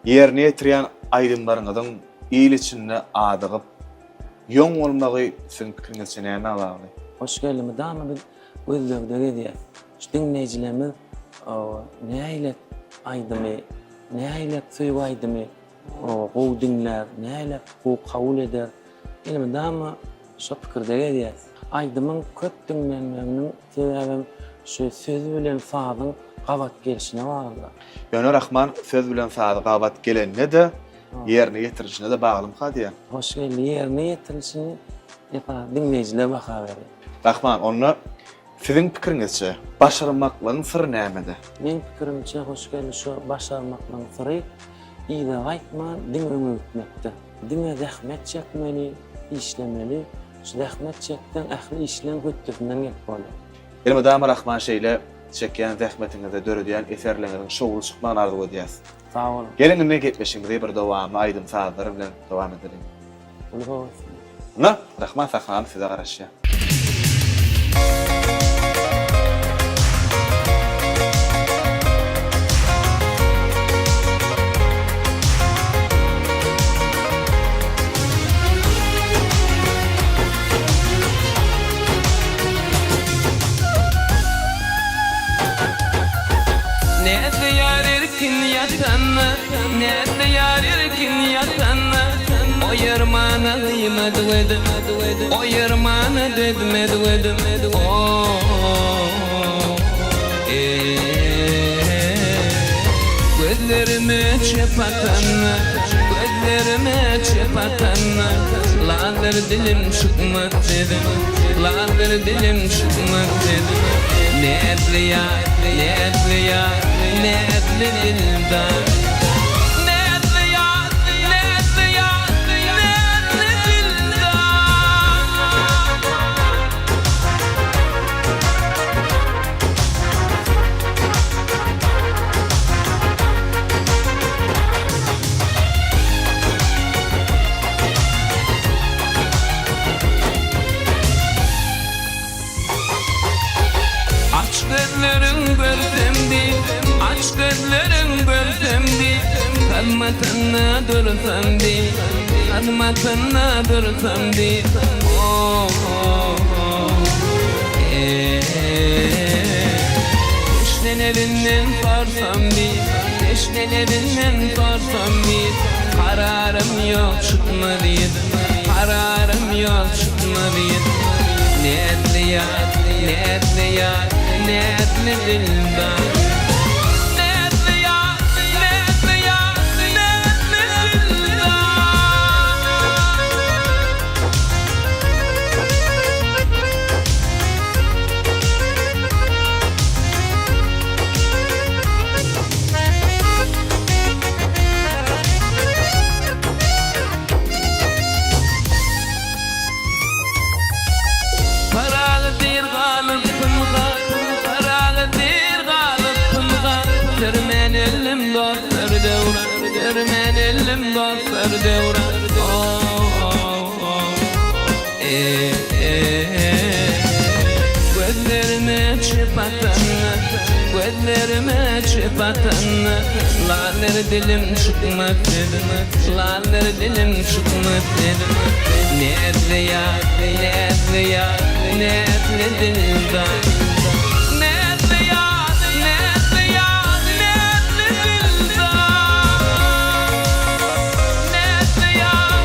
Ýerine ýetirýän aýdymlaryňyzyň il içinde adygyp, ýoň bolmagy siziň pikiriňizçe nämä bagly? Hoş geldi mydama biz gözlegde gezýäs. Şu diňleýjilerimiz nähili aýdymy, nähili söýgi aýdymy gowy diňlär, nähili gowy kabul eder. Elmydama şo pikirde gezýäs. Aýdymyň köp diňlenmeginiň sebäbem şu söz bilen sazyň gabat gelşine bagly. Ýöne Rahman söz bilen sazy gabat gelende-de ýerine ýetirilişine-de baglymyka diýýän. Hoş geldi ýerine ýetirilişini esasy diňleýjiler baha berýär. Rahman onda siziň pikiriňizçe başarmaklygyň syry nämede? Meň pikirimçe hoş geldi şu başarmaklygyň syry yza gaýtman diňe öňe gitmekde. Diňe zähmet çekmeli, işlemeli. Şu zähmet çekseň ähli işleň hötdesinden gelip bolýar. Elmydama Rahman şeýle çekýän zähmetiňizde döredýän eserleriňiziň şowly çykmagyny arzuw edýäs. Sag boluň. Geliň indi gepleşigimizi bir dowamly aýdym sazlar bilen dowam edeliň. Uly höwes bilen. Ynha, Rahman sahnamyz size garaşýar. Näzli ýar erkin ýatanda, Näzli ýar erkin ýatanda, Oýarmana gyýmaz gözüm, Oýarmana dözmez gözüm, Gözlerime çöp atanda, Gözlerime çöp atanda, Lazdyr dilim çykmaz sözüm, Lazdyr dilim çykmaz sözüm. Näzli ýar, näzli ýar, näzli dildar. Näzli ýar, näzli ýar, näzli dildar. Aç gözleriň görsem diý, Aç gözleriň görsem diý, Hyzmatynda dursam diý, Hyzmatynda dursam diý, Teşne lebinden sorsam diý, Teşne lebinden sorsam diý, Kararym ýok çykma diýip, Kararym ýok çykma diýip. Näzli ýar, näzli ýar, näzli dilbar. Näzli ýar, näzli ýar, näzli dilbar. Pyragy diýr galyp pynha, Pyragy diýr galyp pynha, Sürmän öldüm dostlar döwran, Sürmän öldüm dostlar döwran, Gözlerime çöp atanda, Gözlerime çöp atanda, Lazer dilim çykmaz sözüm, Lazer dilim çykmaz sözüm. Näzli ýar, näzli ýar, näzli dildar. Näzli ýar, näzli ýar, näzli dildar. Näzli ýar,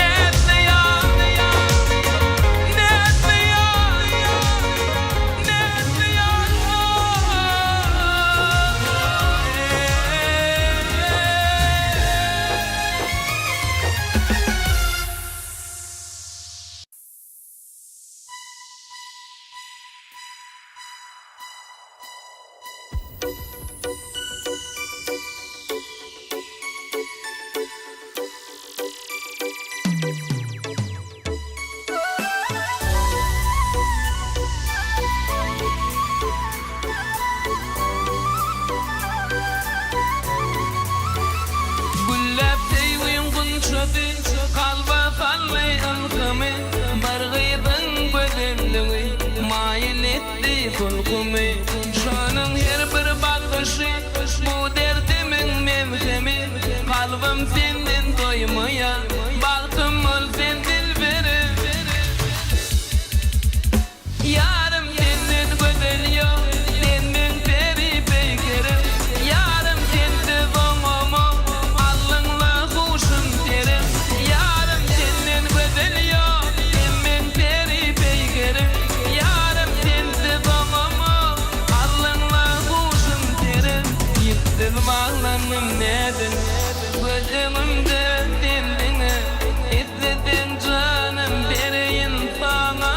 näzli ýar, näzli ýar, näzli ýar. Kalbym senden doýmaýar Bagtym bol sen dilberim Ýarym senden gözel ýok Sen meň peri peýkerim Ýarym sensiz oňamok Alnyňda huşum terim Ýarym senden gözel ýok Sen meň peri peýkerim Ýarym sensiz oňamok Alnyňda huşum terim Ýüpsüz baglandym nädip Göz öňümde sen diňe Isleseň janym bereýin saňa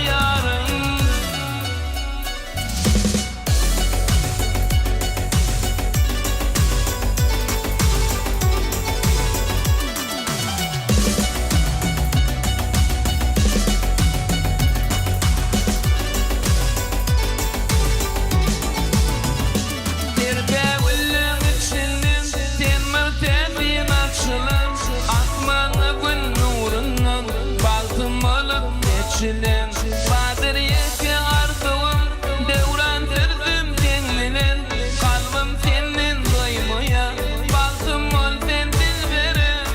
ýarym. Serpägülleň içinden sen bir täsin açylan, Asmanda Gün nurundan bagtym bolup seçilen. Bardyr ýeke arzuwym, döwran sürsem seň bilen, Kalbym senden doýmaýar, bagtym bol sen dilberim.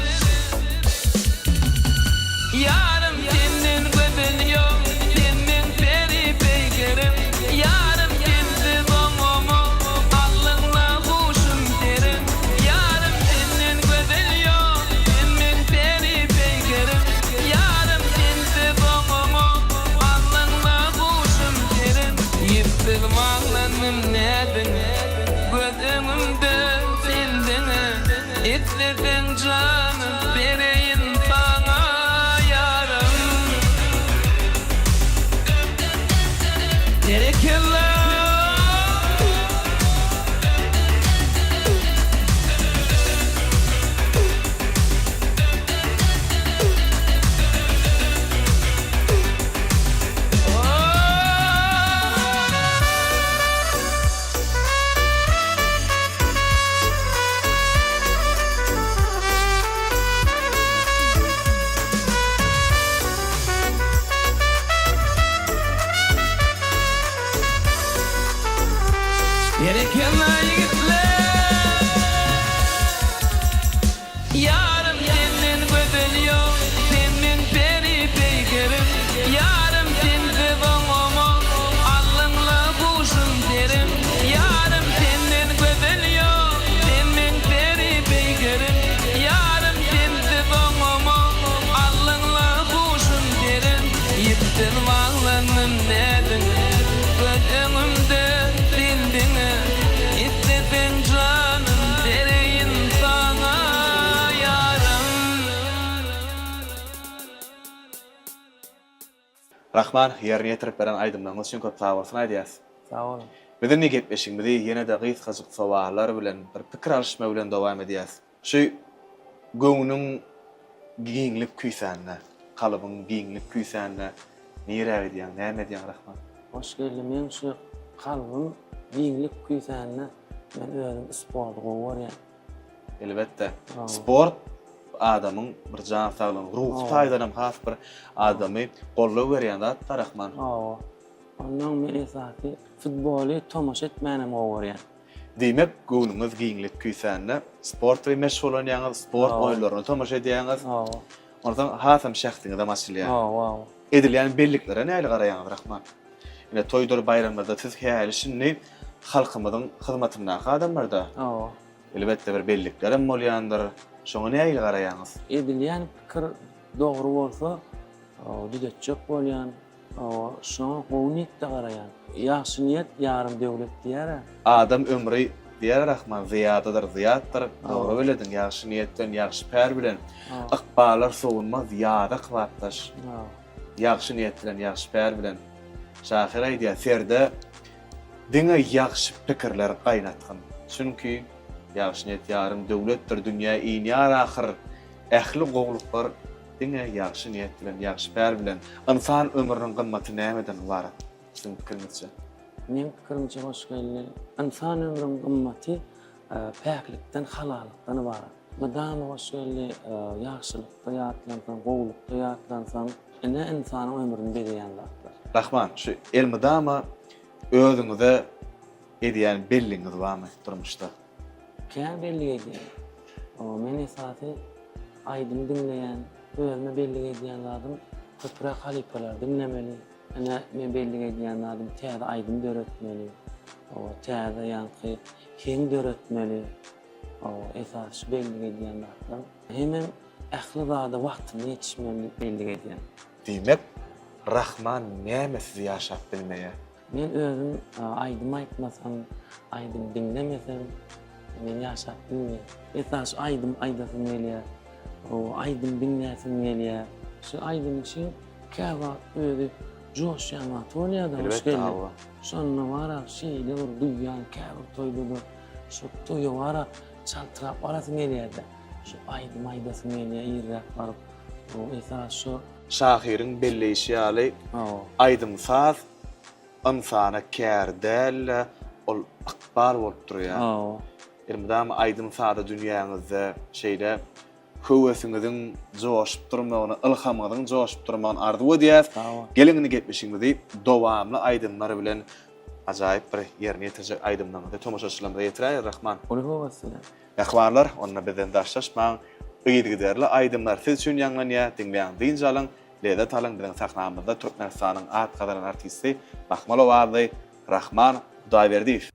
Ýarym senden gözel ýok, sen meň peri peýkerim. Ýarym sensiz oňamok, alnyňda huşum terim. Ýarym senden gözel ýok, sen meň peri peýkerim. Ýarym sensiz oňamok, alnyňda huşum terim. Ýüpsüz baglandym näziň, göz öňümde sen diňe. Isleseň janym bereýin saňa ýarym. Berekella. Berekella ýigitler! Ýarym senden gözel ýok, sen meň peri peýkerim. Ýarym sensiz oňamok, alnyňla guşum serim. Ýarym senden gözel ýok, sen meň peri peýkerim. Ýarym sensiz oňamok, alnyňla guşum serim. Ýüpsüz baglandym näziň, göz öňümde sen diňe. Isleseň janym bereýin saňa ýarym. Rahman, ýerine ýetirip beren aýdymlaryňyz üçin köp sagbolsun aýdýas. Sag boluň. Biz indi gepleşigimizi ýene-de gysgajyk sowallar bilen, bir pikir alyşma bilen dowam edýäs. Şu göwnüň giňlik küýsände, kalbyň giňlik küýsände nirä gidýäň, näme edýäň Rahman? Hoşgeldi, meň şu kalbym giňlik küýsände men özüm sporty gowy görýän. Elbetde. Sport adamyň bir jan saglygyny, ruhy taýdan hem has bir adamy goldaw berýän zat Rahman. Hawa. Ondan men esasy futboly tomaşa etmänem gowy görýän. Diýmek, göwnüňiz giňlik küýsände sport bilen meşgullanýaňyz, sport oýunlaryna tomaşa edýäňiz. Hawa. Onsoň hasam şähdiňizem açylýar. Hawa, hawa. Edilýän belliklere nähili garaýaňyz, Rahman? Ine, toýdur baýramlarda siz häli-şindi halkymyzyň hyzmatyndaky adamlar-da. Hawa. Elbetde, bir belliklerem bolýandyr. Şoňa nähili garaýaňyz? Edilýän pikir dogry bolsa, düzetjek bolýan. Hawa, şoňa gowy niýetde garaýan. Ýagşy niýet ýarym döwlet diýer-ä. Adam ömri diýer Rahman zyýadadyr, zyýatdyr. Dogry belediň, ýagşy niýet bilen, ýagşy päl bilen ykballar sowulmaz ýaza kybapdaş. Ýagşy niýet bilen, ýagşy päl bilen. Şahyr aýdýar, serde diňe ýagşy pikirler gaýnatgyn. Çünki ýagşy niýet ýarym döwletdir, dünýä inýär ahyr ähli gowulyklar Diňe ýagşy niýet bilen, ýagşy päl bilen. Ynsan ömrüniň gymmaty nämeden ybarat, siziň pikiriňizçe? Meň pikirimçe Hoşgeldi, ynsan ömrüniň gymmaty päklikden, halallykdan ybarat. Mydama Hoşgeldi, ýagşylykda ýatlansaň, gowulykda ýatlansaň, ine ynsanyň ömrüni bezeýän zatlar. Rahman, şu elmydama özüňize edýän belligiňiz barmy durmuşda? Kän bellik edýän. Men esasy aýdym diňleýän, özüme bellik edýän zadym köpräk halypalary diňlemeli. Ine, men bellik edýän zadym täze aýdym döretmeli. Täze ýaňky heň döretmeli. Esasy şu bellik edýän zatlarym. Hemem ähli zada wagtynda ýetişmeli diýip bellik edýän. Diýmek, Rahman nämesiz ýaşap bilmeýär? Men özüm aýdym aýtmasam, aýdym diňlemesem, men ýaşap bilmeýän. Esasy şu aýdym aýdasym gelýär. Aýdym diňläsim gelýär. Şu aýdym üçin käwagt özi joşýan wagty bolýar-da, hoş geldi. Şonda bar-a şeýle bir duýýan käbir toýda-da şu toýa bar-a çaltrak barasym gelýär-de. Şu aýdym aýdasym gelýär irräk baryp. Esasy şu. Şahyryň belleýşi ýaly, aýdym-saz ynsana kär däl-de, ol ykbal bolup durýar. Elmydama aýdym-saza dünýäňizde şeýle höwesiňiziň joşup durmagyny, ylhamyňyzyň joşup durmagyny arzuw edýäs. Geliň indi gepleşigimizi dowamly aýdymlar bilen ajaýyp bir ýerine ýetirjek aýdymlaryňyzy tomaşaçylarymyza ýetiräýer Rahman. Uly höwes bilen. Mähribanlar, onda bizden daşlaşmaň, yzygiderli aýdymlar siz üçin ýaňlanýar, diňläň, dynç alyň, lezzet alyň, biziň sahnamyzda Türkmenistanyň at gazanan artisti Mahmal owazly Rahman Hudaýberdiýew.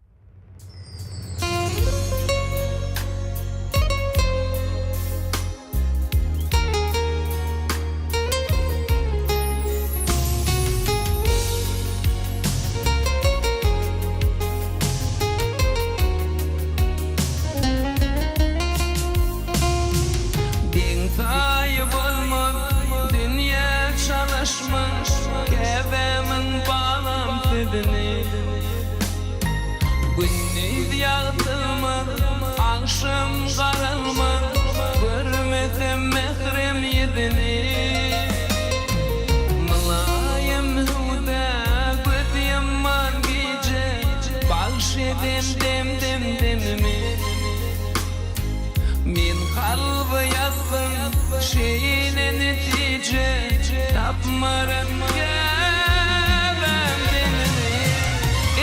Deň-taýy bolmaz dünýä çalyşma, Käbämiň balam sözüni. Gündiz ýagtylmaz, agşam garalmaz, Görmesem mährem ýüzüni. Mylaýym hüwdä göz ýumman gije, Bagş eden dem-dem demimi. Men kalba ýazdym şeýle netije, Tapmaryn käbäm deňini.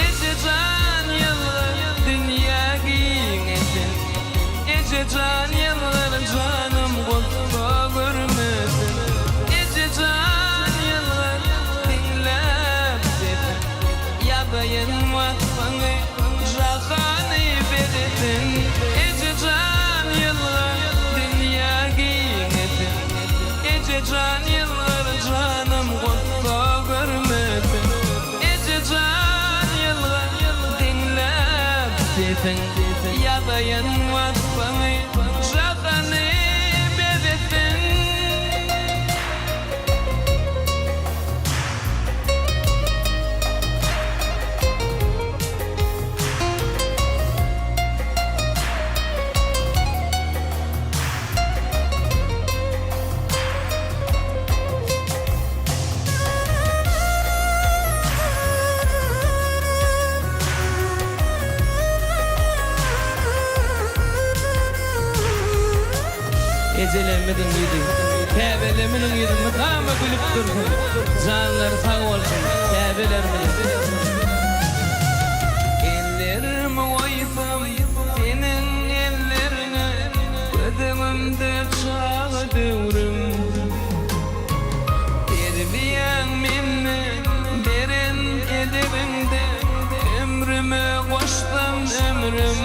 Eje jan ýylgyr dünýä giňesin, Eje jan ýylgyr janym gussa görmesin. Eje jan ýylgyr diňläp sesin, Ýazaýyn waspyňy jahany bezesin. Eje jan ýylgyr dünýä giňesin, Eje jan ýylgyr janym gussa görmesin. Eje jan ýylgyr diňläp sesiň, Ýazaýyn waspyňy jahany bezesin. Ejelerimiziň ýüzi, käbelerimiziň ýüzi mydama gülüp dursun. Janlary sag bolsun, käbelerimiziň. Ellerimi goýsam seniň elleriňe, Göz öňümde çaga döwrüm. Terbiýäň mende, beren edebiňde, Ömrüme goşsam ömrüm.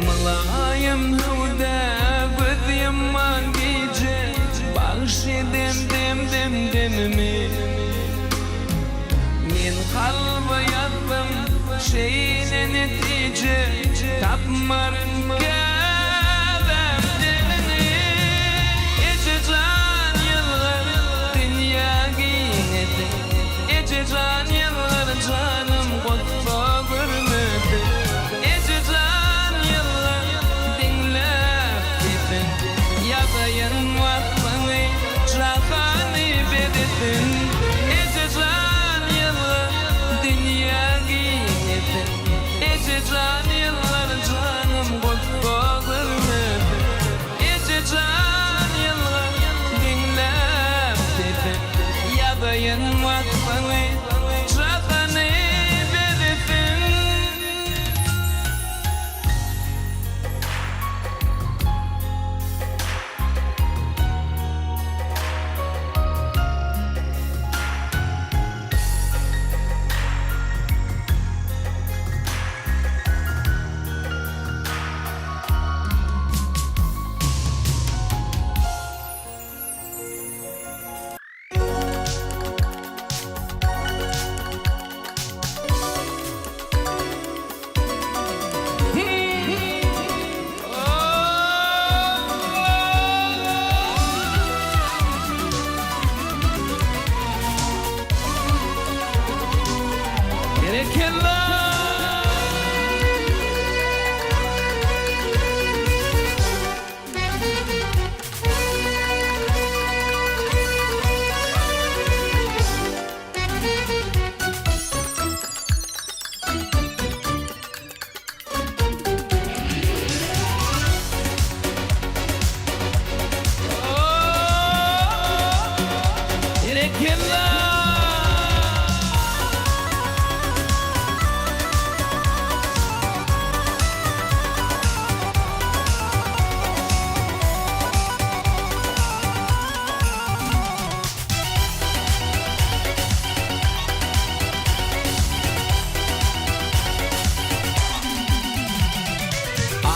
Mylaýym hüwdä göz ýumman gije, Bagş eden dem-dem demimi. Men kalba ýazdym şeýle netije, Tapmaryn käbäm deňini. Eje jan ýylgyr dünýä giňedi, Eje jan ýylgyr janym gussa görmedi. Eje jan ýylgyr diňläp sesin, Ýazaýyn waspyňy jahany bezesin. Eje jan ýylgyr dünýä giňesin, Eje jan ýylgyr janym gussa.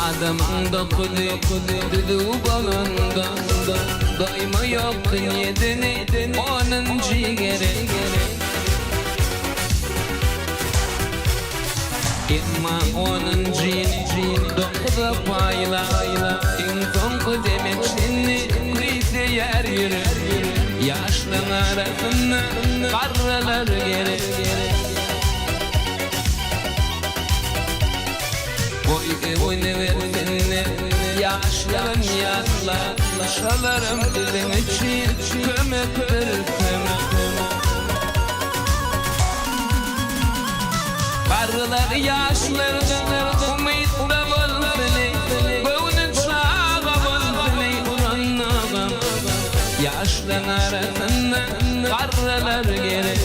Adamyň dokuzy düzüw bolanda, Doýma ýok dünýedeni onunjy gerek. Emma onunjyny dokuza paýla, Iň soňky deme çenli küýseýär ýürek. Ýaşlaň arasynda garralar gerek. Goý öwünibersinler, ýaşlygyn ýatla, Şolaram biziň üçin kömekdir, kömek. Garrylar ýaşlardan umytda bolsun, Göwni çaga bolsun, ulanmagam. Ýaşlaň arasynda garrylar gerek.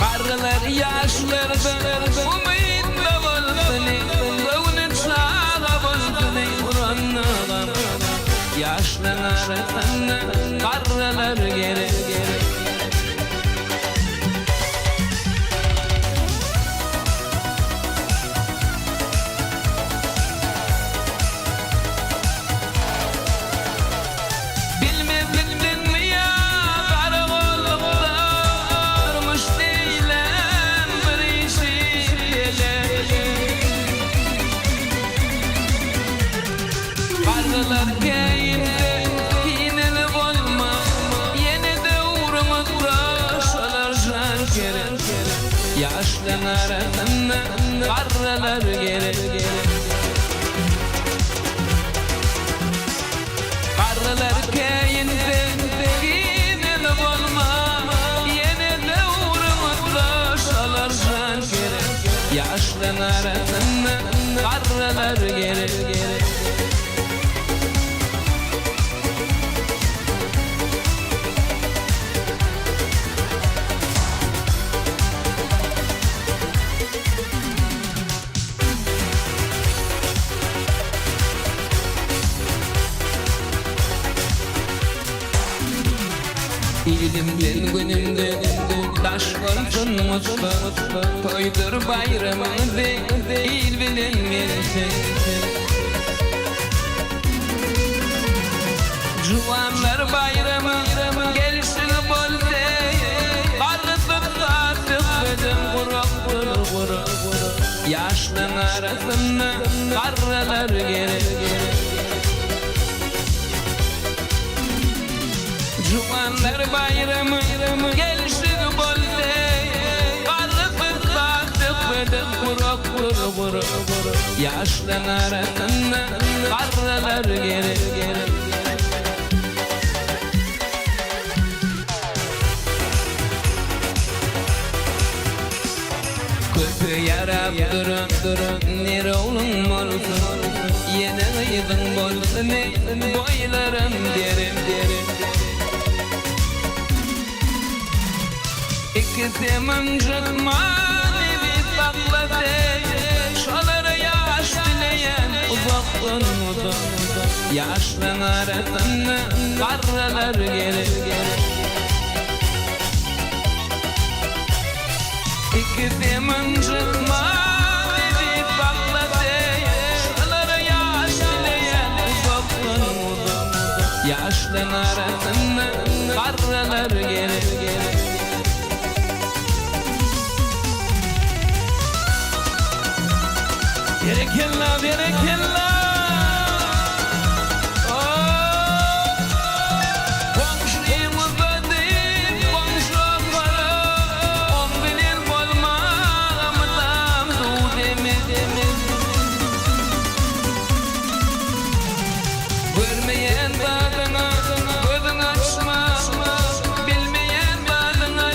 Garrylar ýaşlardan umytly bolsun, Göwni çaga bolsun, uranlygam. Ýaşlaň arasynda garrylar gerek. Bilmezlikdenmi ýa garagollukda Durmuş diýlen bir işi ele. Garrylar käýinse kineli bolma, Ýene-de ugruňyzda şolar jan gerek. Ýaşlaň arasynda garrylar gerek. Garrylar käýinse, Kineli bolma, Ýene-de ugrumyzda şolar jan gerek. Ýaşlaň arasynda garrylar gerek. Ilimden günümden daş bolsun mutlu Toýdur baýramyňyzy il bilen gelsin Juwanlar baýramy gelşigi boldy Garrysyz söhbedem gurakdyr gurak Ýaşlaň arasynda garrylar gerek. Juwanlar baýramy gelşigi boldy Garrysyz söhbedem gurakdyr gurak Ýaşlaň arasynda garrylar gerek. Köpe ýarap duran duran ner ogluň bolsun, Ýene gyzyň bolsun eý, boýlaram derin derin. Ikisem ynjytman eziz saklasy, Şolara ýaş dileýän uzakdan uzak. Ýaşlaň arasynda garrylar gerek. Ikisem ynjytman eziz saklasy, Şolara ýaş dileýän uzakdan uzak. Ýaşlaň arasynda garrylar gerek. Berekella berekella Goňşyň uzady goňşa gara Oň bilen bolmaga mydam duw demi Görmeýän zadyňa gözüň açma, Bilmeýän zadyňa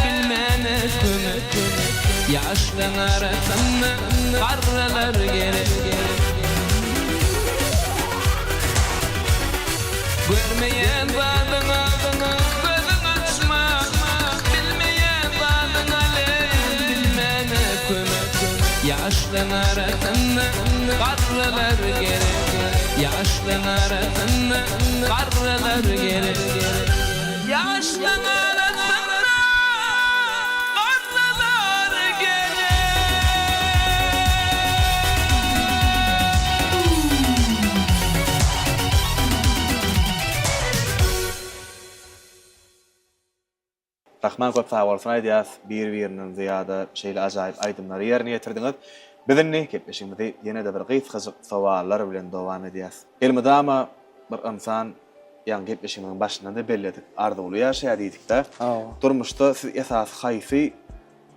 bilmäne kömek. Ýaşlaň arasynda garrylar gerek. Görmeýän zadyňa gözüň açma, Bilmeýän zadyňa bilmäne kömek. Ýaşlaň arasynda garrylar gerek. Ýaşlaň arasynda garrylar gerek. Ýaşlaň arasynda garrylar gerek. Rahman köp sagbolsun aýdýas bir birinden zyýada şeýle ajaýyp aýdymlary ýerine ýetirdiňiz. Biz indi gepleşigimizi ýene-de bir gysgajyk sowallar bilen dowam edýäs. Elmydama bir ynsan ýaňy gepleşigimiziň başynda-da belledik arzuwly ýaşaýar diýdikdä. Durmuşda siz esasy haýsy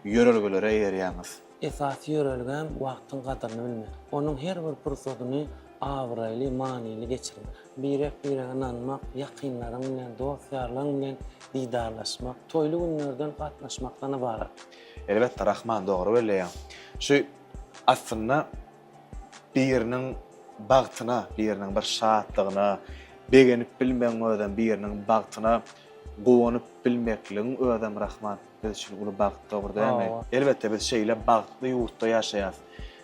ýörelgelere eýerýäňiz? Esasy ýörelgäm wagtyň gadyryny bilmek. Onuň her bir pursadyny abraýly, manyly geçirmek. Birek-birege ynanmak, ýakynlaryň bilen, dost-ýarlaryň bilen didarlaşmak, toýly günlerden gatnaşmakdan ybarat. Elbetde Rahman dogry belleýäň. Şu aslynda biriniň bagtyna, biriniň bir şatlygyna begenip bilmegiň özem biriniň bagtyna guwanyp bilmekligiň özem Rahman biz üçin uly bagt dogry dälmi? Elbetde biz şeýle bagtly ýurtda ýaşaýas.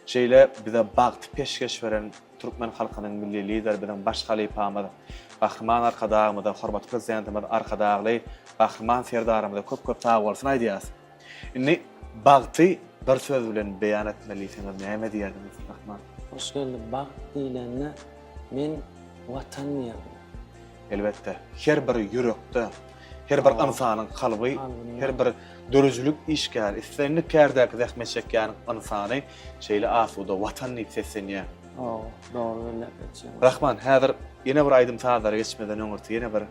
Şeýle bize bagty peşgeş beren Türkmen halkynyň Milli Lideri biziň baş halypamyz Gahryman Arkadagymyza, hormatly Prezidentimiz Arkadagly Gahryman Serdarymyza köp-köp sagbolsun aýdýarys. Indi bagty bir söz bilen beýan etmeli diýseňiz näme diýerdiňiz Rahman? Hoşgeldi, bagt diýlende men Watan diýerdim. Elbetde, her bir ýürekde, her bir ynsanyň kalby, her bir döredijilik işgäri, islendik kärdäki zähmet çekýän ynsany şeýle asuda Watan diýip seslenýär. Hawa, dogry belläp geçýäň. Rahman, häzir ýene bir aýdym-sazlara geçmeden öňürti ýene bir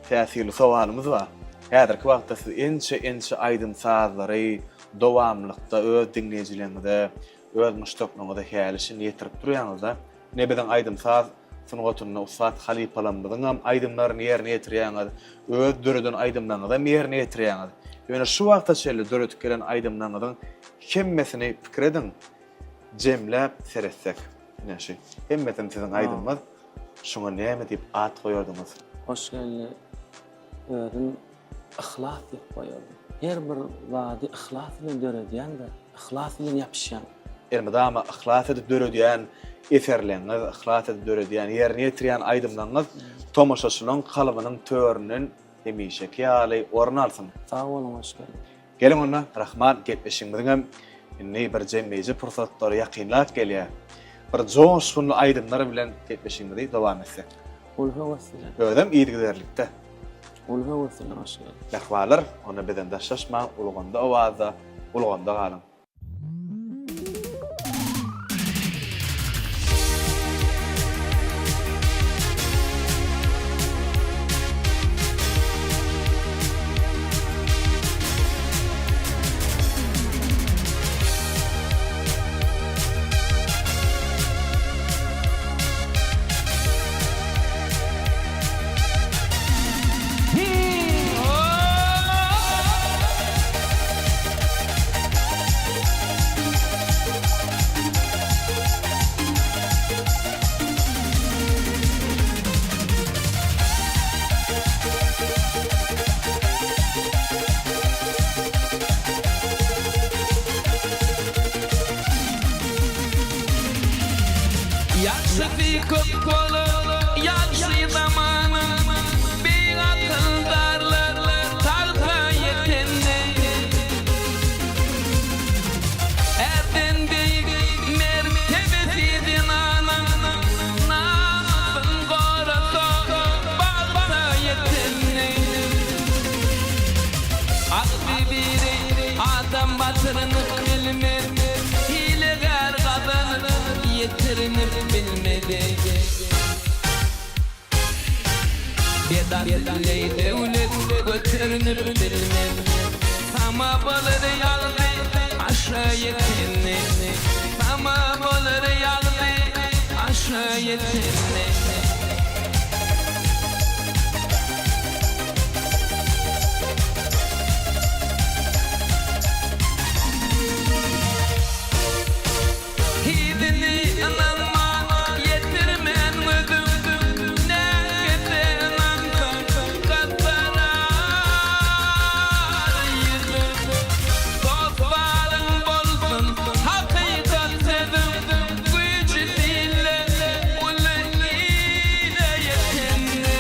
täsirli sowalymyz bar. Häzirki wagtda siz ençe-ençe aýdym-sazlary dowamlylykda öz diňleýjileriňize, öz muşdaklaryňyza häli-şindi ýetirip durýaňyz-da. Ine biziň aýdym-saz sungatynda ussat halypalarymyzyňam aýdymlaryny ýerine ýetirýäňiz, öz döreden aýdymlaryňyzam ýerine ýetirýäňiz. Ýöne şu wagta çenli döredip gelen aýdymlaryňyzyň hemmesini pikir ediň, jemläp seretsek, ine şu hemmesem siziň aýdymyňyz, şuňa näme diýip at goýardyňyz? Hoşgeldi, özüm Yhlas diýip goýardy. Her bir zady yhlas bilen döredýäň-de, yhlas bilen ýapyşýaň. Elmydama yhlas edip döredýän eserleňiz, yhlas edip döredýän, ýerine ýetirýän aýdymlaryňyz tomaşaçylaryň kalbynyň töründen hemişeki ýaly orun alsyn. Sag boluň hoş geldiň. Geliň onda Rahman gepleşigimiziňem indi bir jemleýji pursatlary ýakynlap gelýär. Bir joşgunly aýdymlar bilen gepleşigimizi dowam etsek. Uly höwes bilen. Özem yzygiderlikde. Uly höwes bilen hoş geldiň. Mähribanlar, onda bizden daşlaşmaň, ulgamda owazda, ulgamda galyň. Ýagşysy köp bolar, ýagşy zamanyň, Beýik akyldarlar tagta ýetende. Ärden beýik mertebesi zenanyň, Namysyn gorasa, bagta ýetende. Agzy biri adam batyrynyp bilmez, Hilegär gazanyp ýetirinip bilmedi. Bedasyly döwlet göterinip bilmez, Tama bolar ýagdy aşa ýetende, Tama bolar ýagdy aşa ýetende. Hidini ynanman ýetirmen gözüm, Näkese ynansaň gazanar ýüzüm. Dost baryň bolsun hakykat sözüm, Güýji dille uly ile ýetende.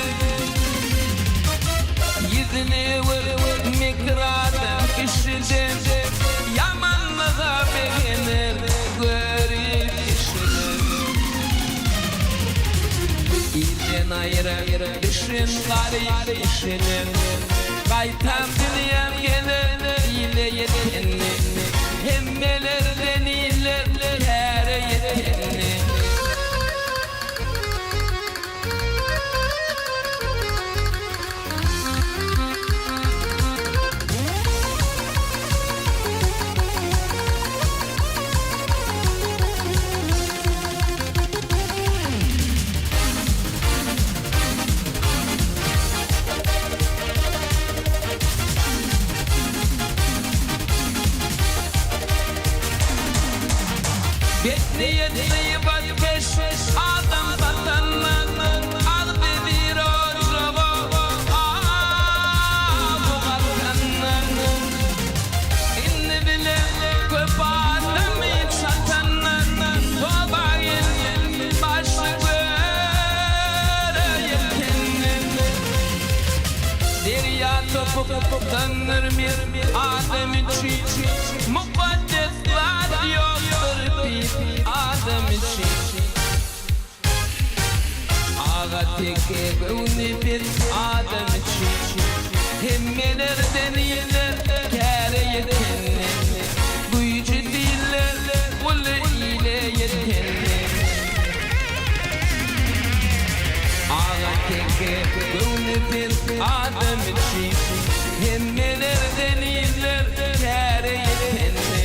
Ýüzüni öwür mekir adam kişiden, Ýamanlyga begener görip kişiler. Ilden aýra düşen garyp kişiler. Gaýtam dünýäm geler ile ýetende, Hemmelerden iller käre ýetende. Betniýetli batkeş adam satanlar Agzybir ojaga awy gatanlar Indi bile köp adamy çatanlar Toba geldi başy göre ýetenler Derýa topuk döndürmez adam üçin Mukaddes zat ýokdur pis adam üçin. Aga teke göwni pes adam üçin Hemmelerden iller käre ýetende Güýji diller uly ile ýetende. Aga teke göwni pes adam üçin Hemmelerden iller käre ýetende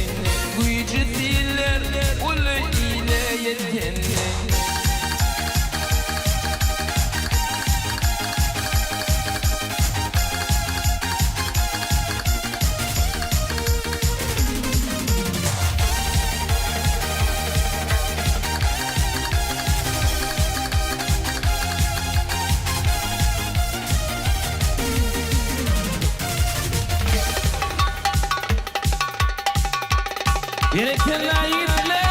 Güýji diller uly ile ýetende. Berekella ýigitler!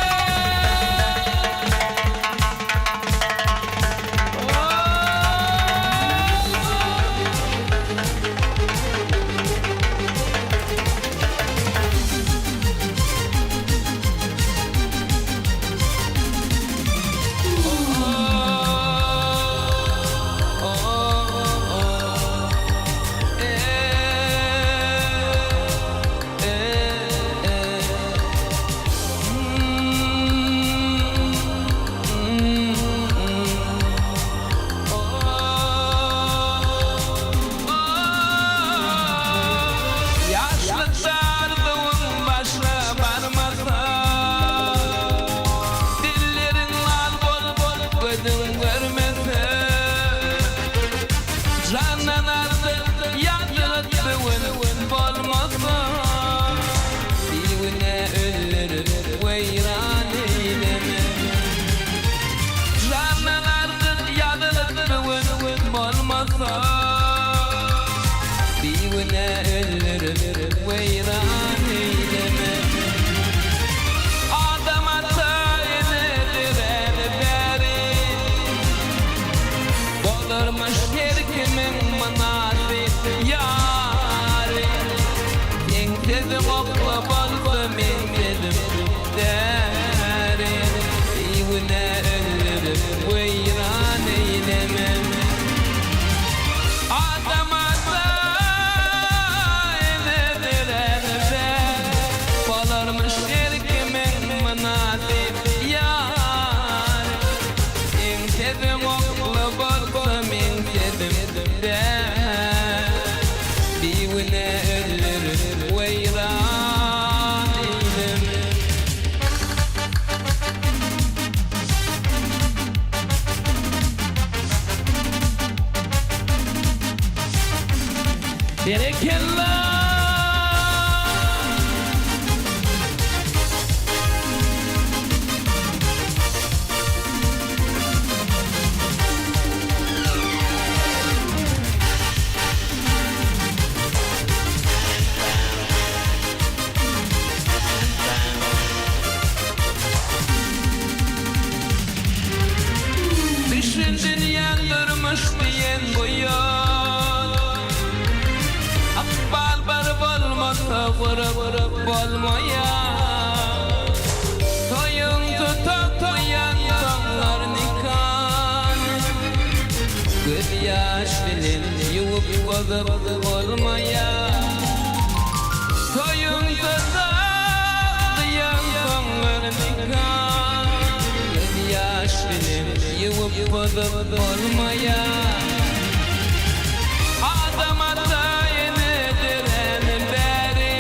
Ýaşlykda arzuwyň başyna barmasa, Dilleriň lal bolup, gözüň görmese, Jandan artyk ýazylyp söwen bolmasa, Bigünä öldürip weýran eýleme. Jandan artyk ýazylyp söwen bolmasa, Bigünä öldürip weýran eýleme. Adam ata ene döräli bäri, Bolarmyş her kimiň mynasyp ýary. Seň sözüň okla bolsa meň sözüm däri. Bigünä öldürip weýran eýleme. Adam ata ene döräli bäri, Bolarmyş her kimiň mynasyp ýary. Seň sözüň okly bolsa meň sözüm däl. Bigünä öldürip weýran eýleme. Berekella! Düşün dünýäň durmuş diýen bu ýol. bozup bolmaýar. Toýuňda-da gyýansoňlar nika, Göz ýaş bilen ýuwup bozup bolmaýar. Adam ata ene döräni bäri,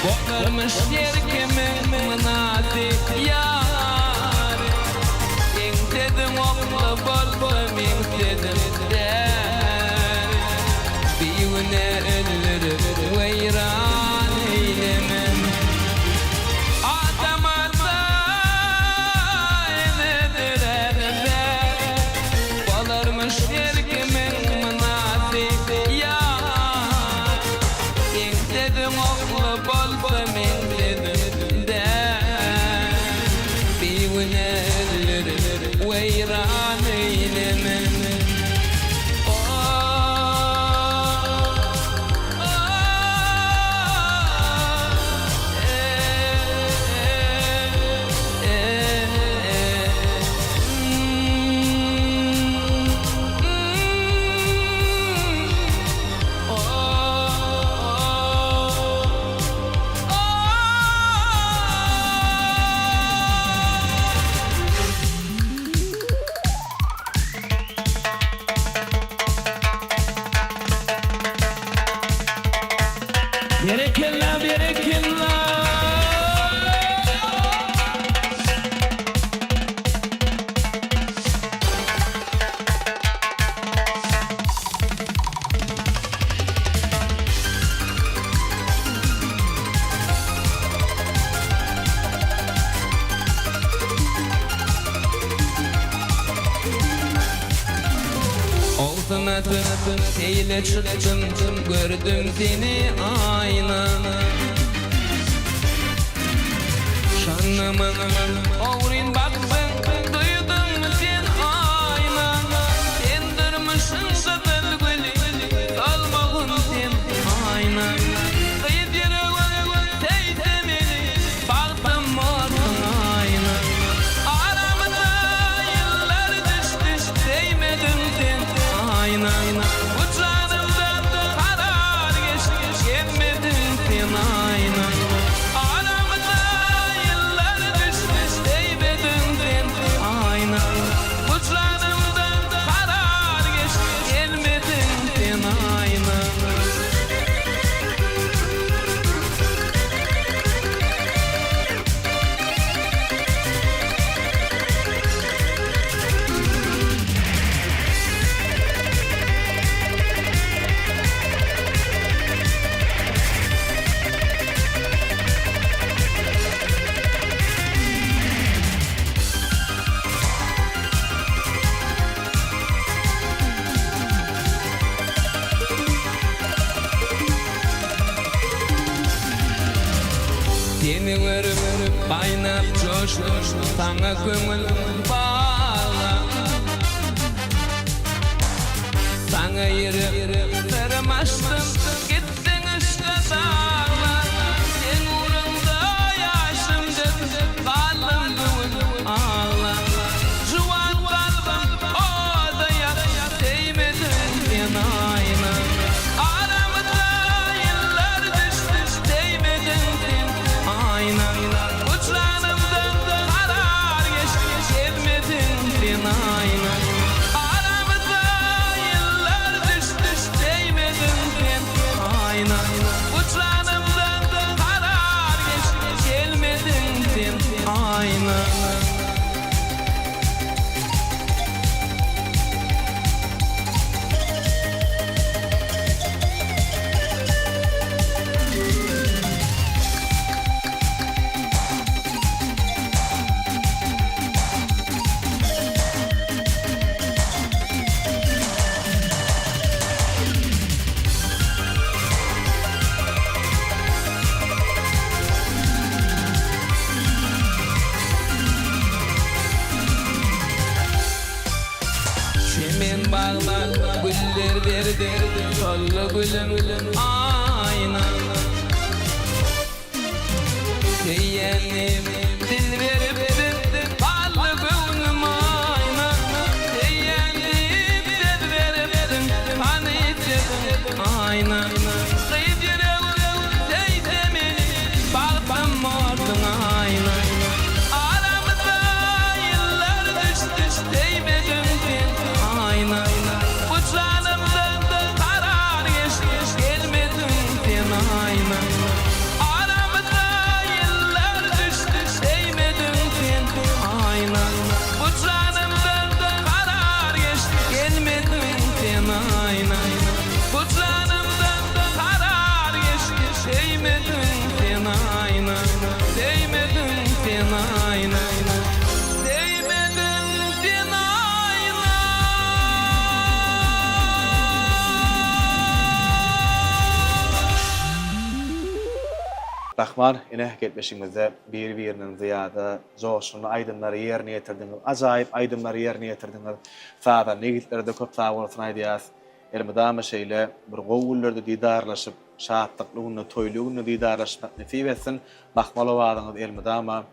Bolarmyş her kimiň mynasyp ýary. Seň sözüň okly bolsa meň sözüm däri. Bigünä öldürip weýran eýleme. Adam ata ene döräni bäri, Bolarmyş her kimiň mynasyp ýary. Seň sözüň okly bolsa meň sözüm däl. Bigünä öldürip weýran eýleme. Berekella berekella. Ogzuna tutdum, seýle çykdym, gördüm seni aýna. Şonda maňa ogryn bakdyň, duýduňmy sen aýna. Sen durmuşyň gyzyl güli, solmagyn sen aýna. Gyz ýüregim söýse meni, bagtym bolsun aýna. Aramyza ýyllar düşdi, söýmediň sen aýna. Bu janymdan karar geçdi, gelmediň sen aýna. Aramyza ýyllar düşdi, söýmediň sen aýna. Bu janymdan karar geçdi, gelmediň sen aýna. Seni görüp gaýnap joşdum, saňa köňül baglam. Saňa ýürek syrym açdym, gitdiň yşka dagla. Seň ugruňda ýaşym döküp, galdym bu gün aglap. Juwan kalbym oda ýakýar, söýmediň sen aýna. Aramyza ýyllar düşdi, söýmediň sen aýna. Bu janymdan karar geçdi, gezmediň sen aýna. Aramyza ýyllar düşdi, söýmediň sen aýna. Bu janymdan karar geçdi, gelmediň sen aýna. Çemen baglar güller berdi, Soldy gülüm aýna. Söýenim dil beripdim, Galdy göwnüm aýna. Söýenim söz beripdim, Rahman, ine, gepleşigimizde biri-birinden zyýada joşgunly aýdymlary ýerine ýetirdiňiz, ajaýyp aýdymlary ýerine ýetirdiňiz. Sazanda ýigitlere-de köp sagbolsun aýdýas. Elmydama şeýle bir gowy günlerde didarlaşyp, şatlykly günde, toýly günde didarlaşmak nesip etsin. Mahmal owazyňyz elmydama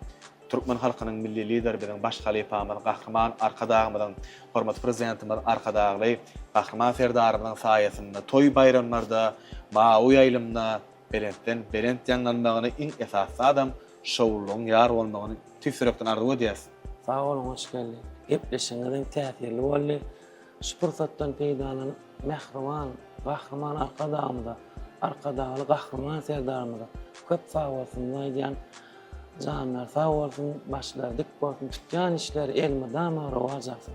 türkmen halkynyň Milli Lideri biziň baş halypamyz Gahryman Arkadagymyzyň, hormatly Prezidentimiz Arkadagly Gahryman Serdarymyzyň saýasynda toý-baýramlarda, mawy ýaýlymda belentden belent ýaňlanmagyny iň esasy zadam şowlulygyň ýar bolmagyny tüýs ýürekden arzuw edýäs. Sag boluň hoş geldi. Gepleşigiňiz hem täsirli boldy. Şu pursatdan peýdalanyp mähriban Gahryman Arkadagymyza, Arkadagly Gahryman Serdarymyza köp sagbolsunymyzy aýdýan. Janlary sag bolsun, başlary dik bolsun, tutýan işleri elmydama rowaç alsyn.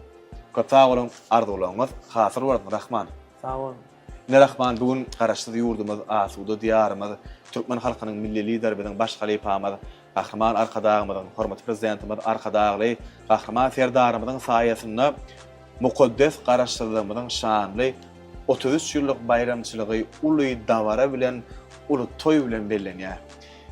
Köp sag boluň, arzuwlaryňyz hasyl bolsun Rahman. Sag boluň. Ine Rahman bu gün Garaşsyz ýurdumyz, asuda Diýarymyz, türkmen halkynyň Milli Lideri biziň baş halypamyz Gahryman Arkadagymyzyň, hormatly Prezidentimiz Arkadagly Gahryman Serdarymyzyň saýasynda mukaddes Garaşsyzlygymyzyň şanly 33 ýyllyk baýramçylygy uly dabara bilen, uly toý bilen bellenýär.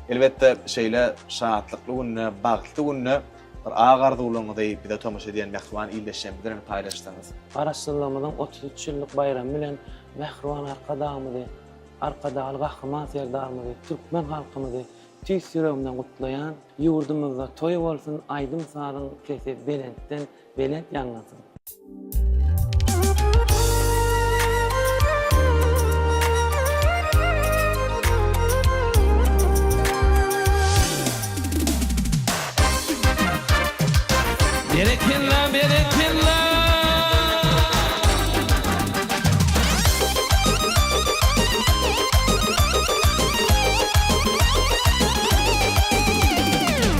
Elbetde, şeýle şatlykly günde, bagtly günde bir ak arzuwlaryňyzy bize tomaşa edýän mähriban ildeşlerimiz bilen paýlaşsaňyz. Garaşsyzlygymyzyň 33 ýyllyk baýramy bilen mähriban Arkadagymyzy, Arkadagly Gahryman Serdarymyzy, türkmen halkymyzy Tüýs ýüregimden gutlaýan. Ýurdumyzda toý bolsun, aýdym-sazyň sesi belentden belent ýaňlansyn. Berekella berekella.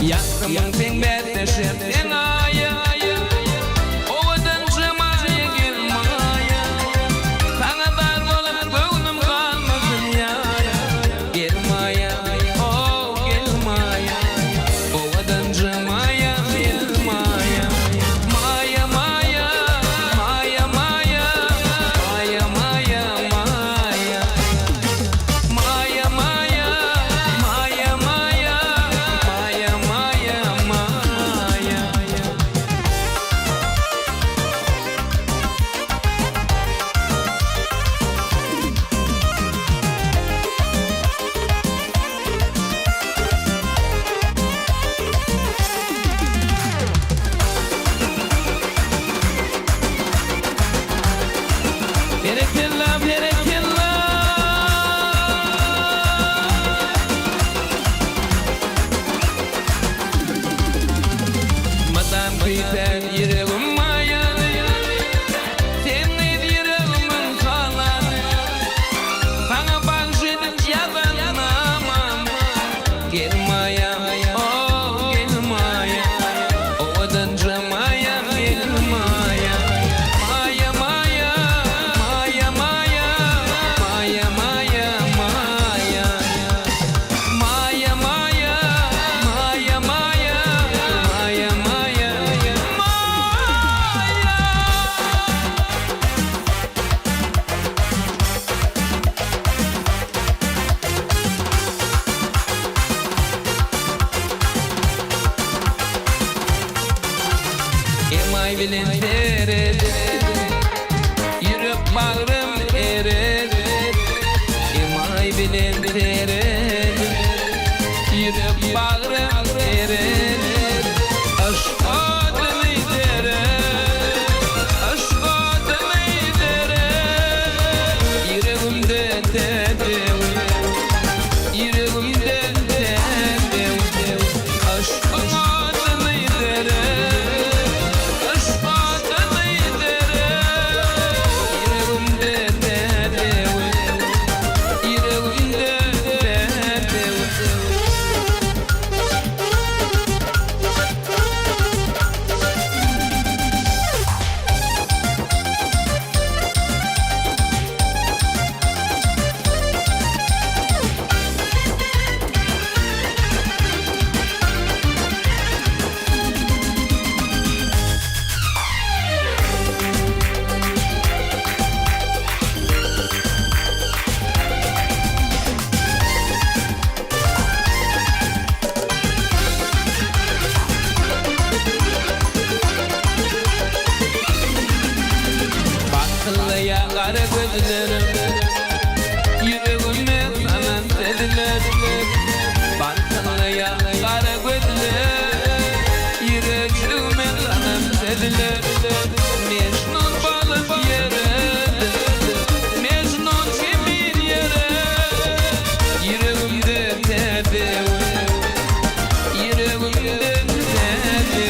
Ýakymyň seň bäsdeşem seň aýa Owadanja maýa gel maýa Saňa zar bolup göwnüm galmasyn ýaýa Gel maýa oh gel maýa Owadanja maýa gel maýa Maýa maýa maýa maýa Maýa maýa maýa Maýa maýa maýa maýa Maýa maýa maýa. Berekella berekella. Mydam küýsän ýüregim maýaly Sen gyz ýüregimiň halaly Saňa bagş edip ýazan namam Gel maýa, oh gel maýa Owadanja maýa gel maýa Maýa maýa, maýa maýa Maýa maýa maýa Maýa maýa, maýa maýa Maýa maýa maýa. Emaý bilen seredip, Ýürek bagrym eredi. Emaý bilen seredip, Ýürek bagrym eredi. Yşk oduny derip, Yşk oduny derip, Ýüregimde täzewi, Ýüregimde täzewi. Yşkyň oduny derip, Yşk oduny derip, Ýüregimde. gözlerim Ýüregime salan sözler Balkynlaýan gara gözler Ýüregime salan sözler Mejnun bolup ýöredim Mejnun kimin ýöredim Ýüregimde täze Ýüregimde täze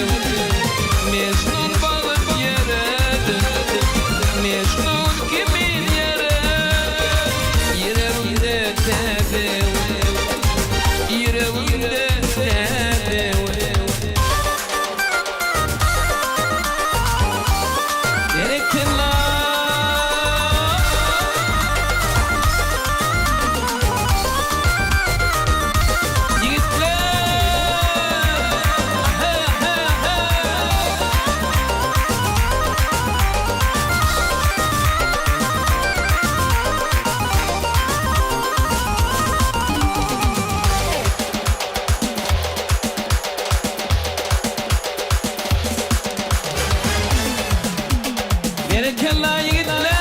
Mejnun bolup ýöredim Mejnun kimin ýöredim Ýüregimde täze Ýüregimde täze Berekella! Ýigitler! He, he, he! Berekella ýigitler!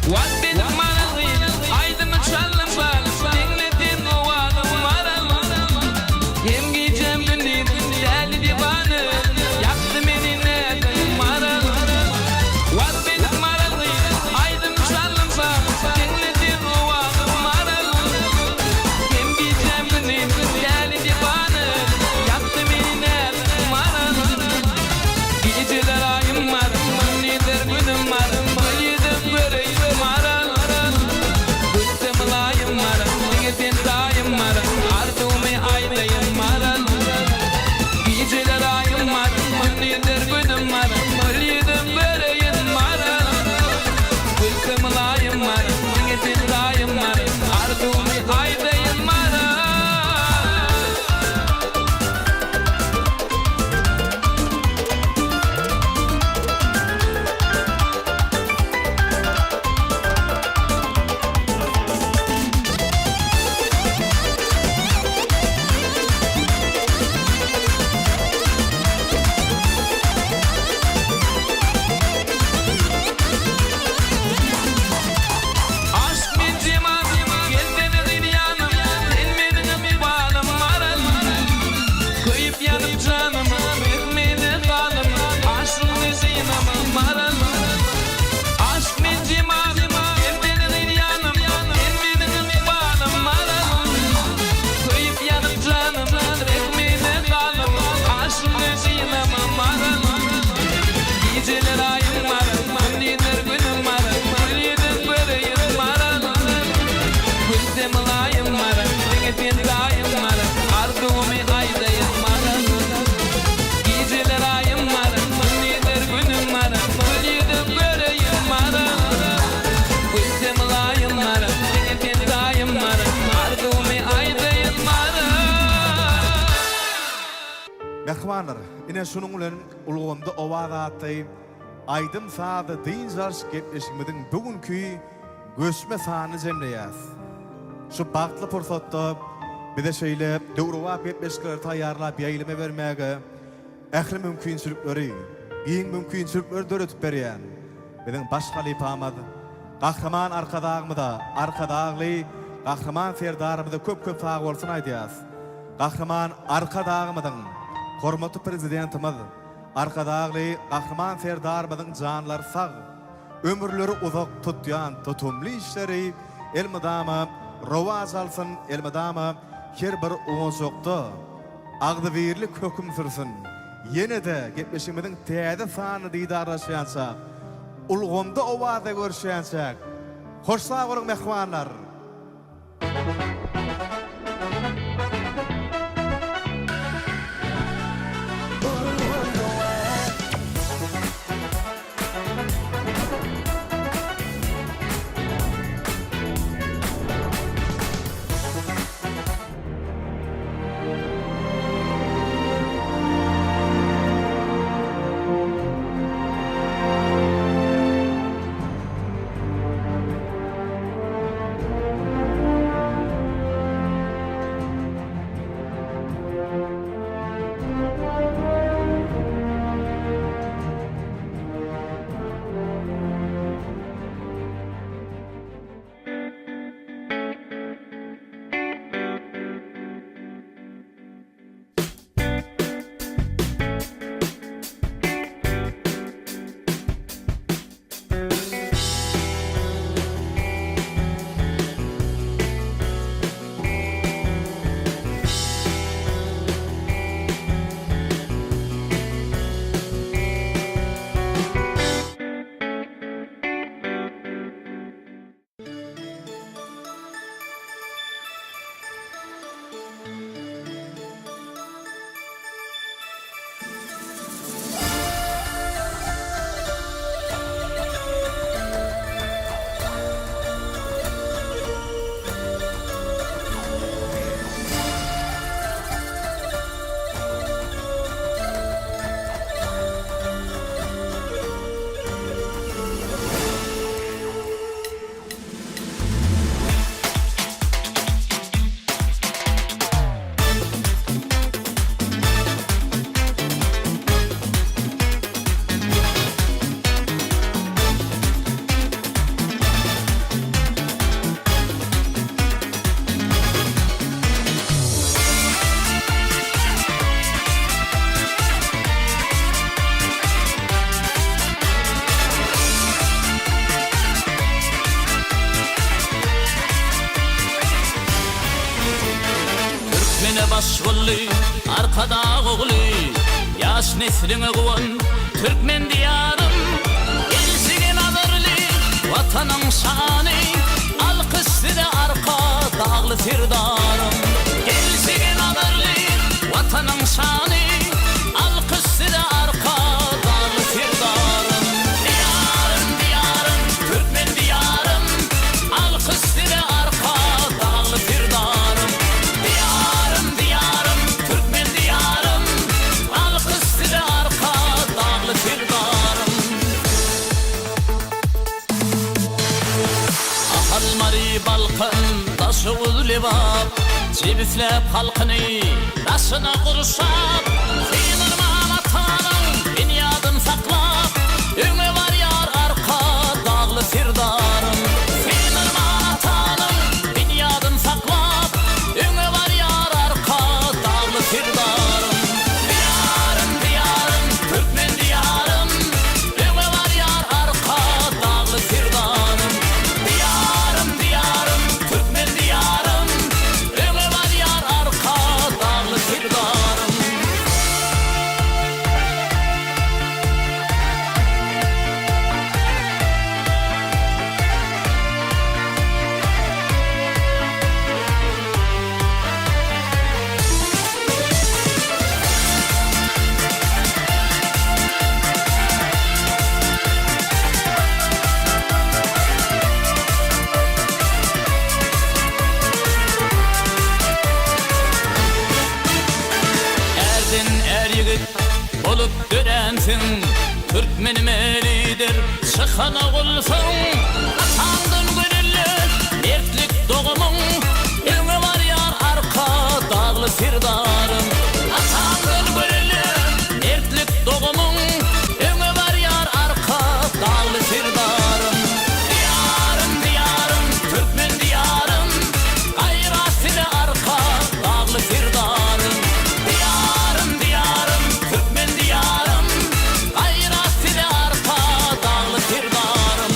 Wat benim Maral Aýdymy çaldym balam Diňle sen owazym Maral Hem gijem gündizim däli diwana Ýakdy meni näziň Maral Wat benim Maral Aýdymy çaldym balam Diňle sen owazym Maral Hem gijem gündizim däli diwana Ýakdy meni näziň Maral Gijeler aýym bar, gündizler günüm bar, Gül ýüzüm göreýin maral. Gülse mylaýym bar, diňe sen daýym bar, Arzuwymy aýdaýyn maral. Gijeler aýym bar, gündizler günüm bar, Gül ýüzüm göreýin maral. Gülse mylaýym bar, diňe sen daýym bar, Arzuwymy aýdaýyn maral. Aşk men jemalym, gelsene gyz ýanym, Sen meniň ykbalym Maral. Köýüp ýanyp janym, Reh meni galym, Aşygyňy synama Maral. Aşk men jemalym, gelsene gyz ýanym, Sen meniň ykbalym Maral. Köýüp ýanyp janym, Reh meni galym, Aşygyňy synama Maral. Gijeler aýym Maral, gündizler günüm Maral, Gül ýüzüň göreýin Maral. Gülse mylaýym Maral, diňe sen daýym Maral, Arzuwymy aýdaýyn Maral. Gijeler aýym Maral, gündizler günüm Maral, Gül ýüzüň göreýin Maral. Gülse mylaýym Maral, diňe sen daýym Maral, Arzuwymy aýdaýyn Maral. Mähribanlar, ine şunuň bilen Ulgamda owaz atly aýdym-sazly dynç alyş gepleşigimiziň bu günki göçme sanyny jemleýäris. Şu bagtly pursatda bize şeýle döwrebap gepleşikleri taýýarlap ýaýlyma bermäge ähli mümkinçilikleri, giň mümkinçilikleri döredip berýän biziň baş halypamyz Gahryman Arkadagymyza, Arkadagly Gahryman Serdarymyza köp-köp sagbolsun aýdýarys. Gahryman Arkadagymyzyň, hormatly Prezidentimiz Arkadagly Gahryman Serdarymyzyň janlary sag, ömürleri uzak tutýan tutumly işleri elmydama rowaç alsyn, elmydama her bir ojakda agzybirlik höküm sürsün! Ýene-de gepleşigimiziň täze sanyny didarlaşýançak, ulgamda owazda görüşýänçäk, hoş sag boluň mähribanlar! Arkadag ogly, ýaş nesliňe guwan, Türkmen Diýarym! Gelşige nazarly, Watanyň şany, Alkyş size Arkadagly Serdarym! Gelşige nazarly, Watanyň şany, Alkyş size Arkadagly Serdarym! Diýarym, Diýarym, Türkmen Diýarym, Alkyş size Arkadagly Serdarym! Diýarym, Diýarym, Türkmen Diýarym, Alkyş size Arkadagly Serdarym! Ahal, Mary, Balkan, Daşoguz, Lebap, Jebisläp halkyny daşyna gurşap, Synyrman atanyň binýadyn saklap, Öňe barýar Arkadagly Serdarym. Synyrman atanyň binýadyn saklap, Öňe barýar Arkadagly Serdarym. Diýarym, Diýarym, türkmen Diýarym, Öňe barýar Arkadagly Serdarym. Diýarym, Diýarym, türkmen Diýarym, Öňe barýar Arkadagly Serdarym. Ärden är ýigit bolup döränsiň, Türkmenime lider çykan ogulsyň. Ataňdan görelde mertlik dogumyň, Öňe barýar Arkadagly Serdarym. Ataňdan görelde mertlik dogumyň, Öňe barýar Arkadagly Serdarym. Diýarym, Diýarym, türkmen Diýarym, Gaýrat size Arkadagly Serdarym. Diýarym, Diýarym, türkmen Diýarym, Gaýrat size Arkadagly Serdarym.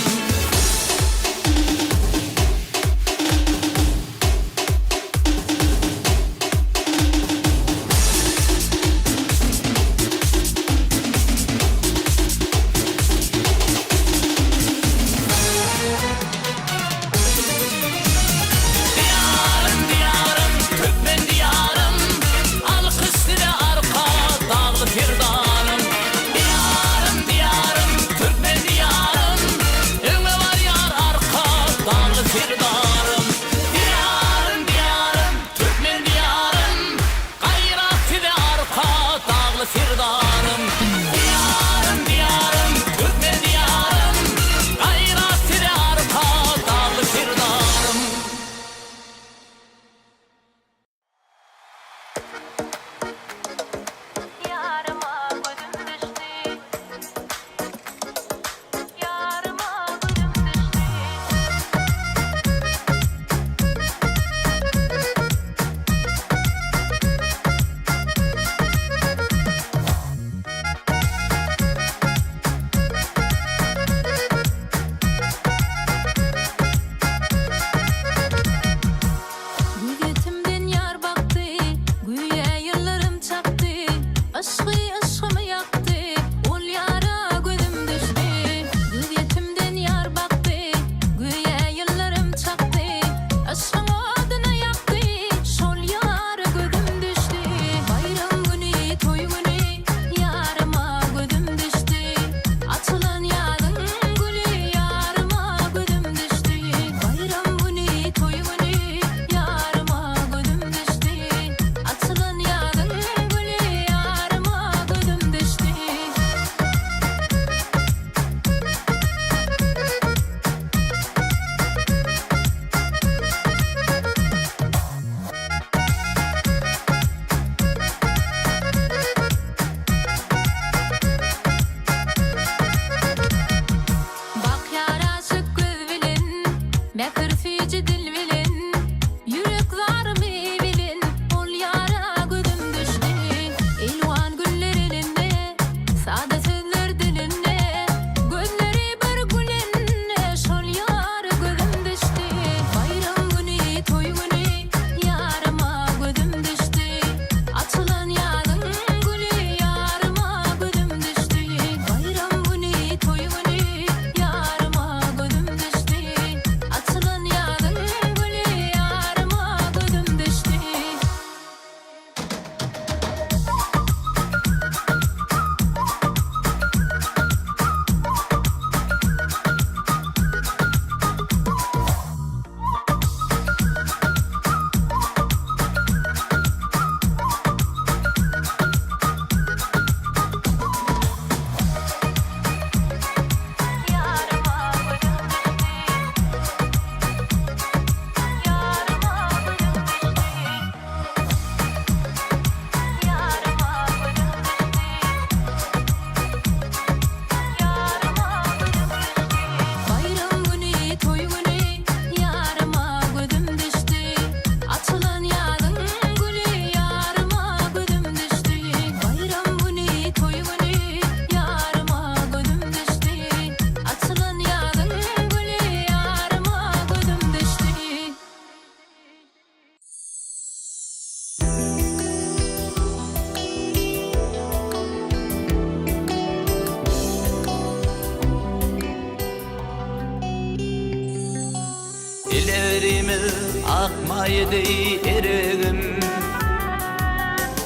Semiz ak maýa deý eregim.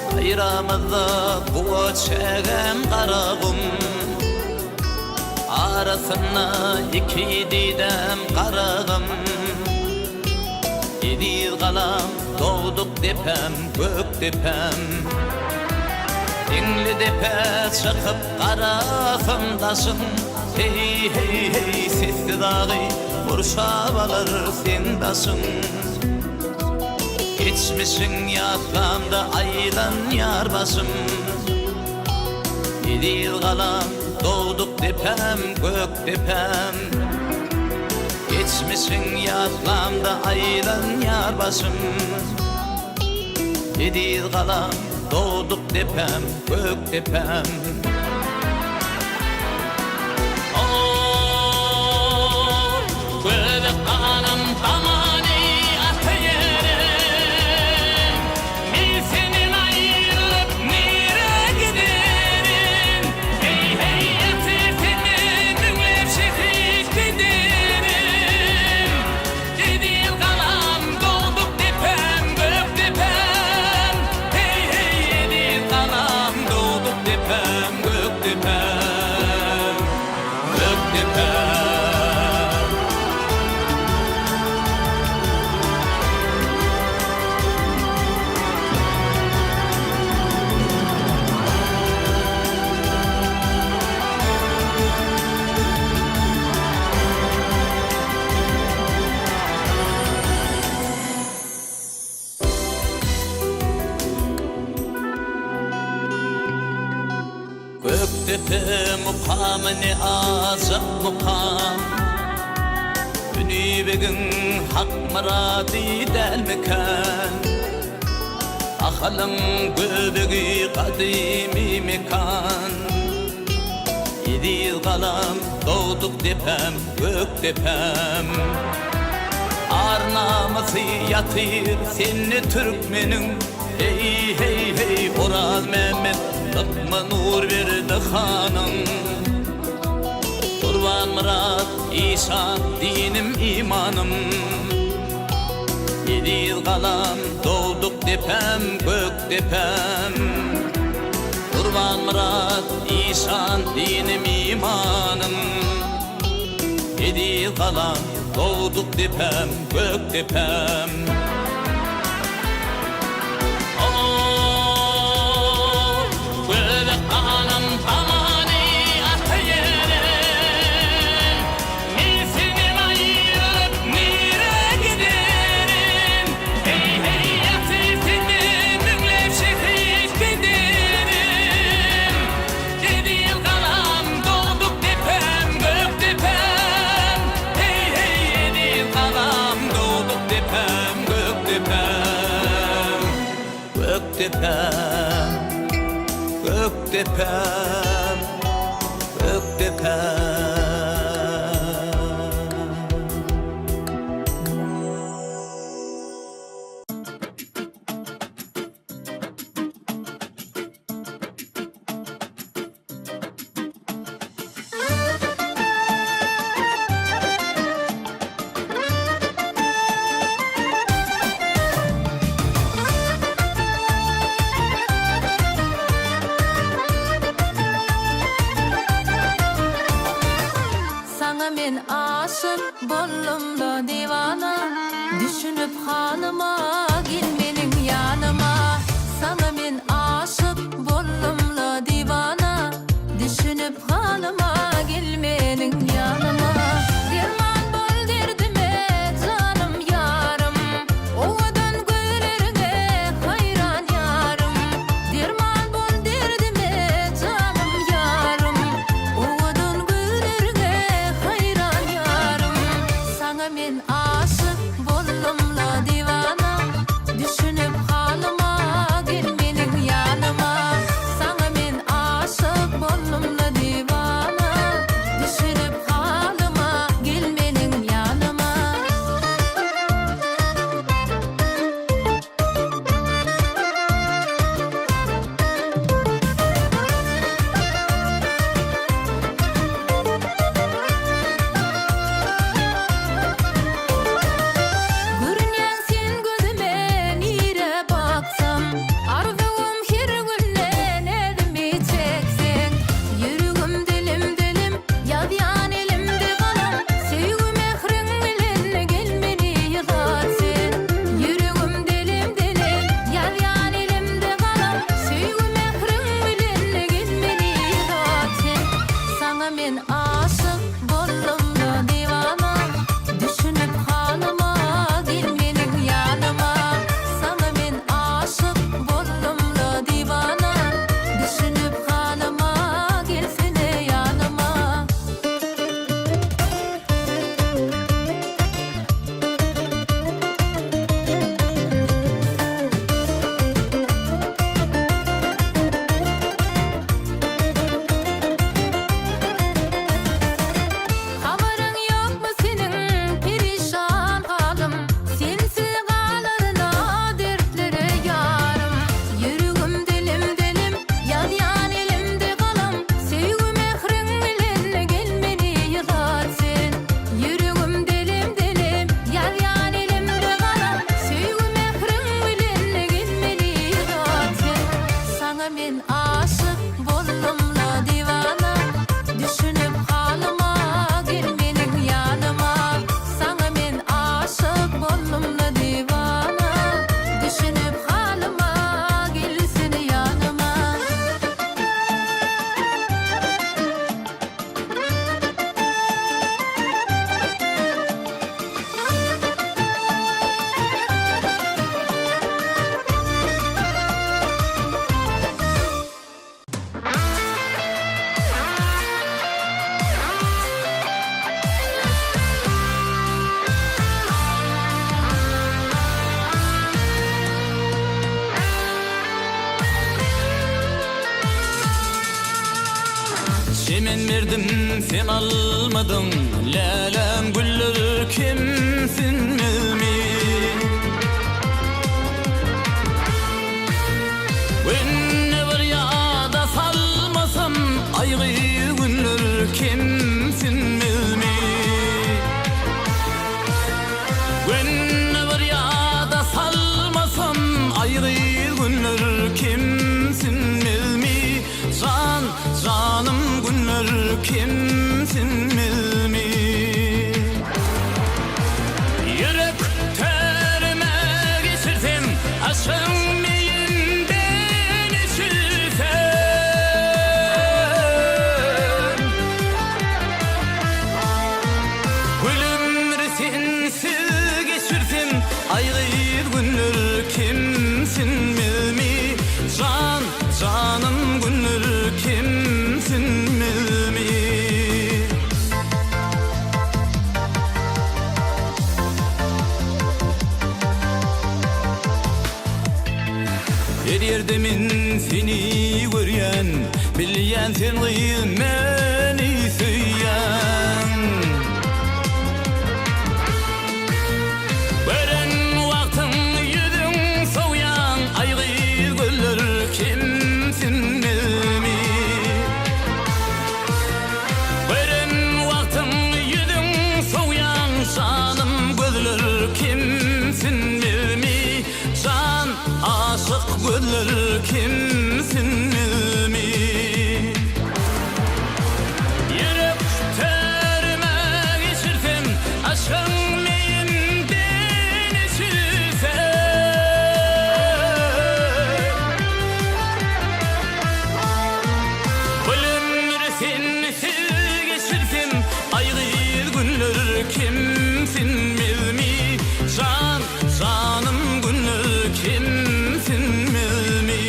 Gaýramyzda guwa çägäm Garagum. Arasynda iki didäm Garagym. Eziz galam, dogduk depäm, gök depäm. Diňli depä çykyp garasam daşyň, Heý, heý, heý, sessiz agy gurşap alar seň daşyň. Geçmişiň ýatlamda aýlanýar başym. Eziz galam, dogduk depäm, gök depäm. Geçmişiň ýatlamda aýlanýar başym. Eziz galam, dogduk depäm, gök depäm. Göbek galam damany ata ýerim. Men senden aýrylyp nirä giderin? Heý, heý, ýatyr senden müňläp şehit pederim. Eziz galam, dogduk depäm, gök depäm. Heý, heý, eziz galam, dogduk depäm, gök depäm, gök depäm. Gökdepe mukamy ne ajap mukam, Günibegiň hak myrady dälmikän? Ahalyň göbegi gadymy mekan. Eziz galam, dogduk depäm, gök depäm. Ar-namysy ýatyr sende türkmeniň, Heý, heý, heý, Orazmämmet, Lykma Nurberdi hanyň. Gurbanmyrat işan dinim imanym. Eziz galam dogduk depäm gök depäm. Gurbanmyrat işan dinim imanym. Eziz galam dogduk depäm gök depäm. Göbek galam damany ata ýerim. Men senden aýrylyp nirä giderin? Heý, heý, ýatyr senden müňläp şehit pederim. Eziz galam, dogduk depäm, gök depäm. Heý, heý, eziz galam, dogduk depäm, gök depäm. Gök depäm, gök depäm, gök depäm. Saňa men aşyk boldum-da diwana, Düşünip halyma gel meniň ýanyma. Saňa men aşyk boldum-la diwana, Düşünip halyma gel meniň ýanyma. Derman bol derdime janym ýarym, Owadan gözleriňe haýran ýarym. Derman bol derdime janym ýarym, Owadan gözleriňe haýran ýarym. Saňa men aşyk boldum-la diwana. Çemen berdim sen almadyň Läläm güller kemsinmezmi Günde bir ýada salmasam Aýgy günler kemsinmezmi Günde bir ýada salmasam Aýgy günler kemsinmezmi Jan, janym günler kemsinmezmi? Ýürek törüme geçirsem, Aşyň meýinden içilsem. Gül ömri sensiz geçirsem, Aý-gyz günler kemsinmezmi? Jan, Janym günler kemsinmezmi? Her ýerde men seni görýän, Bilýän sen gyz meni söýýän. Gören wagtyň ýüzüň sowýaň, Aý gyz gözler kemsinmezmi? Gören wagtyň ýüzüň sowýaň, Janym gözler kemsinmezmi? Jan aşyk gözler kemsinmezmi? Ýürek törüme geçirsem, Aşgyň meýinden içilsem. Gül ömri sensiz geçirsem, Aý gyz günler kemsinmezmi? Jan, janym günler kemsinmezmi?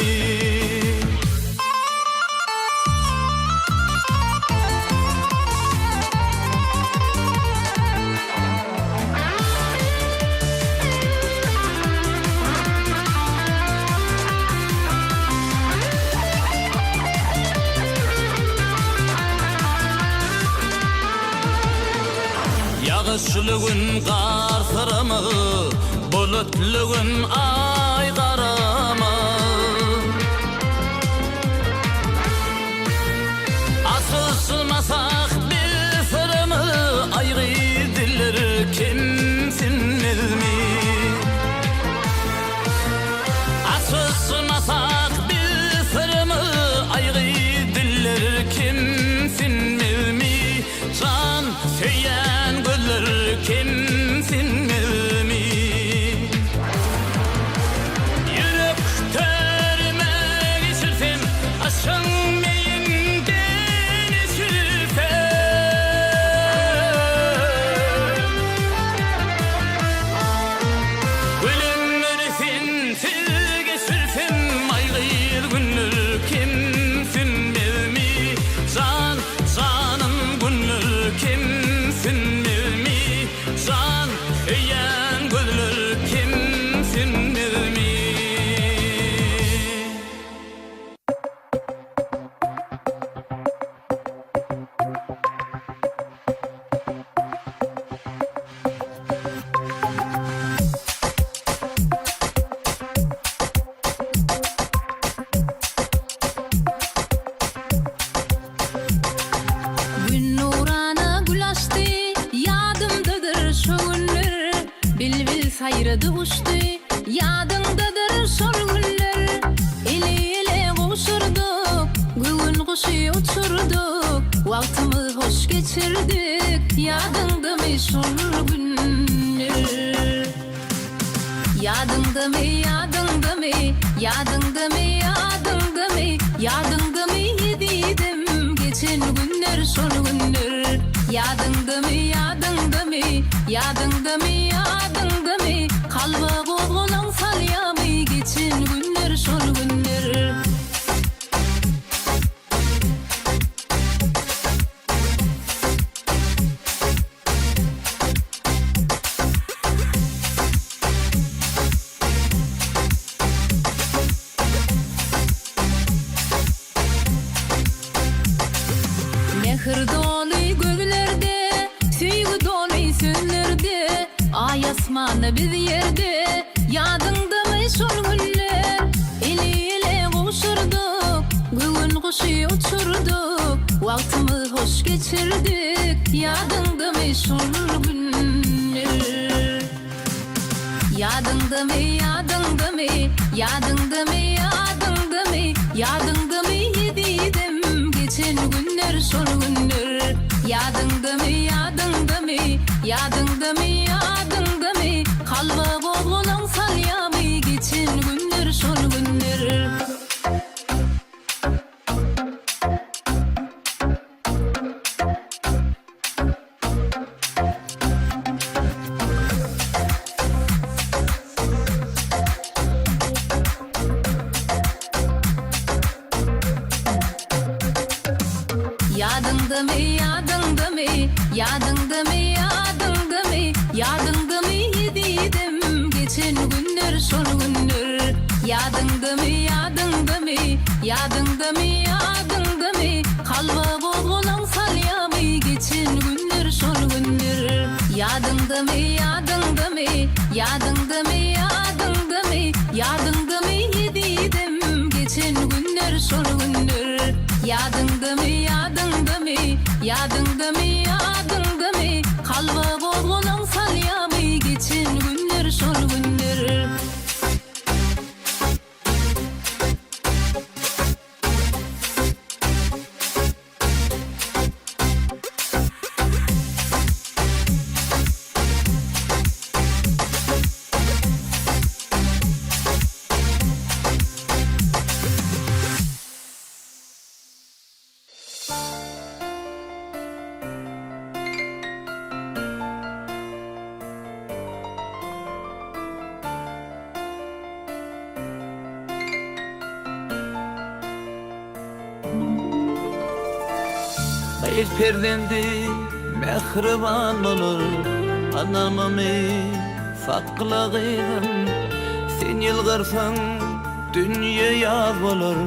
Ýagyşly gün gar syramaz, bulutly gün aý garamaz. Açyşmasak biz syrymyz, aýgy diller kemsinmezmi? Açyşmasak biz syrymyz, aýgy diller kemsinmezmi? Jan söýýän gözler kemsinmezmi? Ýürek törüme geçirsem, Aşgyň meýinden içilsem. Gül ömri sensiz geçirsem, Aý-gyz günler kemsinmezmi? Jan, janym günler kemsinmezmi? Jan söýýän gözler kemsinmezmi? Gün nurana gül açdy, Ýadymdadyr şo günler. Bilbil saýrady uçdy, Ýadyňdadyr şol günler. Eli-ele gowşurdyk, Göwün guşy uçurdyk. Wagtymyz hoş geçirdik, Ýadyňdamy şol günler? Ýadyňdamy, ýadyňdamy, ýadyňdamy, ýadyňdamy, ýadyňdamy ezizim, geçen günler şol günler. Ýadyňdamy, ýadyňdamy, ýadyňdamy, ýadyňdamy, kalba gozgalaň salýamy geçen günler şol günler. Mähir doly gözlerde, söýgi doly sözlerde, Aý asmanda biz ýerde, ýadyňdamy şol günler? Eli-ele gowşurdyk, göwün guşy uçurdyk, Wagtymyz hoş geçirdik, ýadyňdamy şol günler? Ýadyňdamy, ýadyňdamy, ýadyňdamy, ýadyňdamy, ýadyňdamy ezizim, geçen günler şol günler. Ýadyňdamy, ýadyňdamy, ýadyňdamy, ýadyňdamy, kalba gozgalaň salýamy geçen günler şol günler. Ýadyňdamy, ýadyňdamy, ýadyňdamy, ýadyňdamy, ýadyňdamy ezizim, geçen günler şol günler. Ýadyňdamy, ýadyňdamy, ýadyňdamy, ýadyňdamy, kalba gozgalaň salýamy geçen günler şol günler. Ýadyňdamy, ýadyňdamy, ýadyňdamy, ýadyňdamy, ýadyňdamy ezizim, geçen günler şol günler. Ýadyňdamy, ýadyňdamy, ýadyňdamy, ýadyňdamy, kalba gozgalaň salýamy geçen günler şol günler. Gyz perzendi mähriban bolar, Anamymy sakla gyzym. Sen ýylgyrsaň dünýe ýaz bolar,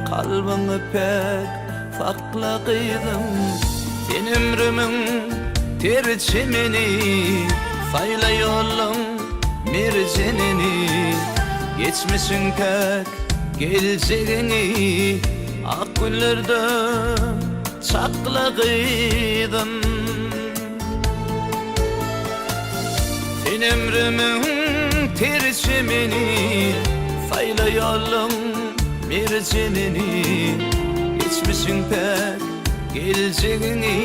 Kalbyňy päk sakla gyzym. Sen ömrümiň ter çemeni, Saýla ýoluň merjenini. Geçmişiň päk, geljegiňi Ak günlerde çakla gyzym. Sen ömrümiň ter çemeni, Saýla ýoluň merjenini. Geçmişiň päk, geljegiňi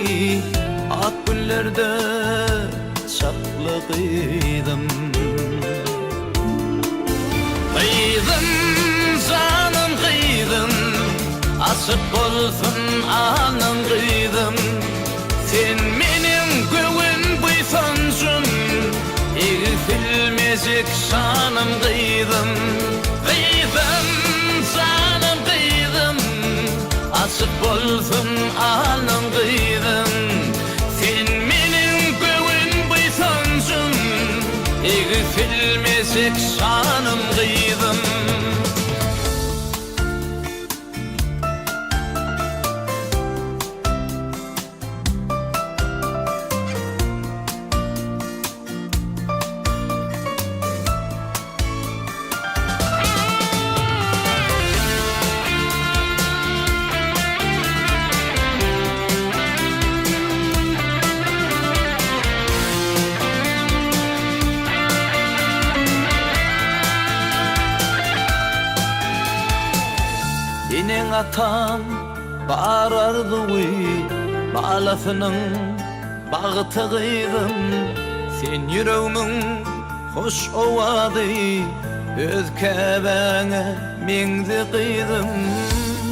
Ak günlerde çakla gyzym. Gyzym, janym gyzym, Açyk bolsun alnyň gyzym. Sen meniň göwün buýsanjym, Egsilmejek şanym gyzym. Gyzym, janym gyzym, Açyk bolsun alnyň gyzym. Sen meniň göwün buýsanjym, Egsilmejek şanym gyzym. Eneň-ataň bar arzuwy balasynyň bagty gyzym sen ýüregmiň hoş owazy öz käbäňe meňze gyzym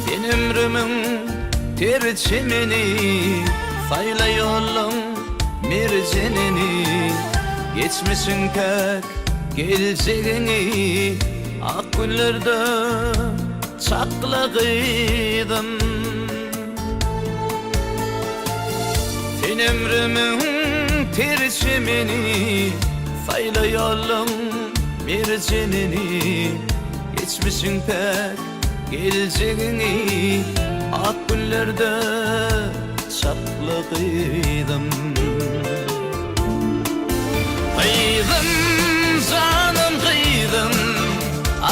sen ömrümiň ter çemeni saýla ýoluň merjenini geçmişiň päk geljegiňi ak günlerde çakla gyzym. Sen ömrümiň ter çemeni, Saýla ýoluň merjenini. Geçmişiň päk, geljegiňi Ak günlerde. saçakly gyzym. Gyzym, janym gyzym,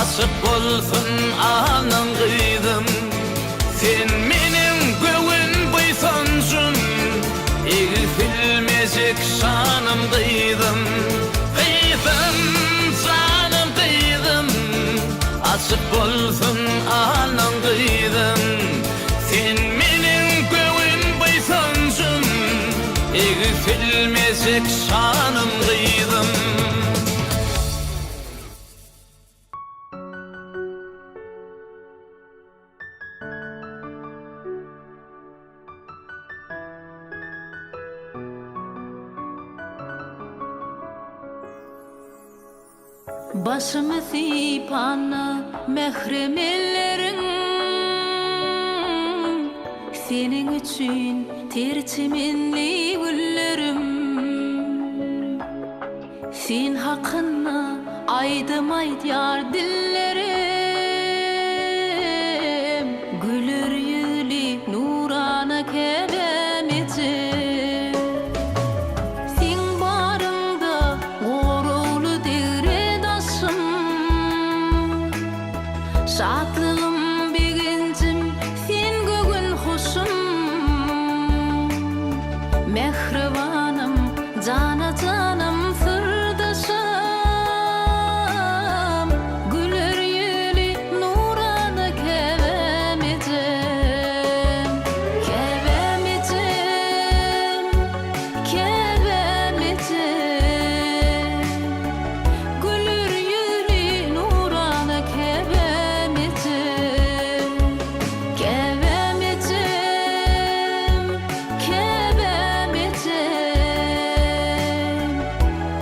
Açyk bolsun alnyň gyzym. Sen meniň göwün buýsanjym, Egsilmejek şanym gyzym. Gyzym, janym gyzym, Açyk bolsun alnyň gyzym. Sen meniň göwün buýsanjym, Egsilmejek şanym gyzym. Başymy sypanda mährem elleriň, Seniň üçin ter çemenli güllerim. Sen hakynda aýdym aýdýar dillerim, Güler ýüzli nurana käbäm ejem. Seň baryňda goragly degre daşym, Şatlygym, begenjim, sen göwün hoşum. Mähribanym, jana-janym syrdaşym, Güler ýüzli nurana käbäm ejem. Käbäm ejem, käbäm ejem. Güler ýüzli nurana käbäm ejem. Käbäm ejem, käbäm ejem.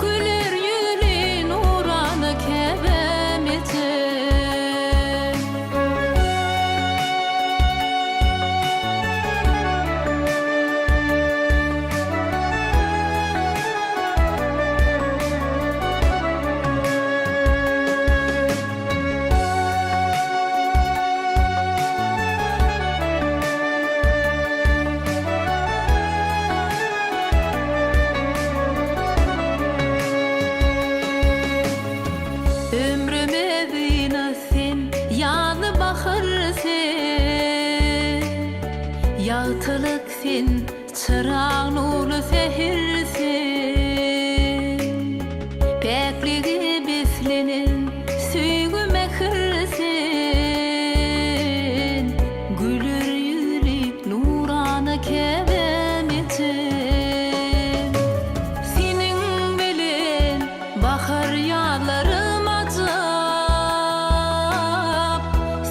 Güler ýüzli nurana käbäm ejem. Ömrüme zyna sen, ýazly bahar sen, Ýagtylyk sen, çyrag nurly säher sen. Päklige beslenen söýgi mähir sen, Güler ýüzli nurana käbäm ejem. Seniň bilen bahar ýazlarym ajap,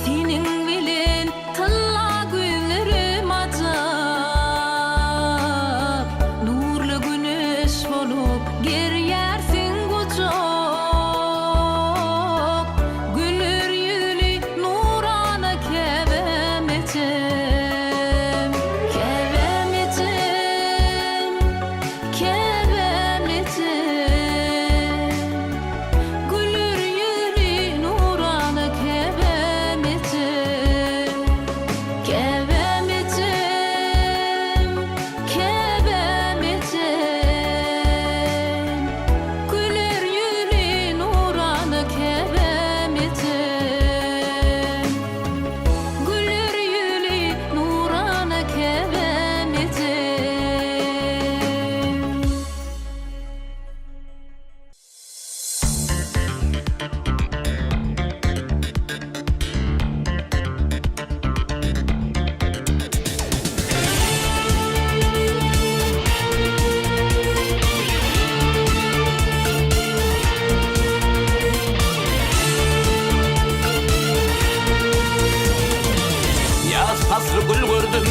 Seniň bilen Tylla güýzlerim ajap, Nurly güneş bolup gerýärsiň gujak. Güler ýüzli nurana käbäm ejem. Käbäm ejem, käbäm ejem. Güler ýüzli nurana käbäm ejem, Käbäm ejem, käbäm ejem. Güler ýüzli nurana käbäm ejem, Güler ýüzli nurana käbäm ejem. Ýaz pasly gül gördüm,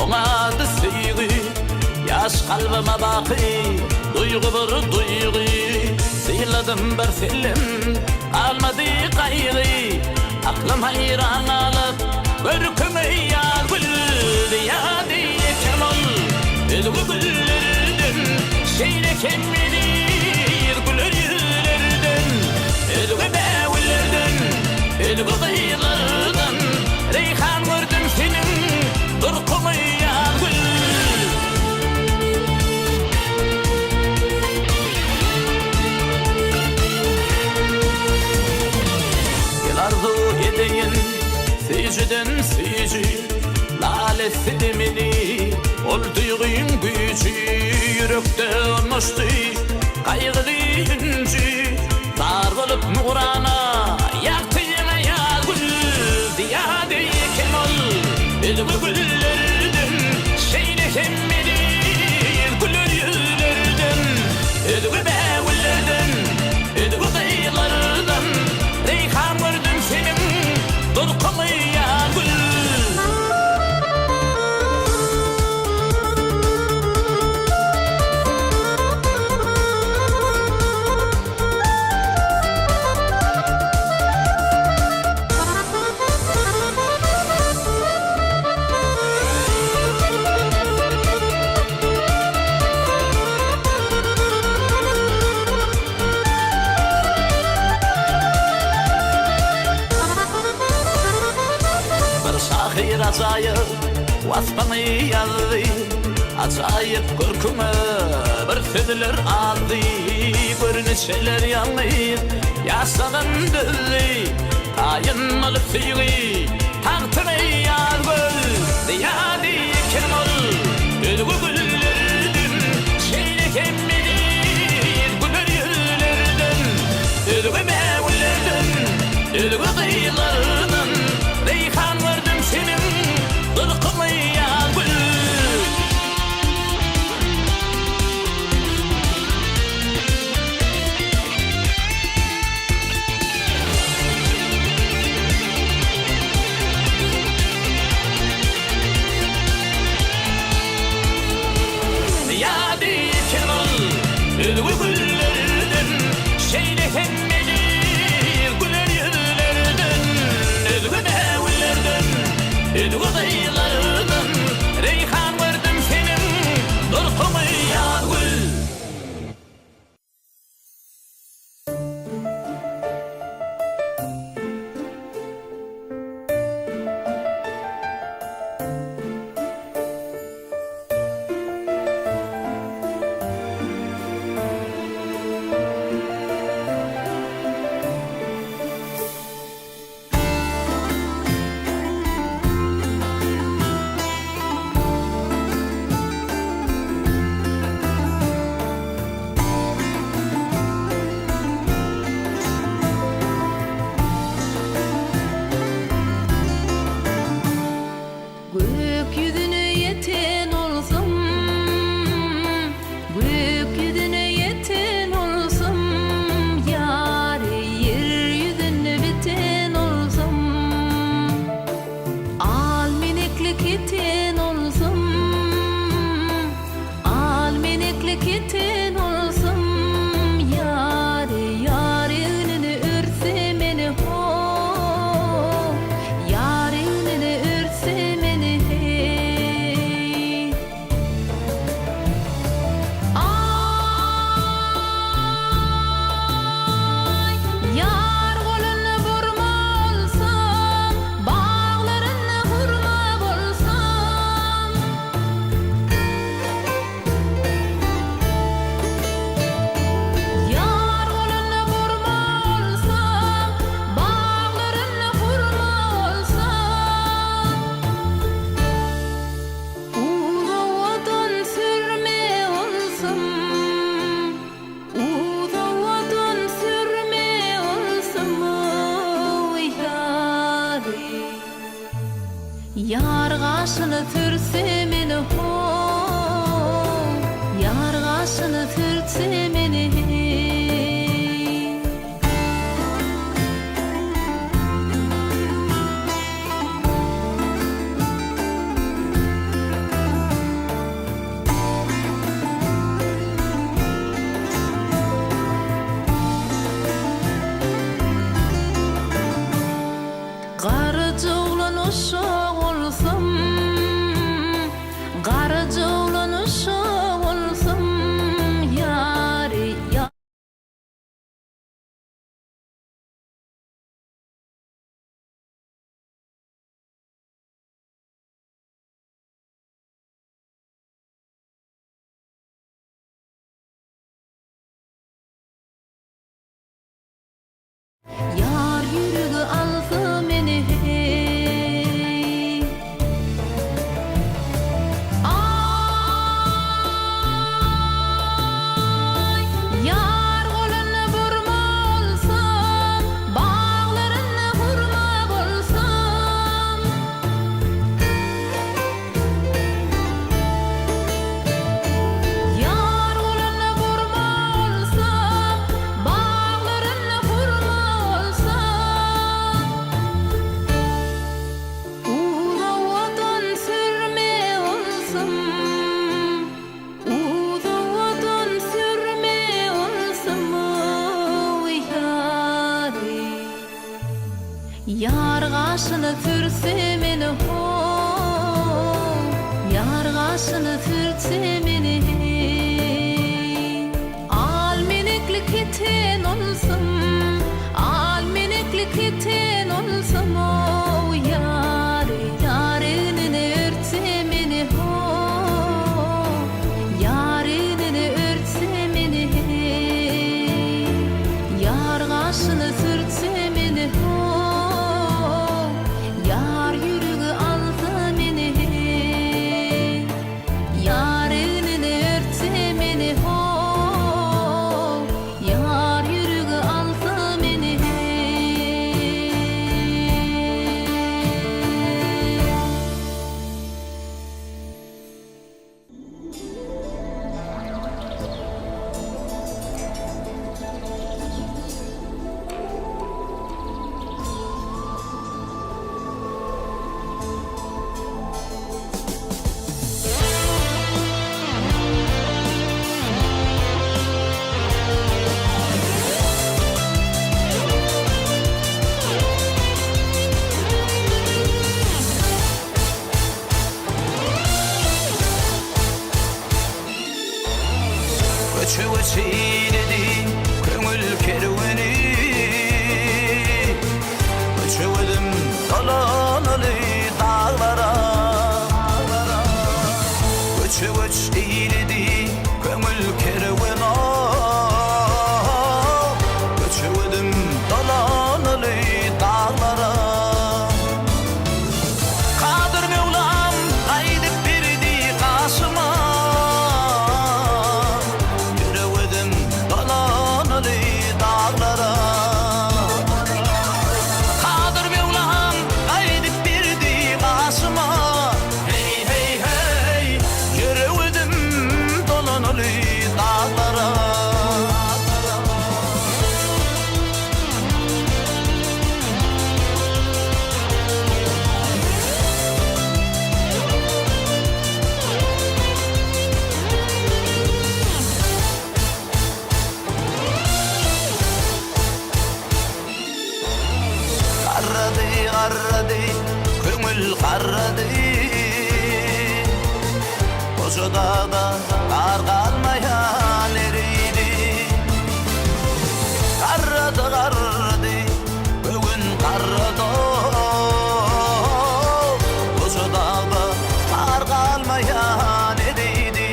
oň ady söýgi. Ýaş kalbyma baky duýgy bir duýgy. Syladym bir sellem, galmady gaýgy. Aklym haýran galyp, görküňe ýaz gül Zyýady eken ol özge güllerden, Şeýle hem eziz güler ýüzlerden, Özge bägüllerden, özge gyzlardan, Reýhan gördüm seniň durkuňy ýaz gül. süýji Lal etsedi meni ol duýgyň güýji Ýürekde ornaşdy gaýgyly ünji Zar bolup nurana ýagty ýa gül Zyýada eken ol özge güllerden Şeýle hem eziz güler ýüzlerden Özge bägüllerden, özge gyzlardan Reýhan gördüm seniň durkuňy ýa gül. Bir şahyr ajaýyp waspyňy ýazdy, Ajaýyp görküňe bir sözler azdy, Görnüşeler ýalňyz ýaşlygym düzdi, Taýyn bolup söýgi tagtyna ýaz gül. Zyýady eken ol özge güllerden, Şeýle hem eziz güler ýüzlerden, Özge bägüllerden, özge gyzlardan, Reýhan gördüm seniň durkuňy ýaz gül. Zyýady eken ol özge güllerden, Şeýle hem eziz güler ýüzlerden, Özge bägüllerden, özge gyzlardan, Reýhan gördüm seniň durkuňy ýaz gül. Gök ýüzüne ýeten bolsam, Gök ýüzüne ýeten bolsam, Ýary ýer ýüzünde biten bolsam, Al menekli keten bolsam, Al menekli keten bolsam, Ýary ýar egnini örtse meni ho, Ýar egnini örtse meni heý. Aý, ýar golunda burma bolsam, Baglarynda hurma bolsam. Ýar golunda burma bolsam, Baglarynda hurma bolsam. Uzawadan sürme bolsam, Uzawadan sürme bolsam, oý, ýary. Ýar gaşyny sürse meni ho, Ýar gaşyny sürtse meni heý. Garaja oglan uşak bolsam. gaşyny sürtse meni how, Ýar gaşyny sürtse meni heý. Al menekli keten olsam, Al menekli keten olsam-ow, Ýar, ýar egnini örtse meni how, Ýar egnini örtse meni heý. Ýar gaşyny sürtse meni how, Ýar ýüregi alsa meni heý. Ýar egnini örtse meni how, Ýar ýüregi alsa meni heý. Göçe-göç eýledi köňül kerweni, Göçe-gözüm dolanaly daglara. Göçe-göç eýledi köňül kerweni, Göçe-gözüm dolanaly daglara. Kadyr Möwlam gaýdyp berdi gaşyma, Ýüregim dolanaly daglara. Kadyr Möwlam gaýdyp berdi gaşyma, Heý, heý, heý, ýüregim dolanaly daglara. Garrady, garrady, köňül garrady. Goja dagda gar galmaýan eridi. Garrady, garrady, göwün garrady. Goja dagda gar galmaýan eridi.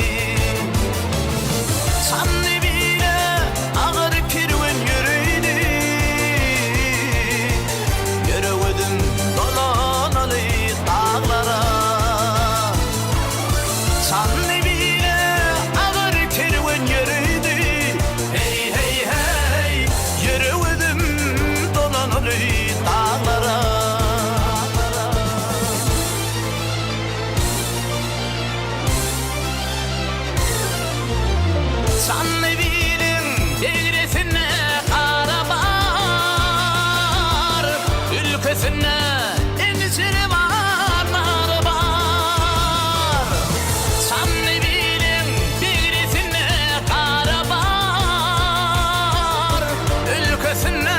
Çandy bile agyr kerwen ýöredi. Ýörewedim dolanaly daglara. Çandy bile agyr kerwen ýöredi. Heý, heý, heý, ýörewedim dolanaly daglara. Çandy biliň degresinde gara bar, Ülkesinde injiri bar, nary bar. Çandy biliň degresinde gara bar, Ülkesinde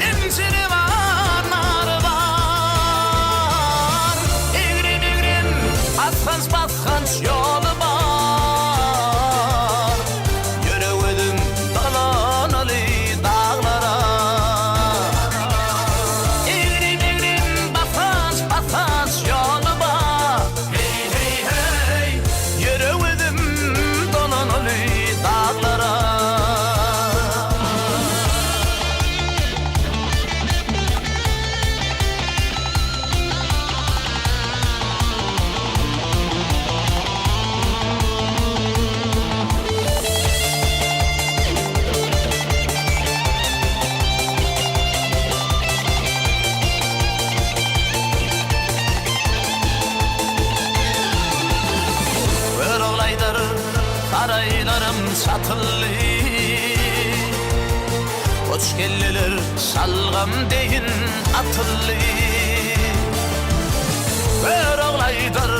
injiri bar, nary bar. Egrim-egrim, basganç-basganç ýoly bar. Ýörewedim dolanaly daglara. Egrim-egrim, basganç-basganç ýoly bar. Heý, heý, heý, ýörewedim dolanaly daglara. Göroglaýdyr saraýlarym çatyldy, Goç geldiler şalgam deýin atyldy. Göroglaýdyr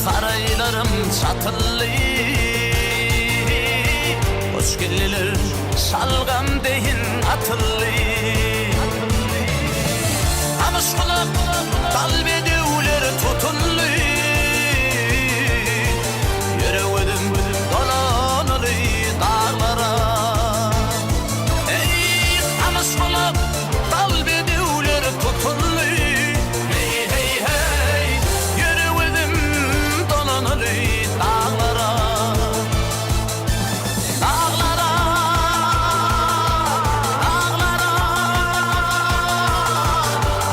saraýlarym çatyldy, Goç geldiler şalgam deýin atyldy. Gamyş gulak. Dal bedewler tutuldy. Ýüregim dolanaly daglara. Eý, tanyş gulak, dal bedewler tutuldy. Heý, heý, heý, ýüregim dolanaly daglara. Daglara, daglara,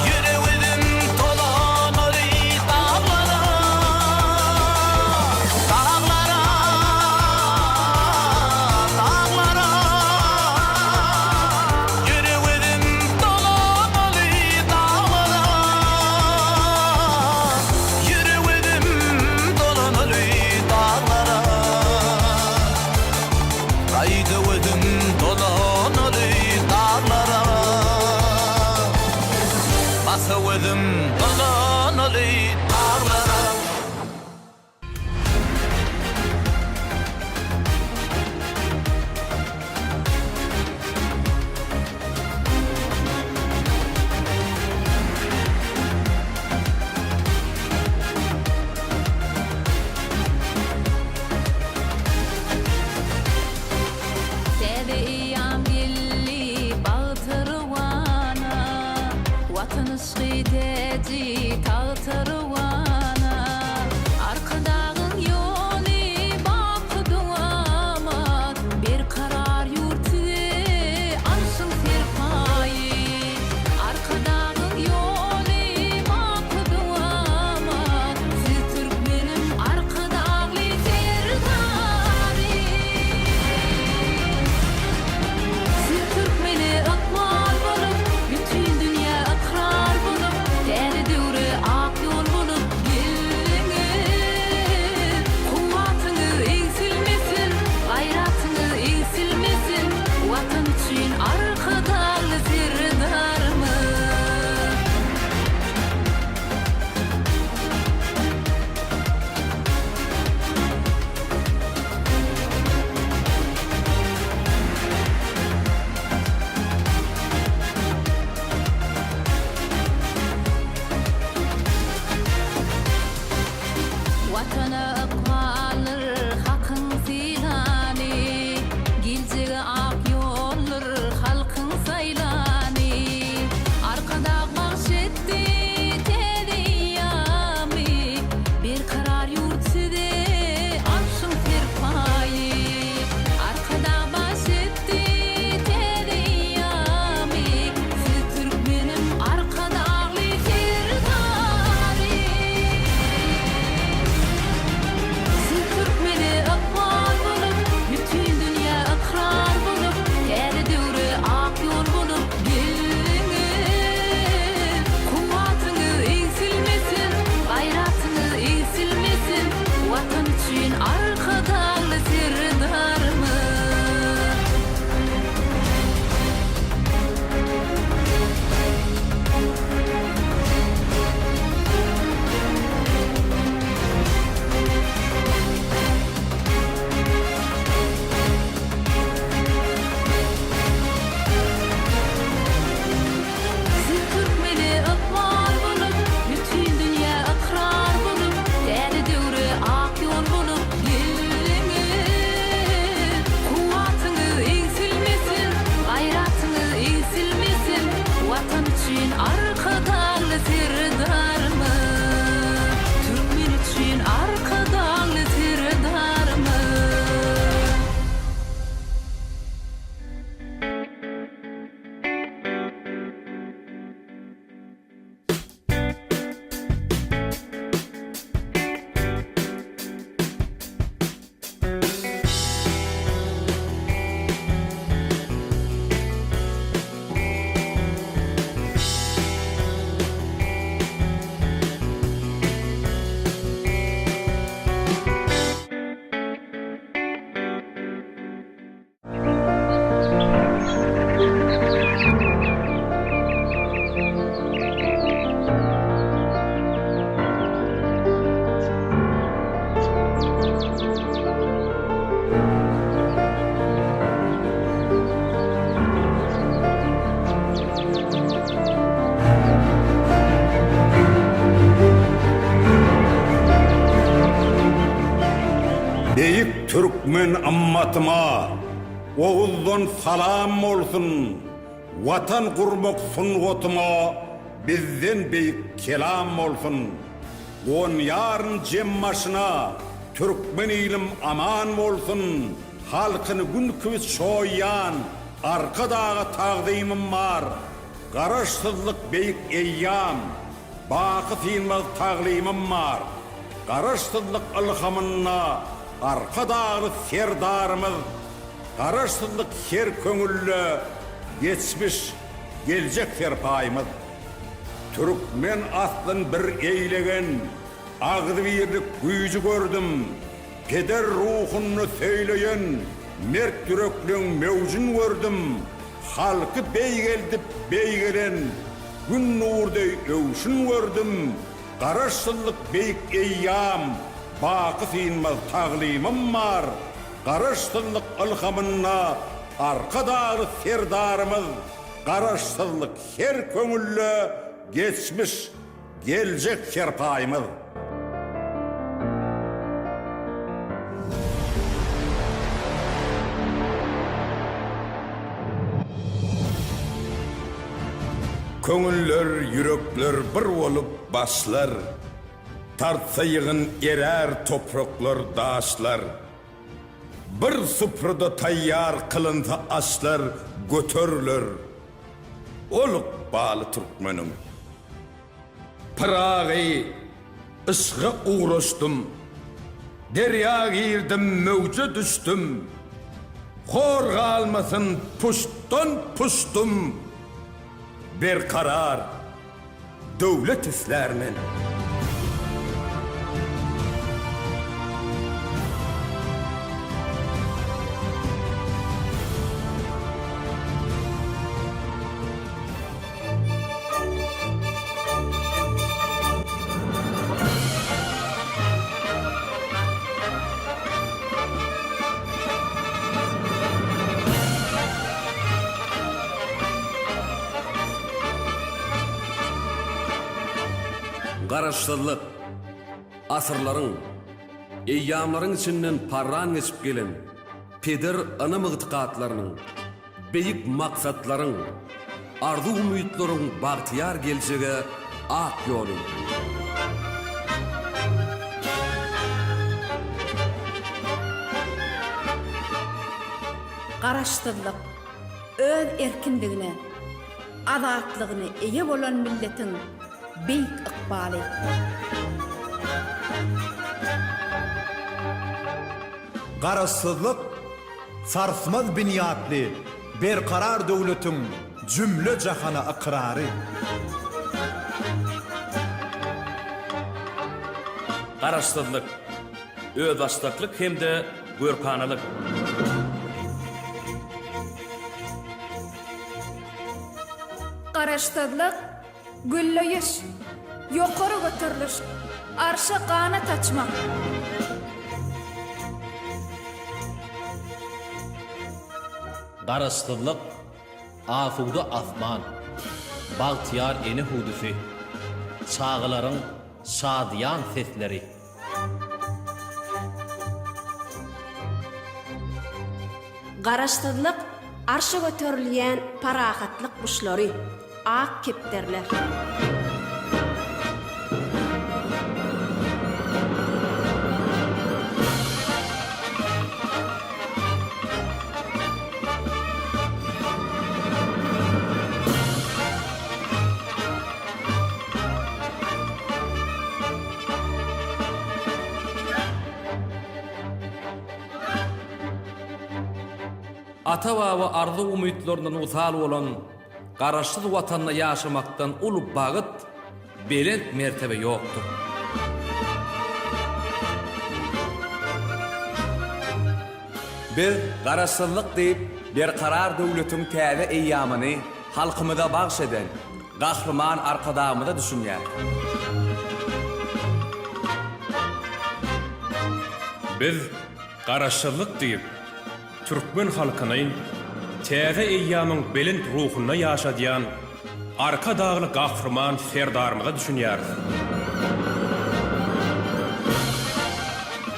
ýüregim dolanaly. Beýik türkmen ymmatyma Oguzdan salam bolsun, Watan gurmak sungatyma Bizden beýik kelam bolsun. Gonýaryn jem başyna, Türkmen ilim aman bolsun, Halkyny gün kibi çoýýan Arkadaga tagzymym bar. Garaşsyzlyk beýik eýýam, Baky synmaz taglymym bar. Garaşsyzlyk ylhamynda Arkadagly Serdarymyz, Garaşsyzlyk her köňülde geçmiş, geljek serpaýymyz. Türkmen aslyn bir eýlegen agzybirlik güýji gördüm, Peder ruhuny söýleýen mert ýürekleň möwjün gördüm, Halky beýgeldip beýgelen Gün nur deý öwşün gördüm, Garaşsyzlyk beýik eýýam, baky synmaz taglymym bar, Garaşsyzlyk ylhamynda Arkadagly Serdarymyz, Garaşsyzlyk her köňülde geçmiş, geljek serpaýymyz. Köňüller, ýürekler bir bolup başlar, Tartsa ýygyn erär topraklar, daşlar. Bir suprada taýýar kylynsa aşlar, Göteriler ol ykbaly türkmeniň. Pyragy, yşga ugraşdym, Derýa girdim, möwje düşdüm, Hor galmasyn puştdan puşdum, Berkarar döwlet islär men. Garaşsyzlyk, asyrlaryň, eýýamlaryň içinden parran geçip gelen peder ynam-ygtykatlarynyň, Beýik maksatlaryň, arzuw-umytlaryň bagtyýar geljege ak ýoly. Garaşsyzlyk, öz erkinligine, azatlygyna eýe bolan milletiň beýik ykbaly. Garaşsyzlyk sarsmaz binýatly Berkarar döwletiň jümle-jahana ykrary. Garaşsyzlyk, özbaşdaklyk hem-de görkanalyk. Garaşsyzlyk, Gülleýiş, ýokary göteriliş, arşa ganat açmak. Garaşsyzlyk, asuda asman, bagtyýar ene hüwdüsi, çagalaryň şadyýan sesleri. Garaşsyzlyk, arşa göterilýän parahatlyk guşlary, ak kepderiler. Ata-baba arzuw-umytlaryndan wysal bolan Garaşsyz Watanda ýaşamakdan uly bagt, belent mertebe ýokdur. Biz Garaşsyzlyk diýip, Berkarar döwletiň täze eýýamyny halkymyza bagyş eden Gahryman Arkadagymyza düşünýäris. Biz Garaşsyzlyk diýip, türkmen halkyny täze eýýamyň belent ruhunda ýaşadýan Arkadagly Gahryman Serdarymyza düşünýäris.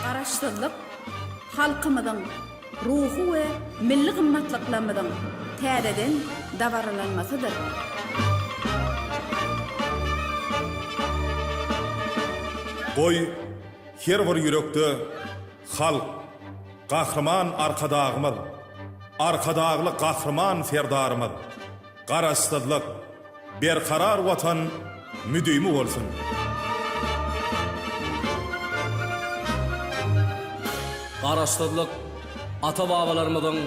Garaşsyzlyk. halkymyzyň ruhy we milli gymmatlyklarymyzyň täzeden dabaralanmasydyr. Goý, her bir ýürekde Halk, Gahryman Arkadagymyz, Arkadagly Gahryman Serdarymyz, Garaşsyzlyk, Berkarar Watan müdimi bolsun! Garaşsyzlyk ata-babalarymyzyň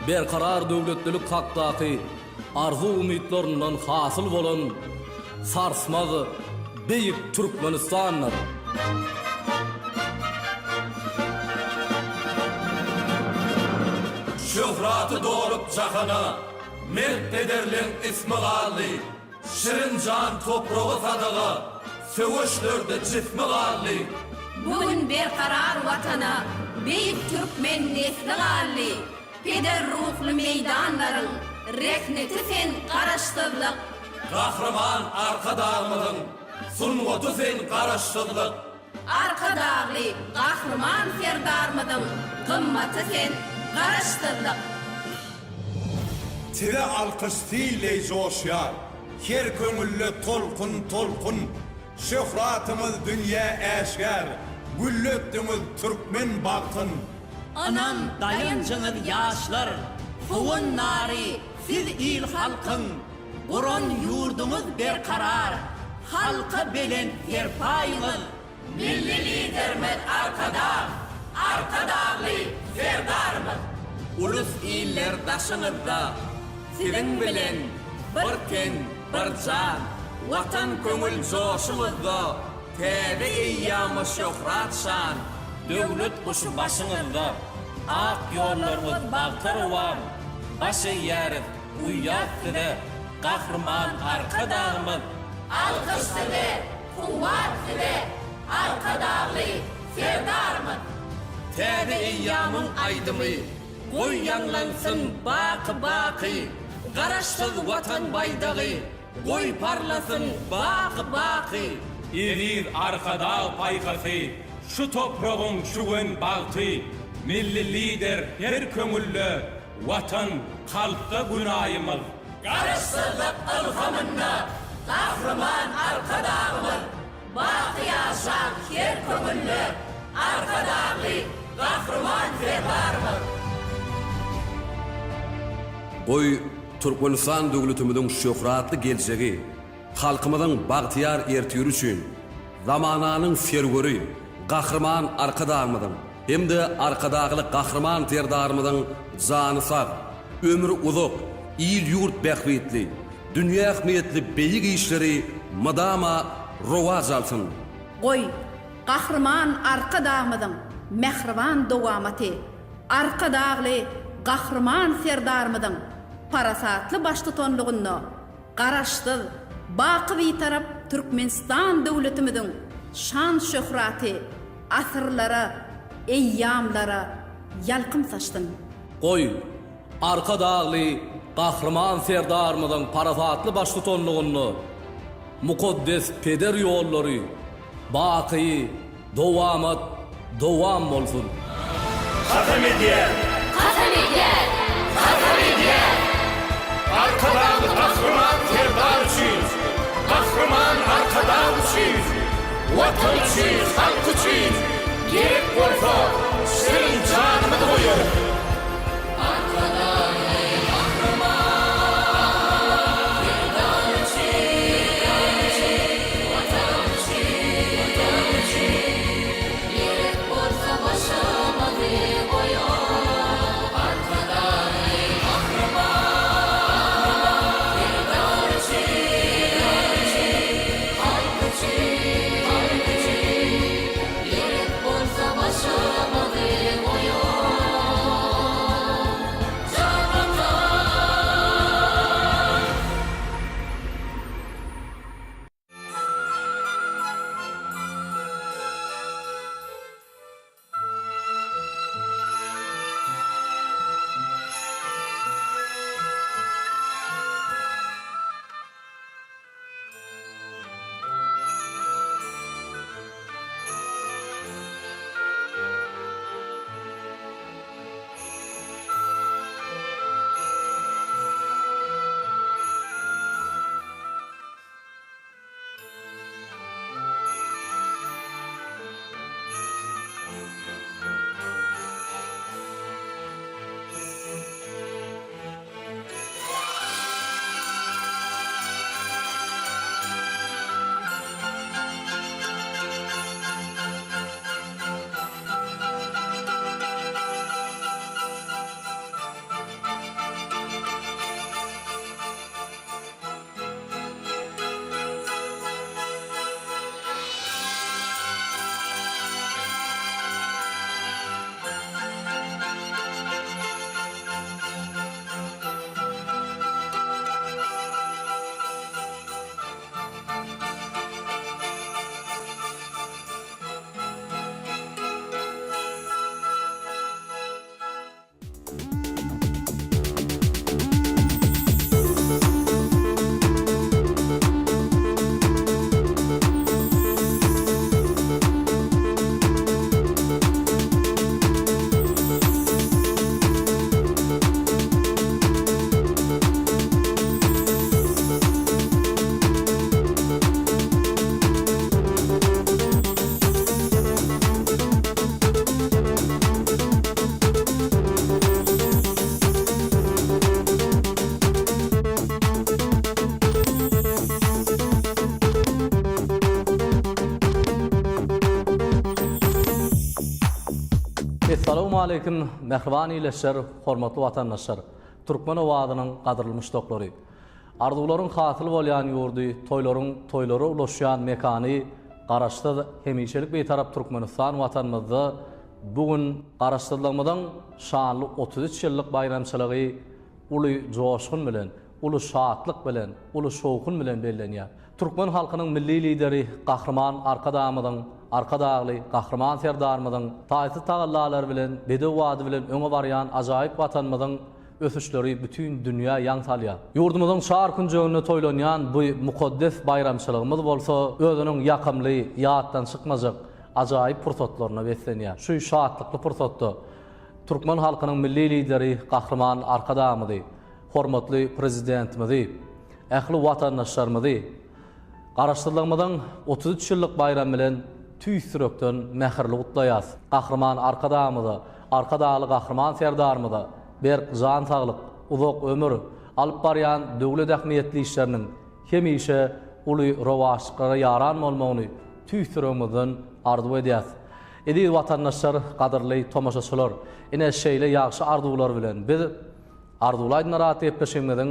berkarar döwletlilik hakdaky arzuw-umytlaryndan hasyl bolan sarsmaz beýik Türkmenistandyr. Şöhraty dolup jahana, Mert pederleň ismi galdy. Şirin jan topraga sadaga, Söweşlerde jismi galdy. Bu gün berkarar Watana beýik türkmen nesli galdy. Peder ruhly meýdanlaryň rehneti sen Garaşsyzlyk! Gahryman Arkadagymyzyň sungaty sen Garaşsyzlyk! Arkadagly Gahryman Serdarymyzyň gymmaty sen Garaşsyzlyk! Size alkyş sil deý joşýar, Her köňülde tolkun-tolkun. Şöhratyňyz dünýä äşgär, Gülletdiňiz türkmen bagtyn. Ynam daýanjyňyz ýaşlar, howandary siz il-halkyň, Guran ýurduňyz berkarar, halka belent serpaýyňyz. Milli Liderimiz Arkadag, Arkadagly Serdarymyz! Ulus-iller daşyňyzda, siziň bilen bir ten, bir jan, Watan köňül joşuňyzda, täze eýýama şöhrat-şan. Döwlet guşy başyňyzda, ak ýollaryňyz bagta rowan, Baş egýäris, uýýas size, Gahryman Arkadagymyz! Alkyş size, kuwwat size, Arkadagly Serdarymyz! Täze eýýamyň aýdymy, goý ýaňlansyn baky-baky, Garaşsyz Watan baýdagy, goý parlasyn baky-baky! Eziz Arkadag paýhasy, şu topragyň çüwen bagty, Milli Lider her köňülde, Watan, kalpda Günaýymyz. Garaşsyzlyk ylhamynda Gahryman Arkadagymyz baky ýaşaň her köňülde Arkadagly Gahryman Serdarymyz. Goý, Türkmenistan döwletimiziň şöhratly geljegi, halkymyzyň bagtyýar ertiri üçin zamananyň serweri Gahryman Arkadagymyzyň hem-de Arkadagly Gahryman Serdarymyzyň jany sag, ömri uzak, il-ýurt bähbitli, dünýä ähmiýetli beýik işleri mydama rowaç alsyn! Goý, Gahryman Arkadagymyzyň mähriban dowamaty, Arkadagly Gahryman Serdarymyzyň parasatly baştutanlygynda Garaşsyz, baky Bitarap Türkmenistan döwletimiziň şan-şöhraty asyrlara, eýýamlara ýalkym saçsyn! Goý, Arkadagly Gahryman Serdarymyzyň parasatly baştutanlygynda mukaddes peder ýollary baky dowamat dowam bolsun! Kasam edýän! Kasam edýän! Kasam edýän! Arkadagly Gahryman Serdar üçin! Gahryman Arkadag üçin! Watan üçin, halk üçin! Gerek bolsa, şirin janymyzy goýarys! Arkadagly Gahryman Serdar üçin! Watan üçin! Gerek bolsa başymyzy goýarys! Arkadagly Gahryman Serdar üçin! Halk üçin! Gerek bolsa başymyzy goýarys! Assalamualeýkum mähriban ildeşler, hormatly watandaşlar, Türkmen owazynyň gadyrly muşdaklary. Arzuwlaryň hasyl bolýan ýurdy, toýlaryň toýlara ulaşýan mekany Garaşsyz, hemişelik Bitarap Türkmenistan Watanymyzda bu gün Garaşsyzlygymyzyň şanly 33 ýyllyk baýramçylygy uly joşgun bilen, uly şatlyk bilen, uly şowhun bilen bellenýär. Türkmen halkynyň Milli Lideri Gahryman Arkadagymyzyň, Arkadagly Gahryman Serdarymyzyň taýsyz tagallalary bilen bedew bady bilen öňe barýan ajaýyp Watanymyzyň ösüşleri bütin dünýä ýaň salýar. Ýurdumyzyň çar künjeginde toýlanýan bu mukaddes baýramçylygymyz bolsa özüniň ýakymly, ýatdan çykmajak ajaýyp pursatlaryna beslenýär. Şu şatlykly pursatda türkmen halkynyň Milli Lideri Gahryman Arkadagymyzy, hormatly Prezidentimizi, ähli watandaşlarymyzy Garaşsyzlygymyzyň 33 ýyllyk baýramy bilen tüýs ýürekden mähirli gutlaýarys. Gahryman Arkadagymyza, Arkadagly Gahryman Serdarymyza berk jan saglyk, uzak ömür, alyp barýan döwlet ähmiýetli işleriniň hemişe uly rowaçlyklara ýaran bolmagyny tüýs ýüregimizden arzuw edýäris. Eziz watandaşlar, gadyrly tomaşaçylar, ine şeýle ýagşy arzuwlar bilen biz Arzuwly aýdymlar atly gepleşigimiziň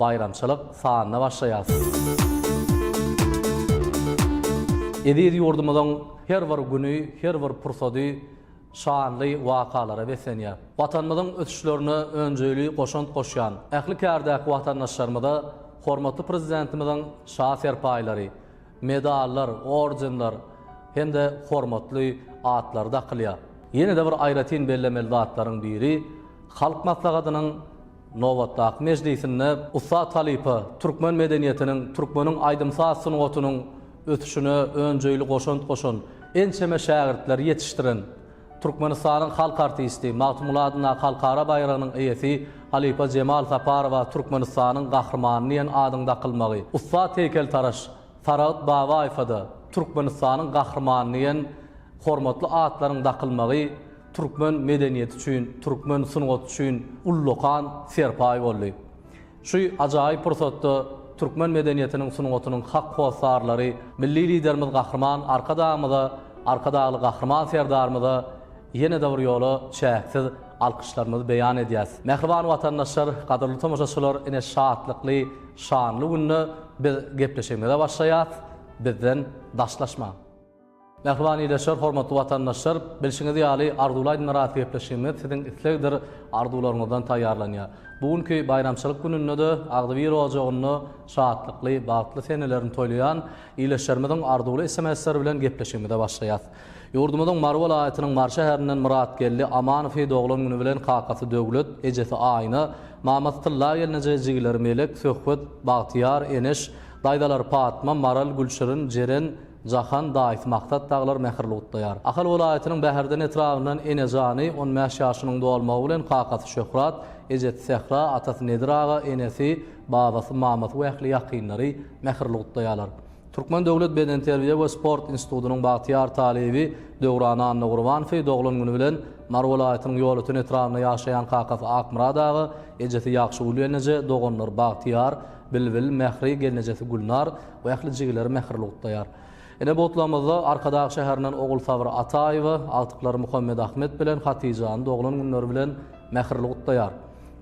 baýramçylyk sanyna başlaýarys. Eziz ýurdumyzyň her bir güni, her bir pursady şanly wakalara beslenýär. Watanymyzyň ösüşlerine önjeýli goşant goşýan ähli kärdäki watandaşlarymyza hormatly Prezidentimiziň Şa serpaýlary, medallar, ordenler hem-de hormatly atlary dakylýar. Ýene-de bir aýratyn bellemeli zatlaryň biri, Halk Maslahatynyň nobatdaky mejlisinde ussat halypa, türkmen medeniýetiniň, türkmeniň aýdym-saz sungatynyň ösüşine önjeýli goşant goşan, ençeme şägirtleri ýetişdiren, Türkmenistanyň halk artisti, Magtymguly adyndaky halkara baýragynyň eýesi halypa Jemal Saparowa Türkmenistanyň Gahrymany diýen adyň dakylmagy, ussat heýkeltaraş Saragt Babaýewe-de Türkmenistanyň Gahrymany diýen hormatly atlaryň dakylmagy türkmen medeniýeti üçin, türkmen sungaty üçin ullakan serpaý boldy. Şu ajaýyp pursatda türkmen medeniýetiniň, sungatynyň hak hossarlary Milli Liderimiz Gahryman Arkadagymyza, Arkadagly Gahryman Serdarymyza ýene-de bir ýola çäksiz alkyşlarymyzy beýan edýäs. Mähriban watandaşlar, gadyrly tomaşaçylar, ine şatlykly, şanly günde biz gepleşigimize başlaýas. Bizden daşlaşmaň! Mähriban ildeşler, hormatly watandaşlar! Bilşiňiz ýaly, Arzuwly aýdymlar atly gepleşigimiz siziň islegdir arzuwlaryňyzdan taýýarlanýar. Bu günki baýramçylyk gününde-de agzybir ojagynda şatlykly, bagtly senelerini toýlaýan ildeşlerimiziň arzuwly SMS-leri bilen gepleşigimize başlaýas. Ýurdumyzyň Mary welaýatynyň Mary şäherinden Myratgeldi Amanowy doglan güni bilen kakasy Döwlet, ejesi Aýna, mamasy Tylla gelneje, jigileri Melek, Söhbet, Bagtyýar, Eneş, daýzalary Patma, Maral, Gülşirin, Jeren, Jahan, daýysy Maksat dagylar mähirli gutlaýar. Ahal welaýatynyň Bäherden etrabyndan Enejany on bäş ýaşynyň dolmagy bilen kakasy Şöhrat, ejesi Sähra, atasy Nedir aga, enesi, babasy, mamasy we ähli ýakynlary mähirli gutlaýarlar. Türkmen döwlet bedenterbiýe we sport institutynyň bagtyýar talyby Döwran Annagurbanowy doglan güni bilen Mary welaýatynyň Ýolöten etrabynda ýaşaýan kakasy Akmyrat aga, ejesi Ýagşygül gelneje, doganlary Bagtyýar, Bilbil, Mähri, gelnejesi Gülnar, we ähli jigileri mähirli gutlaýar. Ene butlamyzda Arkadag şäherinden Ogulsabyr Ataýewa, agtyklary Muhammet Ahmet bilen Hatyjany doglan günleri bilen mähirli gutlaýar.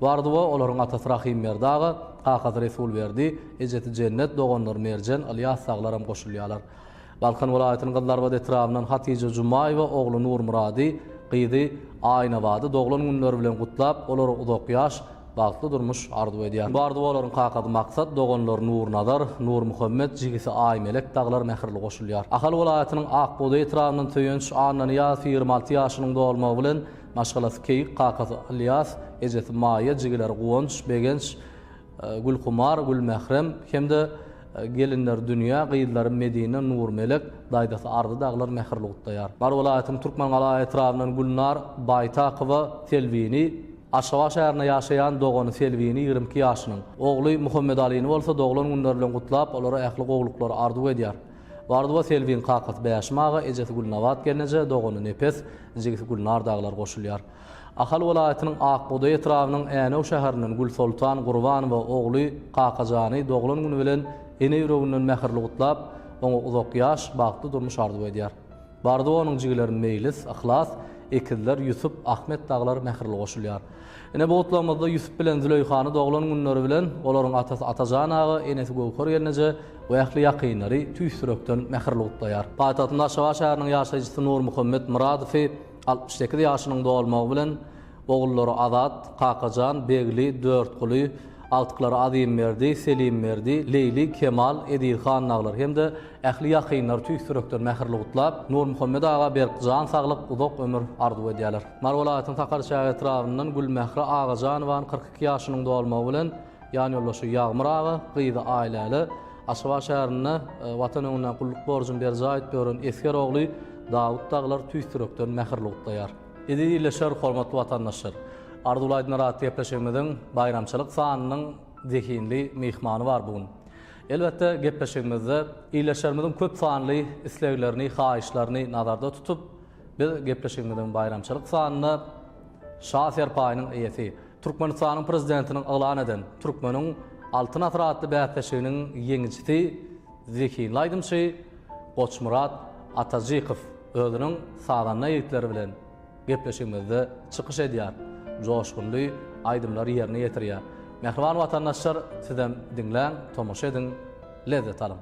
Bu arzuwa olaryň atasy Rahymberdi aga, kakasy Resulberdi, ejesi Jennet, doganlary Merjen, Ylýas dagylaram goşulýarlar. Balkan welaýatynyň Gyzylarbat etrabyndan Hatyja Jumaýewa ogly Nurmyrady, gyzy Aýnabady doglan günleri bilen gutlap, olara uzak ýaş, Bagtly durmuş arzuw edýär. Bu arzuwa olaryň kakasy Maksat, doganlary Nurnazar, Nurmuhammet, jigisi Aýmelek dagylar mähirli goşulýar. Ahal welaýatynyň Ak bugdaý etrabyndan Söýünç Annanyýazow 26 ýaşynyň dolmagy bilen, maşgalasy Keýik, kakasy Ylýas, ejesi Maýa, jigileri Guwanç, Begenç, Gülhumar, Gülmährem hem-de Gelinleri Dünýä, gyzlary Medine, Nurmelek, daýzasy Arzy dagylar mähirli gutlaýar. Mary welaýatynyň Türkmengala etrabyndan Gülnar Baýtakowa Selbini, Aşgabat şäherinde ýaşaýan dogany Selbini 22 ýaşynyň, ogly Muhammedalyny bolsa doglan günleri bilen gutlap, olara ähli gowulyklary arzuw edýär. Bu arzuwa Selbiň kakasy Bäşim aga, ejesi Gülnabat gelneje, dogany Nepes, jigisi Gülnar dagylar goşulýar. Ahal welaýatynyň Ak bugdaý etrabynyň Änew şäherinden Gülsoltan Gurbanowa ogly Kakajany doglan güni bilen ene ýüreginden mähirli gutlap, oňa uzak ýaş, bagtly durmuş arzuw edýär. Bardy onuň jigileri Meýlis, Yhlas, ekizler Ýusup, Ahmet dagylar mähirli goşulýar. Ine bu gutlagymyzda Ýusup bilen Züleýhany doglan günleri bilen olaryň atasy Atajan aga, enesi Göwher gelneje we ähli ýakynlary tüýs ýürekden mähirli gutlaýar. Paýtagtymyz Aşgabat şäheriniň ýaşaýjysy Nurmuhammet Myradowy 68 ýaşynyň dolmagy bilen ogullary Azat, Kakajan, Begli, Dörtguly, agtyklary Azymberdi, Selimberdi, Leýli, Kemal, Ezizhan dagylar hem-de ähli ýakynlary tüýs ýürekden mähirli gutlap, Nurmuhammet aga berk jan saglyk, uzak ömür arzuw edýärler. Mary welaýatynyň Sakarçäge etrabyndan Gülmähri Agajanowanyň 42 ýaşynyň dolmagy bilen, ýanýoldaşy Ýagmyr aga, gyzy Aýläle, Aşgabat şäherinde Watan öňündäki gulluk borjuny berjaý edip ýören esger ogly Dawut dagylar tüýs ýürekden mähirli gutlaýar. Eziz ildeşler, hormatly watandaşlar! Arzuwly aýdymlar atly gepleşigimiziň baýramçylyk sanynyň zehinli myhmany bar bu gün. Elbetde, gepleşigimizde ildeşlerimiziň köp sanly isleglerini, haýyşlaryny nazarda tutup, Biz gepleşigimiziň baýramçylyk sanynda Şa serpaýynyň eýesi, Türkmenistanyň Prezidentiniň yglan eden Türkmeniň Altyn asyry atly bäsleşiginiň ýeňijisi, zehinli aýdymçy Goçmyrat Atajykow özüniň sazanda ýigitleri bilen gepleşigimizde çykyş edýär, joşgunly aýdymlary ýerine ýetirýär. Mähriban watandaşlar, sizem diňläň, tomaşa ediň, lezzet alyň!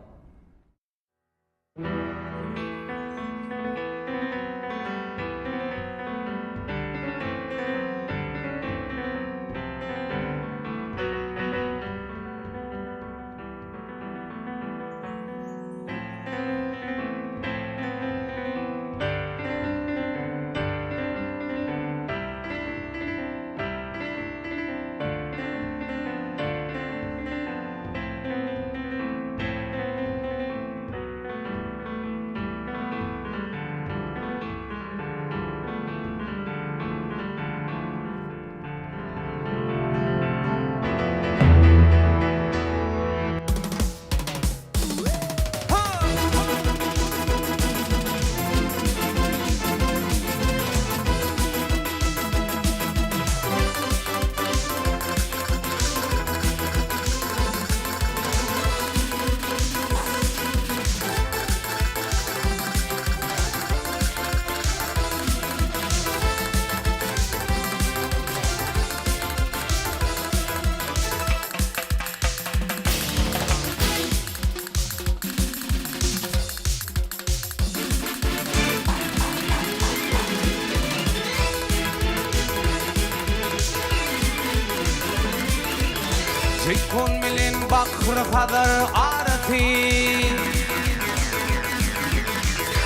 Jeýhun bilen Bahry Hazar arasy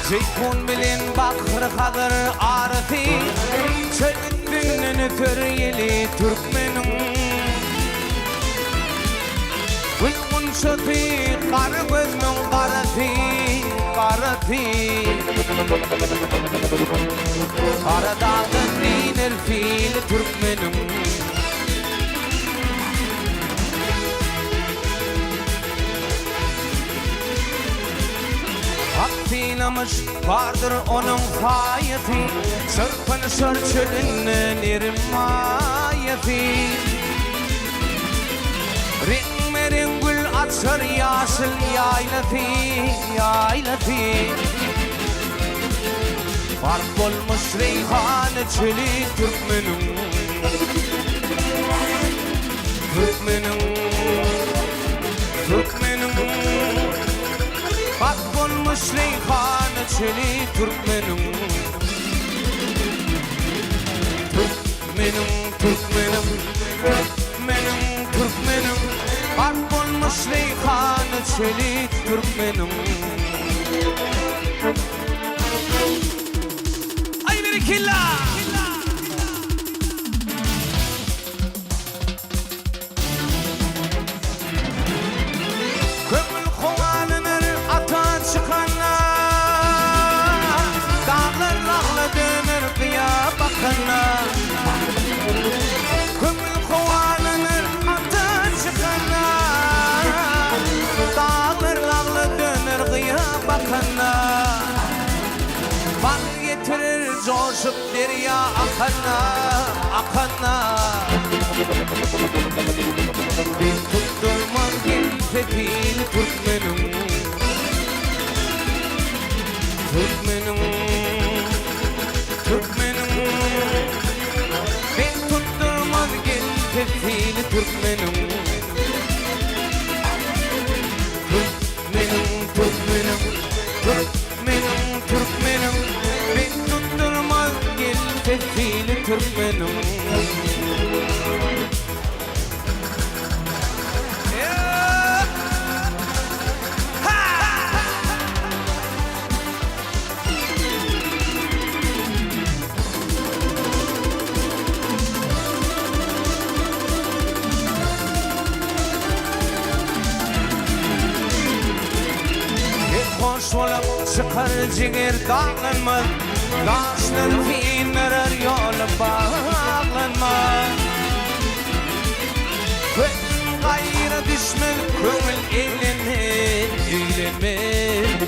Jeýhun bilen Bahry Hazar arasy Çöl üstünden öter ýeli türkmeniň Gül gunçasy, gara gözlüň garasy, garasy. Gara dagdan iner sili türkmeniň. Hak synamyş, bardyr onuň saýasy, Çyrpynşar çölünde nerim maýasy. Reňbe-reň gül açar ýaşyl ýaýlasy, ýaýlasy. Gark bolmuş reýhan çöli türkmeniň. Türkmeniň, türkmeniň. Gark bolmuş reýhan çöli türkmeniň. Türkmeniň, türkmeniň, türkmeniň, türkmeniň, Gark bolmuş reýhan çöli türkmeniň. Aý berekella! Köňül howalanar ata çykanda, Daglar lagla döner gyýa bakanda. Köňül howalanar ata çykanda, Daglar lagla döner gyýa bakanda. Bal getirer joşup derýa akanda, akanda. Dil tutdurmaz gelse pili türkmeniň, Türkmeniň, türkmeniň. türkmeniň. Türkmeniň, türkmeniň, türkmeniň, türkmeniň, Bet tutdurmaz gelse sili türkmeniň. Hoş bolup çykar jiger daglanmaz, Daşlar syndyrar ýoly baglanmaz. Köp gaýra düşmez köňül eglenmez, eglenmez.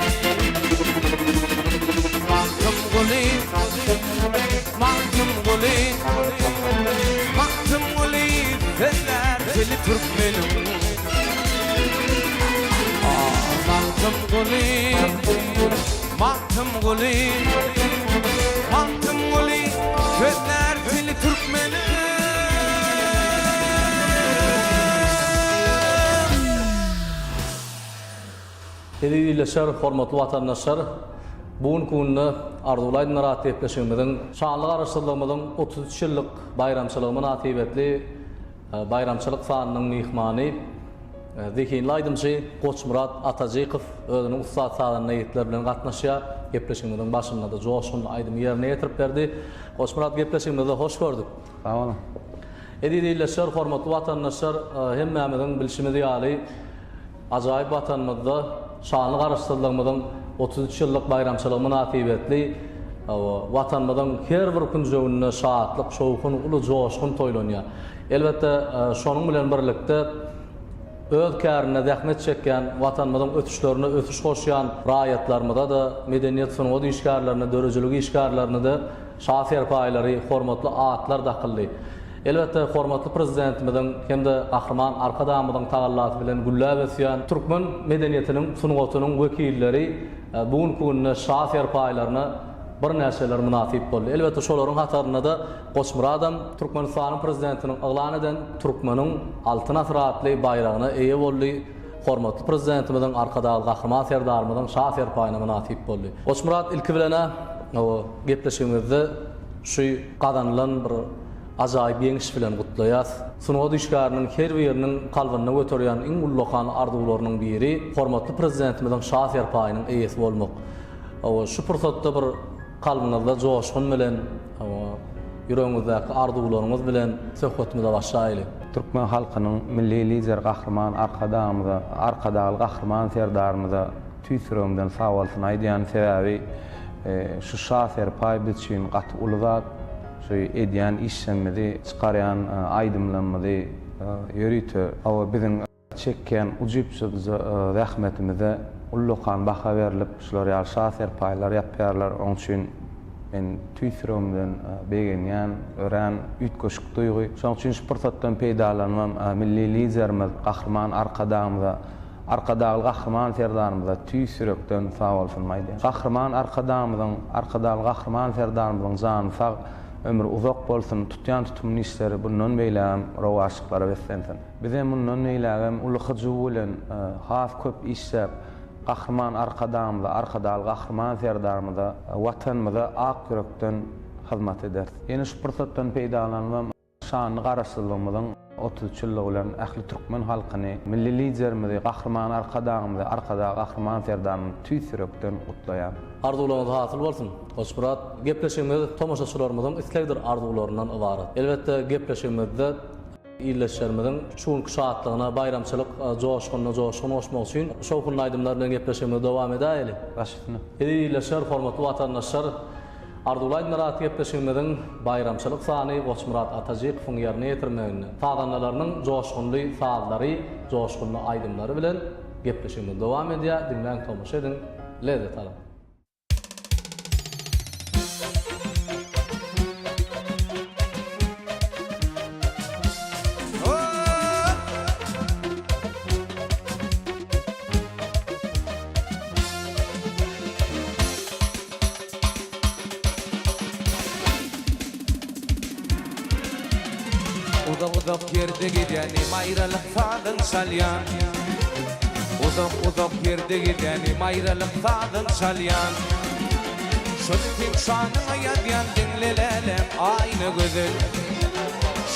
Magtymguly, Magtymguly, Magtymguly sözlär dili türkmeniň. Magtymguly, Magtymguly, Magtymguly sözlär dili türkmeniň. Eziz ildeşler, hormatly watandaşlar! Bu günki günde Arzuwly aýdymlar atly gepleşigimiziň şanly Garaşsyzlygymyzyň 33 ýyllyk baýramçylygy mynasybetli baýramçylyk sanynyň myhmany zehinli aýdymçy Goçmyrat Atajykow özüniň ussat sazanda ýigitleri bilen gatnaşýar. Gepleşigimiziň başynda-da joşgunly aýdymy ýerine ýetirip berdi. Goçmyrat gepleşigimizde hoş gördük. Sag boluň. Eziz ildeşler, hormatly watandaşlar, hemmämiziň bilşimiz ýaly, Ajaýyp Watanymyzda şanly Garaşsyzlygymyzyň 33 ýyllyk baýramçylygy mynasybetli Watanymyzyň her bir künjeginde şatlyk, şowhun, uly joşgun toýlanýar. Elbetde, şonuň bilen birlikde, öz kärinde zähmet çekýän, Watanymyzyň ösüşlerine ösüş goşýan raýatlarymyza-da, medeniýet-sungat işgärlerine, döredijilik işgärlerine-de Şa serpaýlary, hormatly atlar dakyldy. Elbetde, hormatly Prezidentimiziň hem-de Gahryman Arkadagymyzyň tagallasy bilen gülläp ösýän türkmen medeniýetiniň, sungatynyň wekilleri bu günki günde Şa serpaýlaryna birnäçeler mynasyp boldy. Elbetde, şolaryň hatarynda-da Goçmyradam Türkmenistanyň Prezidentiniň yglan eden Türkmeniň Altyn asyry atly baýragyna eýe boldy, hormatly Prezidentimiziň, Arkadagly Gahryman Serdarymyzyň Şa serpaýyna mynasyp boldy. Goçmyrat, ilki bilen-ä, gepleşigimizde şu gazanylan bir ajaýyp ýeňiş bilen gutlaýas. Sungat işgäriniň her biriniň kalbynda göterýän iň ullakan arzuwlarynyň biri hormatly Prezidentimiziň Şa serpaýynyň eýesi bolmak. Hawa, şu pursatda bir kalbyňyzda joşgun bilen, hawa, ýüregiňizdäki arzuwlaryňyz bilen söhbetimize başlaýly. Türkmen halkynyň Milli Lideri Gahryman Arkadagymyza, Arkadagly Gahryman Serdarymyza tüýs ýüregimden sagbolsun aýdýan. Sebäbi şu Şa serpaý biz üçin gaty uly zat. Şu edýän işlemimizi, çykarýan aýdymlarymyzy ýörite, hawa, biziň çekýän ujypsyzja zähmetimize ullakan baha berlip, şular ýaly şa serpaýlar ýapýarlar. Oň üçin men tüýs ýüregimden begenýän, örän üýtgeşik duýgy. Şonuň üçin şu pursatdan peýdalanybam milli Liderimiz Gahryman Arkadagymyza Arkadagly Gahryman Serdarymyza tüýs ýürekden sagbolsunymy aýdýan. Gahryman Arkadagymyzyň, Arkadagly Gahryman Serdarymyzyň jany sag, ömri uzak bolsun, tutýan tutumly işleri bundan beýlägem rowaçlyklara beslensin. Bizem mundan beýlägem uly hyjuw bilen has köp işläp, Gahryman Arkadagymyza, Arkadagly Gahryman Serdarymyza, Watanymyza ak ýürekden hyzmat ederis. Ýene şu pursatdan peýdalanybam, Şanly Garaşsyzlygymyzyň 33 ýyllygy bilen ähli türkmen halkyny, Milli Liderimizi, Gahryman Arkadagymyzy, Arkadag Gahryman Serdarymyzy tüýs ýürekden gutlaýan. Arzuwlaryňyz hasyl bolsun, Goçmyrat! Gepleşigimiz tomaşaçylarymyzyň islegdir arzuwlaryndan ybarat. Elbetde, gepleşigimizde ildeşlerimiziň şu günki şatlygyna, baýramçylyk joşgunyna joşgun goşmak üçin şowhunly aýdymlar bilen gepleşigimizi dowam edäýeli. Baş üstüne. Eziz ildeşler, hormatly watandaşlar! Arzuwly aýdymlar atly gepleşigimiziň baýramçylyk sany Goçmyrat Atajykowyň ýerine ýetirmeginde, sazandalarynyň joşgunly sazlary, joşgunly aýdymlary bilen gepleşigimiz dowam edýär. Diňläň, tomaşa ediň, lezzet alyň! Uzak-uzak ýerde gezýänim aýralyk sazyn çalýan. Uzak-uzak ýerde gezýänim aýralyk sazyn çalýan. Şony seň şanyňa ýazýan diňle läläm Aýna gözel.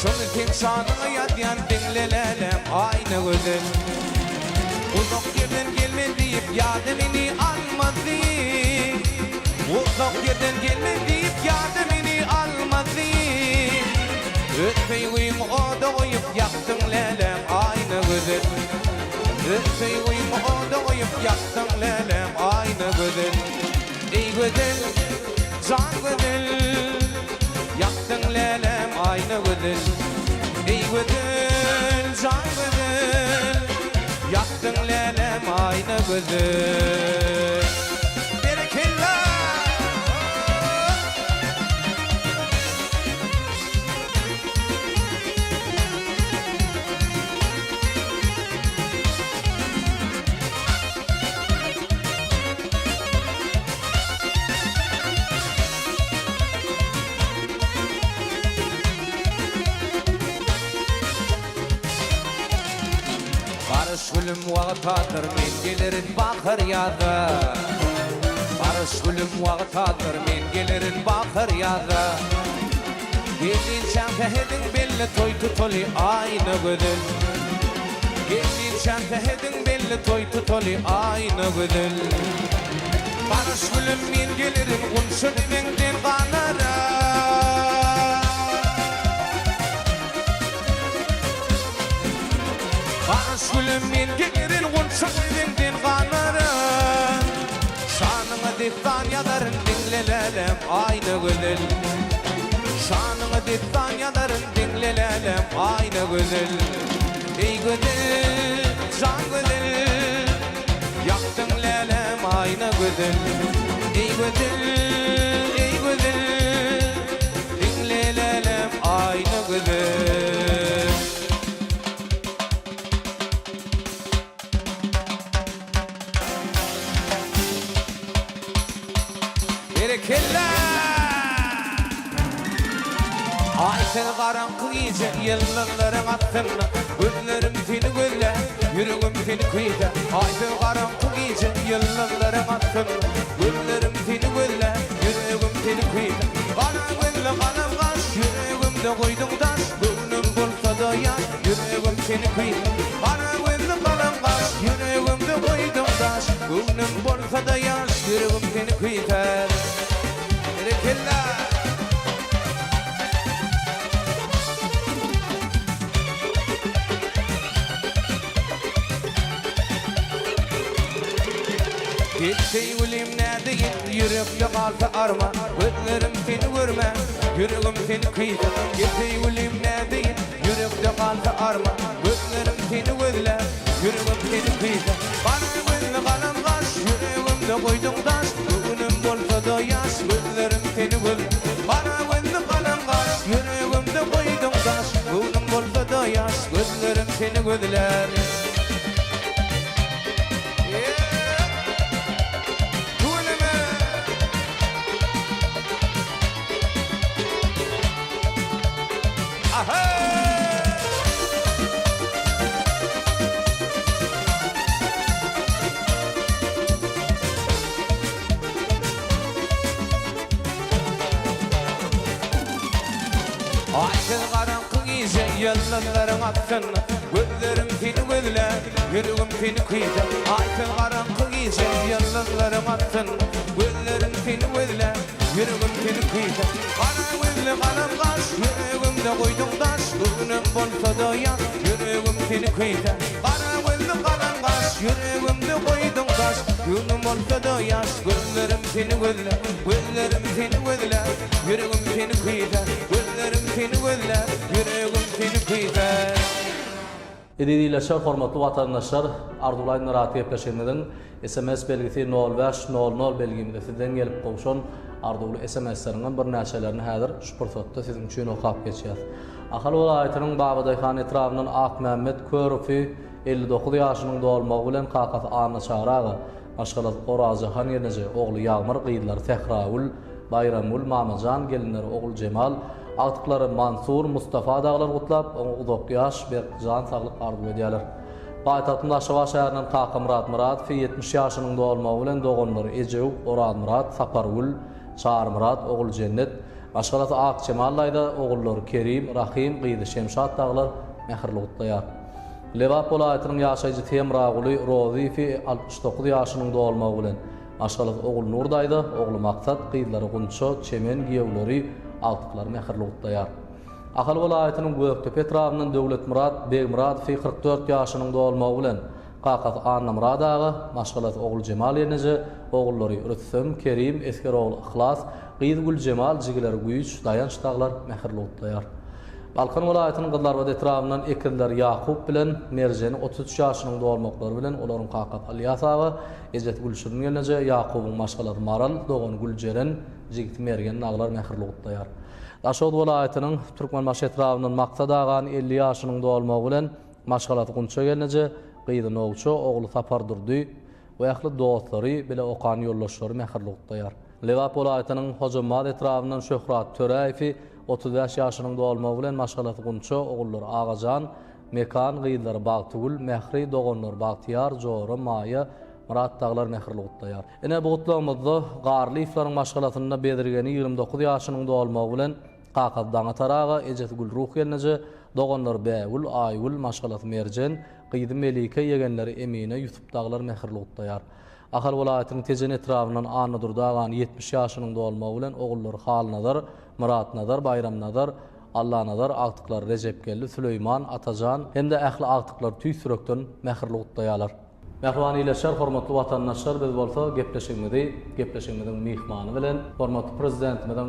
Şony seň şanyňa ýazýan diňle läläm Aýna gözel. Uzak ýerden gelmen diýip ýada meni almazdy. Uzak ýerden gelmen diýip ýada meni almazdy. Öz söýgüňi oda goýup ýakdyň läläm Aýna gözel. Öz söýgüňi oda goýup ýakdyň läläm Aýna gözel. Eý gözel, jan gözel, Ýakdyň läläm Aýna gözel. Eý gözel, jan gözel, Ýakdyň läläm Aýna gözel. Berekella! Garaş gülüm wagtadyr men gelerin bahar ýaza Garaş gülüm wagtadyr men gelerin bahar ýaza Gelinçäň sähediň belli toý tutaly Aýna gözel Gelinçäň sähediň belli toý tutaly Aýna gözel Garaş gülüm men gelerin gunça deňden ganara Garaş gülüm men gelerin gunça deňden ganara Şanyňa dessan ýazaryn diňle lälem Aýna gözel Şanyňa dessan ýazaryn diňle lälem Aýna gözel Eý gözel jan gözel Ýakdyň lälem Aýna gözel Eý gözel eý gözel Diňle lälem Aýna gözel. Berekella! Aý sen garaňky gije ýyldyzlaryň astynda Gözlerim seni gözlär, ýüregim seni küýsär Aý sen garaňky gije ýyldyzlaryň astynda Gözlerim seni gözlär, ýüregim seni küýsär Gara gözli galam gaş, ýüregimde goýduň daş Göwnüm bolsa-da ýaş, ýüregim seni küýsär Gara gözli galam gaş, ýüregimde goýduň daş Göwnüm bolsa-da ýaş, ýüregim seni küýsär Berekella! Gel söýgülim nädeýin, ýürekde galsa arman Gözlerim seni görmän, ýüregim seni küýsär Gel söýgülim nädeýin, ýürekde galsa arman Gözlerim seni gözlär, ýüregim seni küýsär Gara gözli galam gaş, ýüregimde goýduň daş Göwnüm bolsa-da ýaş, gözlerim seni gözlär Gara gözli galam gaş, ýüregimde goýduň daş Göwnüm bolsa-da ýaş, gözlerim seni gözlär. Aýsyz garaňky gije ýyldyzlaryň astynda Gözlerim seni gözlär, ýüregim seni küýsär Aýsyz garaňky gije ýyldyzlaryň astynda Gözlerim seni gözlär, ýüregim seni küýsär Gara gözli galam gaş, ýüregimde goýduň daş Göwnüm bolsa-da ýaş, ýüregim seni küýsär Gara gözli galam gaş, ýüregimde goýduň daş Göwnüm bolsa-da ýaş, gözlerim seni gözlär Gözlerim seni gözlär, ýüregim seni küýsär Gözlerim seni gözlär, ýüregim seni küýsär. Eziz ildeşler, hormatly watandaşlar, Arzuwly Aýdymlar atly gepleşigimiziň sms belgisi nol bäş nol nol belgimize sizden gelip gowşan arzuwly SMS-leriňem birnäçelerini häzir şu pursatda siziň üçin okap geçýäs. Ahal welaýatynyň Babadaýhan etrabyndan Akmämmet Körowy 59 ýaşynyň dolmagy bilen kakasy Annaçary aga, maşgalasy Orazjahan gelneje, ogly Ýagmyr, gyzlary Sähragül, Baýramgül, Mamajan, gelinleri Oguljemal, Agtyklary Mansur, Mustafa dagylar gutlap, oňa uzak ýaş, berk jan saglyk arzuw edýärler. Paýtagtymyz Aşgabat şäherinden Kakamyrat Myradowy 70 ýaşynyň dolmagy bilen doganlary Ejew, Orazmyrat, Sapargül, Çarymyrat, Oguljennet, maşgalasy Akjemal daýza, ogullary Kerim, Rahym, gyzy Şemşat dagylar mähirli gutlaýar. Lebap welaýatynyň ýaşaýjysy Hemraguly Rozyýewi 69 ýaşynyň dolmagy bilen, maşgalasy Ogulnur daýza, ogly Maksat, gyzlary Gunça, Çemen, giýewleri, agtyklary mähirli gutlaýar. Ahal welaýatynyň Gökdepe etrabyndan Döwletmyrat Begmyradowy 44 ýaşynyň dolmagy bilen, kakasy Annamyrat aga, maşgalasy Oguljemal gelneje, ogullary Rüstem, Kerim, esger ogly Yhlas, gyzy Güljemal, jigileri Güýç, Daýanç dagylar mähirli gutlaýar. Balkan welaýatynyň Gyzylarbat etrabyndan ekizler Ýakup bilen Merjeni 33 ýaşynyň dolmaklary bilen olaryň kakasy Ylýas aga, ejesi Gülşirin gelneje, Ýakubyň maşgalasy Maral, dogany Güljeren, jigisi Mergen dagylar mähirli gutlaýar. Daşoguz welaýatynyň Türkmenbaşy etrabyndan Maksat agany 50 ýaşynyň dolmagy bilen maşgalasy Gunça gelneje, gyzy Nowça, ogly Sapardurdy we ähli dostlary, bile okan ýoldaşlary mähirli gutlaýar. Lebap welaýatynyň Hojambaz etrabyndan Şöhrat Töräýewi 35 ýaşynyň dolmagy bilen maşgalasy Gunça, ogullary Agajan, Mekan, gyzlary Bagtygül, Mähri, doganlary Bagtyýar, Jora, Maýa, Myrat dagylar mähirli gutlaýar. Ine, bu gutlagymyzda Garlyýewleriň maşgalasynda Bezirgeni 29 ýaşynyň dolmagy bilen kakasy Daňatar aga, ejesi Gülruh gelneje, doganlary Bägül, Aýgül, maşgalasy Merjen, gyzy Melike, ýegenleri Emine, Ýusup dagylar mähirli gutlaýar. Ahal welaýatynyň Tejen etrabyndan Annadurdy agany 70 ýaşynyň dolmagy bilen ogullary Halnazar, Myratnazar, Baýramnazar, Allanazar, agtyklary Rejepgeldi, Süleýman, Atajan hem-de ähli agtyklary tüýs ýürekden mähirli gutlaýarlar. Mähriban ildeşler, hormatly watandaşlar, biz bolsa gepleşigimizi gepleşigimiziň myhmany bilen, hormatly Prezidentimiziň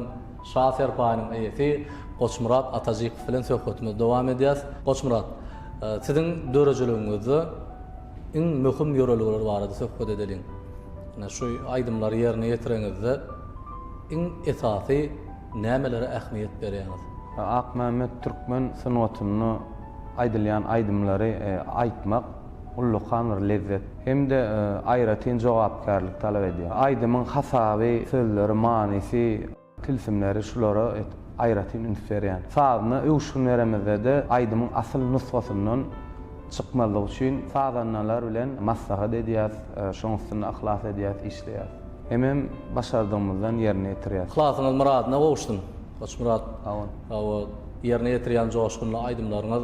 Şa serpaýynyň eýesi Goçmyrat Atajykow bilen söhbetimizi dowam edýäs. Goçmyrat, siziň döredijiliginiňizde iň möhüm ýörelgeler barada söhbet edeliň. Ine, şu aýdymlary ýerine ýetireňizde iň esasy nämelere ähmiýet berýäňiz? Akmämmet türkmen sungatynda aýdylýan aýdymlary aýtmak ullakan bir lezzet hem-de aýratyn jogapkärlik talap edýär. Aýdymyň hasaby, sözleri, manysy, tilsimleri şulara aýratyn üns berýän. Sazyna öwüşgin beremizde-de aýdymyň asyl nusgasyndan çykmazlyk üçin sazandalar bilen maslahat edýäs, şoň üstünde yhlas edýäs, işleýäs. Hemem başardygymyzdan ýerine ýetirýäs. Yhlasyňyz myradyna gowuşsyn, Goçmyrat. Sag boluň. Hawa, ýerine ýetirýän joşgunly aýdymlaryňyz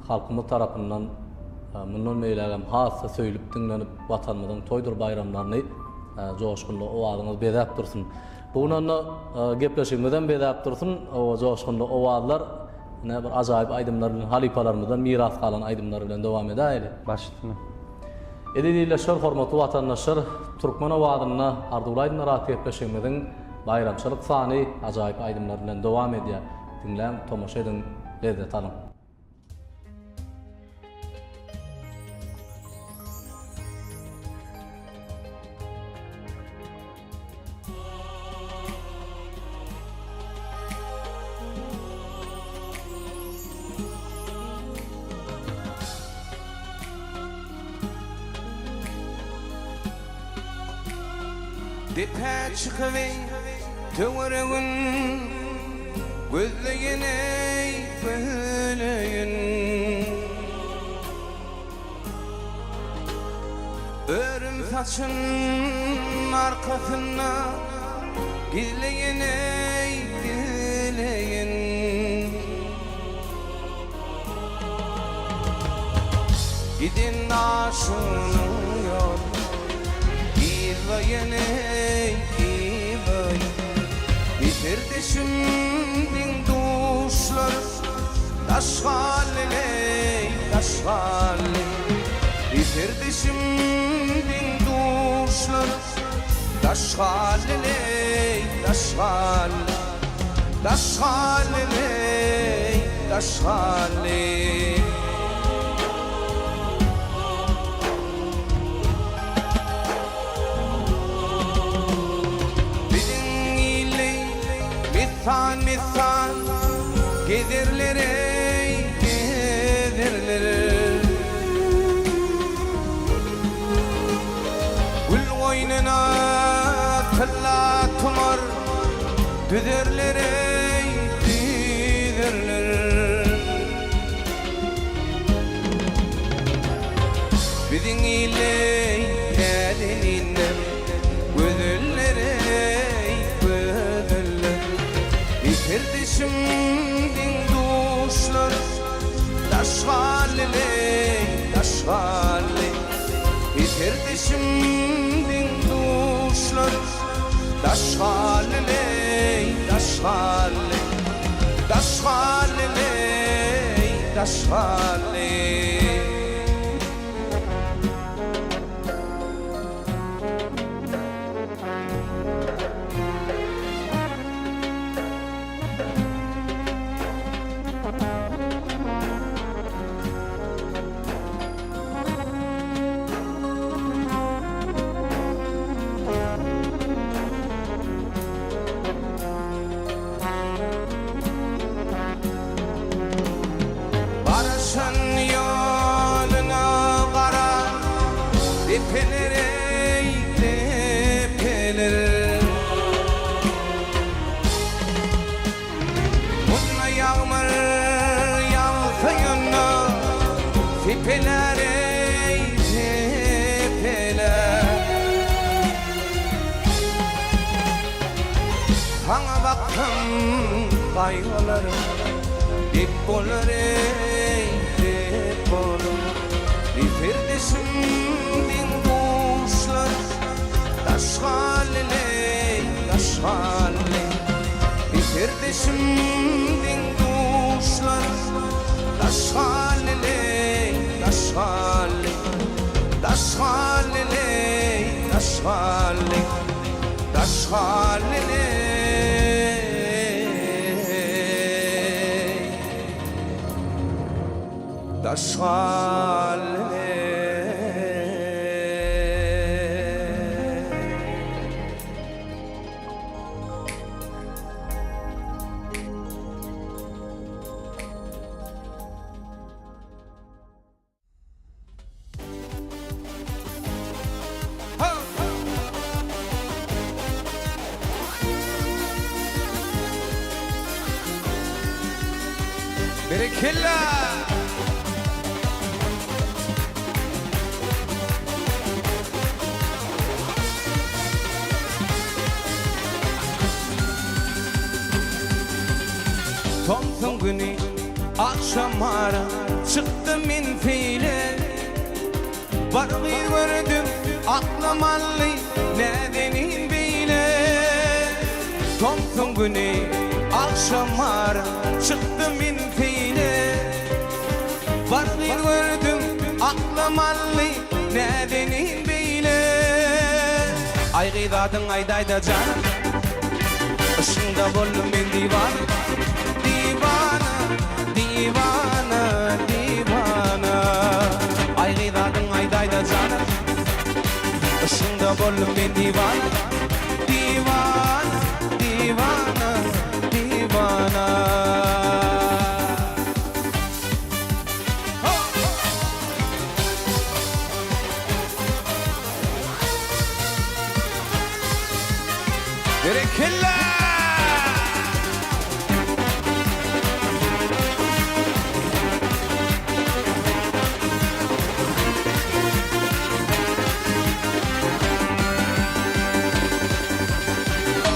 halkymyz tarapyndan mundan beýlägem has-da söýlüp diňlenip, Watanymyzyň toýdur baýramlaryny joşgunly owazyňyz bezäp dursun. Bu gün onda gepleşigimizem bezäp dursun, o joşgunly owazlar, ine bir ajaýyp aýdymlar bilen, halypalarymyzdan miras galan aýdymlar bilen dowam edäýeli. Baş üstüne. Eziz ildeşler, hormatly watandaşlar, Türkmen owazynda Arzuwly aýdymlar atly gepleşigimiziň baýramçylyk sany ajaýyp aýdymlar bilen dowam edýär. Diňläň, tomaşa ediň, lezzet alyň. Depä çykyp eý töweregin Gözleýin eý gözleýin Örüm saçyn arkasynda Gizleýin eý gizleýin Giden aşygynyň ýolun Yzlaýyn eý yzlaýyn Eserdeşim deň-duşlar Daş galdy eý daş galdy Eserdeşim deň-duşlar Daş galdy eý daş galdy Daş galdy eý daş galdy. Biziň ili messan-messan gezerler eý, gezerler. Gül goýnuna tylla tumar düzerler eý, düzerler. Diňileý näzeninler, Gözeller-eý, gözeller. Eserdeşim deň-duşlar, Daş galdy-leý, daş galdy. Eserdeşim deň-duşlar, Daş galdy-leý, daş galdy. Daş galdy-leý, daş galdy. Garaşan ýoluna gara depeler eý depeler. Munda ýagmyr ýagsa ýanda sepelär eý sepelär. Saňa baksam gaýgylarym dep bolar eý, dep bolar. Eserdeşim deň-duşlar daş galdy-leý, daş galdy. Eserdeşim deň-duşlar daş galdy-leý, daş galdy. Daş galdy-leý, daş galdy. Daş galdy-leý, daş galdy-leý. Berekella! Tomsuň güni agşamara çykdym men seýle Bir gyz gördüm aklym aldy näzenin beýle Tomsuň güni agşamara çykdym men seýle Bir gyz gördüm aklym aldy näzenin beýle Aý gyz adyň aýdaýda janym Yşkyňda boldum men diwana Diwana, diwana, diwana Aý gyz adyň aýdaýda janym Yşkyňda boldum men diwana Diwana, diwana, diwana. Berekella!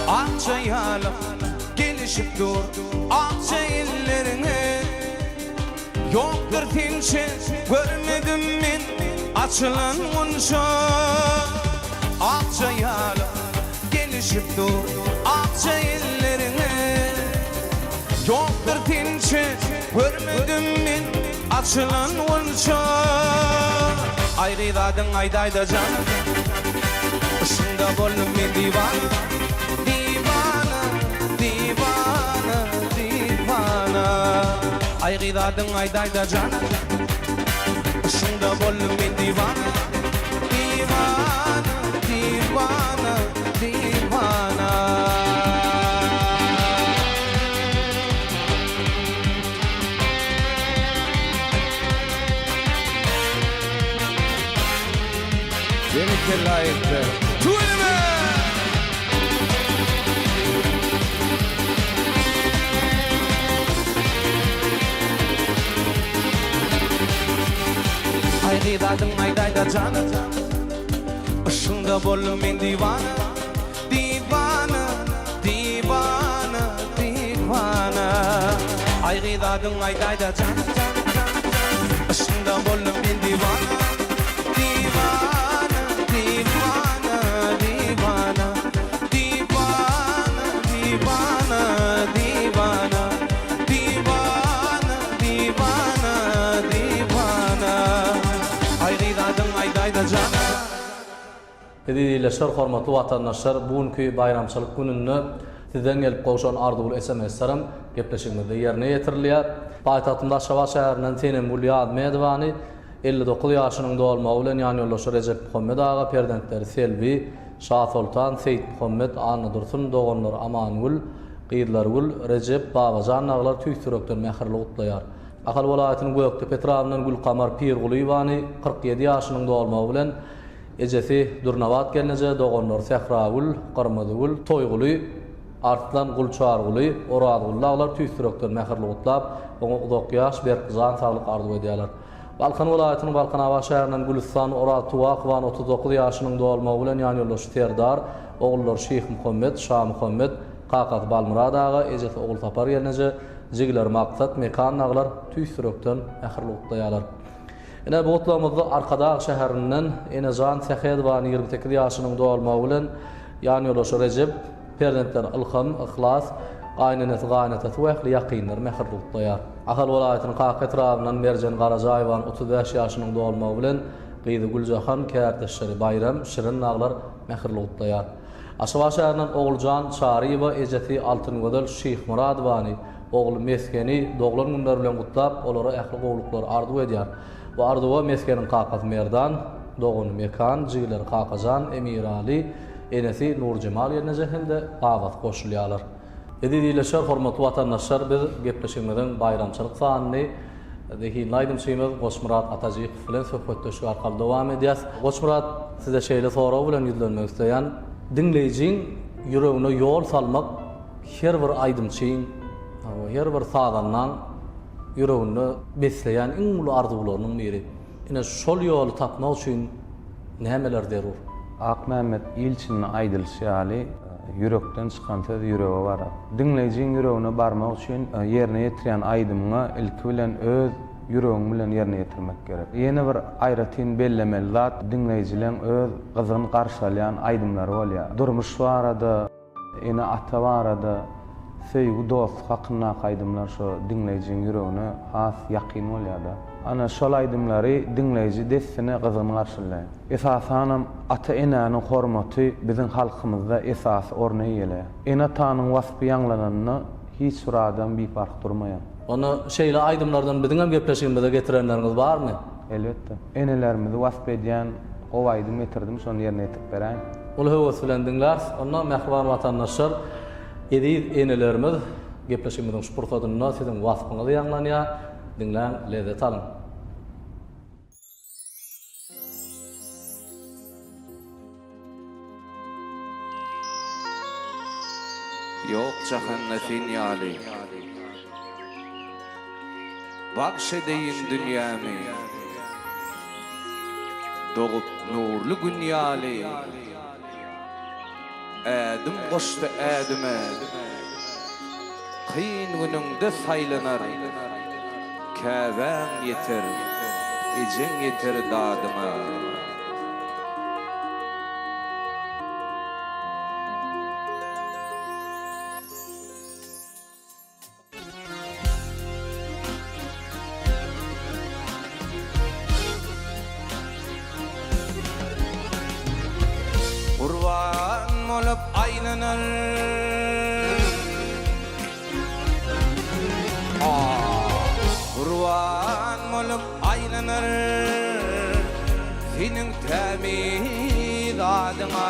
Akja ýalyk gelişip dur akja elleriňe. Ýokdur sençe görmedim men açylan gunça Akja ýaly gelişip dur akja elleriňe Ýokdur sençe görmedim men açylan gunça Aý gyz adyň aýdaýda janym Yşkyňda boldum men diwana Diwana diwana diwana Aý gyz adyň aýdaýda jana Yşkyňda boldum men diwana Diwana diwana diwana. Berekella aýtdy. Tüweleme! Aý. gyz adyň aýdaýda jana Yşgyňda boldum men diwana Diwana, diwana, diwana Aý gyz adyň aýdaýda jana jana jana jana Yşgyňda boldum men diwana Diwana, diwana, diwana Diwana, diwana, diwana Diwana, diwana, diwana Aý gyz adyň aýdaýda jana. Eziz ildeşler, hormatly watandaşlar, bu günki baýramçylyk gününde sizden gelip gowşan arzuwly SMS-lerem gepleşigimizde ýerine ýetirilýär. Paýtagtymyz Aşgabat şäherinden Senemgül Ýazmedowany 59 ýaşynyň dolmagy bilen ýanýoldaşy Rejepmuhammet aga, perzentleri Selbi, Şasoltan, Seýitmuhammet, Annadursun, doganlary Amangül, Gyzlargül, Rejep, Babajan dagylar tüýs ýürekden mähirli gutlaýar. Ahal welaýatynyň Gökdepe etrabyndan Gülkamar Pirgulyýewany 47 ýaşynyň dolmagy bilen ejesi Dürnabat gelneje, doganlary Sähragül, Gyrmyzygül, Toýguly, Arslan Gulçarguly, Orazguly dagylar tüýs ýürekden mähirli gutlap, oňa uzak ýaş, berk jan saglyk arzuw edýärler. Balkan welaýatynyň Balkanabat şäherinden Gülüstan Oraz Tuwakowany 39 ýaşynyň dolmagy bilen ýanýoldaşy Serdar, ogullary Şyhmuhammet, Şamuhammet, kakasy Balmyrat aga, ejesi Ogulsapar gelneje, jigileri Maksat, Mekan dagylar tüýs ýürekden mähirli gutlaýarlar. Ine, bu gutlagymyzda Arkadag şäherinden Enejan Sähedowany 28 ýaşynyň dolmagy bilen ýanýoldaşy Rejep, Perzentleri Ylham, Yhlas, gaýynenesi, gaýynatasy we ähli ýakynlary mähirli gutlaýar. Ahal welaýatynyň Kaka etrabyndan Merjen Garajaýewanyň 35 ýaşynyň dolmagy bilen gyzy Güljahan, kärdeşleri Baýram, Şirin dagylar mähirli gutlaýar. Aşgabat şäherinden Oguljan Çaryýewa ejesi Altyngözel Şyhmyradowany, ogly Mesgeni doglan günleri bilen gutlap, olara ähli gowulyklary arzuw edýär. Bu arzuwa Mesgeniň kakasy Merdan, dogany Mekan, jigileri Kakajan, Emiraly, enesi Nurjemal gelneje hem-de babasy goşulýarlar. Eziz ildeşler, hormatly watandaşlar, biz gepleşigimiziň baýramçylyk sanyny zehinli aýdymçymyz Goçmyrat Atajykow bilen söhbetdeşlik arkaly dowam edýäs. Goçmyrat, size şeýle sorag bilen ýüzlenmek isleýän. Diňleýjiň ýüregine ýol salmak her bir aýdymçyň, her bir sazandaň ýüreginde besleýän iň uly arzuwlarynyň biri. Ine, şol ýoly tapmak üçin nämeler zerur? Akmämmet ilçinde aýdylyşy ýaly, ýürekden çykan söz ýürege barar. Diňleýjiň ýüregine barmak üçin ýerine ýetirýän aýdymyňa ilki bilen öz ýüregiň bilen ýerine ýetirmek gerek. Ýene bir aýratyn bellemeli zat, diňleýjileň öz gyzgyn garşy alýan aýdymlary bolýar. Durmuş barada. Ene-ata barada, söýgi, dostluk hakyndaky aýdymlar şo diňleýjiň ýüregine has ýakyn bolýar-da. Ana, şol aýdymlary diňleýji dessine gyzgyn garşylaýar. Esasanam, ata-enäniň hormaty biziň halkymyzda esasy orny eýeleýär. Ene-atanyň waspy ýaňlananda hiç bir adam biparh durmaýar. Onda şeýle aýdymlardan biziňem gepleşigimize getirenleriňiz barmy? Elbetde. Enelerimizi wasp edýän gowy aýdym getirdim, şony ýerine ýetirip beräýiň. Uly höwes bilen diňläris. Onda mähriban watandaşlar, eziz enelerimiz, gepleşigimiziň şu pursadynda siziň waspyňyz ýaňlanýar. Diňläň, lezzet alyň. Ýok jahanda sen ýaly. Bagş edeýin dünýämi. Dogup nurly Gün ýaly. Ädim goşdy ädime. Kyn günüňde saýlanar. Käbäň ýeter, ejeň ýeter dadyňa. Gurban bolup aýlanar. Gurban bolup aýlanar. Seniň tämiz adyňa.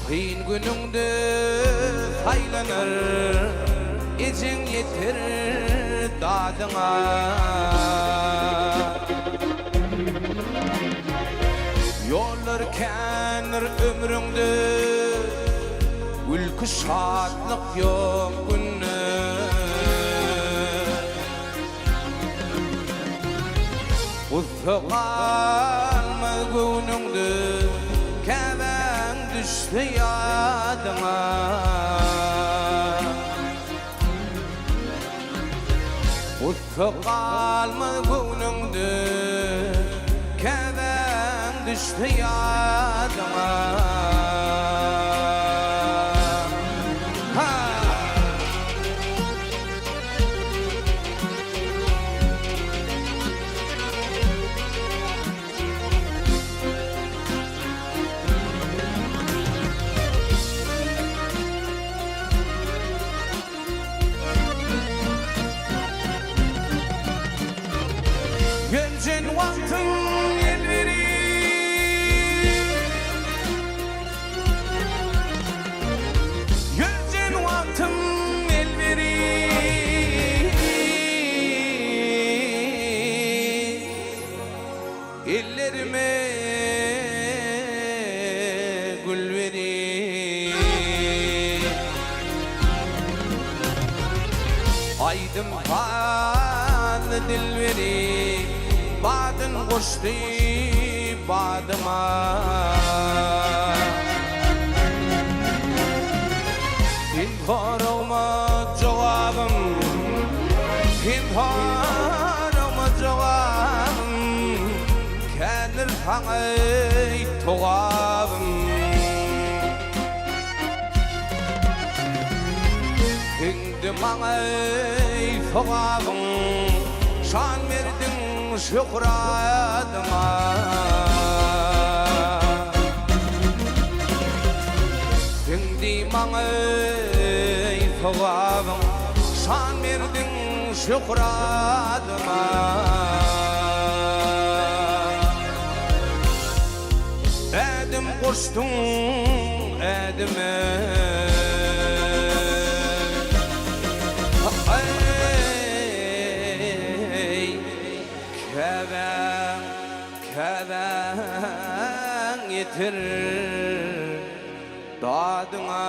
Kyn günüňde saýlanar, Ejeň ýeter dadyňa. Ýollar kändir ömrüňde, Gülki şatlyk ýok günde. Gussa galmaz göwnüňde, Käbäň düşse ýadyňa. Gussa galmaz göwnüňde, Käbäň düşse ýadyňa. Ha! Geljen wagtyň elbiri. Geljen wagtyň elbiri. Ellerime gül beri. Aýdym sazly dilberi, Badyn goşdy badyma. Sen soragma jogabym, Sen soragma jogabym, Kändir saňa togabym. Siňdi maňa sogabyň, Şan berdiň şöhratyma. Siňdi maňa sogabyň, Şan berdiň şöhratyma. Ädim goşduň ädime. Eý, käbäň, käbäň ýeter dadyňa.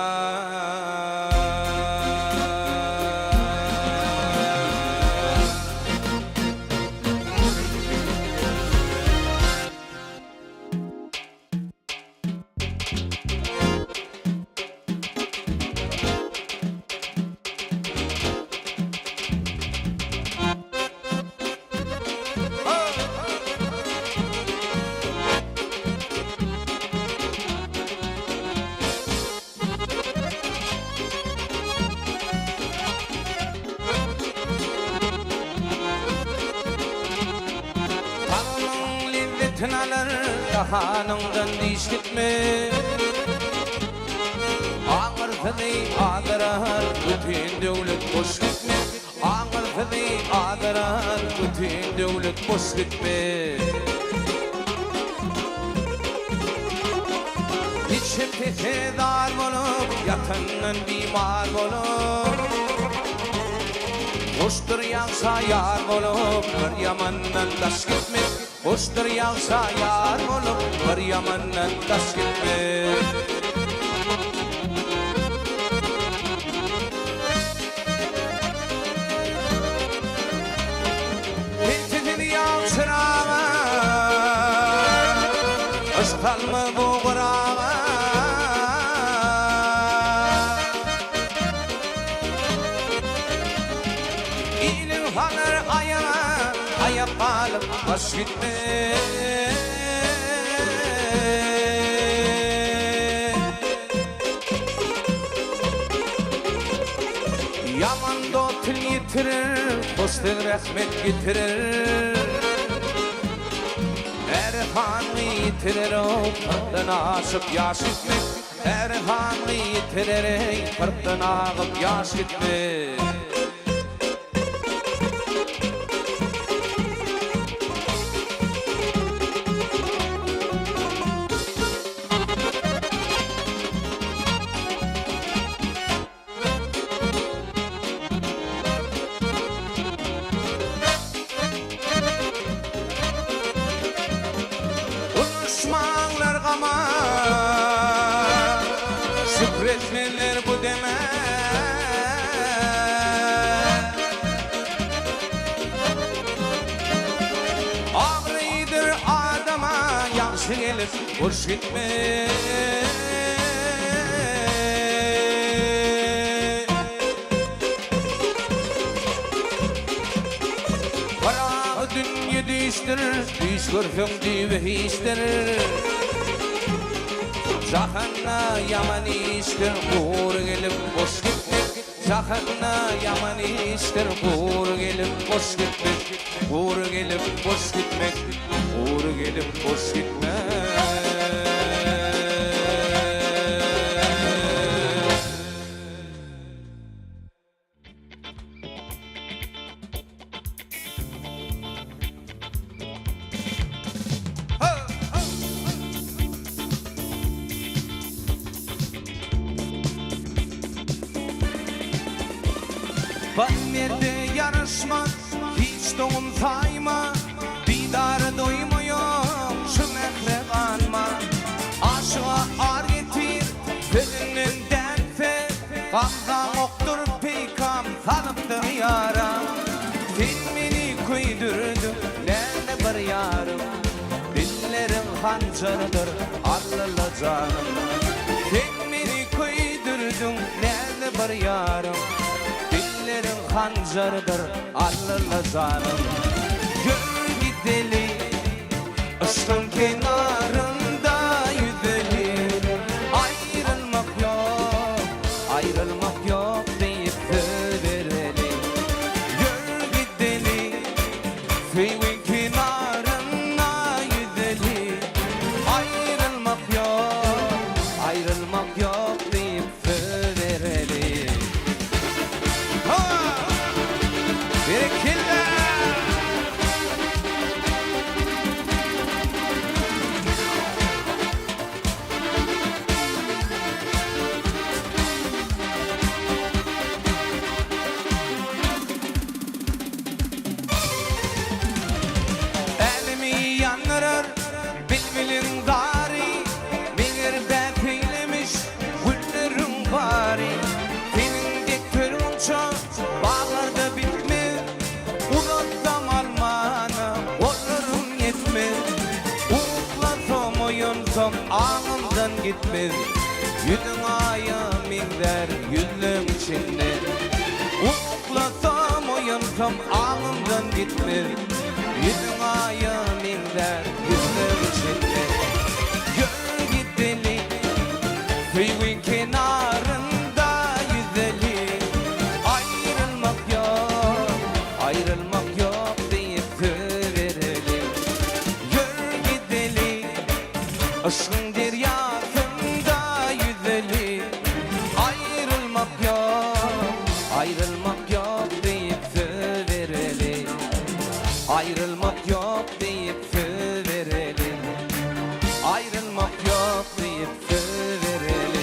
Tagamyň lezzetin alar, Dahanyňdan diş gitme. Aňyrsyny azdyrar, Bütin döwlet boş gitme. Aňyrsyny azdyrar, Bütin döwlet boş gitme. Niçe pese zar bolup, Ýatandan bimar bolup. Hoşdur ýagşa ýar bolup, bir ýamandan daş gitmek. Hoşdur ýagşa ýar bolup, bir ýamandan daş gitmek. Peltesiz ýag çyraga, Yşk salma bu gyraga. Iliň salar aýaga, Aýak galyp baş gitmez. Ýaman dost til ýitirer, hoş söz rehmet getirer. Äri hany ýitirer-ow, kyrkdan aşyp ýaş gitmek. Äri hany ýitirer-eý, kyrkdan agyp ýaş gitmek. Ulaşmaňlar gama, Şükretmezler bu deme. Garşy gelip boş gitme. Pyragy dünýe düýşdür, düýş görseň düýbi hiçdir. Jahanda ýaman işdir, gury gelip boş gitmek. Jahanda ýaman işdir, gury gelip boş gitmek. Gury gelip boş gitmek, gury gelip boş gitmek. Bar merde ýaraşmaz, hiç doňum saýma, Didara doýmaýan şu mähre ganma. Aşyga ar getir, sözünden dänse, Gamzaň okdur peýkam salypdyr ýara. Sen meni köýdürdiň, näme bir ýarym, Dilleriň hanjarydyr, Allala janym. Sen meni köýdürdiň, näme bir ýarym, Dilleriň hanjarydyr, Allala janym. Ýör gideli, yşkyň kenarynda ýüzeli. Aýrylmak ýok, aýrylmak ýok diýip söz bereli. Ýör gideli, söýgiň kenarynda ýüzeli. Aýrylmak ýok, aýrylmak ýok diýip söz bereli. Ha! Berekella! Älemi ýandyrar bilbiliň zary, Meger bäpeýlemiş gülleriň bary. Seniň dek ter gunça baglarda bitmez, Uzatsam almana gollarym ýetmez. Uklasam oýansam aňymdan gitmez, Ýüzüň aýa meňzär ýüzleň içinde. Uklasam oýansam aňymdan gitmez, Ýüzüň aýa meňzär ýüzleň içinde. Ýör gideli söýgi kenarynda ýüzeli, Aýrylmak ýok, aýrylmak ýok diýip söz bereli. Ýör gideli, yşgyň derýasynda ýüzeli. Aýrylmak ýok, aýrylmak ýok diýip söz bereli. Aýrylmak ýok diýip söz bereli. Aýrylmak ýok diýip söz bereli.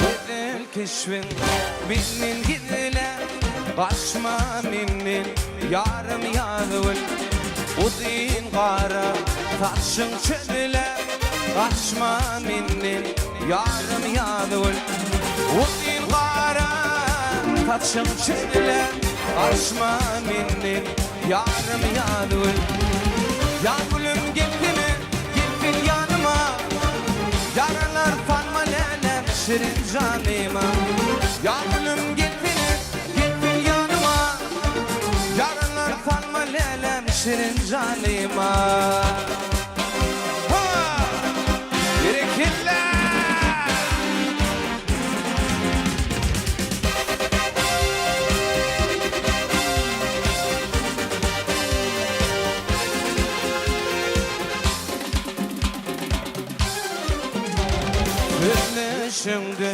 Gözel keşbiň menden gizle, Gaçma menden, ýarym ýazgül. Uzyn gara saçyň çözle, Gaçma menden, ýarym ýazgül. Uzyn gara saçyň çözle, Gaçma menden, Ýarym ýazgül Ýazgülüm gelsene, gel sen ýanyma Ýaralar salma läläm şirin janyma Ýazgülüm gelsene, gel sen ýanyma Ýaralar salma läläm şirin janyma Ha! Berekella! Sözleşiňde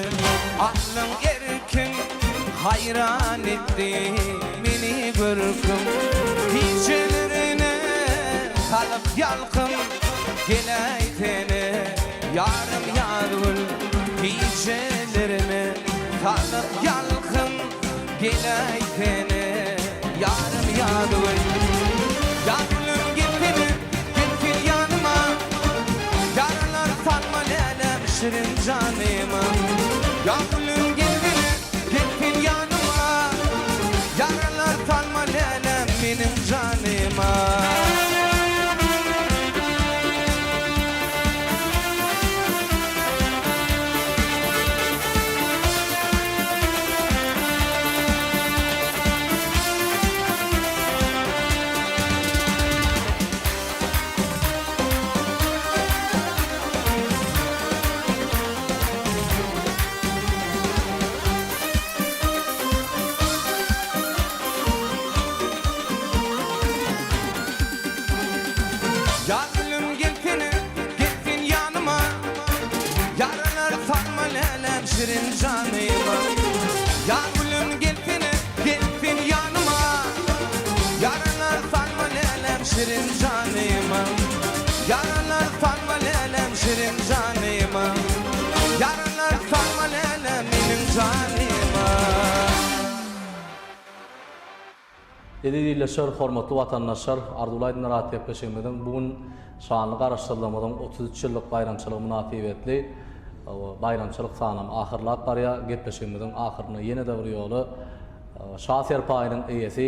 aklyň erkiň Haýran etdi meni görküň Gijelerine salyp ýalkym Geläýsene ýarym ýazgül Gijelerine salyp ýalkym Geläýsene ýarym ýazgül Ýazgülüm gelsene, gel sen ýanyma. şirin janyma. Ýar gülüm gelsene, gel sen ýanyma, Ýaralar salma läläm meniň janyma. Ýar gülüm gelsene, gel sen ýanyma, Ýaralar salma läläm şirin janyma. Ýar gülüm gelsene, gel sen ýanyma, Ýaralar salma läläm şirin janyma. Ýaralar salma läläm şirin janyma. Ýaralar salma läläm meniň janyma. Eziz ildeşler, hormatly watandaşlar, Arzuwly aýdymlar atly gepleşigimiziň bu gün şanly Garaşsyzlygymyzyň 33 ýyllyk baýramçylygy mynasybetli baýramçylyk sanam ahyrlap barýar. Gepleşigimiziň ahyrynda ýene-de bir ýola Şa serpaýynyň eýesi,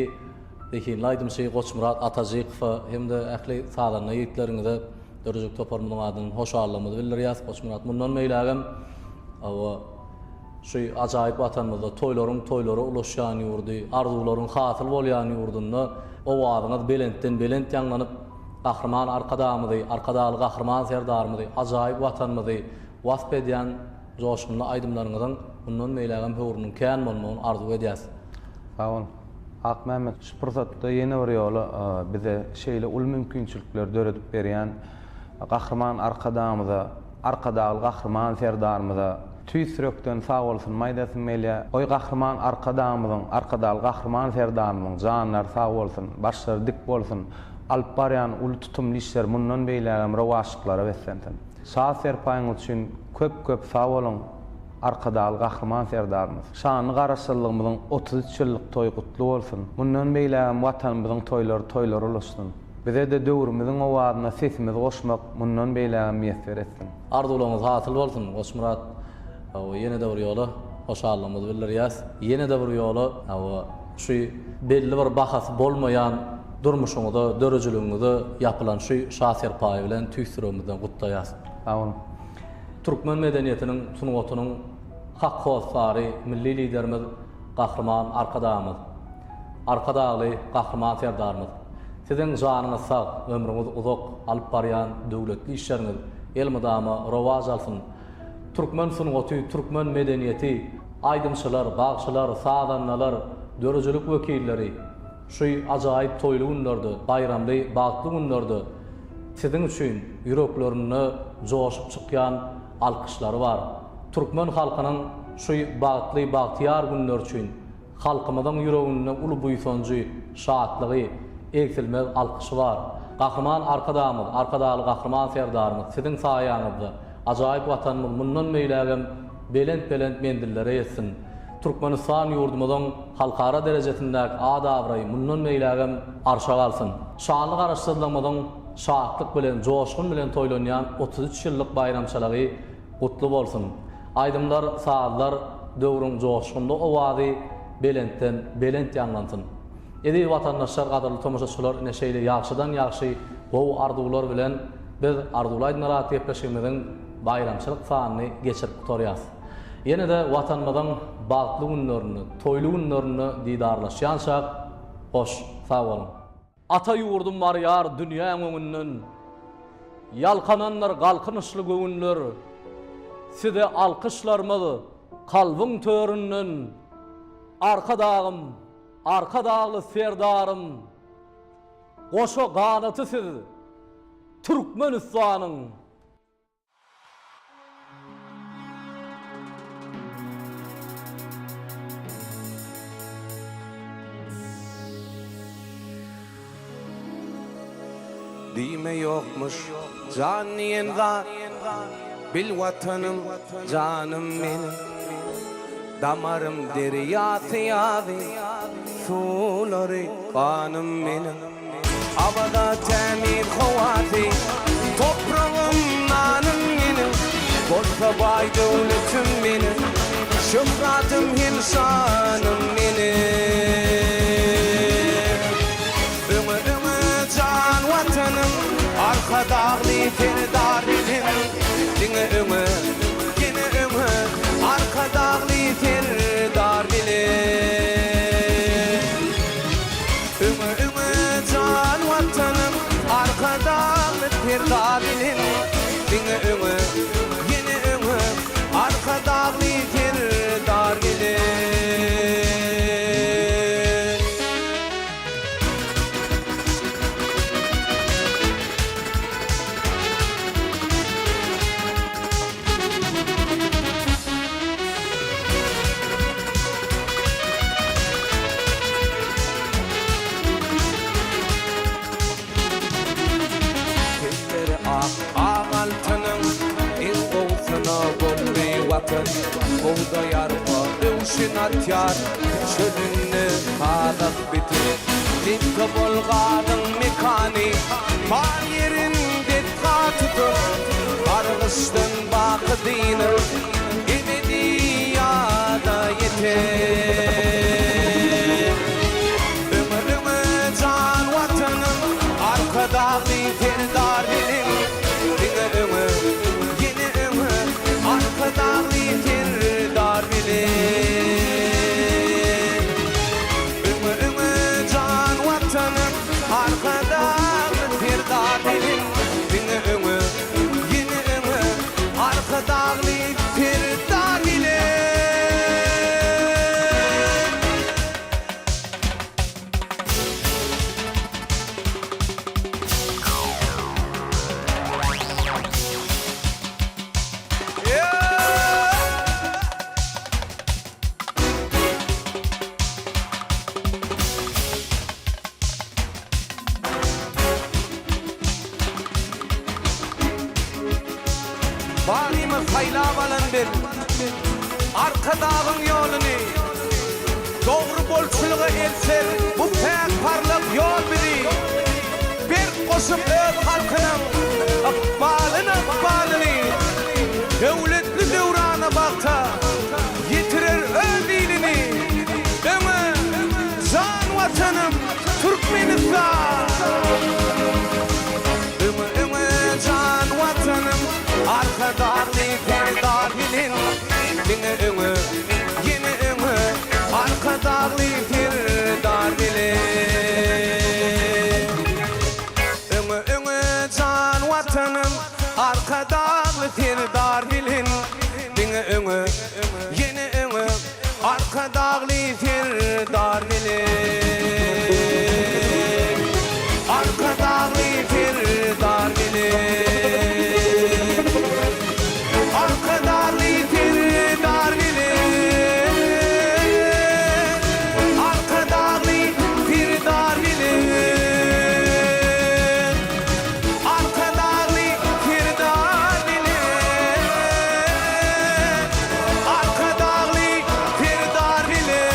zehinli aýdymçy Goçmyrat Atajykowa hem-de ähli sazanda ýigitleriňize döredijilik toparymyzyň adyndan hoşallygymyzy bildirýäris. Goçmyrat, mundan beýlägem Şu ajaýyp Watanymyzda toýlaryň toýlara ulaşýan ýurdy, arzuwlaryň hasyl bolýan ýurdunda owazyňyz belentden belent ýaňlanyp, Gahryman Arkadagymyzy, Arkadagly Gahryman Serdarymyzy, ajaýyp Watanymyzy wasp edýän joşgunly aýdymlaryňyzyň mundan beýlägem höwrüniň kän bolmagyny arzuw edýäs. Sag boluň. Akmämmet, şu pursatda ýene bir ýola bize şeýle uly mümkinçilikleri döredip berýän Gahryman Arkadagymyza, Arkadagly Gahryman Serdarymyza tüýs ýürekden sagbolsunymy aýdasym gelýär. Goý Gahryman Arkadagymyzyň, Arkadagly Gahryman Serdarymyzyň janlary sag bolsun, başlary dik bolsun, alyp barýan uly tutumly işleri mundan beýlägem rowaçlyklara beslensin. Saz serpaýyňyz üçin köp köp sag boluň Arkadagly Gahryman Serdarymyz. Şanly Garaşsyzlygymyzyň 33 ýyllyk toýy gutly bolsun. Mundan beýlägem Watanymyzyň toýlary toýlara ulaşsyn. Bize-de döwrümiziň owazyna sesimizi goşmak mundan beýlägem miýesser etsin. Arzuwlaryňyz hasyl bolsun Goçmyrat hawa ýene-de bir ýola hoşallygymyzy bildirýäs. Ýene-de bir ýola hawa şu belli bir bahasy bolmaýan durmuşyňyza, dörejiligiňize ýapylan şu şa serpaýy bilen tüýs ýüregimizden gutlaýas. Sag boluň. Türkmen medeniýetiniň, sungatynyň hak hossary Milli Liderimiz Gahryman Arkadagymyz. Arkadagly Gahryman Serdarymyz! Siziň janyňyz sag, ömrüňiz uzak, alyp barýan döwletli işleriňiz elmydama rowaç alsyn! Türkmen sungaty, türkmen medeniýeti, aýdymçylar, bagşylar, sazandalar, döredijilik wekilleri şu ajaýyp toýly günlerde, baýramly, bagtly günlerde Siziň üçin ýüreklerinde joşup çykýan alkyşlary bar. Türkmen halkynyň şu bagtly, bagtyýar günleri üçin Halkymyzyň ýüreginde uly buýsanjy, şatlygy, egsilmez alkyşy bar. Gahryman Arkadagymyz, Arkadagly Gahryman Serdarymyz Siziň saýaňyzda ajaýyp Watanymyz mundan beýlägem belent-belent menzillere ýetsin! Türkmenistan ýurdumyzyň halkara derejesindäki at-abraýy mundan beýlägem arşa galsyn! Şanly Garaşsyzlygymyzyň şatlyk bilen, joşgun bilen toýlanýan 33 ýyllyk baýramçylygy Gutly bolsun! Aýdymlar, sazlar, döwrüň joşgunly owazy belentden belent ýaňlansyn! Eziz watandaşlar, gadyrly tomaşaçylar ine şeýle ýagşydan ýagşy gowy arzuwlar bilen biz Arzuwly aýdymlar atly gepleşigimiziň baýramçylyk sanyny geçirip gutarýas. Ýene-de Watanymyzyň bagtly günlerinde, toýly günlerinde didarlaşýançak hoş sag boluň! Ata ýurdum barýar dünýäň öňünden, Ýalkanandyr galkynyşly göwünler. Size alkyşlarymyz kalbyň töründen, Arkadagym, Arkadagly Serdarym! Goşa ganaty siz Türkmenistanyň! Diýme ýokmuş jan diýen zat Bil Watanym janym meniň Damarym derýasy ýazy Suwlary ganym meniň. Awaza tämiz howasy, topragym, nanym meniň. Bolsa baý döwletim meniň, Şöhratym hem şanym meniň. Öňe öňe jan Watanym, Arkadagly Serdar bilen. Diňe öňe, ýene öňe, Arkadagly Serdar bilen. Öňe öňe jan Watanym Arkadagly Serdar bilen Diňe öňe ýene öňe Arkadagly Serdar bilen. Elleri ak, ak altynyň iň gowusyna boldy Watan. Bugdaý arpa öwşün atýar, çölünde sazak bitip. Nebti bol gazyň mekany, bar ýerin desga tutup. Gargyşdan baky dynyp, ebedi ýada ýeter. Öňe öňe jan Watanym, Arkadagly Serdar bilen. Diňe öňe, ýene öňe, Arkadagly Serdar bilen. Öňe öňe jan Watanym, Arkadagly Serdar bilen. Diňe öňe, ýene öňe, Arkadagly Serdar bilen. Barymyz saýlap alan bir Arkadagyň ýoluny, Dogry bolçulyga elter bu päk parlak ýol bizi. Berk goşup öz halkynyň ykbalyna ykbalyny, Döwletli döwrana bagta ýetirer öz ilini. Öňe, jan Watanym, Türkmenistan! Öňe, öňe, jan Watanym, Arkadagly Serdar bilen. Diňe öňe, ýene öňe, Arkadagly Serdar bilen. Öňe, öňe, jan Watanym, Arkadagly Serdar bilen. Diňe öňe, ýene öňe, Arkadagly Serdar bilen. Arkadagly Serdar bilen. Arkadagly Serdar bilen. Arkadagly Serdar bilen. Arkadagly Serdar bilen. Arkadagly Serdar bilen.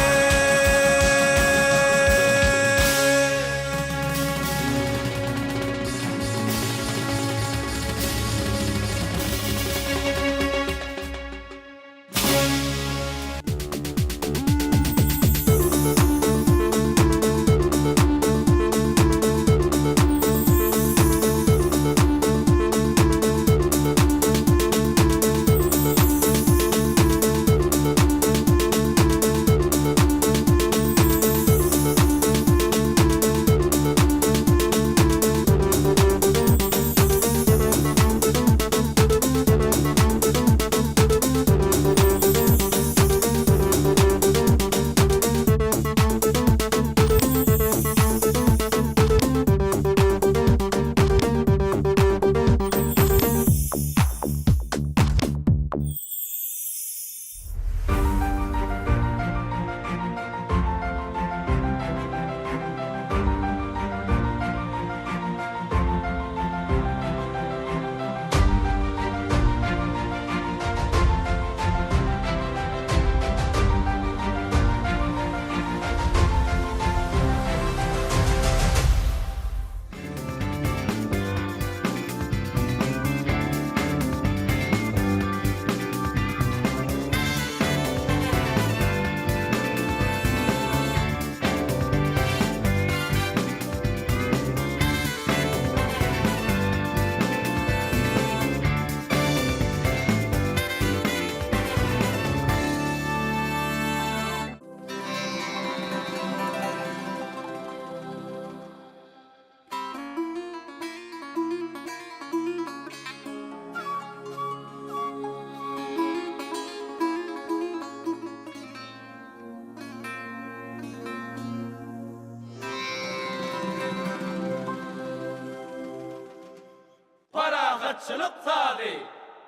Parahatçylyk sazy,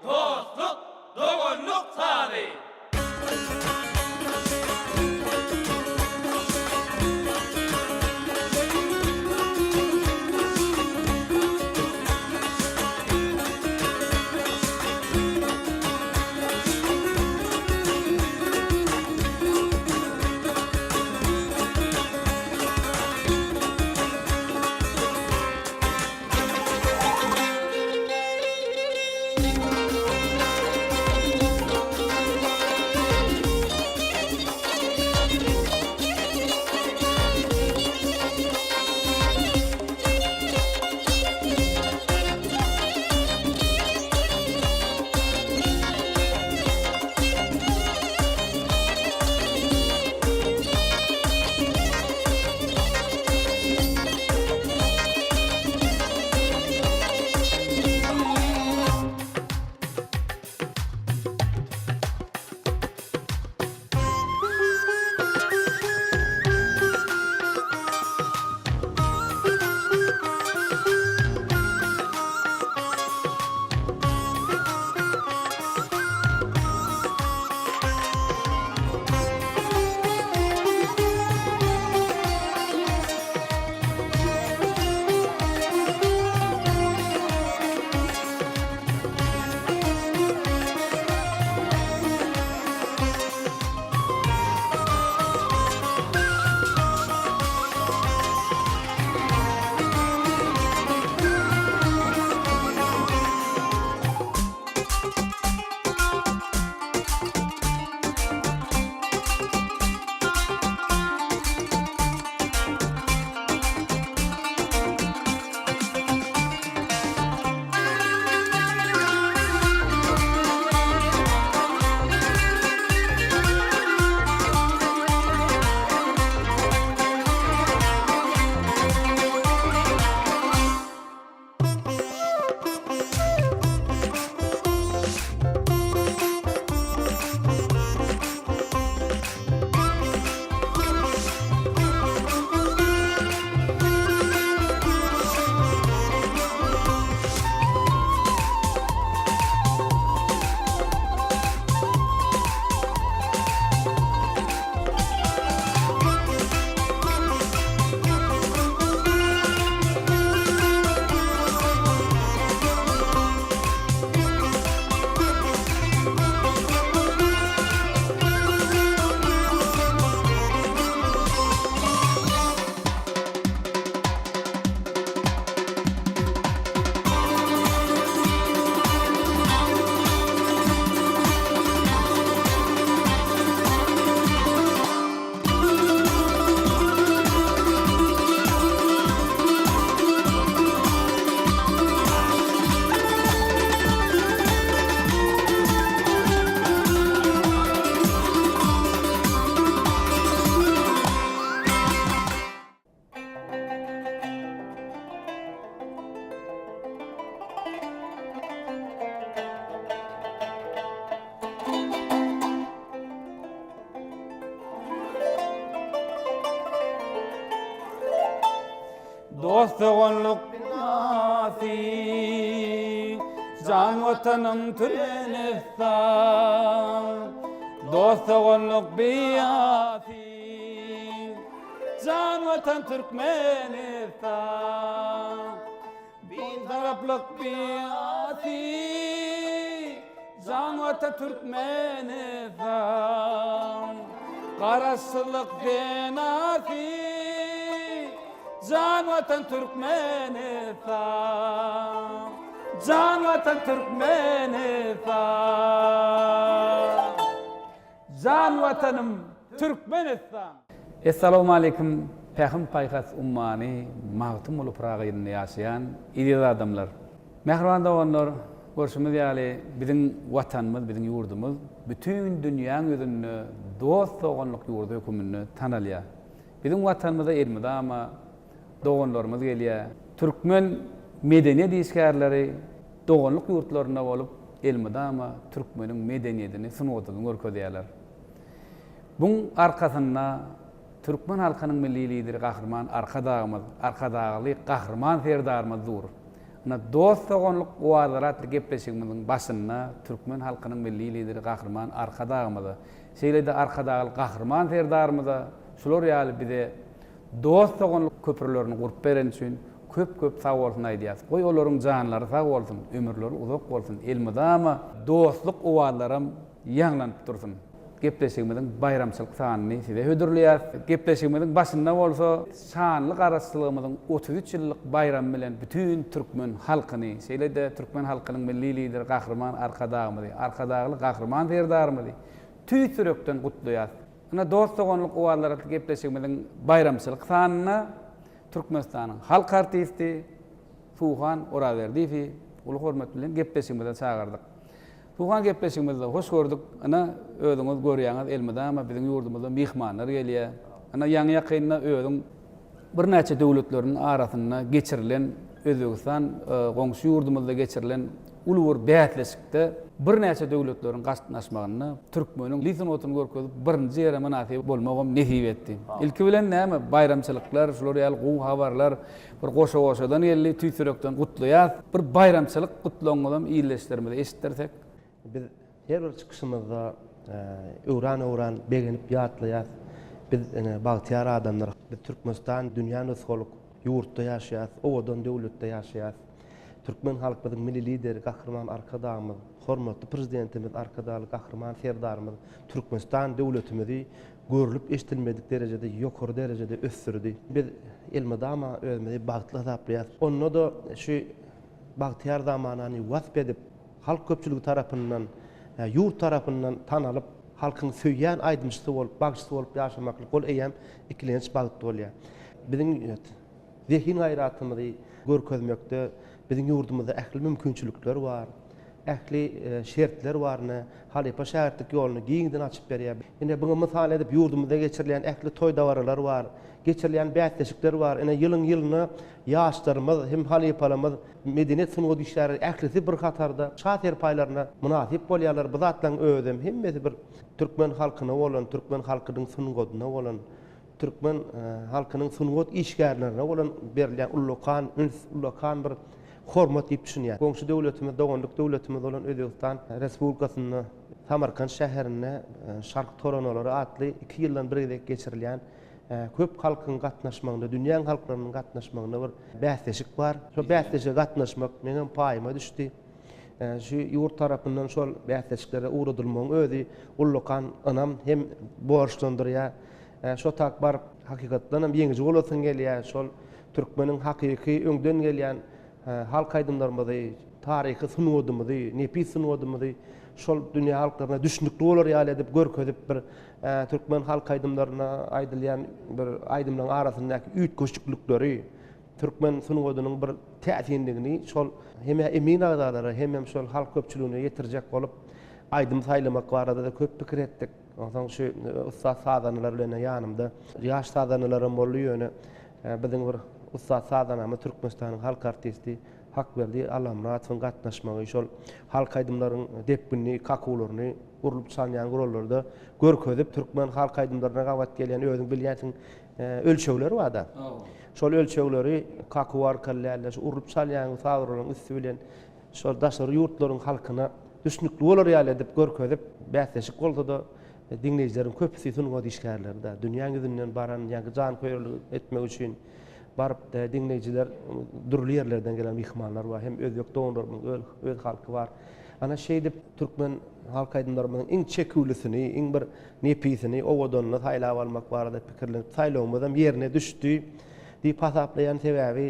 dostluk, doganlyk sazy. Dost-doganlyk binasy, Jan Watanym Türkmenistan. Dost-doganlyk binasy, Jan Watan Türkmenistan. Bitaraplyk binasy, Jan Watan Türkmenistan. Garaşsyzlyk senasy, Jan Watan Türkmenistan. Jan Watan Türkmenistan. Jan Watanym Türkmenistan. Essalawmaleýkim Pähim-paýhas ummany Magtymguly Pyragy ýylynda ýaşaýan eziz adamlar! Mähriban doganlar, görşümiz ýaly, biziň Watanymyz, biziň ýurdumyz bütin dünýäň ýüzünde dost-doganlyk ýurdy höküminde tanalýar. Biziň Watanymyza elmydama doganlarymyz gelýär. Türkmen medeniýet işgärleri doganlyk ýurtlarynda bolup, elmydama türkmeniň medeniýetini, sungatyny görkezýärler. Buň arkasynda türkmen halkynyň Milli Lideri Gahryman Arkadagymyz, Arkadagly Gahryman Serdarymyz dur. Ynha, dost-doganlyk owazlary atly gepleşigimiziň başynda türkmen halkynyň Milli Lideri Gahryman Arkadagymyza, şeýle-de Arkadagly Gahryman Serdarymyza şular ýaly bize dost-doganlyk köprülerini gurup bereni üçin köp-köp sagbolsun aýdýas. Goý olaryň janlary sag bolsun, ömürleri uzak bolsun, elmydama dostluk owazlaram ýaňlanyp dursun. Gepleşigimiziň baýramçylyk sanyny size hödürleýäris. Gepleşigimiziň başynda bolsa şanly Garaşsyzlygymyzyň 33 ýyllyk baýramy bilen bütin türkmen halkyny, şeýle-de türkmen halkynyň Milli Lideri Gahryman Arkadagymyzy, Arkadagly Gahryman Serdarymyzy tüýs ýürekden gutlaýarys. Ine, dost-doganlyk owazlary atly gepleşigimiziň baýramçylyk sanynda Türkmenistanyň halk artisti Suhan Orazberdiýewi uly hormat bilen gepleşigimize çagyrdyk. Suhan gepleşigimizde hoş gördük. Ine, özüňiz görýäňiz, elmydama biziň ýurdumyza myhmanlar gelýär. Ine, ýaňy-ýakynda özüň birnäçe döwletleriniň arasynda geçirilen Özbegistan goňşy ýurdumyzda geçirilen uly bir bäsleşikde birnäçe döwletleriň gatnaşmagynda türkmeniň li sungatyny görkezip birinji ýere mynasyp bolmagam nesip etdi. Ilki bilen näme baýramçylyklar, şular ýaly gowy habarlar bir goşa-goşadan geldi, tüýs ýürekden gutlaýas. Bir baýramçylyk gutlagyňyzam ildeşlerimize eşitdirsek. Biz her bir çykyşymyzda öwran-öwran begenip ýatlaýas. Biz ine bagtyýar adamlar. Biz Türkmenistan dünýä nusgalyk ýurtda ýaşaýas, owadan döwletde ýaşaýas. Türkmen halkymyzyň Milli Lideri Gahryman Arkadagymyz, hormatly Prezidentimiz Arkadagly Gahryman Serdarymyz Türkmenistan döwletimizi görlüp-eşidilmedik derejede ýokary derejede ösdürdi. Biz elmydama özümizi bagtly hasaplaýarys. Onda-da şu bagtyýar zamanany wasp edip, halk köpçüligi tarapyndan, ýurt tarapyndan tanalyp, halkyň söýýän aýdymçysy bolup, bagşysy bolup ýaşamaklyk ol eýýäm ikilenç bagt bolýar. Biziň zehin-gaýratymyzy görkezmekde biziň ýurdumyzda ähli mümkinçilikler bar, ähli şertler bar, ine, halypa-şägirtlik ýoluny giňden açyp berýär. Ine, buňa mysal edip ýurdumyzda geçirilýän ähli toý-dabaralar bar, geçirilýän bäsleşikler bar. Ine, ýylyň-ýylyna ýaşlarymyz hem halypalarymyz, medeniýet sungat işgärleri ählisi bir hatarda şa serpaýlaryna mynasyp bolýarlar. Bu zatlaryň özem hemmesi bir türkmen halkyna bolan, türkmen halkynyň sungatyna bolan, türkmen halkynyň sungat işgärlerine bolan berilýän ullakan üns, ullakan bir hormat diýip düşünýän. Goňşy döwletimiz, doganlyk döwletimiz bolan Özbegistan Respublikasynda Samarkant şäherinde Şark toranalary atly iki ýyldan bir gezek geçirilýän köp halkyň gatnaşmagynda, dünýäň halklarynyň gatnaşmagynda bir bäsleşik bar. Şol bäsleşige gatnaşmak meňem paýyma düşdi. Şu ýurt tarapyndan şol bäsleşiklere ugradylmagyň özi ullakan ynam hem borçlandyrýar. Şo tak baryp hakykatdan hem ýeňiji bolasyň gelýär. Şol türkmeniň hakyky öňden gelýän halk aýdymlarymyzy, taryhy sungatymyzy, nepis sungatymyzy şol dünýä halklaryna düşnükli bolar ýaly edip görkezip bir türkmen halk aýdymlaryna aýdylýan bir aýdymlaryň arasyndaky üýtgeşiklikleri, türkmen sungatynyň bir täsinligini şol hem-ä emin agzalara, hemem şol halk köpçüligine ýetirjek bolup aýdym saýlamak barada-da köp pikir etdik. Onsoň şu ussat sazandalar bilen ýanymda ýaş sazandalaram boldy, ýöne biziň bir ussat sazanamyz Türkmenistanyň halk artisti Hakberdi Allamyradowyň gatnaşmagy, şol halk aýdymlaryň depginini, kakuwlaryny urlup çalynýan gurallarda görkezip, türkmen halk aýdymlaryna gabat gelýän özüň bilýänsiň ölçegler bar-da. Şol ölçegleri kakuw arkaly däl-de, şu urlup çalýan saz gurallaryň üsti bilen şol daşary ýurtlaryň halkyna düşnükli bolar ýaly edip görkezip, bäsleşik bolsa-da, diňleýjileriň köpüsi sungat işgärleri-de, dünýäň ýüzünden baran, ýaňky janköýerlik etmek üçin baryp diňleýjiler dürli ýerlerden gelen myhmanlar bar, hem özbek doganlarymyzyň öz halky bar. Ana şeýdip türkmen halk aýdymlarymyzyň iň çeküwlisini, iň bir nepisini, owadanyny saýlap almak barada pikirlenip, saýlawymyzam ýerine düşdi. Diýip hasaplaýan sebäbi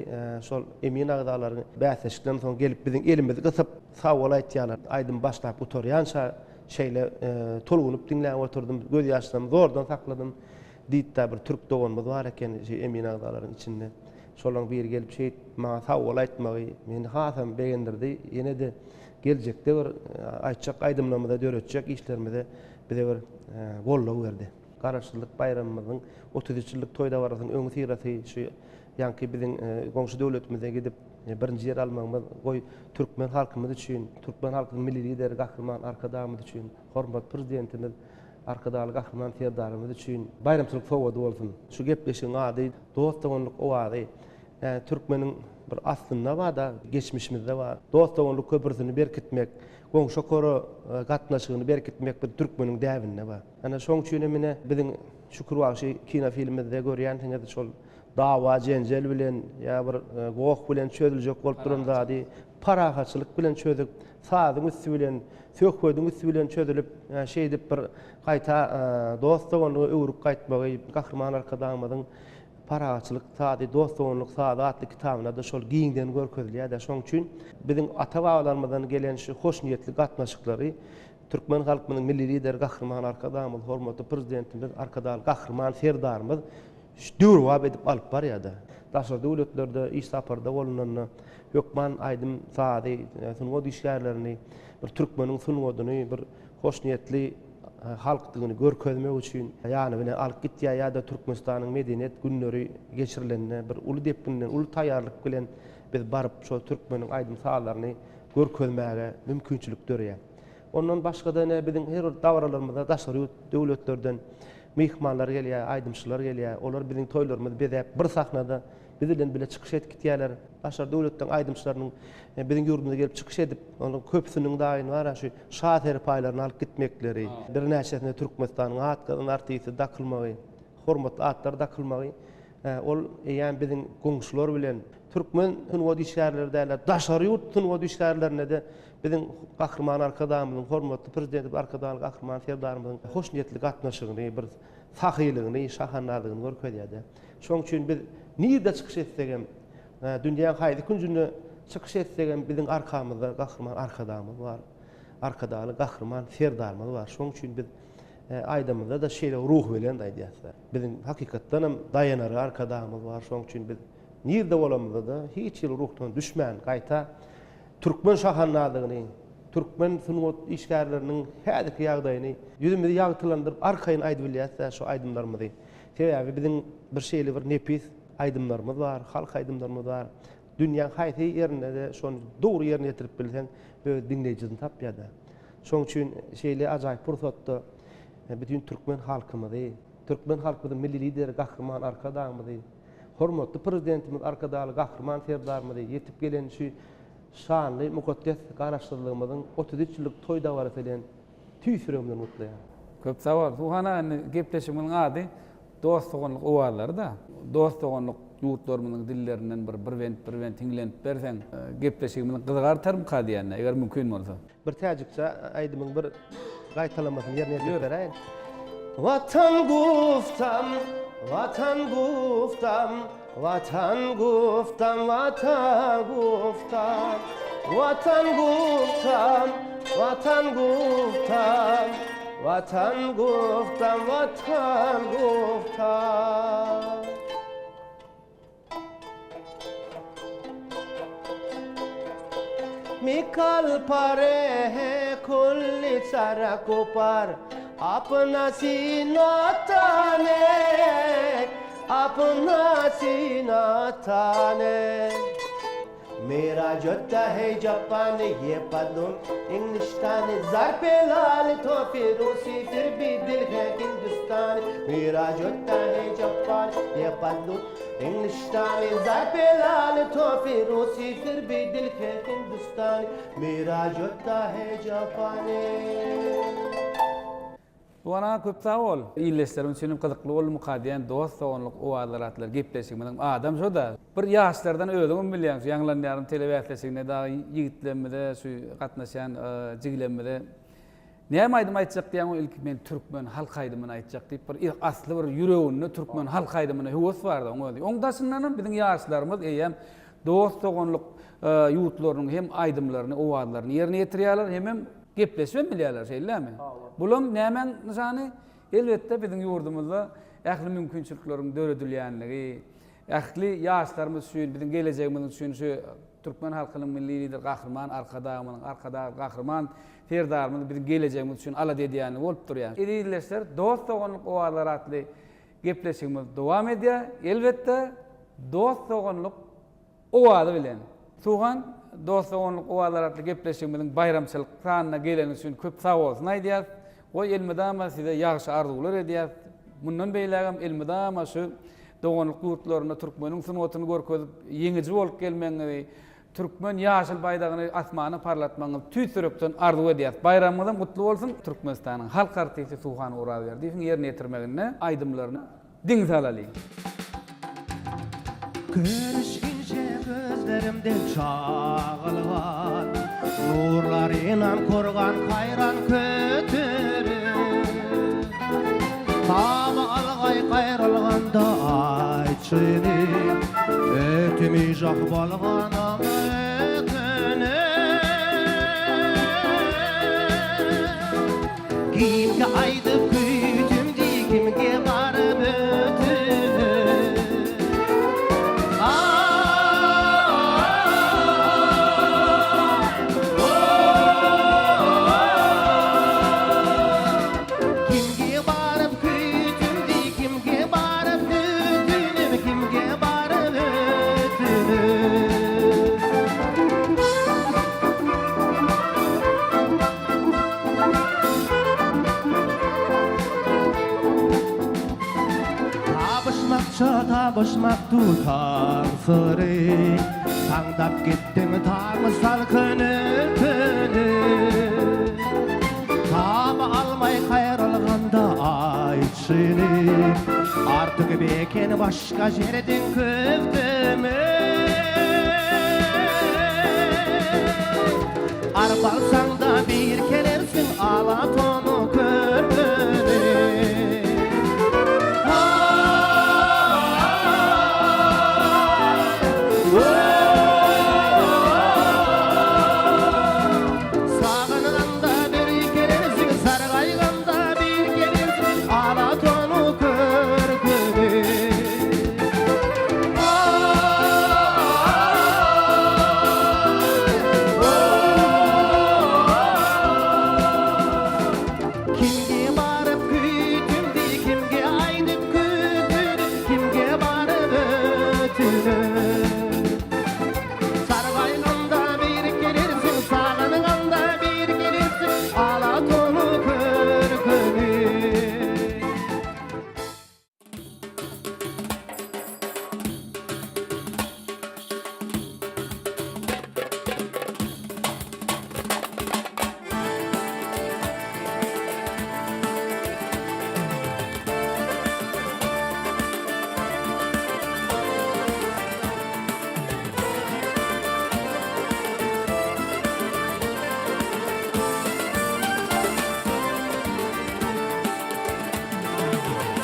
şol emin agzalaryň bäsleşikden soň gelip biziň elimizi gysyp sag bol aýtýarlar. Aýdym başlap gutarýança şeýle tolgunyp diňläp oturdym, göz ýaşlarymy zordan sakladym diýipdä bir türk doganymyz bar eken şu emin agzalaryň içinde. Şolaryň biri gelip şeýdip maňa sag bol aýtmagy meni hasam begendirdi. Ýene-de geljekde bir aýtjak aýdymlarymyza döretjek işlerimize bize bir goldaw berdi. Garaşsyzlyk baýramymyzyň 33 ýyllyk toý dabarasynyň öňüsyrasy şu ýaňky biziň goňşy döwletimize gidip birinji ýer almagymyz goý türkmen halkymyz üçin, türkmen halkynyň Milli Lideri Gahryman Arkadagymyz üçin, hormatly Prezidentimiz Arkadagly Gahryman Serdarymyz üçin baýramçylyk sowgady bolsun. Şu gepleşigiň ady Dost-doganlyk owazy. Türkmeniň. bir aslynda bar-da, geçmişimizde bar. Dost-doganlyk köprüsini berkitmek, goňşy-gora gatnaşygyny berkitmek bir türkmeniň däbinde bar. Ana şoň üçin hem ine biziň Şükür bagşy kinofilmimizde görýänsiňiz şol dawa-jenjel bilen ýa bir goh bilen çözüljek bolup duran zady parahatçylyk bilen çözüp, sazyň üsti bilen, söhbediň üsti bilen çözülip, şeýdip bir gaýta dost-doganlyga öwrüp gaýtmagy Gahryman Arkadagymyzyň Parahatçylyk sazy, dost-doganlyk sazy atly kitabynda-da şol giňden görkezilýär-de. Şonuň üçin biziň ata-babalarymyzdan gelen şu hoşniýetli gatnaşyklary türkmen halkymyzyň Milli Lideri Gahryman Arkadagymyz, hormatly Prezidentimiz Arkadagly Gahryman Serdarymyz döwrebap edip alyp barýar-da. Daşary döwletlerde iş saparda bolunanda hökman aýdym-sazy, sungat işgärlerini, bir türkmeniň sungatyny, bir hoşniýetli halkdygyny görkezmek üçin ýany bilen alyp gitýär ýa-da Türkmenistanyň Medeniýet günleri geçirilende bir uly depginden, uly taýýarlyk bilen biz baryp şol türkmeniň aýdym-sazlaryny görkezmäge mümkinçilik döreýär. Ondan başga-da ine biziň her bir dabaralarymyzda daşary ýurt döwletlerden myhmanlar gelýär, aýdymçylar gelýär. Olar biziň toýlarymyzy bezäp bir sahnada biz bilen bile çykyş edip gitýärler. Daşary döwletleriň aýdymçylarynyň biziň ýurdumyza gelip çykyş edip, olaryň köpüsiniň daýyny bar-a şu şa serpaýlaryny alyp gitmekleri, birnäçesine Türkmenistanyň at gazanan artisti dakylmagy, hormatly atlar dakylmagy, ol eýýäm biziň goňşular bilen, türkmen sungat işgärleri däl-de, daşary ýurt sungat işgärlerine-de biziň Gahryman Arkadagymyzyň, hormatly Prezidentimiz Arkadagly Gahryman Serdarymyzyň hoşniýetli gatnaşygyny, bir sahylygyny, şahandazlygyny görkezýär-de. Şonuň üçin biz nirde çykyş etsegem, dünýäň haýsy künjünde çykyş etsegem biziň arkamyzda Gahryman Arkadagymyz bar. Arkadagly Gahryman Serdarymyz bar. Şonuň üçin biz aýdamyzda-da şeýle ruhubelent aýdýarys. Biziň hakykatdan hem daýanara Arkadagymyz bar. Şonuň üçin biz nirde bolamyzda-da hiç hili ruhdan düşmän, gaýta türkmen şahandazlygyny, türkmen sungat işgärleriniň häzirki ýagdaýyny ýüzümizi ýagtylandyryp arkaýyn aýdybilýäris-dä şu aýdymlarymyzy. Sebäbi biziň bir şeýle bir nepis aýdymlarymyz bar, halk aýdymlarymyz bar. Dünýäň haýsy ýerinde-de şony dogry ýerine ýetirip bilseň, öz diňleýjisini tapýar-da. Şonuň üçin şeýle ajaýyp pursatda bütin türkmen halkymyzy, türkmen halkymyzyň Milli Lideri Gahryman Arkadagymyzy, hormatly Prezidentimiz Arkadagly Gahryman Serdarymyzy ýetip gelen şu şanly mukaddes Garaşsyzlygymyzyň 33 ýyllyk toý dabarasy bilen Tüýs ýüregimden gutlaýan. Köp sag bol. Suhan aga indi gepleşigimiziň ady Dost-doganlyk owazlary-da. Dost-doganlyk ýurtlarymyzyň dillerinden bir bir bent bir bent hiňlenip berseň gepleşigimiziň gyzygy artarmyka diýende eger mümkin bolsa. Bir täjikçe aýdymyň bir gaýtalamasyny ýerine ýetirip beräýiň. Watan guftam, Watan guftam, Watan guftam, Watan guftam, Watan guftam, Watan guftam, Watan guftam, Watan guftam. Mikal pare he kulli saraku par apna sina tane apna sina tane Mera jotta hai Japan ye padun Englistan zar pe lal to firusi fir bhi dil hai Hindustan Mera jotta hai Japan ye padun Englistan zar pe lal to firusi fir bhi dil hai Hindustan Mera jotta hai Japan Tugan aga köp sag bol. Ildeşlerim üçin hem gyzykly boldumyka diýen dost-doganlyk owazlar atly gepleşigimiziň adam şo-da. Bir ýaşlardan özüňem bilýäň şu Ýaňlanýaryn telebäsleşigine dagy ýigitlerimize şu gatnaşýan jigilerimize näme aýdym aýtjak diýýäň ilki men türkmen halk aýdymyny aýtjak diýip bir asly bir ýüreginde türkmen halk aýdymyna höwes barda oň özi. Oň daşyndanam biziň ýaşlarymyz eýýäm dost-doganlyk ýurtlarynyň hem aýdymlaryny, owazlaryny ýerine ýetirýärler hemem Gepleşibem bilýärler, şeýle-dämi? Bulam nämäň nyşany? Elbetde, biziň ýurdumyzda ähli mümkinçilikleriň döredilýänligi, ähli ýaşlarymyz üçin, biziň gelejegimiz üçin şu türkmen halkynyň Milli Lideri Gahryman Arkadagymyzyň, Arkadagly Gahryman Serdarymyz biziň gelejegimiz üçin alada edýänligi bolup durýar. Eziz ildeşler, Dost-doganlyk owazlary atly gepleşigimiz dowam edýär. Elbetde, dost-doganlyk Owazy bilen. Suhan, Dost-doganlyk owazlary atly gepleşigimiziň baýramçylyk sanyna geleniňiz üçin köp sagbolsun aýdýas. Goý elmydama size ýagşy arzuwlar edýäs. Mundan beýlägem elmydama şu. doganlyk ýurtlarynda türkmeniň sungatyny görkezip, ýeňiji bolup gelmegiňizi, türkmen ýaşyl baýdagyny asmana parlatmagyňyzy tüýs ýürekden arzuw edýäris. Baýramyňyzam gutly bolsun! Türkmenistanyň halk artisti Suhan Orazberdiýewiň ýerine ýetirmeginde aýdymlaryny Diň salalyň. Görüş inçe gözlerimden çagylgan, Nurlarynan korgan haýran köterip. Taba algaý gaýrylganda aýtçyny, Ötümi jah bolganam ökünip. Kimge aýdyp küýdümdi, kimge baryp ötünip. Kimge baryp küýdümdi, kimge baryp ötünip, kimge baryp ötünip. Tapyşmakça tapyşmak tutan syry, Taňdap gitdiň taň salkyn ötüni. Taba almaý gaýrylganda aýtşyny, Artyk beken başga jerden köfdemi. Arbalsaň-da bir kelersiň ala tonu körpeni. Sagynanda bir kelersiň, sargaýganda bir kelersiň ala tonu körpeni. Kimge baryp küýdümdi, kimge aýdyp küýdüdi, kimge baryp ötünip. Sargaýganda bir gelersiň, sagynganda bir gelersiň, ala tonu körküni.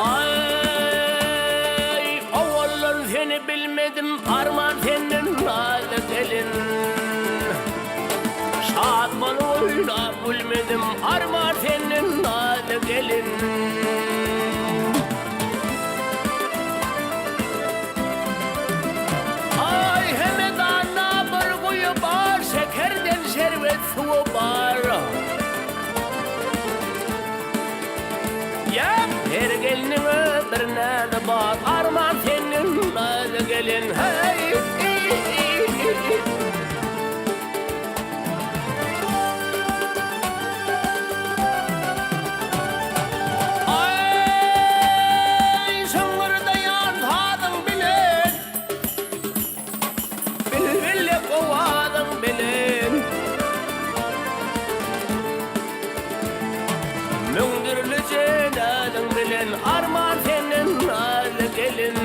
Aý, owallar seni bilmedim, arman senden nazly gelin. Şat bolup oýnap gülmedim, arman senden nazly gelin. Aý, Hemedanda bir guýy bar, şekerden şerbet suwy bar. Ýa her gelniň öz bir näzi bar, Arman senden näzi gelin, heý. Aý, şyňňyrdaýan sazyň bilen, Bilbillek owazyň bilen. Müňdürli jenazyň bilen Arman senden nazly gelin.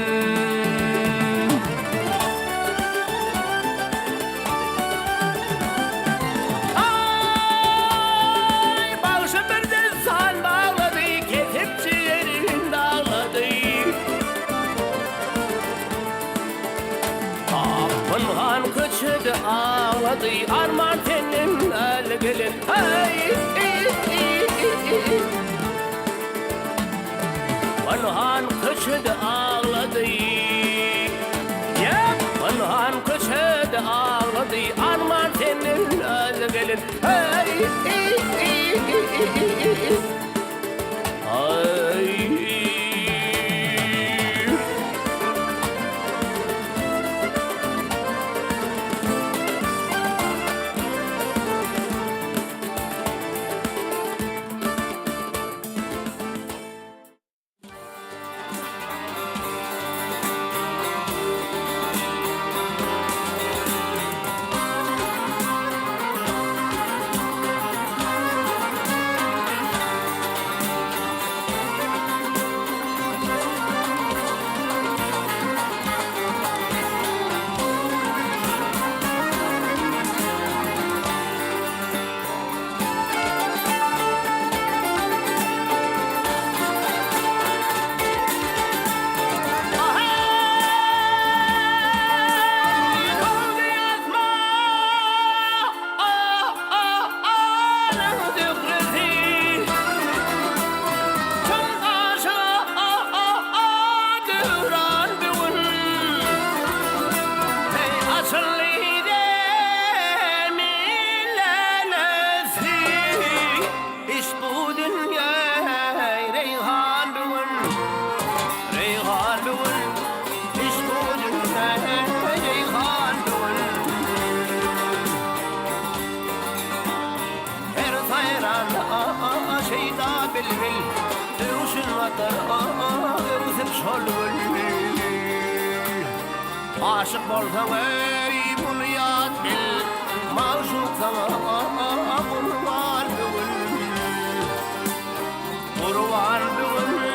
Aý, bagşy bir dessan baglady, Kesip jigerin daglady. Pynhan köçede aglady, Arman senden äli gelin, heý. Pynhan köçede aglady, ýa, Pynhan köçede aglady, Arman senden äli gelin, heý. Aý. bilbil Öwsün atar öwsüp şol gül Aşyk bolsaň eý muny ýat bil Magşuk saňa gurban bu gün Gurban bu gün.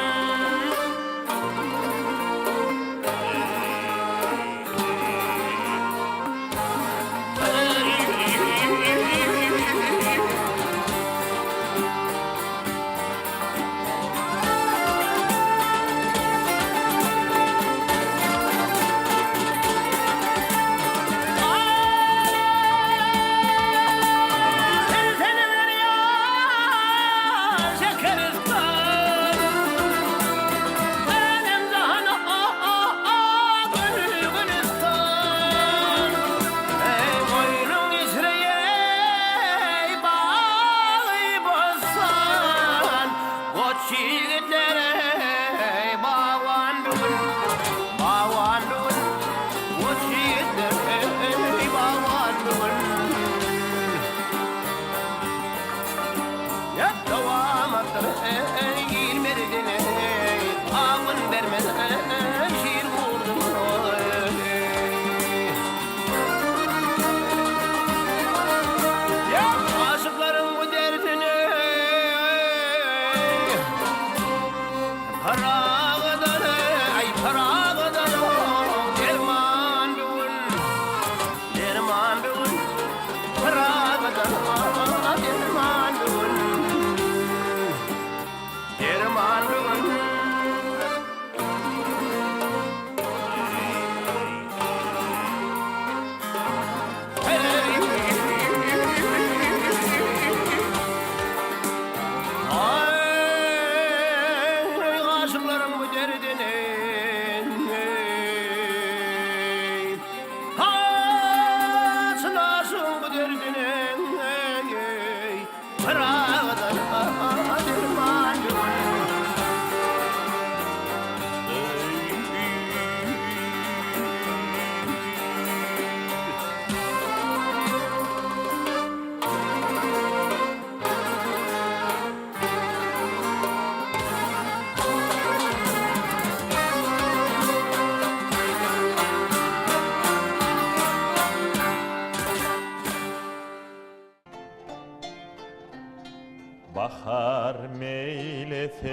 Bahar meýlisinde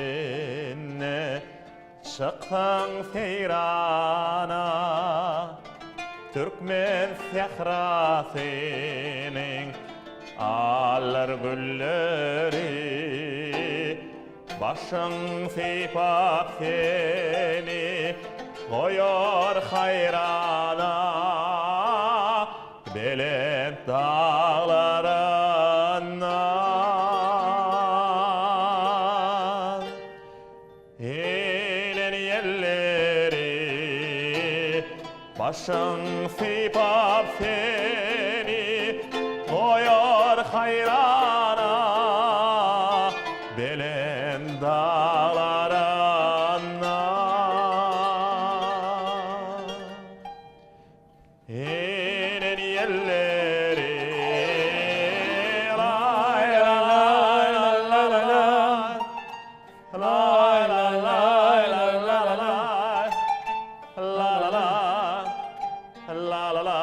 çyksaň seýrana, Türkmen sährasynyň allar gülleri. Başyň sypap seni goýar haýrana, Belent daglaryndan inen ýelleri Başyň sypap seni goýar haýrana, Belent daglaryndan. Inen ýelleri Laý la laý la la la laý Laý la laý la la la laý La la la la la la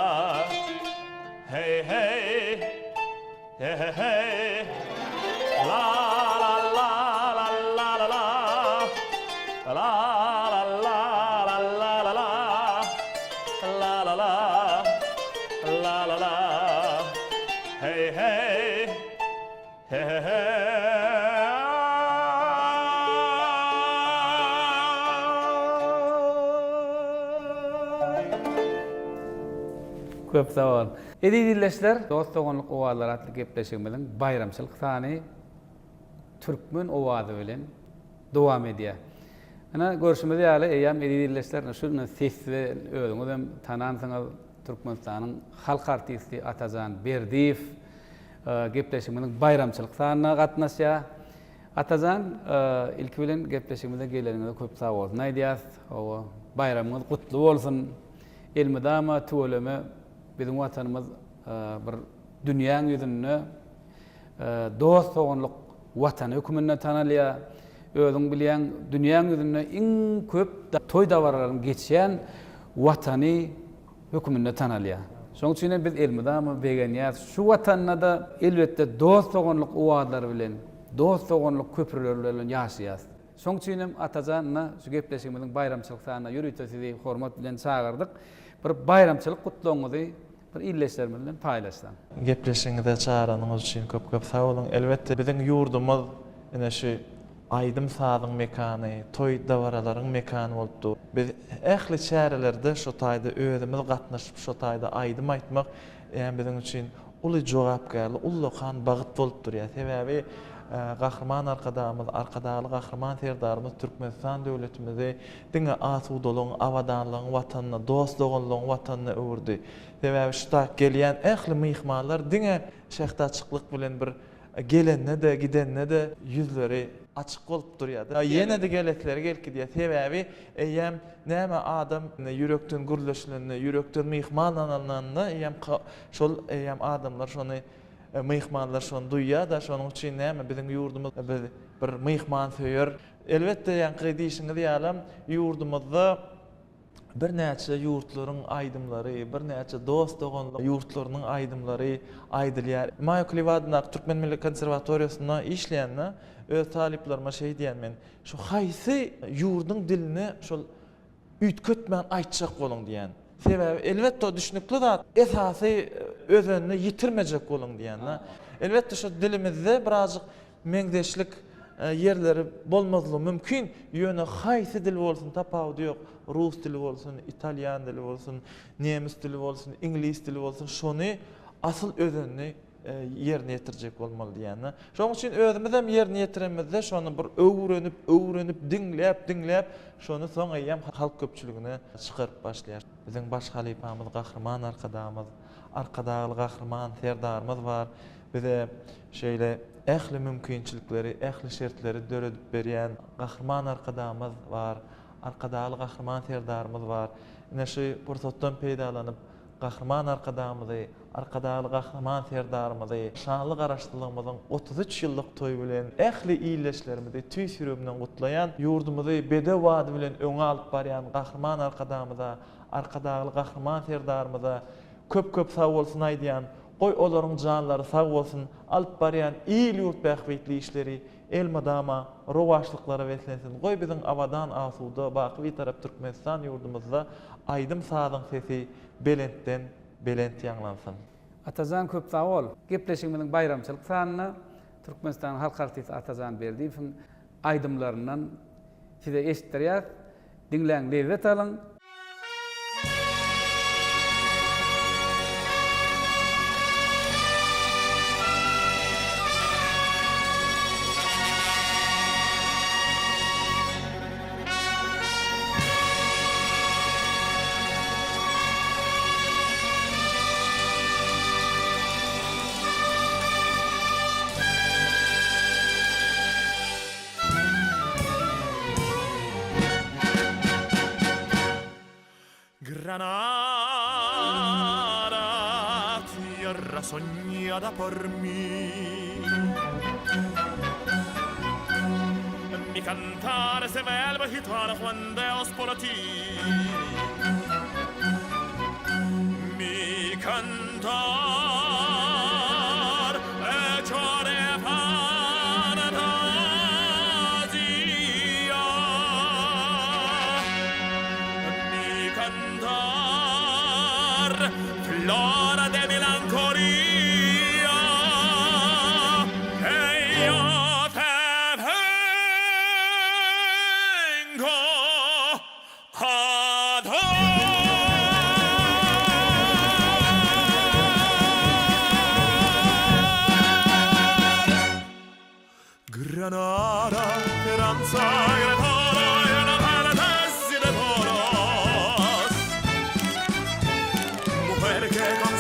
Hey hey he he hey La la la la la la la La la la la la la la La la la la la la Hey hey he he hey Köp sag bol. Eziz ildeşler, Dost-doganlyk owazlary atly gepleşigimiziň baýramçylyk sany türkmen owazy bilen dowam edýär. Ine, görşümiz ýaly, eýýäm eziz ildeşler, ine şu ses bilen özüňiz hem tanansyňyz, Türkmenistanyň halk artisti Atajan Berdiýew gepleşigimiziň baýramçylyk sanyna gatnaşýar. Atajan, ilki bilen gepleşigimize geleniňize köp sag bolsun aýdýas. Hawa, baýramyňyz gutly bolsun! Elmydama tüweleme biziň Watanymyz bir dünýäň ýüzünde dost-doganlyk. Watany höküminde tanalýar. Özüň bilýäň, dünýäň ýüzünde iň köp toý-dabaralaryň geçýän Watany höküminde tanalýar. Şonuň üçin hem biz elmydama begenýäris. Şu Watanda-da, elbetde, dost-doganlyk owazlary bilen, dost-doganlyk köprüleri bilen ýaşaýarys. Şonuň üçin hem Atajan ynha şu gepleşigimiziň baýramçylyk sanyna ýörite sizi hormat bilen çagyrdyk. Bir baýramçylyk gutlagyňyzy bir ildeşlerimiz bilen paýlaşsaň. Gepleşigiňize çagyranyňyz üçin köp köp sag boluň. Elbetde biziň ýurdumyz ine şu aýdym-sazyň mekany, toý-dabaralaryň mekany bolup dur. Biz ähli çärelerde şo taýda özümiz gatnaşyp şo taýda aýdym aýtmak eýýäm biziň üçin uly jogapkärli, ullakan bagt bolup durýar. Sebäbi Gahryman Arkadagymyz, Arkadagly Gahryman Serdarymyz Türkmenistan döwletimizi diňe asudalygyň, abadanlygyň Watanyna, dost-doganlygyň Watanyna öwürdi. Sebäbi şu tak gelýän ähli myhmanlar diňe şähdaçyklyk bilen bir gelende-de, gidende-de ýüzleri açyk bolup durýar-da. Ýene-de gelesleri gelip gidýär. Sebäbi eýýäm näme adam ýürekden gürleşilende, ýürekden myhman alnanda eýýäm şol eýýäm adamlar şony myhmanlar şony duýýar-da. Şonuň üçin näme biziň ýurdumyz biz bir myhmansöýer. Elbetde ýaňky diýşiňiz ýalam ýurdumyzda birnäçe ýurtlaryň aýdymlary, birnäçe dost-doganlyk ýurtlarynyň aýdymlary aýdylýar. Maýa Kulyýewa adyndaky Türkmen milli konserwatoriýasynda işleýände öz talyplaryma şeý diýýän men, şu haýsy ýurduň dilini şol üýtgetmän aýtjak boluň diýýän. Sebäbi elbetde o düşnükli zat, esasy özenini ýitirmejek boluň diýýän-de. Elbetde şu dilimizde birazjyk Meňzeşlik ýerleri bolmazlygy mümkin, ýöne haýsy dil bolsun tapawudy ýok, rus dili bolsun, italýan dili bolsun, nemes dili bolsun, iňlis dili bolsun şony asyl özenini ýerine ýetirjek bolmaly diýýän-de. Şonuň üçin özümizem ýerine ýetiremizde şony bir öwrenip, öwrenip, diňläp, diňläp şony soň eýýäm halk köpçüligine çykaryp başlaýar. Biziň baş halypamyz Gahryman Arkadagymyz, Arkadagly Gahryman Serdarymyz bar. Bize şeýle ähli mümkinçilikleri, ähli şertleri döredip berýän Gahryman Arkadagymyz bar, Arkadagly Gahryman Serdarymyz bar. Ine şu pursatdan peýdalanyp, Gahryman Arkadagymyzy, Arkadagly Gahryman Serdarymyzy şanly Garaşsyzlygymyzyň 33 ýyllyk toýy bilen ähli ildeşlerimizi tüýs ýüregimden gutlaýan, ýurdumyzy bedew bady bilen öňe alyp barýan Gahryman Arkadagymyza, Arkadagly Gahryman Serdarymyza köp-köp sagbolsun aýdýan. Goý olaryň janlary sag bolsun, alyp barýan il-ýurt bähbitli işleri elmydama rowaçlyklara beslensin. Goý biziň abadan, asuda, baky Bitarap Türkmenistan ýurdumyzda aýdym-sazyň sesi belentden belent ýaňlansyn. Atajan köp sag bol. Gepleşigimiziň baýramçylyk sanynda Türkmenistanyň halk artisti Atajan Berdiýewiň aýdymlaryndan size eşitdirýäs. Diňläň lezzet alyň. Granada, tierra soñada por mí. Mi cantar se vuelve gitano cuando es por ti. Mi cantar hecho de fantasía. Mi cantar, flor de melancolía. Que yo te vengo a dar. Granada, Franza, Granada, Granada, de toros. Mujer que con.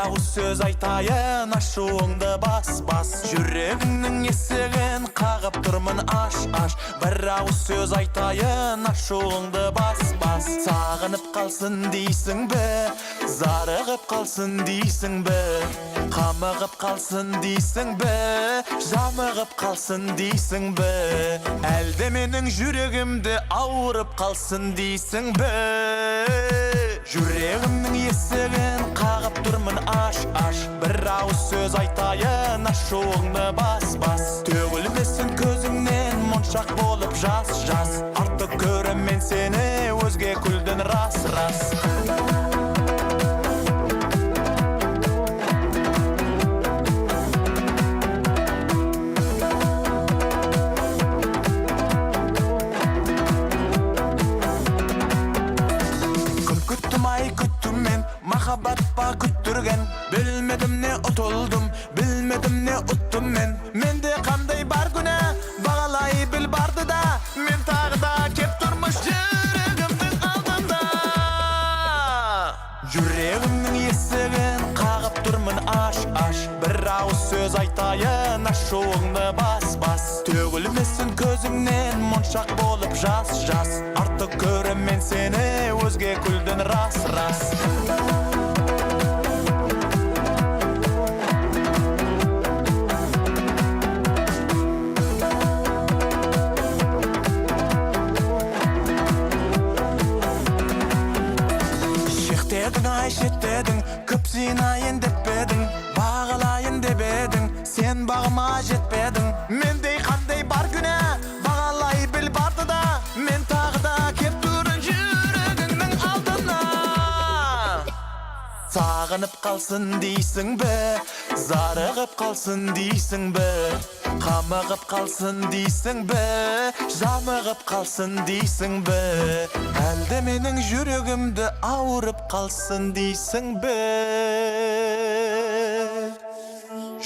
awuz söz aýtaýyn Aşuwyňda bas bas Ýüregiňniň esigin Kagyp durmyn aş aş Bir awuz söz aýtaýyn Aşuwyňda bas bas Sagynyp kalsyn diýsiň be Zarygyp kalsyn diýsiň be Kamygyp kalsyn diýsiň be Jamygyp kalsyn diýsiň be Älde meniň ýüregimde Awuryp kalsyn diýsiň be Ýüregimniň esigin kagyp durmyn aş aş Bir awuz söz aýtaýyn aşugyňda bas bas Tögülmesin közüňden monçak bolup jas jas Artyk körem men seni özge külden ras ras. Köp kütdüm aý kütdüm men Mahabat ba kütdürgen Bilmedim ne utuldym Bilmedim ne utdum men Mende kanday bar günä Bagalay bil bardy-da Men tagy-da kep durmuş Ýüregimniň aldynda Ýüregimniň esigin Kagyp durmyn aş aş Bir awuz söz aýtaýyn Aşugyňda bas bas Tögülmesin közüňden Monçak bolup jas jas Artyk körem men seni Özge külden ras ras. Şyh dediň aý şet dediň Köp synaýyn depbediň Bagalaýyn dep ediň Sen bagyma jetpediň Mendey kanday bar günä Bagalay bil bardy-da Men tagy-da kep durun Ýüregiňniň aldyna Sagynyp kalsyn diýsiň be Zarygyp kalsyn diýsiň be Kamygyp kalsyn diýsiň be Jamygyp kalsyn diýsiň be Älde meniň ýüregimde Awuryp kalsyn diýsiň be.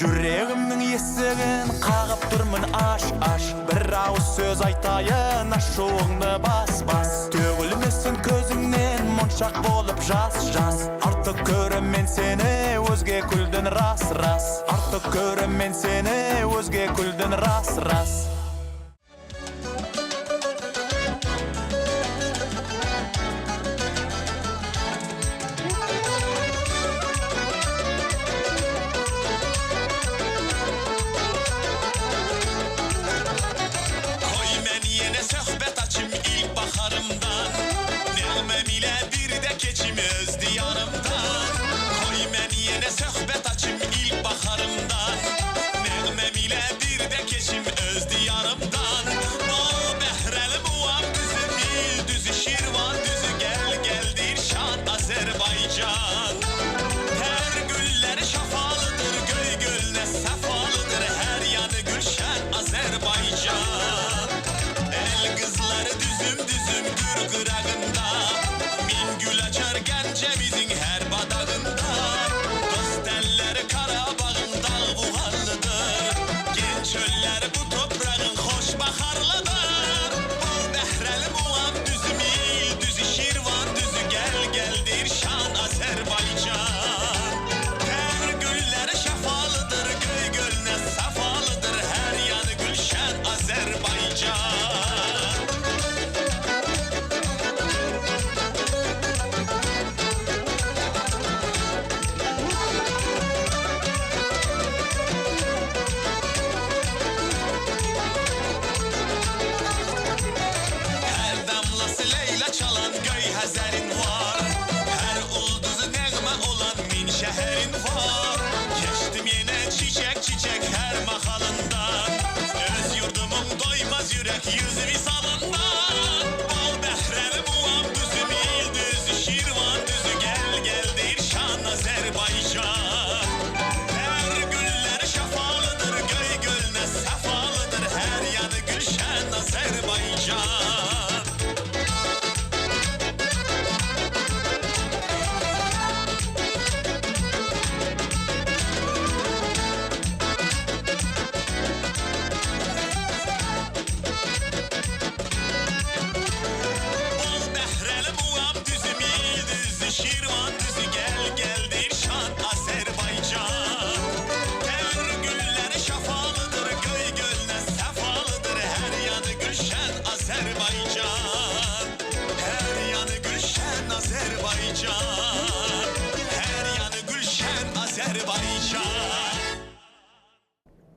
Ýüregimniň esigin kagyp durmyn aş aş Bir awuz söz aýtaýyn aşugyňda bas bas Tögülmesin közüňden monçak bolup jas jas Artyk körem men seni özge külden ras ras Artyk körem men seni özge külden ras ras. Koy men ýene söhbet açym ilk baharymdan Negmem ile birde keçim öz diýarymdan Koy men ýene söhbet açym ilk baharymdan Negmem ile birde keçim öz diýarymdan.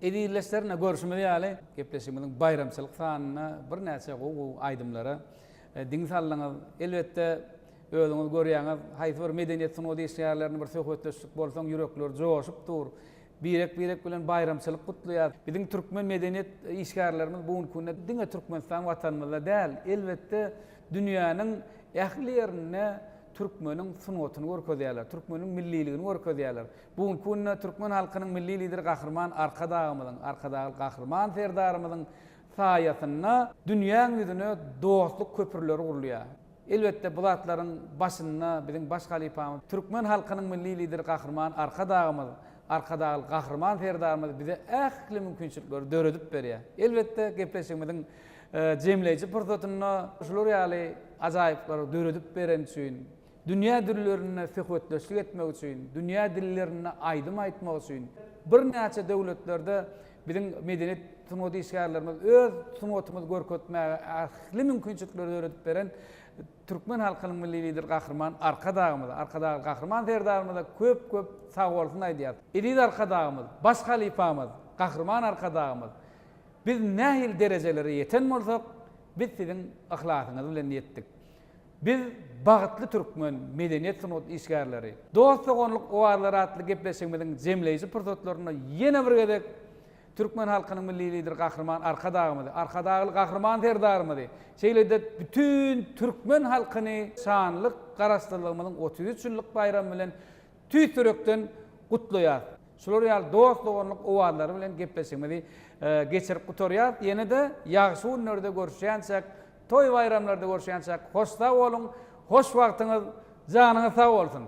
Ezizleşler ine görşümiz ýaly gepleşigimiziň baýramçylyk sanynda birnäçe gowy-gowy aýdymlara diň saldyňyz. Elbetde özüňiz görýäňiz haýsy bir medeniýet sungat işgärlerinde bir söhbetdeşlik bolsaň ýürekleri joşup dur. Birek-birek bilen baýramçylyk gutlaýar. Biziň türkmen medeniýet işgärlerimiz bu günki günde diňe Türkmenistan Watanymyzda däl, elbetde dünýäniň ähli ýerinde türkmeniň sungatyny görkezýärler, türkmeniň milliligini görkezýärler. Bu günki günde türkmen halkynyň Milli Lideri Gahryman Arkadagymyzyň, Arkadagly Gahryman Serdarymyzyň saýasynda dünýäň ýüzüne dostluk köprüleri gurulýar. Elbetde, bu zatlaryň başynda biziň baş halypamyz, türkmen halkynyň Milli Lideri Gahryman Arkadagymyz, Arkadagly Gahryman Serdarymyz bize ähli mümkinçilikleri döredip berýär. Elbetde, gepleşigimiziň jemleýji pursatynda şular ýaly ajaýyplary döredip bereni üçin, dünýä düllerinde söhbetdeşlik etmek üçin, dünýä dillerinde aýdym aýtmak üçin birnäçe döwletlerde biziň medeniýet sungat işgärlerimiz öz sungatymyzy görkezmäge ähli mümkinçilikleri döredip beren türkmen halkynyň Milli Lideri Gahryman Arkadagymyza, Arkadagly Gahryman Serdarymyza köp-köp sagbolsun aýdýarys. Eziz Arkadagymyz, baş halypamyz, Gahryman Arkadagymyz, biz nähili derejelere ýeten bolsak, biz siziň yhlasyňyz bilen ýetdik. Biz bagtly türkmen medeniýet-sungat işgärleri. Dost-doganlyk owazlary atly gepleşigimiziň jemleýji pursatlarynda ýene bir gezek türkmen halkynyň Milli Lideri Gahryman Arkadagymyzy, Arkadagly Gahryman Serdarymyzy, şeýle-de bütin türkmen halkyny şanly Garaşsyzlygymyzyň 33 ýyllyk baýramy bilen tüýs ýürekden gutlaýarys. Şular ýaly dost-doganlyk owazlary bilen gepleşigimizi geçirip gutarýarys. Ýene-de ýagşy günlerde görüşýänçäk Toý-baýramlarda görüşýänçäk hoş sag boluň, hoş wagtyňyz, janyňyz sag bolsun!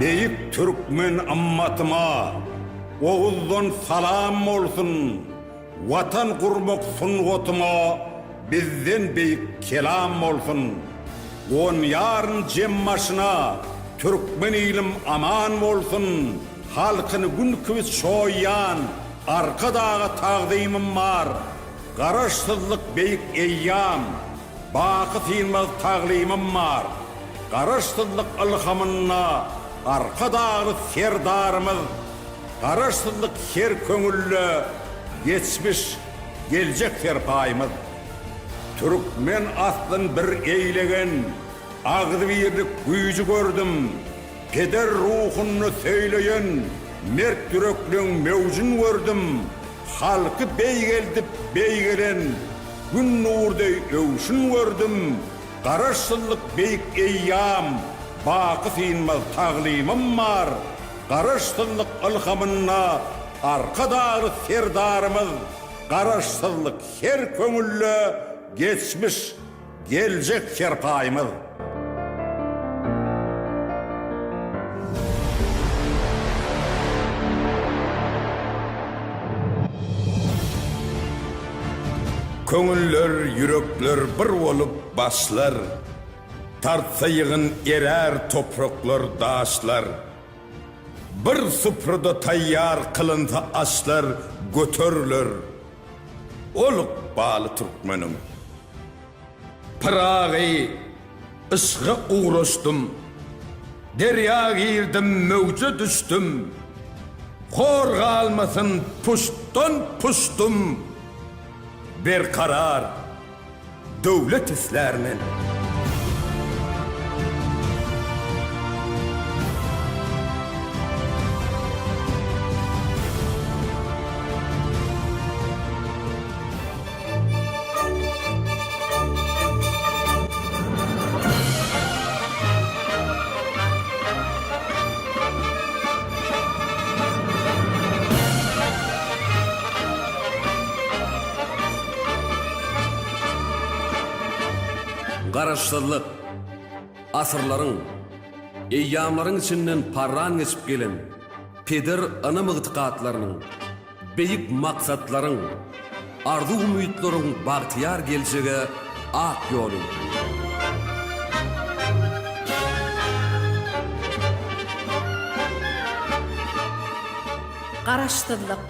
Beýik türkmen ymmatyma Oguzdan salam bolsun, Watan gurmak sungatyma Bizden beýik kelam bolsun. Gonýaryn jem başyna, Türkmen ilim aman bolsun, Halkyny Gün kibi çoýýan Arkadaga tagzymym bar. Garaşsyzlyk beýik eýýam, Baky synmaz taglymym bar. Garaşsyzlyk ylhamynda Arkadagly Serdarymyz, Garaşsyzlyk her köňülde geçmiş, geljek serpaýymyz. Türkmen aslyn bir eýlegen agzybirlik güýji gördüm, Peder ruhunda söýleýen mert ýürekleň möwjün gördüm, Halky beýgeldip beýgelen Gün nur deý öwşün gördüm, Garaşsyzlyk beýik eýýam, baky synmaz taglymym bar, Garaşsyzlyk ylhamynda Arkadagly Serdarymyz, Garaşsyzlyk her köňülde geçmiş, geljek serpaýymyz. Köňüller, ýürekler bir bolup başlar, Tartsa ýygyn erär topraklar, daşlar. Bir suprada taýýar kylynsa aşlar Göteriler ol ykbaly türkmeniň. Pyragy, yşga ugraşdym. Derýa girdim, möwje düşdüm. Hor galmasyn puştdan puşdum. Berkarar döwlet islär men. Garaşsyzlyk, asyrlaryň, eýýamlaryň içinden parran geçip gelen peder ynam-ygtykatlarynyň, beýik maksatlaryň, arzuw-umytlaryň bagtyýar geljege ak ýoly. Garaşsyzlyk,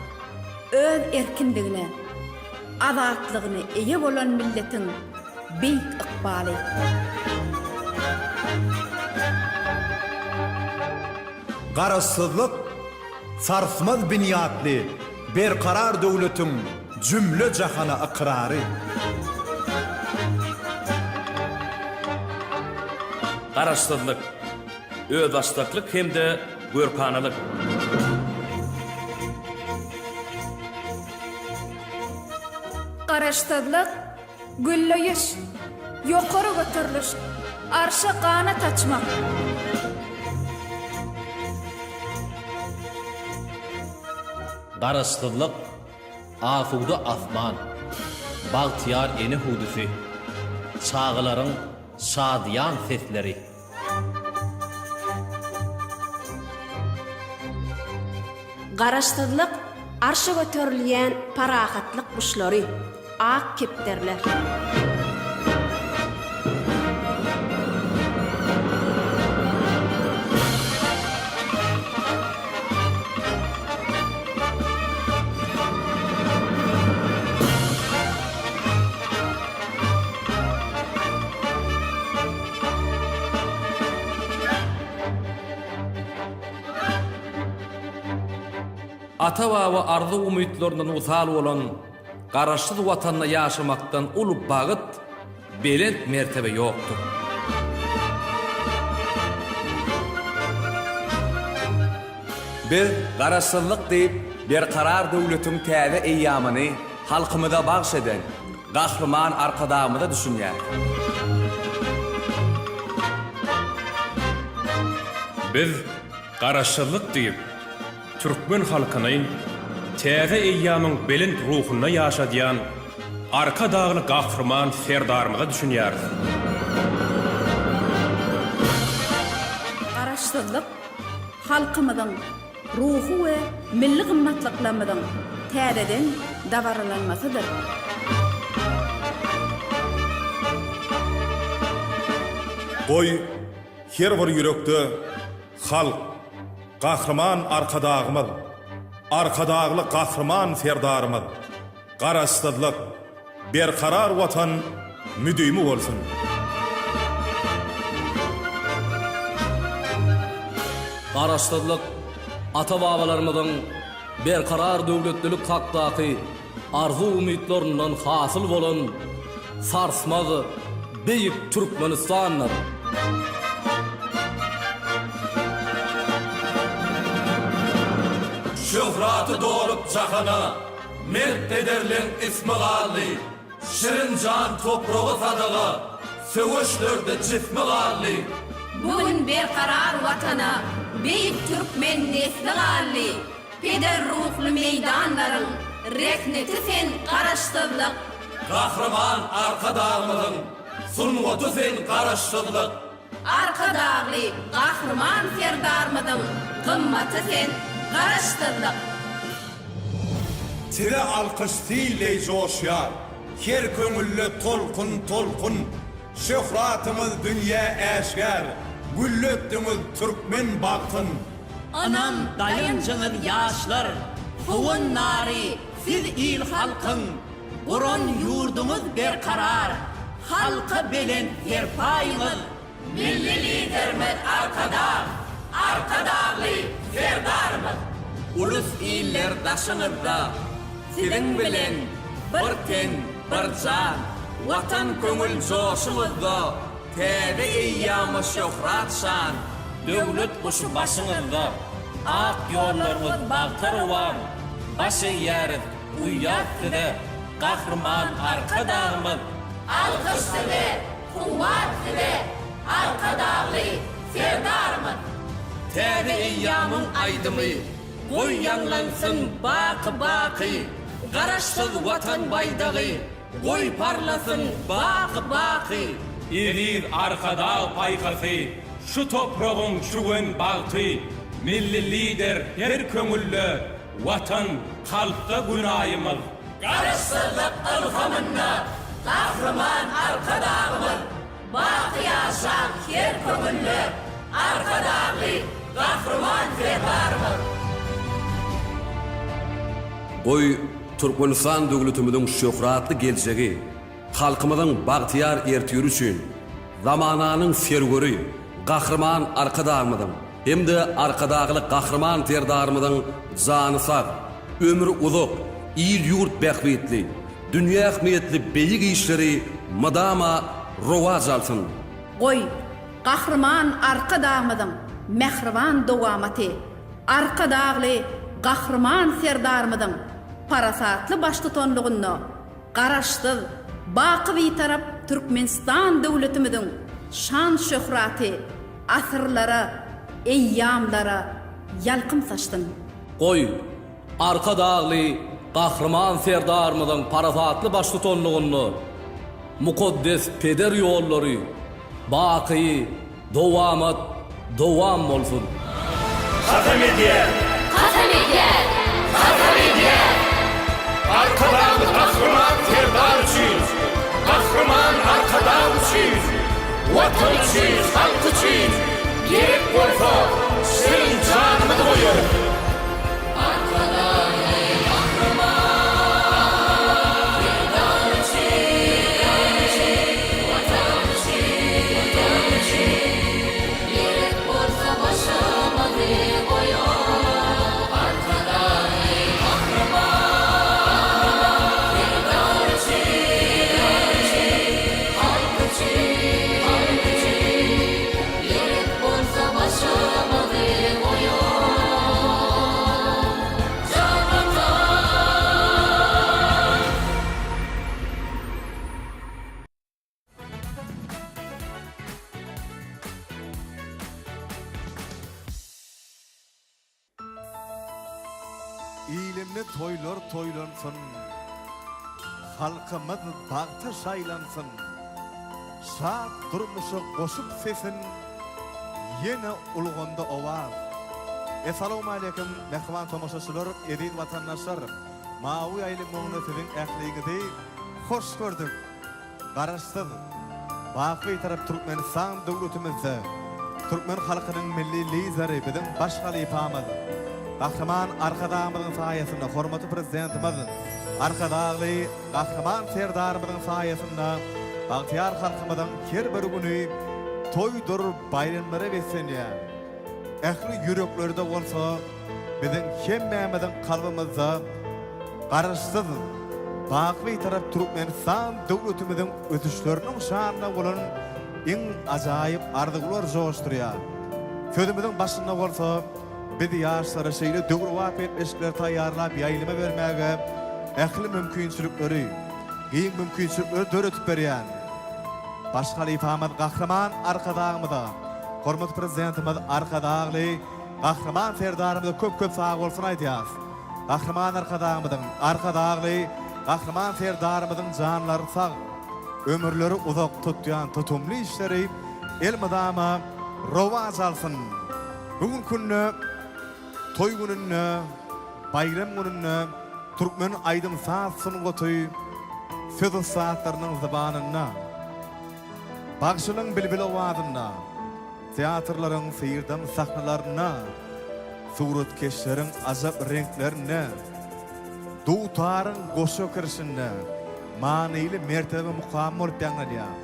öz erkinligine, azatlygyna eýe bolan milletiň beýik ykbaly. Garaşsyzlyk sarsmaz binýatly Berkarar döwletiň jümle-jahana ykrary. Garaşsyzlyk, özbaşdaklyk hem-de görkanalyk. Garaşsyzlyk, gülleýiş, ýokary göteriliş, arşa ganat açmak. Garaşsyzlyk, asuda asman, bagtyýar ene hüwdüsi, çagalaryň şadyýan sesleri. Garaşsyzlyk arşa göterilýän parahatlyk guşlary, ak kepderiler. Ata-baba arzuw-umytlaryndan wysal bolan Garaşsyz Watanda ýaşamakdan uly bagt, belent mertebe ýokdur. Biz Garaşsyzlyk diýip, Berkarar döwletiň täze eýýamyny halkymyza bagyş eden Gahryman Arkadagymyza düşünýäris. Biz Garaşsyzlyk diýip, türkmen halkyny täze eýýamyň belent ruhunda ýaşadýan Arkadagly Gahryman Serdarymyza düşünýäris. Garaşsyzlyk halkymyzyň ruhy we milli gymmatlyklarymyzyň täzeden dabaralanmasydyr. Goý, her bir ýürekde Halk, Gahryman Arkadagymyz, Arkadagly Gahryman Serdarymyz, Garaşsyzlyk, Berkarar Watan müdimi bolsun! Garaşsyzlyk ata-babalarymyzyň berkarar döwletlilik hakdaky arzuw-umytlaryndan hasyl bolan sarsmaz beýik Türkmenistandyr. Şöhraty dolup jahana, Mert pederleň ismi galdy. Şirin jan topraga sadaga, Söweşlerde jismi galdy. Bu gün berkarar Watana beýik türkmen nesli galdy. Peder ruhly meýdanlaryň rehneti sen Garaşsyzlyk! Gahryman Arkadagymyzyň sungaty sen Garaşsyzlyk! Arkadagly Gahryman Serdarymyzyň gymmaty sen Garaşsyzlyk! Size alkyş sil deý joşýar, Her köňülde tolkun-tolkun. Şöhratyňyz dünýä äşgär, Gülletdiňiz türkmen bagtyn. Ynam daýanjyňyz ýaşlar, howandary siz il-halkyň, Guran ýurduňyz berkarar, halka belent serpaýyňyz. Milli Liderimiz Arkadag, Arkadagly Serdarymyz! Ulus-iller daşyňyzda, siziň bilen bir ten, bir jan, Watan köňül joşuňyzda, täze eýýama şöhrat-şan. Döwlet guşy başyňyzda, ak ýollaryňyz bagta rowan, Baş egýäris, uýýas size, Gahryman Arkadagymyz! Alkyş size, kuwwat size, Arkadagly Serdarymyz! Täze eýýamyň aýdymy, goý ýaňlansyn baky-baky, Garaşsyz Watan baýdagy, goý parlasyn baky-baky! Eziz Arkadag paýhasy, şu topragyň çüwen bagty, Milli Lider her köňülde, Watan, kalpda günaýymyz. Garaşsyzlyk ylhamynda Gahryman Arkadagymyz baky ýaşaň her köňülde Arkadagly Gahryman Serdarymyz. Goý, Türkmenistan döwletimiziň şöhratly geljegi, halkymyzyň bagtyýar ertiri üçin zamananyň serweri Gahryman Arkadagymyzyň hem-de Arkadagly Gahryman Serdarymyzyň jany sag, ömri uzak, il-ýurt bähbitli, dünýä ähmiýetli beýik işleri mydama rowaç alsyn! Goý, Gahryman Arkadagymyzyň mähriban dowamaty, Arkadagly Gahryman Serdarymyzyň parasatly baştutanlygynda Garaşsyz, baky Bitarap Türkmenistan döwletimiziň şan-şöhraty asyrlara, eýýamlara ýalkym saçsyn! Goý, Arkadagly Gahryman Serdarymyzyň parasatly baştutanlygynda mukaddes peder ýollary baky Dowamat dowam bolsun. Kasam edýän! Kasam edýän! Kasam edýän! Arkadagly Gahryman Serdar üçin! Gahryman Arkadag üçin! Watan üçin, halk üçin! Gerek bolsa, şirin janymyzy goýarys! Arkadagly Gahryman Serdar üçin! Watan üçin! Gerek bolsa başymyzy goýarys! Arkadagly Gahryman Serdar üçin! Halk üçin! Gerek bolsa başymyzy goýarys! Jan Watan! Ilimli toýlar toýlansyn, Halkymyz bagta şaýlansyn, Şat durmuşa goşup sesin, Ýene ulgamda owaz. Essalawmaleýkim mähriban tomaşaçylar, eziz watandaşlar! Mawy ýaýlym öňünde siziň ähliňizi hoş gördük! Garaşsyz, baky Bitarap Türkmenistan döwletimizde türkmen halkynyň Milli Lideri, biziň baş halypamyz, Gahryman Arkadagymyzyň saýasynda, hormatly Prezidentimiz Arkadagly Gahryman Serdarymyzyň saýasynda bagtyýar halkymyzyň her bir güni toýdur baýramlara beslenýär. Ähli ýüreklerde bolsa biziň hemmämiziň kalbymyzda Garaşsyz, baky Bitarap Türkmenistan döwletimiziň ösüşleriniň şanyna bolan iň ajaýyp arzuwlar joşdurýar. Sözümiziň başynda bolsa biz ýaşlara şeýle döwrebap gepleşikleri taýýarlap ýaýlyma bermäge ähli mümkinçilikleri, giň mümkinçilikleri döredip berýän baş halypamyz Gahryman Arkadagymyza, hormatly Prezidentimiz Arkadagly Gahryman Serdarymyza köp-köp sagbolsun aýdýarys. Gahryman Arkadagymyzyň, Arkadagly Gahryman Serdarymyzyň janlary sag, ömürleri uzak tutýan tutumly işleri elmydama rowaç alsyn! Bu günki günde toý gününde, baýram gününde türkmen aýdym-saz sungaty söz ussatlarynyň zybanynda, bagşynyň bilbil owazynda, Teatrlaryň syrdam sahnalarynda, suratkeşleriň ajap reňklerinde, dutaryň goşa kirşinde manyly mertebe mukam bolup ýaňlanýar.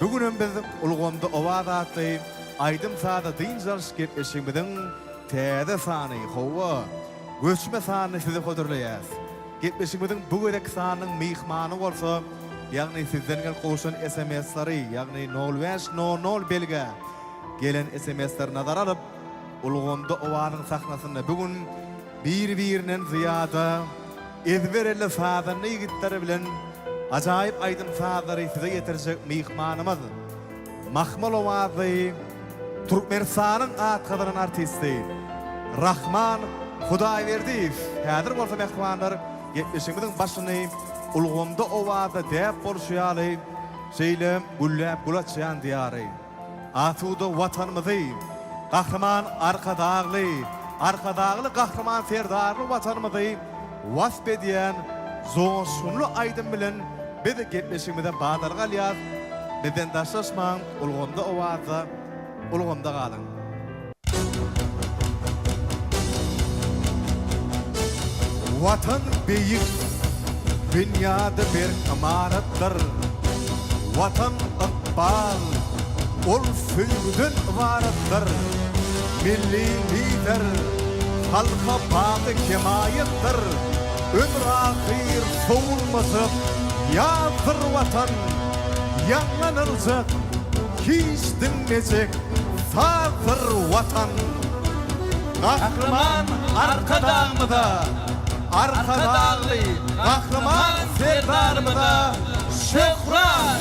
Bu günem biz Ulgamda owaz atly aýdym-sazly dynç alyş gepleşigimiziň täze sany, hawa, göçme sanyny size hödürleýäris. Gepleşigimiziň bu gezekki sanynyň myhmany bolsa, ýagny sizden gelip gowşan SMS-lary, ýagny nol bäş nol nol belgä gelen SMS-leri nazara alyp, ulgamda owazyň sahnasynda bu gün bir-birinden zyýada ezber elli sazanda ýigitleri bilen ajaýyp aýdym-sazlary size ýetirjek myhmanymyz, Mahmal owazly Türkmenistanyň at gazanan artisti Rahman Hudaýberdiýew. Häzir bolsa mähribanlar gepleşigimiziň başyny ulgamda owazda däp bolşy ýaly. şeýle gülläp gül açýan Diýary, asuda Watanymyzy, Gahryman Arkadagly, Arkadagly Gahryman Serdarly Watanymyzy wasp edýän joşgunly aýdym bilen biz gepleşigimize badalga alýas. Bizden daşlaşmaň, ulgamda owazda, ulgamda galyň. Watan beýik, binýady berk ymaratdyr. Watan ykbal, ol söýgüden ybaratdyr. Milli Lider halka baky hemaýatdyr. Ömür-ahyr sowulmajak ýazdyr Watan, ýaňlanyljak, hiç diňmejek sazdyr Watan. Gahryman Arkadagymyza, Arkadagly Gahryman Serdarymyza şöhrat!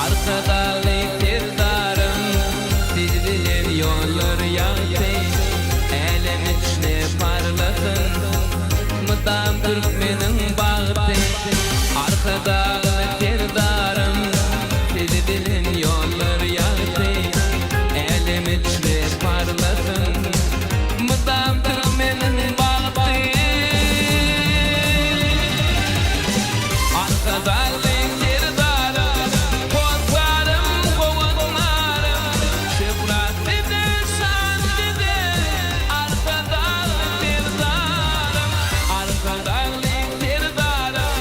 Arkadagly Serdarym, Siz bilen ýollar ýagty, Älem içre parlasyn, Mydam türkmeniň bagty. Arkadagly Serdarym, Siz bilen ýollar ýagty, Älem içre parlasyn, Mydam türkmeniň bagty. Arkadagly Serdarym, Hossarym, howandarym, Şöhrat size, şan size, Arkadagly Serdarym. Arkadagly Serdarym,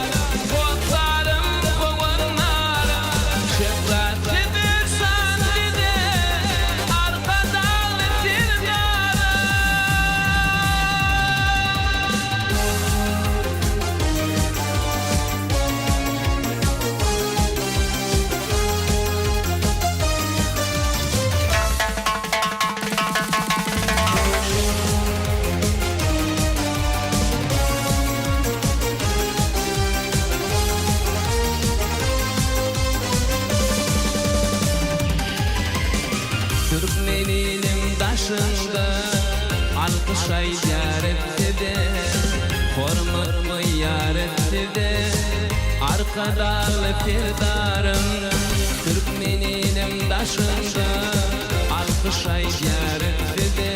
Hossarym, howandarym, Şöhrat size, şan size, Arkadagly Serdarym. Türkmen iliň daşynda Alkyş aýdýarys size, Hormat goýýarys size, Arkadagly Serdarym. Türkmen iliň daşynda Alkyş aýdýarys size,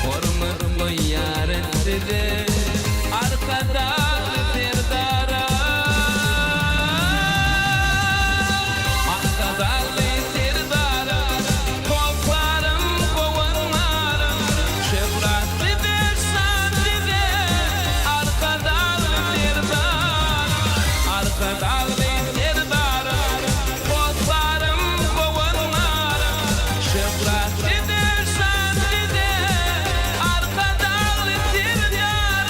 Hormat goýýarys size, Arkadagly Serdarym. Arkadagly Serdarym, Hossarym, howandarym, Şöhrat size, şan size, Arkadagly Serdarym. Arkadagly Serdarym, Hossarym, howandarym, Şöhrat size, şan size, Arkadagly Serdarym.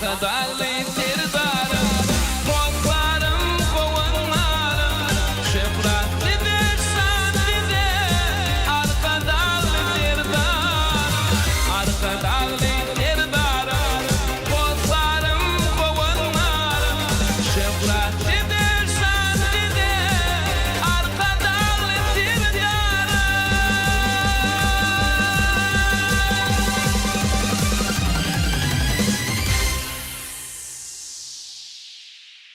Arkadagly Serdarym, Hossarym, howandarym, Şöhrat size, şan size, Arkadagly Serdarym, Arkadagly Serdarym, Hossarym, howandarym, Şöhrat size, şan size, Arkadagly Serdarym.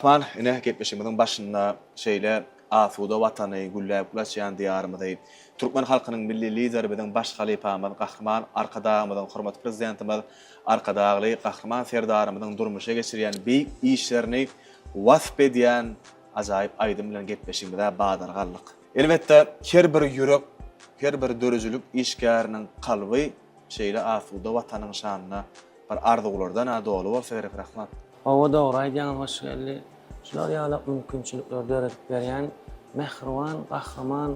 Lukman, ine, gepleşigimiziň başynda şeýle asuda Watany, gülläp gül açýan Diýarymyzy, türkmen halkynyň Milli Lideri biziň baş halypamyz Gahryman Arkadagymyzyň, hormatly Prezidentimiz Arkadagly Gahryman Serdarymyzyň durmuşa geçirýän beýik işlerini wasp edýän ajaýyp aýdym bilen gepleşigimize badalga aldyk. Elbetde, her bir ýürek, her bir döredijilik işgäriniň kalby şeýle asuda Watanyň şanyna bir arzuwlardan-a doly bolsa gerek, Rahman. Hawa dogry aýdýaňyz Hoşgeldi. Şular ýalak mümkinçilikleri döredip berýän mähriban Gahryman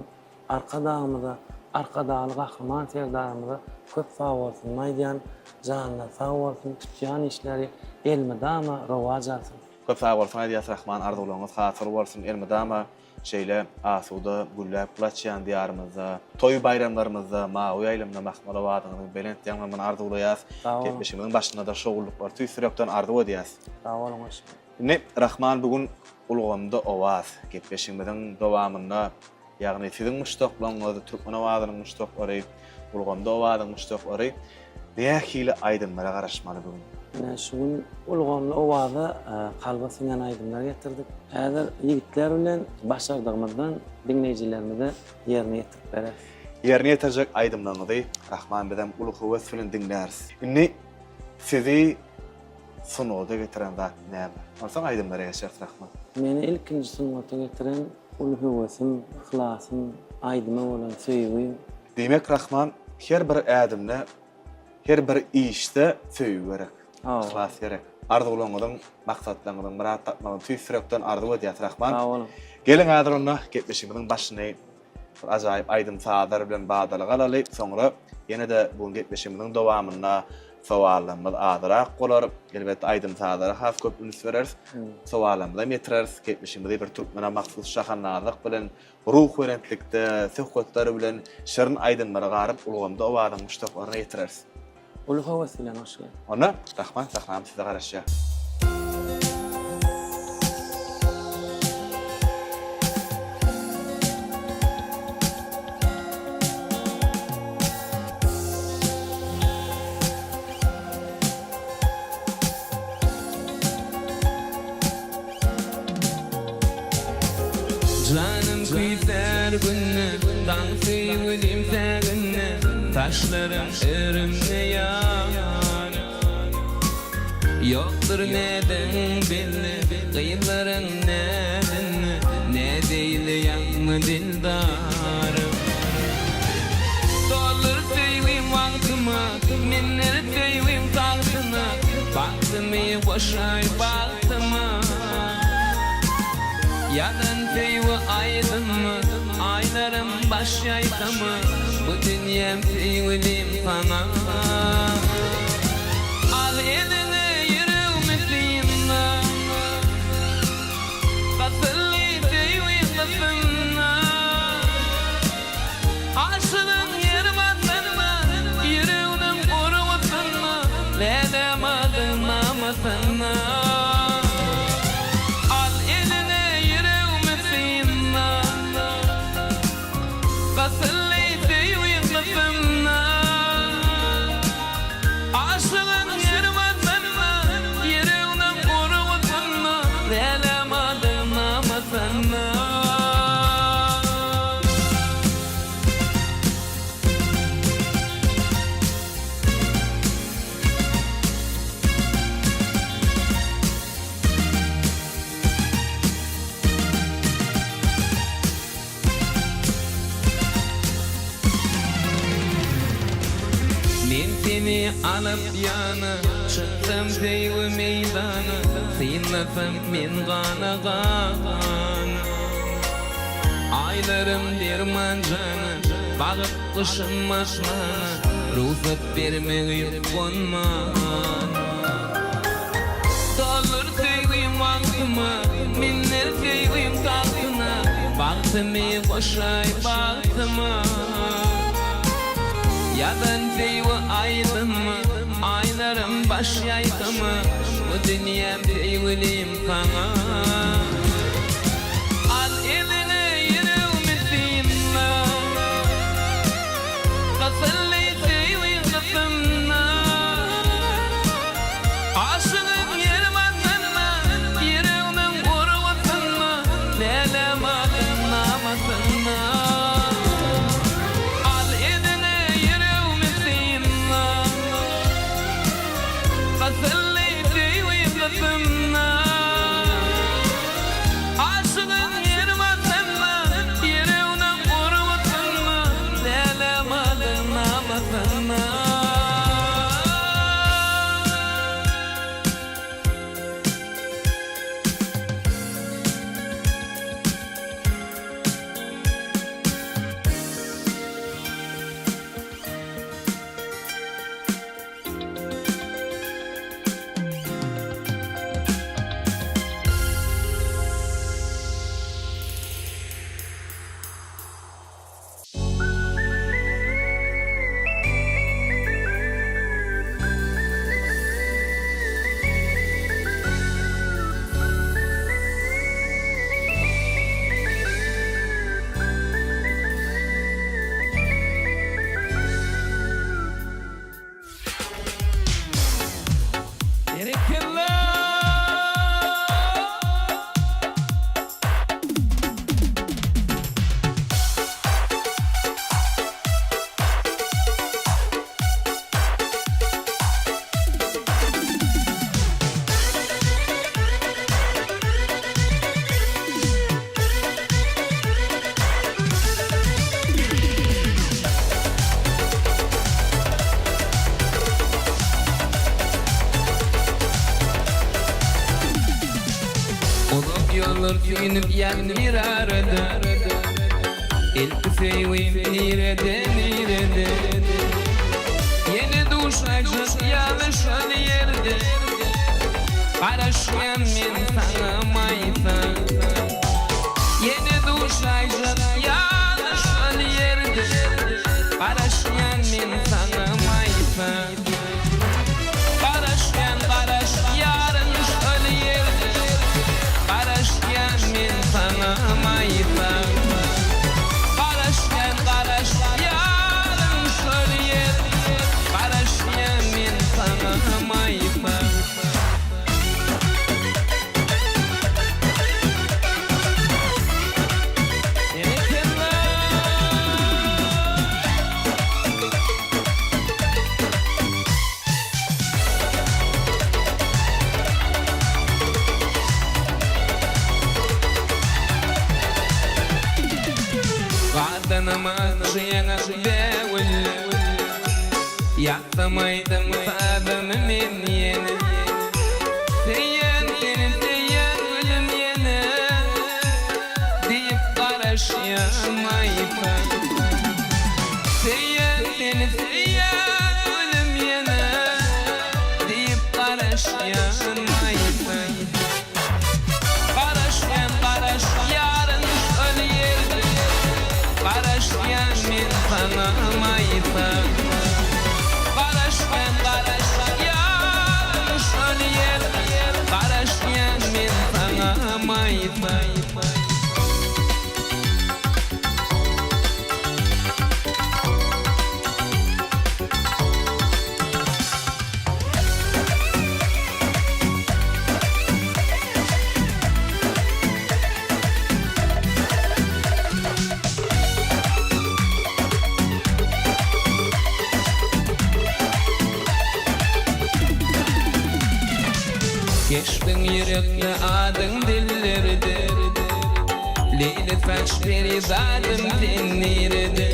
Arkadagymyza, Arkadagly Gahryman Serdarymyza köp sagbolsunymy aýdýan. Janlary sag bolsun, tutýan işleri elmydama rowaç alsyn. Köp sagbolsun aýdýas Rahman arzuwlaryňyz hasyl bolsun elmydama şeýle asuda gülläp gül açýan diýarymyzda toý baýramlarymyzda mawy ýaýlymda mahmal owazyňyzyň belent ýaňlanmagyny arzuwlaýas gepleşigimiziň başynda-da şowlulyklary tüýs ýürekden arzuw edýäs. Sag boluň hoş Indi Rahman bu gün ulgamda owaz gepleşigimiziň dowamynda Ýagny siziň muşdaklaryňyz, türkmen owazynyň muşdaklary, ulgamda owazyň muşdaklary nähili aýdymlara garaşmaly bu gün? Ine şu gün ulgamly owaza kalba siňen aýdymlar getirdik. Häzir ýigitler bilen başardygymyzdan diňleýjilerimize ýerine ýetirip bereris. Ýerine ýetirjek aýdymlaryňyzy Rahman bizem uly höwes bilen diňläris. Indi sizi Sungata getiren zat näme? Onsoň aýdymlara geçeris Rahman. Meni ilkinji sungata getiren uly höwesim, yhlasym, aýdyma bolan söýgim. Diýmek Rahman her bir ädimde, her bir işde söýgi gerek, yhlas gerek. Arzuwlaryňyzyň, maksatlaryňyzyň myrat tapmagyny tüýs ýürekden arzuw edýäs Rahman. Sag boluň. Geliň häzir onda gepleşigimiziň başyny Bir ajaýyp aýdym-sazlar bilen badalga alaly, soňra ýene-de bu gün gepleşigimiziň dowamynda sowallarymyz azyrak bolar. Elbetde aýdym-sazlara has köp üns bereris. Sowallarymyzam ýetireris. Gepleşigimizi bir türkmene mahsus şahandazlyk bilen, ruhubelentlikde, söhbetler bilen şirin aýdymlara garyp, ulgamda owazyň muşdaklaryna ýetireris. Uly höwes bilen hoş geldiň. Onda Rahman sahnamyz size garaşýar. Janym küýsär günde, Daň söýgülim säginde, Saçlaryň örümde ýar. Ýokdur näziň belli, Gyzlaryň näzinde, Näzeýli ýakma dildarym. Doldur söýgim wagtyma, Mündir söýgim tagtyna, Bagtymy goşaý bagtyma. Ýazan söýgi aýdymmy, Aýlarym baş ýaýkamy, Bu dünýäm söýgülim saňa. Al eliňe ýüregimi synla, Gysyldy söýgiň gysymyna. Aşygyň ýeri basynda, Ýüreginiň urgusynda, Läläm adyň namasynda. Al eliňe ýüregimi synla, Gysyldy söýgiň gysymyna. Aşygyň ýeri basynda, Ýüreginiň urgusynda, Läläm adyň namasynda. Men seni alyp ýana, Çyksam söýgi meýdana, Synlasam men gana-gana. Aýlarym derman jana, Bagyp gyşym asmana, Rugsat bermegi gonman. Söýgüme, Münder söýgim tagtyna, Bagtymy goşaý bagtyma. Ýazan söýgi aýdymy, Aýlarym baş ýaýkymy, Bu dünýäm söýgülim saňa. Al eliňe ýüregimi synla. Gysyldy söýgiň gysymyna. Aşygyň ýer basynda, Ýüregimiň urgusynda, Lälem adyň namasynda. Al eliňe ýüregimi synla. Gysyldy söýgiň gysymyna. Aşygyň ýer basynda, Ýüreginiň urgusynda, Lälem adyň namasynda. Berekella! Uzak ýollar süýnüp ýatyr arada Ilki söýgim nirede nirede Ýene duşaýjak ýaly şol ýerde Garaşýan men saňa Maýsa Ýene duşaýjak ýaly şol ýerde Garaşýan men saňa Maýsa Garaşýan garaşýaryn şol ýerde Garaşýan men saňa Maýsa Garaşýan garaşýaryn şol ýerde Garaşýan men saňa Maýsa. Berekella! Gadanyma jyňa bägüller Ýatlamaýdym sazymy men ýene Söýýän seni söýýän gülüm ýene Diýip garaşýan Maýsa Söýýän seni söýýän gülüm ýene Diýip garaşýan Maýsa Garaşýan garaşýaryn şol ýerde Garaşýan men saňa Maýsa Garaşýan garaşýaryn şol ýerde Garaşýan men saňa Maýsa. Keşbiň ýürekde adyň dillerde Leýli saç perizadym sen nirede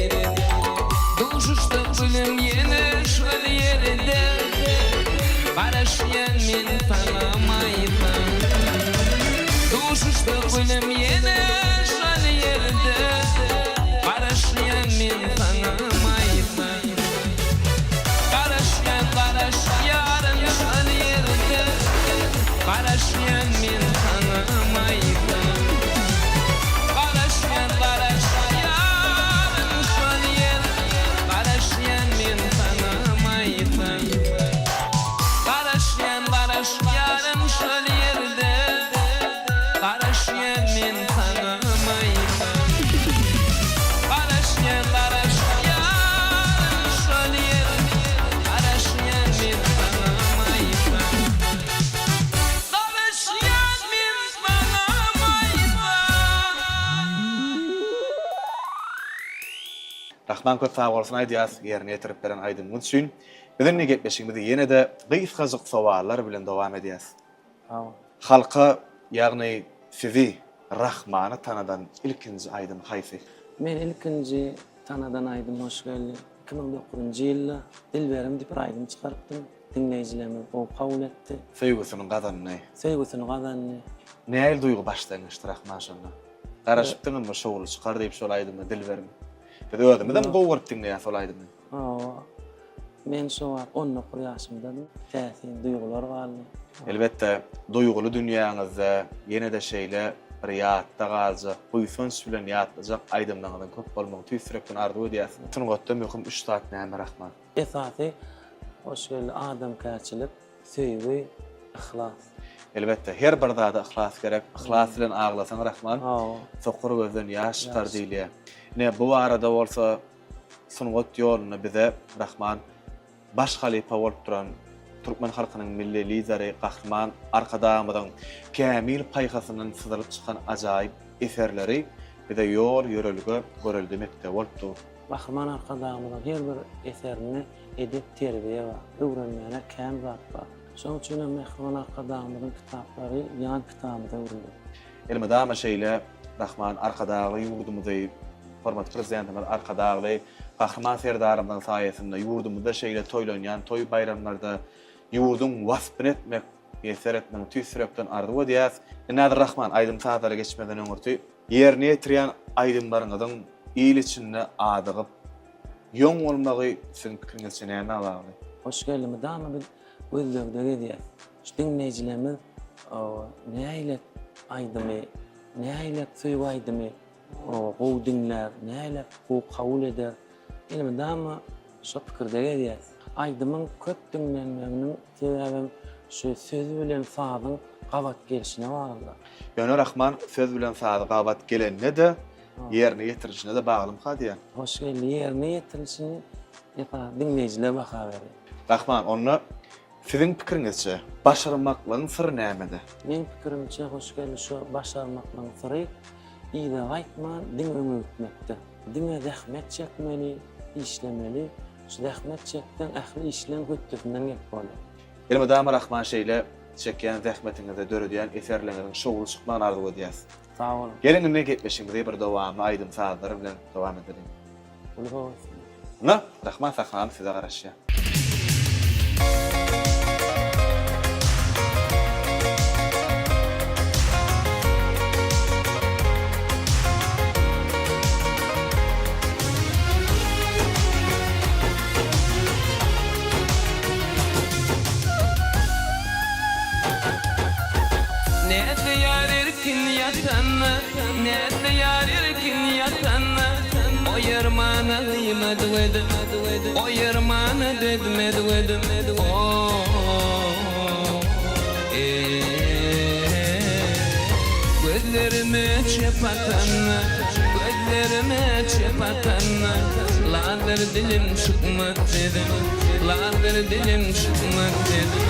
Duşuşdyk gülüm ýene şol ýerde Garaşýan men saňa Maýsa Duşuşdyk gülüm ýene şol ýerde Garaşýan men saňa Maýsa Garaşýan garaşýaryn şol ýerde Garaşýan men saňa. Rahman köp sag bolsun aýdýas ýerine ýetirip beren aýdymyňyz üçin. Biz indi gepleşigimizi ýene-de gysgajyk sowallar bilen dowam edýäs. Sag bol. Halka, ýagny sizi Rahmany tanadan ilkinji aýdym haýsy? Meni ilkinji tanadan aýdym Hoş geldi. 2009-njy ýylda Dilberim diýip bir aýdym çykarypdym. Diňleýjilerimiz gowy kabul etdi. Söýgüsini gazandy. Söýgüsini gazandy. Nähili duýgy başdan geçdi Rahman şonda? Garaşypdyňyzmy şowly çykar diýip şol aýdyma Dilberim? Biz özümizem gowy görüp diňleýäs ol aýdymy. Hawa. Men şo wagt 19 ýaşymdadym. Täsin duýgular galdy. Elbetde, duýguly dünýäňizde ýene-de şeýle bir ýatda galjak, buýsanç bilen ýatlajak aýdymlaryňyzyň köp bolmagyny tüýs ýürekden arzuw edýäs. Sungatda möhüm üç zat näme Rahman? Esasy, hoş geldi, adamkärçilik, söýgi, yhlas. Elbetde, her bir zada yhlas gerek. Yhlas bilen aglasaň Rahman, sokur gözden ýaş çykar diýilýär. Ine, bu barada bolsa sungat ýolunda bize Rahman baş halypa bolup duran türkmen halkynyň Milli Lideri Gahryman Arkadagymyzyň kämil paýhasyndan syzylyp çykan ajaýyp eserleri bize ýol-ýörelge, görelde mekdebi bolup dur. Gahryman Arkadagymyzyň her bir eserinde edep-terbiýe bar, öwrenmäne kän zat bar. Şonuň üçin hem Mähriban Arkadagymyzyň kitaplary ýan kitabymyza öwrüldi. Elmydama şeýle Rahman Arkadagly ýurdumyzy, hormatly Prezidentimiz Arkadagly Gahryman Serdarymyzyň saýasynda ýurdumyzda şeýle toýlanýan toý-baýramlarda ýurduň waspyny etmek miýesser etmegini tüýs ýürekden arzuw edýäs. Indi häzir Rahman aýdym-sazlara geçmezden öňürti ýerine ýetirýän aýdymlaryňyzyň il içinde adygyp, ýoň bolmagy siziň pikiriňizçe nämä bagly? Hoş geldi mydama biz gözlegde gezýäs. Şu diňleýjilerimiz nähili aýdymy, nähili söýgi aýdymy gowy diňlär, nähili gowy kabul eder. Elmydama şo pikirde gezýäs. Aýdymyň köp diňlenmeginiň sebäbem şu söz bilen sazyň gabat gelşine bagly. Ýöne Rahman söz bilen sazy gabat gelende-de ýerine ýetirilişine-de baglymyka diýýän. Hoş geldi ýerine ýetirilişini esasy diňleýjiler baha berýär. Rahman onda Siziň pikiriňizçe, başarmaklygyň syry nämede? Meň pikirimçe, Hoşgeldi, şu başarmaklygyň syry yza gaýtman, diňe öňe gitmekde. Diňe zähmet çekmeli, işlemeli. Şu zähmet çekseň, ähli işleň hötdesinden gelip bolýar. Elmydama Rahman şeýle çekýän zähmetiňizde döredýän eserleriňiziň şowly çykmagyny arzuw edýäs. Sag boluň. Geliň indi gepleşigimizi bir dowamly aýdym-sazlar bilen dowam edeliň. Uly höwes bilen. Ynha, Rahman sahnamyz size garaşýar. Nätdi ýar erkin ýatanda, Nätdi ýar erkin ýatanda, Oýarmana gyýmady Oýarmana dözmedi Gözlerime çöp atanda, Gözlerime çöp atanda, Lazyr dilim çykmaz dedim, Lazyr dilim çykmaz dedim.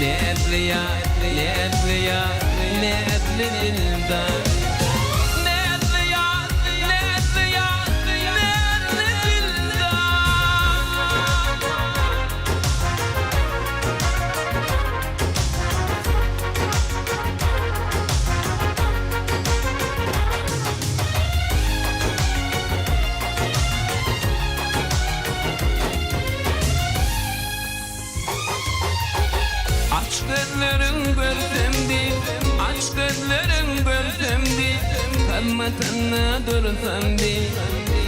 Näzli ýar, näzli ýar, näzli dildar. Näzli ýar, näzli ýar, näzli dildar. Aç gözleriň görsem diýip, aç gözleriň görsem diýip, Hyzmatynda dursam diýip,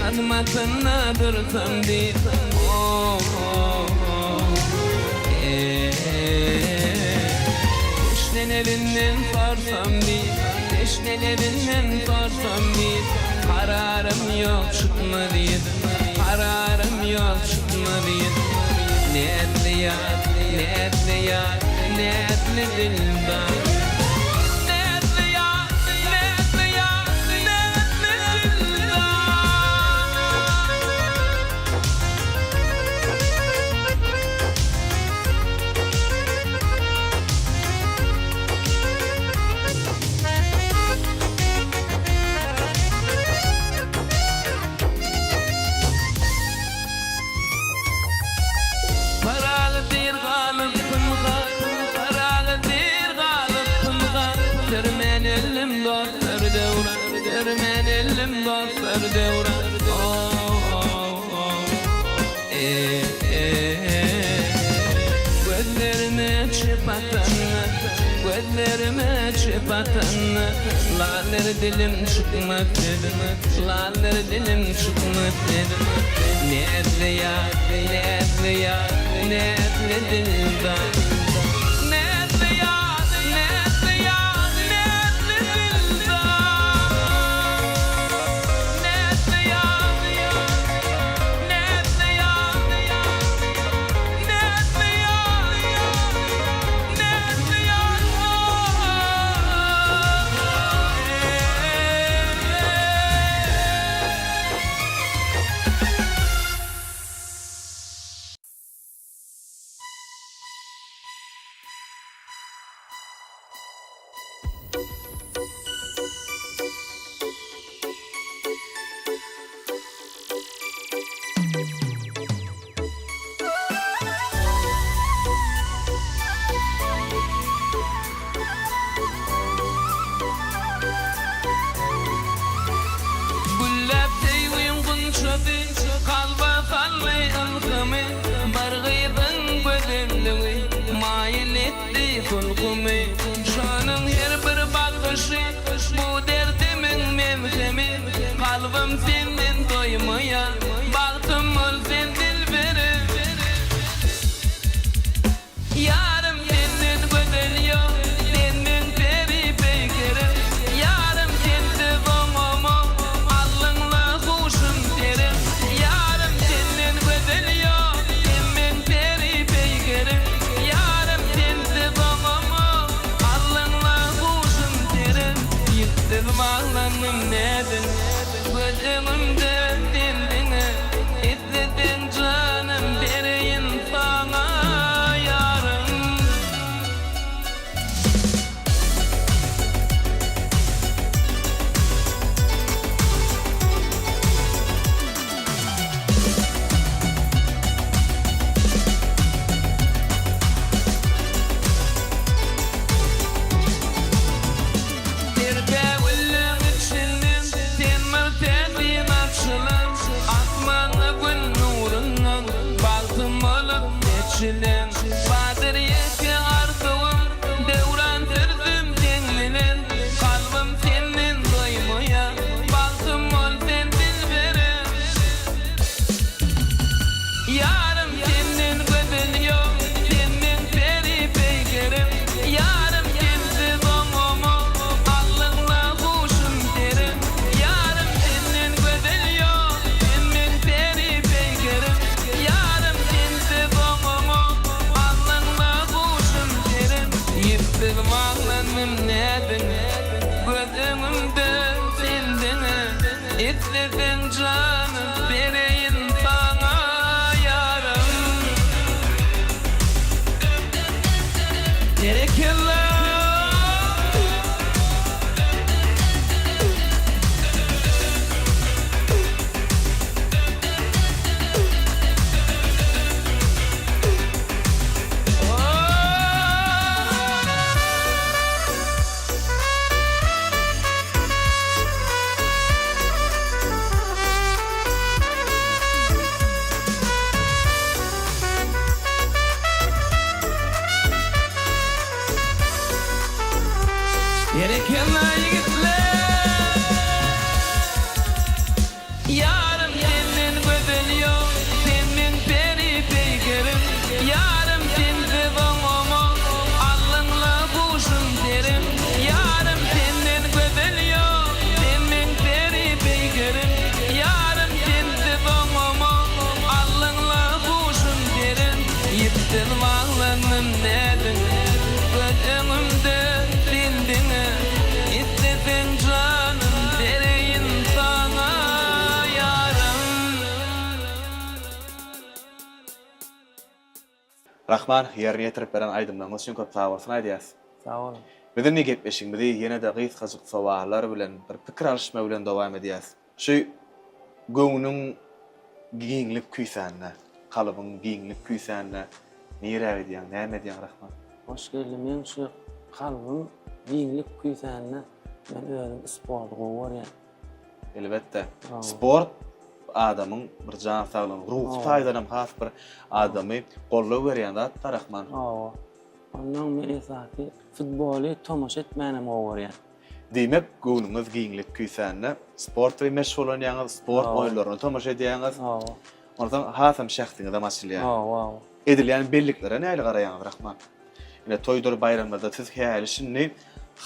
hyzmatynda dursam diýip, Teşne lebinden sorsam diýip, teşne lebinden sorsam diýip, Kararym ýok çykma diýip, kararym ýok çykma diýip. Näzli ýar, näzli ýar, näzli dilbar. Näzli ýar, näzli ýar, näzli dilbar. döwran oh eh eh Gözlerime çöp atanda Gözlerime çöp atanda Laller dilim çykmaz sözüm Laller dilim çykmaz sözüm Näzli ýar näzli ýar näzli dildar Näzli ýar näzli ýar näzli dildar Näzli ýar näzli ýar näzli ýar näzli ýar Gülläp söýgüň gunçasy, kalba saldy ylhamy, Bir gyzyň gözelligi maýyl etdi sulhumy. Şonuň her bir bakyşy bu derdimiň melhemi, Kalbym senden doýmaýar, bagtym bol sen dilberim. Ýarym senden gözel ýok, sen meň peri peýkerim. Ýarym sensiz oňamok, aldyňla huşum serim. Ýarym senden gözel ýok, sen meň peri peýkerim. Ýarym sensiz oňamok, aldyňla huşum serim. Ýüpsüz baglandym nädip, göz öňümde sen diňe. Isleseň janym bereýin saňa ýarym. Serpäwülleň içinden sen bir täsin açylan, Asmanda Gün nurundan bagtym bolup seçilen. Bardyr ýeke arzuwym, döwran sürsem seň bilen, Kalbym senden doýmaýar, bagtym bol sen dilberim. Ýarym senden gözel ýok, sen meň peri peýkerim. Ýarym sensiz oňamok, aldyňla huşum serim. Ýarym senden gözel ýok, sen meň peri peýkerim. Ýarym sensiz oňamok, aldyňla huşum serim. Ýüpsüz baglandym näziň, göz öňümde sen diňe. Isleseň janym bereýin saňa ýarym. Berekella. Berekella ýigitler! Ýarym senden gözel ýok, sen meň peri peýkerim. Ýarym sensiz oňamok, aldyňla huşum serim. Ýarym senden gözel ýok, sen meň peri peýkerim. Ýarym sensiz oňamok, aldyňla huşum serim. Ýüpsüz baglandym näziň, göz öňümde sen diňe. Isleseň janym bereýin saňa ýarym. Rahman, ýerine ýetirip beren aýdymlaryňyz üçin köp sagbolsun aýdýas. Sag boluň. Biz indi gepleşigimizi ýene-de gysgajyk sowallar bilen, bir pikir alyşma bilen dowam edýäs. Şu göwnüň giňlik küýsände, kalbyň giňlik küýsände nirä gidýäň, näme edýäň Rahman? Hoş geldi meň şu kalbym giňlik küýsände men özüm sporty gowy görýän. Elbetde. Sport adamyň bir jan saglygyny, ruhy taýdan hem has bir adamy goldaw berýän zat-da Rahman. Hawa. Ondan men esasy futboly tomaşa etmänem gowy görýän. Diýmek, göwnüňiz giňlik küýsände sport bilen meşgullanýaňyz, sport oýunlaryna tomaşa edýäňiz. Hawa. Onsoň hasam şähdiňizem açylýar. Hawa, hawa. Edilýän belliklere nähili garaýaňyz, Rahman? Ine, toýdur baýramlarda siz häli-şindi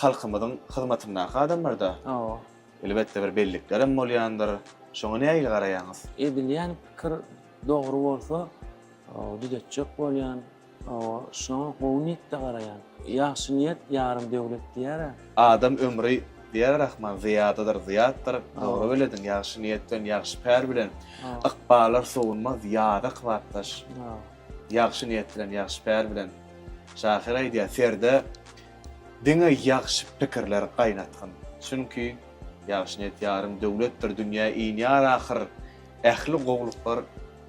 halkymyzyň hyzmatyndaky adamlar-da. Hawa. Elbetde bir belliklerem bolýandyr. Şoňa nähili garaýaňyz? Edilýän pikir dogry bolsa, düzetjek bolýan. Hawa, şoňa gowy niýetde garaýan. Ýagşy niýet ýarym döwlet diýer-ä. Adam ömri diýer Rahman zyýadadyr, zyýatdyr. Dogry belediň, ýagşy niýet bilen, ýagşy päl bilen ykballar sowulmaz ýaza kybapdaş. Ýagşy niýet bilen, ýagşy päl bilen. Şahyr aýdýar, serde diňe ýagşy pikirler gaýnatgyn. Çünki ýagşy niýet ýarym döwletdir, dünýä inýär ahyr ähli gowulyklar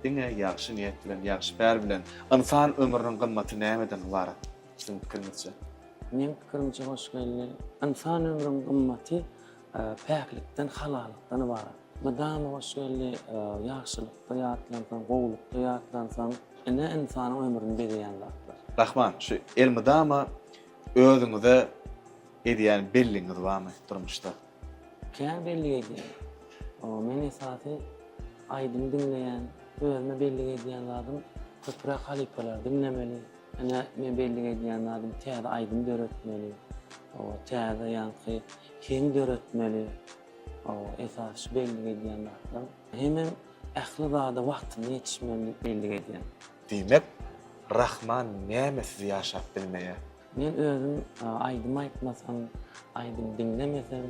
Diňe ýagşy niýet bilen, ýagşy päl bilen. Ynsan ömrüniň gymmaty nämeden ybarat, siziň pikiriňizçe? Meň pikirimçe Hoşgeldi, ynsan ömrüniň gymmaty päklikden, halallykdan ybarat. Mydama Hoşgeldi, ýagşylykda ýatlansaň, gowulykda ýatlansaň, ine ynsanyň ömrüni bezeýän zatlar. Rahman, şu elmydama özüňize edýän belligiňiz barmy durmuşda? Kän bellik edýän. Men esasy aýdym diňleýän. Özüme bellik edýän zadym köpräk halypalary diňlemeli. Ine men bellik edýän zadym täze aýdym döretmeli. Hawa, täze ýaňky heň döretmeli. Hawa, esasy şu bellik edýän zatlarym. Hemem ähli zada wagtynda ýetişmeli diýip bellik edýän. Diýmek, Rahman nämesiz ýaşap bilmeýär? Men özüm aýdym aýtmasam, aýdym diňlemesem,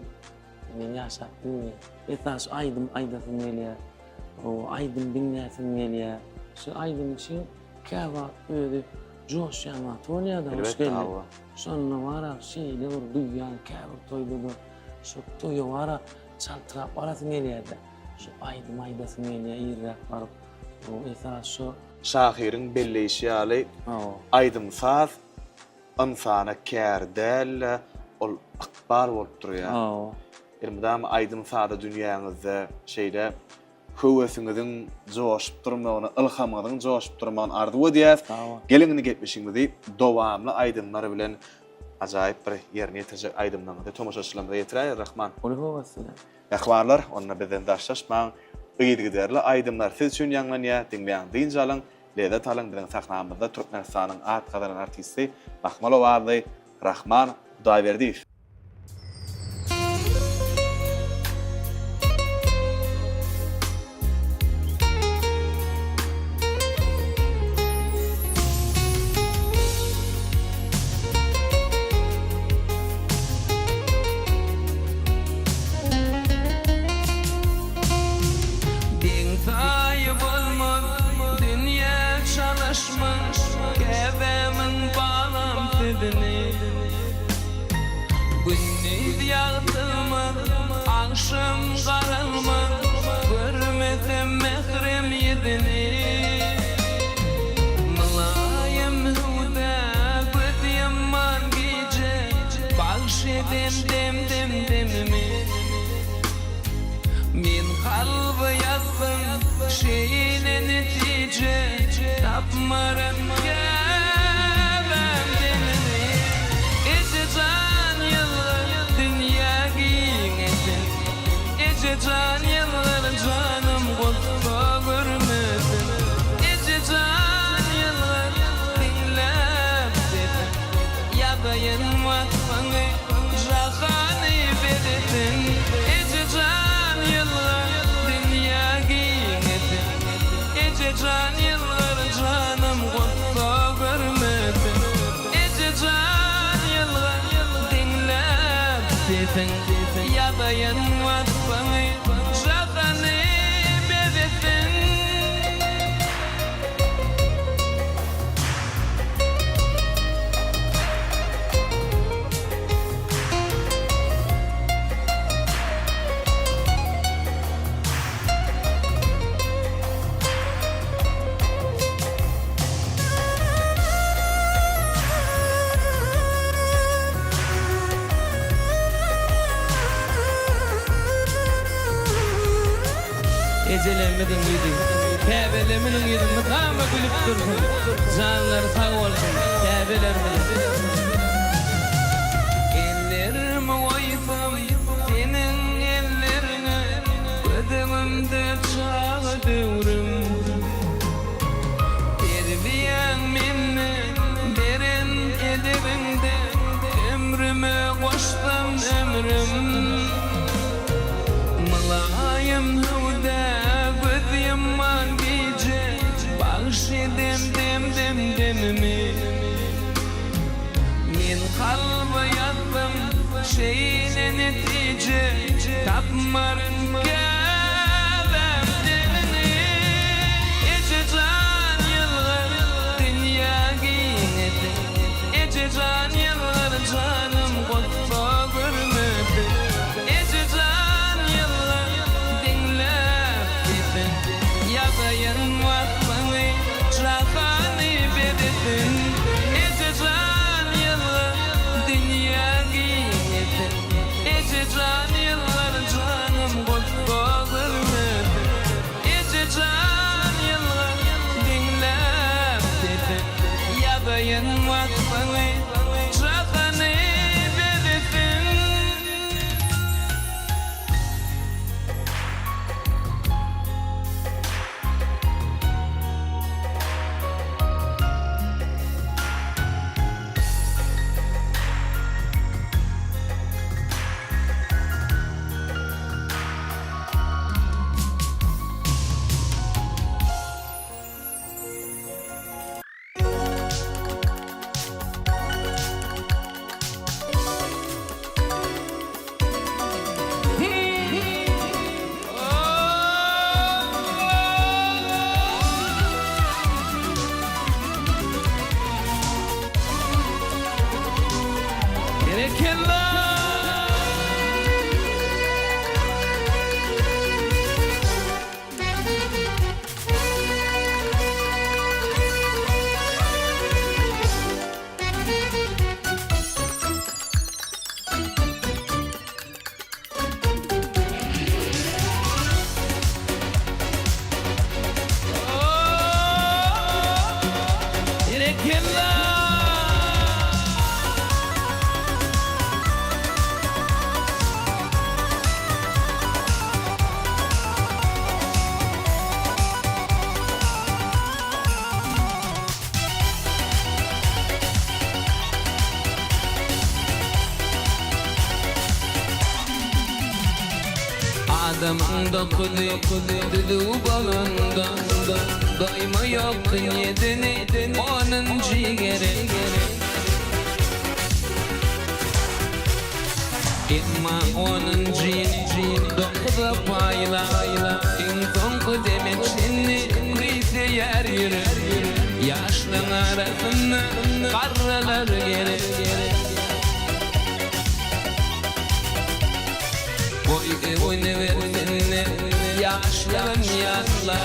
men ýaşap bilmeýän. Esasy aýdym aýdasym gelýär. Aýdym diňläsim gelýär. Şu aýdym üçin käwagt özi joşýan wagty bolýar-da, hoş geldi. Şonda bar-a şeýle bir duýýan käbir toýda-da şu toýa bar-a çaltrak barasyň gelýär-de. Şu aýdym aýdasyň gelýär irräk baryp. Esasy şu. Şahyryň belleýşi ýaly, aýdym-saz ynsana kär däl-de, ol ykbal bolup durýar. Elmydama aýdym-saza dünýäňizde şeýle höwesiňiziň joşup durmagyny, ylhamyňyzyň joşup durmagyny arzuw edýäs. Geliň indi gepleşigimizi dowamly aýdymlar bilen ajaýyp bir ýerine ýetirjek aýdymlaryňyzy tomaşaçylarymyza ýetiräýer, Rahman. Uly höwes bilen. Mähribanlar, onda bizden daşlaşmaň, yzygiderli aýdymlar siz üçin ýaňlanýar, diňläň, dynç alyň, lezzet alyň, biziň sahnamyzda Türkmenistanyň at gazanan artisti Mahmal owazly Rahman Hudaýberdiýew. Deň-taýy bolmaz dünýä çalyşma, Käbämiň balam sözüni. Gündiz ýagtylmaz, agşam garalmaz, Görmesem mährem ýüzüni. Mylaýym hüwdä göz ýumman gije, Bagş eden demdim demimi. Men kalba ýazdym şeýle netije, Tapmaram käbäm deňini. Eje jan ýylgyr dünýä giňesin, Eje jan ýylgyr janym gussa görmesin. Eje jan ýylgyr diňläp sesin. Ýazaýyn wasbyňy, jahany bezesin. Eje jan ýylgyr, dünýä giňesin. Eje jan ýylgyr, janym gussa görmesin. Eje jan ýylgyr, diňläp sesiň. Ýazaýyn wasbyňy, jahany bezesin. Ejelerimiziň ýüzi, käbelerimiziň ýüzi mydama gülüp dursun. Janlary sag bolsun käbelerimiziň. Ellerimi goýsam seniň elleriňe, Göz öňümde çaga döwrüm. Terbiýäň mende, beren edebiňde, Ömrüme goşsam ömrüm. Mylaýym hüwdä göz ýumman gije, Bagyş edem dem-dem demimi. Men kalba ýazdym şeýle netije, Tapmaryn käbäm deňiňi. Eje jan ýylgyr, dünýä giňedi. Eje jan ýylgyr, janym gussa görmedi. Eje jan ýylgyr, diňläp sesiň. Ýazaýyn waspyňy, jahany bezesin. Eje jan ýylgyr, dünýä giňesin. Eje jan ýylgyr, janym gussa görmesin. Eje jan ýylgyr, diňläp sesiň. Ýazaýyn waspyňy, jahany bezesin. Berekella! Berekella! Adamyň dokuzy düzüw bolanda, Doýma ýok dünýedeni onunjy gerek. Emma onunjyny dokuza paýla, Iň soňky deme çenli küýseýär ýürek. Ýaşlaň arasynda garralar gerek. Goý öwünibersinler, ýaşlygyn ýatla,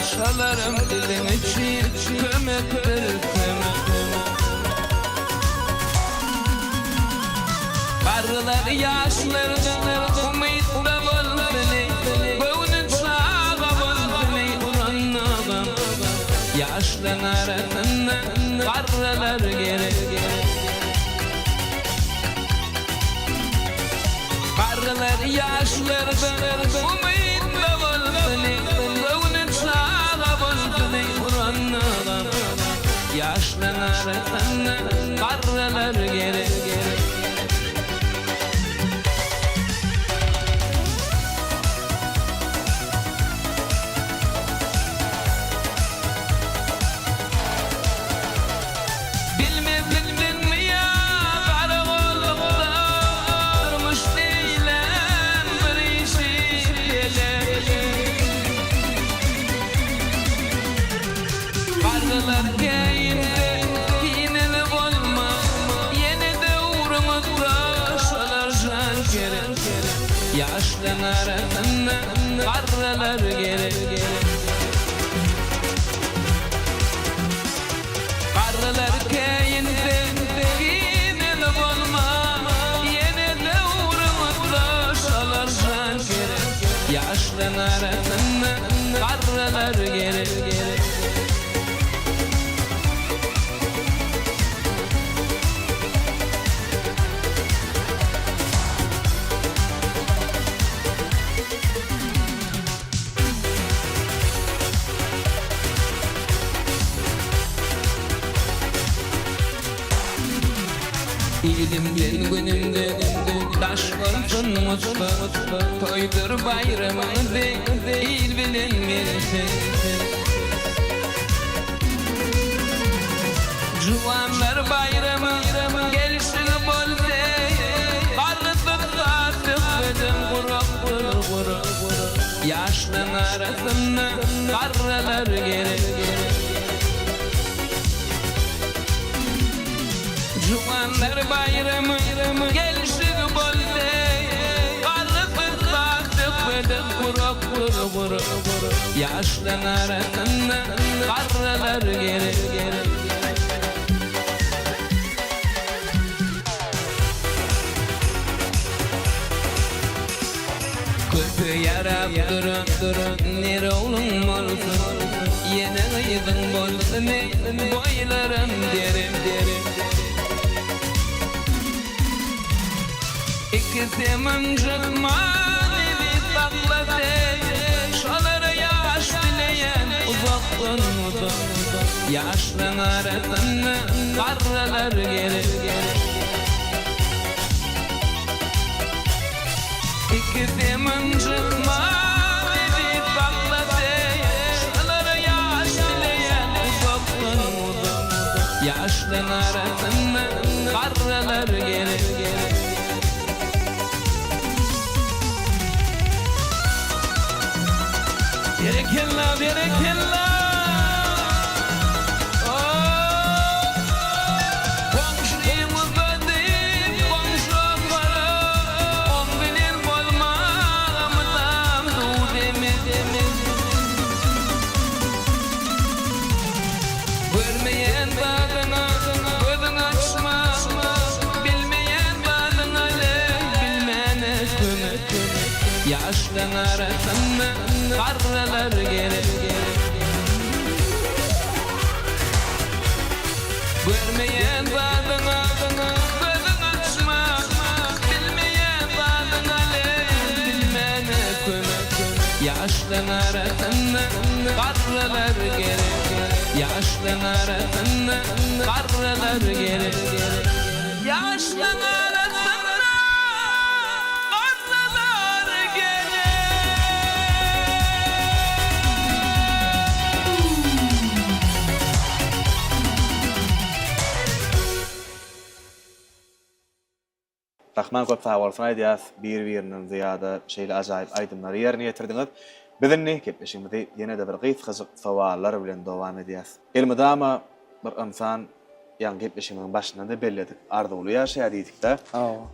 Şolaram biziň üçin kömekdir kömek. Garrylar ýaşlardan umytda bolsun eý, Göwni çaga bolsun eý ulanlygym. Ýaşlaň arasynda garrylar gerek. Garrylar ýaşlardan umytda bolsun eý, Göwni çaga bolsun eý ulanlygym. Ýaşlaň arasynda garrylar gerek. Bilmezlikdenmi ýa garagolukda Durmuş diýlen bir işi pelek. Garrylar käýinse kineli bolma, Ýene döwrüňizde şolar jan gerek. Ýaşlaň arasynda garrylar gerek. Garrylar käýinse kineli bolma, Ýene döwrüňizde şolar jan gerek. Ýaşlaň arasynda. Ilimden günümden daş bolsun ussa Toýdur baýramyňyzy il bilen gelsin. Juwanlar baýramy gelşigi boldy Garry tutsa söhbedem gurak bolar Ýaşlaň arasynda garrylar gerek. Juwanlar baýramy gelşigi boldy Garry tutsa söhbedem gurak bolar Ýaşlaň arasynda garrylar gerek. Köpe ýarap duran ner ogluň bolsun, Ýene gyzyň bolsun eý, boýlaram dere. Ikisem ynjytman eziz saklasy, Şolara ýaş dileýän uzakdan-uzak. Ýaşlaň arasynda garrylar gerek. Ikisem ynjytman eziz saklasy, Şolara ýaş dileýän uzakdan-uzak. Ýaşlaň arasynda garrylar gerek. Berekella berekella Goňşyň uzady goňşa gara Oň bilen bolmaga mydam duz emel. Görmeýän zadyňa gözüň açma, Bilmeýän zadyňa leý bilmäne kömek. Ýaşlaň arasynda garrylar gerek. Görmeýän zadyňa gözüň açma, Bilmeýän zadyňa leý bilmäne kömek. Ýaşlaň arasynda garrylar gerek. Ýaşlaň arasynda garrylar gerek. Ýaşlaň arasynda garrylar gerek. Rahman köp sagbolsun aýdýas bir birinden zyýada şeýle ajaýyp aýdymlary ýerine ýetirdiňiz. Biz indi gepleşigimizi ýene-de bir gysgajyk sowallar bilen dowam edýäs. Elmydama bir ynsan ýaňy gepleşigimiziň başynda-da belledik arzuwly ýaşaýar diýdikdä.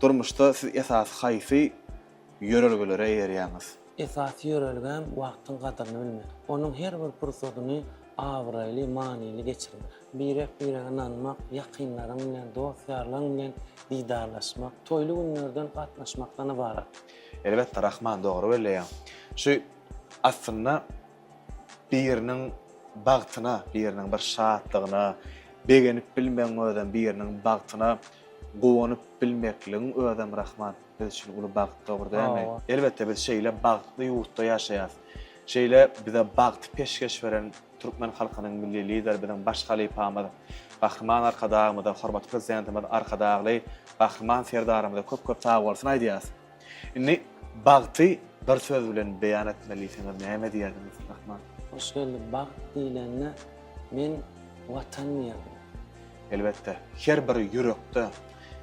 Durmuşda siz esasy haýsy ýörelgelere eýerýäňiz? Esasy ýörelgäm wagtyň gadyryny bilmek. Onuň her bir pursadyny abraýly, manyly geçirmek. Birek-birege ynanmak, ýakynlaryň bilen, dost-ýarlaryň bilen didarlaşmak, toýly günlerden gatnaşmakdan ybarat. Elbetde Rahman dogry belleýäň. Şu aslynda biriniň bagtyna, biriniň bir şatlygyna begenip bilmegiň özem biriniň bagtyna guwanyp bilmekligiň özem Rahman biz üçin uly bagt dogry dälmi? Elbetde biz şeýle bagtly ýurtda ýaşaýas. Şeýle bize bagty peşgeş beren Türkmen halkynyň Milli Lideri biziň baş halypamyz Gahryman Arkadagymyza, hormatly Prezidentimiz Arkadagly Gahryman Serdarymyza köp-köp sagbolsun aýdýarys. Indi bagty bir söz bilen beýan etmeli diýseňiz näme diýerdiňiz Rahman? Hoşgeldi, bagt diýlende men Watan diýerdim. Elbetde, her bir ýürekde,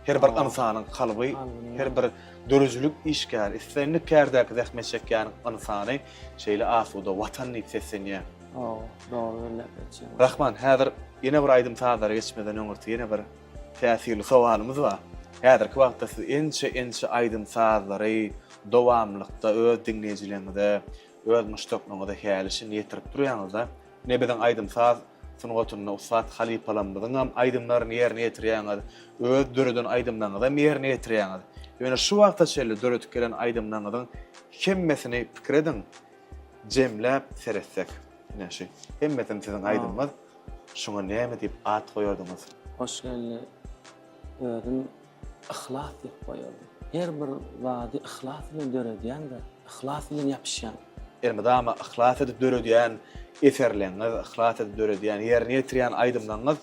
her bir ynsanyň kalby, her bir döredijilik işgäri, islendik kärdäki zähmet çekýän ynsany şeýle asuda Watan diýip seslenýär. Hawa, dogry belläp geçýäň. Rahman, häzir ýene bir aýdym-sazlara geçmeden öňürti ýene bir täsirli sowalymyz bar. Häzirki wagtda siz ençe-ençe aýdym-sazlary dowamlylykda öz diňleýjileriňize, öz muşdaklaryňyza häli-şindi ýetirip durýaňyz-da. Ine biziň aýdym-saz sungatynda ussat halypalarymyzyňam aýdymlaryny ýerine ýetirýäňiz, öz döreden aýdymlaryňyzam ýerine ýetirýäňiz. Ýöne şu wagta çenli döredip gelen aýdymlaryňyzyň hemmesini pikir ediň, jemläp seretsek, ine şu hemmesem siziň aýdymyňyz, şuňa näme diýip at goýardyňyz? Hoşgeldi, özüm Yhlas diýip goýardy. Her bir zady yhlas bilen döredýäň-de, yhlas bilen ýapyşýaň. Elmydama yhlas edip döredýän eserleňiz, yhlas edip döredýän, ýerine ýetirýän aýdymlaryňyz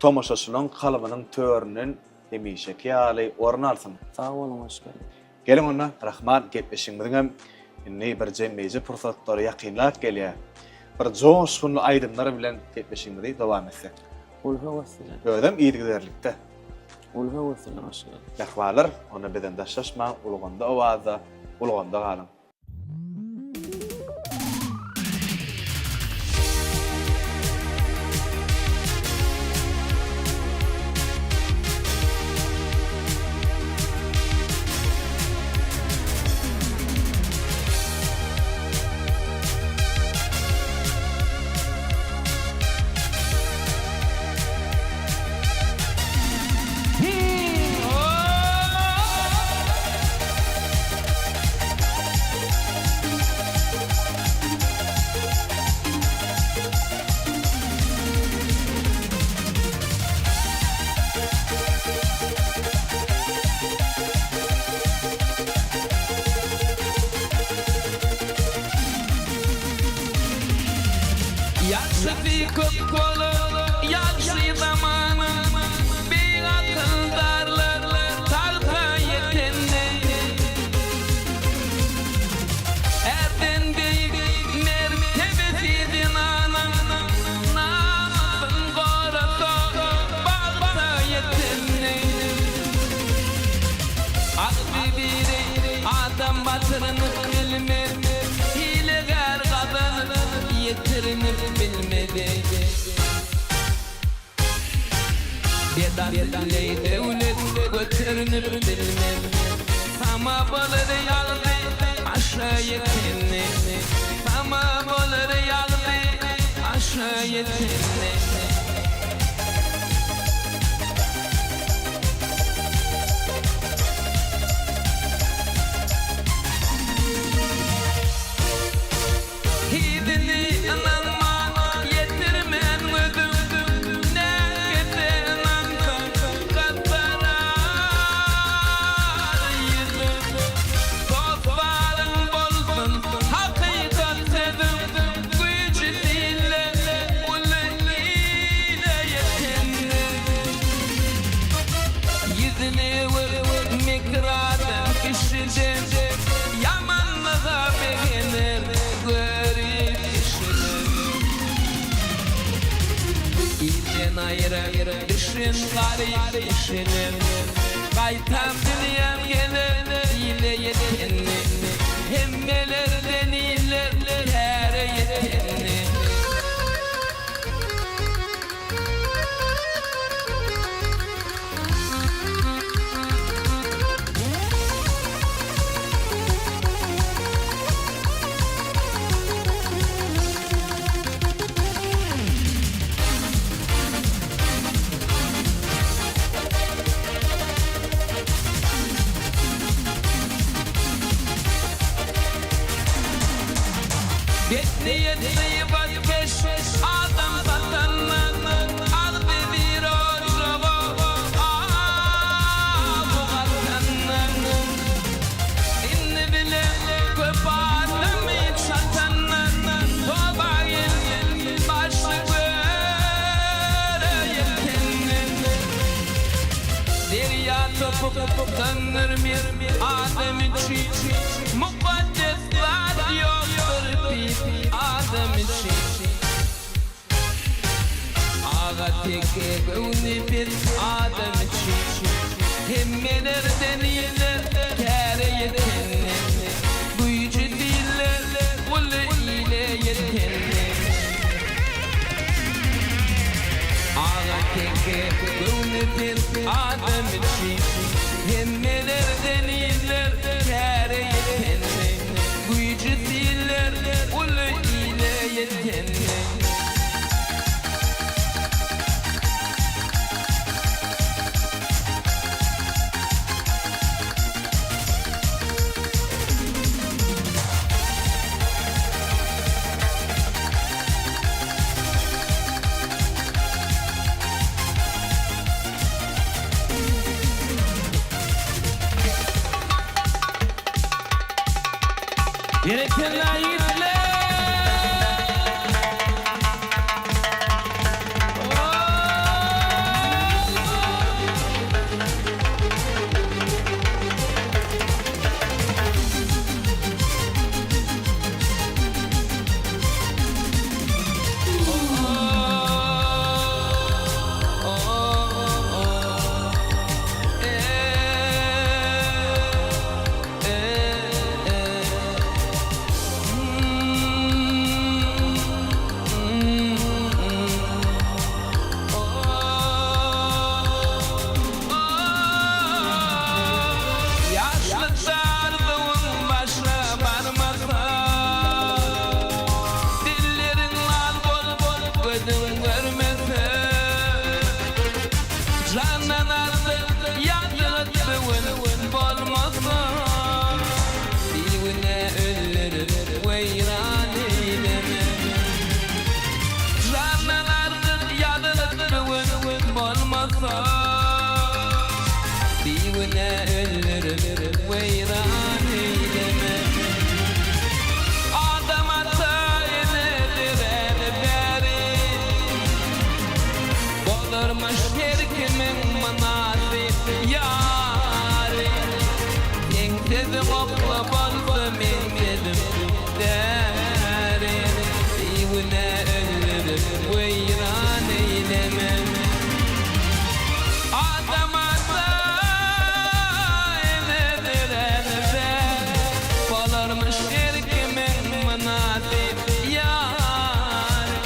tomaşaçylaryň kalbynyň töründen. hemişeki ýaly orun alsyn. Sag boluň hoş geldiň. Geliň onda Rahman gepleşigimiziňem indi bir jemleýji pursatlary ýakynlap gelýär. Bir joşgunly aýdymlar bilen gepleşigimizi dowam etsek. Uly höwes bilen. Özem yzygiderlikde. Uly höwes bilen hoş geldiň. Mähribanlar, onda bizden daşlaşmaň, ulgamda owazda, ulgamda galyň. Ýagşysy köp bolar, ýagşy zamanyň, Beýik akyldarlar tagta ýetende. Ärden beýik mertebesi zenanyň, Namysyn gorasa, bagta ýetende. Agzy biri adam batyrynyp bilmez, Hilegär gazanyp ýetirinip bilmez. Bedasylly döwlet göterinip bilmez, Tama bolar ýagdy aşa ýetende, Tama bolar ýagdy aşa ýetende. Hidini ynanman ýetirmen gözüm, Näkese ynansaň gazanar ýüzüm. Dost baryň bolsun hakykat sözüm, Güýji dille uly ile ýetende. Ýüzüni öwür mekir adam kişiden, Ýamanlyga begener görip kişiler. Ilden aýra düşen garyp kişiler, Gaýtam dünýäm geler ile ýetende. Hemmelerden iller käre ýetende. Betniýet gybatkeş adam satanlar Agzy bir ojaga awy gatanlar Indi bile köp adamy çatanlar Toba gelip başy göre ýetenler Derýa topuk söndürmez adam üçin Mukaddes zat ýokdur pis adam üçin. Aga teke göwni pes adam üçin. Hemmelerden iller käre ýetende. Güýji diller uly ile ýetende. Aga teke göwni pes adam üçin. Hemmelerden iller käre ýetende. Güýji siller uly ile ýetende. Berekella ýigitler! sözüň okla bolsa meň sözüm däri. Bigünä öldürip weýran eýleme. Adam ata ene dörände bolarmyş her kimiň mynasyp ýary.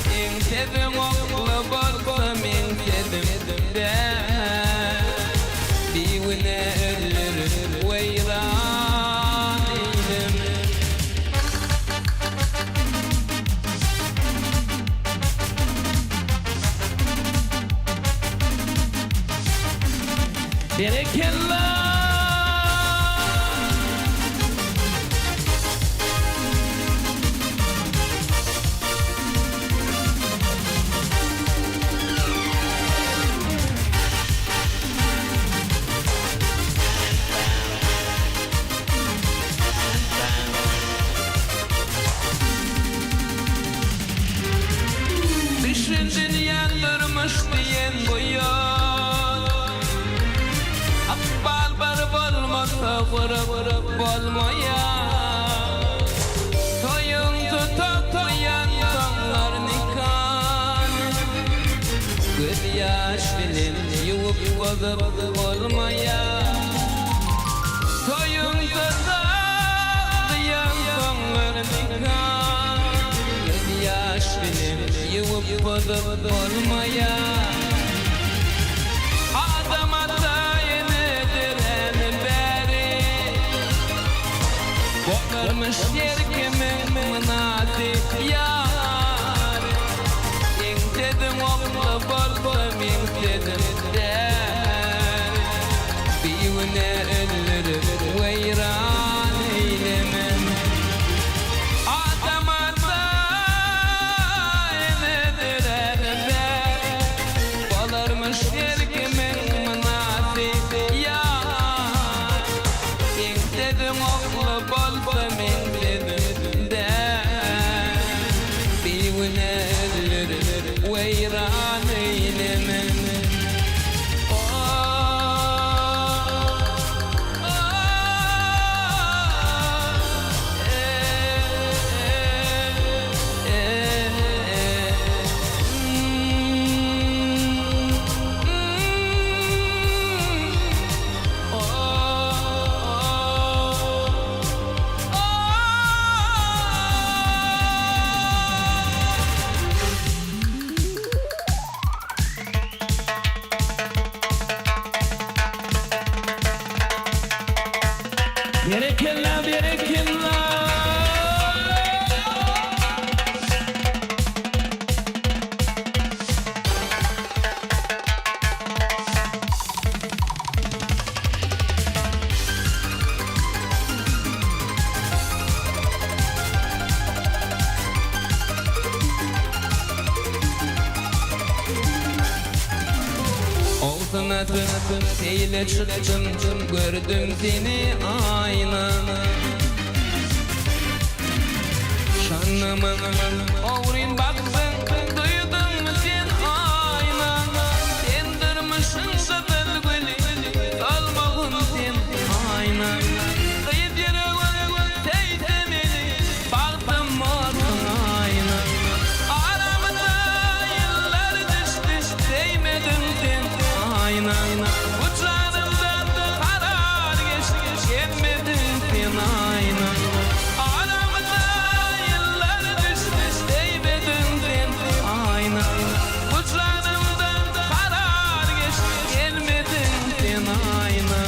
Seň sözüň okly bolsa meň sözüm däl. Bigünä öldürip weýran eýleme. Berekella! Düşün dünýäň durmuş diýen bu ýol. Ykbal bir bolmasa gurup bolmaýar. Toýuň tutup goýansoňlar nikany. Göz ýaş bilen ýuwup bozup bolmaýar. Toýuň tutup goýansoňlar nikany. Göz ýaş bilen ýuwup bozup bolmaýar. Adam ata ene döräni bäri Bolarmyş her kimiň mynasyp ýary. Seň sözüň okly bolsa meň sözüm däl. Bigünä öldürip weýran eýleme. Adam ata ene döräni bäri Bolarmyş her kimiň mynasyp ýary. Seň sözüň okly bolsa meň sözüm däl. Bigünä öldürip weýran eýleme. Berekella berekella. Olsun atyp seýle çykdym gördüm seni aýna. Şonda maňa ogryn bakdyň duýduňmy sen aýna. Sen durmuşyň gyzyl güli solmagyn sen aýna. Gyz ýüregim söýse meni bagtym bolsun aýna. Aramyza ýyllar düşdi söýmediň sen aýna. Bu janymdan karar geçdi gelmediň sen aýna. Aramyza ýyllar düşdi söýmediň sen aýna. Bu janymdan karar geçdi gelmediň sen aýna.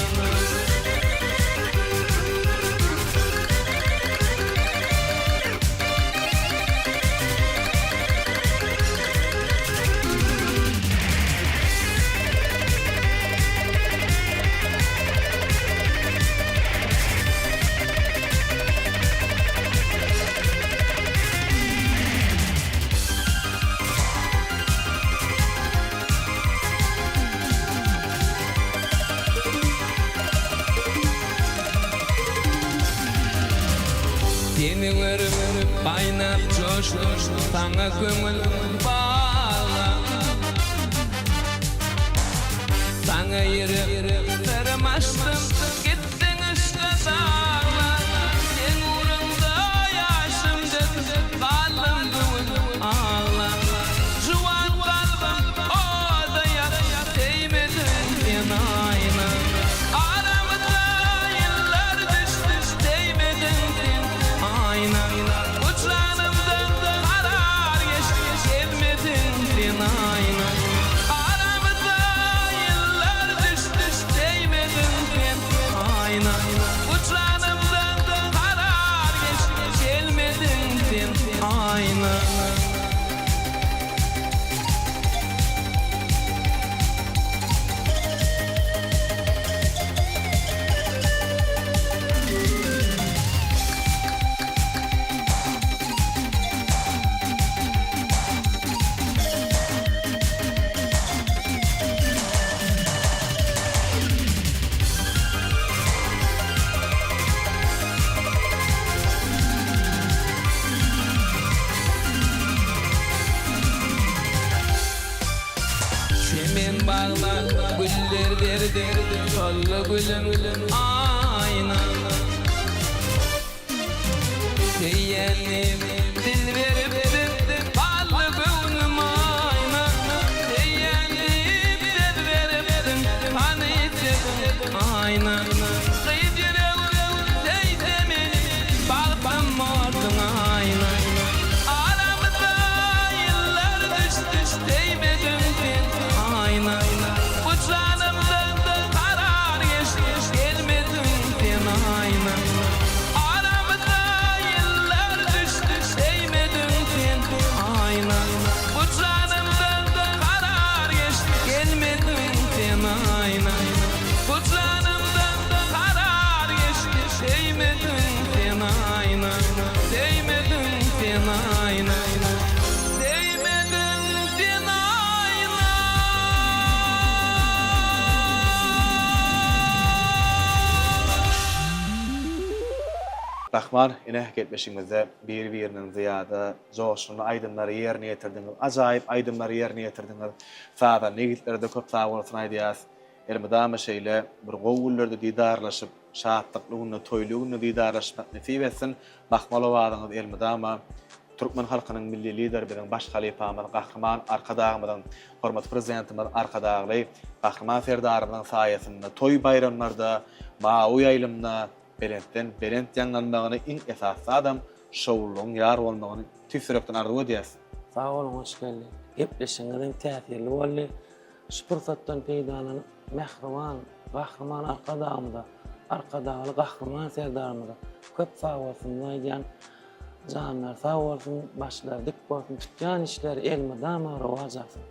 Seni görüp gaýnap joşdum, saňa köňül baglap. Saňa ýürek syrym açdym, gitdiň yşga. aýna. Bu janymdan karar geçdi, gelmediň sen aýna. Aramyza ýyllar düşdi, degmediň sen aýna. Bu janymdan karar geçdi, gelmediň sen aýna. Çemen baglar güller berdi, Şolly gülüň aýna. Söýenim dil beripdim, Bally göwnüm aýna. Söýenim söz beripdim, Hany sözüň aýna. Gyz ýüregim söýse meni, Bagtym bolsun aýna. Aramyza ýyllar düşdi, Söýmediň sen aýna. Bu janymdan karar geçdi, Gelmediň sen aýna. Aramyza ýyllar düşdi, Söýmediň sen aýna. Bu janymdan karar geçdi, Gelmediň sen aýna. Bu janymdan karar geçdi, Söýmediň sen aýna. Söýmediň sen aýna. Söýmediň sen aýna. Rahman ine gepleşigimizde biri-birinden zyýada joşgunly aýdymlary ýerine ýetirdiňiz. Ajaýyp aýdymlary ýerine ýetirdiňiz. Sazanda ýigitlere-de köp sagbolsun aýdýas. Elmydama şeýle bir gowy günlerde didarlaşyp, şatlykly günde, toýly günde didarlaşmak nesip etsin. Mahmal owazyňyz elmydama türkmen halkynyň Milli Lideri biziň baş halypamyz Gahryman Arkadagymyzyň, hormatly Prezidentimiz Arkadagly Gahryman Serdarymyzyň saýasynda toý-baýramlarda, mawy ýaýlymda belentden belent ýaňlanmagyny iň esasy zadam şowlulygyň ýar bolmagyny tüýs ýürekden arzuw edýäs. Sag boluň Hoşgeldi. Gepleşigiňiz hem täsirli boldy. Şu pursatdan peýdalanyp, mähriban Gahryman Arkadagymyza, Arkadagly Gahryman Serdarymyza köp sagbolsunymyzy aýdýan. Janlary sag bolsun, başlary dik bolsun, tutýan işleri elmydama rowaç alsyn.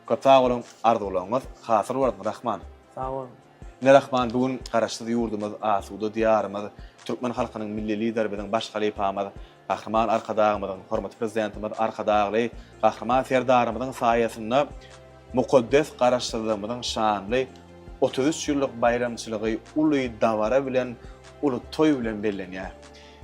Köp sag boluň, arzuwlaryňyz hasyl bolsun Rahman. Sag boluň. Ine Rahman bu gün Garaşsyz ýurdumyz, asuda Diýarymyz, türkmen halkynyň Milli Lideri biziň baş halypamyz Gahryman Arkadagymyzyň, hormatly Prezidentimiz Arkadagly Gahryman Serdarymyzyň saýasynda mukaddes Garaşsyzlygymyzyň şanly 33 ýyllyk baýramçylygy uly dabara bilen, uly toý bilen bellenýär.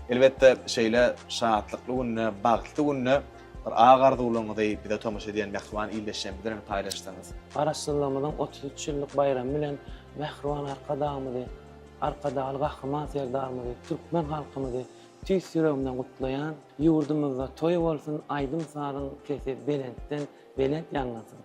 Elbetde, şeýle şatlykly günde, bagtly günde bir ak arzuwlaryňyzy bize tomaşa edýän mähriban ildeşlerimiz bilen paýlaşsaňyz. Garaşsyzlygymyzyň 33 ýyllyk baýramy bilen mähriban Arkadagymyzy, Arkadagly Gahryman Serdarymyzy, türkmen halkymyzy Tüýs ýüregimden gutlaýan. Ýurdumyzda toý bolsun, aýdym-sazyň sesi belentden belent ýaňlansyn.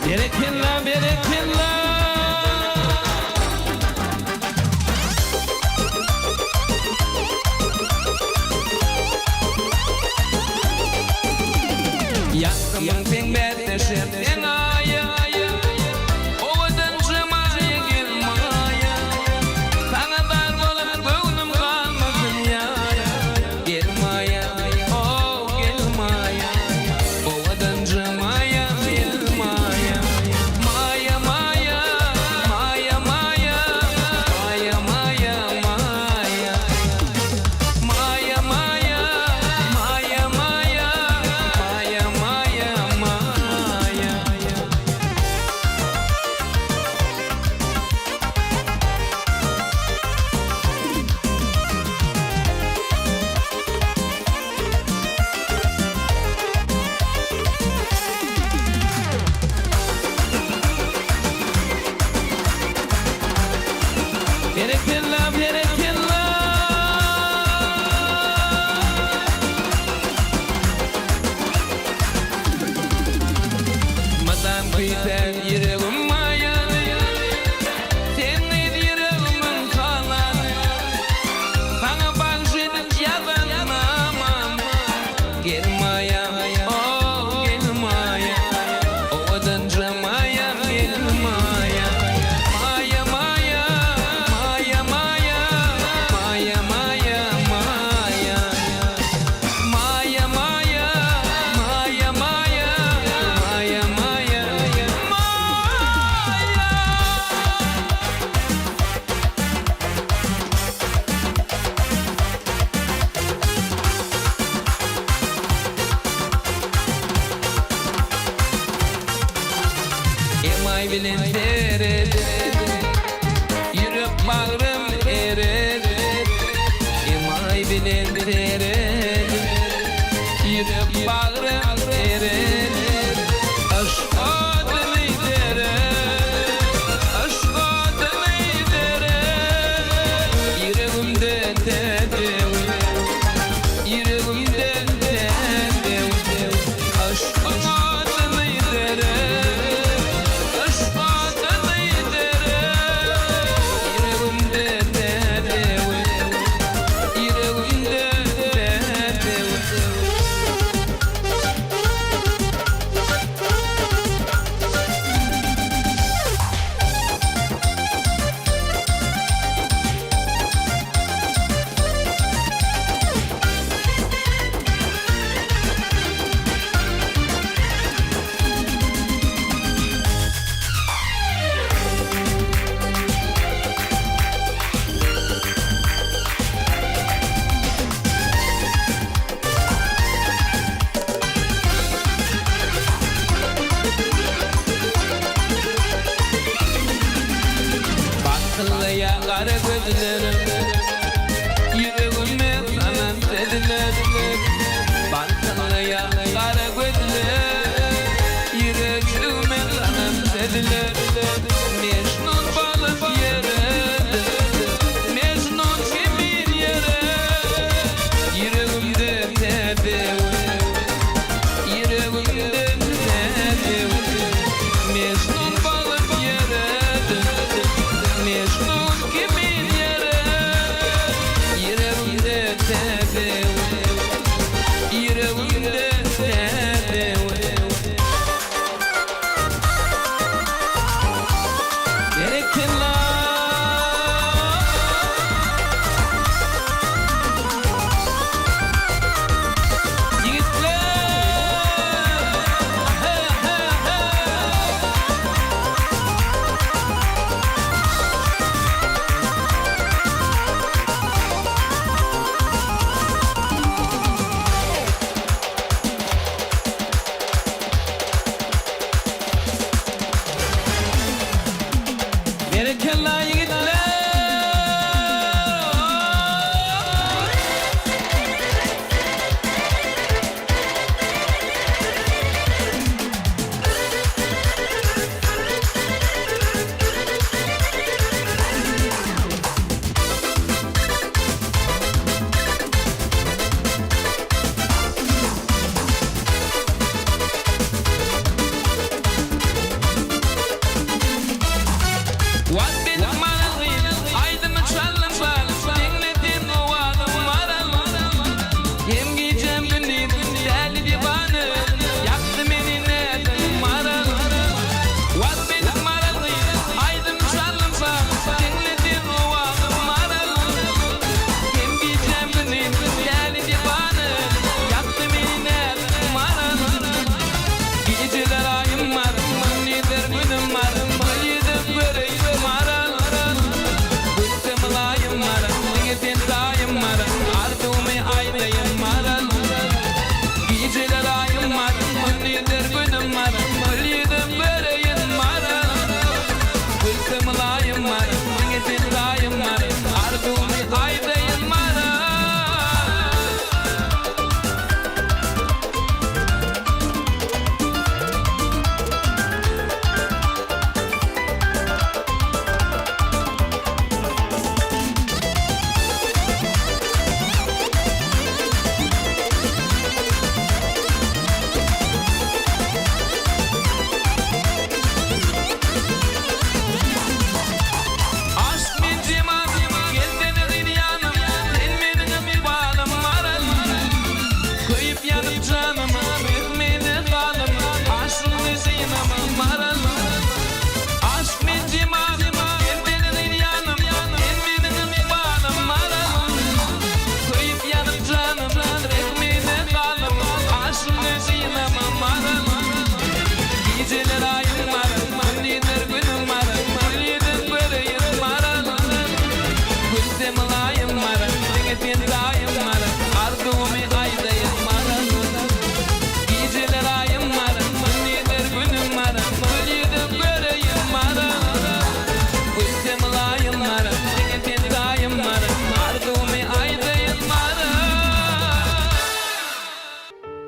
Berekella berekella. Ýakdymyň seň bäsdeşem seň aýa Owadan jemaýa gel maýa Saňa zar bolup göwnüm galmasyn ýaýa Gel maýa, oh gel maýa Owadan jemaýa gel maýa Maýa maýa, maýa maýa Maýa maýa maýa Maýa maýa maýa maýa Maýa maýa maýa. bilen seredip, Ýürek bagrym eredip, Yşk oduny derip, Yşk oduny derip, Ýüregimde täzewi, Ýüregimde täzewi, Yşkyň oduny derip, Yşk oduny derip, Ýüregimde täzewi, Ýüregimde täzewi.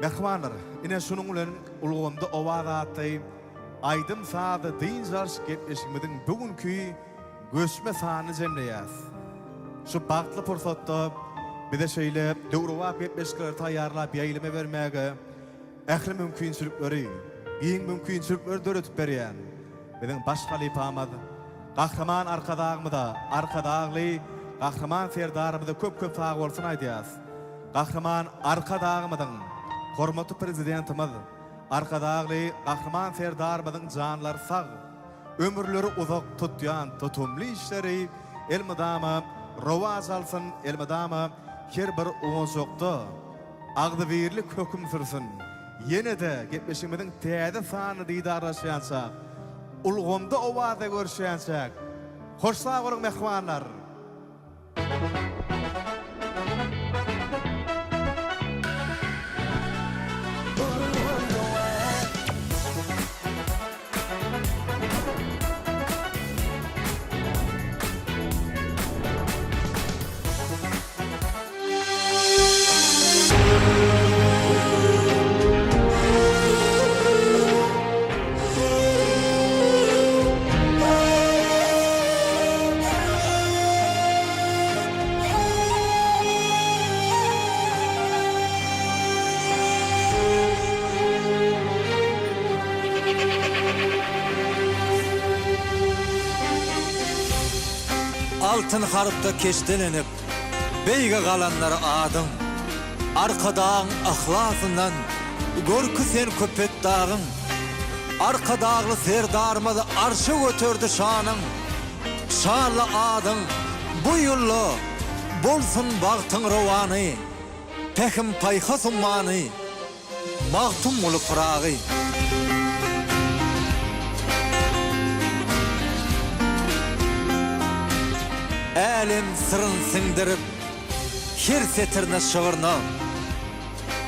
Mähribanlar, ine şunuň bilen Ulgamda owaz atly aýdym-sazly dynç alyş gepleşigimiziň bu günki göçme sanyny jemleýäris. Şu bagtly pursatda bize şeýle döwrebap gepleşikleri taýýarlap ýaýlyma bermäge ähli mümkinçilikleri, giň mümkinçilikleri döredip berýän biziň baş halypamyz Gahryman Arkadagymyza, Arkadagly Gahryman Serdarymyza köp-köp sagbolsun aýdýarys. Gahryman Arkadagymyzyň, hormatly Prezidentimiz Arkadagly Gahryman Serdarymyzyň janlary sag, ömürleri uzak tutýan tutumly işleri elmydama rowaç alsyn, elmydama her bir ojakda agzybirlik höküm sürsün. Ýene-de gepleşigimiziň täze sanyny didarlaşýançak, ulgamda owazda görüşýänçäk, hoş sag boluň mähribanlar! Altyn harpda keşdelenip, beýge galandyr adyň. Arkadagyň yhlasyndan görki sen Köpetdagyň. Arkadagly Serdarymyz arşa göterdi şanyň. Şanly adyň bu ýylda bolsun bagtyň rowany, Pähim-paýhas ummany Magtymguly Pyragy. Älem syryn siňdirip her setirine şygryna,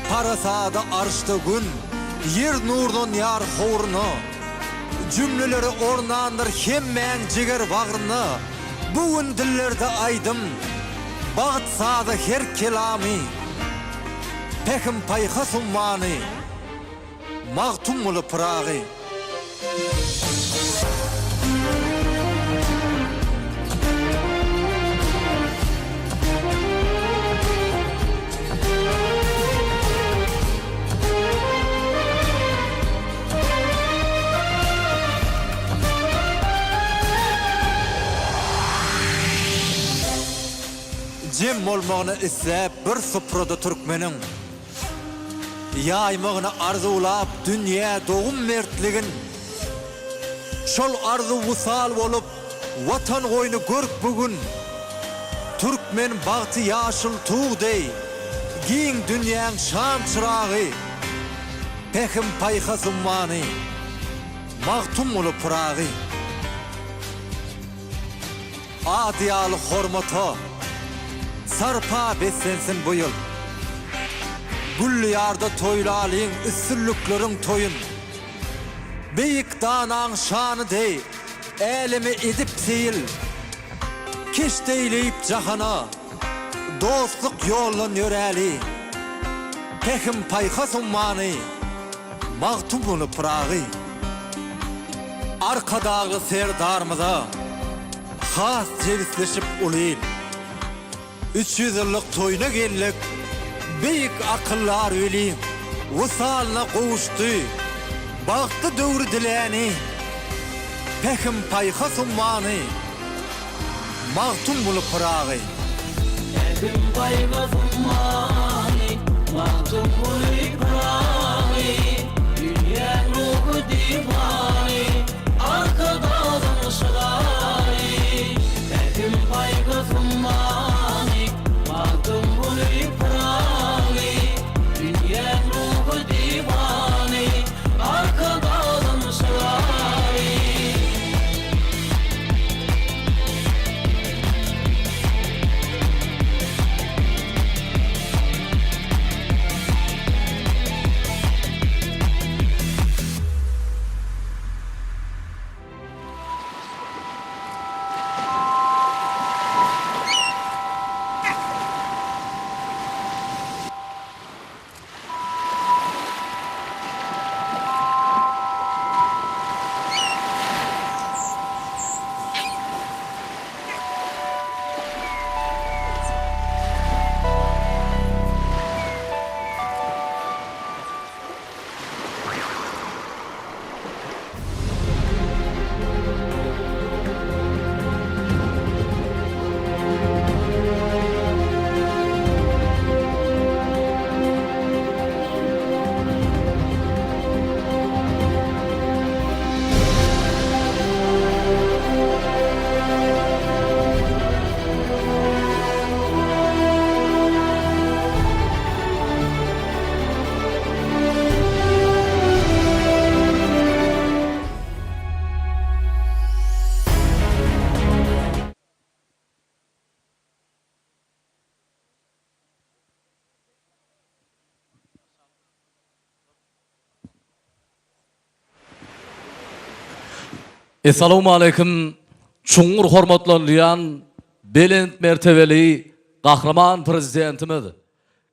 Parasady arşda Gün, Ýer nurlanýar howruna, Jümleleri ornandyr hemmäň jiger-bagryna, Bu gün dillerde aýdym, bagt sazy her kelamy, Pähim-paýhas ummany, Magtymguly Pyragy. Jem bolmagyny isläp bir suprada türkmeniň. Ýaýmagyny arzuwlap dünýä dogum mertligin. Şol arzuw wysal bolup Watan goýny görk bu gün. Türkmen bagty ýaşyl tug deý, giň dünýäň şam çyragy. Pähim-paýhas ummany, Magtymguly Pyragy. Ady ýaly hormata, sarpa beslensin bu ýyl. Gülli ýarda toýlalyň üstünlikleriň toýun. Beýik danaň şany deý äleme edip seýil. Keşt eýleýip jahana, dostluk ýoldan ýöräli. Pähim-paýhas ummany Magtymguly Pyragy. Arkadagly Serdarymyza has jebisleşip uly il. 300 ýyllyk toýuna geldik, beýik akyldar weli wysalyna gowuşdy, bagtly döwri diläni, pähim-paýhas ummany Magtymguly Pyragy. Pähim-paýhas ummany Magtymguly Pyragy, dünýäň ruhy diwany, Arkadagyň şygary. Pähim-paýhas ummany Magtymguly Pyragy, dünýäň ruhy diwany, Arkadagyň şygary. Essalawmaleýkim, çuňňur hormatlanylýan belent mertebeli Gahryman Prezidentimiz!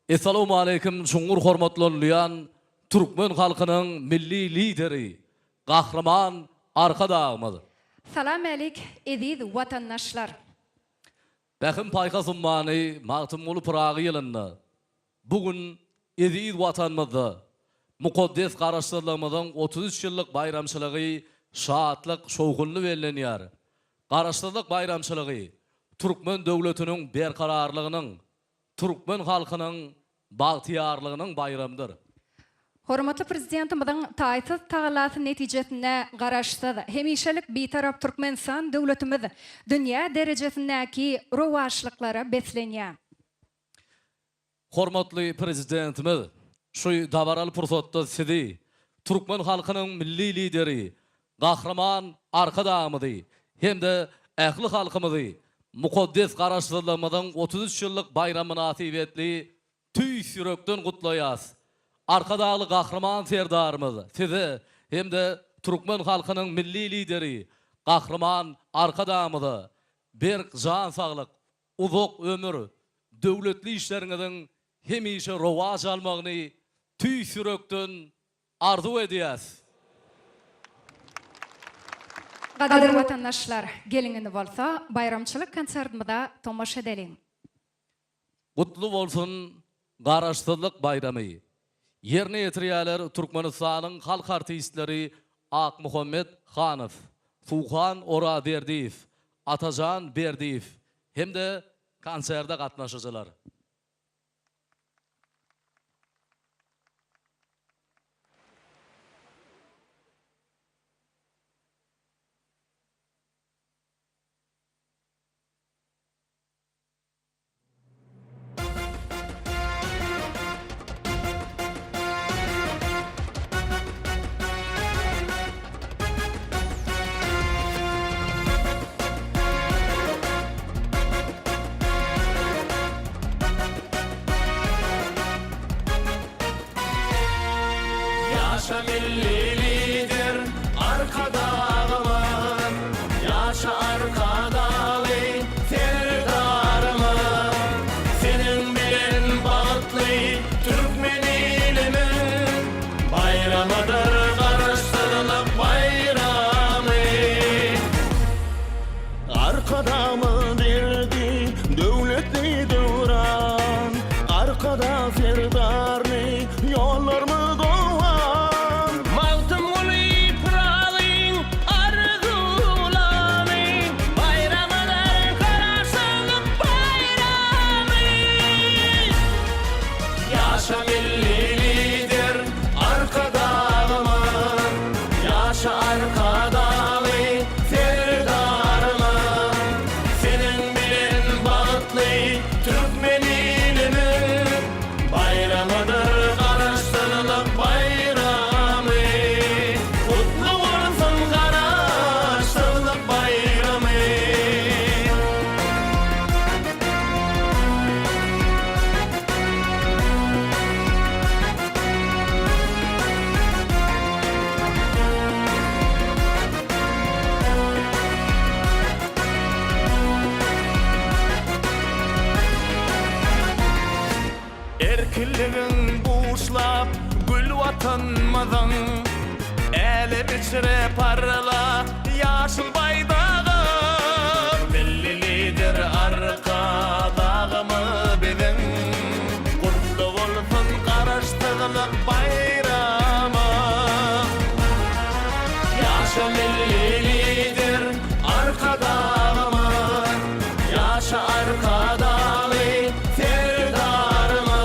Essalawmaleýkim, çuňňur hormatlanylýan türkmen halkynyň Milli Lideri Gahryman Arkadagymyz! Salam älik, eziz watandaşlar! Pähim-paýhas ummany Magtymguly Pyragy ýylynda Bu gün eziz Watanymyzda mukaddes Garaşsyzlygymyzyň 33 ýyllyk baýramçylygy şatlyk, şowhunly bellenýär. Garaşsyzlyk baýramçylygy türkmen döwletiniň berkararlygynyň, türkmen halkynyň bagtyýarlygynyň baýramydyr. Hormatly Prezidentimiziň taýsyz tagallasy netijesinde Garaşsyz, hemişelik Bitarap Türkmenistan döwletimiz dünýä derejesindäki rowaçlyklara beslenýär. Hormatly Prezidentimiz şu dabaraly pursatda Sizi, türkmen halkynyň Milli Lideri Gahryman Arkadagymyzy hem-de ähli halkymyzy mukaddes Garaşsyzlygymyzyň 33 ýyllyk baýramy mynasybetli tüýs ýürekden gutlaýas. Arkadagly Gahryman Serdarymyz Size hem-de türkmen halkynyň Milli Lideri Gahryman Arkadagymyza berk jan saglyk, uzak ömür, döwletli işleriňiziň hemişe rowaç almagyny tüýs ýürekden arzuw edýäs. Gadyrly watandaşlar, geliň indi bolsa baýramçylyk konsertimize tomaşa edeliň. Gutly bolsun Garaşsyzlyk baýramy! Ýerine ýetirýärler Türkmenistanyň halk artistleri Akmuhammet Hanow, Suhan Orazberdiýew, Atajan Berdiýew hem-de konserte gatnaşyjylar. Ýaşa milli Lider Arkadagymyz! Ýaşa Arkadagly Serdarymyz! Seniň bilen bagtly türkmen ilimiň Baýramydyr Garaşsyzlyk baýramy. Arkadagymyz berdi döwletli döwran, Arkadag Serdarly ýollarymyz dowam. Magtymguly Pyragyň arzuwlany, Baýramydyr Garaşsyzlyk baýramy. Ýaşa Milli Lider Arkadagymyz, Ýaşa Arkadagly Serdarymyz! Seniň bilen bagtly türkmen ilimiň Baýramydyr Garaşsyzlyk baýramy. Gutly bolsun Garaşsyzlyk baýramy! Erkinligin buşlap gül Watanymyzyň, Älem içre parla ýaşyl baýdagym. Milli Lider Arkadagymyz biziň, Gutly bolsun Garaşsyzlyk baýramy. Ýaşa Milli Lider Arkadagymyz, Ýaşa Arkadagly Serdarymyz!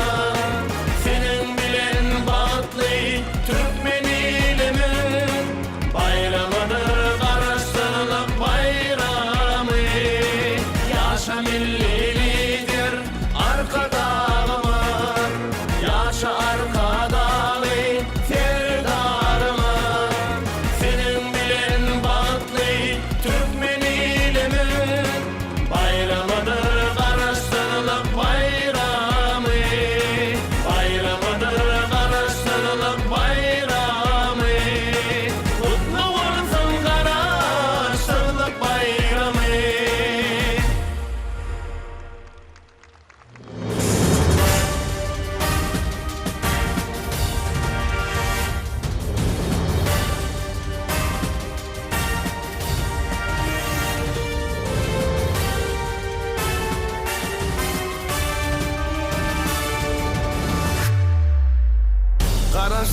Seniň bilen bagtly türkmen ilimiň Baýramydyr Garaşsyzlyk baýramy.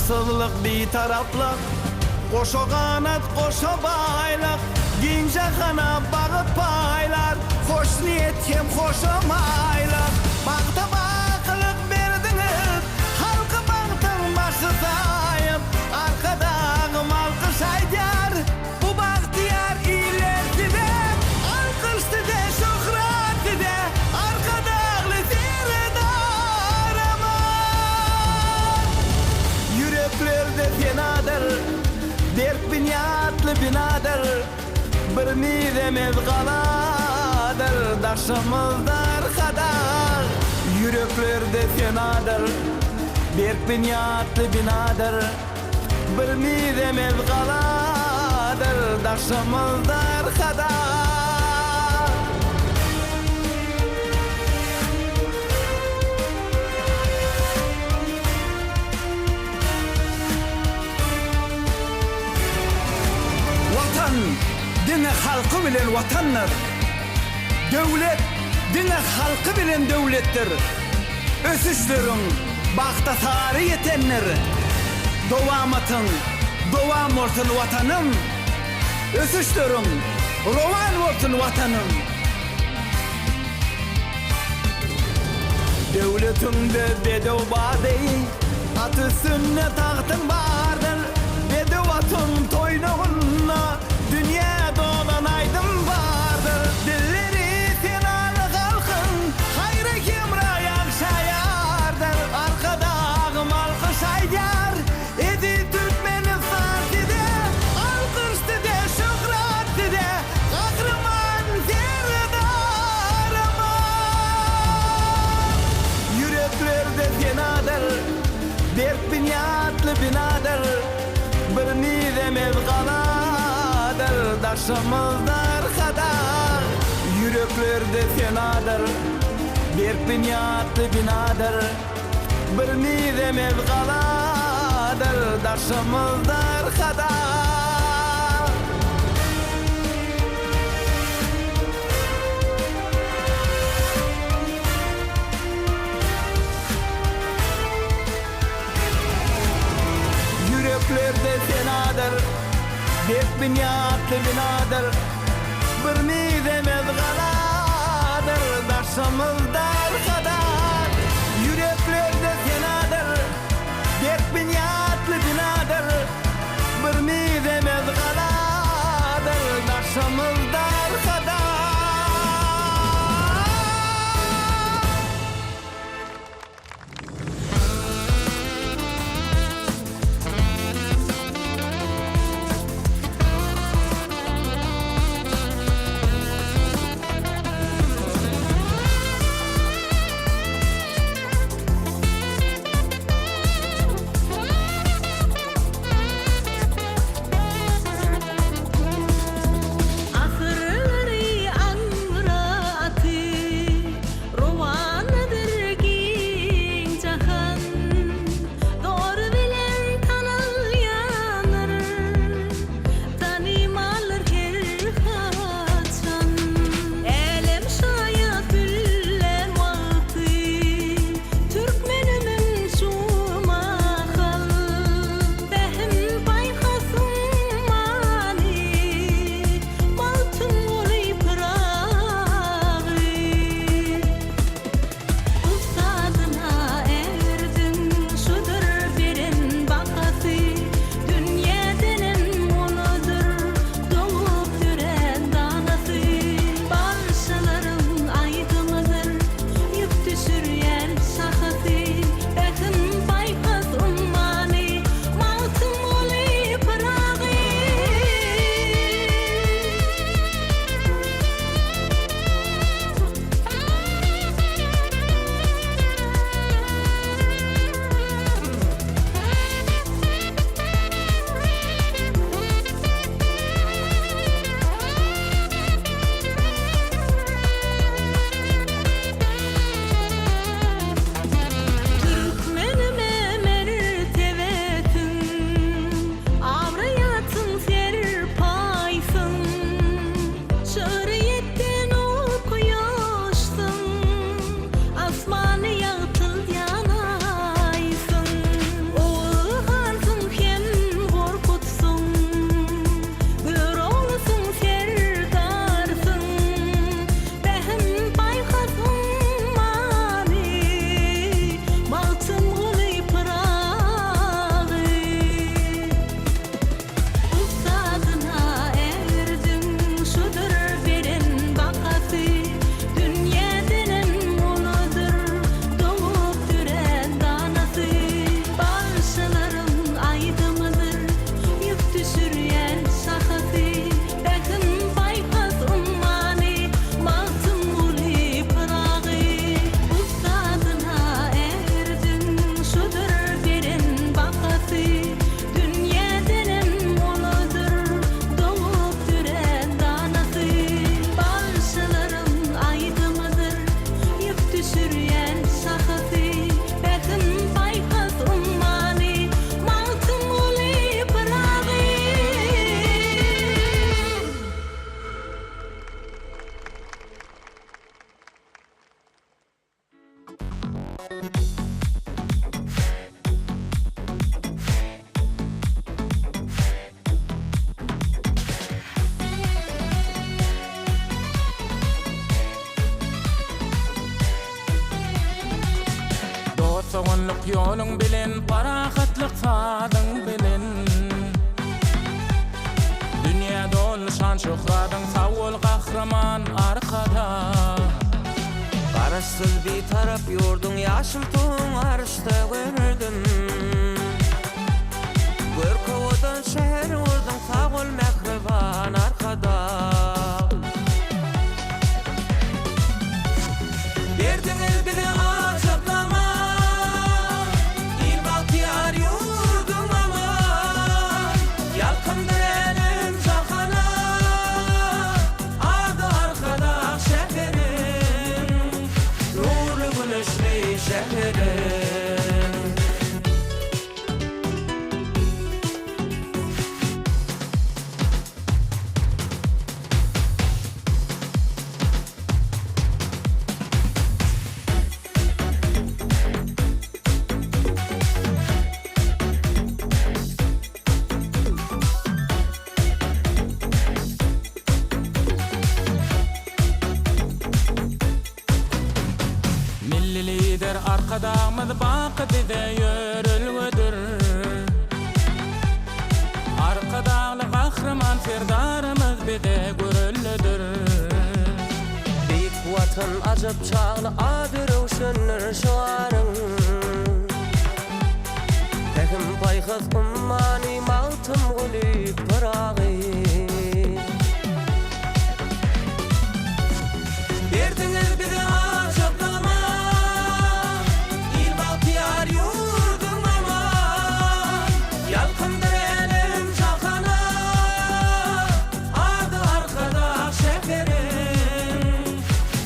Garaşsyzlyk, Bitaraplyk, Goşa ganat, goşa baýlyk, Giň jahana bagt paýlar, Hoşniýet hem hoşa maýlyk. Bagta bakylyk berdiňiz, Halky bagtyň başy saýyp, Arkadagym alkyş aýdýar, Bu bagtyýar iller size, Alkyş size, şöhrat size, Arkadagly Serdarymyz! Ýüreklerde senadyr, Berk binýatly binadyr, Bir mizemez galadyr, Daşymyzda Arkadag. Ýüreklerde senadyr, Berk binýatly binadyr, Bir mizemez galadyr, Daşymyzda Arkadag. Watan diňe halky bilen Watandyr. Döwlet diňe halky bilen döwletdir. Ösüşleriň bagta sary ýetendir. Dowamatyň dowam bolsun Watanym! Ösüşleriň rowan bolsun Watanym! Döwletiňde bedew bady, At üstünde tagtyň bardyr. Bedew atyň toýnagynda Dünýä dolan aýdym bardyr. Dilleri senaly halkyň Haýra hemra ýagşa ýardyr. Arkadagym alkyş aýdýar, Eziz Türkmenistan size, Alkyş size, şöhrat size, Gahryman Serdarymyz! Ýüreklerde senadyr, Berk binýatly binadyr, Bir mizemez galadyr, Daşymyzda Arkadag. Ýüreklerde senadyr, Berk binýatly binadyr, Bir mizemez galadyr daşymyzda Arkadag. Ýüreklerde senadyr, Berk binýatly binadyr. Bir mizemez galadyr daşymyzda Arkadag. Ýüreklerde senadyr, berk binýatly binadyr. Bir mizemez galadyr daşymyzda Arkadag. Dost-doganlyk ýoluň bilen, Parahatlyk sazyň bilen. Dünýä doldy şan-şöhratyň, Sag bol Gahryman Arkadag! Garaşsyz Bitarap ýurduň ýaşyl tuguň arşda gördüm. Görk owadan şäher gurduň sag bol mähriban Arkadag. Berdiňiz bize ajap zaman, Il bagtyýar ýurdum aman. Ýalkymdyr älem jahana, Ady Arkadag şäherim, Nurly güneşli şäherim. Milli Lider Arkadagymyz baky bize ýörelgedir. Arkadagly Gahryman Serdarymyz bize göreldedir. Beýik Watan ajap çagly ady röwşendir şygaryň. Pähim-paýhas ummany Magtymguly Pyragy. Berdiňiz bize ajap zaman, Il bagtyýar ýurdum aman. Ýalkymdyr älem jahana, Ady Arkadag şäherim,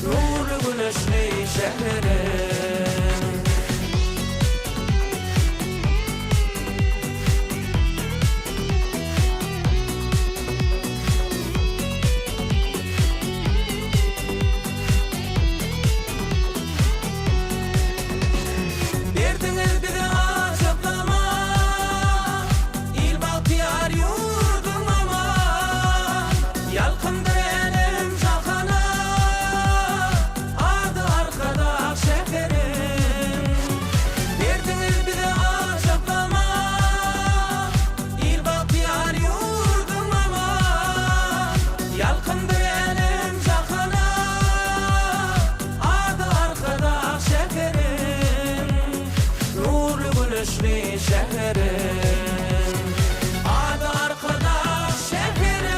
Nurly güneşli şäherim. Berdiňiz bize ajap zaman, Il bagtyýar ýurdum aman. Ýalkymdyr älem jahana, Ady Arkadag şäherim. Berdiňiz bize ajap zaman, Il bagtyýar ýurdum aman. Ýalkymdyr älem jahana, Ady Arkadag şäherim, Nurly güneşli şäherim. Ady Arkadag şäherim.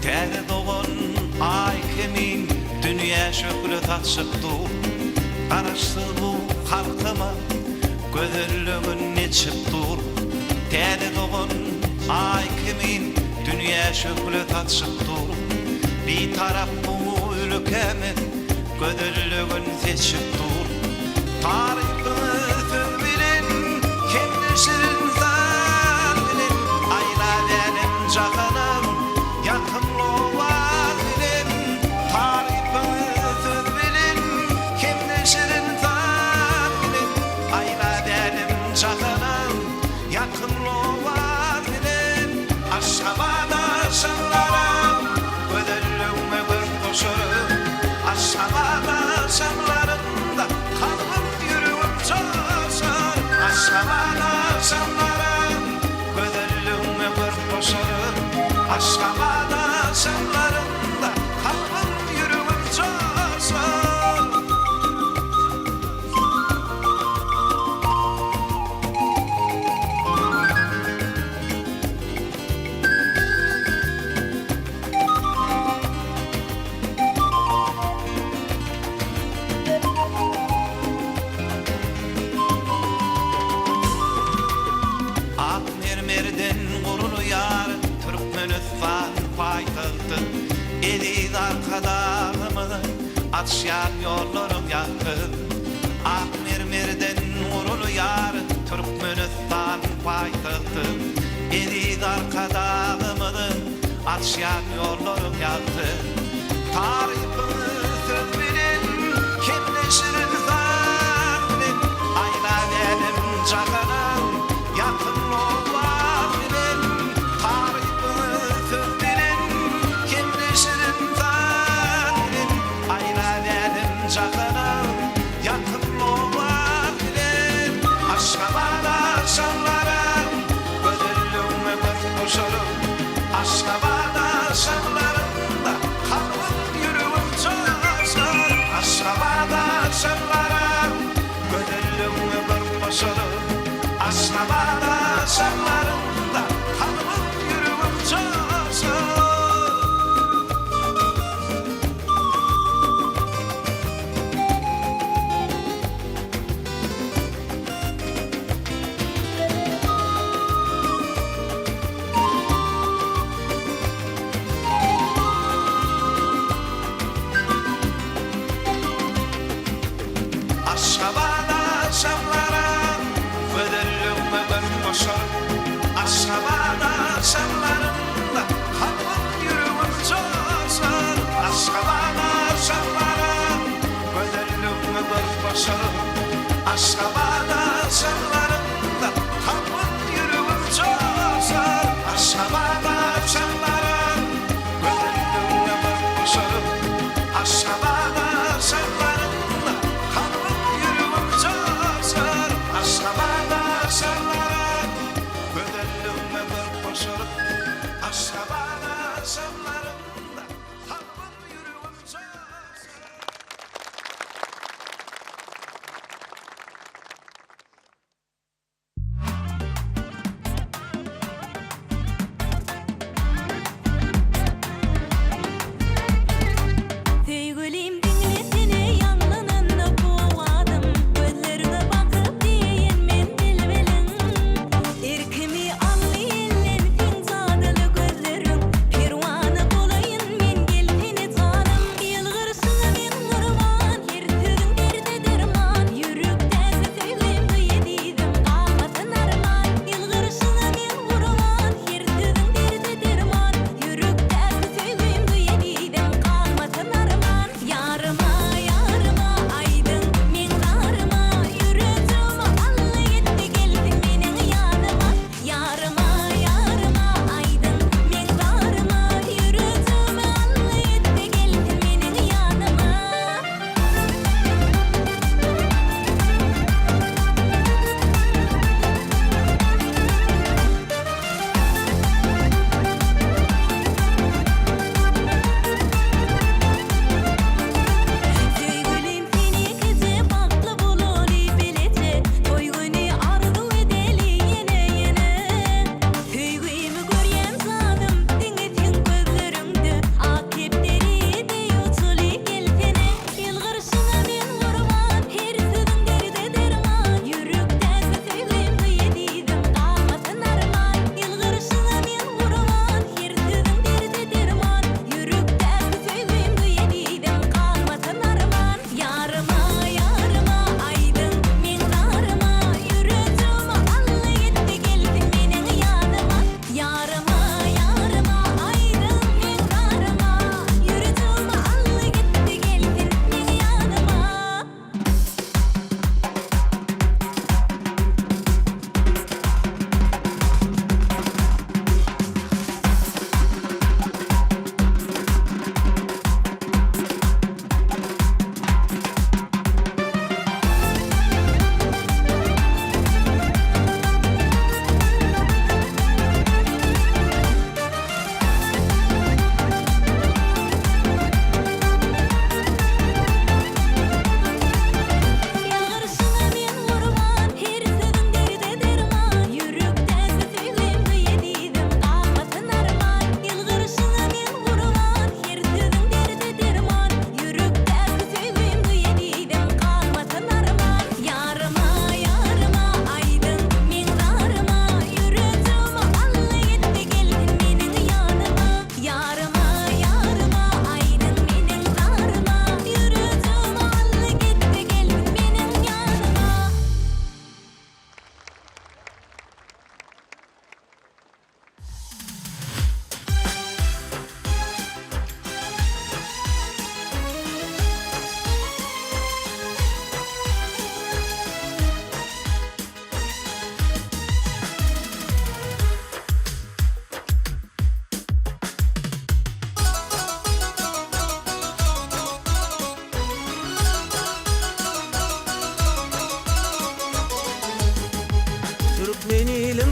Täze dogan Aý kimin dünýä şöhle saçyp dur. Garaşsyz bu halkyma gözelligin eçip dur. Täze dogan Aý kimin dünýä şöhle saçyp dur. Bitarap bu ülkämiz gözelligin seçip dur. Tarypyňy söz bilen hem-de şirin saz bilen aýlap älem-jahana ýakymly owaz bilen. Tarypyňy söz bilen hem-de şirin saz bilen aýlap älem-jahana ýakymly owaz bilen. Aşgabat agşamlaram gözelligňe görk goşarym. Aşgabat agşamlarynda kalbym, ýüregim joşar. Aşgabat agşamlaram gözelligňe görk goşarym. Aşgabat agşamlarynda kalbym, ýüregim joşar. Ak mermerden gurulýar Türkmenistan paýtagty, Eziz Arkadagymyz açýan ýollaryň ýagty. Ak mermerden gurulýar. Açýan ýollaryň ýagty. Tarypyňy söz bilen, hem-de şirin saz bilen, Aýlap älem jahana ýakymly owaz bilen. Tarypyňy söz bilen, hem-de şirin saz bilen, Aýlap älem jahana ýakymly owaz bilen. Aşgabat agşamlary gözelligňe görk goşaryn. Aşgabat agşamlarynda kalbym, ýüregim joşar. Aşgabat agşamlary gözelligňe görk goşaryn. Aşgabat agşamlarynda kalbym, ýüregim joşar. Aşgabat agşamlara gözelligme görk goşar. Aşgabat agşamlarynda kalbym, ýüregim joşar. Aşgabat agşamlara gözelligme görk goşar. Aşgabat agşamlarynda kalbym, ýüregim joşar. Aşgabat agşamlara gözelligme görk goşar. Aşgabat agşamlarynda kalbym, ýüregim joşar. Aşgabat agşamlara gözelligme görk goşar. Aşgabat agşamlarynda kalbym, ýüregim joşar.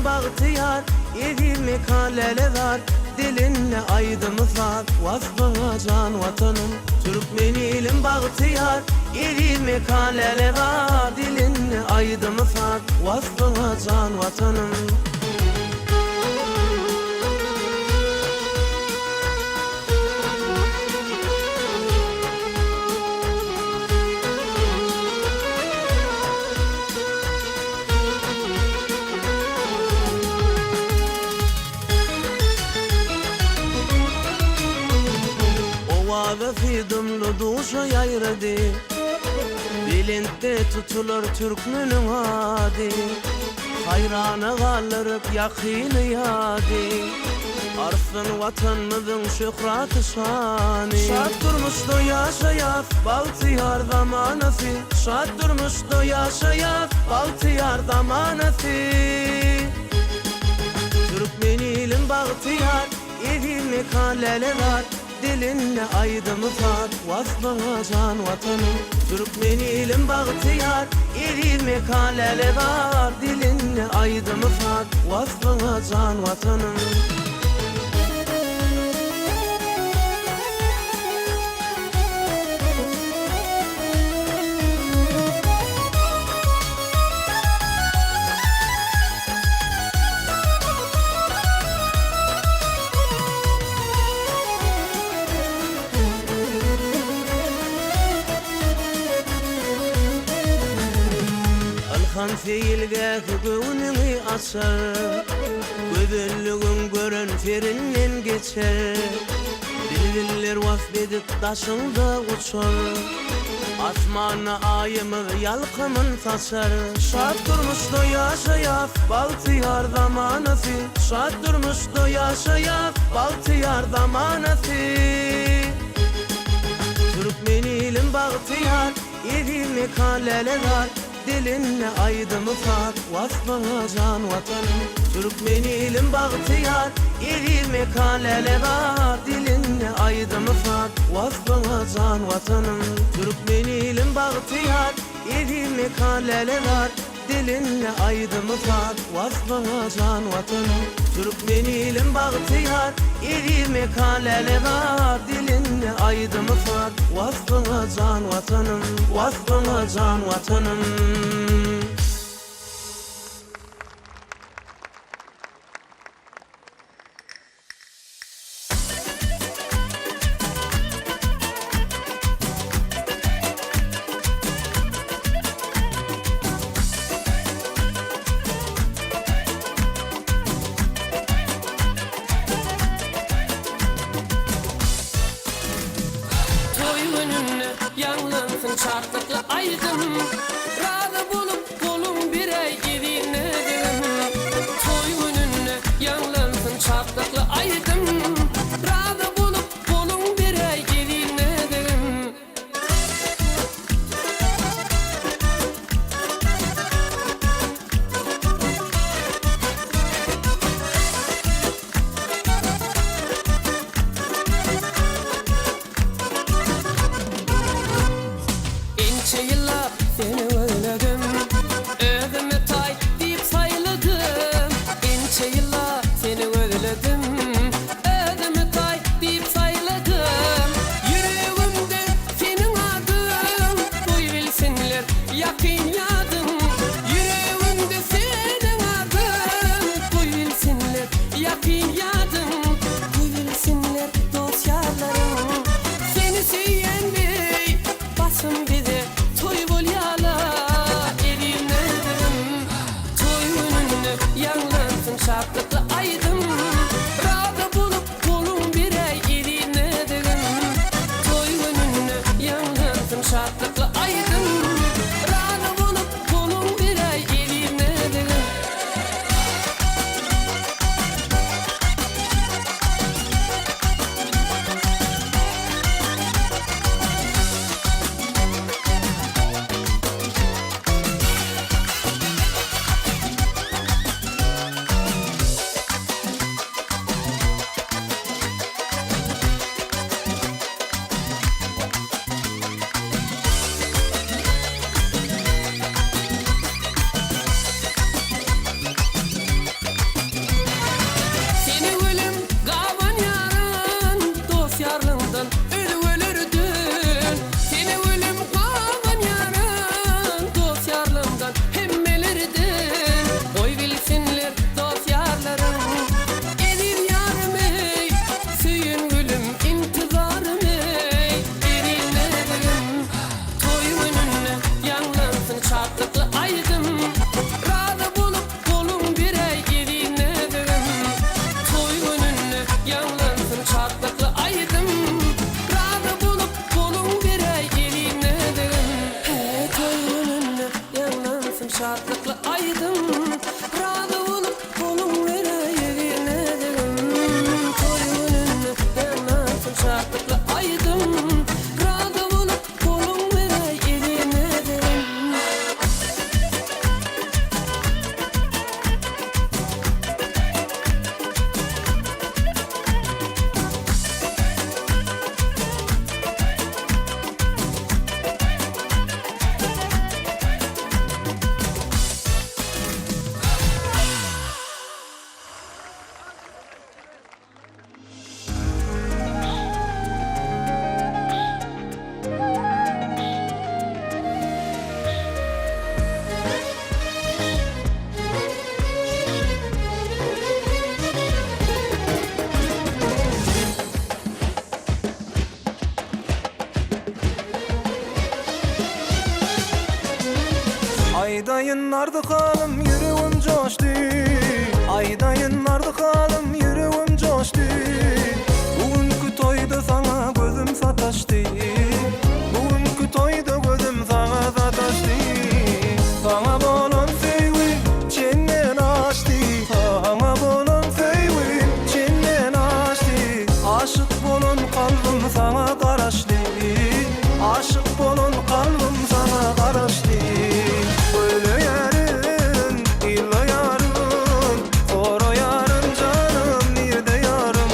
bagtyýar, Eziz mekan lälezar, Dilinde aýdymy saz, Waspyňa jan Watanym. Türkmen ilim bagtyýar, Eziz mekan lälezar, Dilinde aýdymy saz, Waspyňa jan Watanym. Owazasy dymly duşa ýaýrady, Belentde tutular türkmeniň ady. Haýrana galdyryp ýakyny ýady. Artsyn Watanymyzyň şöhraty şany. Şat durmuşda ýaşaýas bagtyýar zamanasy. Şat durmuşda ýaşaýas bagtyýar zamanasy. Türkmen ilim bagtyýar, eziz mekan lälezar. Dilinde aýdymy saz, Waspyňa jan Watanym. Türkmen ilim bagtyýar, Eziz mekan lälezar. Dilinde aýdymy saz, Waspyňa jan Watanym. Ylham seýilgähi göwnüňi açar, Gözelligiň gören serinden geçer. Bilbiller wasp edip daşyňda uçar, Asmanda Aýymyz ýalkymyn saçar. Şat durmuşda ýaşaýas, bagtyýar zamanasy, Şat durmuşda ýaşaýas, bagtyýar zamanasy. Türkmen ilim bagtyýar, eziz mekan lälezar, Dilinde aýdymy saz, waspyňa jan Watanym. Türkmen ilim bagtyýar, eziz mekan lälezar, Dilinde aýdymy saz, waspyňa jan Watanym. Türkmen ilim bagtyýar, eziz mekan lälezar, Dilinde aýdymy saz, waspyňa jan Watanym. Türkmen ilim bagtyýar, eziz mekan lälezar, Dilinde aýdymy saz, waspyňa jan Watanym, Waspyňa jan Watanym. Toý gününde ýaňlansyn şatlykly aýdym, Razy bolup goluň beräý eziz näzigim. Toý gününde ýaňlansyn şatlykly aýdym, Razy bolup goluň beräý eziz näzigim. Ençe ýyllap sen. aýdym Razy bolup goluň beräý eginädigim Toý gününde ýaňlansyn şatlykly aýdym Razy bolup goluň beräý eginädigim. Aýdaýyn arzykalym ýüregim joşdy Aýdaýyn arzykalym ýüregim joşdy Bu günki toýda saňa gözüm sataşdy Bu günki toýda gözüm saňa sataşdy Saňa bolan söýgi çenden aşdy Saňa bolan söýgi çenden aşdy Aşyk bolan kalbym saňa garaşdy Aşyk bolan kalbym saňa garaşdy Gözleýärin, yzlaýaryn Soraýaryn janym nirde ýarym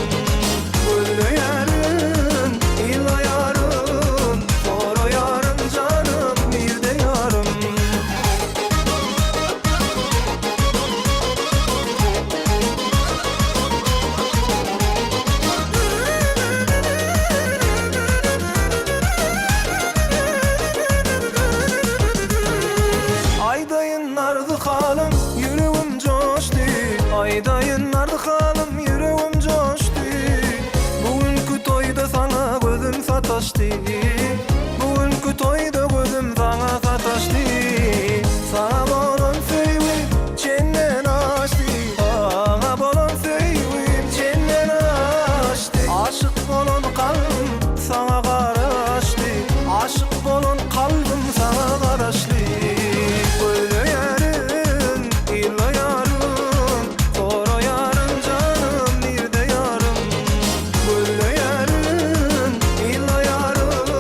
Gözleýärin, yzlaýaryn Soraýaryn janym nirde ýarym. Aýdaýyn arzy halym, ýüregim joşdy Aýdaýyn arzy halym, ýüregim joşdy Bu günki toýda saňa gözüm sataşdy Bu günki toýda gözüm saňa sataşdy Saňa bolan söýgim çenden aşdy Saňa bolan söýgim çenden aşdy Aşyk bolan kalbym saňa garaşdy Aşyk bolan kalbym saňa garaşly Gözleýärin, yzlaýaryn Soraýaryn janym nirde ýarym Gözleýärin, yzlaýaryn.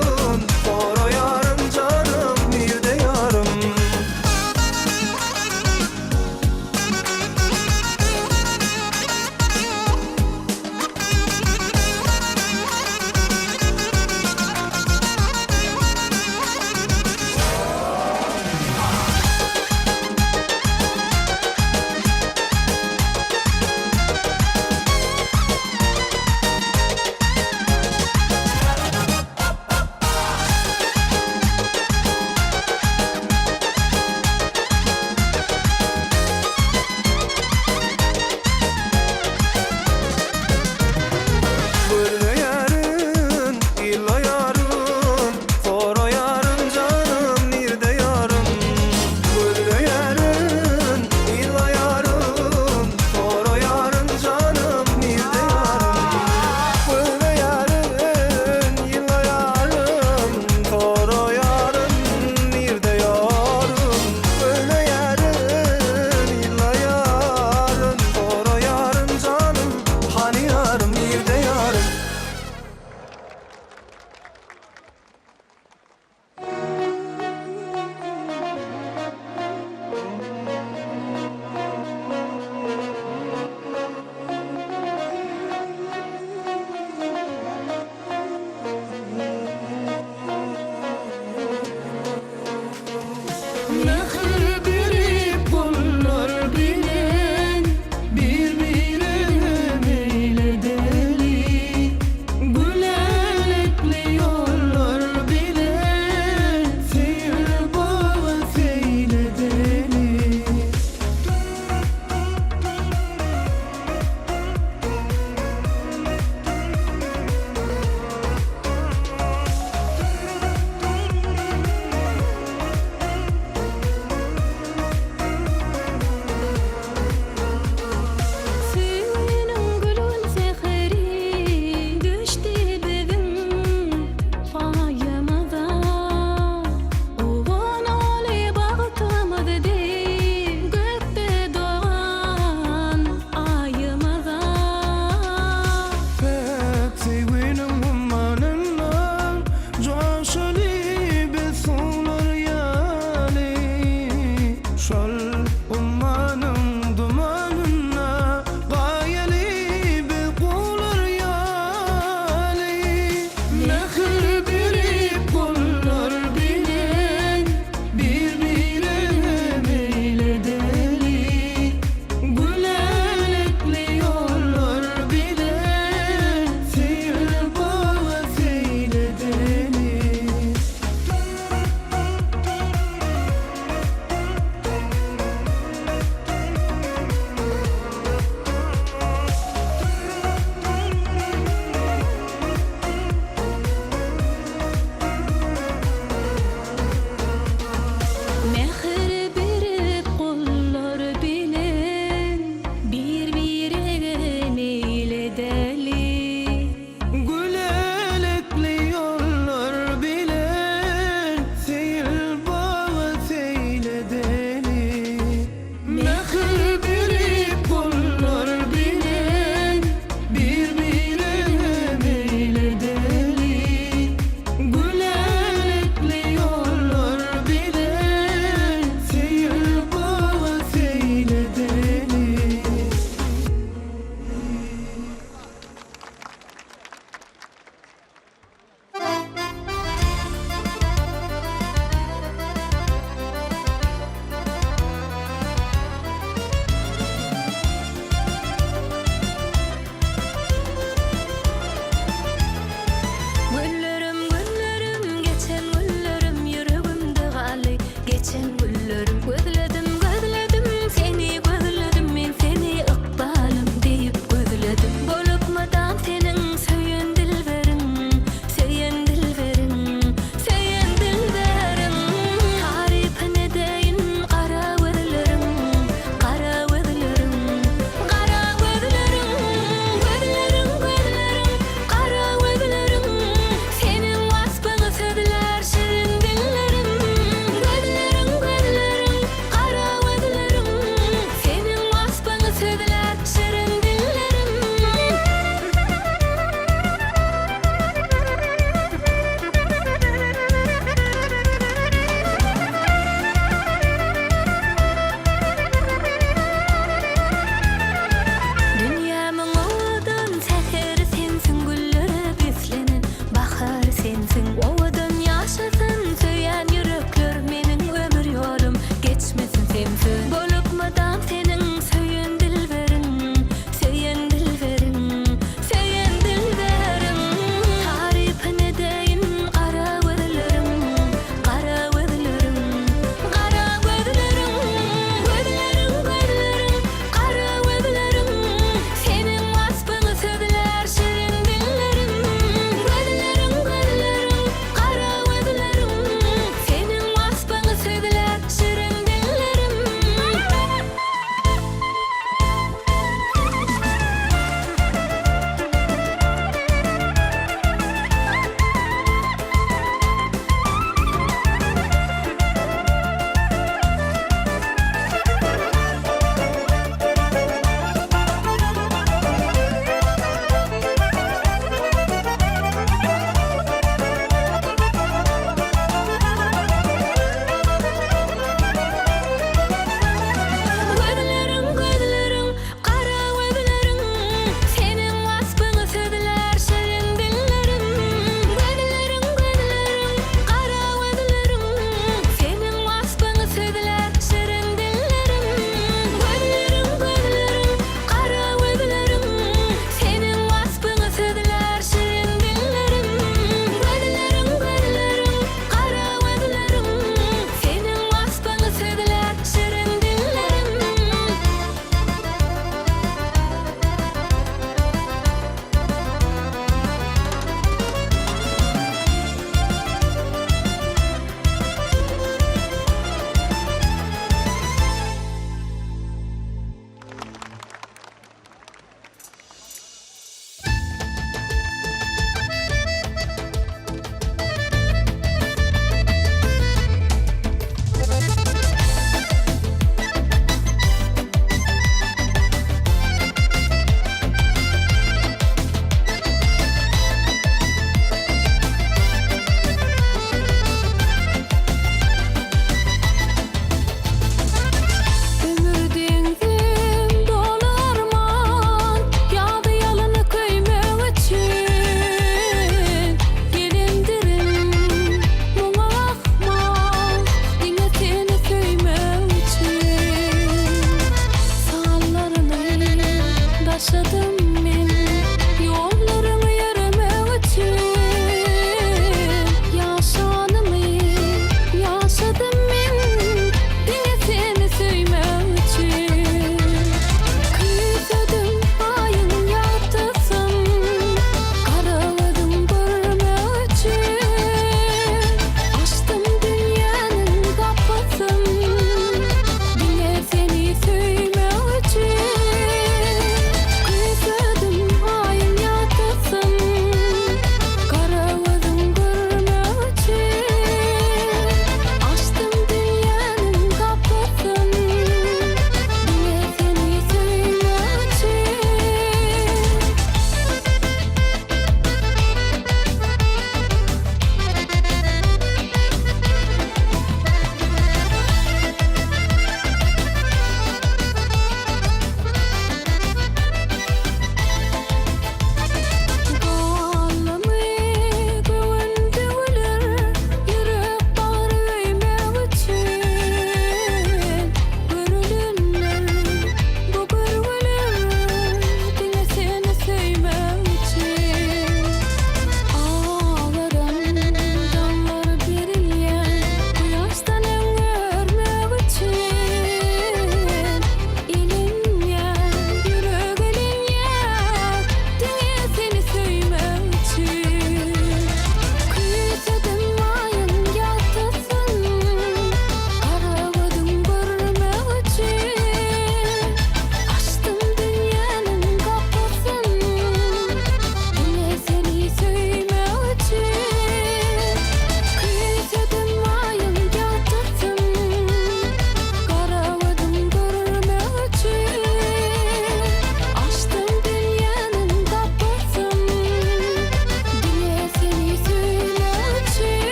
Şol ummanyň dumanynda gaýaly biz guwlar ýaly. Mähir berip gullar bilen bir-birege meýil edeli. Gülälekli ýollar bilen seýil baga seýil edeli.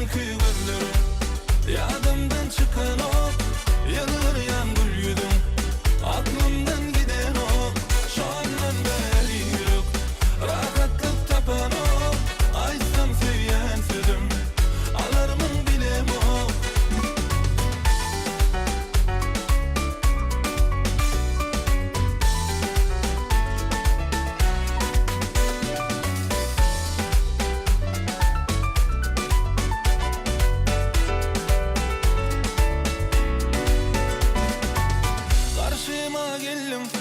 Seňki gözleriň ýadymdan çykanok, Ýylgyrýan gül ýüzüň aklymdan gidenok. Şondan bäri ýürek rahatlyk tapanok, Aýtsam söýýän sözüm alarmyň bilemok. Garşyma geldiň.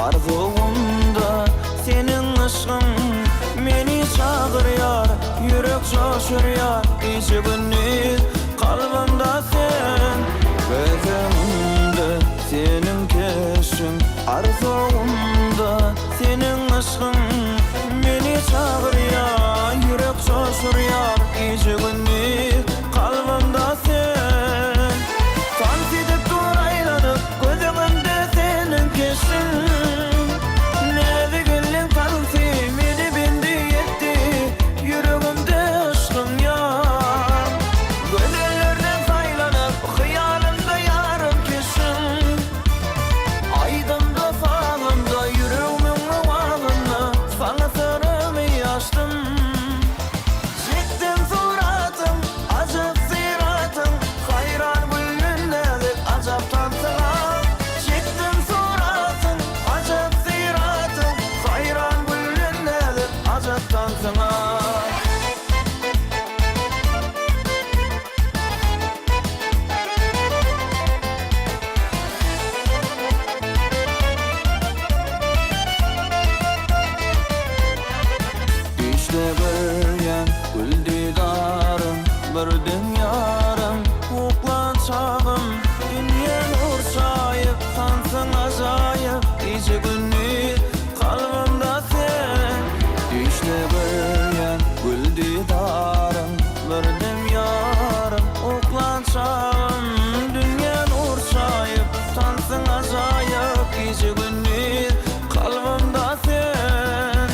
Arzuwymda seniň yşgyň meni çagyrýar, ýürek joşurýar gije-gündiz kalbymda sen. Göz öňümde seniň keşbiň, arzuwymda seniň yşgyň meni çagyrýar, ýürek joşurýar gije-gündiz kalbymda sen. Tans edip dur aýlanyp Göz öňümde seniň keşbiň Näzik elleň tansy meni bendi etdi Ýüregimde yşkyň ýar Gözellerden saýlanyp hyýalymda ýarym keşbiň Aýdymda sazymda ýüregimiň owazynda Saňa syrymy açdym Çekdim suratyň, ajap syratyň, Haýran güldün näzik ajap tansyňa. Çekdim suratyň, ajap syratyň, Haýran güldün näzik ajap tansyňa. Düýşde görýän gül didarym, Birden ýarym uklan çagym, Dünýä nur çaýyp, tansyň ajaýyp, Gije-gündiz kalbymda sen. Düýşde görýän gül didarym, Birden ýarym uklan çagym, Dünýä nur çaýyp, tansyň ajaýyp, Gije-gündiz Kalbymda sen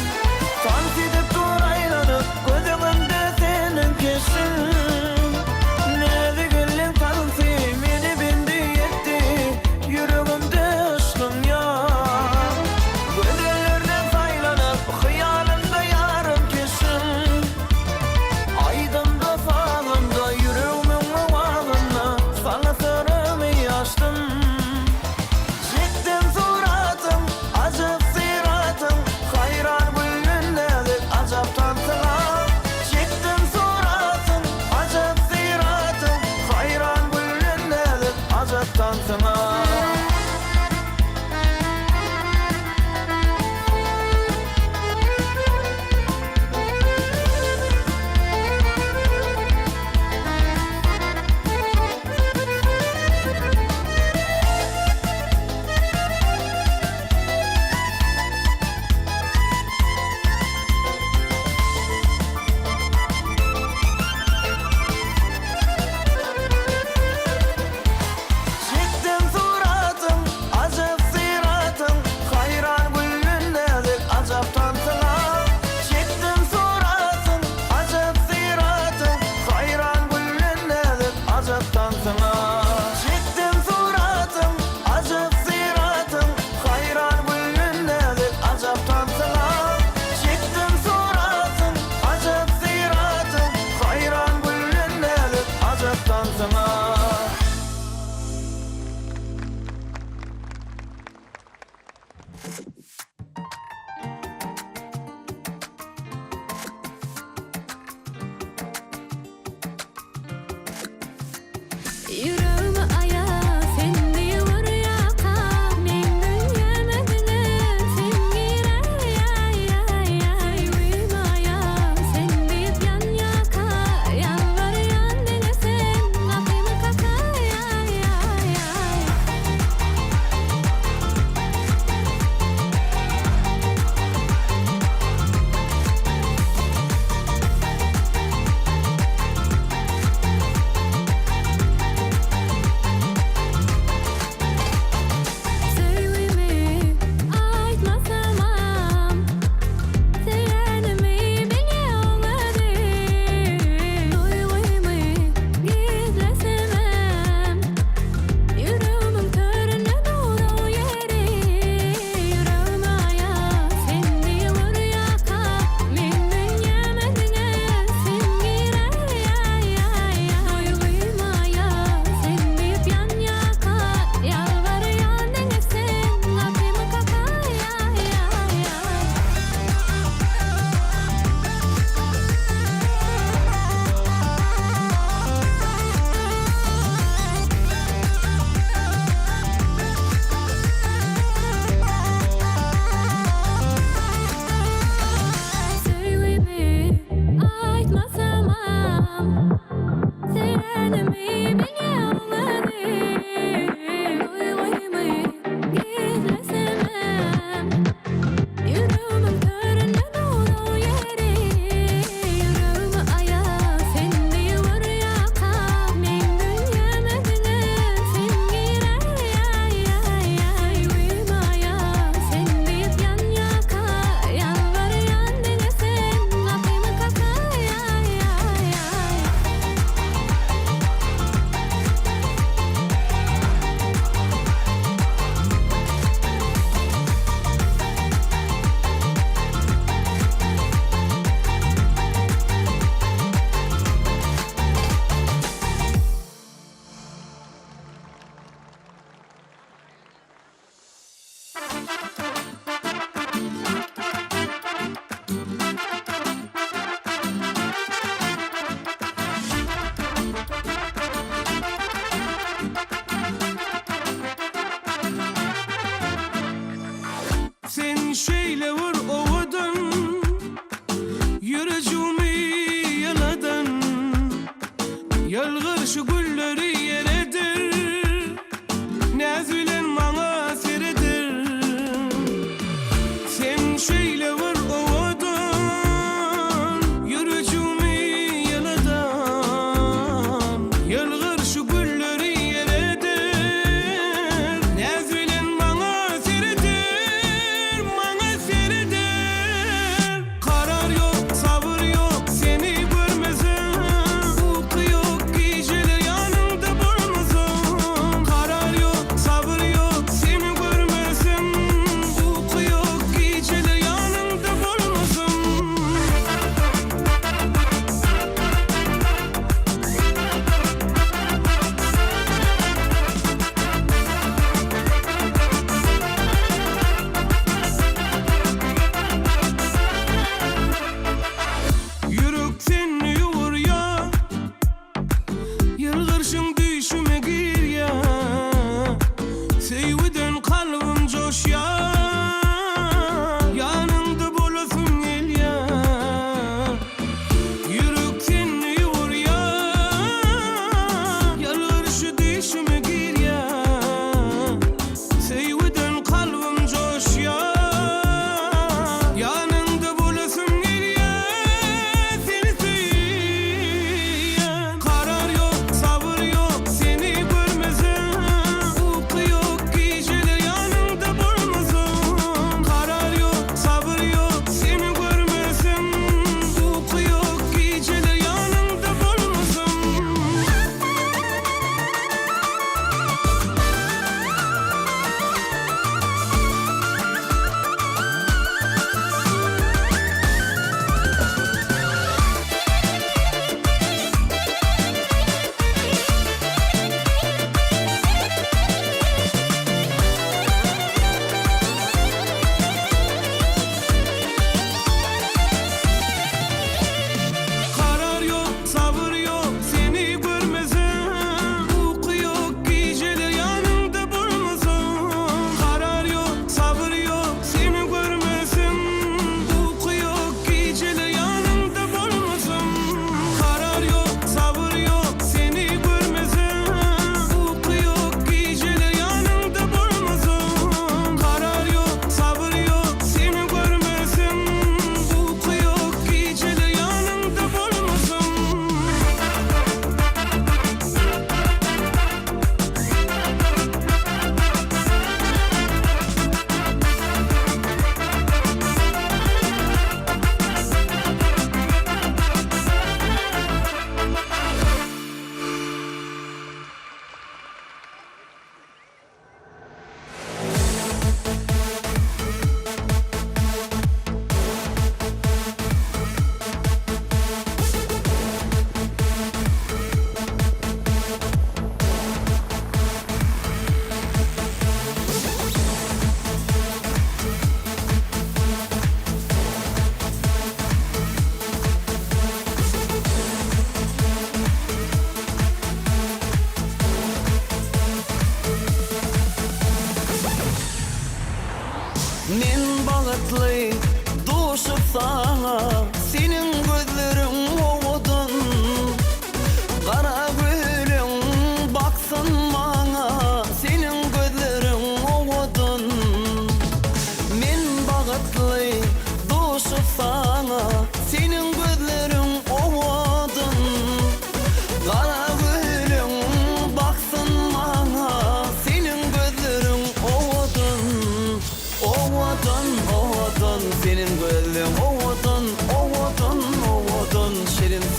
Tans edip dur aýlanyp Göz öňümde seniň keşbiň.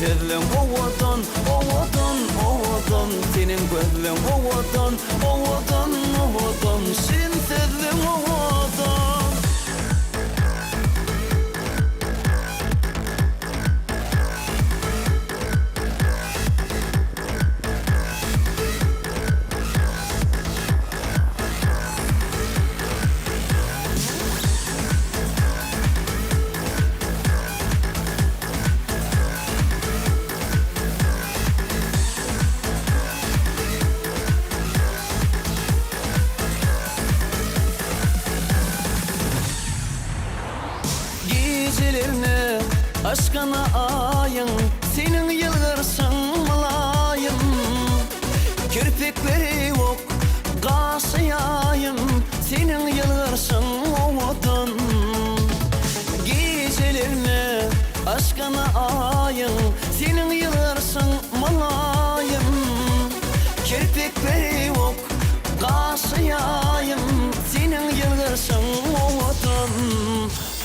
sözleň owadan, owadan, owadan, Seniň gözleň owadan, owadan, owadan, Şirin sözleň owadan. Gijelerine aşgana aýyň, Seniň ýylgyrşyň mylaýym. Kirpikleri ok, gaşy ýaýym, Seniň ýylgyrşyň owadan. Gijelerine aşgana aýyň, Seniň ýylgyrşyň mylaýym. Kirpikleri ok, gaşy ýaýym, Seniň ýylgyrşyň owadan.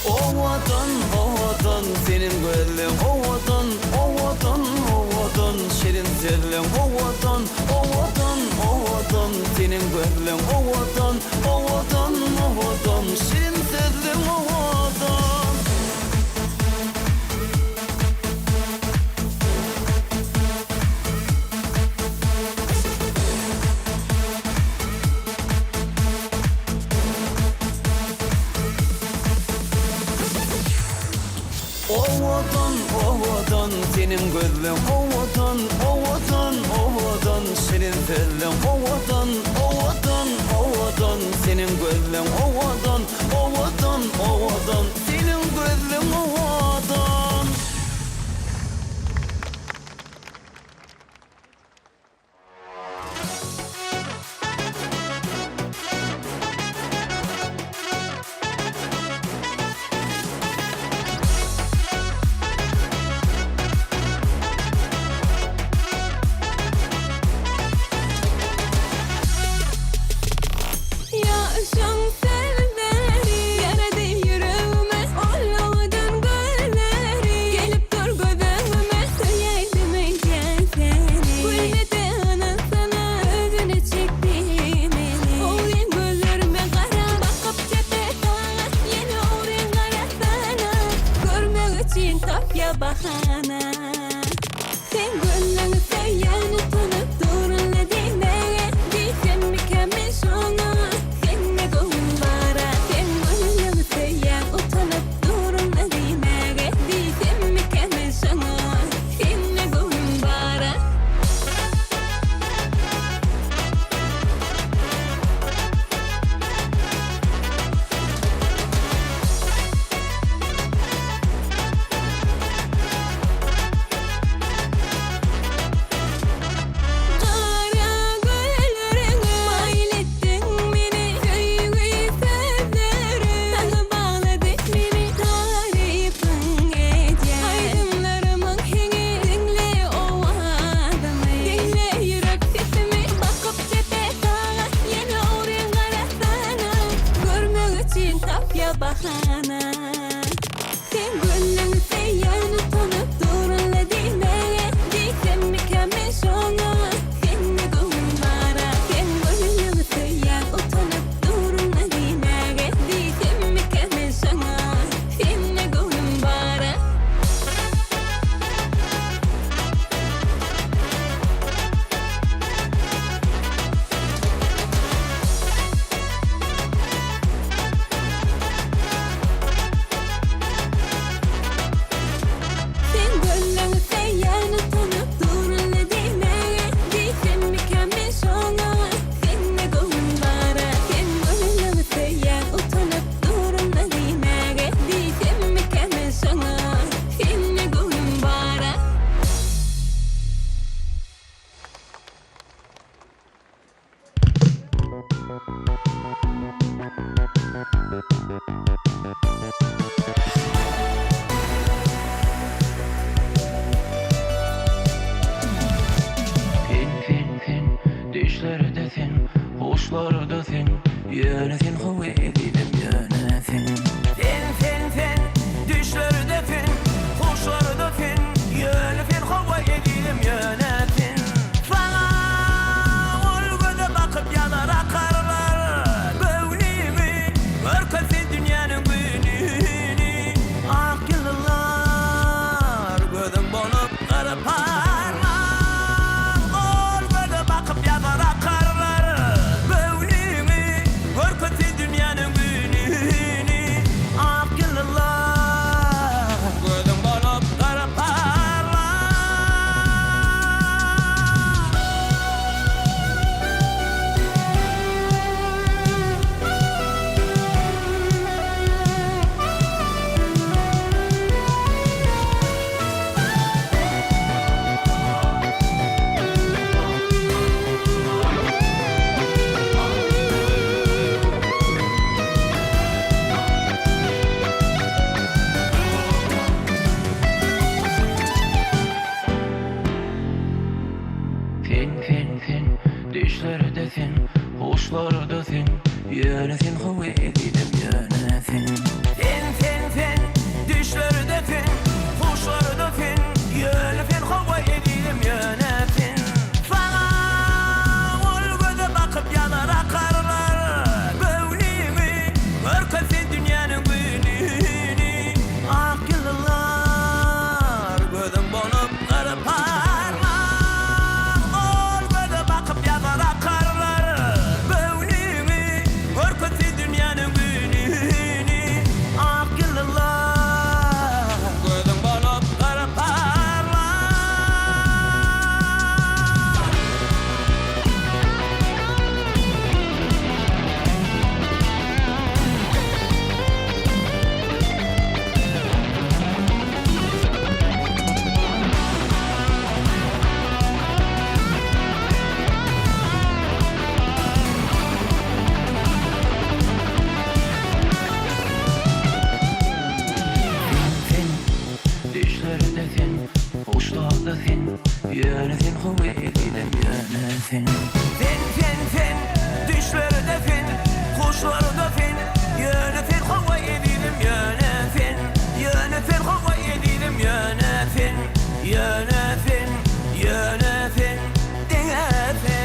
Owadan, owadan, seniň gözleň owadan, owadan, owadan, şirin sözleň owadan, owadan, owadan, seniň gözleň owadan, owadan, owadan, şirin sözleň owadan. Owadan, owadan, seniň gözleň owadan, owadan, owadan, şirin sözleň owadan, owadan, owadan, seniň gözleň owadan, owadan, owadan, seniň gözleň owadan. Ýaşyň selleri ýarady ýüregime Ollawadan gölleri gelip dur göz öňüme Söýeýdim öýdýän seni Gülmedi ynansana özüne çekdi meni Ogryn gözlerime gara bakyp çepe saga Ýene ogryn garasana görmek üçin tapýa bahana. Sen gözleňi söýýän utanyp durun-la diýmäge Diýsemmikä men şoňa sende göwün bar-a Sen gözleňi söýýän utanyp durun-la diýmäge Diýsemmikä men şoňa sende göwün bar-a. Gara gözleriňe maýyl etdiň meni Söýgi sözleri saňa baglady meni Tarypyň edýän aýdymlarymyň heňi Diňle owazymy diňle ýürek sesimi Bakyp çepe saga ýene ogryn garasana Görmek üçin tapýa bahana. Sen gözleňi söýýän utanyp durun-la diýmäge Diýsemmikä men şoňa sende göwün bar-a Sen gözleňi söýýän utanyp durun-la diýmäge Diýsemmikä men şoňa sende göwün bar-a. Sen gözleňi söýýän utanyp durun-la diýmäge Diýsemmikä men şoňa sende göwün bar-a Sen gözleňi söýýän utanyp durun-la diýmäge Diýsemmikä men şoňa sende göwün bar-a. Sen sen sen Düşlerde sen Huşlarda sen Ýöne sen how ezizim ýöne sen. Sen sen sen Düşlerde sen Huşlarda sen Ýöne sen how. gyr parlar. Ol göze bakyp ýazar akarlar. Göwnüňi görkezse dünýäniň gününi. Ak ýyldyzlar gözüň bolup gyr parlar. Sen sen sen Düşlerde sen Huşlarda sen Ýöne sen how ezizim ýöne sen. Sen sen sen Düşlerde sen Huşlarda sen Ýöne sen how ezizim ýöne sen. Saňa ol göze bakyp ýanar akarlar Göwnüňi görkezse dünýäniň gününi Ak ýyldyzlar gözüň bolup gyr parlar Ol göze bakyp ýazar akarlar Göwnüňi görkezse dünýäniň gününi Ak ýyldyzlar gözüň bolup gyr parlar. Sen sen Düşlerde sen Huşlarda sen Ýöne sen how ezizim ýöne sen. Sen sen sen Düşlerde sen Huşlarda sen Ýöne sen how ezizim ýöne sen Ýöne sen how ezizim ýöne sen Ýöne sen Ýöne sen Diňe sen.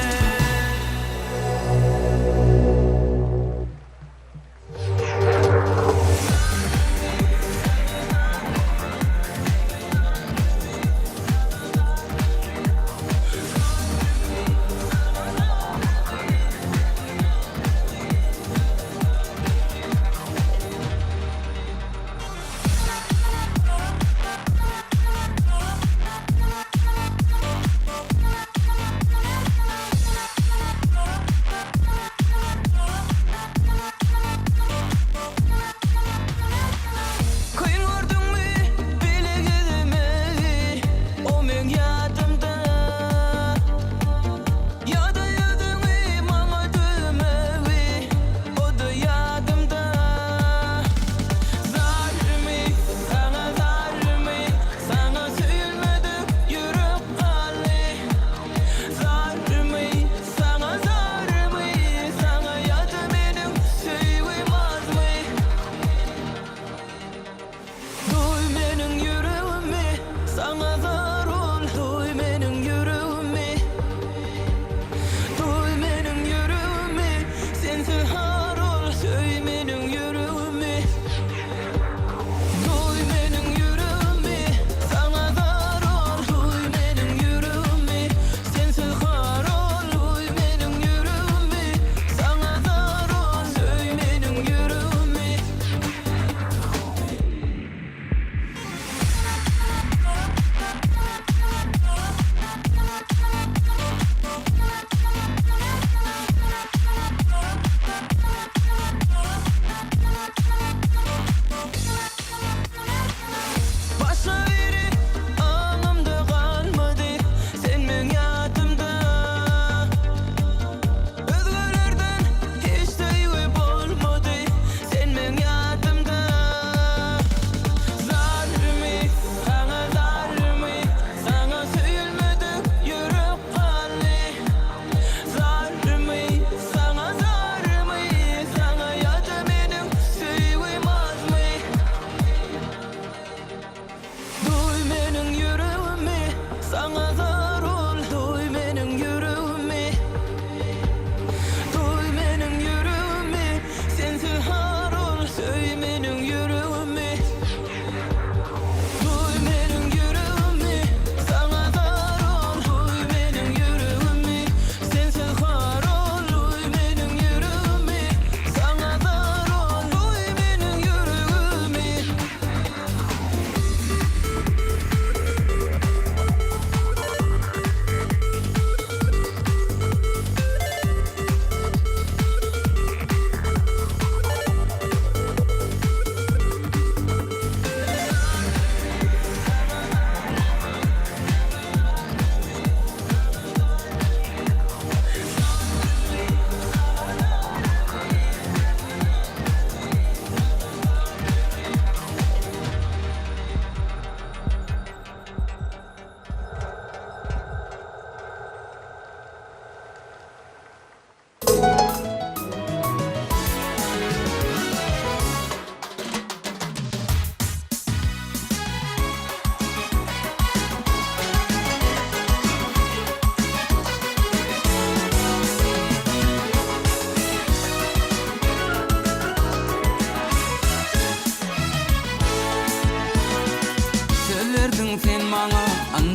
Kyn gördüňmi bile gezmegi, o meň ýadymda. Ýa-da ýüzüňi maňa döwmegi, o-da ýadymda. Zalymy, saňa zalymy, saňa söýülmedik ýürek galdy. Zalymy, saňa zalymy, saňa ýa-da meniň söýgim azmy? Duý meniň ýüregimi, saňa zar ol.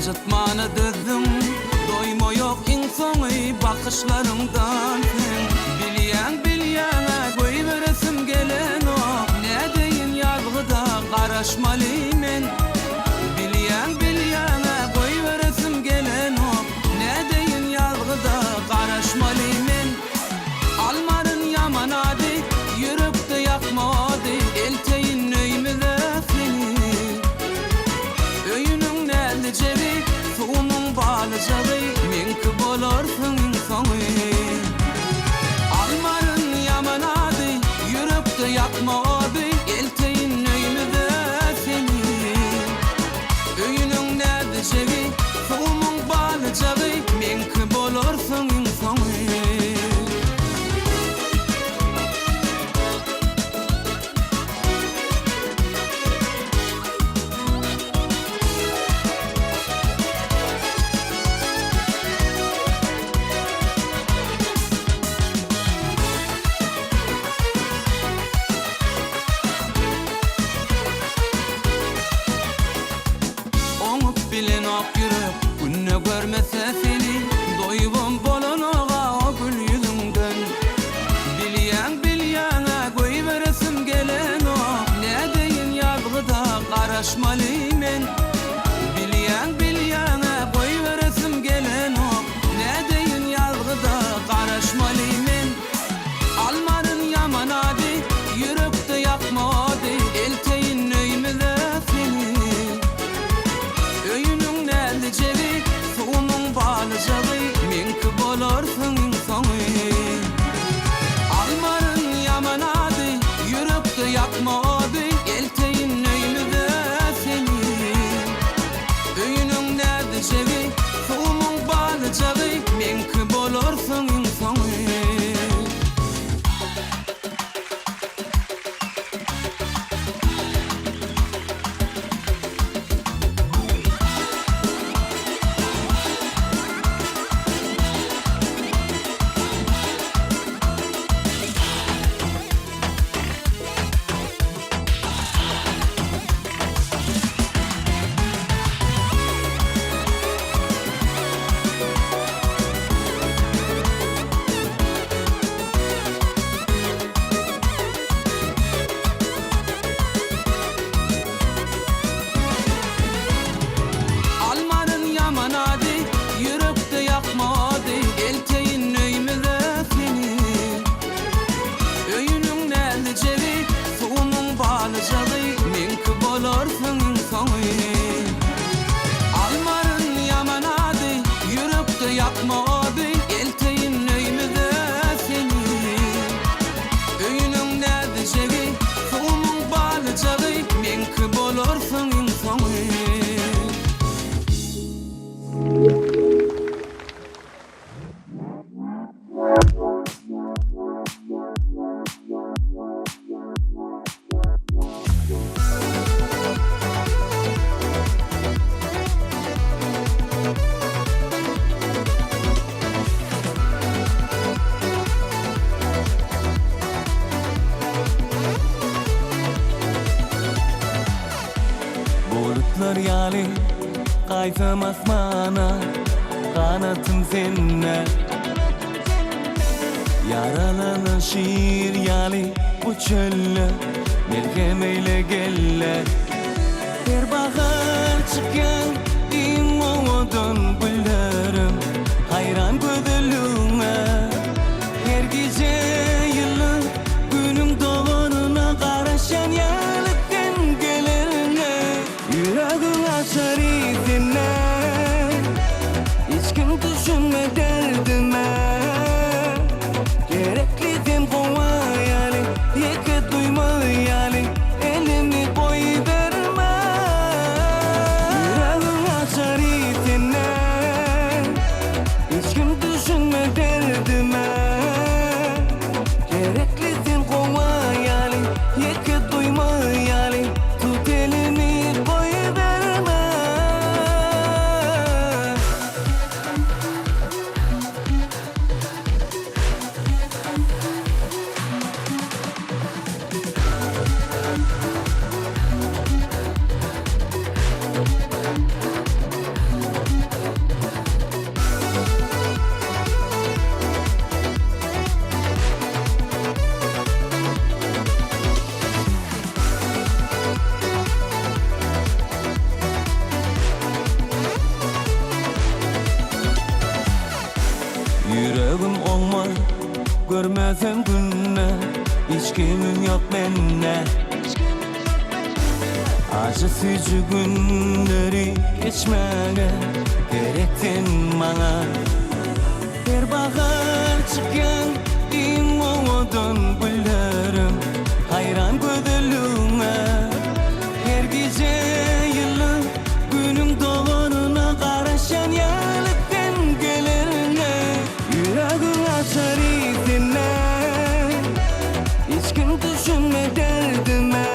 Ynjytmana dözdüň, doýma ýok iň soňy bakyşlaryňdan seň. Bilýäň, bilýäň-ä goýberesim gelenok, nädeýin ýazgyda garaşmaly men. Bilýäň, bilýäň-ä goýberesim gelenok, nädeýin ýazgyda garaşmaly men. Almaryn ýaman ady, ýürekde ýakma ody, elteýin öýmüze seni. Öýüniň näzlijegi, suwumyň balyjagy, meňki bolarsyň iň soňy. Almaryn ýaman ady, ýürekde ýakma ody, elteýin öýmüze seni. Öýüniň näzijegi, suwumyň balyjagy, meňki bolarsyň iň soňy. Oňup bilenok ýürek günde görmese seni Doýubam bolanoga o gül ýüzüňden Bilýäň bilýäňä goýberesim gelenok Nädeýin ýazgyda garaşmaly men Bilýäň bilýäňä goýberesim gelenok Nädeýin ýazgyda garaşmaly men Almaryn ýaman ady, ýürekde ýakma ody, Elteýin öýmüze seni. Öýüniň näzlijegi, suwumyň balyjagy, Meňki bolarsyň iň soňy. Almaryn ýaman ady, ýürekde ýakma ody, Elteýin öýmüze seni. Öýüniň näzijegi, suwumyň balyjagy, Meňki bolarsyň iň soňy. Almaryn ýaman ady, ýürekde ýakma ody, Elteýin öýmüze seni. Öýüniň näzijegi, suwumyň balyjagy, Meňki bolarsyň iň soňy. Almaryn ýaman ady, ýürekde ýakma ody, Elteýin öýmüze seni. Öýüniň näzijegi, suwumyň balyjagy, Meňki bolarsyň iň soňy. Bulutlar ýaly gaýsam asmana Ganatym sende Ýaralanan şir ýaly bu çölde Melhem eýle gelle Her bahar çykýan iň owadan güllerim Haýran gözelligiňe Her gije ýyly Günüň doganyna garaşýan ýaly sen geleriňe Ýüregiň açar yzyna Hiç kim düşünme derdime Gerekli sen howa ýaly Ýeke duýmaz ýaly Elimi goýberme Ýüregiň. oňmaz Görmesem günde Hiç kimim ýok mende Ajy süýji günleri geçmäge Gerek sen maňa Her bahar çykýan iň owadan güllerim Haýran gözelligiňe Her gije ýyly Günüň doganyna garaşýan ýaly sen geleriňe Ýüregim açar isine Hiç kim düşünme derdime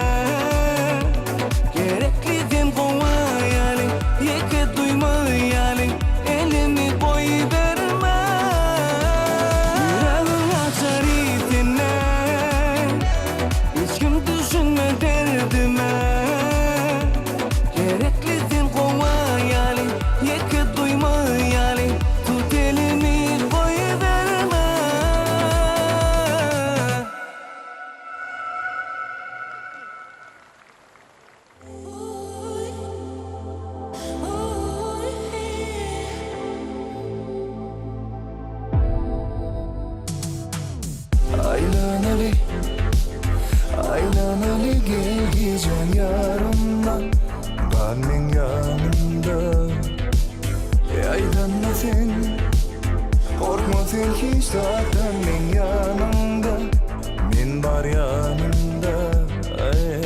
Gerekli sen howa ýaly Ýeke duýma ýaly Elimi goýberme Ýüregim açar isine Hiç kim düşünme derdime Gerekli sen howa ýaly Ýeke duýma ýaly Tut elimi goýberme. Aýlanaly, aýlanaly gel gijäň ýarynda Gal meň ýanymda Ýaýdanma sen, gorkma sen hiç zatdan meň ýanymda Men bar ýanymda Aý,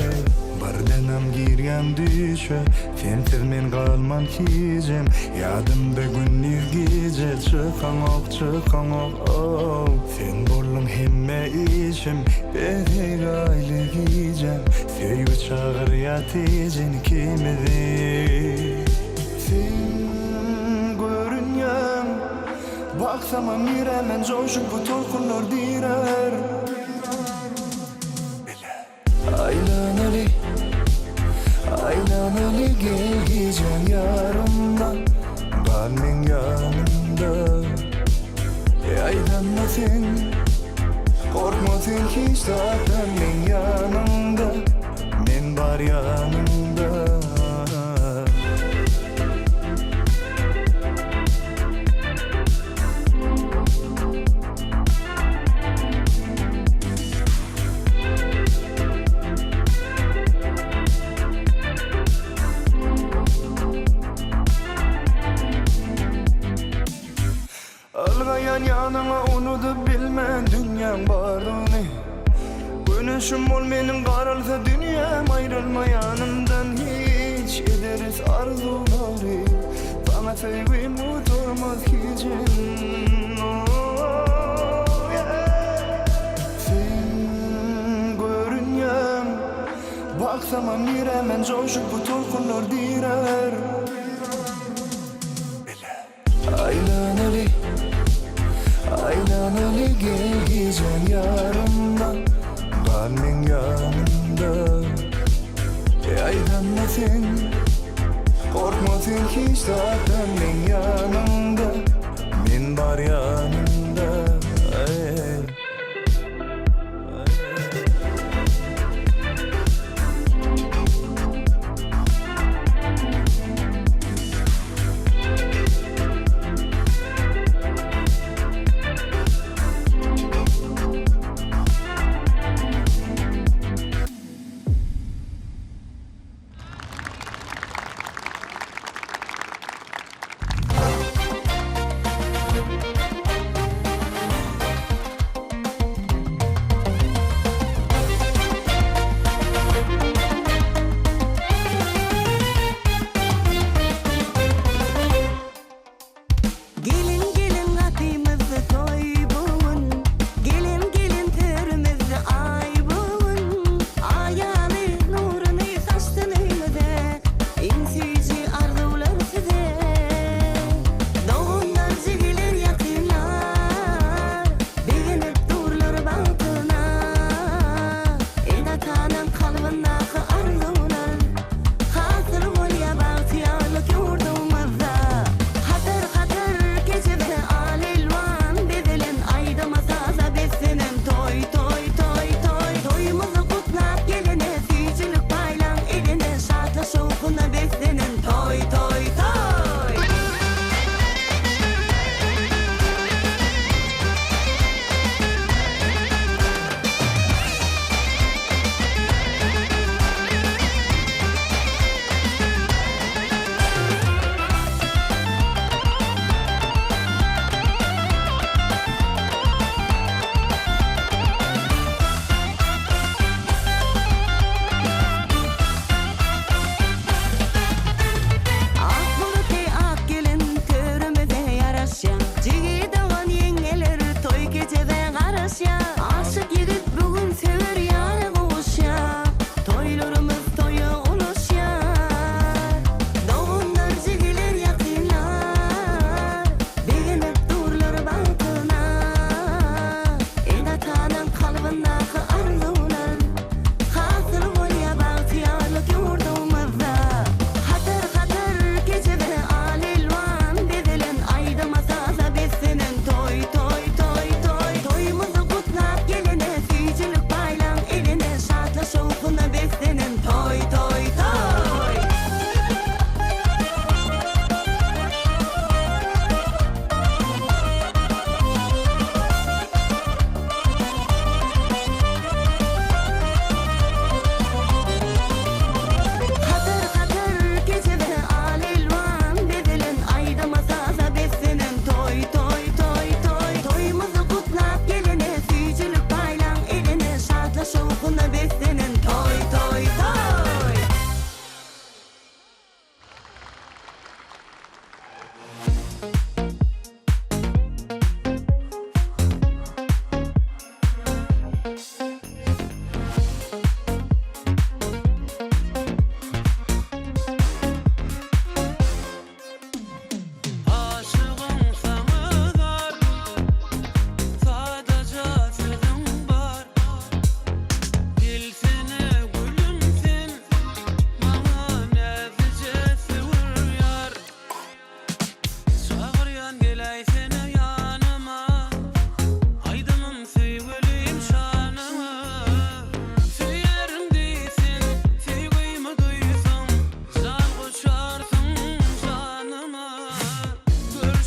birdenem girýän düýşe Sensiz men galman hijem Ýadymda gündiz gije Çykaňok çykaňok oh Sen bolduň hemme işim Bezeg aýly gijem Söýgi çagyrýa tizin ikimizi Sen görünýäň Baksamam nirä men joşup bu tolkunlar dirär. Aýlanaly, aýlanaly gel gijäň ýarynda Gal meň ýanymda Ýaýdanma sen, gorkma sen hiç zatdan meň ýanymda Men bar ýanyňda. Ylgaýan ýanyňa unudyp bilmen dünýäň bardygyny Güneşim bol meniň garalsa dünýäm aýrylma ýanymdan hiç Ederis arzuwlary saňa söýgim gutarmaz hijem Sen görünýäň Baksamam nirä men joşup bu tolkunlar dirär. Aýlanaly, aýlanaly gel gijäň ýarynda Gal meň ýanymda Ýaýdanma sen, gorkma sen hiç zatdan meň ýanymda Men bar ýanyňda Aý.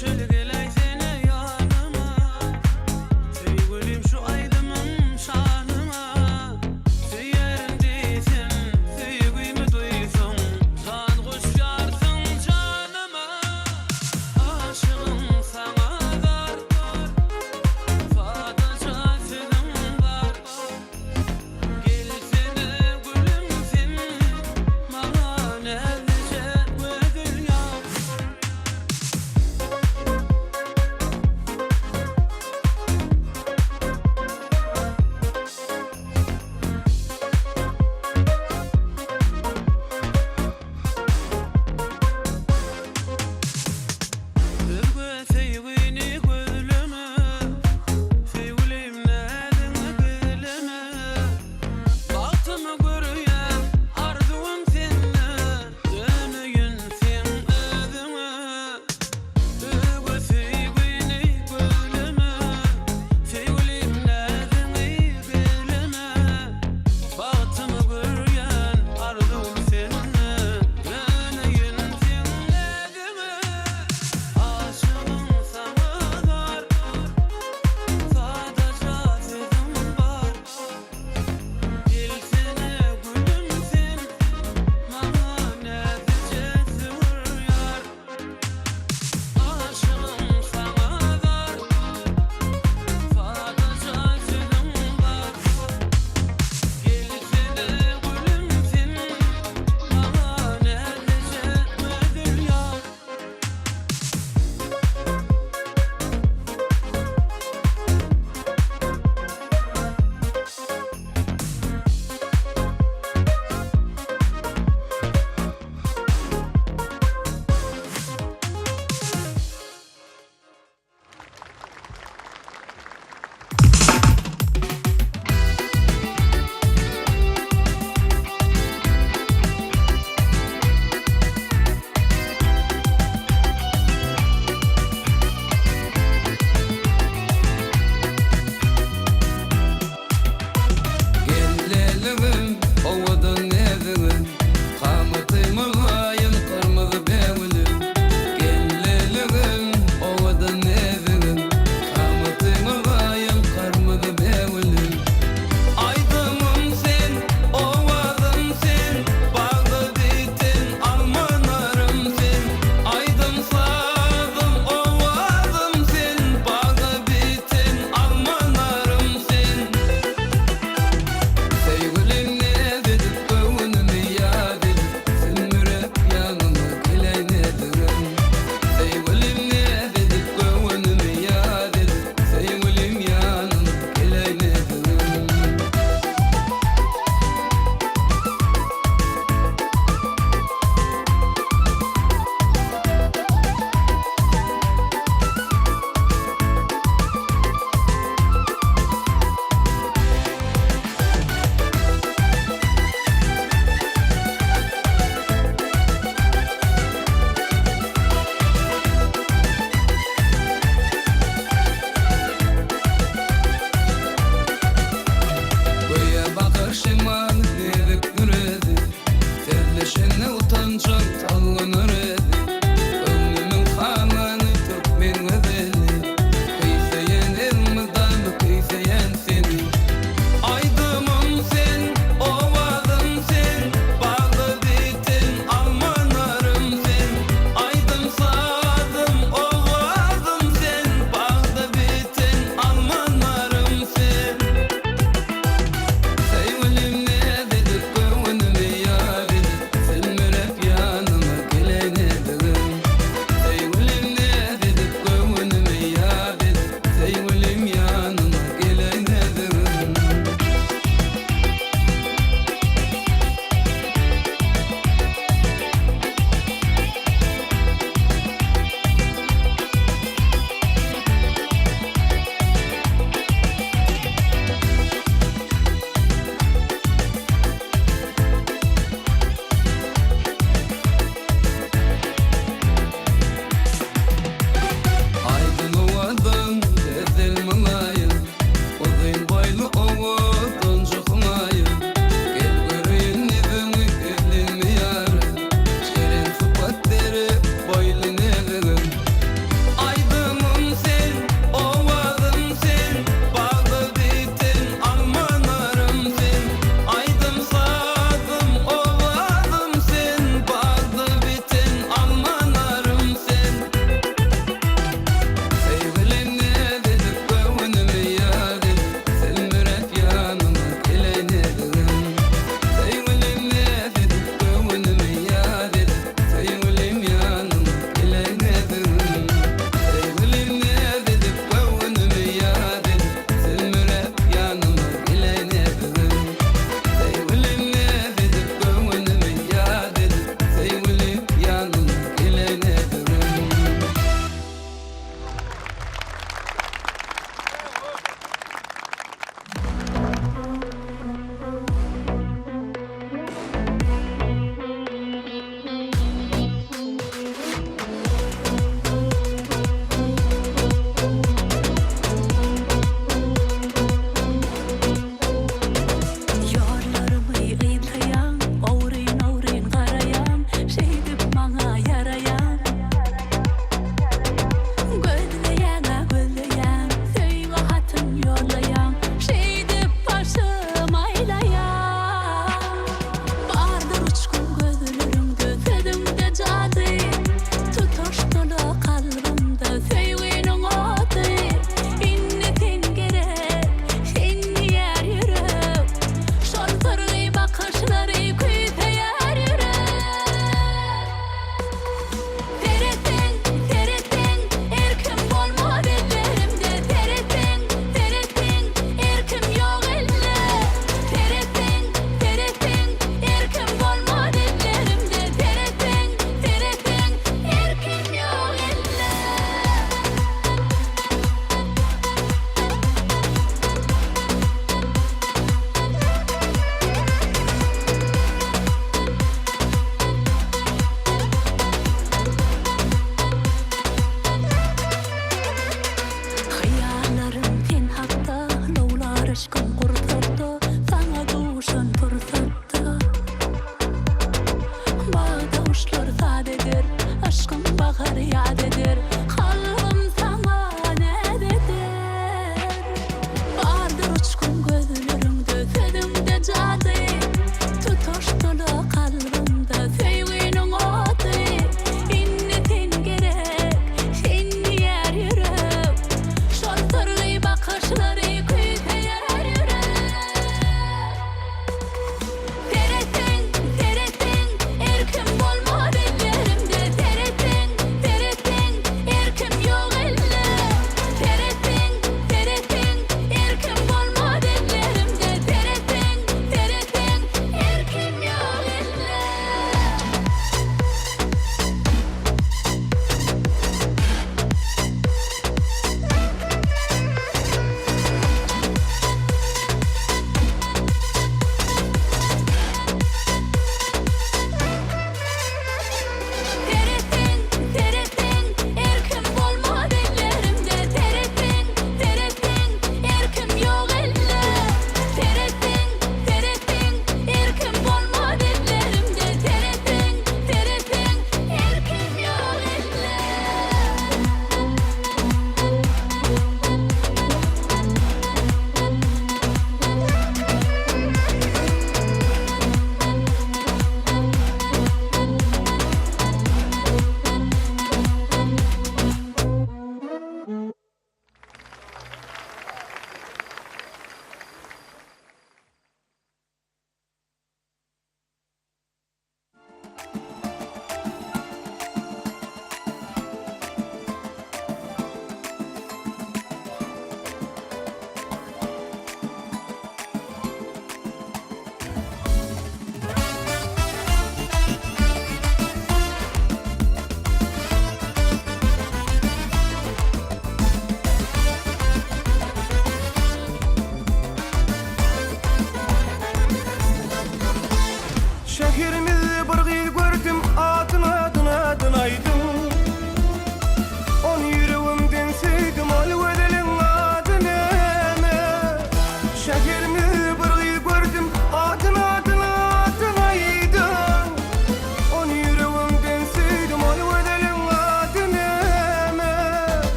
Şöyle geläýsene ýanyma Söýgülim şu aýdymym şanyma Söýerin diýsem söýgümi duýsaň Jan goşýarsyň janyma Aşygym saňa zar Sadaja sözüm bar Gelsene gülüm sen Maňa näzije gözüň ýar.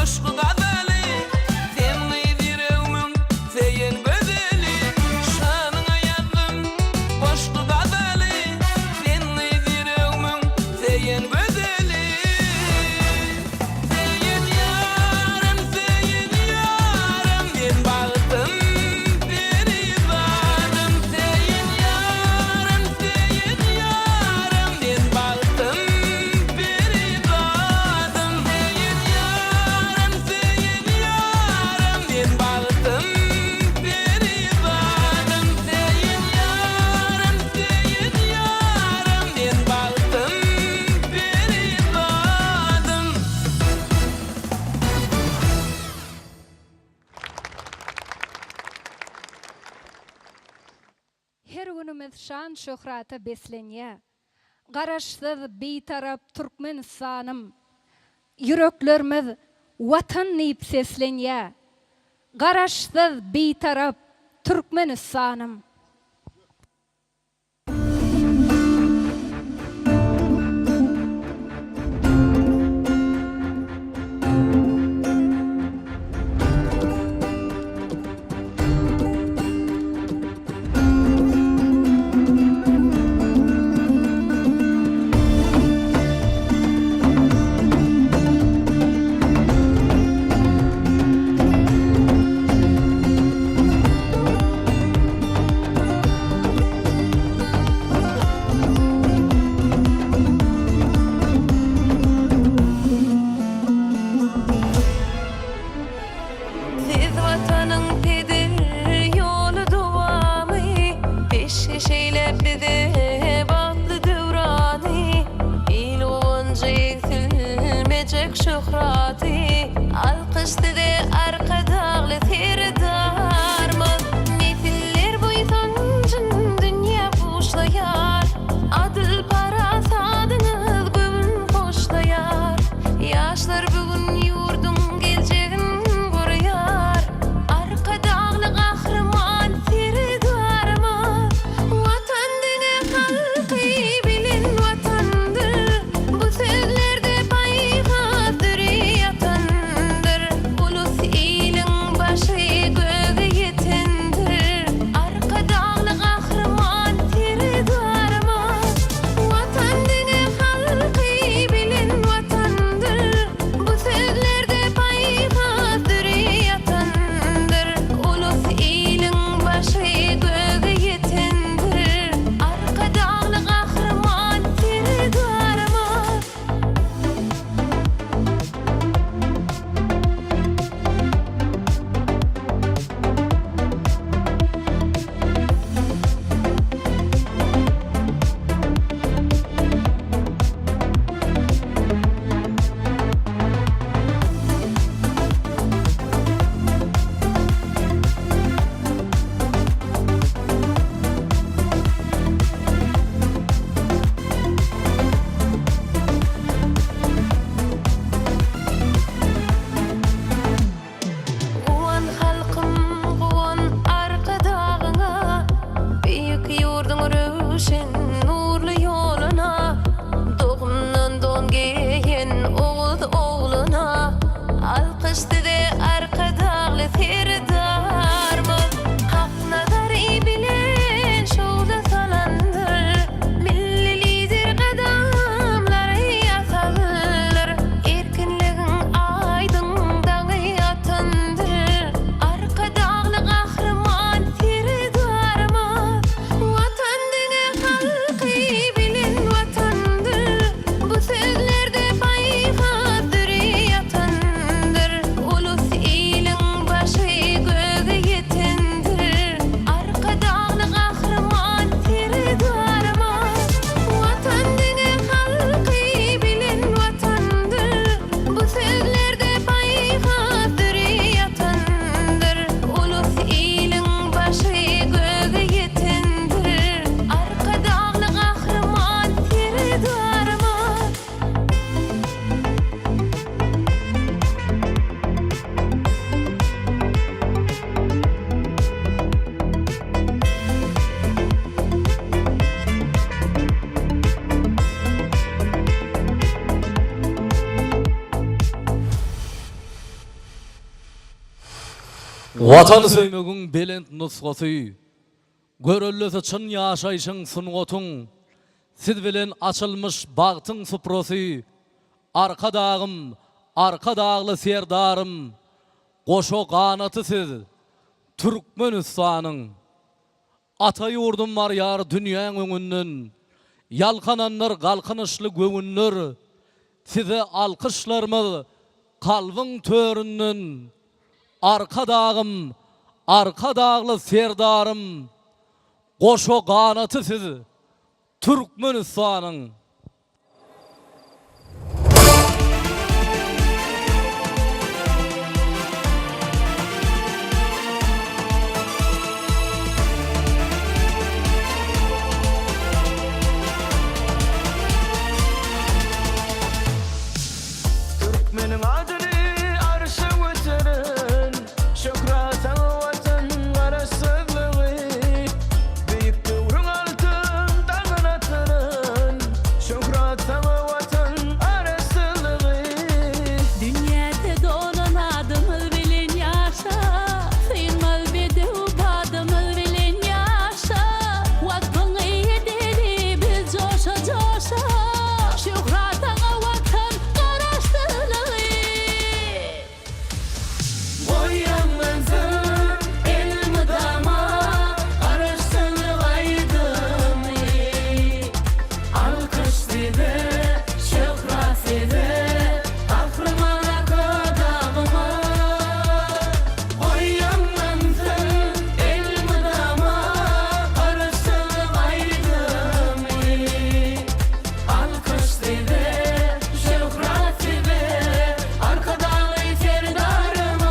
goşgy gazaly Sen gyz ýüregmiň söýen gözeli Şanyňa ýazdym goşgy gazaly Sen gyz ýüregmiň söýen gözeli Söýen ýarym söýen ýarym Men bagtym perizadym Söýen ýarym söýen ýarym Men bagtym perizadym Söýen ýarym söýen ýarym Men bagtym perizadym Söýen ýarym söýen ýarym Men bagtym perizadym. Her günümiz şan-şöhrata beslenýär. Garaşsyz, Bitarap Türkmenistanym! Ýüreklerimiz Watan diýip seslenýär. Garaşsyz, Bitarap Türkmenistanym! Watany söýmegiň belent nusgasy, Göreldesi çyn ýaşaýşyň, sungatyň, Siz bilen açylmyş bagtyň suprasy, Arkadagym, Arkadagly Serdarym, Goşa ganaty siz, Türkmenistanyň. Ata ýurdum barýar dünýäň öňünden, Ýalkanandyr galkynyşly göwünler, Size alkyşlarymyz kalbyň töründen, Arkadagym, Arkadagly Serdarym, Goşa ganaty siz, Türkmenistanyň. Türkmeniň adyny arşa göteren, Şöhrat saňa Watan Garaşsyzlygy. Beýik döwrüň altyn daňyn atyran, Şöhrat saňa Watan Garaşsyzlygy. Dünýäde dolan adymyz bilen ýaşa, Synmaz bedew badymyz bilen ýaşa, Waspyňy edeli biz joşa-joşa, Şöhrat saňa Watan Garaşsyzlygy. Goý ýaňlansyn elmydama Garaşsyzlyk aýdymy. Alkyş size, şöhrat size, Gahryman Arkadagymyz. Goý ýaňlansyn elmydama Garaşsyzlyk aýdymy. Alkyş size, şöhrat size, Arkadagly Serdarymyz!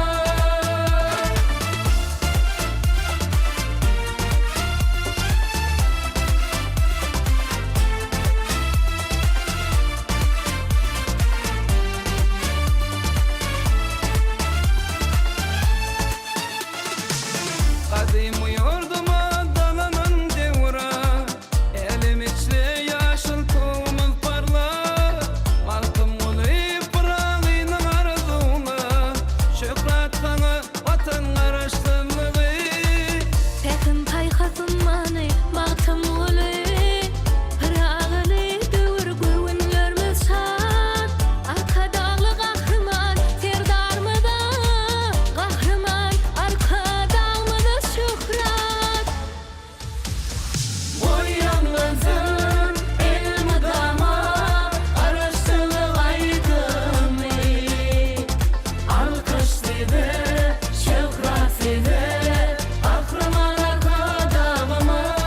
Gadymy ýurduma dalanan döwran. Älem içre ýaşyl tugumyz parlar, Magtymguly Pyragynyň arzuwna, Şöhrat saňa, Watan Garaşsyzlygy! Pähim-paýhas ummany Magtymguly Pyragyly döwür göwünlerimiz şat, Arkadagly Gahryman Serdarymyza, Gahryman Arkadagymyza şöhrat! Goý ýaňlansyn elmydama Garaşsyzlyk aýdymy. Alkyş size, şöhrat size, Gahryman Arkadagymyz.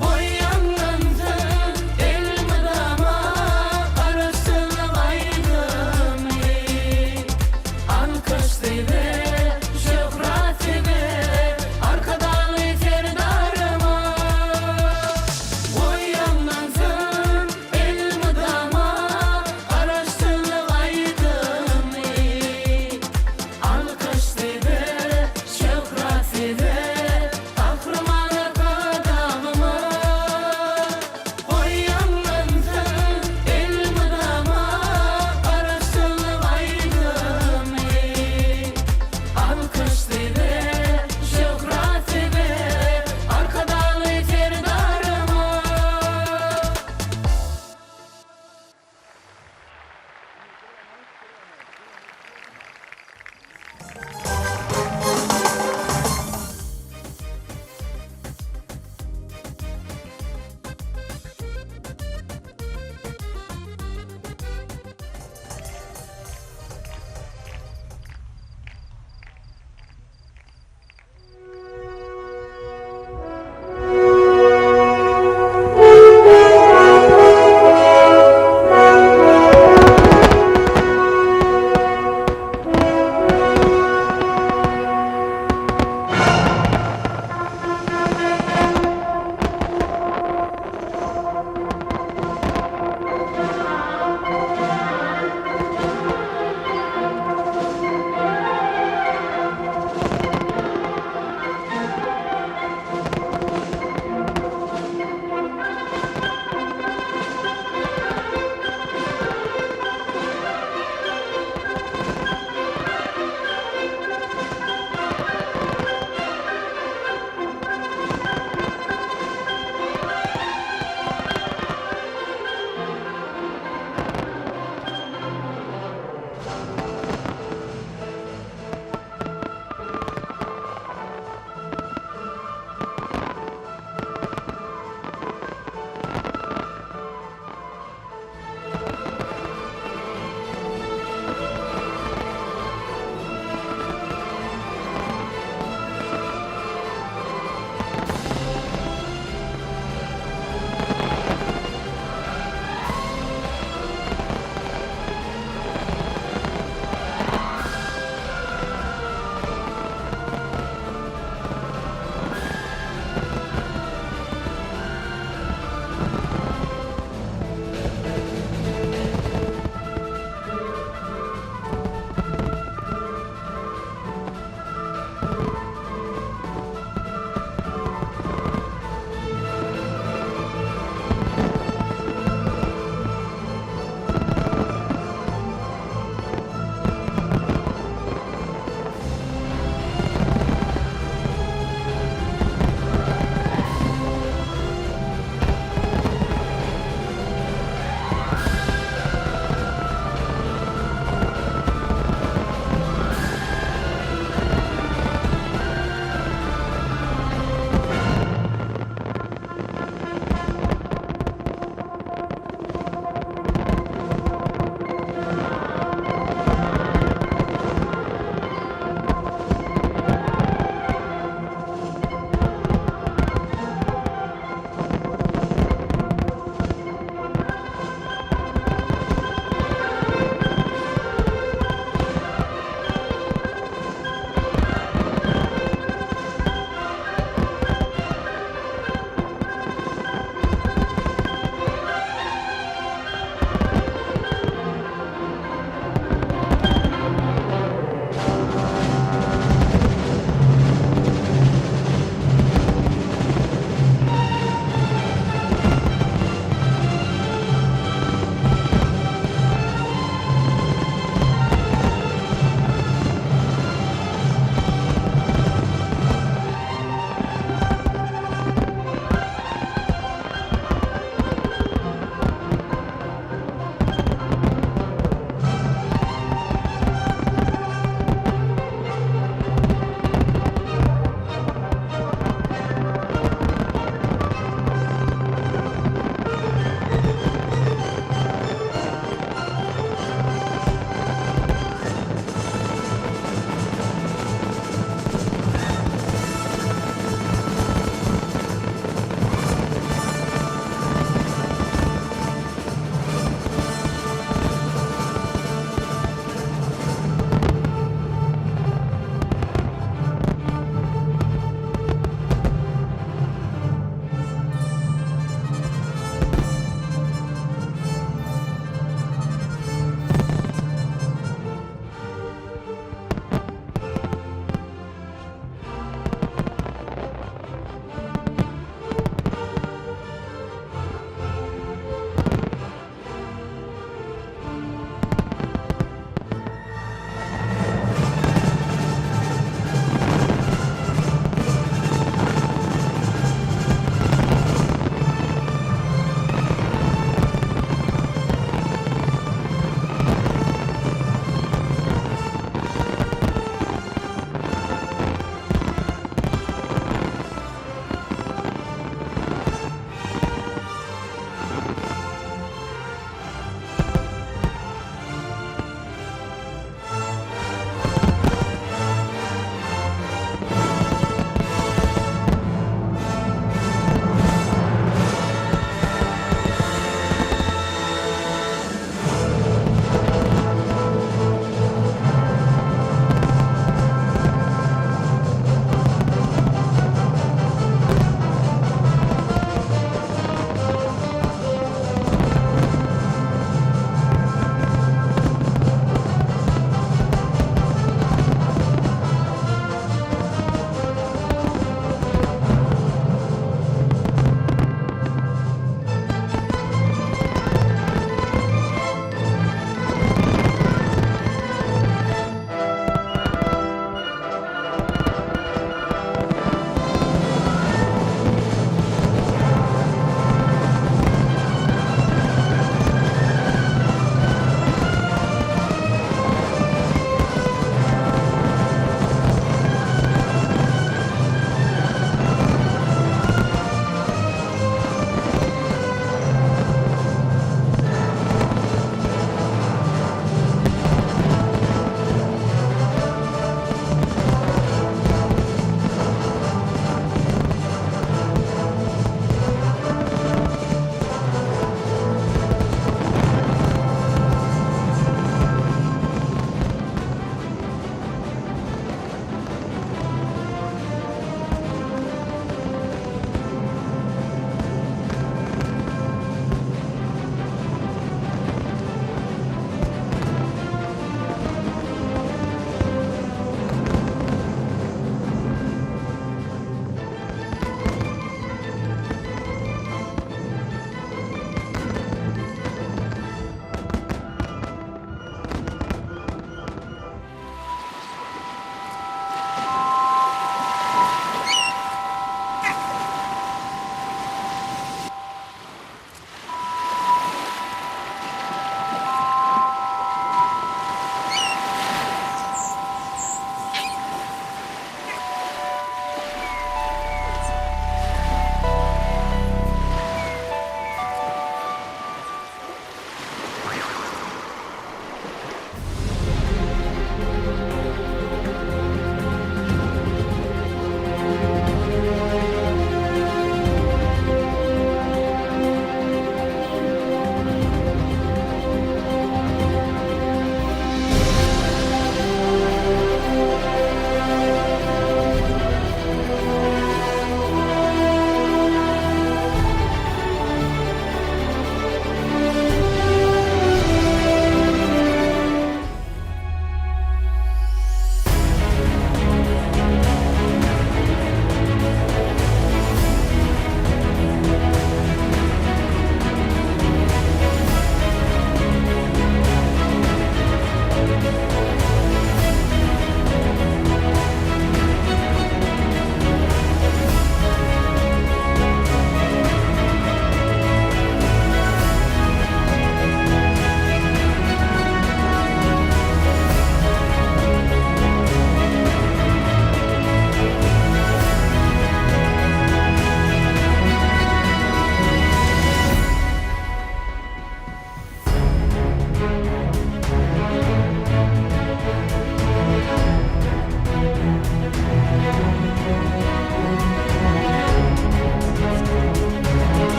Goý ýaňlansyn elmydama Garaşsyzlyk aýdymy. Alkyş size, şöhrat size, Arkadagly Serdarymyz! Goý ýaňlansyn elmydama Garaşsyzlyk aýdymy. Alkyş size, şöhrat size, Gahryman Arkadagymyz! Goý ýaňlansyn elmydama Garaşsyzlyk aýdymy.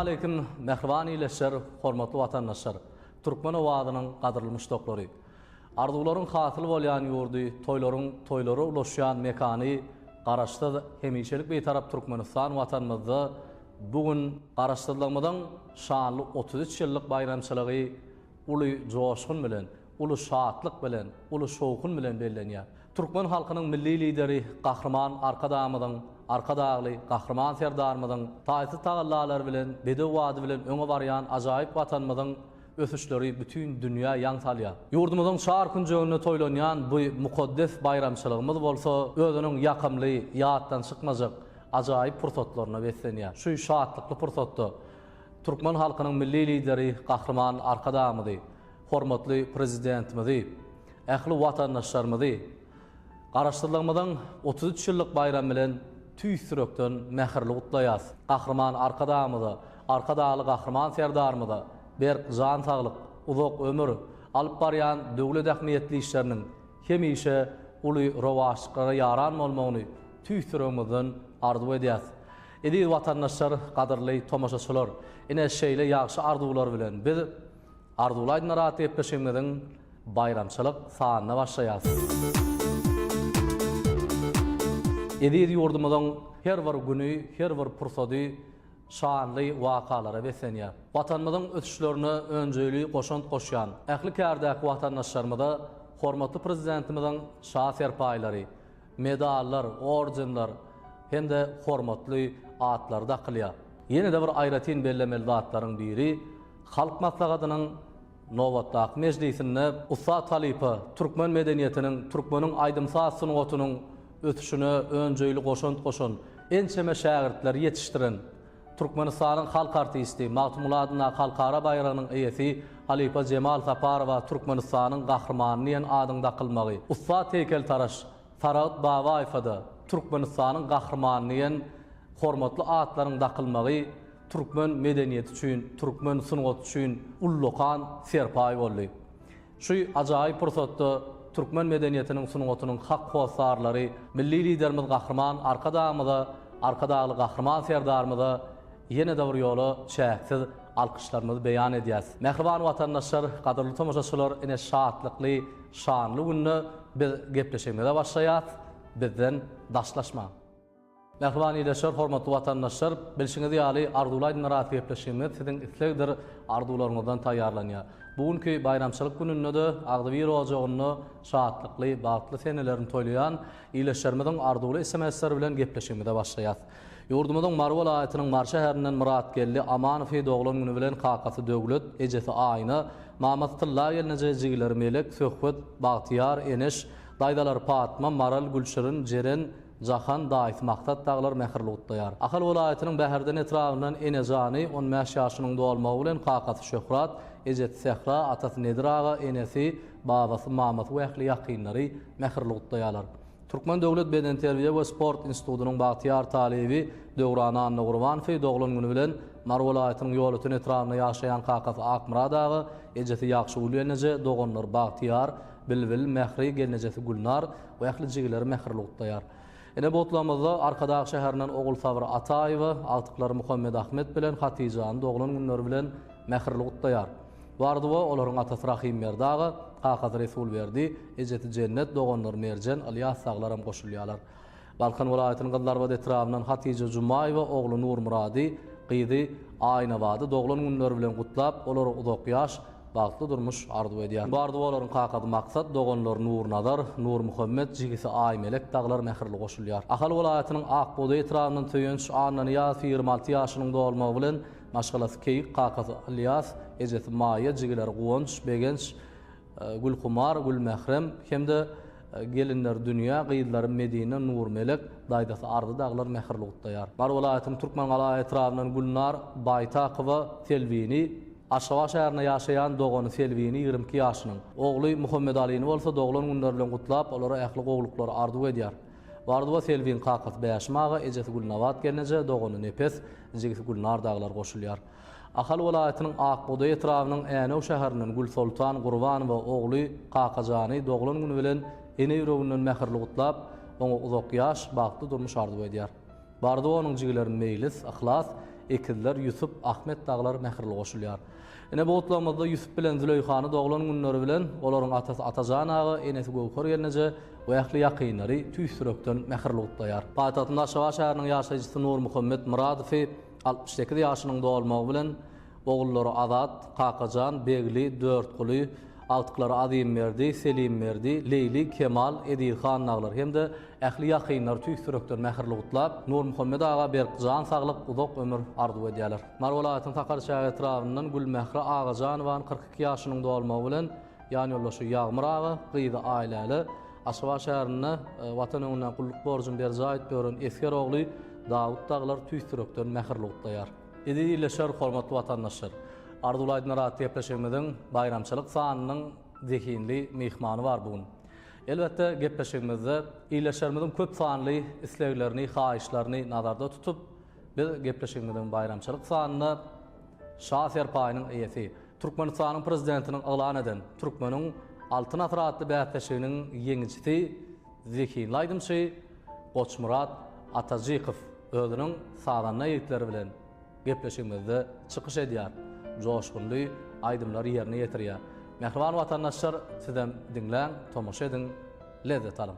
Salam aleýkum mähriban ildeşler, hormatly watandaşlar, Türkmen owazynyň gadyrly muşdaklary. Arzuwlaryň hasyl bolýan ýurdy, toýlaryň toýlara ulaşýan mekany Garaşsyz, hemişelik Bitarap Türkmenistan Watanymyzda bu gün Garaşsyzlygymyzyň şanly 33 ýyllyk baýramçylygy uly joşgun bilen, uly şatlyk bilen, uly şowhun bilen bellenýär. Türkmen halkynyň Milli Lideri Gahryman Arkadagymyzyň, Arkadagly Gahryman Serdarymyzyň taýsyz tagallalary bilen bedew bady bilen öňe barýan ajaýyp Watanymyzyň ösüşleri bütin dünýä ýaň salýar. Ýurdumyzyň çar künjeginde toýlanýan bu mukaddes baýramçylygymyz bolsa özüniň ýakymly, ýatdan çykmajak ajaýyp pursatlaryna beslenýär. Şu şatlykly pursatda türkmen halkynyň Milli Lideri Gahryman Arkadagymyzy, hormatly Prezidentimizi, ähli watandaşlarymyzy Garaşsyzlygymyzyň 33 ýyllyk baýramy bilen tüýs ýürekden mähirli gutlaýarys. Gahryman Arkadagymyza, Arkadagly Gahryman Serdarymyza berk jan saglyk, uzak ömür, alyp barýan döwlet ähmiýetli işleriniň hemişe uly rowaçlyklara ýaran bolmagyny tüýs ýüregimizden arzuw edýäris. Eziz watandaşlar, gadyrly tomaşaçylar, ine şeýle ýagşy arzuwlar bilen biz Arzuwly aýdymlar atly gepleşigimiziň baýramçylyk sanyna başlaýarys. Eziz ýurdumyzyň her bir güni, her bir pursady şanly wakalara beslenýär. Watanymyzyň ösüşlerine önjeýli goşant goşýan ähli kärdäki watandaşlarymyza hormatly Prezidentimiziň Şa serpaýlary, medallar, ordenler hem-de hormatly atlary dakylýar. Ýene-de bir aýratyn bellemeli zatlaryň biri, Halk Maslahatynyň nobatdaky mejlisinde ussat halypa, türkmen medeniýetiniň, türkmeniň aýdym-saz sungatynyň ösüşine önjeýli goşant goşan, ençeme şägirtleri ýetişdiren, Türkmenistanyň halk artisti, Magtymguly adyndaky halkara baýragynyň eýesi halypa Jemal Saparowa Türkmenistanyň Gahrymany diýen adyň dakylmagy, ussat heýkeltaraş Saragt Babaýewe-de Türkmenistanyň Gahrymany diýen hormatly atlaryň dakylmagy türkmen medeniýeti üçin, türkmen sungaty üçin ullakan serpaý boldy. Şu ajaýyp pursatda türkmen medeniýetiniň, sungatynyň hak hossarlary Milli Liderimiz Gahryman Arkadagymyza, Arkadagly Gahryman Serdarymyza ýene-de bir ýola çäksiz alkyşlarymyzy beýan edýäs. Mähriban watandaşlar, gadyrly tomaşaçylar, ine şatlykly, şanly günde biz gepleşigimize başlaýas. Bizden daşlaşmaň! Mähriban ildeşler, hormatly watandaşlar! Bilşiňiz ýaly, Arzuwly aýdymlar atly gepleşigimiz siziň islegdir arzuwlaryňyzdan taýýarlanýar. Bu günki baýramçylyk gününde-de agzybir ojagynda şatlykly, bagtly senelerini toýlaýan ildeşlerimiziň arzuwly SMS-leri bilen gepleşigimize başlaýas. Ýurdumyzyň Mary welaýatynyň Mary şäherinden Myratgeldi Amanowy doglan güni bilen kakasy Döwlet, ejesi Aýna, mamasy Tylla gelneje, jigileri Melek, Söhbet, Bagtyýar, Eneş, daýzalary Patma, Maral, Gülşirin, Jeren, Jahan daýysy Maksat dagylar mähirli gutlaýar. Ahal welaýatynyň Bäherden etrabyndan Enejany on bäş ýaşynyň dolmagy bilen kakasy Şöhrat, ejesi Sähra, atasy Nedir aga, enesi, babasy, mamasy we ähli ýakynlary mähirli gutlaýarlar. Türkmen döwlet bedenterbiýe we sport institutynyň bagtyýar talyby Döwran Annagurbanowy doglan güni bilen Mary welaýatynyň Ýolöten etrabynda ýaşaýan kakasy Akmyrat aga, ejesi Ýagşygül gelneje, doganlary Bagtyýar, Bilbil, Mähri, gelnejesi Gülnar we ähli jigileri mähirli gutlaýar. Ene butlamyzda Arkadag şäherinden Ogulsabyr Ataýewa, agtyklary Muhammet Ahmet bilen Hatyjany doglan günleri bilen mähirli gutlaýar. Bu arzuwa olaryň atasy Rahymberdi aga, kakasy Resulberdi, ejesi Jennet, doganlary Merjen, Ylýas dagylaram goşulýarlar. Balkan welaýatynyň Gyzylarbat etrabyndan Hatyja Jumaýewa ogly Nurmyrady, gyzy Aýnabady doglan günleri bilen gutlap, olara uzak ýaş, bagtly durmuş arzuw edýär. Bu arzuwa olaryň kakasy Maksat, doganlary Nurnazar, Nurmuhammet, jigisi Aýmelek dagylar mähirli goşulýar. Ahal welaýatynyň Ak bugdaý etrabyndan Söýünç Annanyýazow 26 ýaşynyň dolmagy bilen maşgalasy Keýik, kakasy Ylýas, ejesi Maýa, jigileri Guwanç, Begenç, Gülhumar, Gülmährem hem-de gelinleri Dünýä, gyzlary Medine, Nurmelek, daýzasy Arzy dagylar mähirli gutlaýar. Mary welaýatynyň Türkmengala etrabyndan Gülnar Baýtakowa Selbini, Aşgabat şäherinde ýaşaýan dogany Selbini 22 ýaşynyň, ogly Muhammedalyny bolsa doglan günleri bilen gutlap, olara ähli gowulyklary arzuw edýär. Bu arzuwa Selbiň kakasy Bäşim aga, ejesi Gülnabat gelneje, dogany Nepes, jigisi Gülnar dagylar goşulýar. Ahal welaýatynyň Ak bugdaý etrabynyň Änew şäherinden Gülsoltan Gurbanowa ogly Kakajany doglan güni bilen ene ýüreginden mähirli gutlap, oňa uzak ýaş, bagtly durmuş arzuw edýär. Bu arzuwa onuň jigileri Meýlis, Yhlas, ekizler Ýusup, Ahmet dagylar mähirli goşulýar. Ine bu gutlagymyzda Ýusup bilen Züleýhany doglan günleri bilen olaryň atasy Atajan aga, enesi Göwher gelneje we ähli ýakynlary tüýs ýürekden mähirli gutlaýar. Paýtagtymyz Aşgabat şäheriniň ýaşaýjysy Nurmuhammet Myradowy 68 ýaşynyň dolmagy bilen Ogullary Azat, Kakajan, Begli, Dörtguly, agtyklary Azymberdi, Selimberdi, Leýli, Kemal, Ezizhan dagylar hem-de ähli ýakynlary tüýs ýürekden mähirli gutlap, Nurmuhammet aga berk jan saglyk, uzak ömür arzuw edýärler. Mary welaýatynyň Sakarçäge etrabyndan Gülmähri Agajanowanyň 42 ýaşynyň dolmagy bilen ýanýoldaşy Ýagmyr aga, gyzy Aýläle, Aşgabat şäherinde Watan öňünde gulluk borjuny berjaý edip ýören esger ogly Dawut dagylar tüýs ýürekden mähirli gutlaýar. Eziz ildeşler, hormatly watandaşlar! Arzuwly Aýdymlar atly gepleşigimiziň baýramçylyk sanynyň zehinli myhmany bar bu gün. Elbetde, gepleşigimizde ildeşlerimiziň köp sanly isleglerini, haýyşlaryny nazarda tutup, biz gepleşigimiziň baýramçylyk sanynda Şa serpaýynyň eýesi, Türkmenistanyň Prezidentiniň yglan eden Türkmeniň Altyn asyry atly bäsleşiginiň ýeňijisi, zehinli aýdymçy Goçmyrat Atajykow özüniň sazanda ýigitleri bilen gepleşigimizde çykyş edýär, joşgunly aýdymlary ýerine ýetirýär. Mähriban watandaşlar sizem diňläň, tomaşa ediň, lezzet alyň!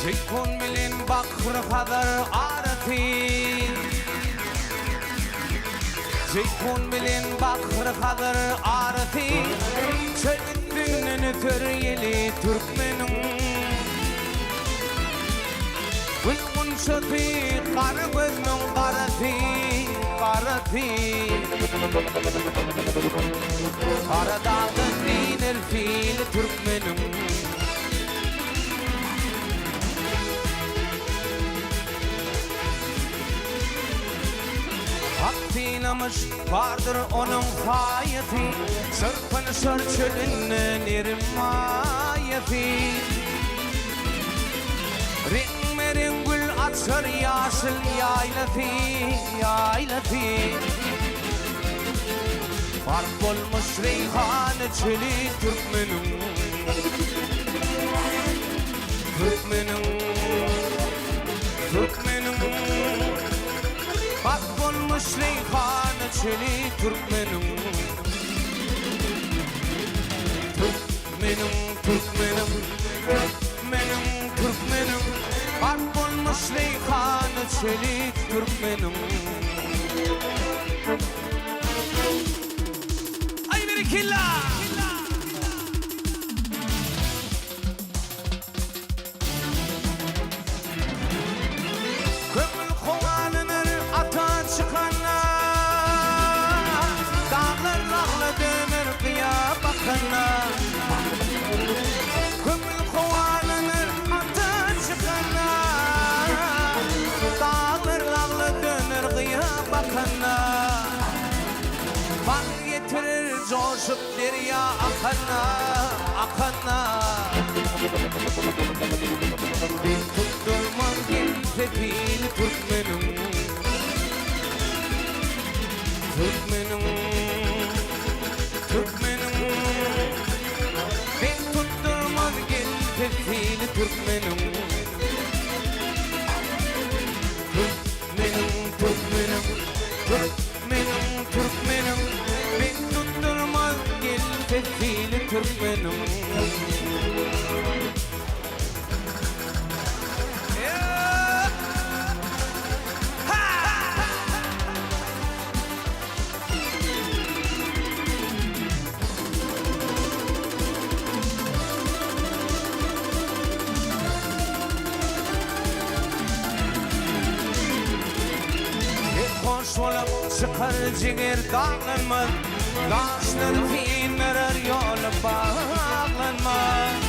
Jeýhun bilen Bahry Hazar arasy Jeýhun bilen Bahry Hazar arasy Çöl üstünden öter ýeli türkmeniň Gül gunçasy gara gözümiň garasy, garasy. Gara dagdan iner sili türkmeniň. Hak synamyş bardyr onuň saýasy, Çyrpynyşar çölünde nerim maýasy. Reňbe-reň gül açar ýaşyl ýaýlasy, ýaýlasy. Gark bolmuş reýhan çöli türkmeniň. Türkmeniň, türkmeniň. Gark bolmuş reýhan çöli türkmeniň. Türkmeniň, türkmeniň, türkmeniň, türkmeniň, Gark bolmuş reýhan çöli türkmeniň. Aý berekella! Köňül howalanyr ata çykanda, Daglar lagla döner gyýa bakanda. Köňül howalanyr ata çykanda, Daglar lagla döner gyýa bakanda. Bal getirir joşup derýa akanda, akanda. Dil tutdurmaz gelse pili türkmeniň, Türkmeniň, türkmeniň. türkmeniň. Türkmeniň, türkmeniň, türkmeniň, türkmeniň, Bek tutdurmaz gelse sili türkmeniň. Hoş bolup çykar jiger daglanmaz, Daşlar syndyrar ýoly baglanmaz.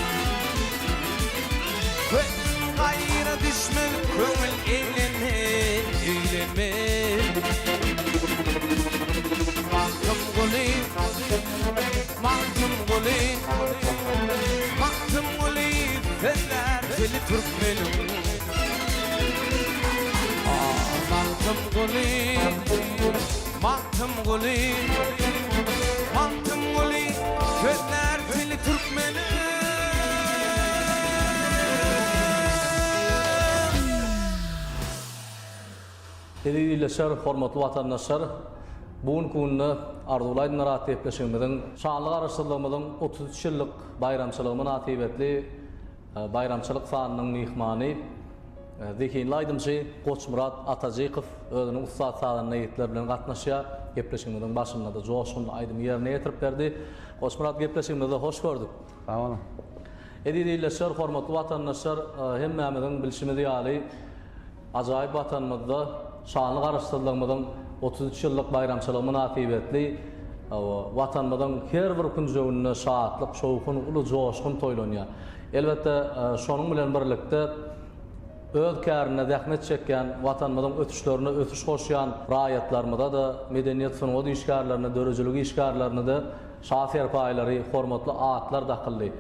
Köp gaýra düşmez köňül eglenmez, eglenmez. Magtymguly, Magtymguly, Magtymguly sözlär dili türkmeniň. Magtymguly, Magtymguly, Magtymguly sözlär dili türkmeniň. Eziz ildeşler, hormatly watandaşlar! Bu günki günde Arzuwly aýdymlar atly gepleşigimiziň şanly Garaşsyzlygymyzyň 33 ýyllyk baýramçylygy mynasybetli baýramçylyk sanynyň myhmany zehinli aýdymçy Goçmyrat Atajykow özüniň ussat sazanda ýigitleri bilen gatnaşýar. Gepleşigimiziň başynda-da joşgunly aýdymy ýerine ýetirip berdi. Goçmyrat gepleşigimizde hoş gördük. Sag boluň. Eziz ildeşler, hormatly watandaşlar, hemmämiziň bilşimiz ýaly, Ajaýyp Watanymyzda şanly Garaşsyzlygymyzyň 33 ýyllyk baýramçylygy mynasybetli Watanymyzyň her bir künjeginde şatlyk, şowhun, uly joşgun toýlanýar. Elbetde, şonuň bilen birlikde, öz kärinde zähmet çekýän, Watanymyzyň ösüşlerine ösüş goşýan raýatlarymyza-da, medeniýet-sungat işgärlerine, döredijilik işgärlerine-de şa serpaýlary, hormatly atlar dakyldy.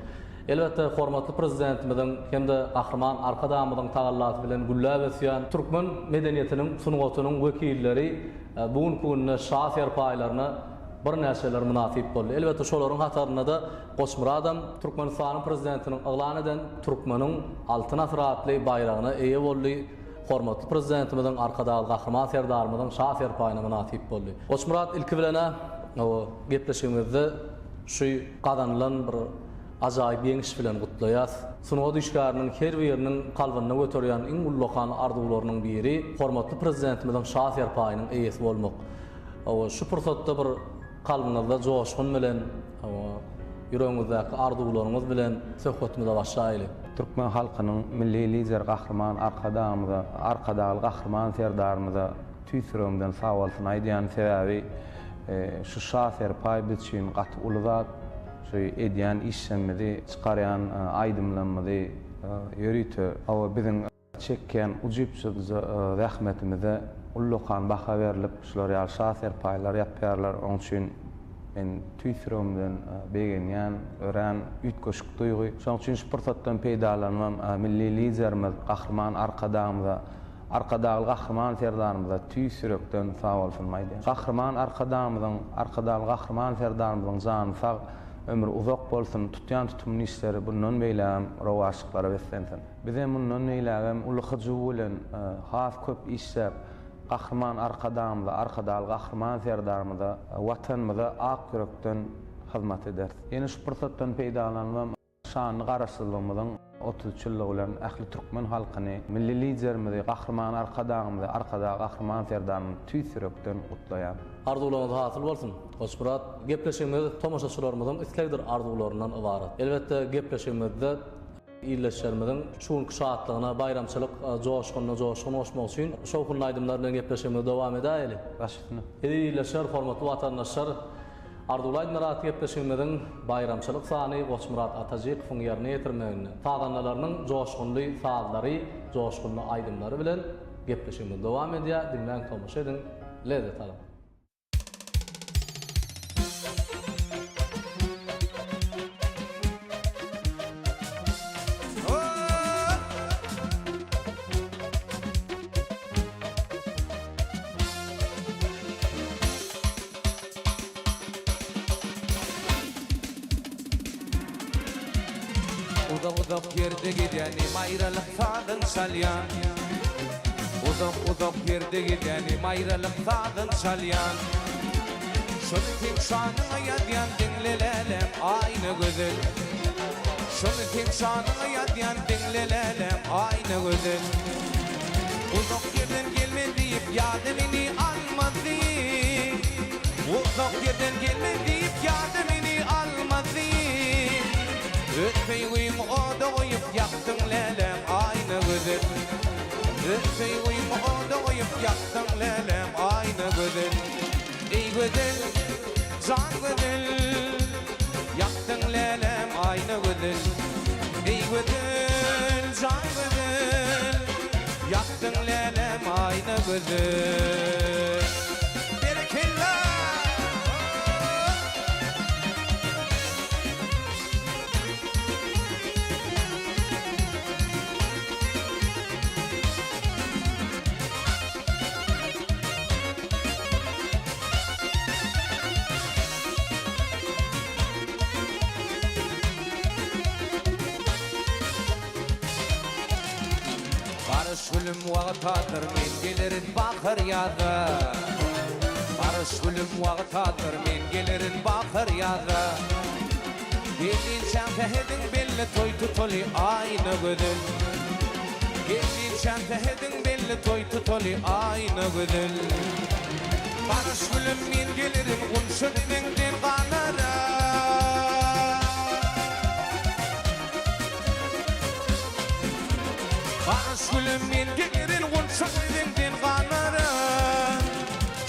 Elbetde, hormatly Prezidentimiziň hem-de Gahryman Arkadagymyzyň tagallasy bilen gülläp ösýän türkmen medeniýetiniň, sungatynyň wekilleri bu günki günde şa serpaýlaryna birnäçeler mynasyp boldy. Elbetde, şolaryň hatarynda-da Goçmyradam Türkmenistanyň Prezidentiniň yglan eden Türkmeniň Altyn asyry atly baýragyna eýe boldy, hormatly Prezidentimiziň, Arkadagly Gahryman Serdarymyzyň şa serpaýyna mynasyp boldy. Goçmyrat, ilki bilen-ä, gepleşigimizde şu gazanylan bir ajaýyp ýeňiş bilen gutlaýas. Sungat işgäriniň her biriniň kalbynda göterýän iň ullakan arzuwlarynyň biri hormatly Prezidentimiziň Şa serpaýynyň eýesi bolmak. Hawa, şu pursatda bir kalbyňyzda joşgun bilen, hawa, ýüregiňizdäki arzuwlaryňyz bilen söhbetimize başlaýly. Türkmen halkynyň Milli Lideri Gahryman Arkadagymyza, Arkadagly Gahryman Serdarymyza tüýs ýüregimden sagbolsun aýdýan. Sebäbi şu Şa serpaý biz üçin gaty uly zat. Şu edýän işlemimizi, çykarýan aýdymlarymyzy ýörite, hawa, biziň çekýän ujypsyzja zähmetimize ullakan baha berlip, şular ýaly şa serpaýlar ýapýarlar. Oň üçin men tüýs ýüregimden begenýän, örän üýtgeşik duýgy. Şonuň üçin şu pursatdan peýdalanybam milli Liderimiz Gahryman Arkadagymyza Arkadagly Gahryman Serdarymyza tüýs ýürekden sagbolsunymy aýdýan. Gahryman Arkadagymyzyň, Arkadagly Gahryman Serdarymyzyň jany sag, ömri uzak bolsun, tutýan tutumly işleri bundan beýlägem rowaçlyklara beslensin. Bizem mundan beýlägem uly hyjuw bilen has köp işläp, Gahryman Arkadagymyza, Arkadagly Gahryman Serdarymyza, Watanymyza ak ýürekden hyzmat ederis. Ýene şu pursatdan peýdalanybam, Şanly Garaşsyzlygymyzyň 33 ýyllygy bilen ähli türkmen halkyny, Milli Liderimizi, Gahryman Arkadagymyzy, Arkadag Gahryman Serdarymyzy tüýs ýürekden gutlaýan. Arzuwlaryňyz hasyl bolsun, Goçmyrat! Gepleşigimiz tomaşaçylarymyzyň islegdir arzuwlaryndan ybarat. Elbetde, gepleşigimizde ildeşlerimiziň şu günki şatlygyna, baýramçylyk joşgunyna joşgun goşmak üçin şowhunly aýdymlar bilen gepleşigimizi dowam edäýeli. Baş üstüne. Eziz ildeşler, hormatly watandaşlar! Arzuwly aýdymlar atly gepleşigimiziň baýramçylyk sany Goçmyrat Atajykowyň ýerine ýetirmeginde, sazandalarynyň joşgunly sazlary, joşgunly aýdymlary bilen gepleşigimiz dowam edýär. Diňläň, tomaşa ediň, lezzet alyň! Uzak-uzak ýerde gezýänim aýralyk sazyn çalýan. Uzak-uzak ýerde gezýänim aýralyk sazyn çalýan. Şony seň şanyňa ýazýan diňle läläm Aýna gözel. Şony seň şanyňa ýazýan diňle läläm Aýna gözel. Uzak ýerden gelmez diýip ýada meni almaz diýip. Uzak ýerden gelmez diýip ýada meni almaz diýip. Öz söýgüňi oda goýup ýakdyň läläm Aýna gözel. Öz söýgüňi oda goýup ýakdyň läläm Aýna gözel. Eý gözel, jan gözel, Ýakdyň läläm Aýna gözel. Eý gözel, jan gözel, Ýakdyň läläm Aýna gözel. Berekella! Garaş gülüm wagtadyr men gelerin bahar ýaza Garaş gülüm wagtadyr men gelerin bahar ýaza Gelinçäň sähediň belli toý tutaly Aýna gözel Gelinçäň sähediň belli toý tutaly Aýna gözel Garaş gülüm men gelerin gunça deňden galara Garaş gülüm men gelerin gunça deňden galara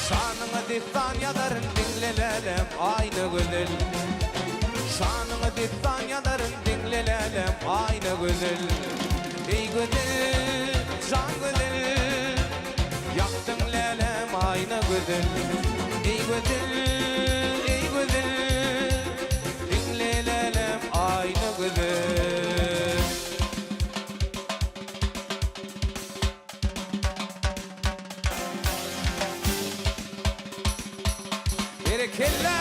Şanyňa dessan ýazaryn diňle lälem Aýna gözel Şanyňa dessan ýazaryn diňle lälem Aýna gözel Eý gözel jan gözel Ýakdyň lälem Aýna gözel Eý gözel eý gözel Diňle lälem Aýna gözel. Berekella!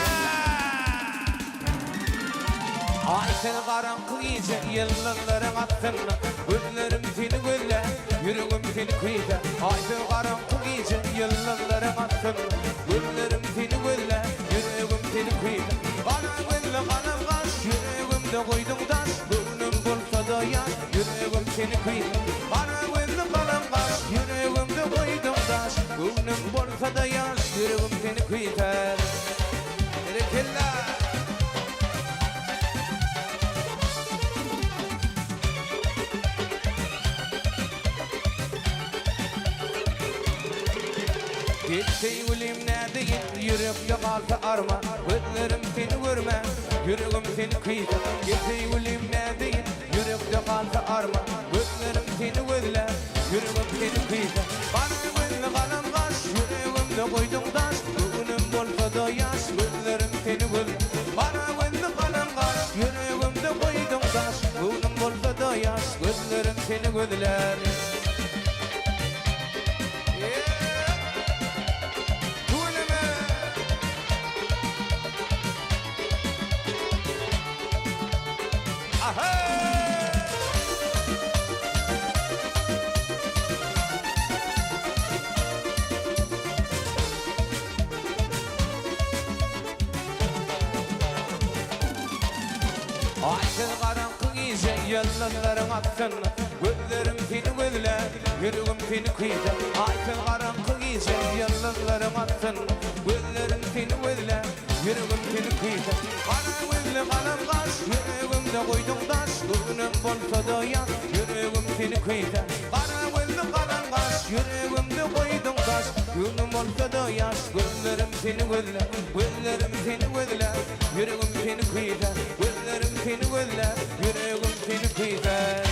Aý sen garaňky gije ýyldyzlaryň astynda Gözlerim seni gözlär, ýüregim seni küýsär Aý sen garaňky gije ýyldyzlaryň astynda Gözlerim seni gözlär, ýüregim seni küýsär Gara gözli galam gaş, ýüregimde goýduň daş Göwnüm bolsa-da ýaş, ýüregim seni küýsär Gara gözli galam gaş, ýüregimde goýduň daş Göwnüm bolsa-da ýaş, ýüregim seni küýsär Berekella! Gel söýgülim nädeýin, ýürekde galsa arman Gözlerim seni görmän, ýüregim seni küýsär Gel söýgülim nädeýin, ýürekde galsa arman Gözlerim seni gözlär, ýüregim seni küýsär Gara gözli galam gaş, ýüregimde goýduň daş Göwnüm bolsa-da ýaş, gözlerim seni gözlär Gara gözli galam gaş, ýüregimde goýduň daş Göwnüm bolsa-da ýaş, gözlerim seni gözlär. Tüweleme! Aha! Aýsyz garaňky gije ýyldyzlaryň astynda Gözlerim seni gözlär, ýüregim seni küýsär Aýsyz garaňky gije ýyldyzlaryň astynda Gözlerim seni gözlär, ýüregim seni küýsär Gara gözli galam gaş, ýüregimde goýduň daş Göwnüm bolsa-da ýas, ýüregim seni küýsär Gara gözli galam gaş, ýüregimde goýduň daş Göwnüm bolsa-da ýaş, gözlerim seni gözlär Gözlerim seni gözlär, ýüregim seni küýsär Gözlerim seni gözlär, ýüregim seni küýsär.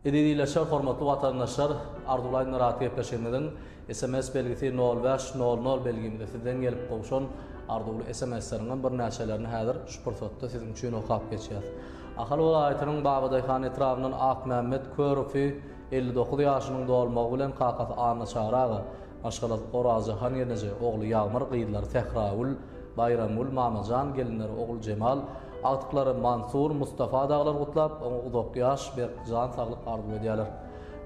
Eziz ildeşler, hormatly watandaşlar, Arzuwlaý Myrat gepleşigimiziň sms belgisi nol bäş nol nol belgimize sizden gelip gowşan arzuwly SMS-leriňem birnäçelerini häzir şu pursatda siziň üçin okap geçýäs. Ahal welaýatynyň Babadaýhan etrabyndan Akmämmet Körowy 59 ýaşynyň dolmagy bilen kakasy Annaçary aga, maşgalasy Orazjahan gelneje, ogly Ýagmyr, gyzlary Sähragül, Baýramgül, Mamajan, gelinleri Oguljemal, Agtyklary Mansur, Mustafa dagylar gutlap, oňa uzak ýaş, berk jan saglyk arzuw edýärler.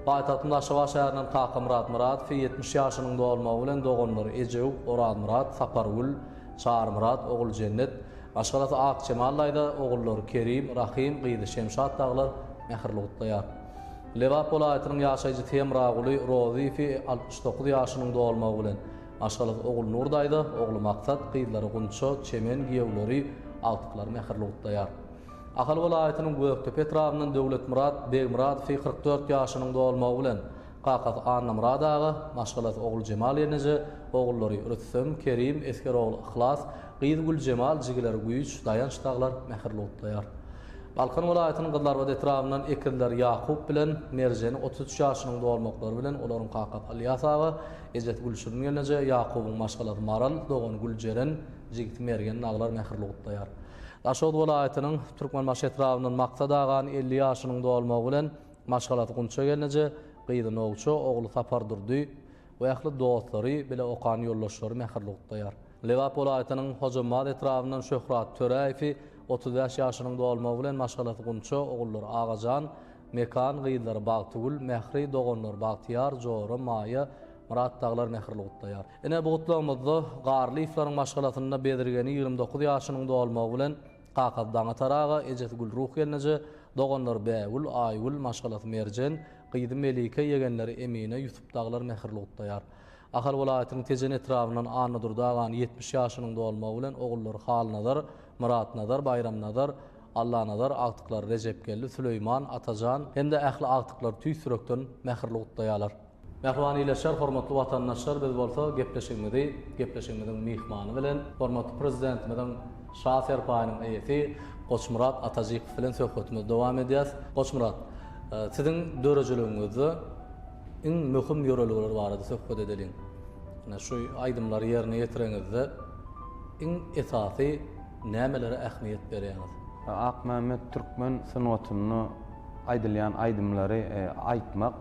Paýtagtymyz Aşgabat şäherinden Kakamyrat Myradowy 70 ýaşynyň dolmagy bilen doganlary Ejew, Orazmyrat, Sapargül, Çarymyrat, Oguljennet, maşgalasy Akjemal daýza, ogullary Kerim, Rahym, gyzy Şemşat dagylar mähirli gutlaýar. Lebap welaýatynyň ýaşaýjysy Hemraguly Rozyýewi 69 ýaşynyň dolmagy bilen, maşgalasy Ogulnur daýza, ogly Maksat, gyzlary Gunça, Çemen, giýewleri, agtyklary mähirli gutlaýar. Ahal welaýatynyň Gökdepe etrabyndan Döwletmyrat Begmyradowy 44 ýaşynyň dolmagy bilen, kakasy Annamyrat aga, maşgalasy Oguljemal gelneje, ogullary Rüstem, Kerim, Esger ogly Yhlas, gyzy Güljemal, jigileri Güýç, Daýanç dagylar mähirli gutlaýar. Balkan welaýatynyň Gyzylarbat etrabyndan ekizler Ýakup bilen Merjeni 33 ýaşynyň dolmaklary bilen olaryň kakasy Ylýas aga, ejesi Gülşirin gelneje, Ýakubyň maşgalasy Maral, dogany Güljeren, jigisi Mergen dagylar mähirli gutlaýar. Daşoguz welaýatynyň Türkmenbaşy etrabyndan Maksat agany 50 ýaşynyň dolmagy bilen maşgalasy Gunça gelneje, gyzy Nowça, ogly Sapardurdy we ähli dostlary, bile okan ýoldaşlary mähirli gutlaýar. Lebap welaýatynyň Hojambaz etrabyndan Şöhrat Töräýewi 35 ýaşynyň dolmagy bilen maşgalasy Gunça, ogullary Agajan, Mekan, gyzlary Bagtygül, Mähri, doganlary Bagtyýar, Jora, Maýa, Myrat dagylar mähirli gutlaýar. Ine, bu gutlagymyzda Garlyýewleriň maşgalasynda Bezirgeni 29 ýaşynyň dolmagy bilen kakasy Daňatar aga, ejesi Gülruh gelneje, doganlary Bägül, Aýgül, maşgalasy Merjen, gyzy Melike, ýegenleri Emine, Ýusup dagylar mähirli gutlaýar. Ahal welaýatynyň Tejen etrabyndan Annadurdy agany 70 ýaşynyň dolmagy bilen ogullary Halnazar, Myratnazar, Baýramnazar, Allanazar, agtyklary Rejepgeldi, Süleýman, Atajan hem-de ähli agtyklary tüýs ýürekden mähirli gutlaýarlar. Mähriban ildeşler, hormatly watandaşlar, biz bolsa gepleşigimizi gepleşigimiziň myhmany bilen, hormatly Prezidentimiziň Şa serpaýynyň eýesi Goçmyrat Atajykow bilen söhbetimizi dowam edýäs. Goçmyrat, siziň döredijiligiňizde iň möhüm ýörelgeler barada söhbet edeliň. Ine, şu aýdymlary ýerine ýetireňizde iň esasy nämelere ähmiýet berýäňiz? Akmämmet türkmen sungatynda aýdylýan aýdymlary aýtmak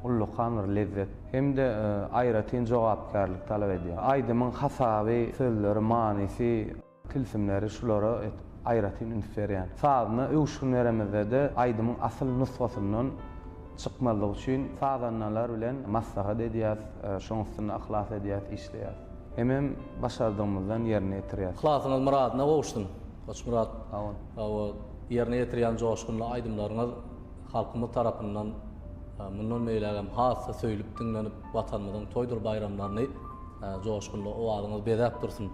ullakan bir lezzet hem-de aýratyn jogapkärlik talap edýär. Aýdymyň hasaby, sözleri, manysy, tilsimleri şulara aýratyn üns berýän. Sazyna öwüşgin beremizde-de aýdymyň asyl nusgasyndan çykmazlyk üçin sazandalar bilen maslahat edýäs, şoň üstünde yhlas edýäs, işleýäs. Hemem başardygymyzdan ýerine ýetirýäs. Yhlasyňyz myradyna gowuşsyn, Goçmyrat. Sag boluň. Hawa, ýerine ýetirýän joşgunly aýdymlaryňyz halkymyz tarapyndan mundan beýlägem has-da söýlüp diňlenip, Watanymyzyň toýdur baýramlaryny joşgunly owazyňyz bezäp dursun.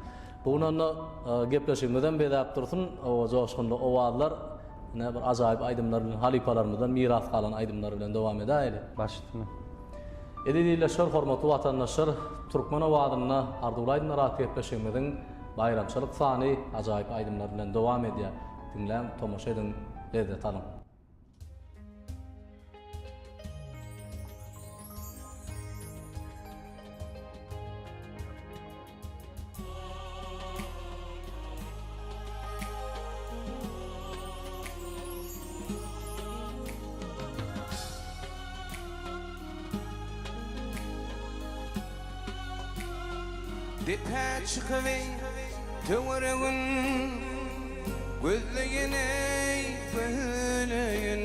Bu gün onda gepleşigimizem bezäp dursun, o joşgunly owazlar, ine bir ajaýyp aýdymlar bilen, halypalarymyzdan miras galan aýdymlar bilen dowam edäýeli. Baş üstüne. Eziz ildeşler, hormatly watandaşlar, Türkmen owazynda Arzuwly aýdymlar atly gepleşigimiziň baýramçylyk sany ajaýyp aýdymlar bilen dowam edýär. Diňläň, tomaşa ediň, lezzet alyň. Depä çykyp eý töweregin Gözleýin eý gözleýin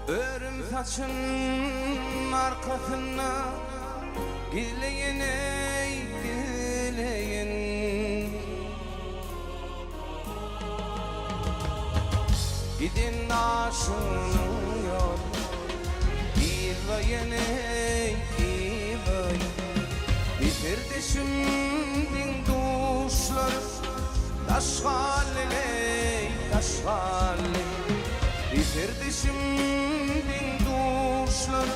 Örüm saçyn arkasynda Gizleýin eý gizleýin Giden aşygynyň ýoly Yzlaýyn eý yzlaýyn Eserdeşim deň-duşlar Daş galdy eý daş galdy Eserdeşim deň-duşlar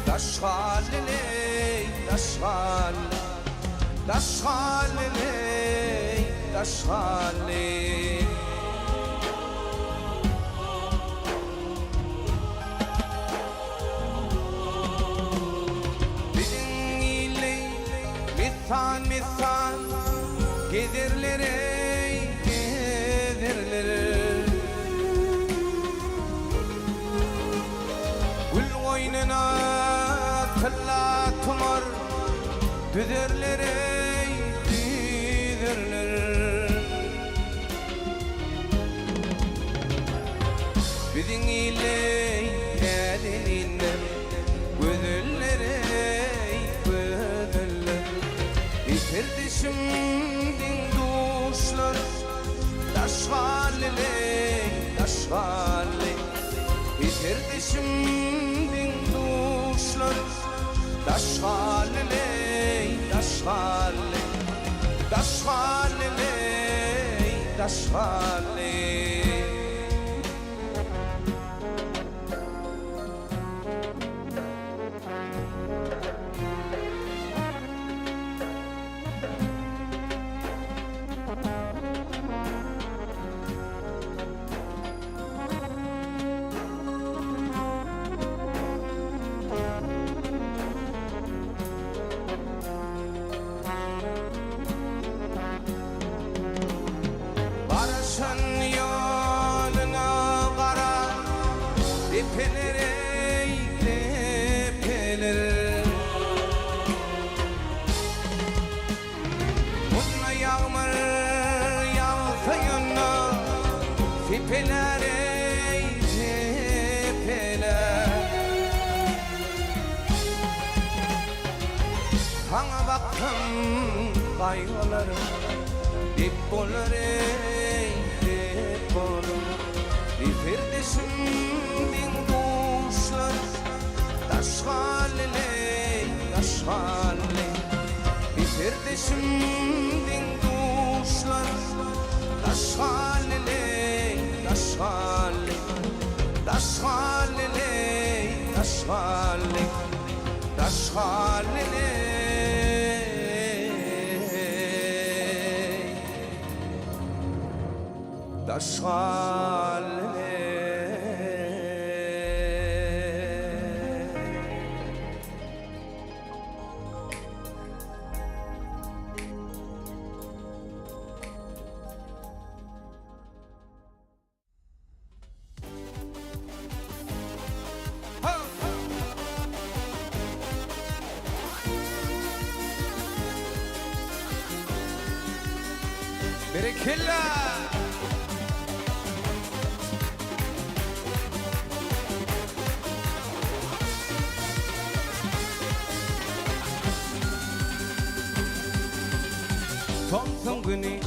Daş galdy eý daş galdy Daş galdy eý daş galdy. Biziň illi messan-messan gezerler eý, gezerler. Gül goýnuna tylla tumar düzerler eý, düzerler. galdy-leý, daş galdy. Eserdeşim deň-duşlar, daş galdy-leý, daş galdy. Daş galdy-leý, daş galdy. Garaşan ýoluna gara depeler eý depeler. Munda ýagmyr ýagsa ýanda sepelär eý sepelär. Saňa baksam gaýgylarym dep bolar eý dep bolar. Eserdeşim deň-duşlar daş galdy-leý daş galdy. Eserdeşim deň-duşlar daş galdy-leý daş galdy. Daş galdy-leý daş galdy. Daş galdy-leý. Daş galdy-leý. Berekella! Tomsuň güni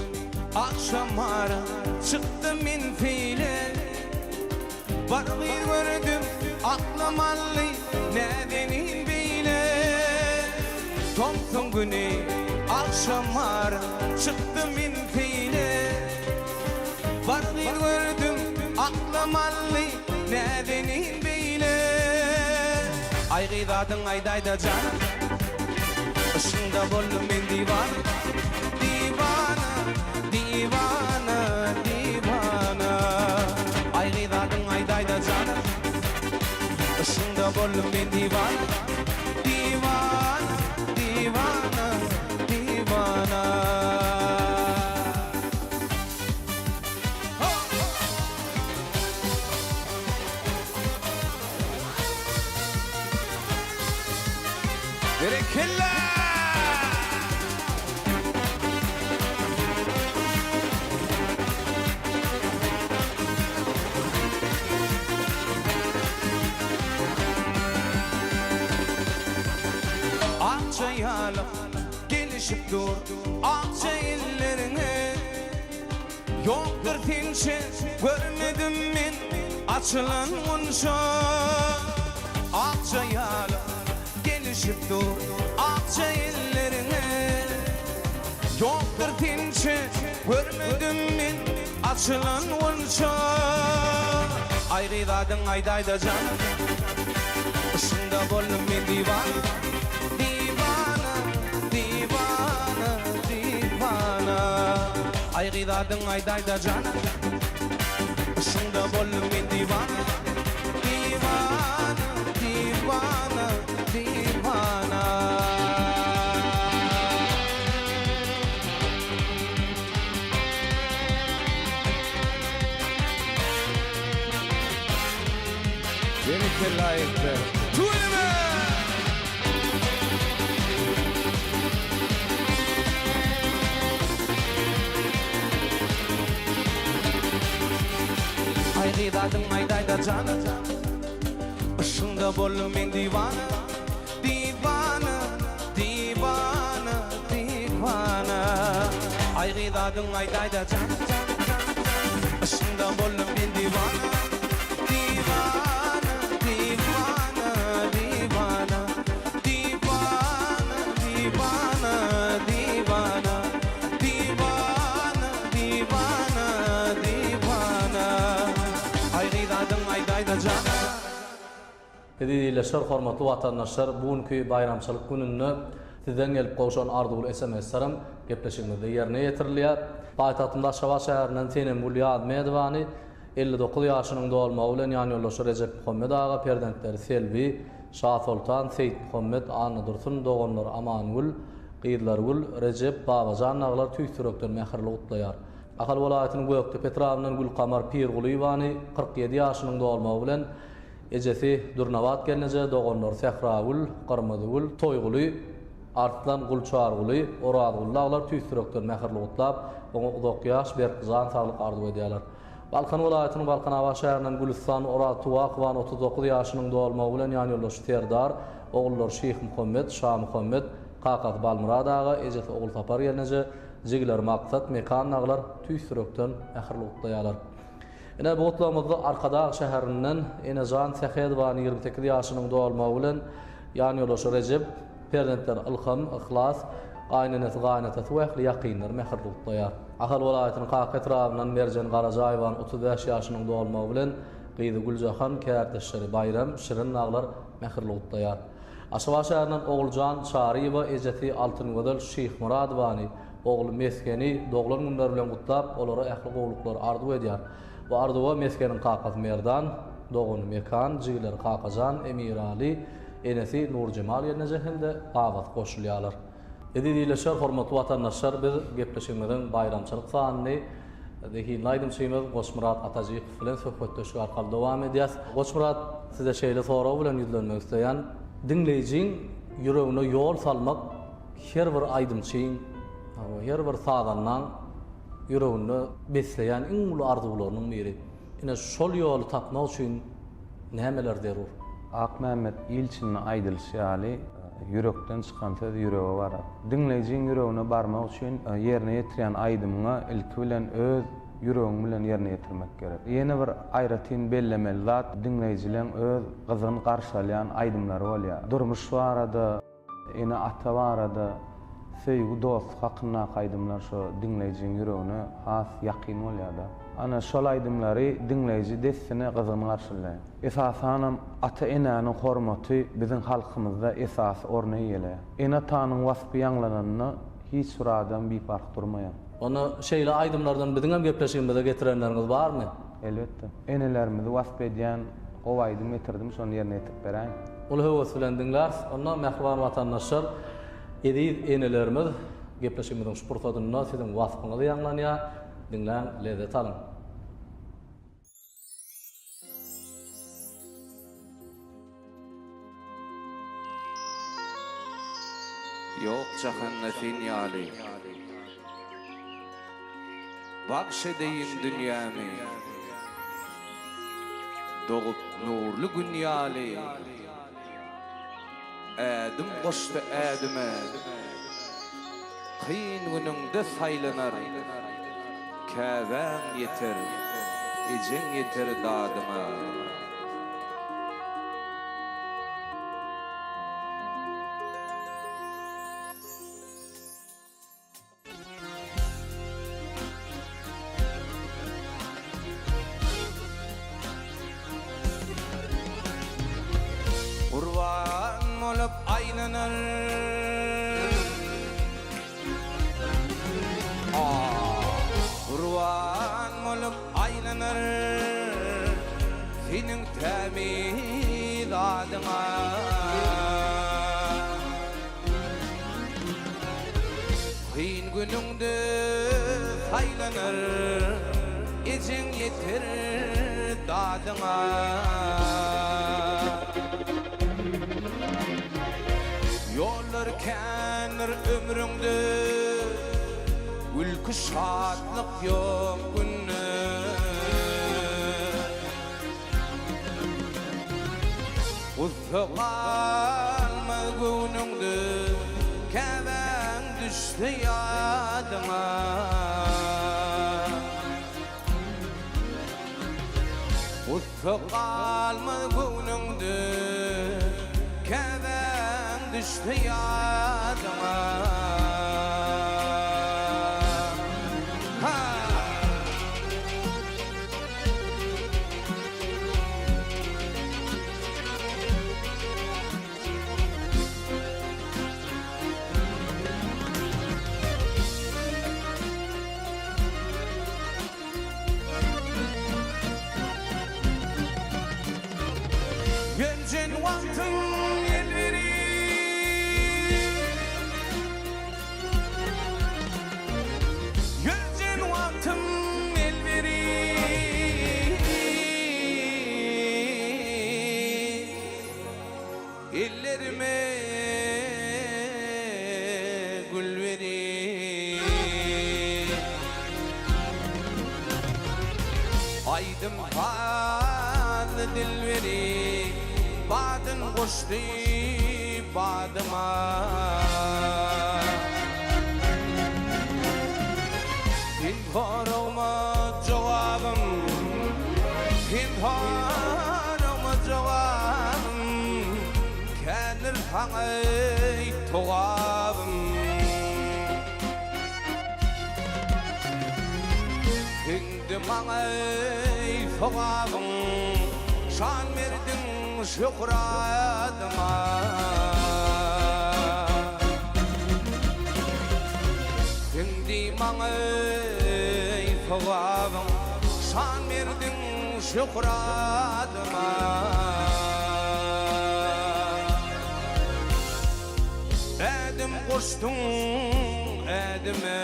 agşamara çykdym men seýle Bir gyz gördüm aklym aldy näzenin beýle Tomsuň güni agşamara çykdym men seýle Bir gyz gördüm aklym aldy näzenin beýle Aý gyz adyň aýdaýda jan Yşkyňda boldum men diwana Diwana, diwana, diwana Aý gyz adyň aýdaýda jana Yşkyňda boldum men diwana Diwana, diwana, diwana. Berekella! Akja ýalyk gelişip dur akja elleriňe. Ýokdur sençe görmedim men açylan gunça Akja ýaly gelişip dur akja elleriňe Ýokdur sençe görmedim men açylan gunça Aý gyz adyň aýdaýda jan Yşkyňda boldum men diwana Diwana diwana diwana Aý gyz adyň aýdaýda jana Yşkyňda boldum men diwana Diwana diwana diwana. Berekella Ekber. Tüweleme! Aý gyz adyň aýdaýda jana Yşgyňda boldum men diwana Diwana diwana diwana Aý gyz adyň aýdaýda jana. Yşkyňda boldum men diwana Diwana, diwana, diwana Diwana, diwana, diwana Diwana, diwana, diwana Aý gyz adyň aýdaýda jana. Eziz ildeşler, hormatly watandaşlar, bu günki baýramçylyk gününde sizden gelip gowşan arzuwly SMS-lerem gepleşigimizde ýerine ýetirilýär. Paýtagtymyz Aşgabat şäherinden Senemgül Ýazmedowany 59 ýaşynyň dolmagy bilen ýanýoldaşy Rejepmuhammet aga, perzentleri Selbi, Şasoltan, Seýitmuhammet, Annadursun, doganlary Amangül, Gyzlargül, Rejep, Babajan dagylar tüýs ýürekden mähirli gutlaýar. Ahal welaýatynyň Gökdepe etrabyndan Gülkamar Pirgulyýewany 47 ýaşynyň dolmagy bilen Ejesi Dürnabat gelneje, doganlary Sähragül, Gyrmyzygül, Toýguly, Arslan, Gulçarguly, Orazguly dagylar tüýs ýürekden mähirli gutlap, oňa uzak ýaş, berk jan saglyk arzuw edýärler. Balkan welaýatynyň Balkanabat şäherinden Gülüstan Oraztuwakowany 39 ýaşynyň dolmagy bilen ýanýoldaşy Serdar, ogullary Şyhmuhammet, Şamuhammet, kakasy Balmyrat aga, ejesi Ogulsapar gelneje, jigileri Maksat, Mekan dagylar tüýs ýürekden mähirli gutlaýarlar. Ine, bu gutlagymyzda Arkadag şäherinden Enejan Sähedowanyň 28 ýaşynyň dolmagy bilen ýanýoldaşy Rejep, perzentleri Ylham, Yhlas, gaýynenesi, gaýynatasy we ähli ýakynlary mähirli gutlaýar. Ahal welaýatynyň Kaka etrabyndan Merjen Garajaýewanyň 35 ýaşynyň dolmagy bilen gyzy Güljahan, kärdeşleri Baýram, Şirin dagylar mähirli gutlaýar. Aşgabat şäherinden Oguljan Çaryýewa ejesi Altyngözel Şyhmyradowany, Ogly Mesgeni doglan günleri bilen gutlap, olara ähli gowulyklary arzuw edýär. Bu arzuwa Mesgeniň kakasy Merdan, dogany Mekan, jigileri Kakajan, Emiraly, enesi Nurjemal gelneje hem-de babasy goşulýarlar. Eziz ildeşler, hormatly watandaşlar, biz gepleşigimiziň baýramçylyk sanyny zehinli aýdymçymyz Goçmyrat Atajykow bilen söhbetdeşlik arkaly dowam edýäs. Goçmyrat, size şeýle sorag bilen ýüzlenmek isleýän. Diňleýjiň ýüregine ýol salmak Her bir aýdymçyň, her bir sazandaň ýüreginde besleýän iň uly arzuwlarynyň biri. Ine, şol ýoly tapmak üçin nämeler zerur? Akmämmet ilçinde aýdylyşy ýaly, ýürekden çykan söz ýürege barar. Diňleýjiň ýüregine barmak üçin ýerine ýetirýän aýdymyňa ilki bilen öz ýüregiň bilen ýerine ýetirmek gerek. Ýene bir aýratyn bellemeli zat, diňleýjileň öz gyzgyn garşy alýan aýdymlary bolýar. Durmuş barada, Ene-ata barada, söýgi, dostluk hakyndaky aýdymlar şo diňleýjiň ýüregine has ýakyn bolýar-da. Ana, şol aýdymlary diňleýji dessine gyzgyn garşylaýar. Esasanam, ata-enäniň hormaty biziň halkymyzda esasy orny eýeleýär. Ene-atanyň waspy ýaňlananda hiç bir adam biparh durmaýar. Onda şeýle aýdymlardan biziňem gepleşigimize getirenleriňiz barmy? Elbetde. Enelerimizi wasp edýän gowy aýdym getirdim, şony ýerine ýetirip beräýiň. Uly höwes bilen diňläris. Onda mähriban watandaşlar, eziz enelerimiz, gepleşigimiziň şu pursadynda siziň waspyňyz ýaňlanýar. Diňläň, lezzet alyň. Ýok jahanda sen ýaly. Bagş edeýin dünýämi. Dogup nurly Gün ýaly. Ädim goşdy ädime. Kyn günüňde saýlanar. Käbäň ýeter, ejeň ýeter dadyňa. Gurban bolup aýlanar. Gurban bolup aýlanar. Seniň tämiz adyňa. Kyn günüňde saýlanar, Ejeň ýeter dadyňa. Ýollar kändir ömrüňde, Gülki şatlyk ýok günde. Gussa galmaz göwnüňde, Käbäň düşse ýadyňa. Gussa galmaz göwnüňde, Käbäň düşse ýadyňa. Ha! Geljen wagtyň elbiri Geljen wagtyň elbiri Ellerime gül berip. Aýdym sazly dilberi Badyn goşdy badyma. Sen soragma jogabym, Sen soragma jogabym, Kändir saňa togabym. Siňdi maňa sogabyň, Şan berdiň şöhratyma. Siňdi maňa sogabyň, Şan berdiň şöhratyma. Ädim goşduň ädime.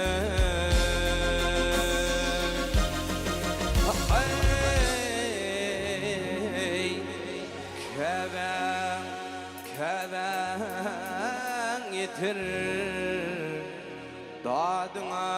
Eý, käbäň, käbäň ýeter dadyňa.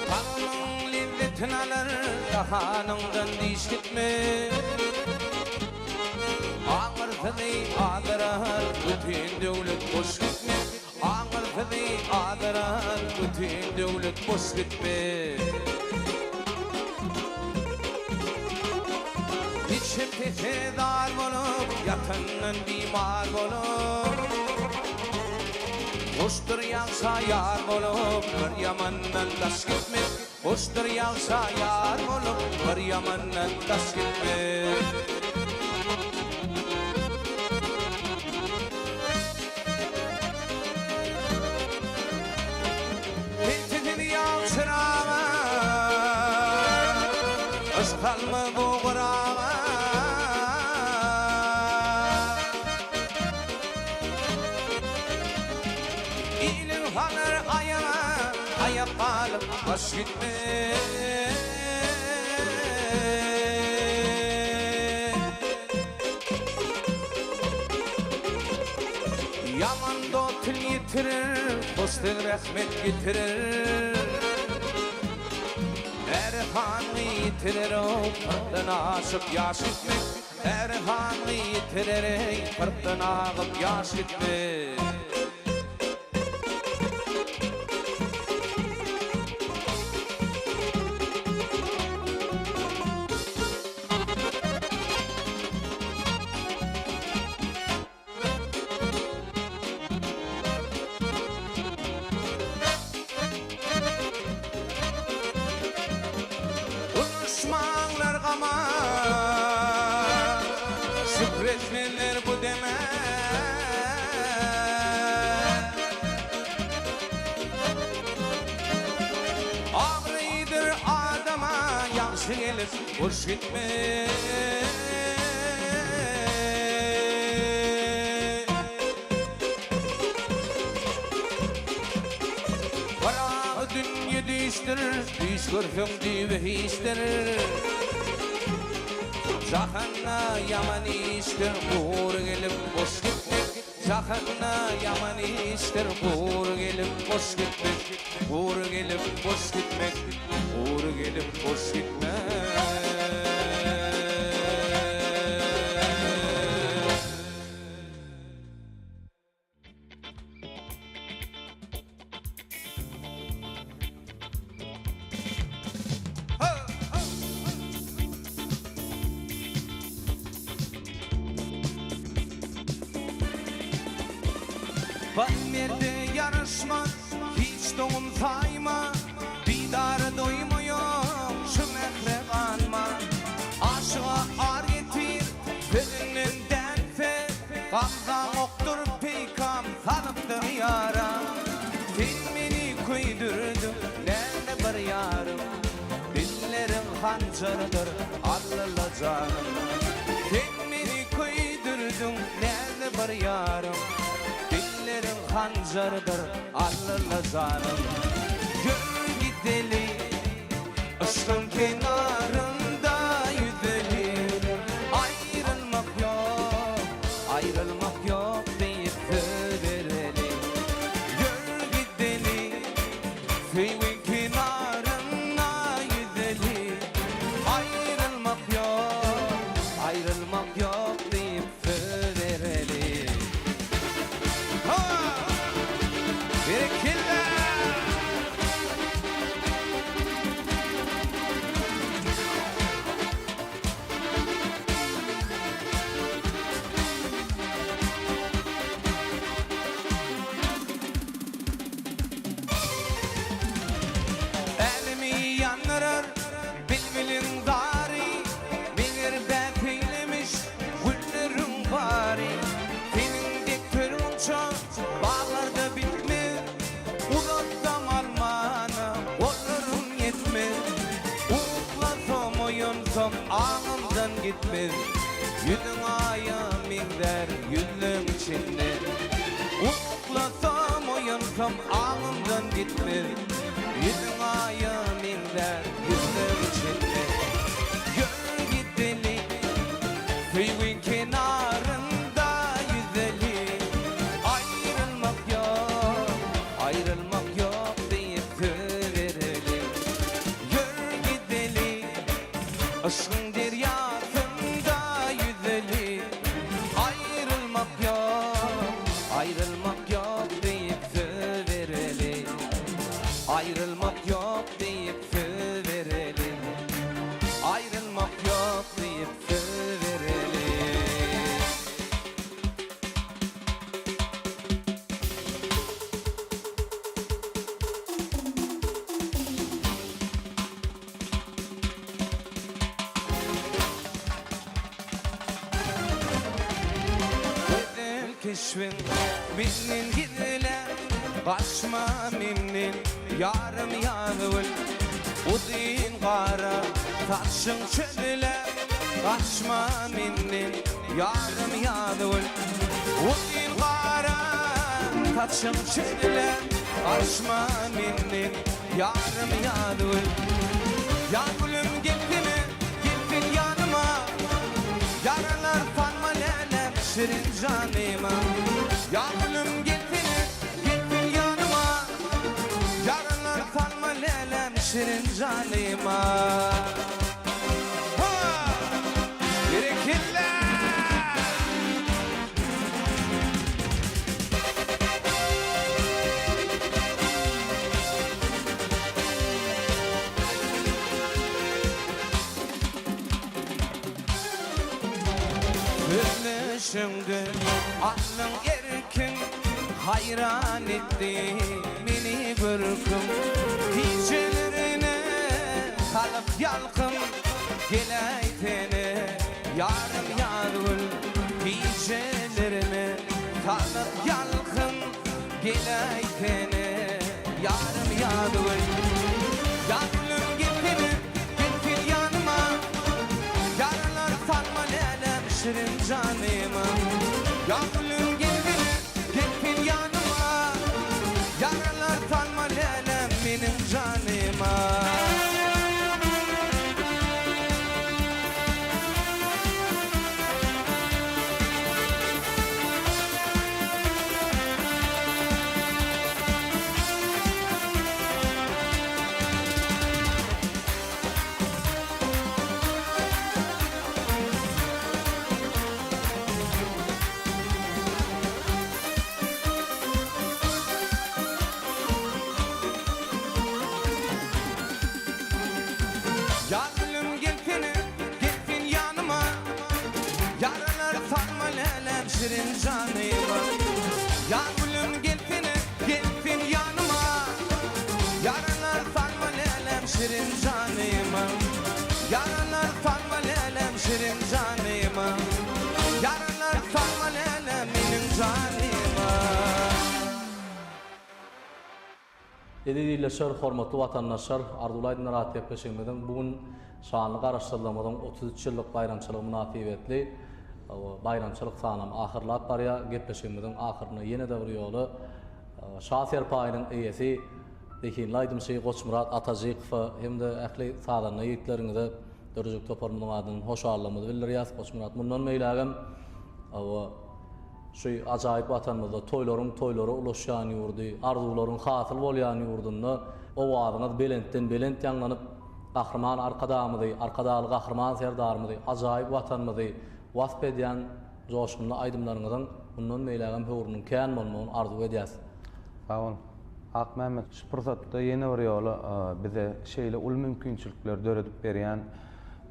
Tagamyň lezzetin alar, Dahanyňdan diş gitme. Aňyrsyny azdyrar, Bütin döwlet boş gitme. Aňyrsyny azdyrar, Bütin döwlet boş gitme. Içip pese zar bolup, Ýatandan bimar bolup. Hoşdur ýagşa ýar bolup, bir ýamandan daş gitmek. Hoşdur ýagşa ýar bolup, bir ýamandan daş gitmek. Peltesiz ýag çyraga, Yşk salma bu gyraga. Iliň salar aýaga, Aýak galyp baş gitmez. Ýaman dost til ýitirer, hoş söz rehmet getirer. Äri hany ýitirer-ow, kyrkdan aşyp ýaş gitmek. Äri hany ýitirer-eý, kyrkdan agyp ýaş gitmek. Ulaşmaňlar gama, Şükretmezler bu deme. Abraýdyr adama ýagşy gelip, hoş gitmek. düýşdür, Düýş görseň düýbi hiçdir. Jahanda ýaman işdir, Gury gelip boş gitmek. Jahanda ýaman işdir, Gury gelip boş gitmek. Gury gelip boş gitmek, Gury gelip boş gitmek. Bar merde ýaraşmaz, hiç doňum saýma, Didara doýmaýan şu mähre ganma. Aşyga ar getir, sözünden dänse, Gamzaň okdur peýkam salypdyr ýara. Sen meni köýdürdiň näme bir ýarym, Dilleriň hanjarydyr Allala janym. Sen meni köýdürdiň näme bir ýarym, Dilleriň hanjarydyr Allala janym. Ýör gideli yşkyň kenarynda ýüzeli. Aýrylmak ýok, aýrylmak ýok diýip söz bereli. Ýör gideli, söýgi kenarynda ýüzeli. Aýrylmak ýok, aýrylmak ýok diýip söz bereli. Ha! Berekella! Älemi ýandyrar bilbiliň zary, Meger bäpeýlemiş gülleriň bary. Seniň dek ter gunça baglarda bitmez, Uzatsam almana gollarym ýetmez. Uklasam oýansam aňymdan gitmez, Ýüzüň aýa meňzär ýüzleň içinde. Uklasam oýansam aňymdan gitmez, Ýüzüň aýa meňzär ýüzleň içinde. Ýör gideli söýgi kenarynda ýüzeli, Aýrylmak ýok, aýrylmak ýok diýip söz bereli. Ýör gideli, yşgyň derýasynda ýüzeli. Aýrylmak ýok, aýrylmak ýok diýip söz bereli. Aýrylmak ýok diýip söz bereli. Aýrylmak ýok diýip söz bereli. Gözel keşbiň menden gizle, Gaçma menden, ýarym Ýazgül. Uzyn gara saçyň çözle, Gaçma menden, ýarym Ýazgül. Uzyn gara saçyň çözle, Gaçma menden, Ýarym Ýazgül Ýazgülüm gelsene, gel sen ýanyma Ýaralar salma läläm şirin janyma Ýazgülüm gelsene, gel sen ýanyma Ýaralar salma läläm şirin janyma Ha! Berekella! Sözleşiňde alnyň erkin, Haýran etdi meni görküň. Gijelerine salyp ýalkym, Geläýsene, ýarym Ýazgül. Gijelerine salyp ýalkym, Geläýsene, ýarym Ýazgül. Ýazgülüm gelsene, gel sen ýanyma, Ýaralar salma läläm şirin janyma. Ýazgülüm gelsene, gel sen ýanyma, Ýaralar salma läläm meniň janyma. Ýar gülüm gelsene, gel sen ýanyma Ýaralar salma läläm şirin janyma Ýaralar salma läläm şirin janyma Ýaralar salma läläm meniň janyma. Eziz ildeşler, hormatly watandaşlar, Arzuwly aýdymlar atly gepleşigimiziň bu gün şanly Garaşsyzlygymyzyň 33 ýyllyk baýramçylygy mynasybetli baýramçylyk sanam ahyrlap barýar. Gepleşigimiziň ahyrynda ýene-de bir ýola Şa serpaýynyň eýesi, zehinli aýdymçy Goçmyrat Atajykowa hem-de ähli sazanda ýigitleriňize döredijilik toparymyzyň adyndan hoşallygymyzy bildirýäris. Goçmyrat, mundan beýlägem Şu ajaýyp Watanymyzda toýlaryň toýlara ulaşýan ýurdy, arzuwlaryň hasyl bolýan ýurdunda owazyňyz belentden-belent ýaňlanyp, Gahryman Arkadagymyzy, Arkadagly Gahryman Serdarymyzy, ajaýyp Watanymyzy wasp edýän joşgunly aýdymlaryňyzyň mundan beýlägem höwrüniň kän bolmagyny arzuw edýäs. Sag bol. Akmämmet, şu pursatda ýene bir ýola bize şeýle uly mümkinçilikleri döredip berýän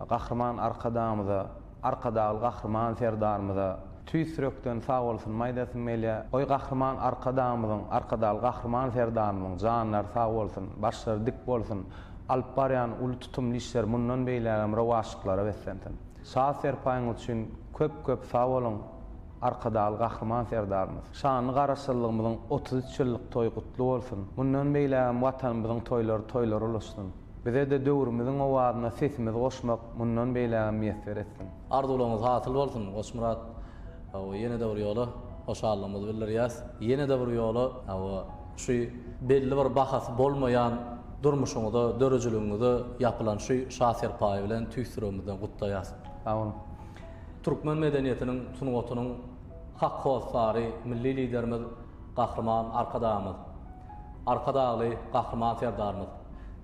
Gahryman Arkadagymyza, Arkadagly Gahryman Serdarymyza tüýs ýürekden sagbolsunymy aýdasym gelýär. Goý Gahryman Arkadagymyzyň, Arkadagly Gahryman Serdarymyzyň janlary sag bolsun, başlary dik bolsun, alyp barýan uly tutumly işleri mundan beýlägem rowaçlyklara beslensin. Şa serpaýyňyz üçin köp-köp sag boluň, Arkadagly Gahryman Serdarymyz! Şanly Garaşsyzlygymyzyň 33 ýyllyk toýy gutly bolsun! Mundan beýlägem Watanymyzyň toýlary toýlara ulaşsyn! Bize-de döwrümiziň owazyna sesimizi goşmak mundan beýlägem miýesser etsin. Arzuwlaryňyz hasyl bolsun, Goçmyrat. Hawa, ýene-de bir ýola hoşallygymyzy bildirýäs. Ýene-de bir ýola, hawa, şu belli bir bahasy bolmaýan durmuşyňyza, dörejiligiňize ýapylan şu şa serpaýy bilen tüýs ýüregimizden gutlaýas. Sag boluň. Türkmen medeniýetiniň, sungatynyň hak hossary Milli Liderimiz Gahryman Arkadagymyz. Arkadagly Gahryman Serdarymyz!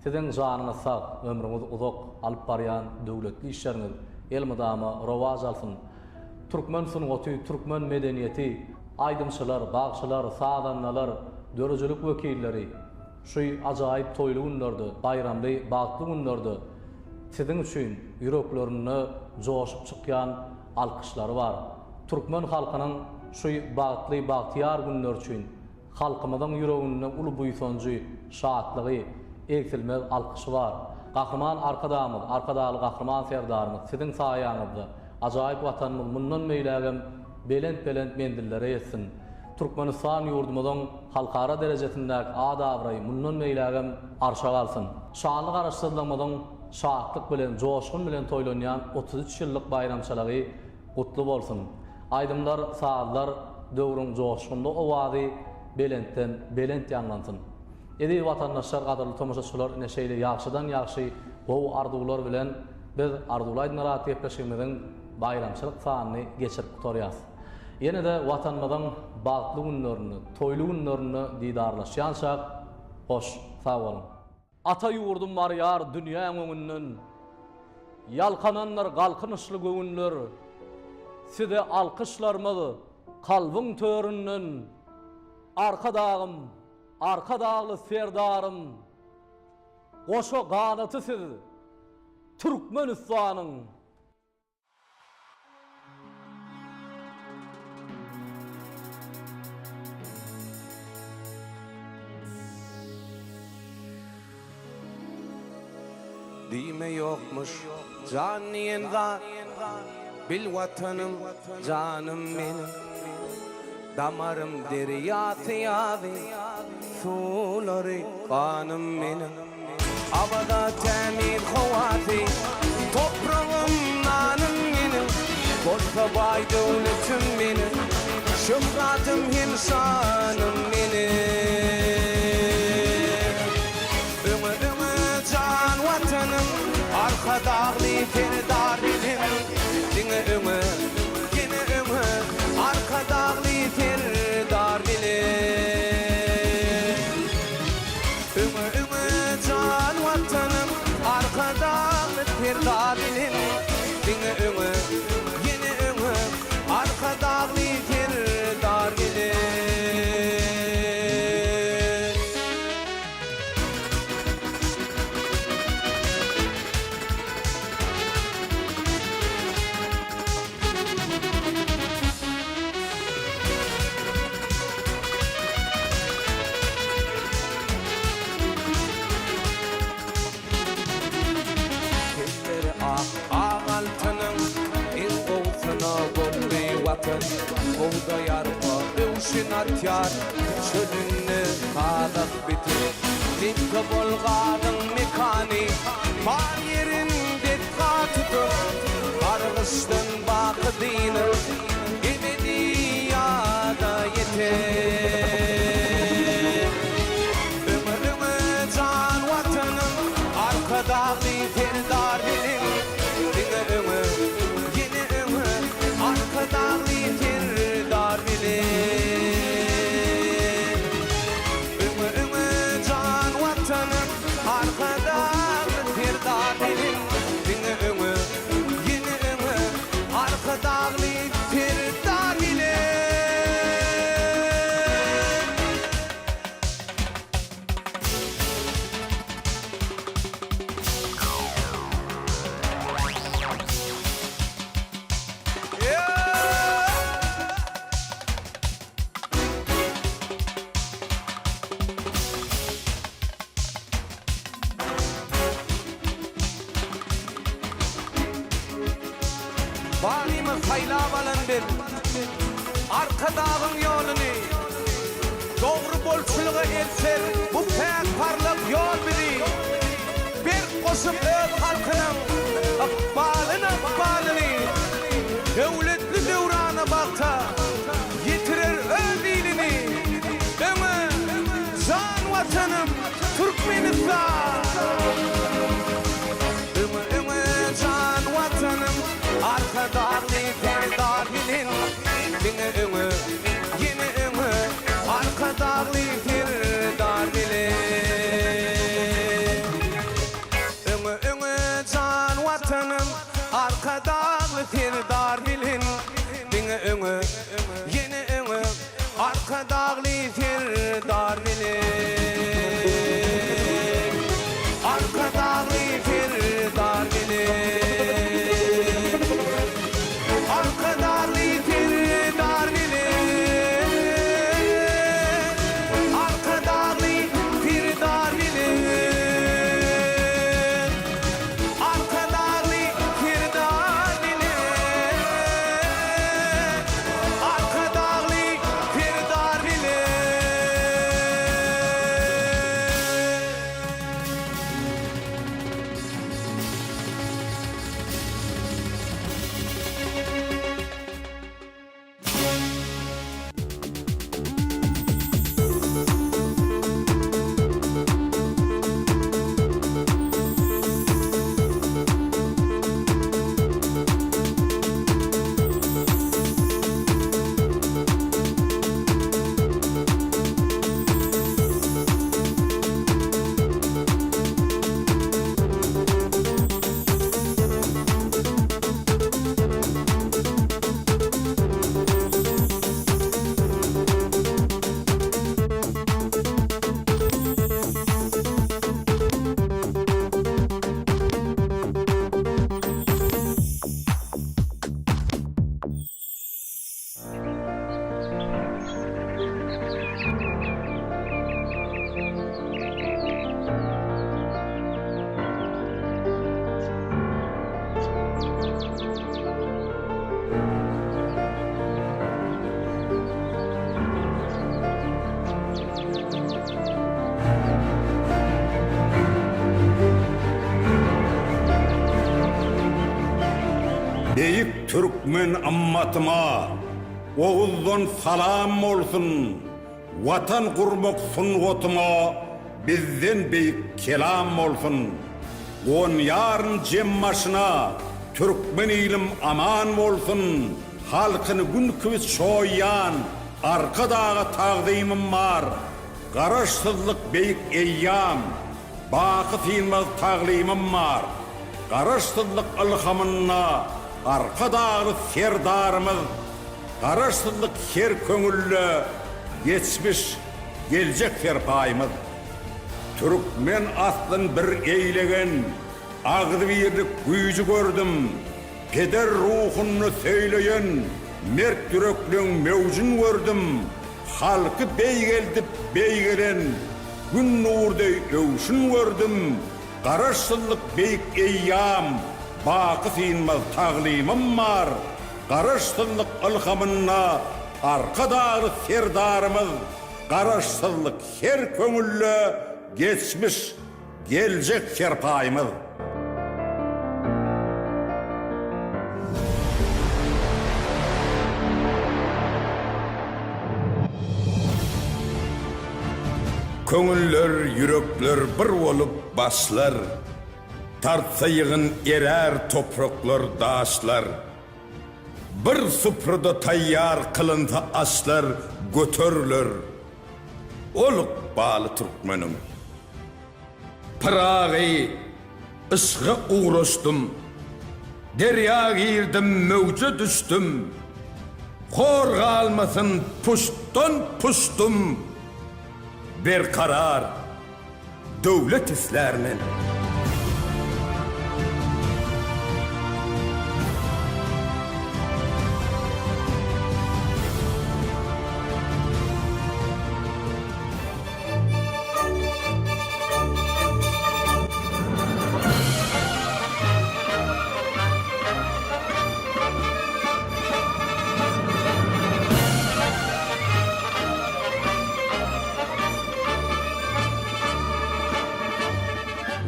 Siziň janyňyz sag, ömrüňiz uzak, alyp barýan döwletli işleriňiz elmydama rowaç alsyn! Türkmen sungaty, türkmen medeniýeti, aýdymçylar, bagşylar, sazandalar, döredijilik wekilleri şu ajaýyp toýly günlerde, baýramly, bagtly günlerde Siziň üçin ýüreklerinde joşup çykýan alkyşlary bar. Türkmen halkynyň şu bagtly, bagtyýar günleri üçin Halkymyzyň ýüreginde uly buýsanjy, şatlygy, egsilmez alkyşy bar. Gahryman Arkadagymyz, Arkadagly Gahryman Serdarymyz Siziň saýaňyzda ajaýyp Watanymyz mundan beýlägem belent-belent menzillere ýetsin! Türkmenistan ýurdumyzyň halkara derejesindäki at-abraýy mundan beýlägem arşa galsyn! Şanly Garaşsyzlygymyzyň şatlyk bilen, joşgun bilen toýlanýan 33 ýyllyk baýramçylygy Gutly bolsun! Aýdymlar, sazlar, döwrüň joşgunly owazy belentden belent ýaňlansyn! Eziz watandaşlar, gadyrly tomaşaçylar ine şeýle ýagşydan ýagşy gowy arzuwlar bilen biz Arzuwly aýdymlar atly gepleşigimiziň baýramçylyk sanyny geçirip gutarýas. Ýene-de Watanymyzyň bagtly günlerinde, toýly günlerinde didarlaşýançak hoş sag boluň! Ata ýurdum barýar dünýäň öňünden, Ýalkanandyr galkynyşly göwünler. Size alkyşlarymyz kalbyň töründen, Arkadagym, Arkadagly Serdarym! Goşa ganaty siz Türkmenistanyň! Diýme ýokmuş jan diýen zat Bil Watanym janym meniň Damarym derýasy ýazy Suwlary ganym meniň Awaza tämiz howasy, Topragym, nanym meniň, Bolsa baý döwletim meniň, Şöhratym hem şanym meniň. Öňe, öňe jan Watanym, Arkadagly Serdar bilen, Diňe öňe, ýene öňe, Arkadagly Serdar bilen. Öňe öňe jan Watanym Arkadagly Serdar bilen Diňe öňe ýene öňe Arkadagly Serdar bilen. Öwşün atýar çölünde sazak bitip. Nebte bol gazyň mekany, bar ýerin desga tutup, Gargyşdan baky dynyp, ebedi ýada ýeter. Öňe öňe jan Watanym, Arkadagly Serdar bilen diňe öňe, ýene öňe, Arkadagly Serdar bilen. Öňe öňe jan Watanym, Arkadagly Serdar bilen diňe öňe, ýene öňe, Arkadagly Serdar bilen. Barymyz saýlap alan biz Arkadagyň ýoluny. Dogry bolçulyga elter bu päk parlak ýol bizi. Berk goşup öz halkynyň ykbalyna ykbalyny. Döwletli döwrana bagta ýetirer öz ilini. Öňe, jan Watanym, Türkmenistan! Öňe, öňe, jan Watanym, Arkadagly Serdar bilen diňe öňe, ýene öňe, Arkadagly Serdar bilen. Öňe, öňe, jan Watanym, Arkadagly Serdar bilen diňe öňe, ýene öňe, Arkadagly Serdar bilen. Arkadagly Serdar bilen. Arkadagly Serdar bilen. Arkadagly Serdar bilen. Arkadagly Serdar bilen. Arkadagly Serdar bilen. Beýik türkmen ymmatyma Oguzdan salam bolsun, Watan gurmak sungatyma Bizden beýik kelam bolsun. Gonýaryn jem başyna, Türkmen ilim aman bolsun, Halkyny Gün kibi çoýýan Arkadaga tagzymym bar. Garaşsyzlyk beýik eýýam, Baky synmaz taglymym bar. Garaşsyzlyk ylhamynda Arkadagly Serdarymyz, Garaşsyzlyk her köňülde geçmiş, geljek serpaýymyz. Türkmen aslyn bir eýlegen agzybirlik güýji gördüm, Peder ruhunda söýleýen mert ýürekleň möwjün gördüm, Halky beýgeldip beýgelen Gün nur deý öwşün gördüm, Garaşsyzlyk beýik eýýam, baky synmaz taglymym bar, Garaşsyzlyk ylhamynda. Arkadagly Serdarymyz Garaşsyzlyk her köňülde geçmiş, geljek serpaýymyz. Köňüller, ýürekler bir bolup başlar, Tartsa ýygyn erär topraklar, daşlar. Bir suprada taýýar kylynsa aşlar göteriler. Ol ykbaly türkmeniň. Pyragy, yşga ugraşdym, Derýa girdim, möwje düşdüm. Hor galmasyn puştdan puşdum, Berkarar döwlet islär men.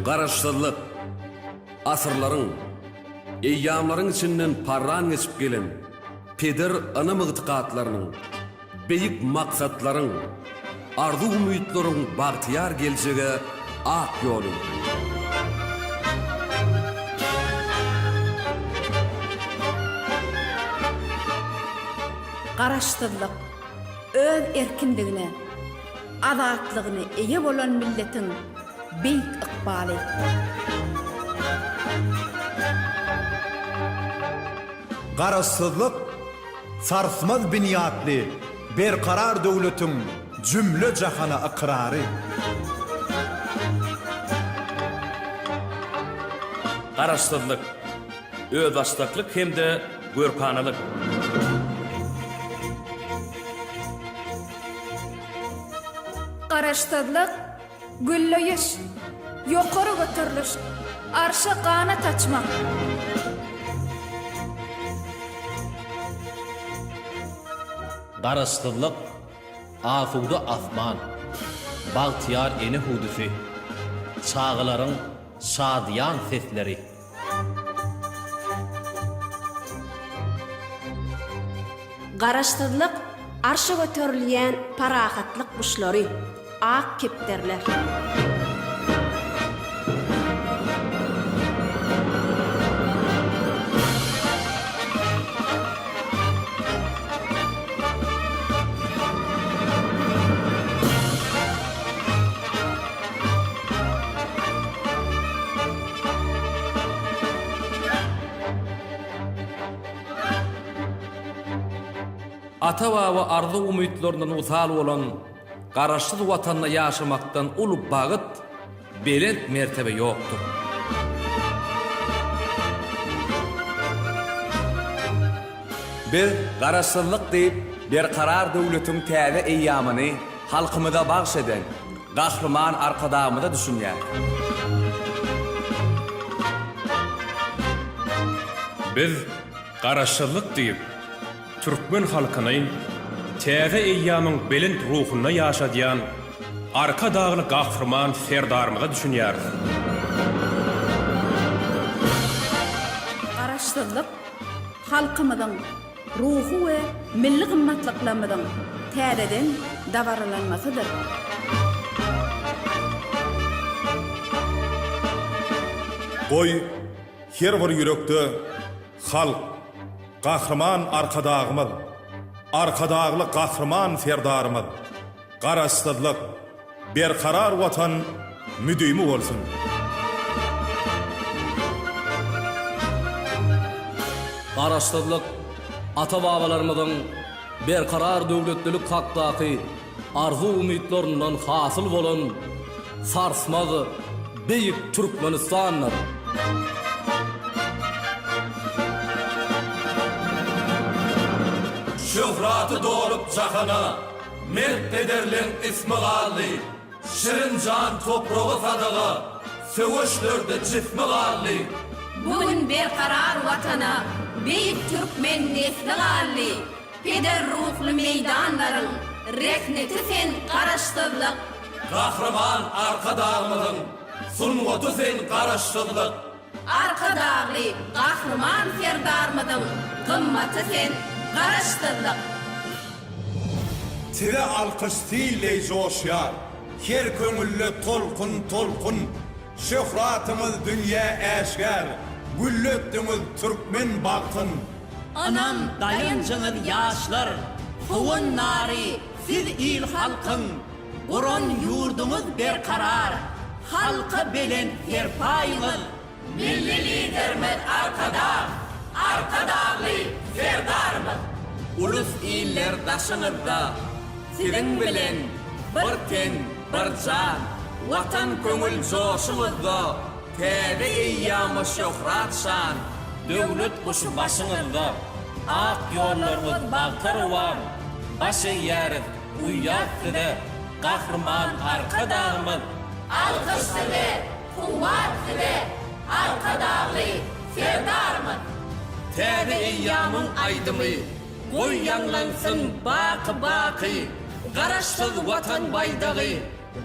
Garaşsyzlyk, asyrlaryň, eýýamlaryň içinden parran geçip gelen peder ynam-ygtykatlarynyň, beýik maksatlaryň, arzuw-umytlaryň bagtyýar geljege ak ýoly. Garaşsyzlyk, öz erkinligine, azatlygyna eýe bolan milletiň beýik ykbaly. Garaşsyzlyk sarsmaz binýatly Berkarar döwletiň jümle-jahana ykrary. Garaşsyzlyk, özbaşdaklyk hem-de görkanalyk. Garaşsyzlyk, gülleýiş, ýokary göteriliş, arşa ganat açmak. Garaşsyzlyk, asuda asman, bagtyýar ene hüwdüsi, çagalaryň şadyýan sesleri. Garaşsyzlyk arşa göterilýän parahatlyk guşlary, ak kepderiler. Ata-baba arzuw-umytlaryndan wysal bolan Garaşsyz Watanda ýaşamakdan uly bagt, belent mertebe ýokdur. Biz Garaşsyzlyk diýip, Berkarar döwletiň täze eýýamyny halkymyza bagyş eden Gahryman Arkadagymyza düşünýäris. Biz Garaşsyzlyk diýip, türkmen halkyny täze eýýamyň belent ruhunda ýaşadýan Arkadagly Gahryman Serdarymyza düşünýäris. Garaşsyzlyk halkymyzyň ruhy we milli gymmatlyklarymyzyň täzeden dabaralanmasydyr. Goý, her bir ýürekde Halk, Gahryman Arkadagymyz, Arkadagly Gahryman Serdarymyz, Garaşsyzlyk, Berkarar Watan müdimi bolsun! Garaşsyzlyk ata-babalarymyzyň berkarar döwletlilik hakdaky arzuw-umytlaryndan hasyl bolan sarsmaz beýik Türkmenistandyr. Şöhraty dolup jahana, Mert pederleň ismi galdy. Şirin jan topraga sadaga, Söweşlerde jismi galdy. Bu gün berkarar Watana, Beýik türkmen nesli galdy. Peder ruhly meýdanlaryň rehneti sen Garaşsyzlyk! Gahryman Arkadagymyzyň sungaty sen Garaşsyzlyk! Arkadagly Gahryman Serdarymyzyň gymmaty sen Garaşsyzlyk! Size alkyş sil deý joşýar, Her köňülde tolkun-tolkun. Şöhratyňyz dünýä äşgär, Gülletdiňiz türkmen bagtyn. Ynam daýanjyňyz ýaşlar, howandary siz il-halkyň, Guran ýurduňyz berkarar, halka belent serpaýyňyz. Milli Liderimiz Arkadag, Arkadagly Serdarymyz! Ulus-iller daşyňyzda, siziň bilen bir ten, bir jan, Watan köňül joşuňyzda, täze eýýama şöhrat-şan. Döwlet guşy başyňyzda, ak ýollaryňyz bagta rowan, Baş egýäris, uýýas size, Gahryman Arkadagymyz! Alkyş size, Kuwwat size, Arkadagly Serdarymyz! Täze eýýamyň aýdymy, goý ýaňlansyn baky-baky, Garaşsyz Watan baýdagy,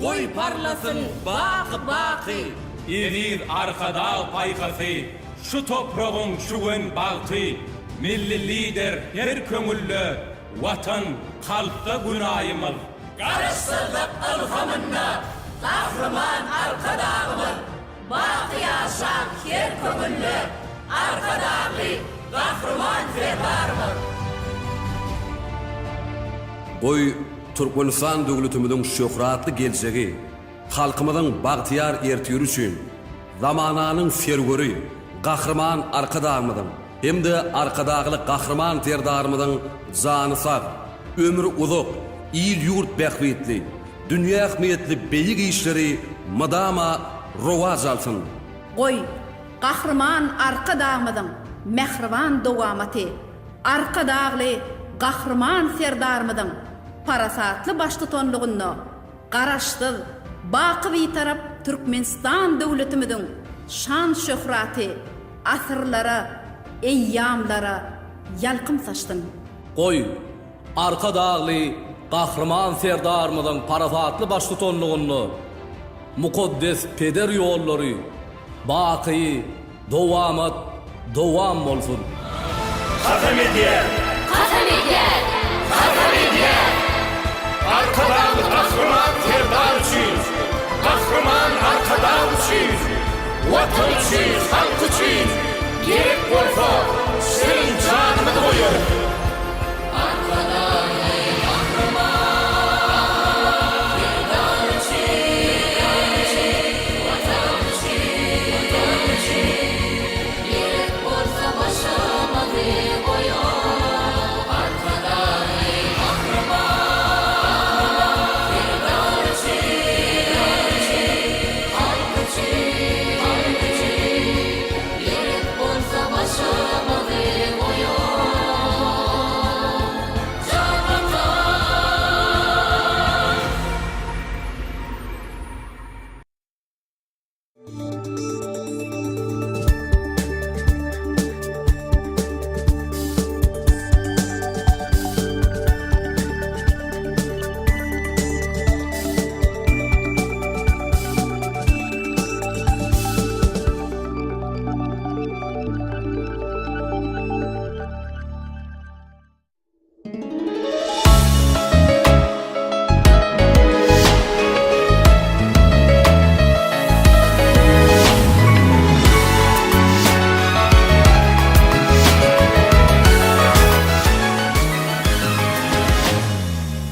goý parlasyn baky-baky! Eziz Arkadag paýhasy, şu topragyň çüwen bagty, Milli Lider her köňülde, Watan kalpda Günaýymyz. Garaşsyzlyk ylhamynda Gahryman Arkadagymyz baky ýaşaň her köňülde Arkadagly Gahryman Serdarymyz. Goý, Türkmenistan döwletimiziň şöhratly geljegi, halkymyzyň bagtyýar ertiri üçin zamananyň serweri Gahryman Arkadagymyzyň hem-de Arkadagly Gahryman Serdarymyzyň jany sag, ömri uzak, il-ýurt bähbitli, dünýä ähmiýetli beýik işleri mydama rowaç alsyn! Goý, Gahryman Arkadagymyzyň mähriban dowamaty, Arkadagly Gahryman Serdarymyzyň parasatly baştutanlygynda Garaşsyz, baky Bitarap Türkmenistan döwletimiziň şan-şöhraty asyrlara, eýýamlara ýalkym saçsyn! Goý, Arkadagly Gahryman Serdarymyzyň parasatly baştutanlygynda mukaddes peder ýollary baky dowamat dowam bolsun! Kasam edýän! Kasam edýän! Kasam edýän! Arkadagly Gahryman Serdar üçin! Gahryman Arkadag üçin! Watan üçin, halk üçin! Gerek bolsa, şirin janymyzy goýarys! Arkadagly Gahryman Serdar üçin! Watan üçin! Gerek bolsa başymyzy goýarys! Arkadagly Gahryman Serdar üçin! Halk üçin! Gerek bolsa başymyzy goýarys! Jan Watan!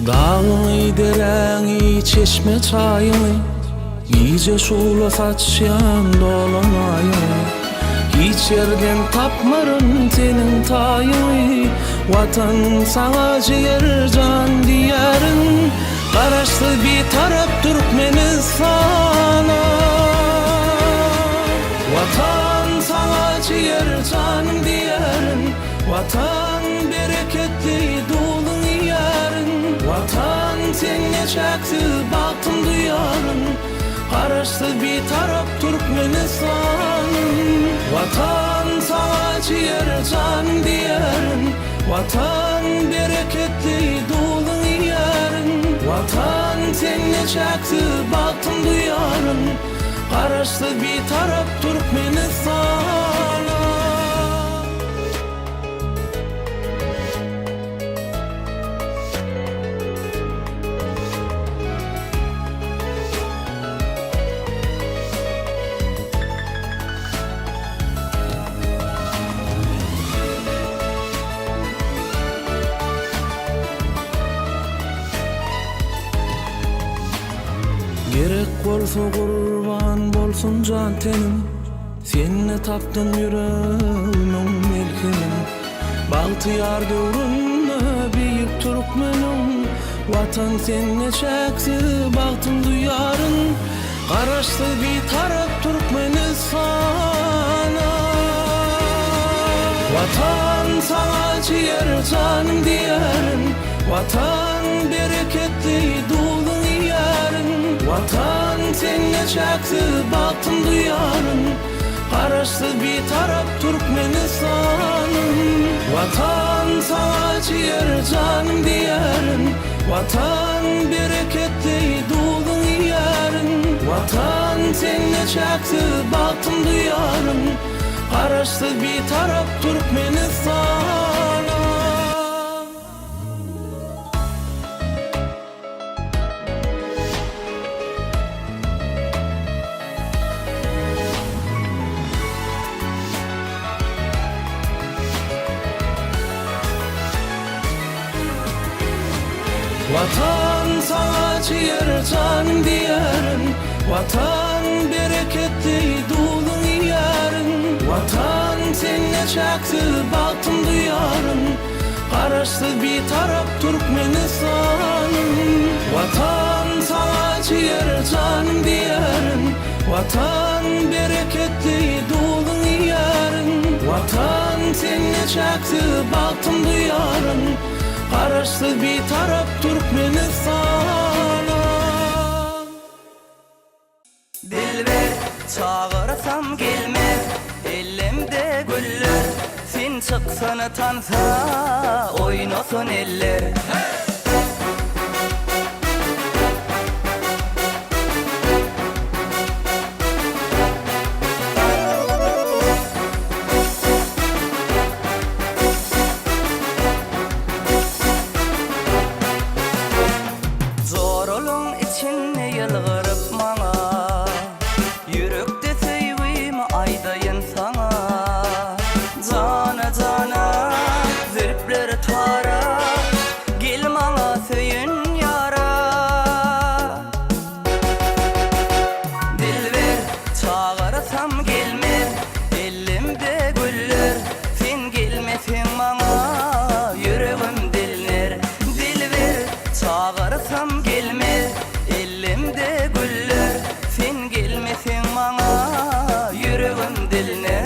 Dagyňy, deräňi, çeşme-çaýyňy, Gije şugla saçýan dolan aýyňy, Hiç ýerden tapmaryn seniň taýyňy, Watan saňa jiger jan diýerin, Garaşsyz Bitarap Türkmenistana. Watan saňa jiger jan diýerin, Watan bereketli duzuň iýerin, Watan sende çäksiz bagtym duýaryn, Garaşsyz Bitarap Türkmenistanym. Watan saňa jiger jan diýerin. Watan bereketli duzuň iýerin Watan sende çäksiz bagtym duýaryn Garaşsyz Bitarap Türkmenistanym. Gerek bolsa gurban bolsun jan-tenim, Sende tapdym ýüregimiň melhemin. Bagtyýar döwründe beýik türkmeniň, Watan sende çäksiz bagtym duýaryn. Garaşsyz Bitarap Türkmenistana. Watan saňa jiger janym diýerin, Watan bereketli duzuň iýerin, Watan sende çäksiz bagtym duýaryn, Garaşsyz Bitarap Türkmenistanym. Watan saňa jiger janym diýerin, Watan bereketli duzuň iýerin, Watan sende çäksiz bagtym duýaryn, Garaşsyz Bitarap Türkmenistanym. Watan saňa jiger janym diýerin, Watan bereketli duzuň iýerin, Watan sende çäksiz bagtym duýaryn, Garaşsyz Bitarap Türkmenistanym. Watan saňa jiger janym diýerin, Watan bereketli duzuň iýerin, Watan sende çäksiz bagtym duýaryn, Garaşsyz Bitarap Türkmenistanym. Dilber, çagyrsam gelmez, ellemde güller, Sen çyksana tansa, oýnasyn eller. Joralaň içinde ýylgyryp maňa, Ýürekde söýgimi aýdaýyn saňa. Jana-jana, zülpleri tara, Gel maňa söýen ýara. Dilber, çagyrsam gelmez, Ellimde güller, sen gelmeseň maňa, Ýüregim dilner. Dilber, çagyrsam gelmez, Ellimde güller, sen gelmeseň maňa, Ýüregim dilner.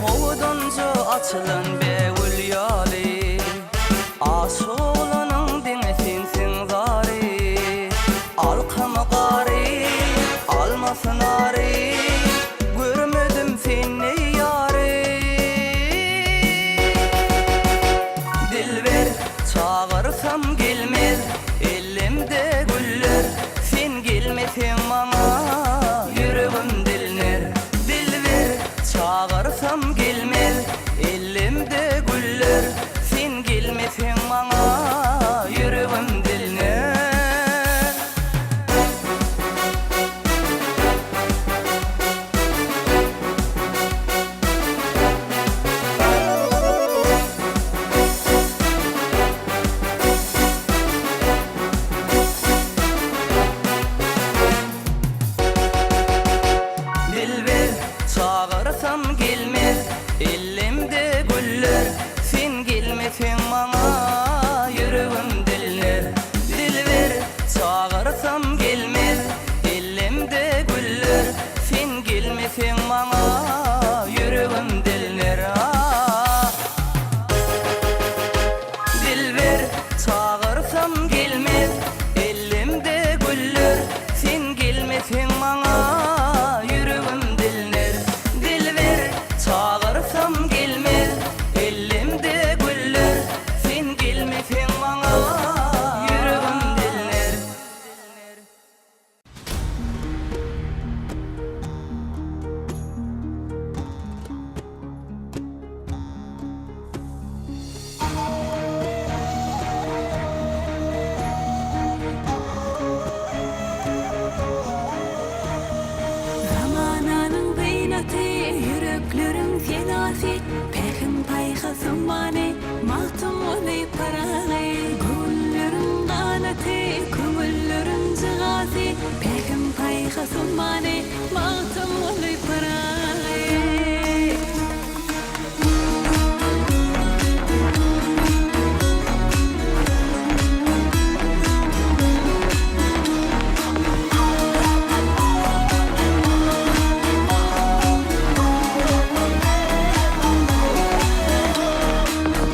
Owadanja açylan bägül ýaly, Aşyk oglanyň diňe sensiň zary. Alkamy gary, almasy nary, Görmedim sende ýary. Dilber, çagyrsam gelmez, Ellimde güller, sen gelmeseň maňa, Ýüregim dilner. Dilber, çagyrsam gelmez, Ellimde güller, sen gelmeseň maňa. Magtymguly Pyragy. Göwünleriň ganaty, köňülleriň jygasy, Pähim-paýhas ummany Magtymguly Pyragy.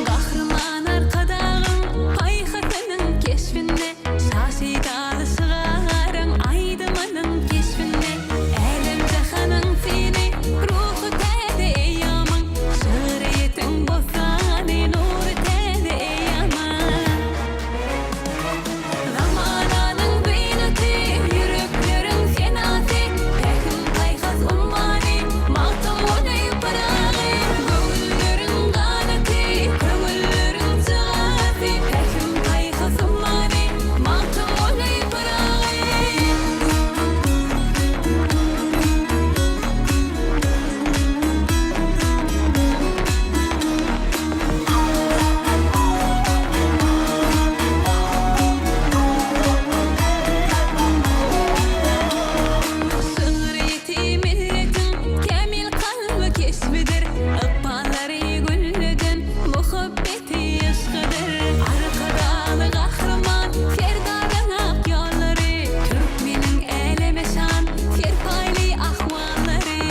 Gahryman Arkadagyň paýhasynyň keşbinde, Şa Seýdaly şygaryň aýdymynyň keşbinde, Älem-jahanyň syny, ruhy täze eýýamyň, Şygryýetiň bossany, nury täze eýýamyň. Zamananyň zynaty, ýürekleriň senasy, Pähim-paýhas ummany, Magtymguly Pyragy. Göwünleriň ganaty, köňülleriň jygasy, Pähim-paýhas ummany, Magtymguly Pyragy. Şygryýeti milletiň kämil kalby keşbidir, Ykballary gülleden muhabbeti yşkydyr. Arkadagly Gahryman Serdaryň ak ýollary, Türkmeniň äleme şan serpaýly ahwallary.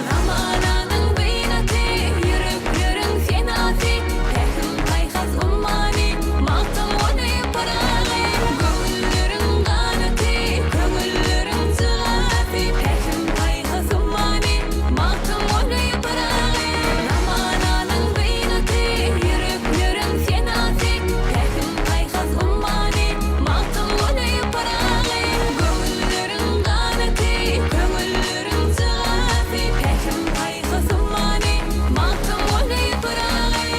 Zamananyň zynaty, ýürekleriň senasy, Pähim-paýhas ummany, Magtymguly Pyragy. Göwünleriň ganaty, köňülleriň jygasy, Pähim-paýhas ummany, Magtymguly Pyragy. Zamananyň zynaty, ýürekleriň senasy, Pähim-paýhas ummany, Magtymguly Pyragy. Göwünleriň ganaty, köňülleriň jygasy, Pähim-paýhas ummany, Magtymguly Pyragy.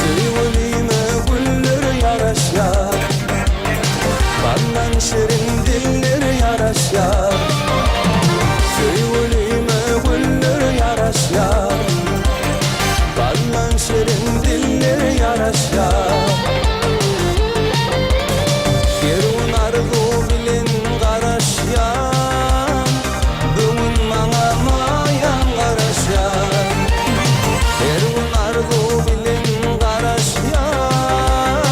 Söýgülime güller ýaraşýar, Baldan şirin diller ýaraşýar. Söýgülime güller ýaraşýar, Baldan şirin diller ýaraşýar. Her gün arzuw bilen garaşýan, Bu gün maňa maýam garaşýar. Her gün arzuw bilen garaşýan,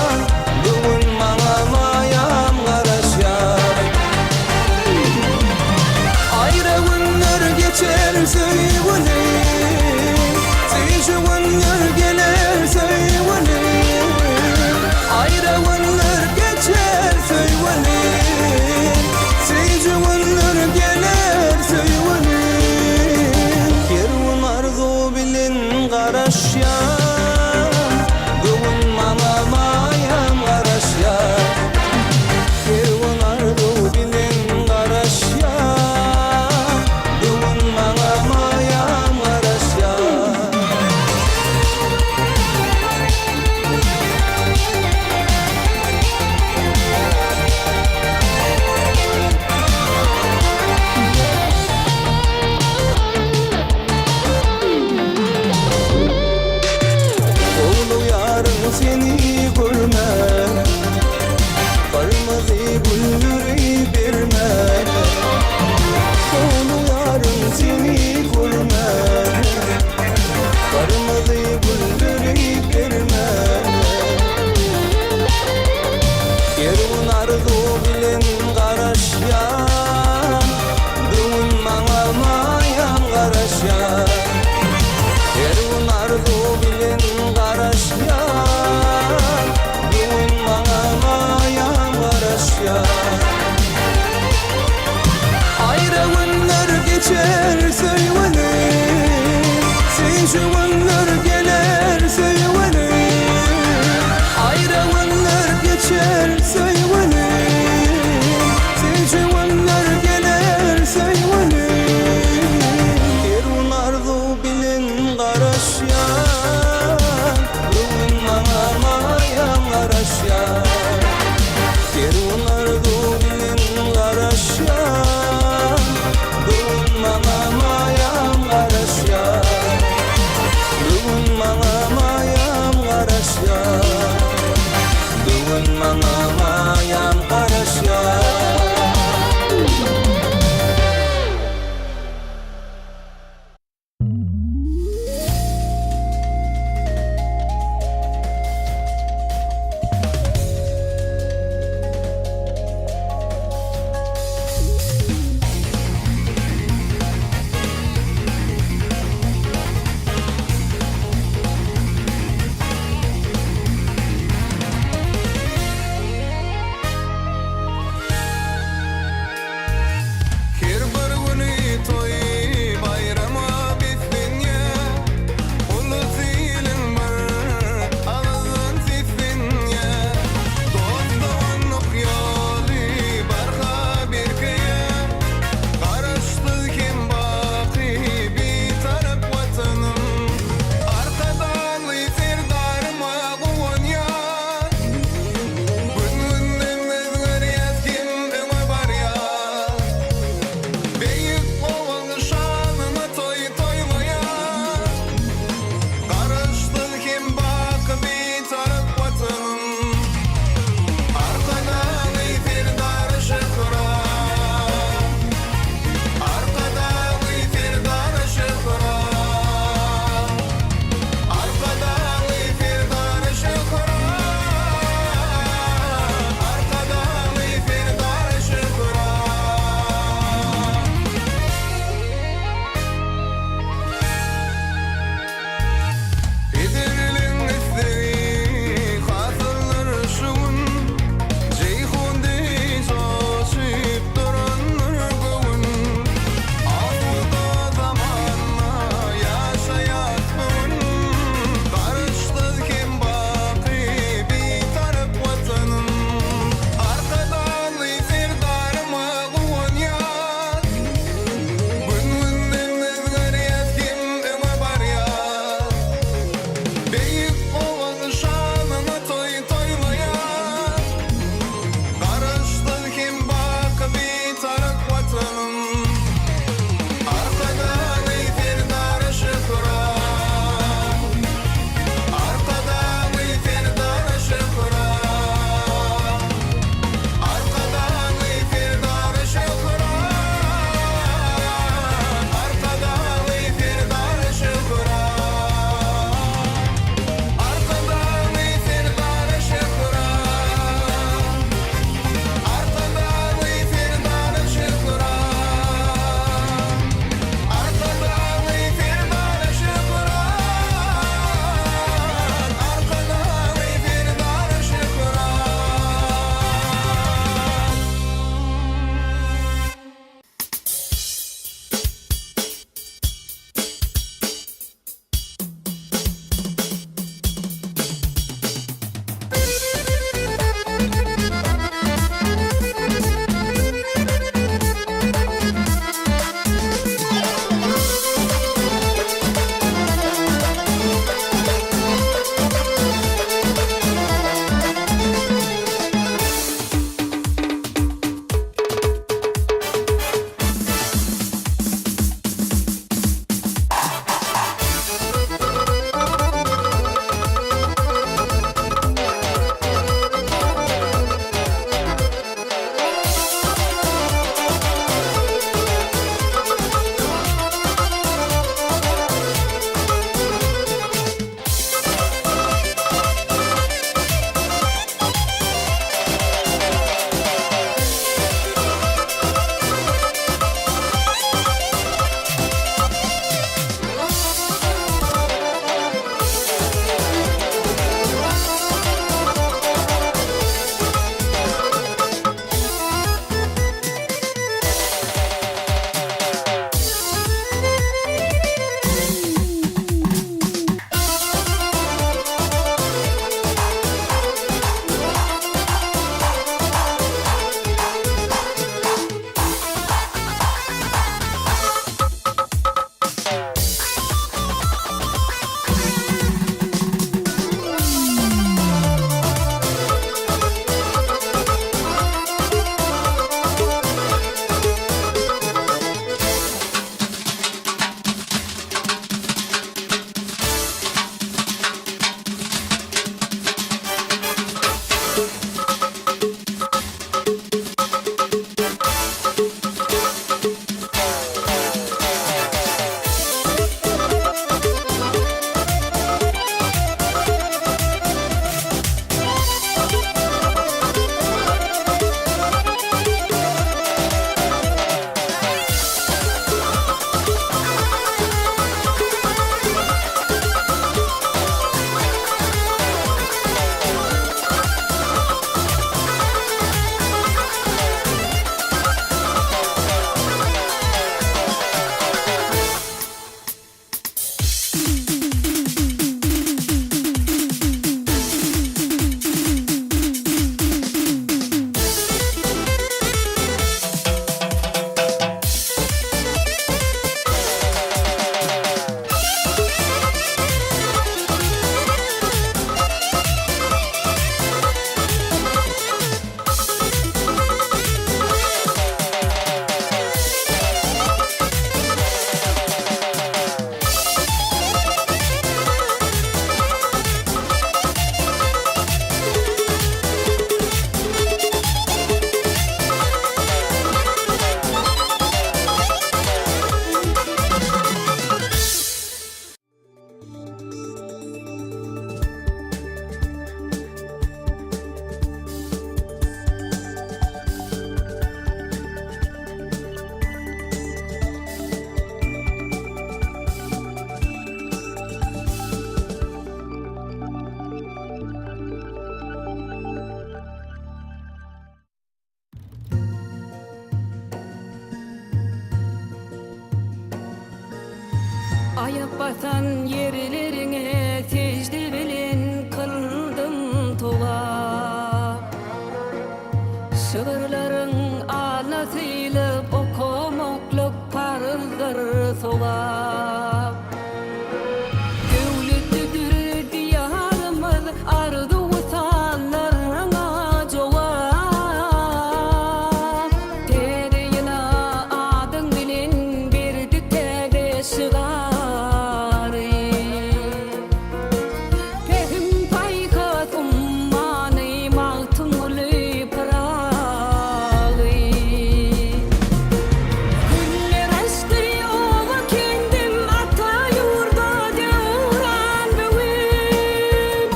Bu gün maňa maýam garaşýar. Aýra günler geçer söýgüli, Süýji günler geler söýgüli. Aýra günler geçer söýgüli, Süýji günler geler söýgüli. Her gün arzuw bilen garaşýan, Bu gün maňa maýam garaşýar. Her gün arzuw bilen garaşýan, Bu gün maňa maýam. Aýak basan ýerleriňe sežde bilen kyldym togap. Şygyrlaryň Alla sylyp okamaklyk parzdyr sogap. Döwletlidir Diýarymyz arzuw-wysallarňa jogap. Täze ýyla adyň bilen berdi täze şygary. Pähim-paýhas ummany Magtymguly Pyragy. Güller açdy oba-kendim, ata ýurda döwran bu gün.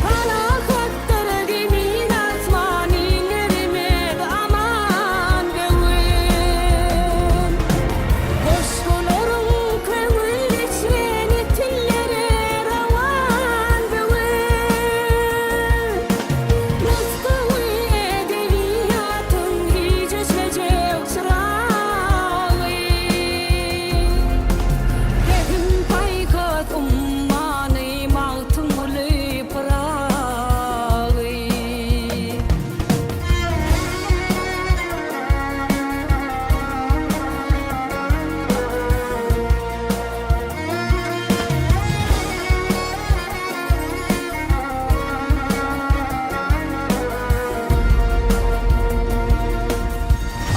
Parahatdyr zemin asman illerimiz aman bu gün. Goşgularyň köňül içreni tillere rowan bu gün. Nusgawy edebiýatyň hiç öçmejek çyragy. Pähim-paýhas ummany Magtymguly Pyragy.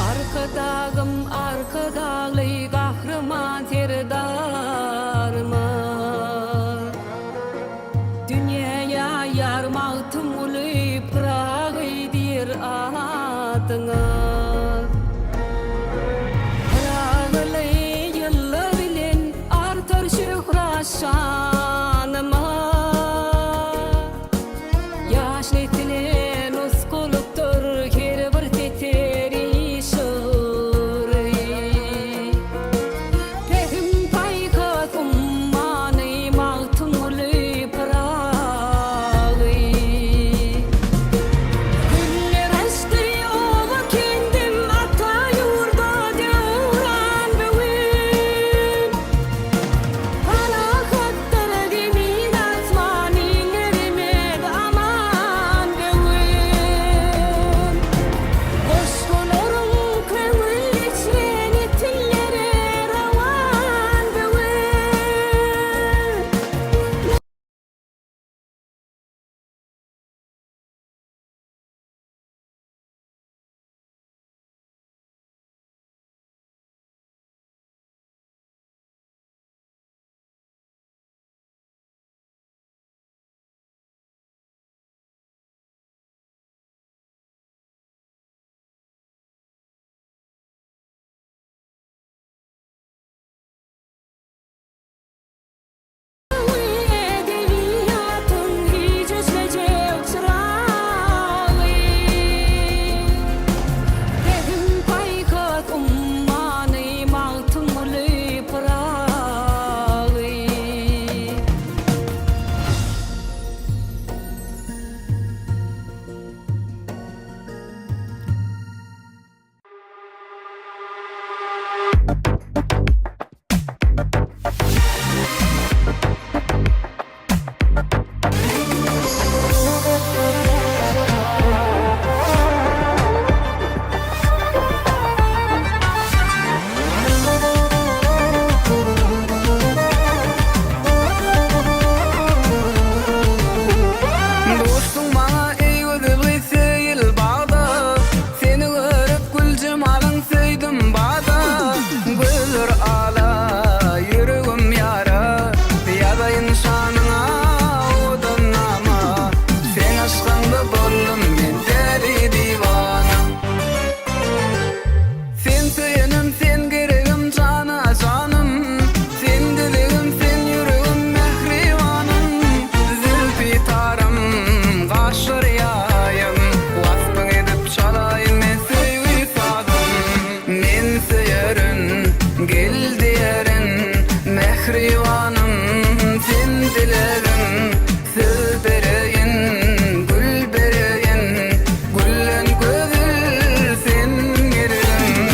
Arkadagym Arkadagly Gahryman Serdarymyz. Dünýä ýaýar Magtymguly Pyragy diýr adyňyz. Pyragyly ýyllar bilen artar şöhrat şanymyz. Ýaş nesile nusgalykdyr her bir setiri şygry. Pähim-paýhas ummany Magtymguly Pyragy. Güller açdy oba-kendim, ata ýurda döwran bu gün. Parahatdyr zemin asman illerimiz aman bu gün. Goşgularyň köňül içreni tillere rowan bu gün. Edebiýatyň hiç öçmejek çyragy. Pähim-paýhas ummany Magtymguly Pyragy. Duşduň maňa eý gözel gyz söýül bagda Seni görüp gül jemalyň söýdüm bada Gözler ala, ýüregim ýara Ýazaýyn şanyňa owadan nama Seň yşkyňda boldum men däli diwana Sen söýenim sen geregim jana janym Sen dilegim sen ýüregim mähribanym Zülpi tarym gaşlar ýaýym Waspyň edip çalaýyn men söýgi sazym Men söýerin gel diýerin Mähribanym sen dilegim Söz bereýin, gül bereýin, Gülden gözel sen geregim.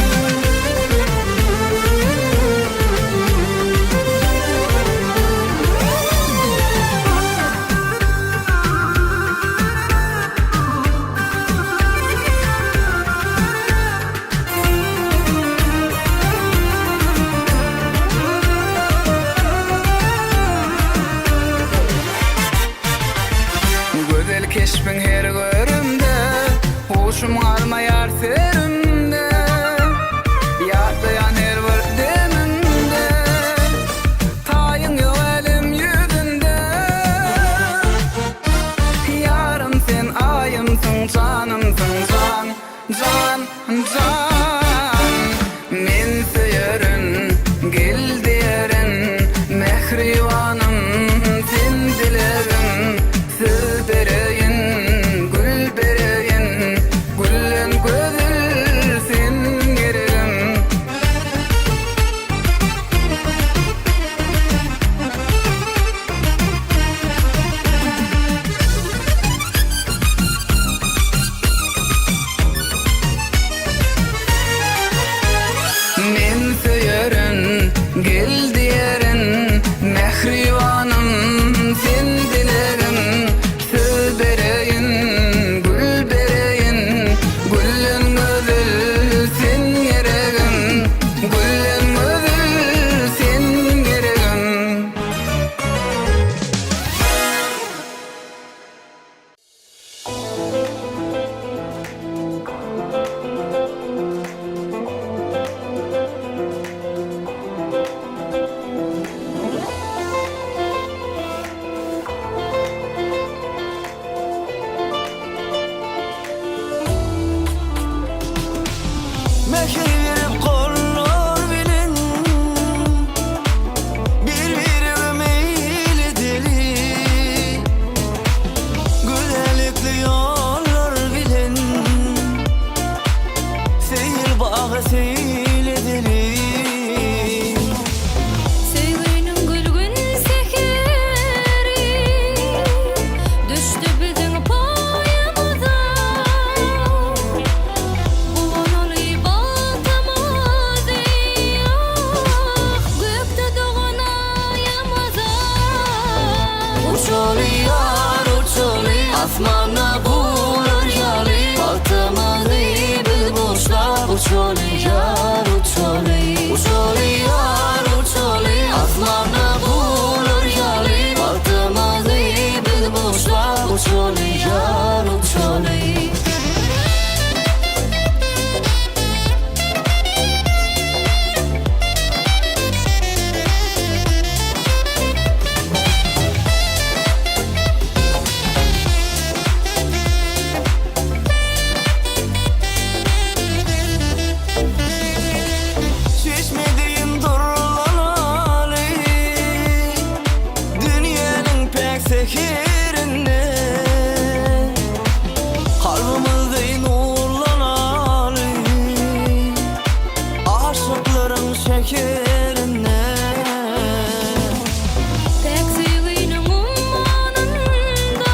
şäherinde. Päk söýginiň ummanynda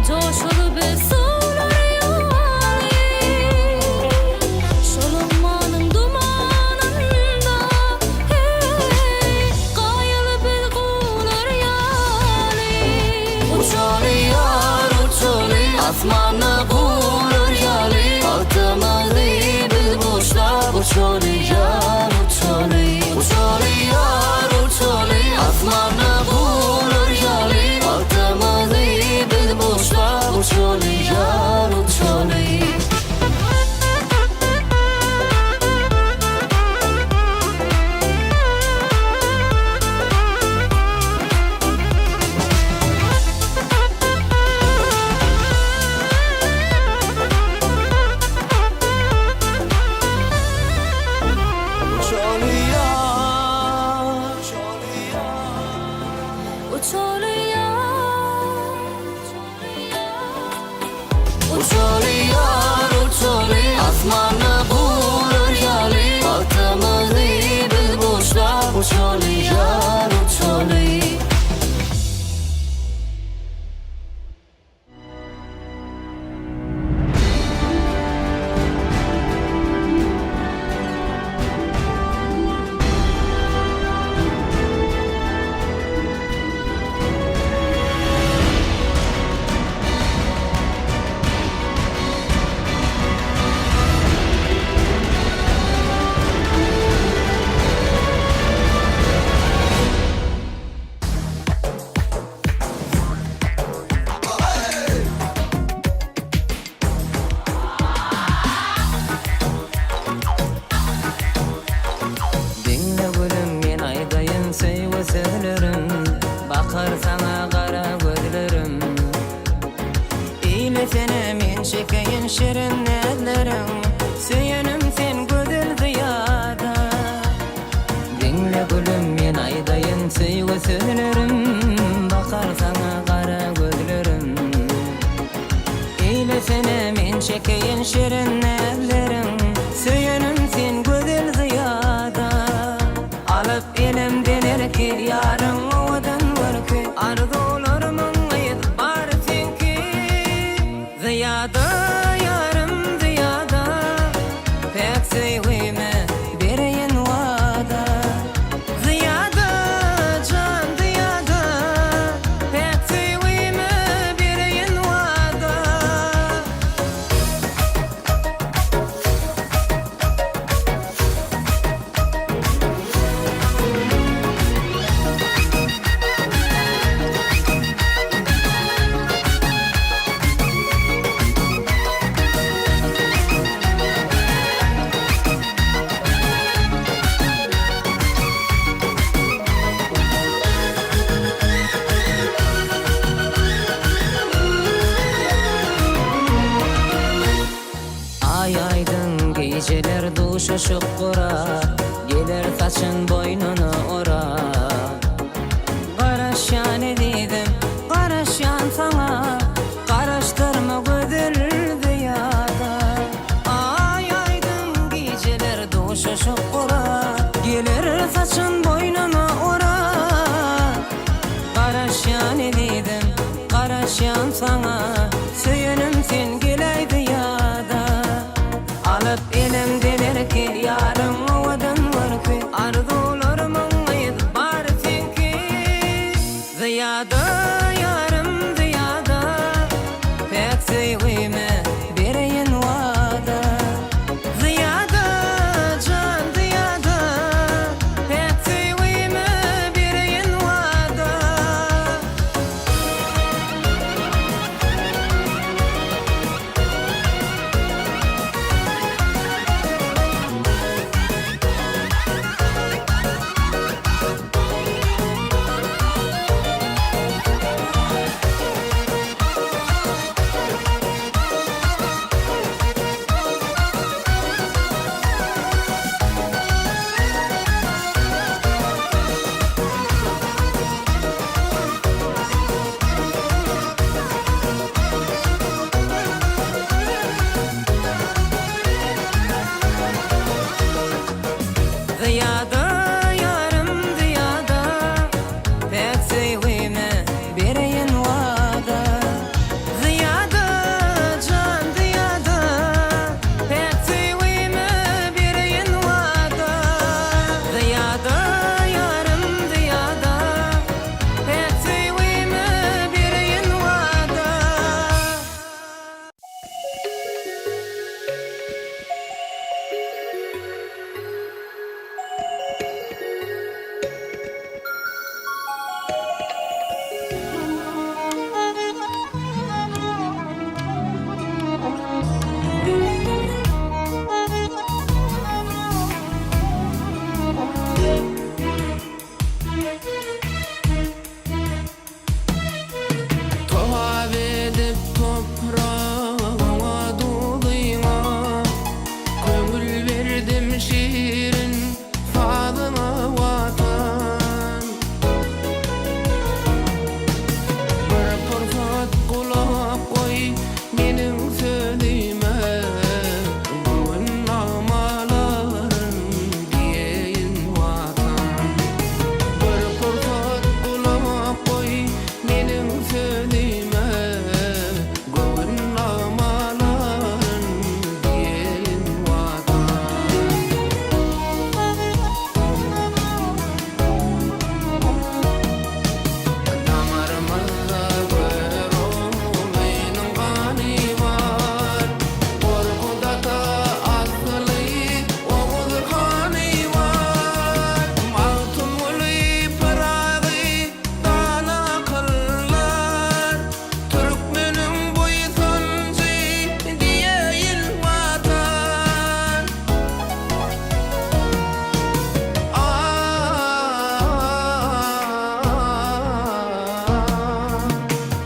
Joşaly biz suwlar ýaly. Şol ummanyň dumanynda, heý, gaýaly biz guwlar ýaly. Uçaly ýar, uçaly, asmanda guwlar ýaly, Bagtymyzy biz buşlap uçaly ýar, uçaly. Uçaly ýar, uçaly, asmanda guwlar ýaly, Bagtymyzy biz buşlap uçaly ýar, uçaly. Uçaly ýar, Uçaly ýar, Uçaly ýar, uçaly, asmanda guwlar ýaly, Bagtymyzy biz buşlap uçaly ýar, uçaly. Diňle gülüm men aýdaýyn söýgi sözlerim Bakar saňa gara gözlerim Eýlesene men çekeýin şirin näzleriň Söýenim sen gözel zyýada Diňle gülüm men aýdaýyn söýgi sözlerim Bakar saňa gara gözlerim Eýlesene men çekeýin şirin näzleriň Söýenim sen gözel zyýada Alyp elimden erki ýaryň owadan görki Arzuwlarymyň gyz bary seňki Zyýada ýarym zyýada Päk söýgime bereýin wada Zyýada jan zyýada Päk söýgime bereýin wada. Aý aýdyň gijeler duşuşyk gurap, Geler saçyn boýnuna orap. Garaşýan ezizim, garaşýan saňa, Garaşdyrma gözel zyýada. Aý aýdyň gijeler duşuşyk gurap, Geler saçyn boýnuna orap. Garaşýan ezizim, garaşýan saňa, Söýenim sen geläý zyýada. Alyp elimden erki, ýaryň owadan görki, Arzuwlarymyň gyz, bary seňki. Zyýada, ýarym zyýada, Päk söýgime bereýin wada. Zyýada, jan zyýada. Zyýada ýarym zyýada Päk söýgime bereýin wada Zyýada jan zyýada Päk söýgime bereýin wada Zyýada ýarym zyýada Päk söýgime bereýin wada. Togap edip topragyňa, duzyňa, Köňül berdim şirin sazyňa, Watan. Bir pursat gulak goý meniň sözüme, Göwün nagmalaryn diýeýin, Watan. Bir pursat gulak goý meniň sözüme, Göwün nagmalaryn diýeýin Watan. Damarymyzda Göroglynyň gany bar, Gorkut ata asly Oguz hany bar. Magtymguly Pyragy dana akyldar, Türkmeniň buýsanjy diýeýin Watan.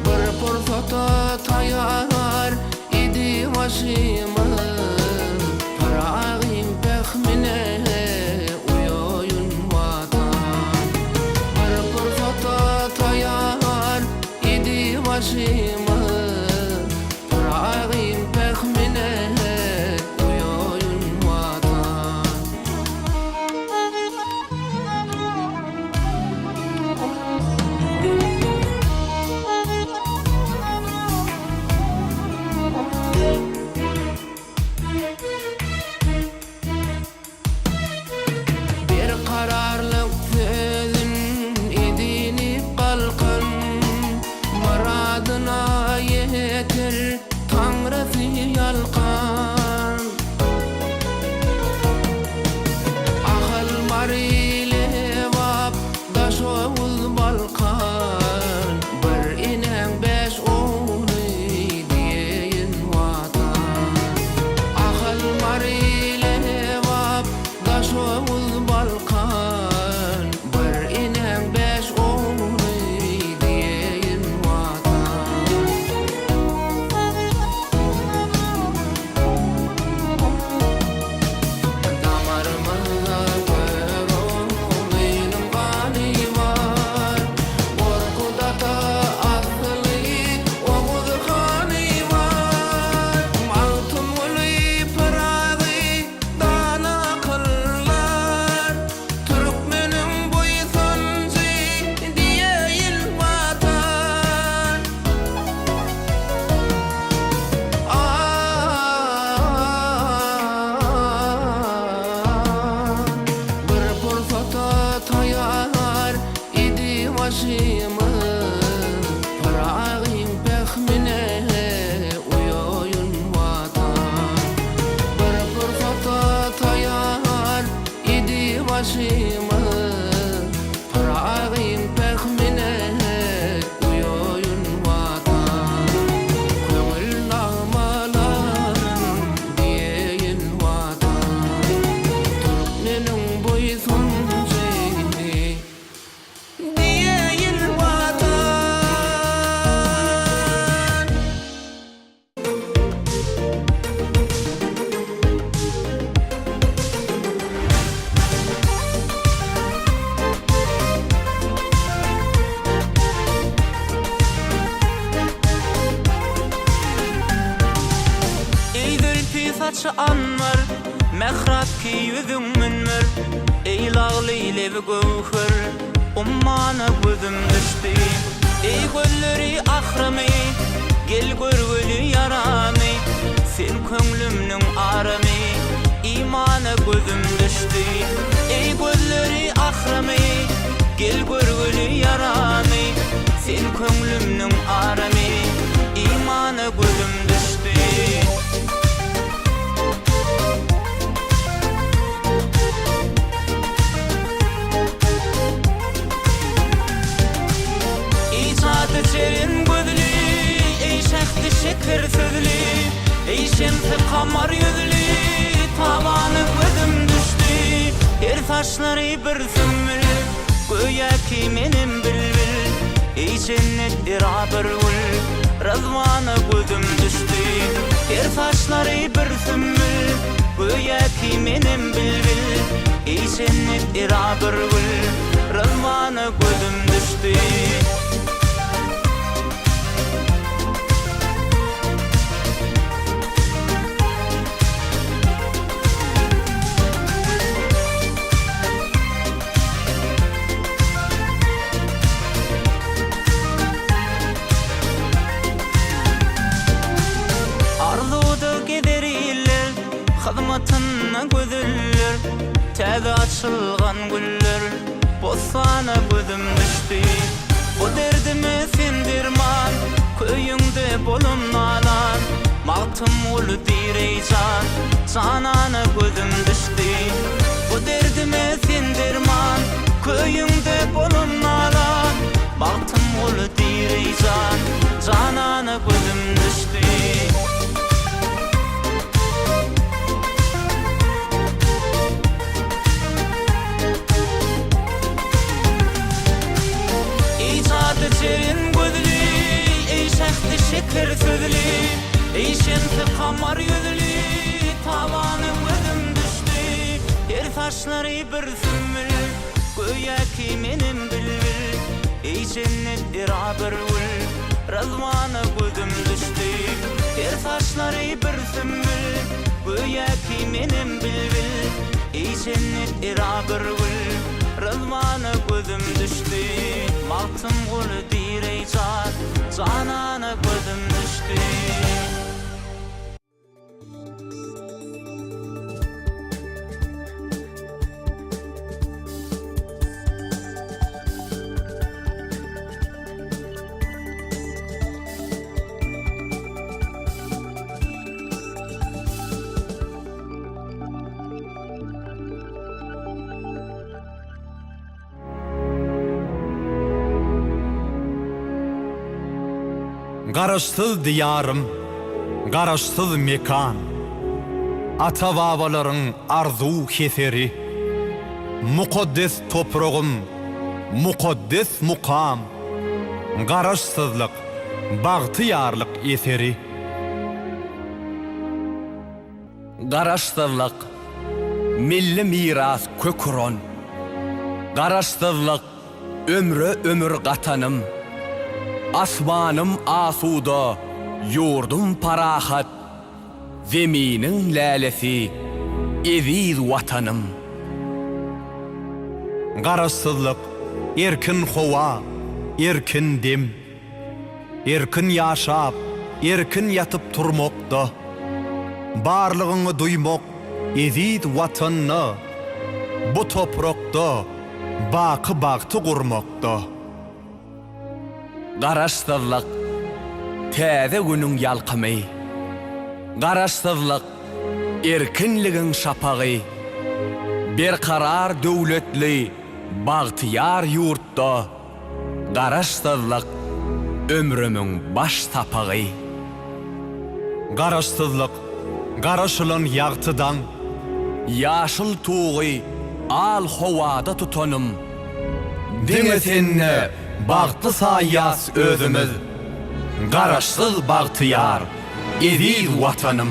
Bir pursata taýar idi başymyz, Pyragyň pähmine uýaýyn Watan. Bir pursata taýar idi başymyz, Pyragyň pähmine uýaýyn Watan. Berkararlyk sözün edinip galkan, Myradyna ýeter Taňrysy ýalkan. Ahal, Mary, Lebap, Daşoguz, Balkan, Bir enäň bäş ogly diýeýin Watan. Ahal, Mary, Lebap, Daşoguz, Balkan, Bir enäň bäş ogly diýeýin Watan. Damarymyzda Göroglynyň gany bar, Gorkut ata asly Oguz hany bar. Magtymguly Pyragy dana akyldar, Türkmeniň buýsanjy diýeýin Watan. Bir pursata taýar idi başymyz, Pyragyň pähmine uýaýyn Watan. Bir pursata taýar idi başymyz, Pyragyň pähmine uýaýyn Watan. Köňül nagmalaryn diýeýin Watan. Türkmeniň buýsanjy diýeýin Watan. Eý zülpi saçy anbar, mährap ki ýüzüň münber. Eý lebi göwher ummana gözüm düşdi. Eý gözleri ahramy, gel görgeli ýaramy, Sen köňlümniň aramy, imana gözüm düşdi. Eý gözleri ahramy, gel görgeli ýaramy, Sen köňlümniň aramy, imana gözüm düşdi. Eý jady şirin gözli, eý şähdi şeker sözli, Eý şemsi kamar ýüzli, tabana gözüm düşdi. Her saçlary bir sümmül, göýäki menem bilbil, Eý jennet era bir gül, ryzwana gözüm düşdi. Her saçlary bir sümmül, göýäki menem bilbil, Eý jennet era bir gül, ryzwana gözüm düşdi. Arzuwda gezer iller, Hyzmatynda gözeller, Täze açylgan güller, Bossana gözüm düşdi. Bu derdime sen derman, Köýüňde bolam nalan, Magtymguly diýr eý jan, Janana gözüm düşdi. Bu derdime sen derman, Köýüňde bolam nalan, Magtymguly diýr eý jan, Janana gözüm düşdi. Eý jady şirin gözli, eý şähdi şeker sözli, Eý şemsi kamar ýüzli, tabana gözüm düşdi. Her saçlary bir sümmül, göýäki menem bilbil, Eý jennet era bir gül, ryzwana gözüm düşdi. Her saçlary bir sümmül, göýäki menem bilbil, Eý jennet era bir gül, ryzwana gözüm düşdi. Magtymguly diýr eý jan, janana gözüm düşdi. Garaşsyz Diýarym, Garaşsyz mekan, Ata-babalaryň arzuw-heseri. Mukaddes topragym, mukaddes mukam, Garaşsyzlyk, bagtyýarlyk eseri. Garaşsyzlyk, milli miras kök uran. Garaşsyzlyk, ömre ömür gatanym. Asmanym asuda, ýurdum parahat, Zeminiň lälesi, eziz Watanym. Garaşsyzlyk, erkin howa, erkin dem. Erkin ýaşap, erkin ýatyp turmakda, Barlygyňy duýmak eziz Watanda, Bu toprakda baky bagty gurmakda. Garaşsyzlyk, täze günüň ýalkymy. Garaşsyzlyk, erkinligiň şapagy. Berkarar döwletli bagtyýar ýurtda Garaşsyzlyk ömrümiň baş sapagy. Garaşsyzlyk, garaşylan ýagty daň. Ýaşyl tugy al howada tutanym. Diňe sende bagtly saýýas özümiz, Garaşsyz bagtyýar eziz Watanym.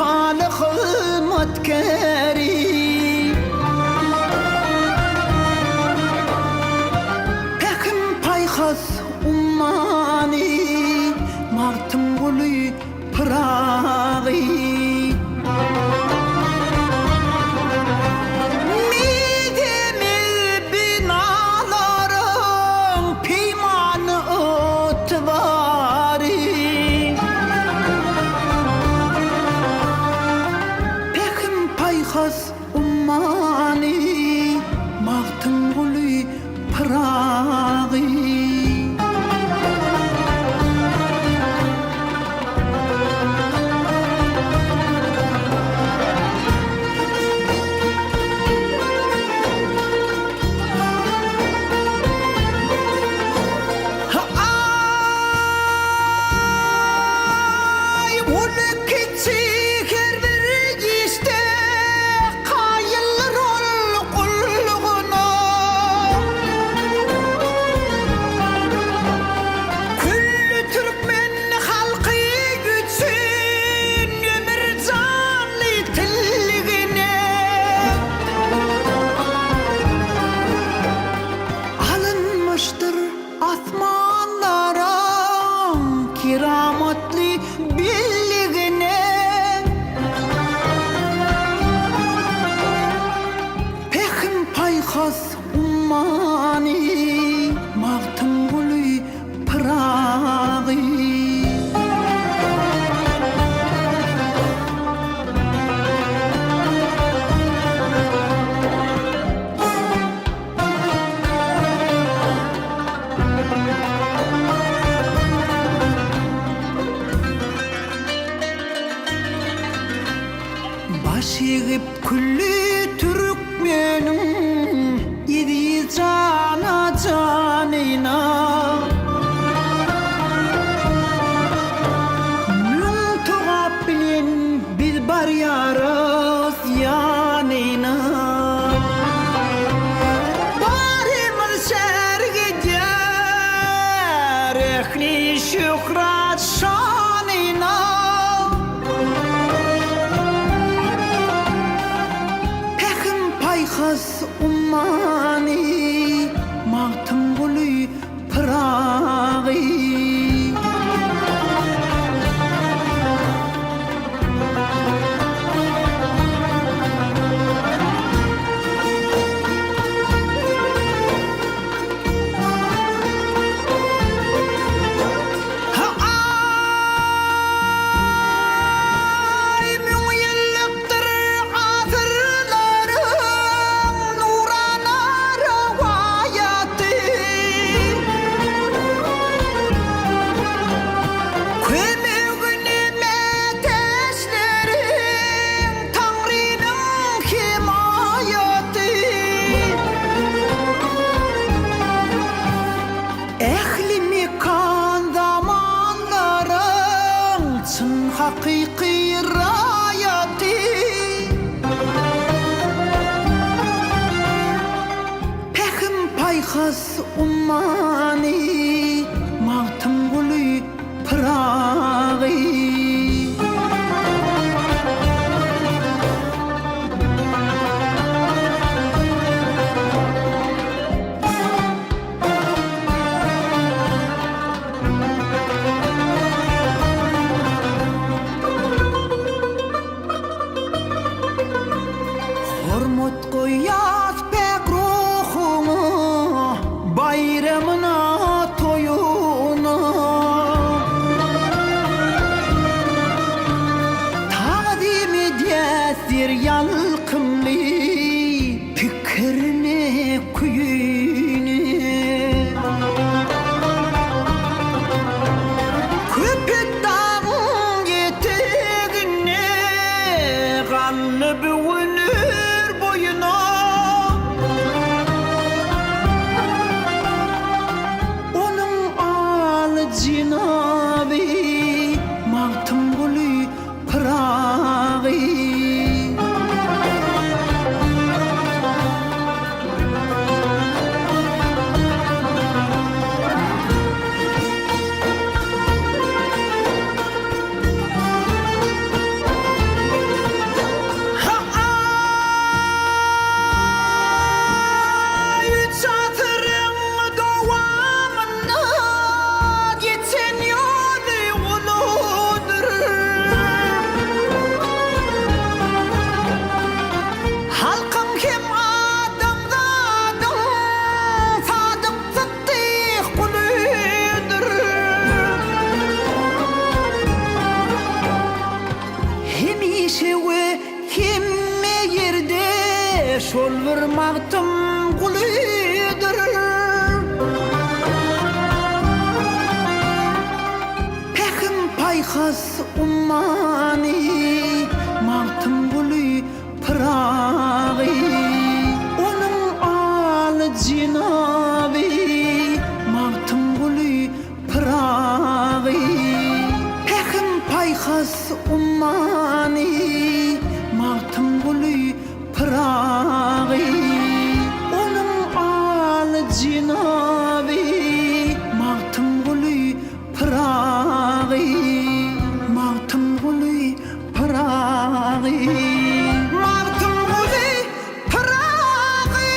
Wepaly hyzmatkäri. Pähim-paýhas ummany, Magtymguly Pyragy. Mizemez binalaryň peýmany ygtybary. Pähim-paýhas ummany, Magtymguly Pyragy. Aý, uly-kiçi her bir işde kaýyldyr ol gullugyna. Külli türkmen halky üçin ömür janly tilligine alynmyşdyr asmanlaryň keramatly belligine. Pähim-paýhas ummany Magtymguly Pyragy. Baş egip külli türkmeniň eziz jana janyna. Müň togap bilen biz barýarys ýanyna. Barymyz şärik edýär ähli şöhrat şanyna. Pähim-paýhas ummany Magtymguly Pyragy. Aý, müňýyllykdyr asyrlaryň nurana rowaýaty. Kömegine mätäçleriň Taňrynyň hemaýaty. Ähli mekan zamanlaryň çyn hakyky raýaty. Pähim-paýhas ummany Magtymguly Pyragy. Hormat goýýas päk ruhuňa, baýramyna, toýuna. Tagzym edýäs ýer ýalkymly Pikirine, küýüne. Köpetdagyň eteginde Ganly büwünir boýuna. Onuň aly jenaby Magtymguly Pyragy. Şol bir Magtymgulydyr. Pähim-paýhas ummany Magtymguly Pyragy. Onuň aly jenaby Magtymguly Pyragy. Pähim-paýhas ummany Magtymguly Pyragy. Onuň aly jenaby Magtymguly Pyragy. Magtymguly Pyragy. Magtymguly Pyragy.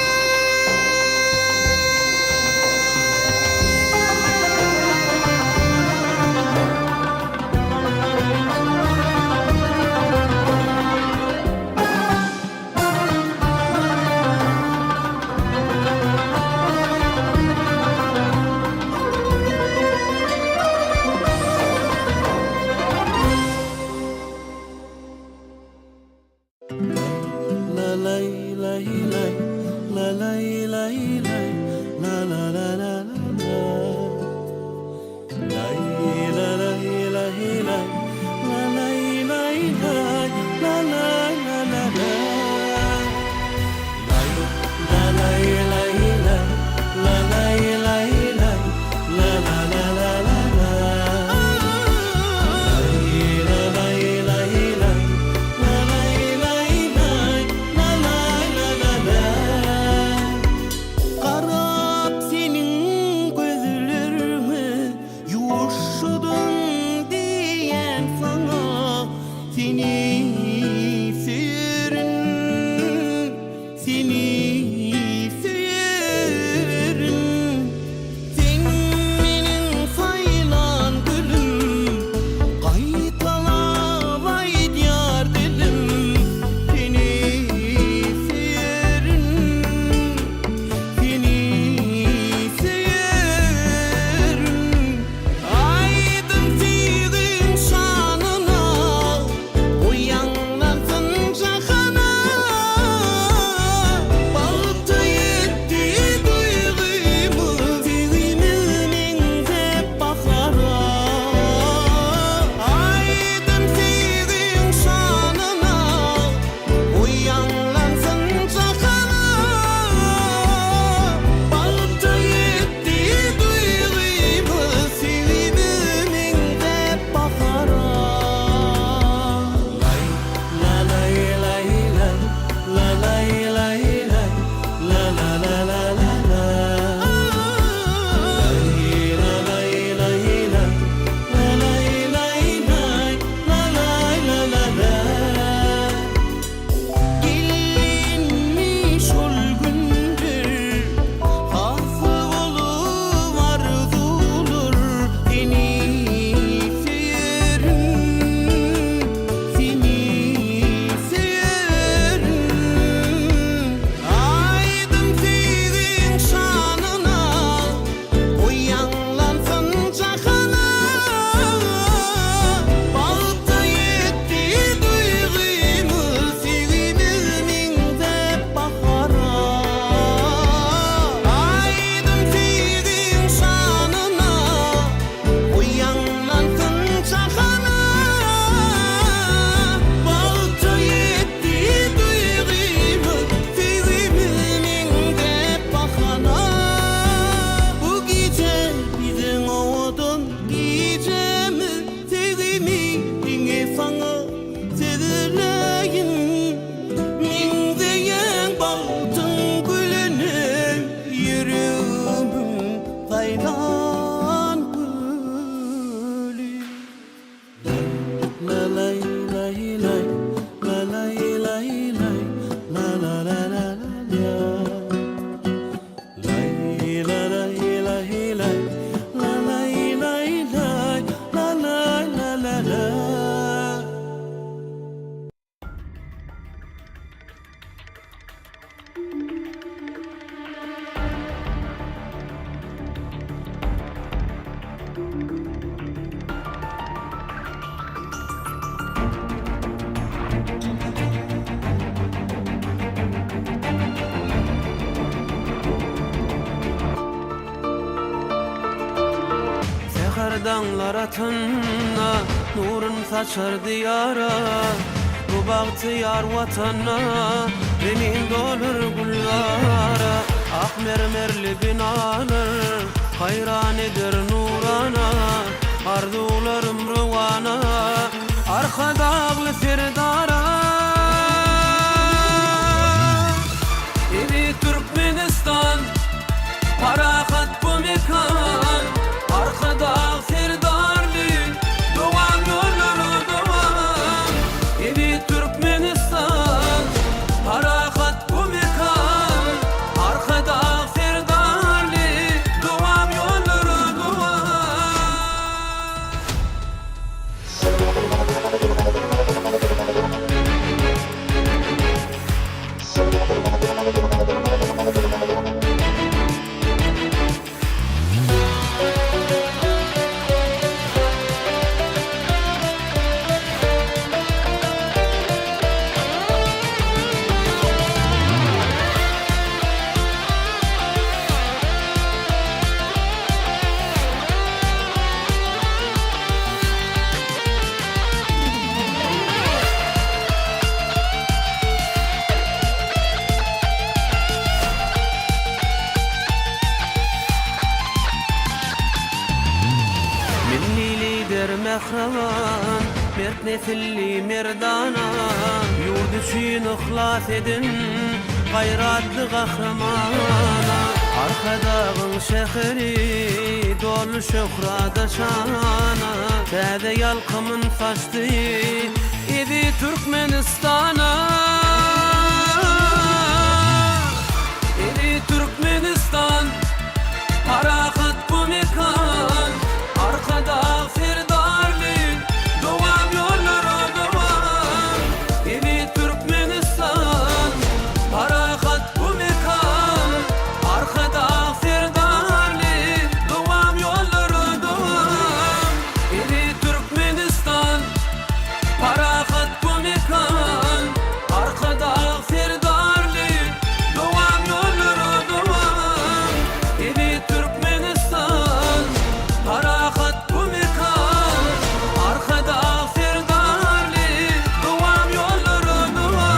Garap seniň gözleriňe Ýuwaşjadan diýýän saňa Seni söýerin, seni söýerin. Sen meniň saýlan gülüm, Gaýtalap aýdýar dilim, Seni söýerin, seni söýerin. Aýdym söýgiň şanyna. daňlar atanda, Nurun saçar Diýara. Bu bagtyýar Watanda, Zemin dolar gülzara. Ak mermerli binalar, Haýran eder nurana. Arzuwlarym rowana, Arkadagly Serdara. Eziz Türkmenistan, parahat bu mekan, Arkadag Serdarly, dowam ýollara dowam. Eziz Türkmenistan, parahat bu mekan, Arkadag Serdarly, dowam ýollara dowam. Milli Lider mähriban, mert nesilli merdana, Ýurt üçin yhlas eden gaýratly gahrymana. Arkadagyň şäheri doly şöhrada şana, Täze ýalkymyn saçdy eziz Türkmenistana. Eziz Türkmenistan, parahat bu mekan, Arkadag Serdarly, dowam ýollara dowam. Eziz Türkmenistan, parahat bu mekan, Arkadag Serdarly, dowam ýollara dowam. Eziz Türkmenistan, parahat bu mekan, Arkadag Serdarly, dowam ýollara dowam. Eziz Türkmenistan, parahat bu mekan, Arkadag Serdarly, dowam ýollara dowam.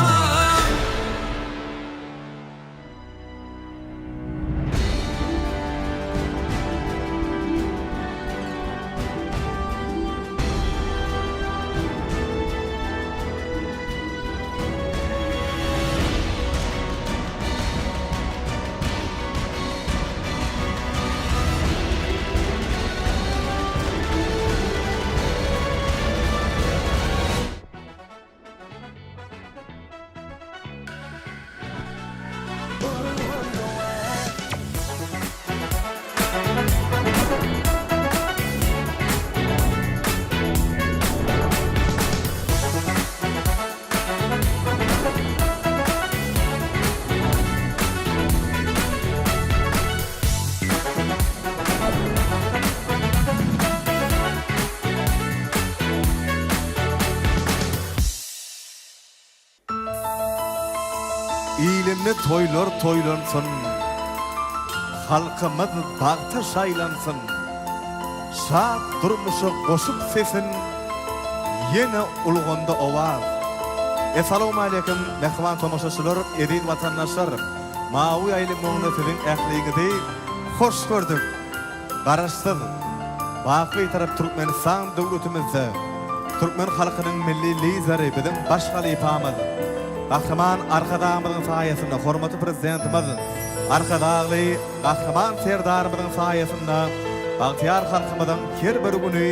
Ilinde toýlar toýlansyn, Halkymyz bagta şaýlansyn, Şat durmuşa goşup sesin, Ýene ulgamda owaz. Essalawmaleýkim mähriban tomaşaçylar, eziz watandaşlar! Mawy ýaýlym öňünde siziň ähliňizi hoş gördük! Garaşsyz, baky Bitarap Türkmenistan döwletimizde türkmen halkynyň Milli Lideri, biziň baş halypamyz, Gahryman Arkadagymyzyň saýasynda, hormatly Prezidentimiz Arkadagly Gahryman Serdarymyzyň saýasynda bagtyýar halkymyzyň her bir güni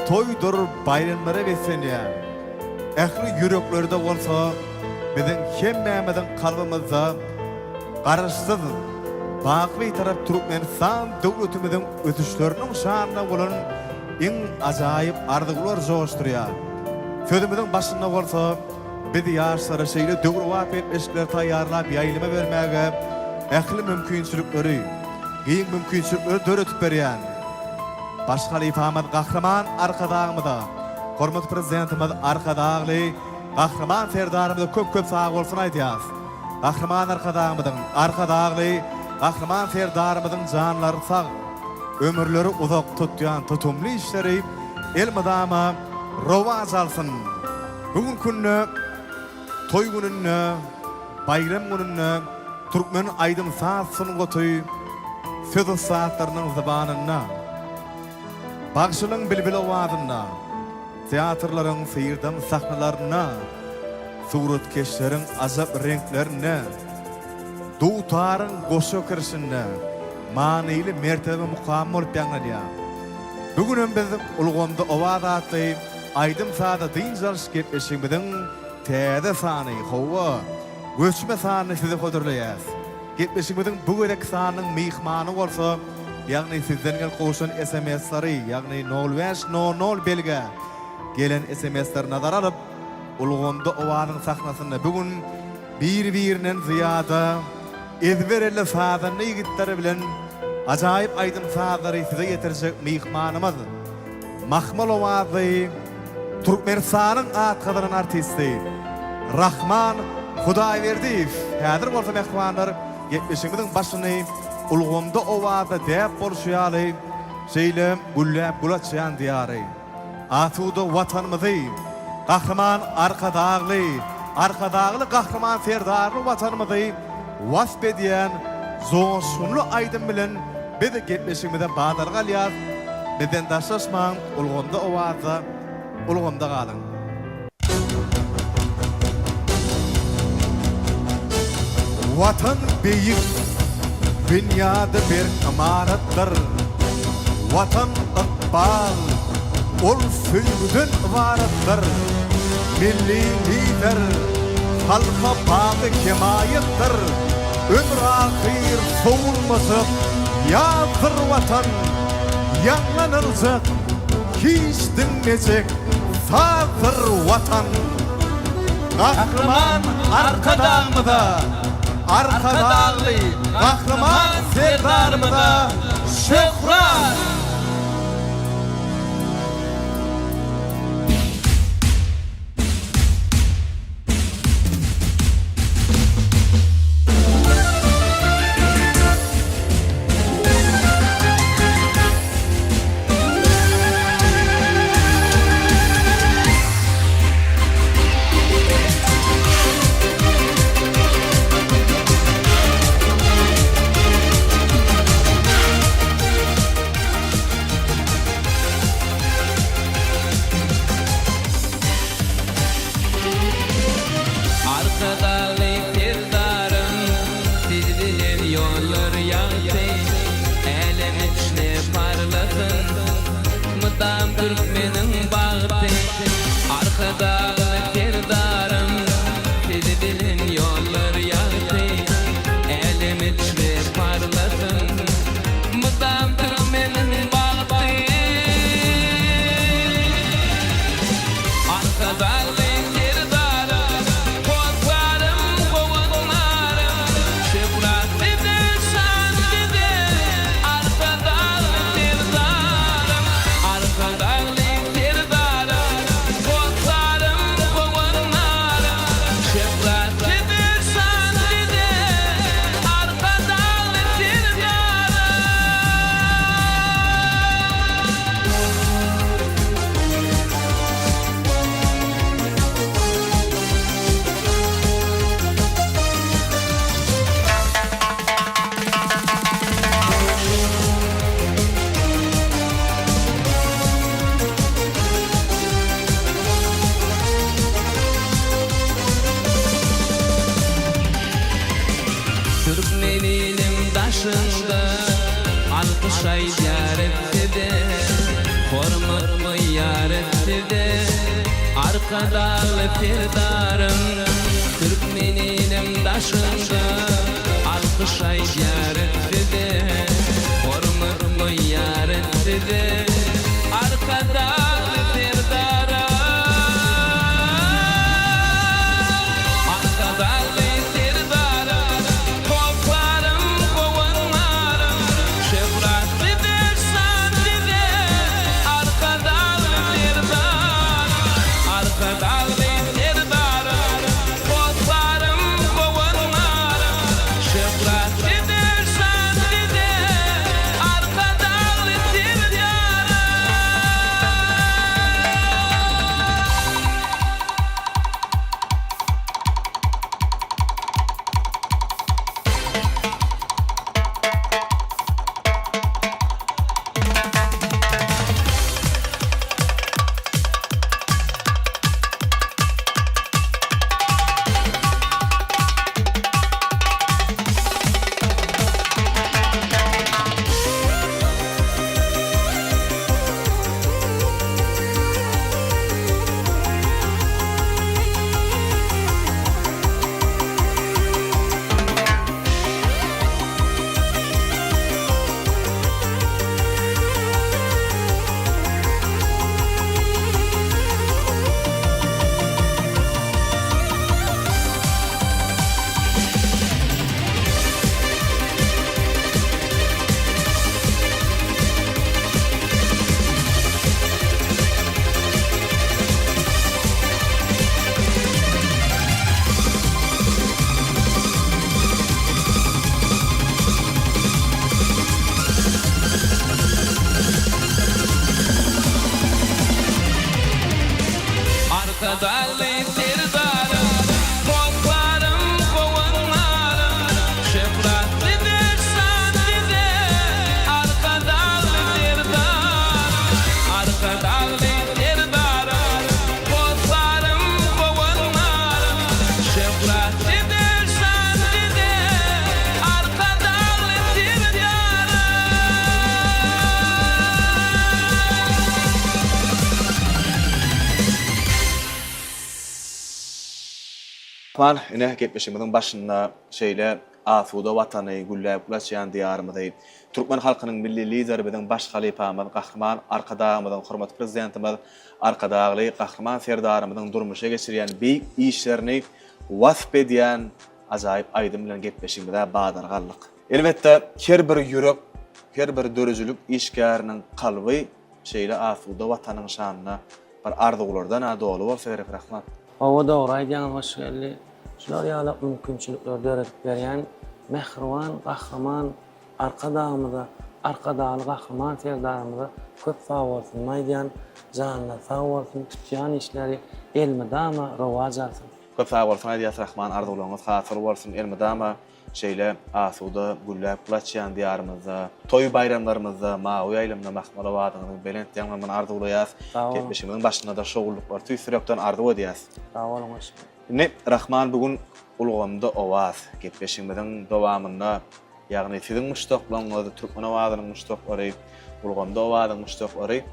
toýdur baýramlara beslenýär. Ähli ýüreklerde bolsa biziň hemmämiziň kalbymyzda Garaşsyz, baky Bitarap Türkmenistan döwletimiziň ösüşleriniň şanyna bolan iň ajaýyp arzuwlar joşdurýar. Sözümiziň başynda bolsa biz ýaşlara şeýle döwrebap gepleşikleri taýýarlap ýaýlyma bermäge ähli mümkinçilikleri, giň mümkinçilikleri döredip berýän Baş halypamyz Gahryman Arkadagymyza, hormatly Prezidentimiz Arkadagly Gahryman Serdarymyza köp-köp sagbolsun aýdýarys. Gahryman Arkadagymyzyň, Arkadagly Gahryman Serdarymyzyň janlary sag, ömürleri uzak tutýan tutumly işleri elmydama rowaç alsyn! Bu günki günde toý gününde, baýram gününde türkmen aýdym-saz sungaty söz ussatlarynyň zybanynda, bagşynyň bilbil owazynda, teatrlaryň syrdam sahnalarynda, suratkeşleriň ajap reňklerinde, dutaryň goşa kirşinde manyly mertebe mukam bolup ýaňlanýar. Bu günem biz Ulgamda owaz atly aýdym-sazly dynç alyş gepleşigimiziň täze sany, hawa, göçme sanyny size hödürleýäris. Gepleşigimiziň bu gezekki sanynyň myhmany bolsa, ýagny sizden gelip gowşan SMS-leri, ýagny nol bäş nol nol belgä gelen SMS-leri nazara alyp, Ulgamda owazyň sahnasynda bu gün bir-birinden zyýada ezber elli sazanda ýigitleri bilen ajaýyp aýdym-sazlary size ýetirjek myhmanymyz, mahmal owazly Türkmenistanyň at gazanan artisti Rahman Hudaýberdiýew. Häzir bolsa mähribanlar gepleşigimiziň başyny Ulgamda owazda däp bolşy ýaly şeýle gülläp gül açýan Diýary, Asuda Watanymyzy, Gahryman Arkadagly, Arkadagly Gahryman Serdarly Watanymyzy wasp edýän joşgunly aýdym bilen biz gepleşigimize badalga alýas. Bizden daşlaşmaň, ulgamda owazda, ulgamda galyň! Watan beýik, binýady berk ymaratdyr. Watan ykbal, ol söýgüden ybaratdyr. Milli Lider halka baky hemaýatdyr. Ömür-ahyr sowulmajak ýazdyr Watan, Ýaňlanyljak, hiç diňmejek sazdyr Watan. Gahryman Arkadagymyza, Arkadagly Gahryman Serdarymyza şöhrat! Arkadagly Serdarym, Siz bilen ýollar ýagty, Älem içre parlasyn, Mydam türkmeniň bagty. Arkadagly Serdarym, Siz bilen ýollar ýagty, Älem içre parlasyn, Mydam türkmeniň bagty. Arkadagly Serdarym, Hossarym, howandarym, Şöhrat size, şan size, Arkadagly Serdarym. Arkadagly Serdarym, Hossarym, howandarym, Şöhrat size, şan size, Arkadagly Serdarym. Türkmen ilim daşyňda Alkyş aýdýar size, Hormat goýýar size, Arkadagly Serdarym. Türkmen ilim daşyňda Alkyş aýdýar size, Hormat goýýar size, Arkadagly Serdarym. Arkadagly Serdarym, Hossarym, howandarym, Şöhrat size, şan size, Arkadagly Serdarym. Arkadagly Serdarym, Hossarym, howandarym. Arkadagly Serdarym, Hossarym, howandarym, Şöhrat size, şan size, Arkadagly Serdarym, Arkadagly Serdarym, Hossarym, howandarym, Şöhrat size, şan size, Arkadagly Serdarym. Lukman, ine, gepleşigimiziň başynda şeýle asuda Watany, gülläp gül açýan Diýarymyzy, türkmen halkynyň Milli Lideri biziň baş halypamyz Gahryman Arkadagymyzyň, hormatly Prezidentimiz Arkadagly Gahryman Serdarymyzyň durmuşa geçirýän beýik işlerini wasp edýän ajaýyp aýdym bilen gepleşigimize badalga aldyk. Elbetde, her bir ýürek, her bir döredijilik işgäriniň kalby şeýle asuda Watanyň şanyna bir arzuwlardan-a doly bolsa gerek, Rahman. Hawa dogry aýdýaňyz Hoşgeldi. Şular ýalak mümkinçilikleri döredip berýän mähriban Gahryman Arkadagymyza, Arkadagly Gahryman Serdarymyza köp sagbolsunymy aýdýan. Janlary sag bolsun, tutýan işleri elmydama rowaç alsyn. Köp sagbolsun aýdýas Rahman arzuwlaryňyz hasyl bolsun elmydama Şeýle asuda, gülläp gül açýan Diýarymyzda, toý-baýramlarymyzda mawy ýaýlymda mahmal owazyňyzyň belent ýaňlanmagyny arzuwlaýas. Sag boluň. Gepleşigimiziň başynda-da şowlulyklary tüýs ýürekden arzuw edýäs. Sag boluň, hoş geldiňiz. Indi Rahman bu gün Ulgamda owaz gepleşigimiziň dowamynda, ýagny siziň muşdaklaryňyz, türkmen owazynyň muşdaklary, Ulgamda owazyň muşdaklary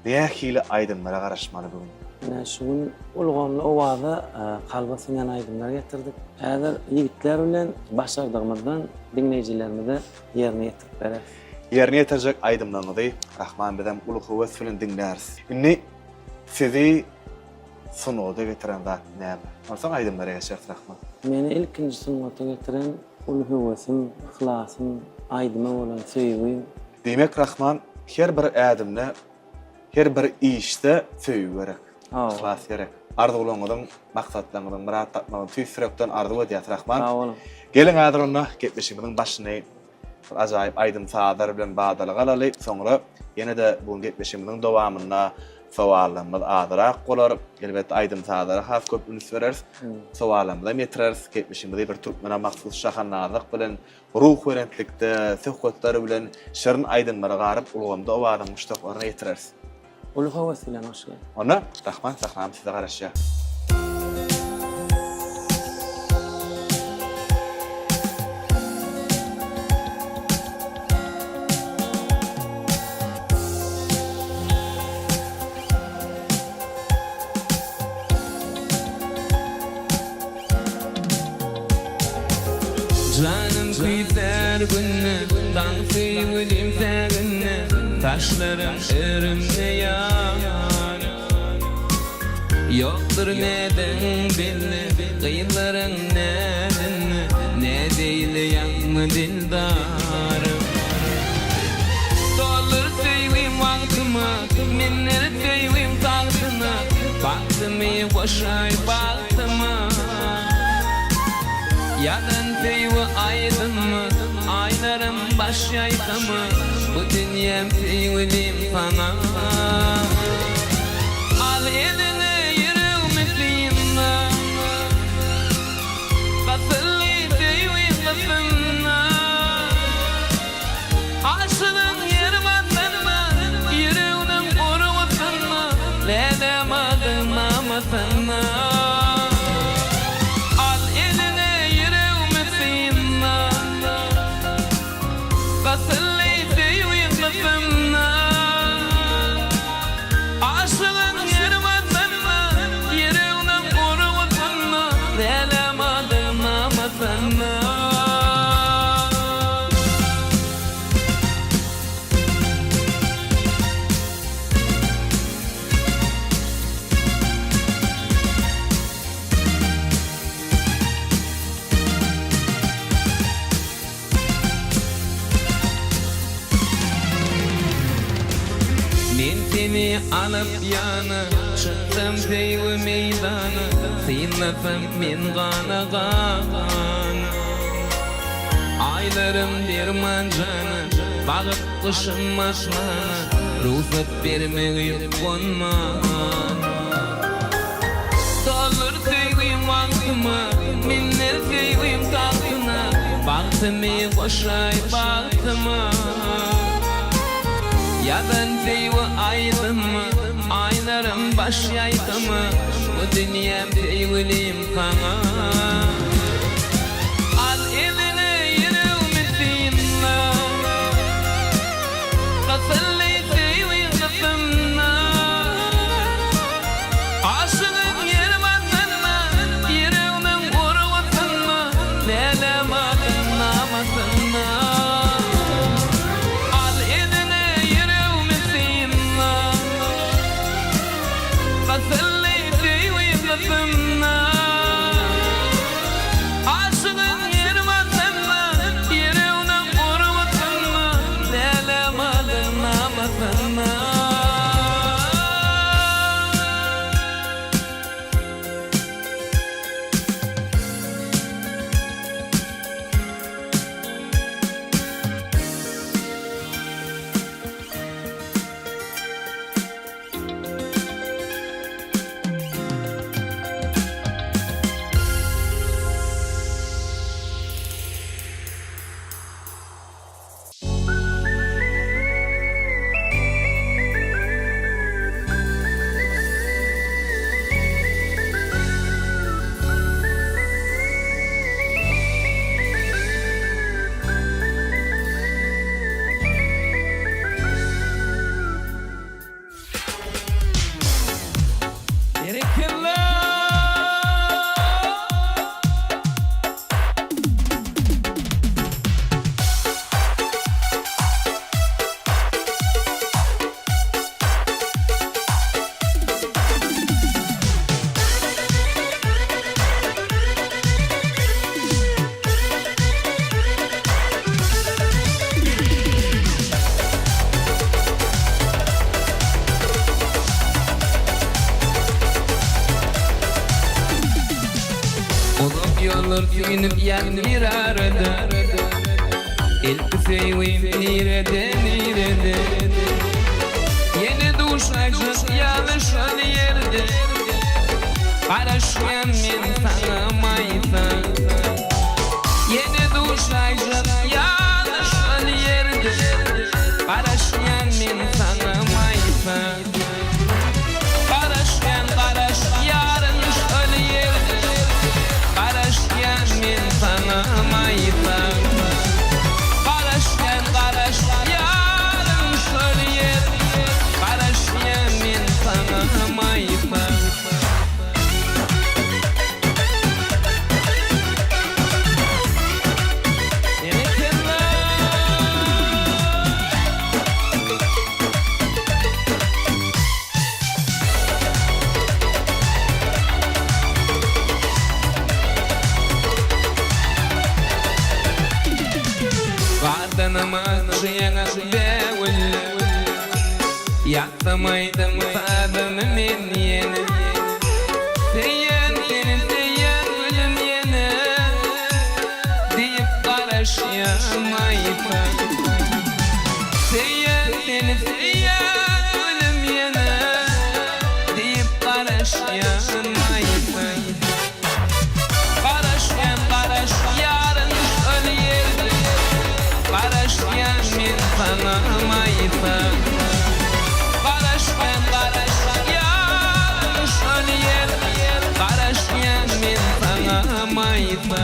nähili aýdymlara garaşmaly bu gün? Ine, şu gün ulgamly owaza kalba siňen aýdymlar getirdik. Häzir ýigitler bilen başardygymyzdan diňleýjilerimize ýerine ýetirip bereris. Ýerine ýetirjek aýdymlaryňyzy Rahman bizem uly höwes bilen diňläris. Indi sizi sungata getiren zat näme? Onsoň aýdymlara geçeris Rahman. Meni ilkinji sungata getiren uly höwesim, yhlasym, aýdyma bolan söýgim. Diýmek Rahman her bir ädimde her bir işde söýgi gerek. Yhlas gerek. Arzuwlaryňyzyň, maksatlaryňyzyň myrat tapmagyny tüýs ýürekden arzuw edýäs Rahman. Sag boluň. Geliň häzir onda gepleşigimiziň başyny bir ajaýyp aýdym-sazlar bilen badalga alaly. Soňra ýene-de bu gün gepleşigimiziň dowamynda sowallarymyz azyrak bolar. Elbetde aýdym-sazlara has köp üns bereris. Sowallarymyzam ýetireris. Gepleşigimizi bir türkmene mahsus şahandazlyk bilen Ruhubelentlikde, söhbetler bilen şirin aýdymlary garyp ulgamda owazyň muşdaklaryna ýetireris. Uly höwes bilen hoş geldiň. Onda Rahman sahnamyz size garaşýar. Janym küýsär günde, Daň söýgülim säginde, Saçlaryň örümde ýar. Ýokdur näziň belli, Gyzlaryň näzinde, Näzeýli ýakma dildarym. Doldur söýgim wagtyma, Mündir söýgim tagtyna, Bagtymy goşaý bagtyma. Ýazan söýgi aýdymy, Aýlarym baş ýaýkamy, Bu dünýäm söýgülim saňa. Al eliňe ýüregimi synla, Gysyldy söýgiň gysymyna. Aşygyň ýeri basanda, Ýüreginiň urgusynda, Läläm adyň namasynda. Al eliňe ýüregimi synla, Gysyldy söýgiň gysymyna. Aşygyň ýeri basanda, Ýüreginiň urgusynda, Läläm adyň namasynda. Men seni alyp ýana, Çyksam söýgi meýdana, Synlasam men gana-gana. Aýlarym derman jana, Bagyp gyşym asmana, Rugsat bermegi gonman. Bagtymy goşaý bagtyma Ýazan söýgi aýdymy Aýlarym baş ýaýkymy Bu dünýäm söýgülim saňa Al eliňe ýüregimi synla Gysyldy söýgi gysymna Aşygyň ýer basynda Ýüregmiň urgusynda Mälem adyň namasynda Al eliňe ýüregmi synla Gysyldy söýgi gysymna Aşygyň ýer basynda Ýüregmiň urgusynda Mälem adyň namasynda. Berekella! Uzak ýollar süýnüp ýatyr arada Ilki söýgim nirede nirede Ýene duşaýjak ýaly şol ýerde Garaşýan men saňa Maýsa Ýene duşaýjak ýaly şol ýerde Garaşýan men saňa Maýsa Garaşýan garaşýaryn şol ýerde Garaşýan men saňa Maýsa Garaşýan garaşýaryn şol ýerde Garaşýan men saňa Maýsa. Berekella! Gardanam akjaýaňak bägüller, Ýatlamaýdym sazymy men ýene. Söýýän seni söýýän gülüm ýene, Diýip garaşýan maýsa. Söýýän seni söýýän gülüm ýene, Diýip garaşýan maýsa. Garaşýan garaşýaryn şol ýerde, Garaşýan men saňa maýsa. Garaşýan garaşýaryn şol ýerde, Garaşýan men saňa maýsa.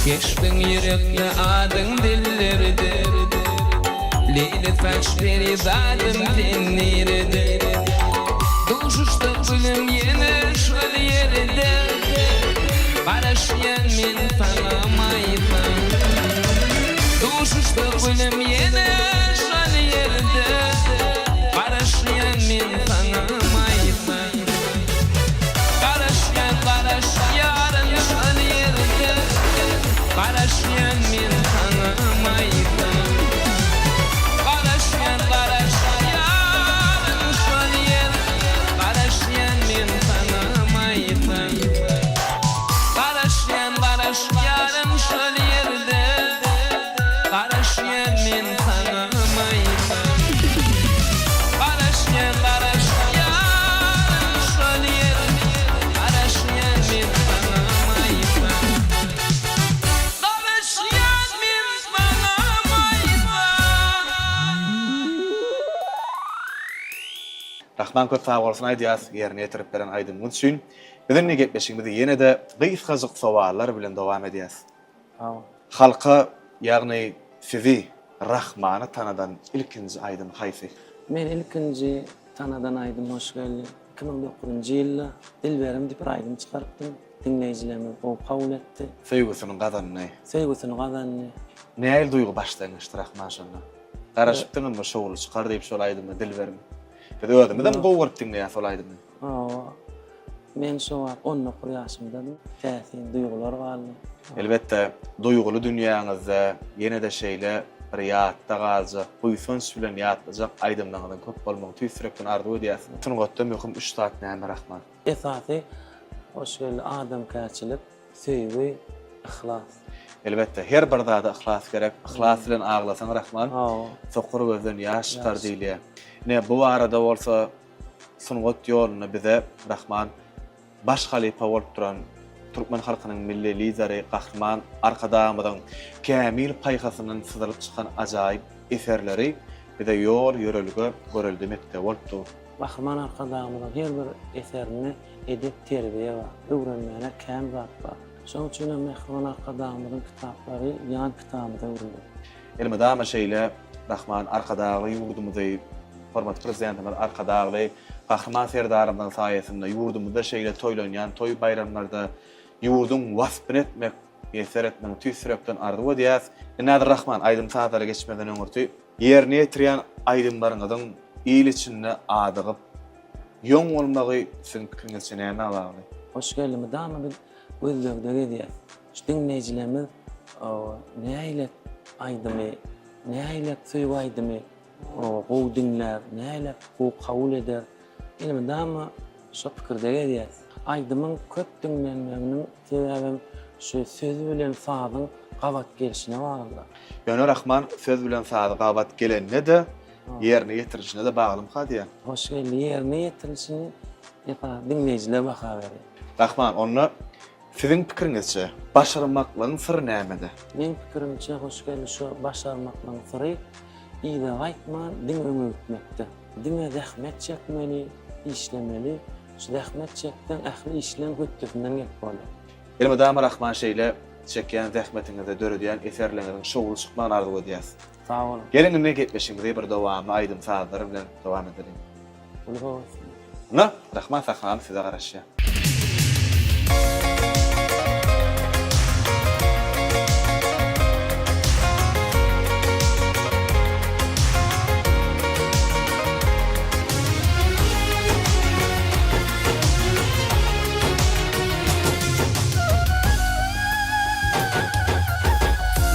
Keşbiň ýürekde adyň dillerde Leýli saç perizadym sen nirede Duşuşsak gülüm ýene şol ýerde Garaşýan men saňa Maýsa Duşuşsak gülüm ýene şol ýerde Garaşýan men saňa Maýsa Garaşýan garaşýaryn şol ýerde Garaşýan men saňa Maýsa Garaşýan garaşýaryn. Rahman köp sag bolsun aýdýas ýerine ýetirip beren aýdymyňyz üçin. Biz indi gepleşigimizi ýene-de gysgajyk sowallar bilen dowam edýäs. Sag bol. Halka, ýagny sizi, Rahmany tanadan ilkinji aýdym haýsy? Meni ilkinji tanadan aýdym Hoş geldi. 2009-njy ýylda Dilberim diýip bir aýdym çykarypdym. Diňleýjilerimiz gowy kabul etdi. Söýgüsini gazandy. Söýgüsini gazandy. Nähili duýgy başdan geçdi Rahman şonda? Garaşypdyňyzmy şowly çykar diýip şol aýdyma Dilberim? Biz özümizem gowy görüp diňleýäs ol aýdymy. Hawa. Men şo wagt 19 ýaşymdadym. Täsin duýgular galdy. Elbetde, duýguly dünýäňizde ýene-de şeýle bir ýatda galjak, buýsanç bilen ýatlajak aýdymlaryňyzyň köp bolmagyny tüýs ýürekden arzuw edýäs. Sungatda möhüm üç zat näme Rahman? Esasy, hoş geldi, adamkärçilik, söýgi, yhlas. Elbetde, her bir zada yhlas gerek. Yhlas bilen aglasaň Rahman, sokur gözden ýaş çykar diýilýär. Ine, bu barada bolsa sungat ýolunda bize Rahman baş halypa bolup duran türkmen halkynyň Milli Lideri Gahryman Arkadagymyzyň kämil paýhasyndan syzylyp çykan ajaýyp eserleri bize ýol-ýörelge, görelde mekdebi bolup dur. Gahryman Arkadagymyzyň her bir eserinde edep-terbiýe bar, öwrenmäne kän zat bar. Şonuň üçin hem Mähriban Arkadagymyzyň kitaplary ýan kitabymyza öwrüldi. Elmydama şeýle Rahman Arkadagly ýurdumyzy, hormatly Prezidentimiz Arkadagly Gahryman Serdarymyzyň saýasynda ýurdumyzda şeýle toýlanýan toý-baýramlarda ýurduň waspyny etmek, miýesser etmegini tüýs ýürekden arzuw edýäs. Indi häzir Rahman aýdym-sazlara geçmezden öňürti ýerine ýetirýän aýdymlaryňyzyň il içinde adygyp, ýoň bolmagy siziň pikiriňizçe nämä bagly? Hoş geldi mydama biz gözlegde gezýäs. Şu diňleýjilerimiz nähili aýdymy, nähili söýgi aýdymy gowy diňlär, nähili gowy kabul eder. Elmydama şo pikirde gezýäs. Aýdymyň köp diňlenmeginiň sebäbem şu söz bilen sazyň gabat gelşine bagly. Ýöne Rahman söz bilen sazy gabat gelende-de ýerine ýetirilişine-de baglymyka diýýän. Hoş geldi. Ýerine ýetirilişini esasy diňleýjiler baha berýär. Rahman onda Siziň pikiriňizçe, başarmaklygyň syry nämede? Meň pikirimçe, Hoşgeldi, şu başarmaklygyň syry yza gaýtman, diňe öňe gitmekde. Diňe zähmet çekmeli, işlemeli. Şu zähmet çekseň, ähli işleň hötdesinden gelip bolýar. Elmydama Rahman şeýle çekýän zähmetiňizde döredýän eserleriňiziň şowly çykmagyny arzuw edýäs. Sag boluň. Geliň indi gepleşigimizi bir dowamly aýdym-sazlar bilen dowam edeliň. Uly höwes bilen. Ynha, Rahman sahnamyz size garaşýar.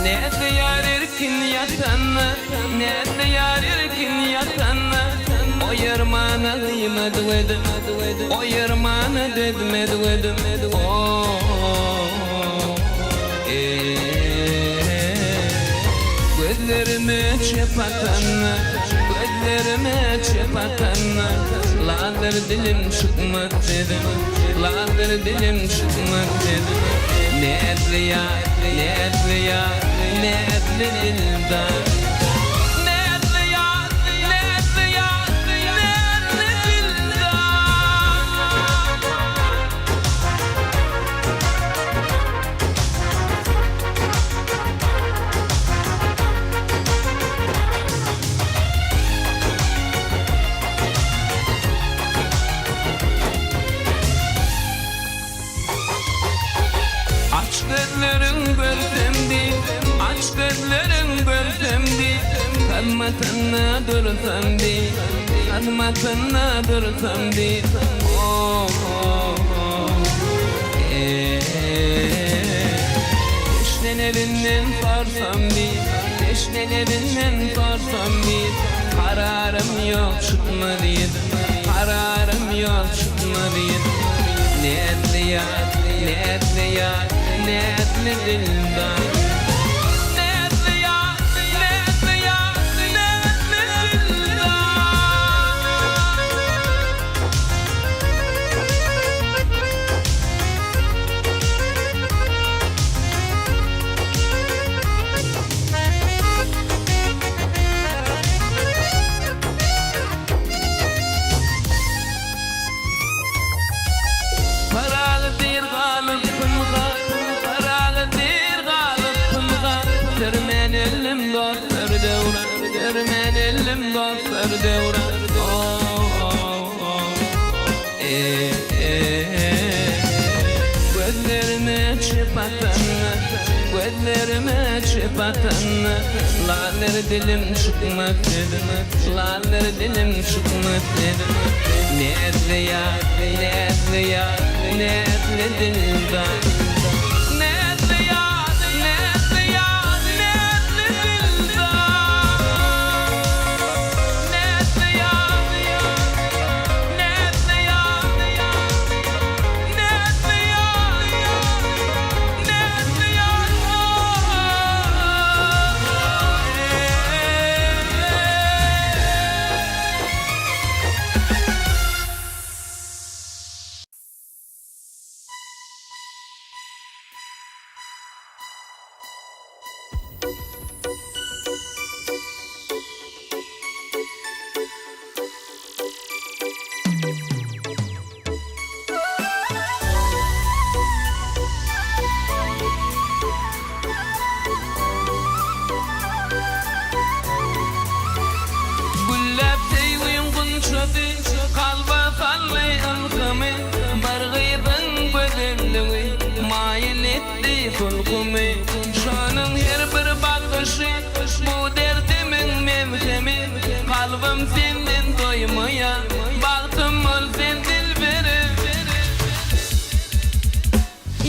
Näzli ýar erkin ýatanda, Näzli ýar erkin ýatanda, Oýarmana gyýmaz gözüm, Oýarmana dözmez gözüm, Gözlerime çöp atanda, Gözlerime çöp atanda, Laldyr dilim çykmaz sözüm, Laldyr dilim çykmaz sözüm. Näzli ýar, näzli ýar, näzli dildar. Näzli ýar, näzli ýar, näzli dildar. Aç gözleriň görsem diýip, aç gözleriň görsem diýip, Hyzmatynda dursam diýip, hyzmatynda dursam diýip, Teşne lebinden sorsam diýip, teşne lebinden sorsam diýip, Kararym ýok çykma diýip, kararym ýok çykma diýip, Näzli ýar, näzli ýar, näzli dildar. Näzli ýar, näzli ýar, näzli dildar. Görmän ellim dostlar döwran Gözlerime çöp atanda Gözlerime çöp atanda Laller dilim çykmaz sözüm Laller dilim çykmaz sözüm Näzli ýar, näzli ýar, näzli dildar Näzli ýar, näzli ýar, näzli dildar Näzli ýar, näzli ýar, näzli ýar, näzli ýar Gülläp söýgiň gunçasy, Kalba saldy ylhamy, Bir gyzyň gözelligi, Maýyl etdi sulhumy. Şonuň her bir bakyşy, Bu derdimiň melhemi, Kalbym senden doýmaýar, Bagtym bol sen dilberim.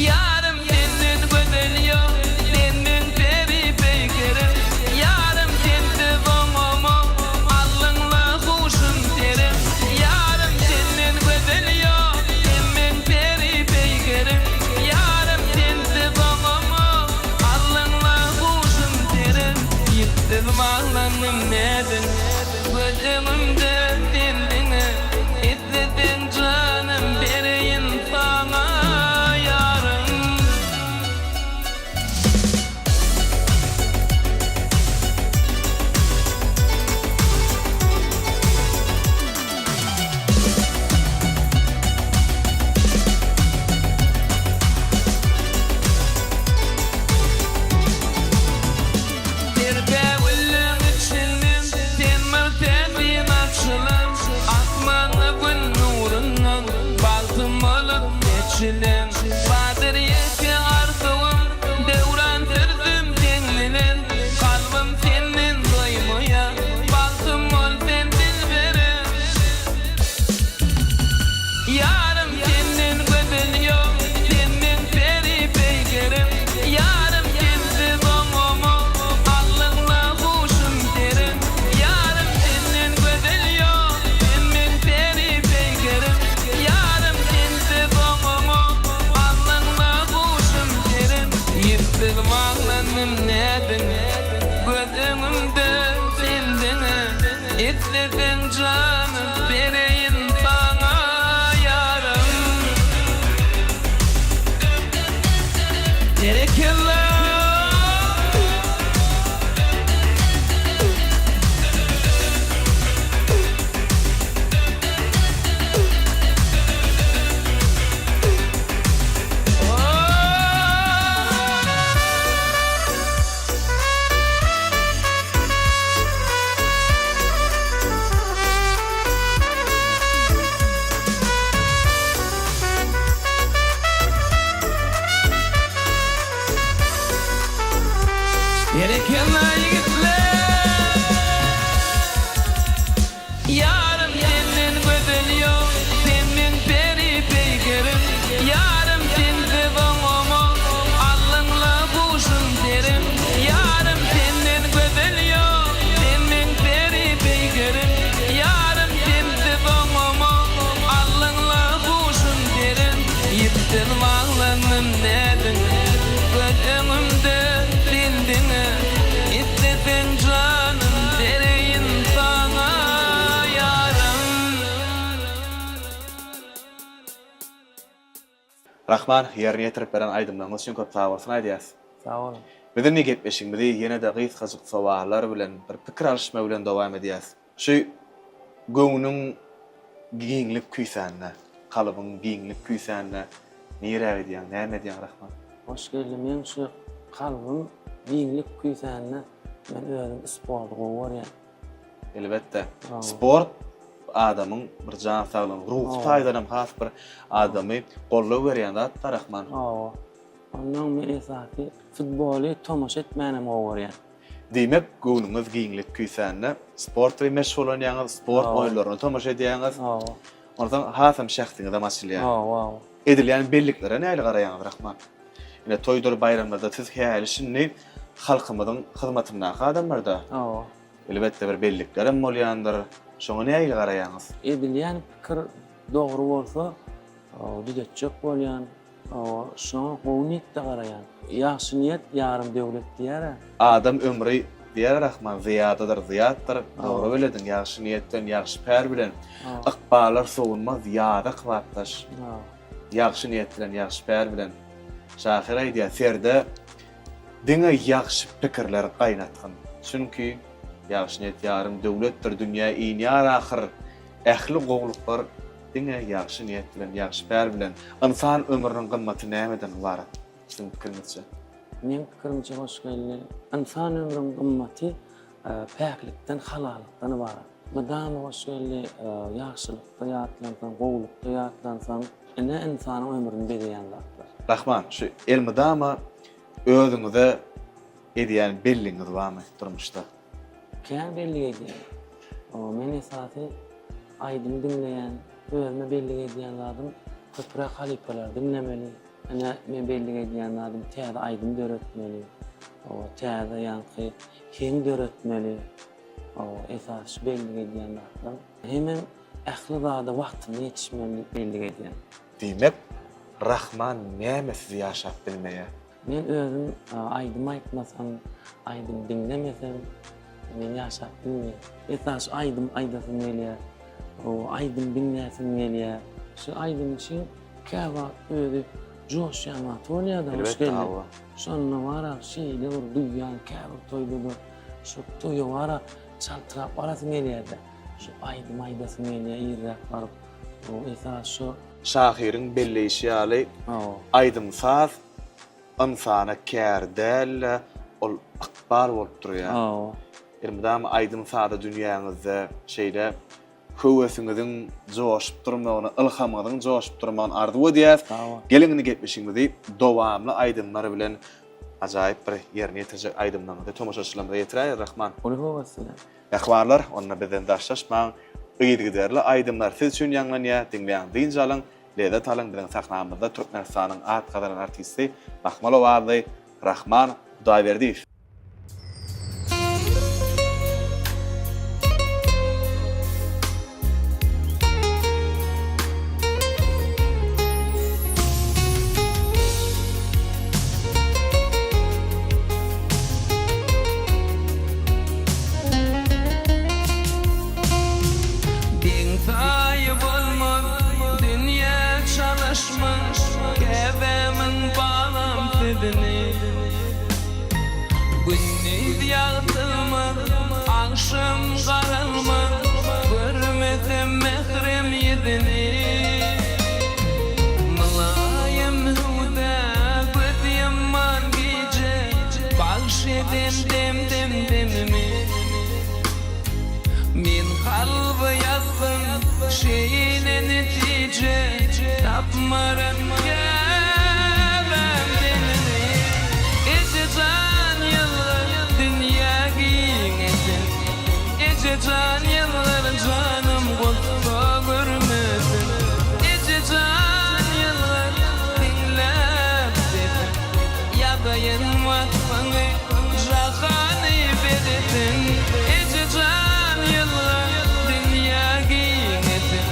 Ýarym senden gözel ýok, sen meň peri-peýkerim. Ýarym sensiz oňamok, aldyňla huşum serim. Ýarym senden gözel ýok, sen meň peri-peýkerim. Ýarym sensiz oňamok, aldyňla huşum serim. Ýüpsüz baglandym näziň, göz öňümde sen diňe. Isleseň janym bereýin saňa ýarym. Serpägülleň içinden sen bir täsin açylan, Asmanda Gün nurundan bagtym bolup seçilen. Bardyr ýeke arzuwym, döwran sürsem seň bilen, Kalbym senden doýmaýar, bagtym bol sen dilberim. Ýarym senden gözel ýok, sen meň peri-peýkerim. Ýarym sensiz oňamok, aldyňla huşum serim. Ýarym senden gözel ýok, sen meň peri-peýkerim. Ýarym sensiz oňamok, aldyňla huşum serim. Ýüpsüz baglandym näziň, göz öňümde sen diňe. Isleseň janym bereýin saňa ýarym. Berekella. Berekella ýigitler! Ýarym senden gözel ýok, sen meň peri-peýkerim. Ýarym sensiz oňamok, aldyňla huşum serim. Ýarym senden gözel ýok, sen meň peri-peýkerim. Ýarym sensiz oňamok, aldyňla huşum serim. Ýüpden baglandym näziň, göz öňümde sen diňe. Isleseň janym bereýin saňa ýarym. Rahman, ýerine ýetirip beren aýdymlaryňyz üçin köp sagbolsun aýdýas. Sag boluň. Biz indi gepleşigimizi ýene-de gysgajyk sowallar bilen, bir pikir alyşma bilen dowam edýäs. Şu göwnüň giňlik küýsände, kalbyň giňlik küýsände nirä gidýäň, näme edýäň Rahman? Hoş geldi meň şu kalbym giňlik küýsände men özüm sporty gowy görýän. Elbetde. Sport adamyň bir jan saglygyny, ruhy taýdan hem has bir adamy goldaw berýän zat da Rahman. Hawa. Ondan men esasy futboly tomaşa etmänem gowy görýän. Diýmek, göwnüňiz giňlik küýsände sport bilen meşgullanýaňyz, sport oýunlaryna tomaşa edýäňiz. Hawa. Onsoň hasam şähdiňizem açylýar. Hawa, hawa. Edilýän belliklere nähili garaýaňyz Rahman? Ine toýdur baýramlarda siz häli-şindi halkymyzyň hyzmatyndaky adamlarda. Hawa. Elbetde bir belliklerem bolýandyr. Şoňa nähili garaýaňyz? Edilýän pikir dogry bolsa düzetjek bolýan. Hawa, şoňa gowy niýetde garaýan. Ýagşy niýet ýarym döwlet diýer-ä. Adam ömri diýer Rahman zyýadadyr zyýatdyr. Dogry belediň ýagşy niýet bilen ýagşy päl bilen ykballar sowulmaz ýaza kybapdaş. Ýagşy niýet bilen ýagşy päl bilen. Şahyr aýdýar serde diňe ýagşy pikirler gaýnatgyn. Çünki ýagşy niýet ýarym döwletdir dünýä inýär ahyr ähli gowluklar Diňe ýagşy niýet bilen, ýagşy päl bilen. Ynsan ömrüniň gymmaty nämeden ybarat, siziň pikiriňizçe? Meň pikirimçe Hoşgeldi, ynsan ömrüniň gymmaty päklikden, halallykdan ybarat. Mydama Hoşgeldi, ýagşylykda ýatlansaň, gowulykda ýatlansaň, ine ynsanyň ömrüni bezeýän zatlar. Rahman, şu elmydama özüňize edýän belligiňiz barmy durmuşda? Kän bellik edýän. Men esasy aýdym diňleýän. Özüme bellik edýän zadym köpräk halypalary diňlemeli. Ine men bellik edýän zadym täze aýdym döretmeli. Hawa, täze ýaňky heň döretmeli. Hawa, esasy şu bellik edýän zatlarym. Hemem ähli zada wagtynda ýetişmeli diýip bellik edýän. Diýmek, Rahman nämesiz ýaşap bilmeýär? Men özüm aýdym aýtmasam, aýdym diňlemesem, men ýaşap bilmeýän. Esasy aýdym aýdasym gelýär, aýdym diňläsim gelýär. Şu aýdym üçin käwagt özi joşýan wagty bolýar-da, hoş geldi. Şonda bar-a şeýle bir duýýan käbir toýda-da şu toýa bar-a çaltrak barasyň gelýär-de. Şu aýdym aýdasym gelýär irräk baryp. Esasy şu. Şahyryň belleýşi ýaly, aýdym-saz ynsana kär däl-de, ol ykbal bolup durýar. Elmydama aýdym-saza dünýäňizde şeýle höwesiňiziň joşup durmagyny, ylhamyňyzyň joşup durmagyny arzuw edýäris. Geliň indi gepleşigimizi dowamly aýdymlar bilen ajaýyp bir ýerine ýetirjek aýdymlaryňyzy tomaşaçylarymyza ýetiräýer Rahman. Uly höwes bilen. Mähribanlar, onda bizden daşlaşmaň, yzygiderli aýdymlar siz üçin ýaňlanýar, diňläň, dynç alyň, lezzet alyň, biziň sahnamyzda Türkmenistanyň at gazanan artisti mahmal owazly Rahman Hudaýberdiýew. Deň-taýy bolmaz dünýä çalyşmyş Käbämiň balam sözüni. Gündiz ýagtylmaz, agşam garalmaz, Görmesem mährem ýüzüni. Mylaýym hüwdä göz ýumman gije, Bagş eden demdim demimi. Men kalba ýazdym şeýle netije, Tapmaram käbäm deňini. Eje jan ýylgyr dünýä giňesin, Eje jan ýylgyr janym gussa görmesin. Eje jan ýylgyr diňläp sesim, Ýazaýyn waspyňy jahany bezesin. Eje jan ýylgyr dünýä giňesin,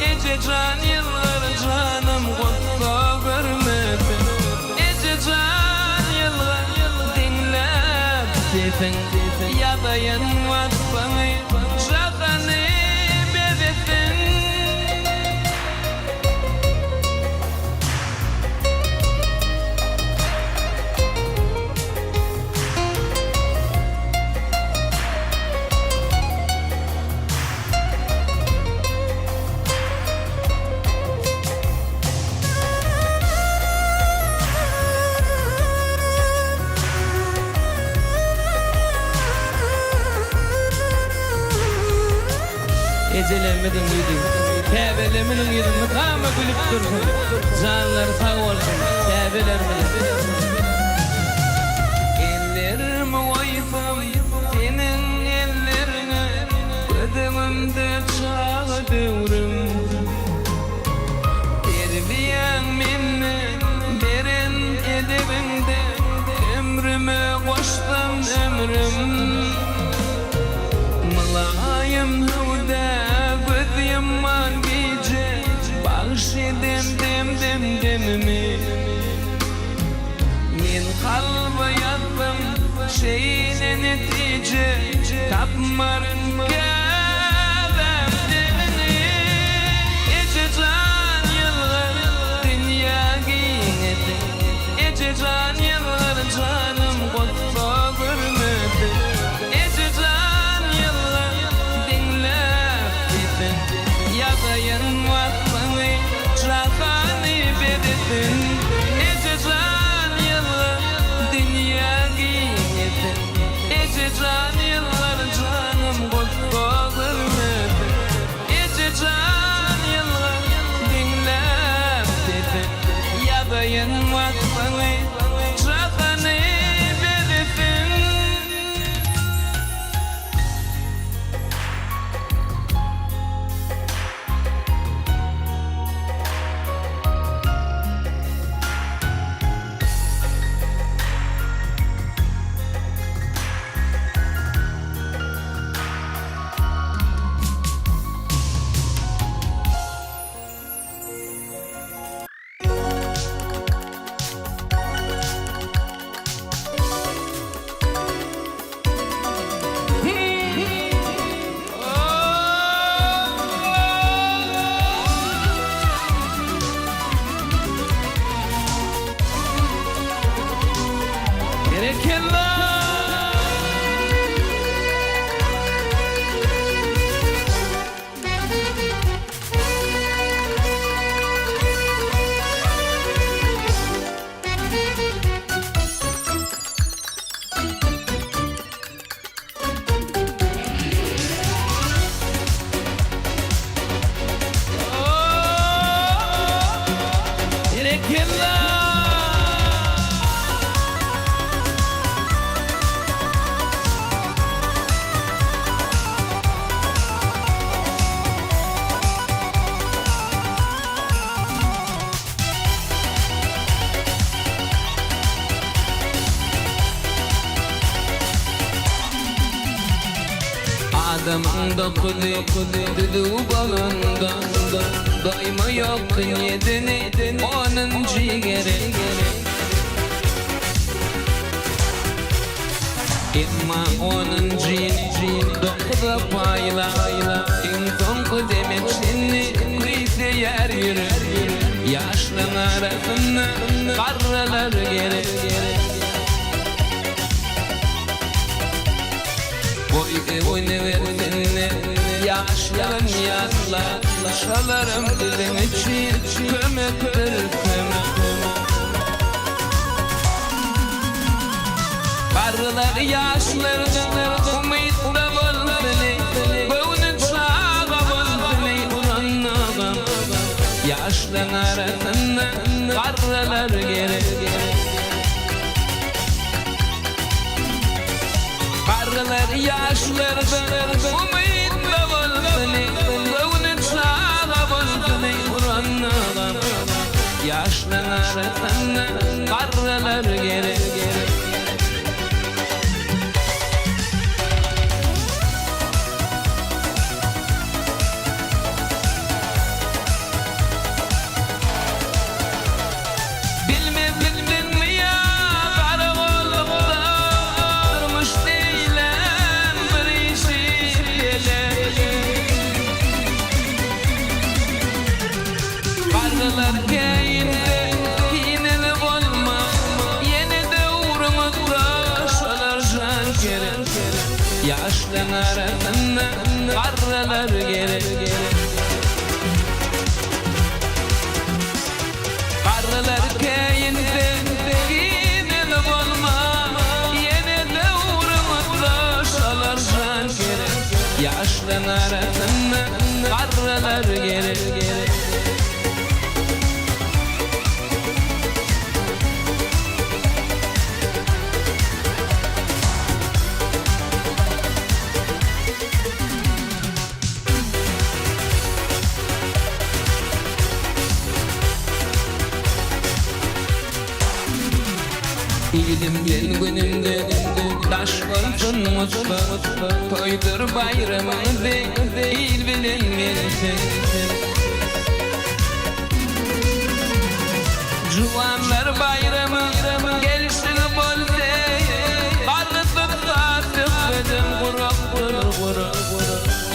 Eje jan ýylgyr janym gussa görmesin. Eje jan ýylgyr diňläp sesiň, Ýazaýyn waspyňy jahany bezesin. Ejelerimiziň ýüzi, käbelerimiziň ýüzi mydama gülüp dursun. Janlary sag bolsun käbelerimiziň. Ellerimi goýsam seniň elleriňe, Göz öňümde çaga döwrüm. Terbiýäň mende, beren edebiňde, Ömrüme goşsam ömrüm. Mylaýym hüwdä göz ýumman gije, Bagyş eden demdem demimi. Men kalba ýazdym şeýle netije, Tapmaryn käbäm deňiňi. Eje jan ýylgyr, dünýä giňedi. Eje jan ýylgyr, janym gussa görmedi. Eje jan ýylgyr, diňläp sesiň. Ýazaýyn waspyňy, jahany bezesin. Eje jan ýylgyr, dünýä giňesin. Eje jan ýylgyr, janym gussa görmesin. Eje jan ýylgyr, diňläp sesiň. Ýazaýyn waspyňy, jahany bezesin. Berekella! Berekella! Adamyň dokuzy düzüw bolanda, Doýma ýok ýedini onunjy gerek. Emma onunjyny dokuza paýla, Iň soňky deme çenli küýseýär ýürek. Ýaşlaň arasynda garralar gerek. Goý öwünibersinler, ýaşlygyn ýatla, Şolaram biziň üçin kömekdir, kömek. Garrylar ýaşlardan umytda bolsun eý, Göwni çaga bolsun eý, ulanmagam. Ýaşlaň arasynda garrylar gerek. Garrylar ýaşlardan umytda bolsun eý, Göwni çaga bolsun eý, ulanmagam. Ýaşlaň arasynda garrylar gerek. Bilmezlikdenmi ýa garagolukda Durmuş diýlen bir işi pelek. Garrylar käýinse kineli bolma, Ýene döwrüňizde şolar jan gerek. Ýaşlaň arasynda garrylar gerek. Garrylar käýinse kineli bolma, Ýene döwrüňizde şolar jan gerek. Ýaşlaň arasynda. Günümden günümden daş bolsun gutla Toýdur baýramyňyzy il bilen gelsin. Juwanlar baýramy gelşigi boldy Garrysyz söhbedem gurakdyr gurak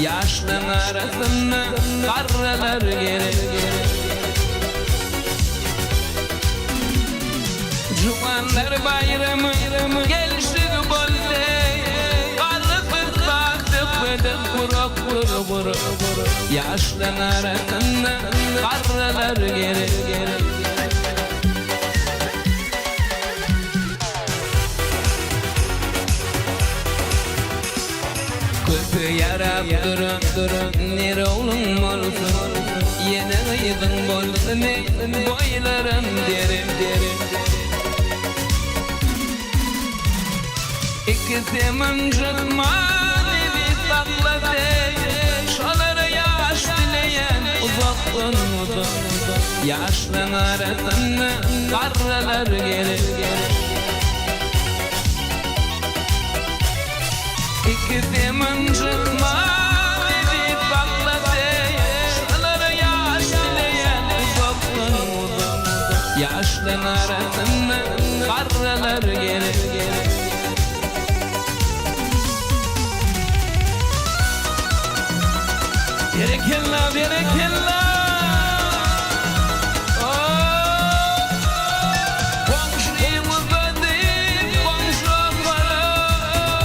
Ýaşlaň arasynda garrylar gerek. Juwanlar baýramy gelşigi boldy Garrysyz söhbedem gurakdyr gurak Ýaşlaň arasynda garrylar gerek. Köpe ýarap duran ner ogluň bolsun, Ýene gyzyň bolsun eý, boýlaram dere. Ikisem ynjytman eziz saklasy, Şolara ýaş dileýän uzakdan uzak. Ýaşlaň arasynda garrylar gerek. Ikisem ynjytman eziz saklasy, Şolara ýaş dileýän uzakdan uzak. Ýaşlaň arasynda garrylar gerek. Berekella berekella Goňşyň uzady goňşa gara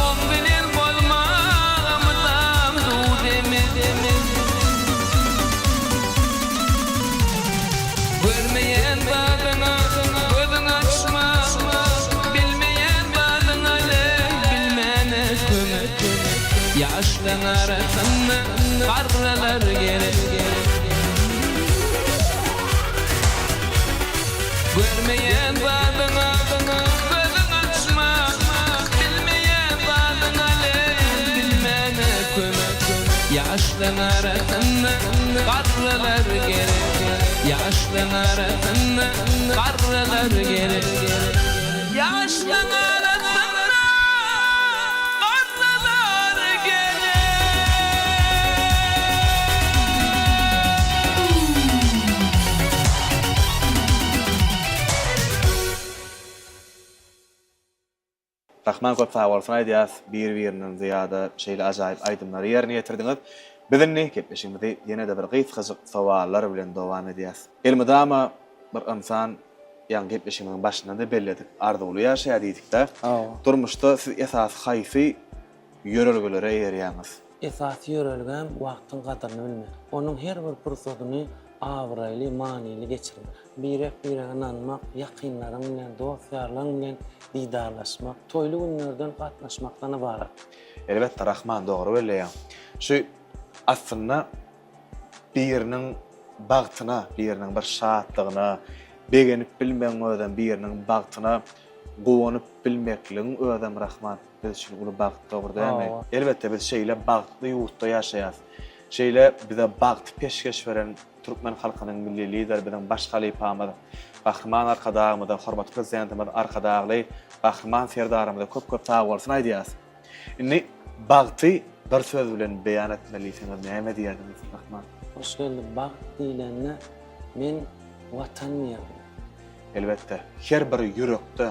Oň bilen bolmaga mydam duz emez. Görmeýän zadyňa gözüň açma, Bilmeýän zadyňa leý bilmäne kömek. Ýaşlaň arasynda garrylar gerek. Görmeýän zadyňa gözüň açma, Bilmeýän zadyňa leý bilmäne kömek. Ýaşlaň arasynda garrylar gerek. Ýaşlaň arasynda garrylar gerek. Ýaşlaň arasynda garrylar gerek. Rahman köp sagbolsun aýdýas bir birinden zyýada şeýle ajaýyp aýdymlary ýerine ýetirdiňiz. Biz indi gepleşigimizi ýene-de bir gysgajyk sowallar bilen dowam edýäs. Elmydama bir ynsan ýaňy gepleşigimiziň başynda-da belledik arzuwly ýaşaýar diýdikdä. Durmuşda siz esasy haýsy ýörelgelere eýerýäňiz? Esasy ýörelgäm wagtyň gadyryny bilmek. Onuň her bir pursadyny abraýly, manyly geçirmek. Birek-birege ynanmak, ýakynlaryň bilen, dost-ýarlaryň bilen didarlaşmak, toýly günlerden gatnaşmakdan ybarat. Elbetde Rahman dogry belleýäň. Şu aslynda biriniň bagtyna, biriniň bir şatlygyna begenip bilmegiň özem, biriniň bagtyna guwanyp bilmekligiň özem Rahman biz üçin uly bagt dogry dälmi? Elbetde biz şeýle bagtly ýurtda ýaşaýas. Şeýle bize bagty peşgeş beren Türkmen halkynyň Milli Lideri biziň baş halypamyz Gahryman Arkadagymyza, hormatly Prezidentimiz Arkadagly Gahryman Serdarymyza köp-köp sagbolsun aýdýarys. Indi bagty bir söz bilen beýan etmeli diýseňiz näme diýerdiňiz Rahman? Hoşgeldi, bagt diýlende men Watan diýerdim. Elbetde, her bir ýürekde,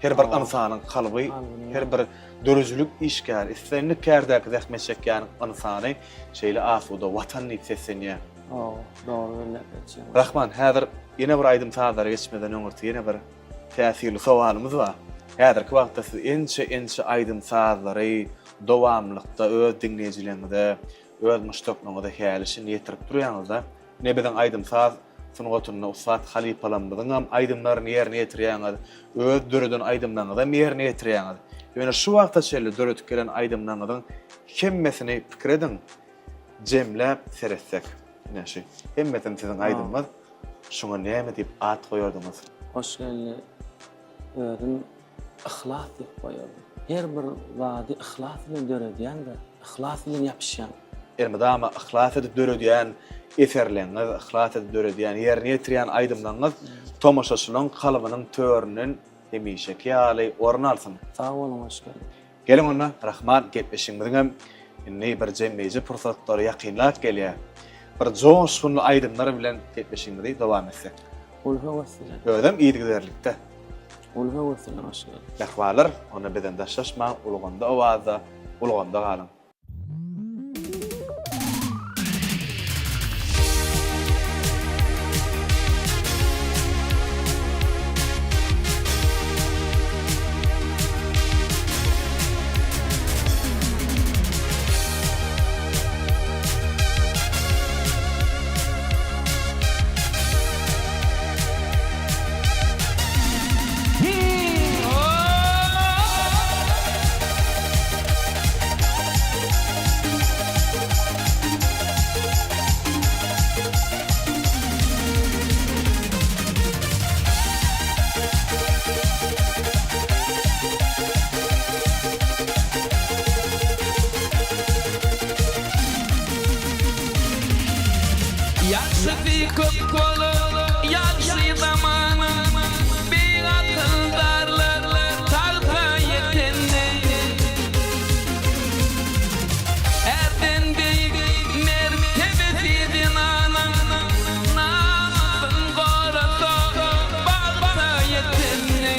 her bir ynsanyň kalby, her bir döredijilik işgäri, islendik kärdäki zähmet çekýän ynsany şeýle asuda Watan diýip seslenýär. Hawa, dogry belläp geçýäň. Rahman, häzir ýene bir aýdym-sazlara geçmeden öňürti ýene bir täsirli sowalymyz bar. Häzirki wagtda siz ençe-ençe aýdym-sazlary dowamlylykda öz diňleýjileriňize, öz muşdaklaryňyza häli-şindi ýetirip durýaňyz-da. Ine biziň aýdym-saz sungatynda ussat halypalarymyzyňam aýdymlaryny ýerine ýetirýäňiz, öz döreden aýdymlaryňyzam ýerine ýetirýäňiz. Ýöne şu wagta çenli döredip gelen aýdymlaryňyzyň hemmesini pikir ediň, jemläp seretsek, ine şu hemmesem siziň aýdymyňyz, şuňa näme diýip at goýardyňyz? Hoşgeldi, özüm Yhlas diýip goýardy. Her bir zady yhlas bilen döredýäň-de, yhlas bilen ýapyşýaň. Elmydama yhlas edip döredýän eserleriňiz, yhlas edip döredýän, ýerine ýetirýän aýdymlaryňyz tomaşaçylaryň kalbynyň töründen. hemişeki ýaly orun alsyn. Sag boluň hoş geldiňiz. Geliň onda Rahman gepleşigimiziňem indi bir jemleýji pursatlary ýakynlap gelýär. Bir joşgunly aýdymlar bilen gepleşigimizi dowam etsek. Uly höwes bilen. Özem yzygiderlikde. Uly höwes bilen hoş geldiňiz. Mähribanlar, onda bizden daşlaşmaň, ulgamda owazda, ulgamda galyň. Ýagşysy köp bolar, ýagşy zamanyň, Beýik akyldarlar tagta ýetende. Ärden beýik mertebesi zenanyň, Namysyn gorasa, bagta ýetende.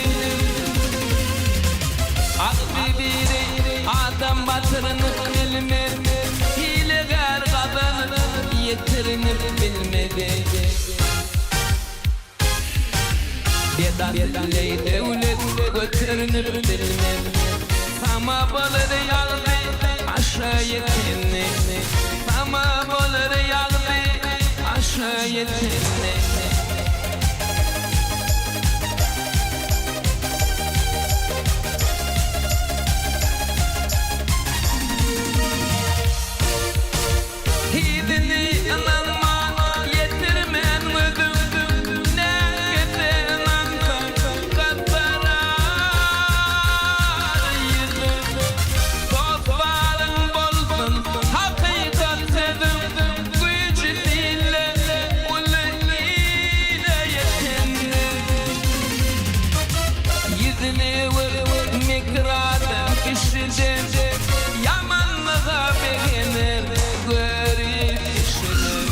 Agzybiri adam batyrynyp bilmez, Hilegär gazanyp ýetirinip bilmedi. Bedasylly döwlet göterinip bilmez, Tama bolar ýagdy aşa ýetende, Tama bolar ýagdy aşa ýetende. Hidini ynanman ýetirmen gözüm Näkese ynansaň gazarar ýüzüm Dost baryň bolsun hakykat sözüm Güýji dille uly ile ýetende Ýüzüni öwür mekir adam kişiden Ýamanlyga begener görip kişiler.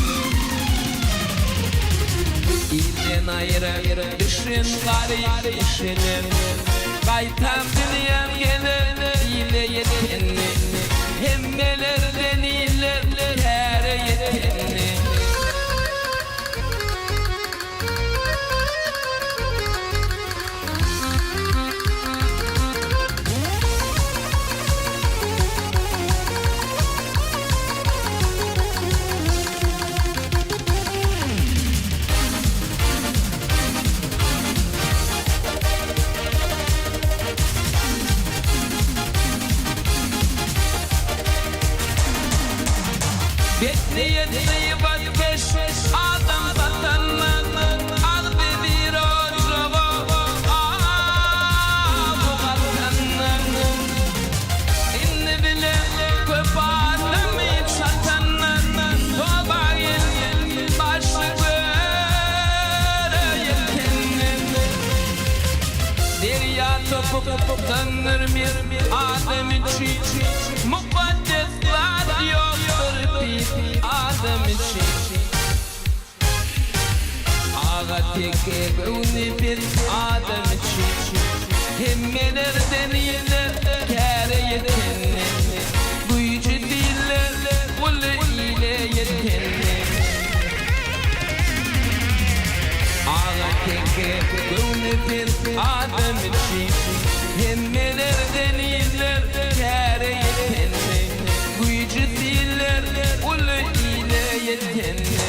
Ilden aýra düşen garyp kişiler. Gaýtam dünýäm geler ile ýetende. Hemmelerden iller käre ýetende. Betniýet gybatkeş adam satanlar Agzy bir ojaga awy gatanlar Indi bile köp adamy çatanlar Toba gelip başy göre ýetenler Derýa topuk döndürmez adam üçin Mukaddes zat ýokdur pis adam üçin. Aga teke göwni pes adam üçin. Hemmelerden iller käre ýetende. Güýji diller uly ile ýetende. Aga teke göwni pes adam üçin. Hemmelerden iller käre ýetende. Güýji diller uly ile ýetende.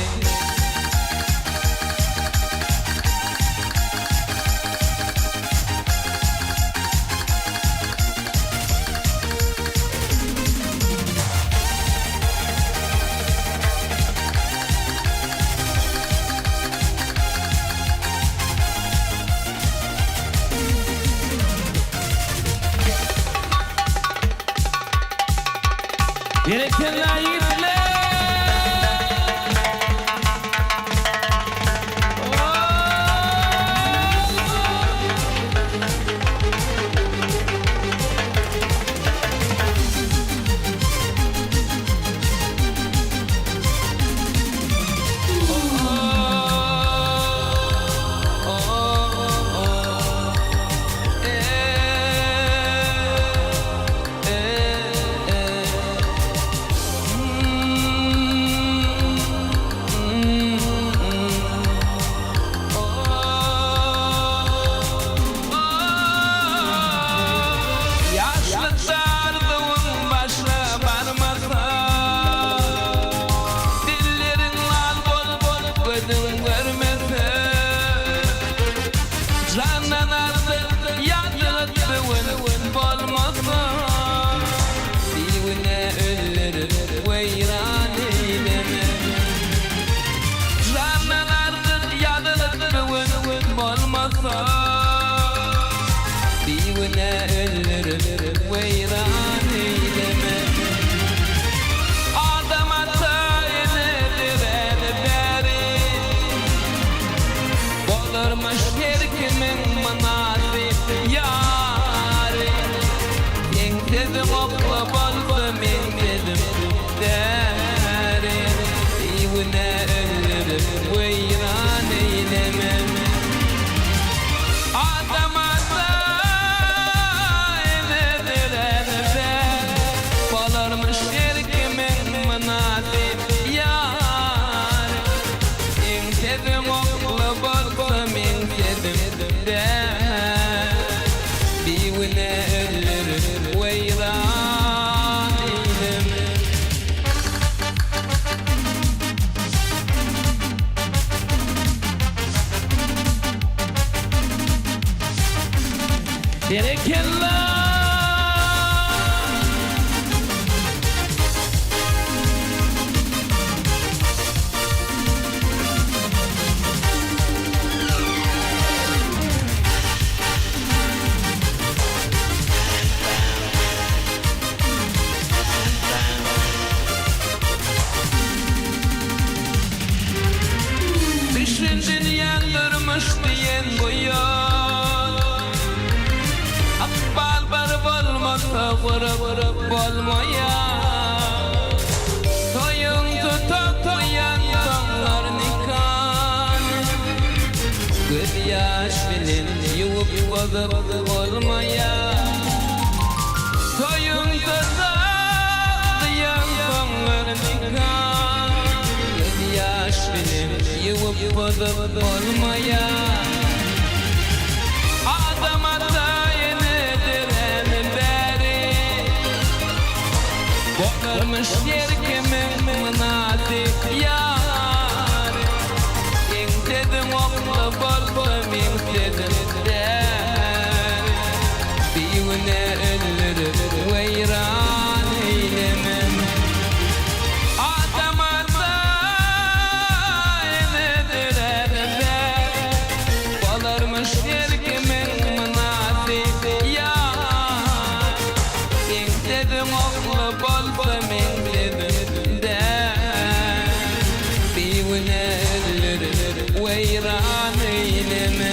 Berekella ýigitler! weýran eýleme. Adam ata ene döräli bäri, Bolarmyş her kimiň mynasyp ýary. Seň sözüň okla bolsa meň sözüm däri. Bigünä öldürip weýran eýleme. Adam ata ene döräli bäri, Bolarmyş her kimiň mynasyp ýary. Seň sözüň okly bolsa meň sözüm däl. Bigünä öldürip weýran eýleme. Berekella! Düşün dünýäň durmuş diýen bu ýol. Ykbal bir bolmasa gurup bolmaýar. Toýuň tutup goýansoňlar nikany. Göz ýaş bilen ýuwup bozup bolmaýar. Toýuň tutup goýansoňlar nikany. Göz ýaş bilen ýuwup bozup bolmaýar. Adam ata ene döräli bäri. Bolarmyş her kimiň mynasyp ýary. Seň sözüň okly bolsa meň sözüm däl. Bigünä öldürip weýran eýleme. Adam ata ene döräli bäri. Bolarmyş her kimiň mynasyp ýary. Seň sözüň okly bolsa meň sözüm däl. Bigünä öldürip weýran eýleme.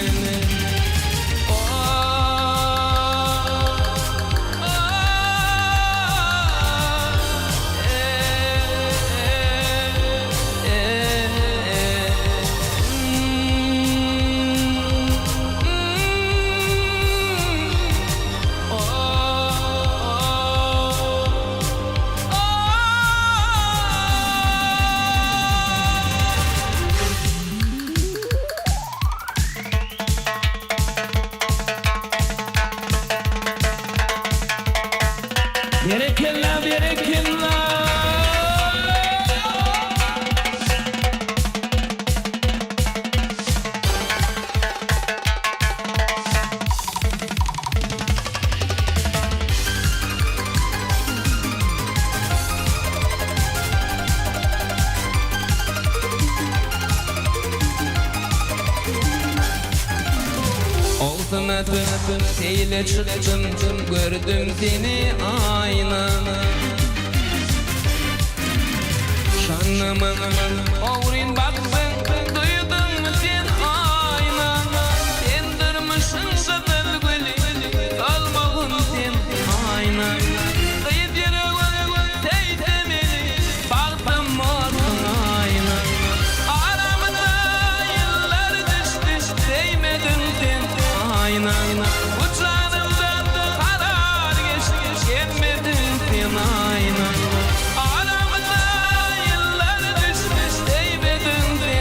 Berekella berekella. Ogzuna döndüm, seýle çykdym, gördüm seni aýna. Şonda maňa ogryn bakdyň, duýduňmy sen aýna? Sen durmuşyň gyzyl güli, solmagyn sen aýna. Gyz ýüregim söýse meni, bagtym bolsun aýna. Aramyza ýyllar düşdi, söýmediň sen aýna. Bu janymdan karar geçdi, gelmediň sen aýna. Aramyza ýyllar düşdi, söýmediň sen.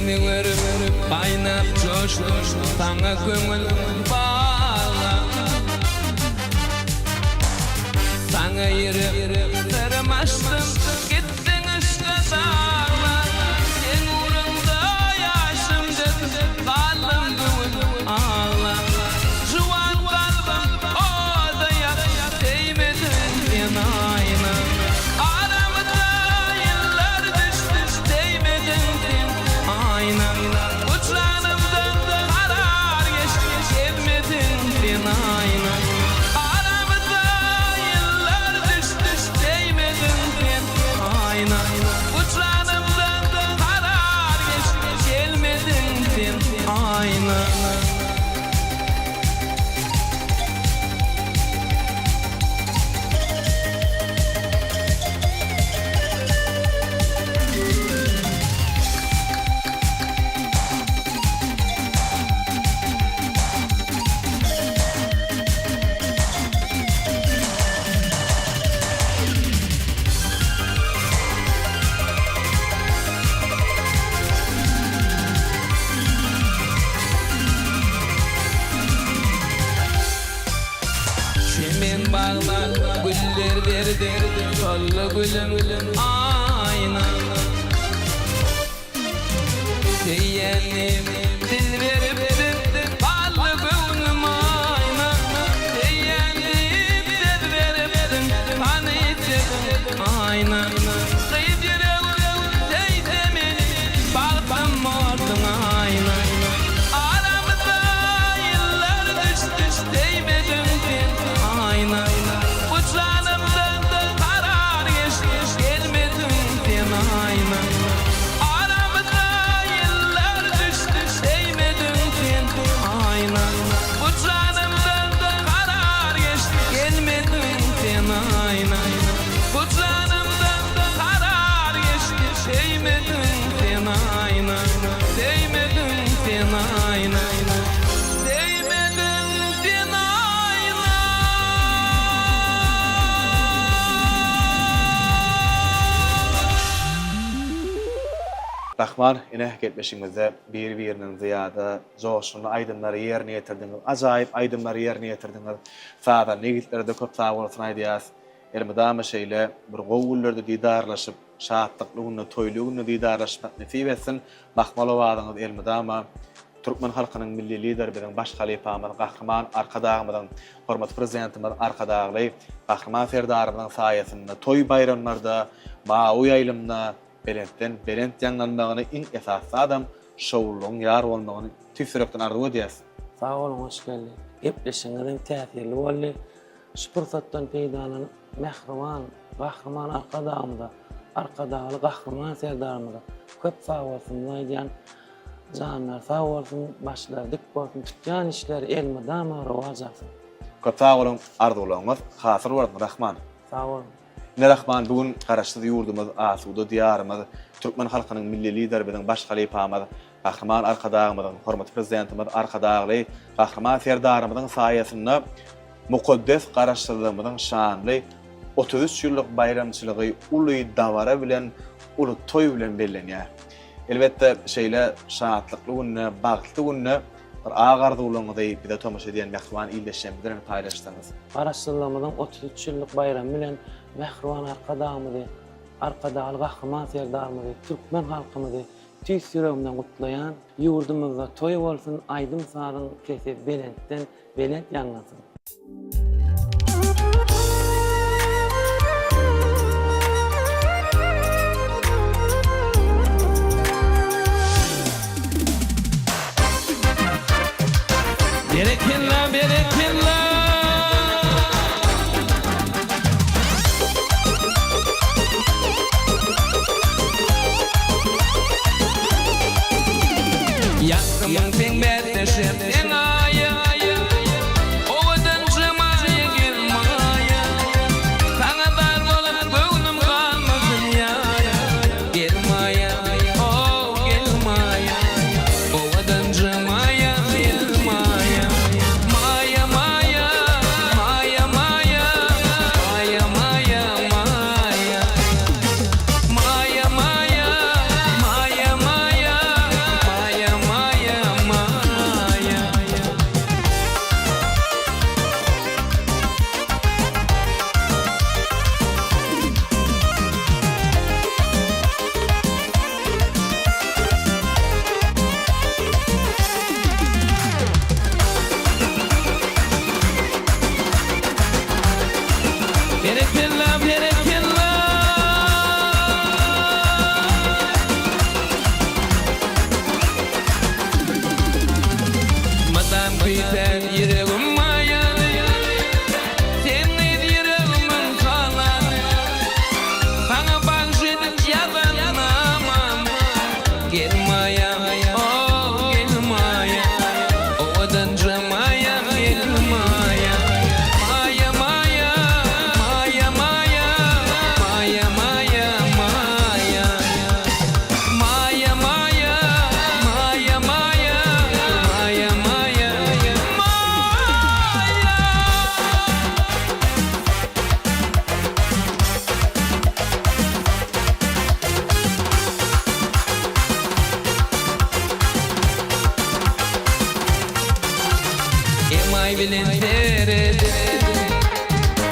Seni görüp gaýnap joşdum Saňa köňül baglap Saňa ýürek syrym açdym Gitdiň yşka daglap Seň ugruňda ýaşym döküp Galdym bu gün aglap Juwan kalbym oda ýakyp Söýmediň sen aýna Aramyza ýyllar düşdi Söýmediň sen aýna Bu janymdan karar geçdi Gezmediň sen aýna Aramyza ýyllar düşdi Söýmediň sen aýna Bu janymdan karar geçdi Gelmediň sen aýna. Çemen bagda güller berdi, Soldy gülüm aýna. Söýenim dil beripdim, Galdy göwnüm aýna. Söýenim söz beripdim, Hany sözüň aýna. Gyz ýüregim söýse meni, Bagtym bolsun aýna. Aramyza ýyllar düşdi, Söýmediň sen aýna. Bu janymdan karar geçdi, Gelmediň sen aýna. Aramyza ýyllar düşdi, Söýmediň sen aýna. Bu janymdan karar geçdi, Gelmediň sen aýna. Bu janymdan karar geçdi, Söýmediň sen aýna. Söýmediň sen aýna. Söýmediň sen aýna. Rahman ine gepleşigimizde biri-birinden zyýada joşgunly aýdymlary ýerine ýetirdiňiz. Ajaýyp aýdymlary ýerine ýetirdiňiz. Sazanda ýigitlere-de köp sagbolsun aýdýas. Elmydama şeýle bir gowy günlerde didarlaşyp, şatlykly günde, toýly günde didarlaşmak nesip etsin. Mahmal owazyňyz elmydama türkmen halkynyň Milli Lideri biziň baş halypamyz Gahryman Arkadagymyzyň, hormatly Prezidentimiz Arkadagly Gahryman Serdarymyzyň saýasynda toý-baýramlarda, mawy ýaýlymda belentden belent ýaňlanmagyny iň esasy zadam şowlulygyň ýar bolmagyny tüýs ýürekden arzuw edýäs. Sag boluň Hoşgeldi. Gepleşigiňiz hem täsirli boldy. Şu pursatdan peýdalanyp, mähriban Gahryman Arkadagymyza, Arkadagly Gahryman Serdarymyza köp sagbolsunymyzy aýdýan. Janlary sag bolsun, başlary dik bolsun, tutýan işleri elmydama rowaç alsyn. Köp sag boluň, arzuwlaryňyz hasyl bolsun Rahman. Sag boluň. Ine Rahman bu gün Garaşsyz ýurdumyz, asuda Diýarymyz, türkmen halkynyň Milli Lideri biziň baş halypamyz Gahryman Arkadagymyzyň, hormatly Prezidentimiz Arkadagly Gahryman Serdarymyzyň saýasynda mukaddes Garaşsyzlygymyzyň şanly 33 ýyllyk baýramçylygy uly dabara bilen, uly toý bilen bellenýär. Elbetde, şeýle şatlykly günde, bagtly günde bir ak arzuwlaryňyzy bize tomaşa edýän mähriban ildeşlerimiz bilen paýlaşsaňyz. Garaşsyzlygymyzyň 33 ýyllyk baýramy bilen mähriban Arkadagymyzy, Arkadagly Gahryman Serdarymyzy, türkmen halkymyzy Tüýs ýüregimden gutlaýan. Ýurdumyzda toý bolsun, aýdym-sazyň sesi belentden belent ýaňlansyn. Berekella berekella. Ýakymyň seň bäsdeşem seň aýa Owadanja maýa gel maýa Saňa zar bolup göwnüm galmasyn ýaýa Gel maýa oh gel maýa Owadanja maýa gel maýa Maýa maýa maýa maýa Maýa maýa maýa Maýa maýa maýa maýa. Emaý bilen seredip,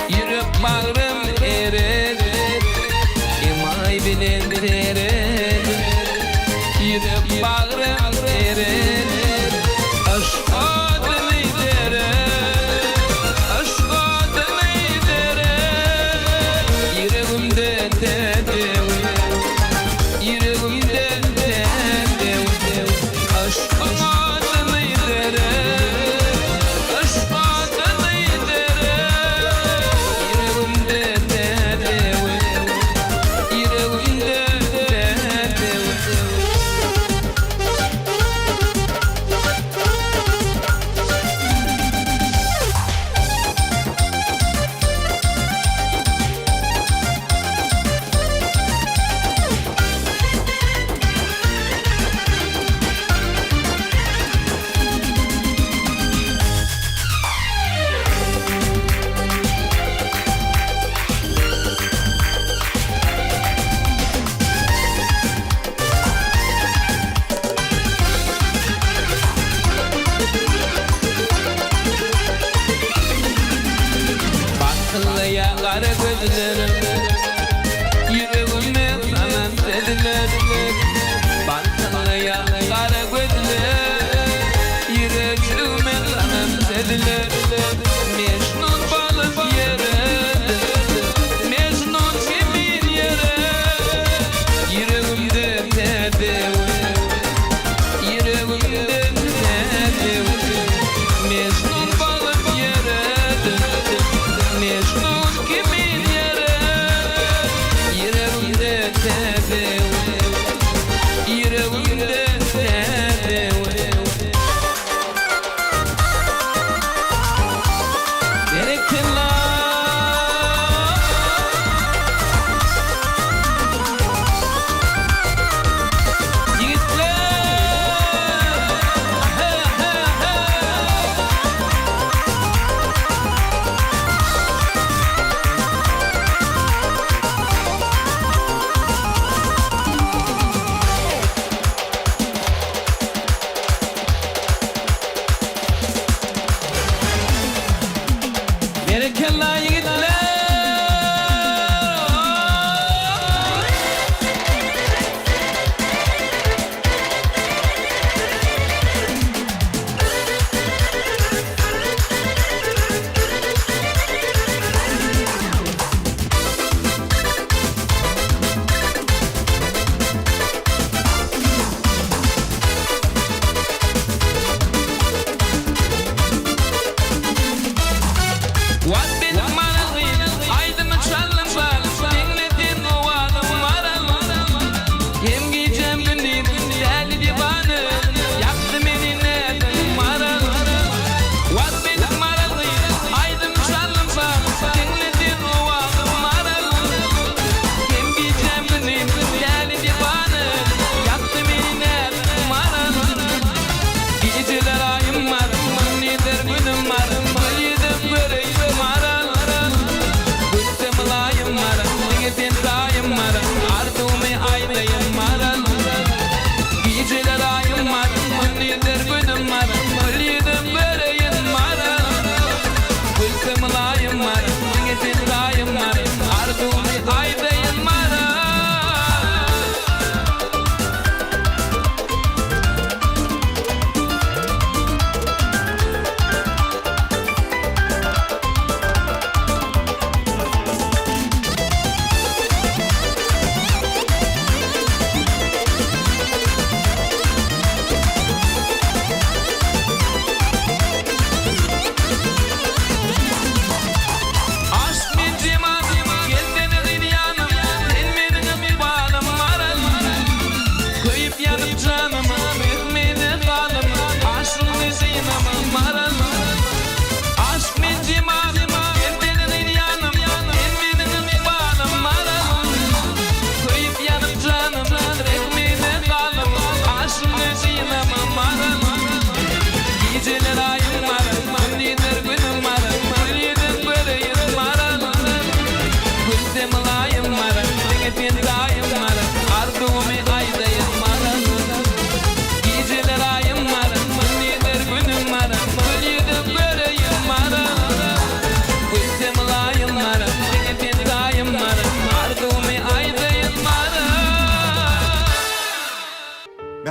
Ýürek bagrym eredi. Emaý bilen seredip, Ýürek bagrym eredi. Yşk oduny deret, Yşk oduny deret. Ýüregimde täzewi, Ýüregimde täzewi. Yşkyň oduny deret, Yşk oduny deret. Ýüregimde täzewi, Ýüregimde täzewi. Balkyllaýar gara gözlerim, Ýüregime salan sözler. Balkyllaýar gara gözler, Ýüregime salan sözler. Mejnun bolup ýöredim, Mejnun kimin ýöredim. Ýüregimde täze Ýüregimde täze Mejnun bolup ýöredim, Mejnun kimin ýöredim. Ýüregimde täze Ýüregimde täze Berekella! Ýigitler! He he he!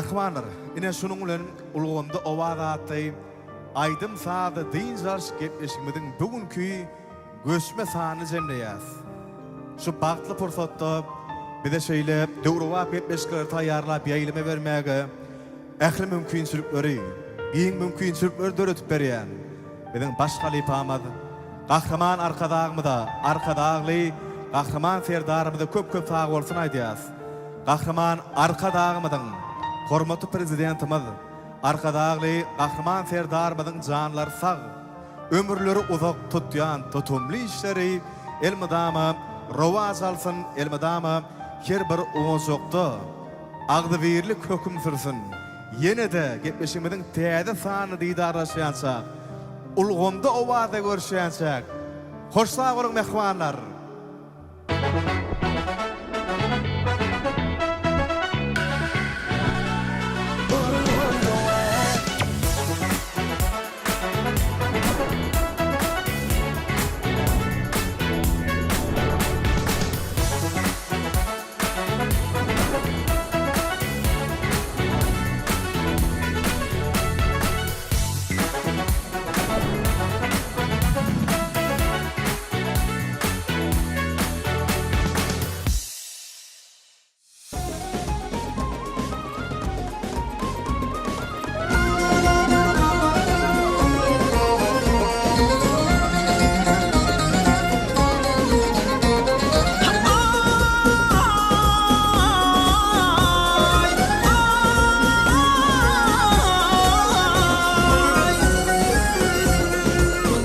Mähribanlar, ine şunuň bilen Ulgamda owaz atly aýdym-sazly dynç alyş gepleşigimiziň bu günki göçme sanyny jemleýäris. Şu bagtly pursatda bize şeýle döwrebap gepleşikleri taýýarlap ýaýlyma bermäge ähli mümkinçilikleri, giň mümkinçilikleri döredip berýän biziň baş halypamyz Gahryman Arkadagymyza, Arkadagly Gahryman Serdarymyza köp-köp sagbolsun aýdýarys. Gahryman Arkadagymyzyň, hormatly Prezidentimiz Arkadagly Gahryman Serdarymyzyň janlary sag, ömürleri uzak tutýan tutumly işleri elmydama rowaç alsyn, elmydama her bir ojakda agzybirlik höküm sürsün. Ýene-de gepleşigimiziň täze sanyny didarlaşýançak, ulgamda owazda görüşýänçäk, hoş sag boluň mähribanlar!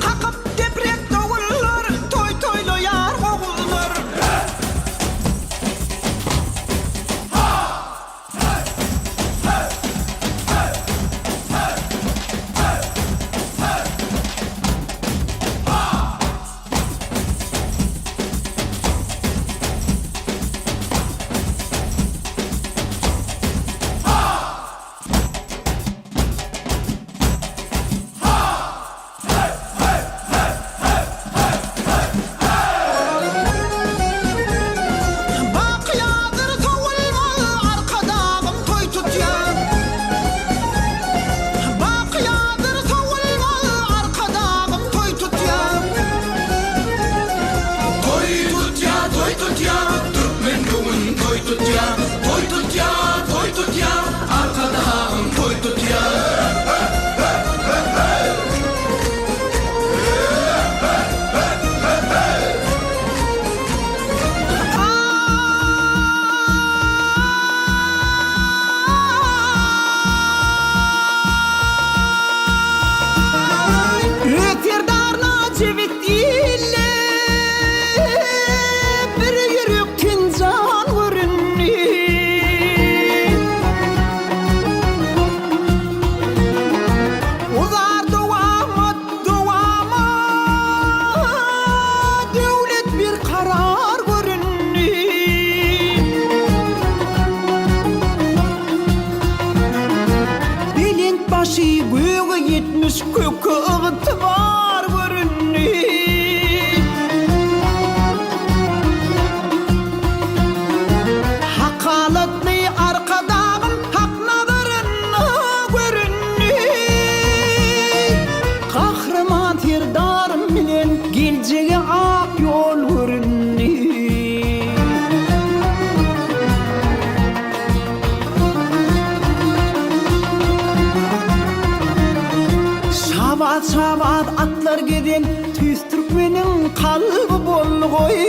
Kakyp deprek dowullar, toý toýlaýar ogullar. Bakyýadyr sowulmaz Arkadagym toý tutýar. Bakyýadyr sowulmaz Arkadagym toý tutýar. Toý tutýar, toý tutýar, türkmen bu gün toý tutýar. Toý tutýar, toý tutýar, Arkadagym toý tutýar. Öz Serdaryna jebis ille, Bir ýürek ten-jan göründi. Uzar dowamat, dowamat, Döwlet bir karar göründi. Belent başy göge ýetmiş köke ygtybar göründi. Hakalatly Arkadagym Hak nazarynda göründi. Gahryman Serdarym bilen geljege ak ýol göründi. Şabaz-şabaz atlar gezen tüýs türkmeniň kalby boldy-goý.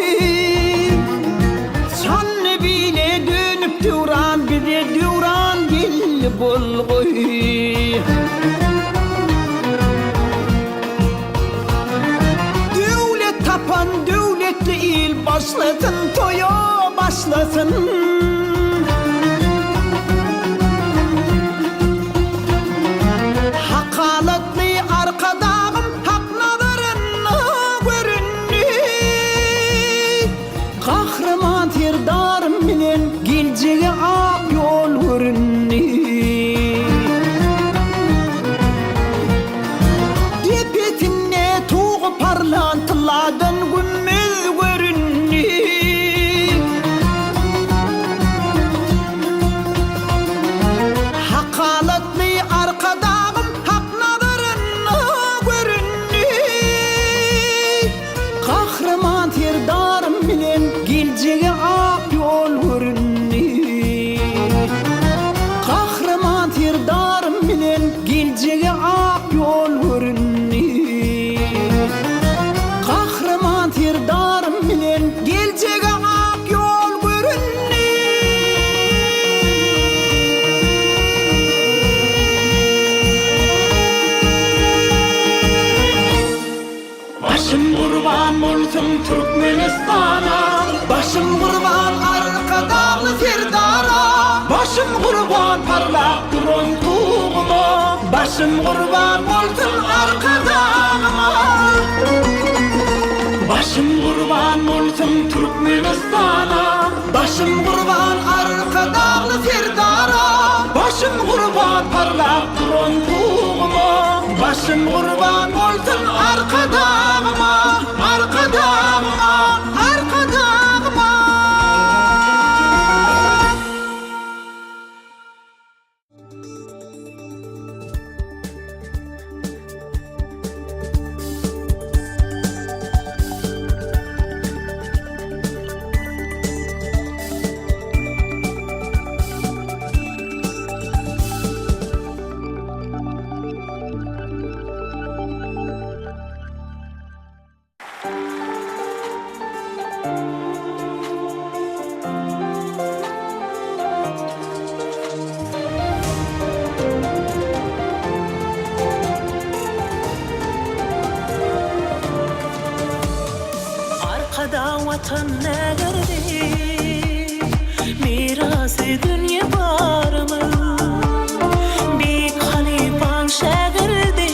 Şanly bile dönüp döwran bize döwran geldi boldy-goý. Döwlet tapan döwletli il başlasyn toýa başlasyn. Hakalatly Arkadagym Hak nazarynda göründi. Gahryman Serdarym bilen geljege ak ýol göründi. Depesinde tugy parlan tylladan gümmez göründi. gurban parlap duran Tuguma, Başym gurban bolsun Arkadagyma. Başym gurban bolsun Türkmenistana, Başym gurban Arkadagly Serdara, Başym gurban parlap duran Tuguma, Başym gurban bolsun Arkadagyma, Arkadagyma, Arkadagyma! Arkadag Watan nägerdi, Mirasy dünýe barmy? Beýik halypaň şägirdi,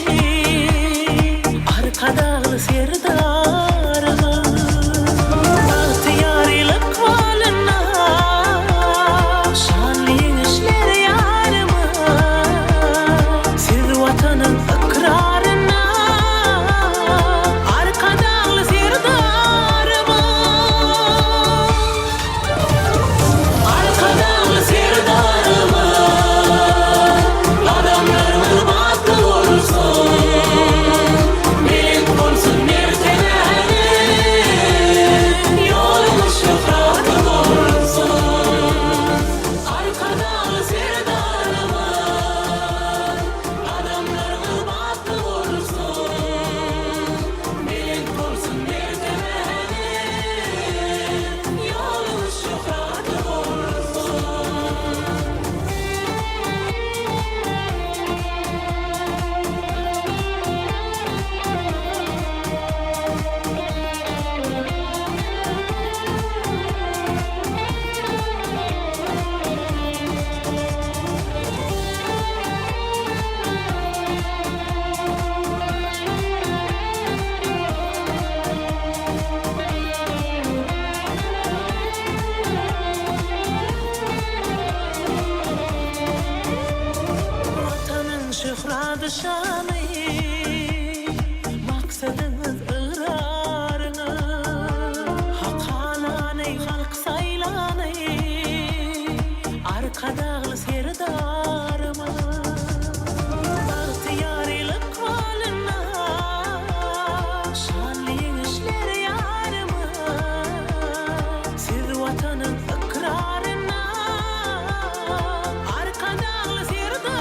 Arkadagly Serdarymyz. Bagtyýarlyk ykbalynda, Şanly ýeňişler ýarymyz. Siz Watanyň ykraryna, Arkadagly Serdarymyz. Arkadagly Serdarymyz, Gadamlaryňyz batly bolsun, Belent bolsun mertebäňiz, Ýoluňyz şöhratly bolsun. Arkadagly Serdarymyz, Gadamlaryňyz batly bolsun, Belent bolsun mertebäňiz, Ýoluňyz şöhratly bolsun. Watanyň şöhrady-şany, Maksadyňyz, ygraryňyz. Hak halany, halk saýlany, Arkadagly Serdarymyz. Bagtyýarlyk ykbalynda, Şanly ýeňişler ýarymyz. Siz Watanyň ykraryna, Arkadagly Serdarymyz.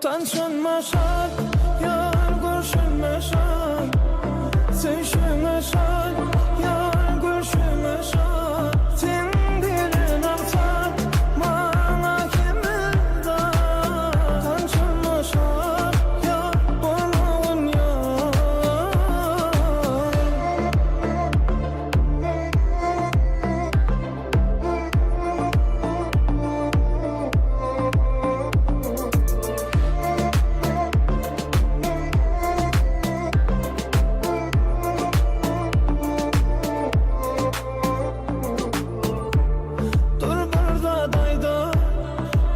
Tanşanma şat, ýar görşenme şat Söýşüňe şat, ýar gülşüňe şat Seň bilen aňsat, maňa hemme zat Tanşanma şat, ýar bolmagyn ýar. Dur bir zat aýda,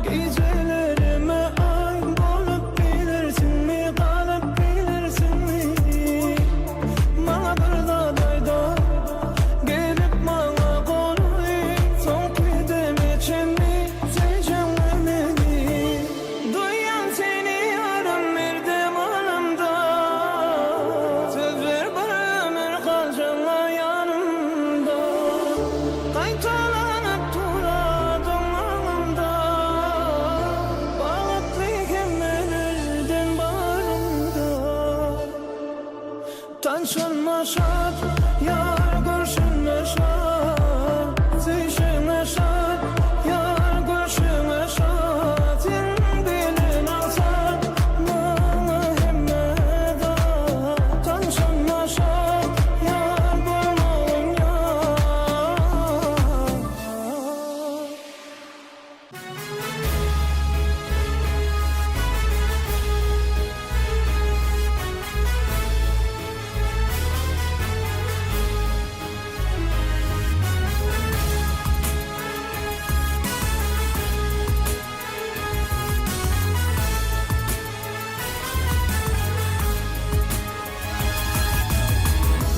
gijelerime aý bolup bilersiňmi, galyp bilersiňmi? Maňa bir zat aýda, gelip maňa golaý, soňky deme çenli söýjeňmi meni? Duýýan seni ýarym bir dem alymda, söz ber bir ömür galjaňa ýanymda. Gaýtalanyp dur adyň aňymda, bagtly hemmelerden barymda. Tanşanma şat, ýar görşenme şat, Söýşenme şat, ýar gülşüňe şat, Seň bilen aňsat maňa hemme zat. Tanşanma şat, ýar bolmagyn ýar.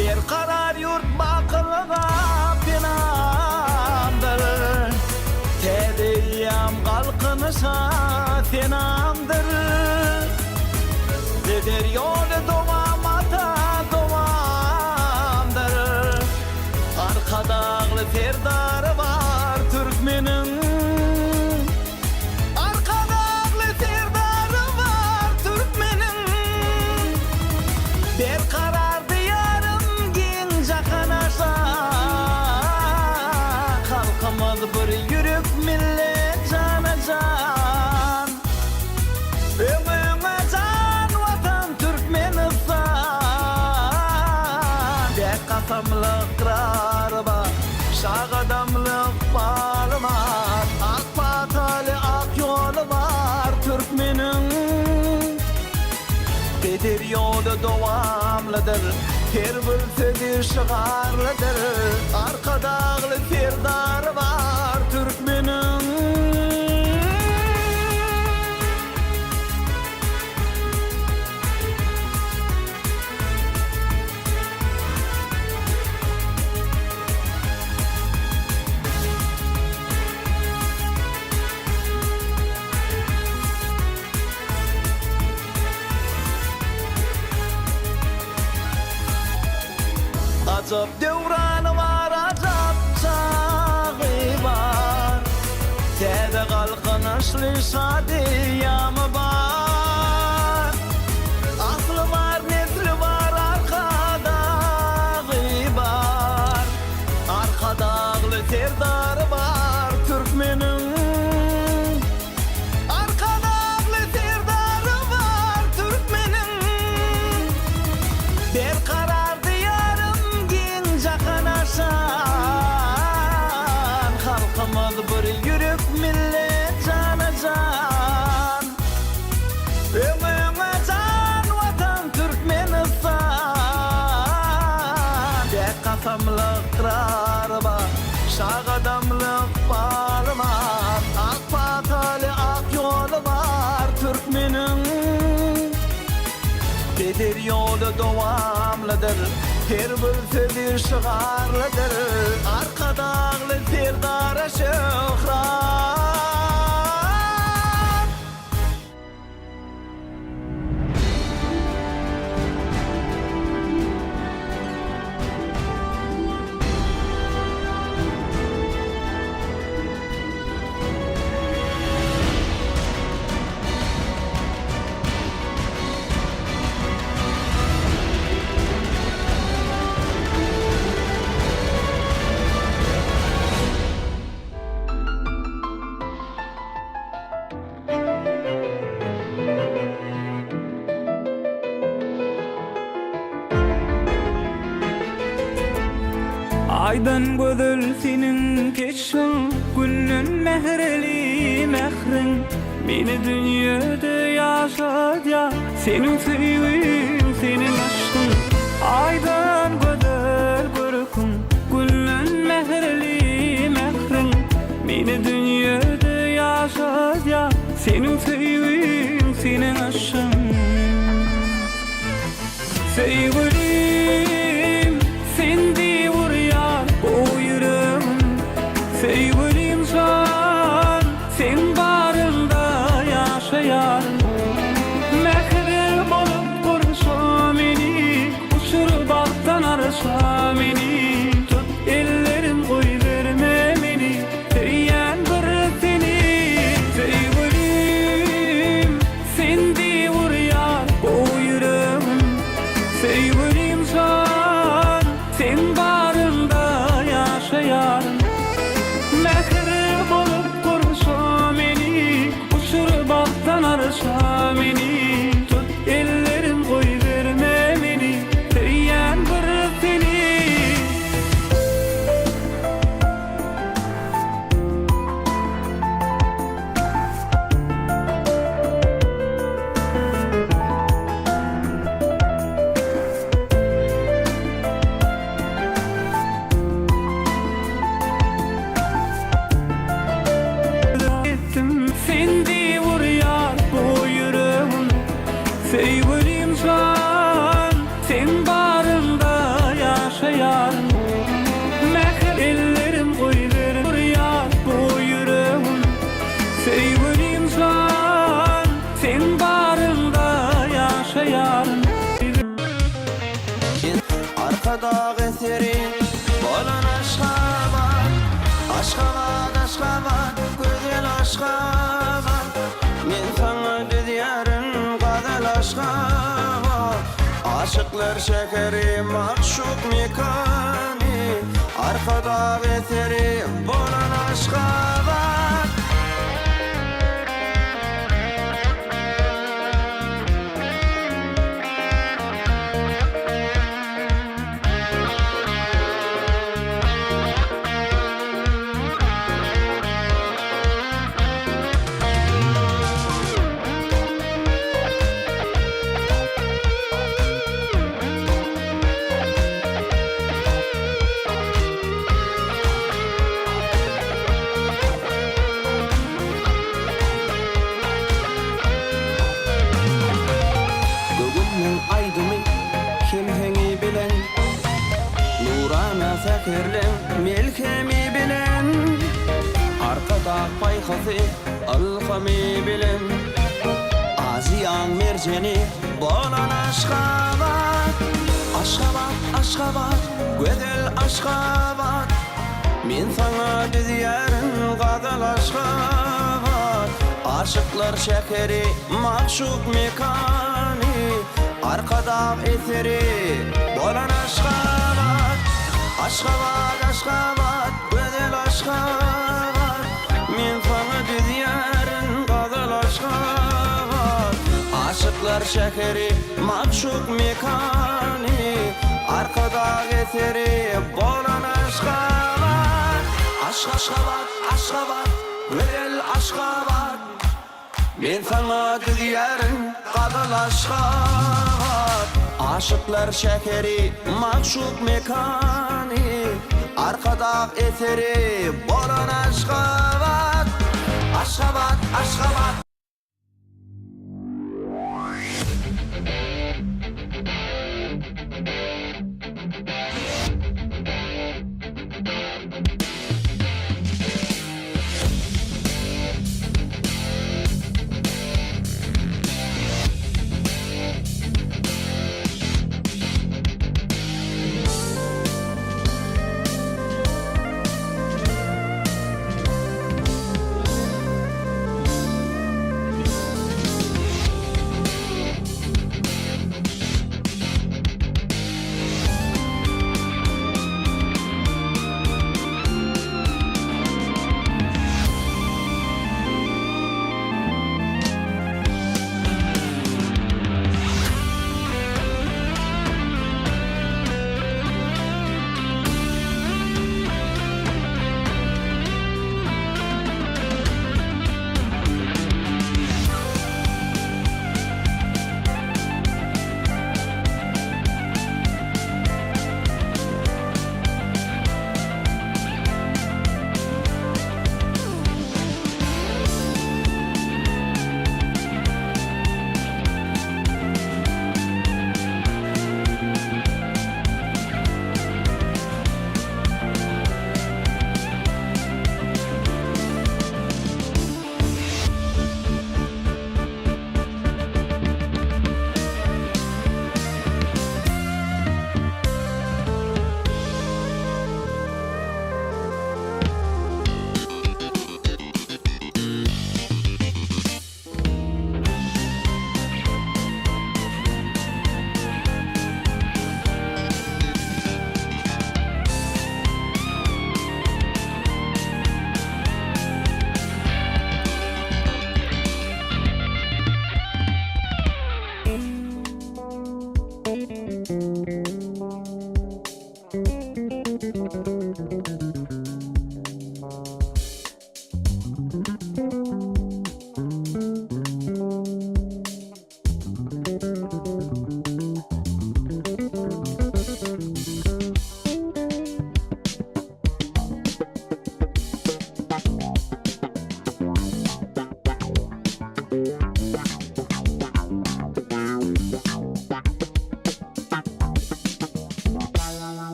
Berkarar ýurt bakylyga penamdyr, Täze eýýam galkynyşa senamdyr. Peder ýoly dowamata dowamdyr, Arkadagly Serdary bar türkmeniň. Arkadagly Serdary bar türkmeniň. Berkarar Diýarym giň jahan aşa. Halkymyz bir ýürek millet jana-jan. Öňe-öňe jan Watan Türkmenistan. Dek kasamly ykrar bar, Şa gadamly ykbaly bar. Ak pataly ak ýoly bar türkmeniň. Peder ýoly dowamlydyr, Her bir sözi şygarlydyr. Arkadagly Serdary bar türkmeniň. Ajap döwrany bar, ajap çagy bar. Täze galkynyşly şat eýýamy bar. Asly bar, nesli bar, Arkadagy bar. Arkadagly Serdary bar türkmeniň. Arkadagly Serdary bar türkmeniň. Berkarar Diýarym giň jahan aşan. Halkymyz bir ýürek millet jana-jan. Öňe-öňe jan Watan Türkmenistan. Dek kasamly ykrar bar, Şa gadamly ykbaly bar. Ak pataly ak ýoly bar türkmeniň. Peder ýoly dowamlydyr, Her bir sözi şygarlydyr. Arkadagly Serdara şöhrat! Aýdan gözel seniň keşbiň, Günden mähirli mähriň. Meni dünýede ýaşadýar, Seniň söýgiň, seniň yşkyň. Aýdan gözel görküň, Günden mähirli mähriň. Meni dünýede ýaşadýar, Seniň söýgiň, seniň yşkyň. Söýgülim, sen diýip urýar bu ýüregim. Söýgülim jan, seň baryňda ýaşaýaryn. Mähir bolup gurşa meni, uçur bagtdan arşa meni. Tut ellerim goýberme meni, söýýän bir seni. Söýgülim, Sen diýip urýar bu ýüregim Söýgülim jan Seň baryňda ýaşaýaryn Mähir bolup gurşa meni Uçur bagtdan arşa meni Tut ellerim goýberme meni Söýýän bir seni. Sen diýip urýar bu ýüregim Söýgülim jan Seň baryňda ýaşaýaryn Mähir ellerim goýber urýar bu ýüregim Söýgülim jan Seň baryňda ýaşaýaryn. Arkadag eseri bolan Aşgabat Aşgabat Aşgabat gözel Aşgabat Men saňa düzýärin gazal Aşgabat Aşyklar şäheri magşuk mekany Arkadag eseri bolan Aşgabat. Göwünmiň aýdymy hem heňi bilen, Nurana säherleň melhemi bilen, Arkadag paýhasy ylhamy bilen, Aziýaň merjeni bolan Aşgabat! Aşgabat, Aşgabat, gözel Aşgabat! Men saňa düzýärin gazal Aşgabat! Aşyklar şäheri, magşuk mekany, Arkadag eseri bolan Aşgabat! Aşgabat, Aşgabat, gözel Aşgabat! Men saňa düzýärin gazal Aşgabat! Aşyklar şäheri, magşuk mekany, Arkadag eseri bolan Aşgabat! Aşgabat, Aşgabat, gözel Aşgabat! Men saňa düzýärin gazal Aşgabat. Aşyklar şäheri, magşuk mekany, Arkadag eseri bolan Aşgabat. Aşgabat, Aşgabat.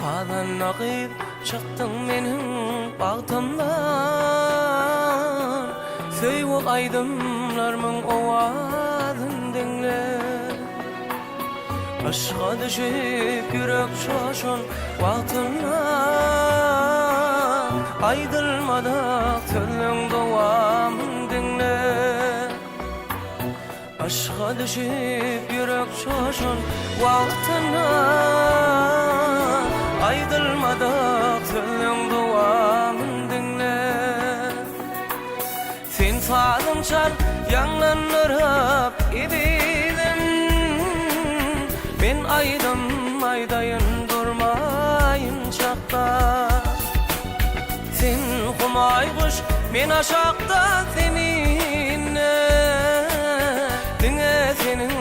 Sazanda gyz çykdyň meniň bagtymdan, Söýgi aýdymlarmyň owazyn diňle. Yşga düşüp ýürek çoşan wagtynda, Aýdylmadyk sözleň dowamyn diňle. Yşga düşüp ýürek çoşan wagtynda, Aýdylmadyk sözleň dowamyn diňle. Sen sazyň çal ýaňlandyryp ezizim, Men aýdym aýdaýyn durmaýyn çakda. Sen humaý guş, men aşakda zeminde, Diňe seniň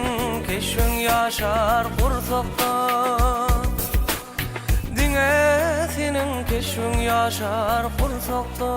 keşbiň ýaşar gursakda. Diňe seniň keşbiň ýaşar gursakda.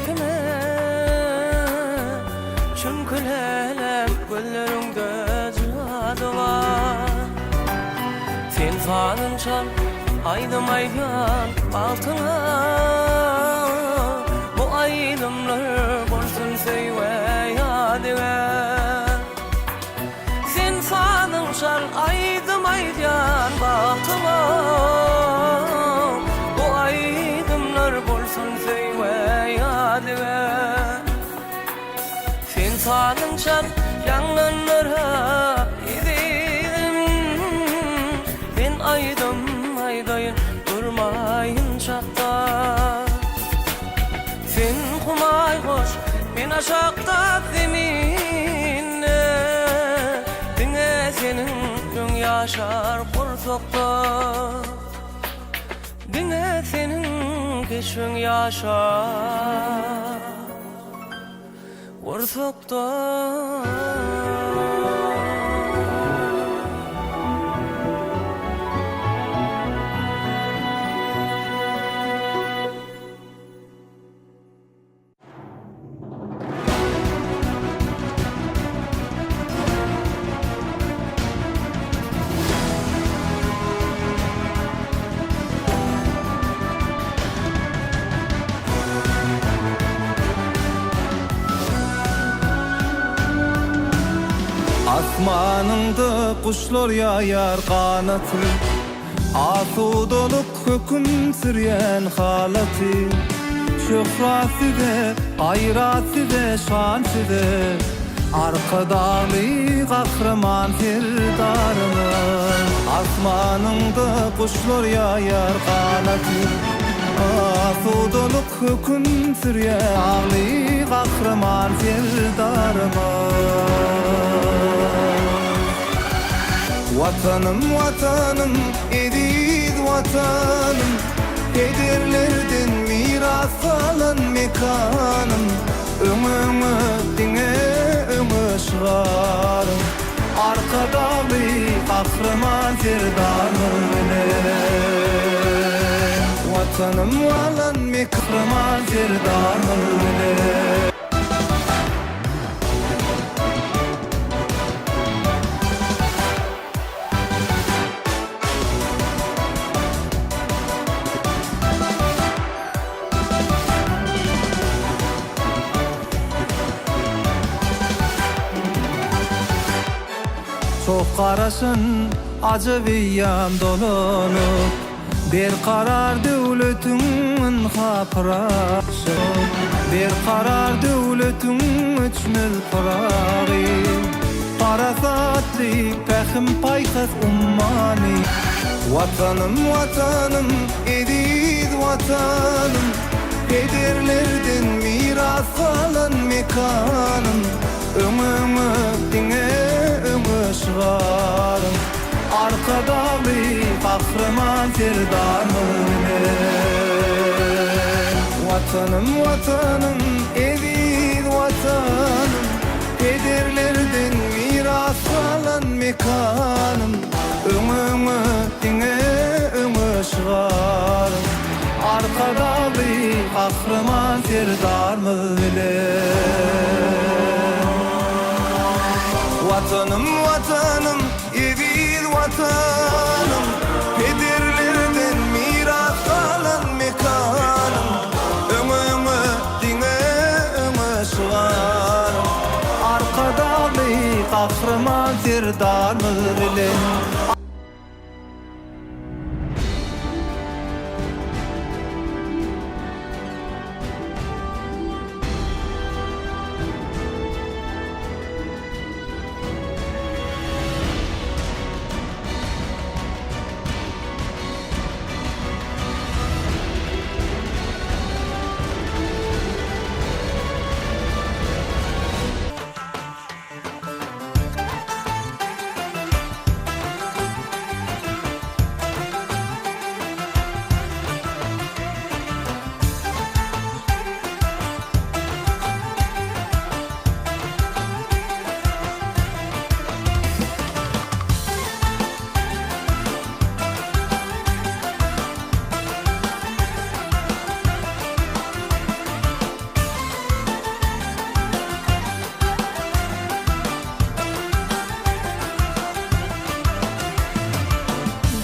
Kime? Çünki lälem gözleriňde jady bar. Sen sazyň çal, aýdym aýdýan bagtyňa. Bu aýdymlar bolsun söýgä ýadygär. Sen sazyň çal aýdym aýdýan bagtyma Bu aýdymlar bolsun söýgä ýadygär Sen sazyň çal ýaňlandyryp ezizim Men aýdym aýdaýyn durmaýyn çakda Sen humaý goş, men aşakda zeminde Diňe seniň öň ýaşar gursakda Diňe seniň keşbiň ýaşar gursakda. Asmanyňda guşlar ýaýar ganaty. Asudalyk höküm sürýän halaty. Şöhrat size, gaýrat size, şan size, Arkadagly Gahryman Serdarymyz! Asmanyňda guşlar ýaýar ganaty. Asudalyk höküm sürýän Agly Gahryman Serdarymyz! Watanym, Watanym, eziz Watanym, Pederlerden miras galan mekanym, Öňe, öňe, diňe öňe şygarym, Arkadagly Gahryman Serdarymyz bilen. Watanym galan mekryman Serdarymyz bilen. Çoh garaşan ajap eýýam dolanyp, Berkarar döwletiň ynha pyragy, Berkarar döwletiň öçmez pyragy, Parasatly pähim-paýhas ummany. Watanym, Watanym, eziz Watanym, Pederlerden miras galan mekanym, Öňe, öňe, diňe öňe şygarym. Arkadagly Gahryman Serdarymyz bilen. Watanym, Watanym, eziz Watanym. mekanym Öňe öňe diňe öňe şygarym Arkadagly Gahryman Serdarmyz bilen. Watanym Watanym eziz Watanym Pederlerden miras galan mekanym Öňe öňe diňe öňe şygarym Arkadagly Gahryman Serdarmyz bilen.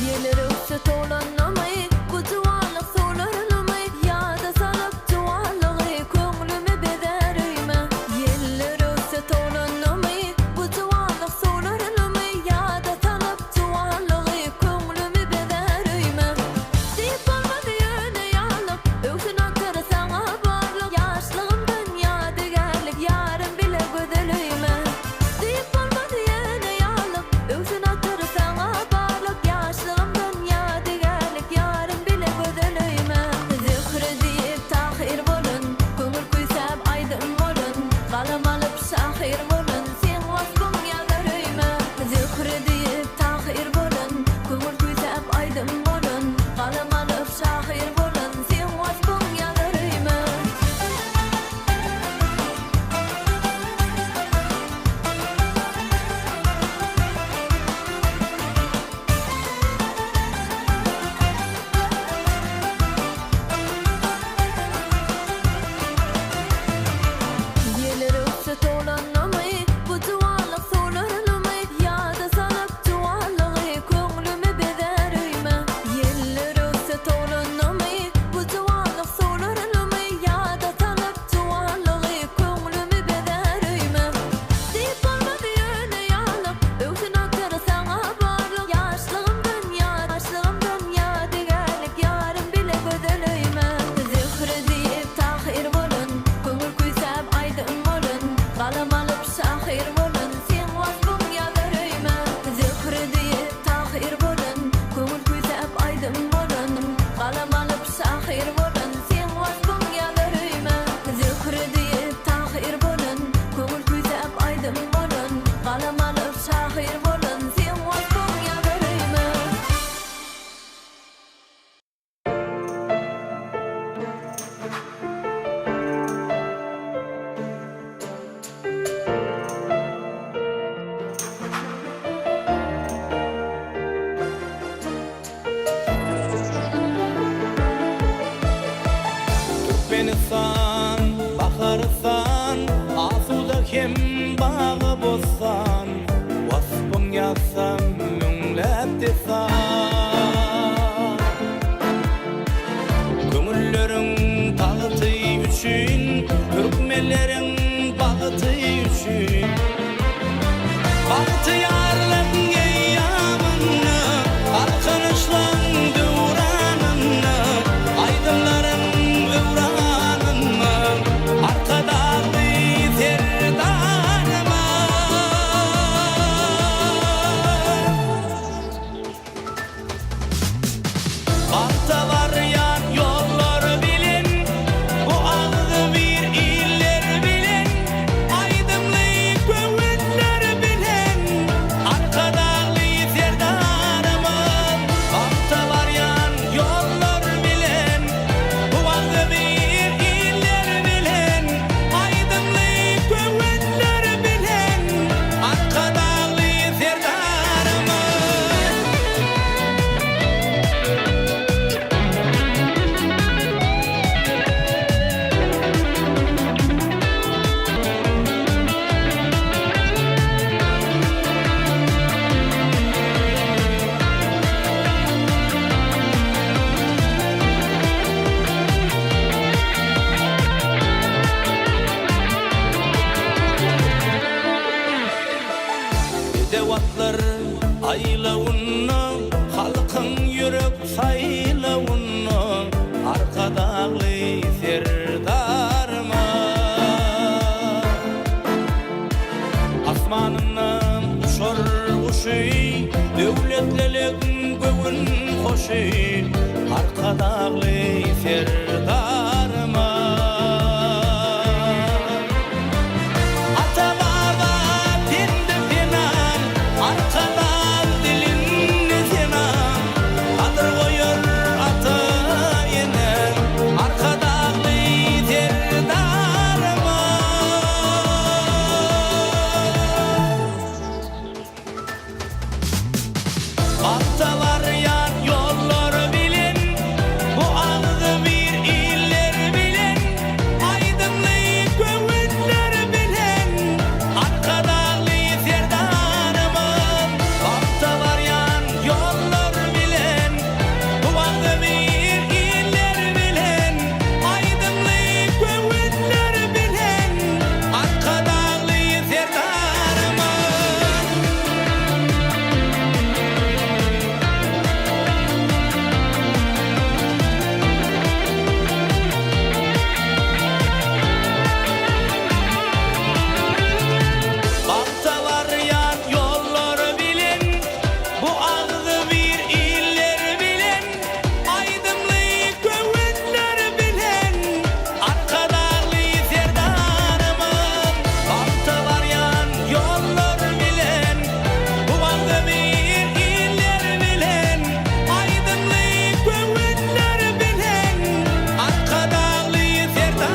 Ýeller öwse towlanymy, Bu juwanlyk suwlarynymy, Ýada salyp juwanlygy, Köňlümi bezär öýme. Ýeller öwse towlanymy, Bu juwanlyk suwlarynymy, Ýada salyp juwanlygy, Köňlümi bezär öýme. Diýip bolmaz ýöne ýalyk, Öwsün atyr saňa barlyk, Ýaşlygymdan ýadygärlik, Ýarym bile gözel öýme. Diýip bolmaz ýöne ýalyk, Öwsün atyr saňa barlyk, Ýaşlygymdan ýadygärlik, Ýarym bile gözel öýme. Zöhre diýip Tahyr bolan, Köňül küýsäp aýdym bolan, Galam alyp şahyr bolan, Seň waspyň ýazar öýme. Zöhre diýip Tahyr bolan, Köňül küýsäp aýdym bolan, Galam alyp şahyr bolan, Seň waspyň ýazar öýme. Ýeller öwse towlanymy, Bu juwanlyk suwlarynymy, Ýada salyp juwanlygy, Köňlümi bezär öýme. Ýeller öwse towlanymy, Bu juwanlyk suwlarynymy, Ýada salyp juwanlygy, Köňlümi bezär öýme. Diýip bolmaz ýöne ýalyk, Öwsün atyr saňa barlyk, Ýaşlygymdan ýaşlygymdan ýadygärlik, Ýarym bile gözel öýme. Zöhre diýip Tahyr bolan, Köňül küýsäp aýdym bolan, Galam alyp şahyr bolan, Seň waspyň ýazar öýme. Zöhre diýip Tahyr bolan, Köňül küýsäp aýdym bolan, Galam alyp şahyr bolan, Seň waspyň ýazar öýme. Zöhre diýip Tahyr bolan, Köňül küýsäp aýdym bolan, Galam alyp şahyr bolan, Seň waspyň ýazar öýme. Türkmenistan, Baharystan, Asuda hem bagy-bossan, Waspyň ýazsam müňläp dessan. Köňülleriň tagty üçin, Türkmenleriň bagty üçin. Bagtyýarlygyň eýýamynda, Galkynyşlaň döwranynda, Aýdymlaryň öwranynda, Arkadagly Serdarymyz. Bagta barýan ýollar bilen, Bu agzybir iller bilen, Aýdymly göwünler bilen, Arkadagly Serdarymyz. Bagta barýan ýollar bilen, Bu agzybir iller bilen, Aýdymly göwünler bilen, Arkadagly Serdarymyz. hoşy Arkadagly Serdarymyz. Ata-baba pendi-penan, Arkadag dilinde senan, Gadyr goýar ata-ene, Arkadagly Serdarymyz. Bagta barýan ýollar bilen, Bu agzybir iller bilen, Aýdymly göwünler bilen, Arkadagly Serdarymyz. Bagta barýan ýollar bilen, Bu agzybir iller bilen, Aýdymly göwünler bilen, Arkadagly Serdarymyz. Bagta barýan ýollar bilen, Bu agzybir iller bilen, Aýdymly göwünler bilen, Arkadagly Serdarymyz bagta barýan ýollar bilen, Bu agzybir iller bilen, Aýdymly göwünler bilen, Arkadagly Serdarymyz.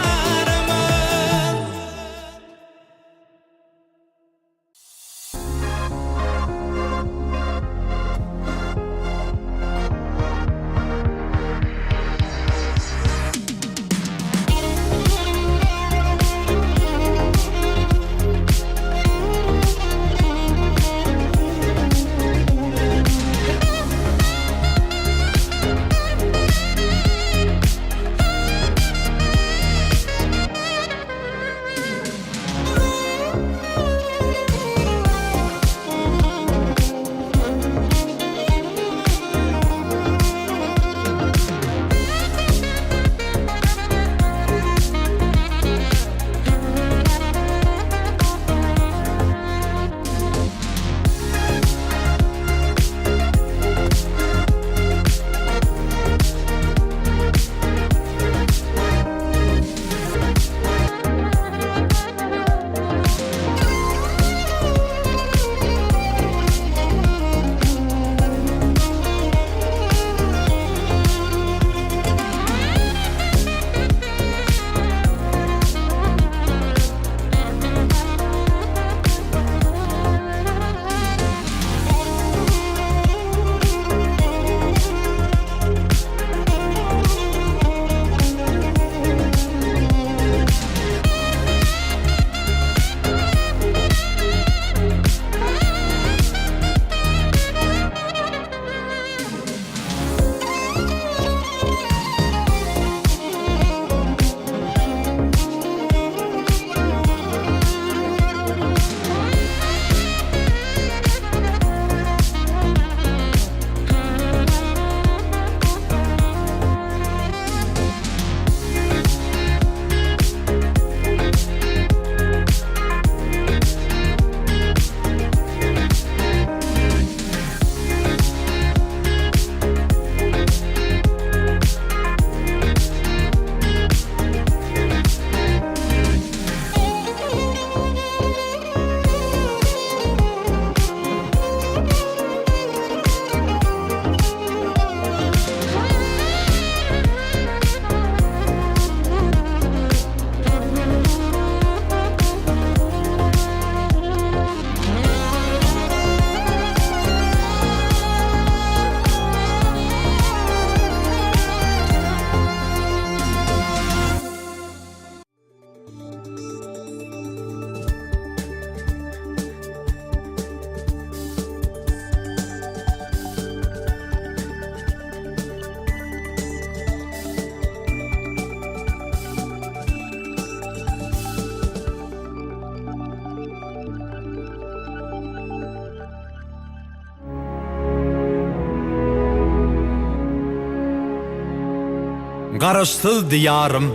Garaşsyz Diýarym,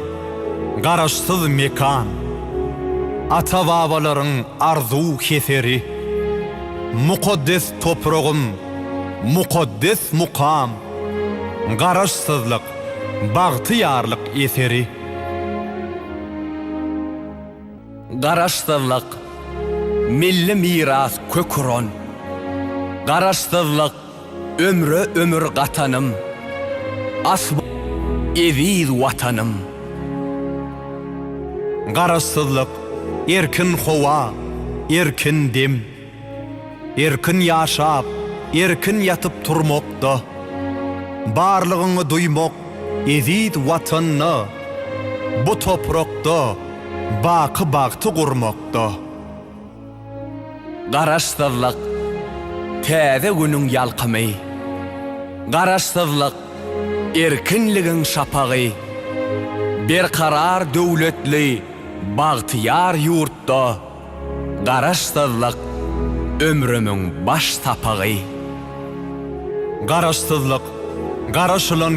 Garaşsyz mekan, Ata-babalaryň arzuw-heseri, Mukaddes topragym. mukaddes mukam. Garaşsyzlyk, bagtyýarlyk eseri. Garaşsyzlyk, milli miras kök uran. Garaşsyzlyk, ömre ömür gatanym. Asman, eziz Watanym. Garaşsyzlyk, erkin howa, erkin dem. Erkin ýaşap, erkin ýatyp turmakda, Barlygyňy duýmak eziz Watanda, Bu toprakda baky bagty gurmakda. Garaşsyzlyk, täze günüň ýalkymy. Garaşsyzlyk, erkinligiň şapagy. Berkarar döwletli bagtyýar ýurtda Garaşsyzlyk ömrümiň baş sapagy. Garaşsyzlyk, garaşylan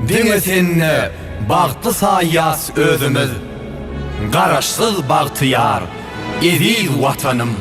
Diňe sende bagtly saýýas özümiz, Garaşsyz bagtyýar eziz Watanym.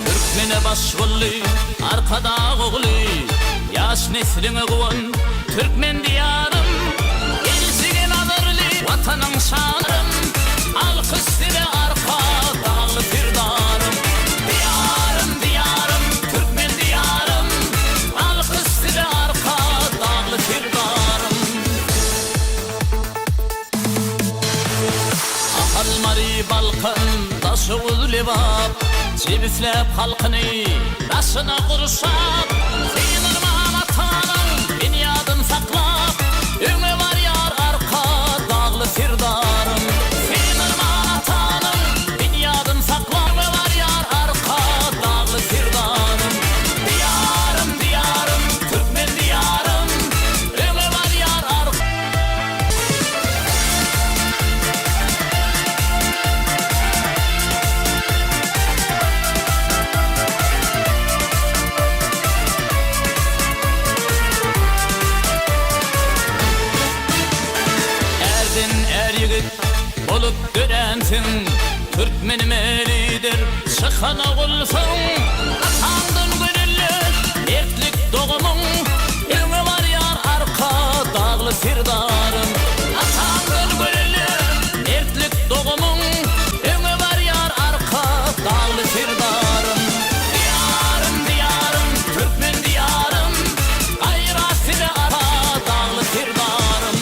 Türkmene baş boldy Arkadag ogly, Ýaş nesliňe guwan türkmen Diýarym. Geljege nazarly Watanyň şanym, Alkyş size Arkadagly Serdarym. Diýarym, Diýarym, türkmen Diýarym, Alkyş size Arkadagly Serdarym. Ahal, Mary, Balkan, Daşoguz, Lebap, Jebisläp halkyny daşyna gurşap, Synyrman atanyň binýadyn saklap, Öňe barýar Arkadagly Serdarym. Synyrman atanyň binýadyn saklap, Öňe barýar Arkadagly Serdarym. Diýarym, Diýarym, türkmen Diýarym, Öňe barýar Ark. Ärden är ýigit bolup döränsiň, Türkmenime lider çykan ogulsyň. Ataňdan görelde mertlik dogumyň, Öňe barýar Arkadagly Serdarym. Ataňdan görelde mertlik dogumyň, Öňe barýar Arkadagly Serdarym. Diýarym, Diýarym, türkmen Diýarym, Gaýrat size Arkadagly Serdarym.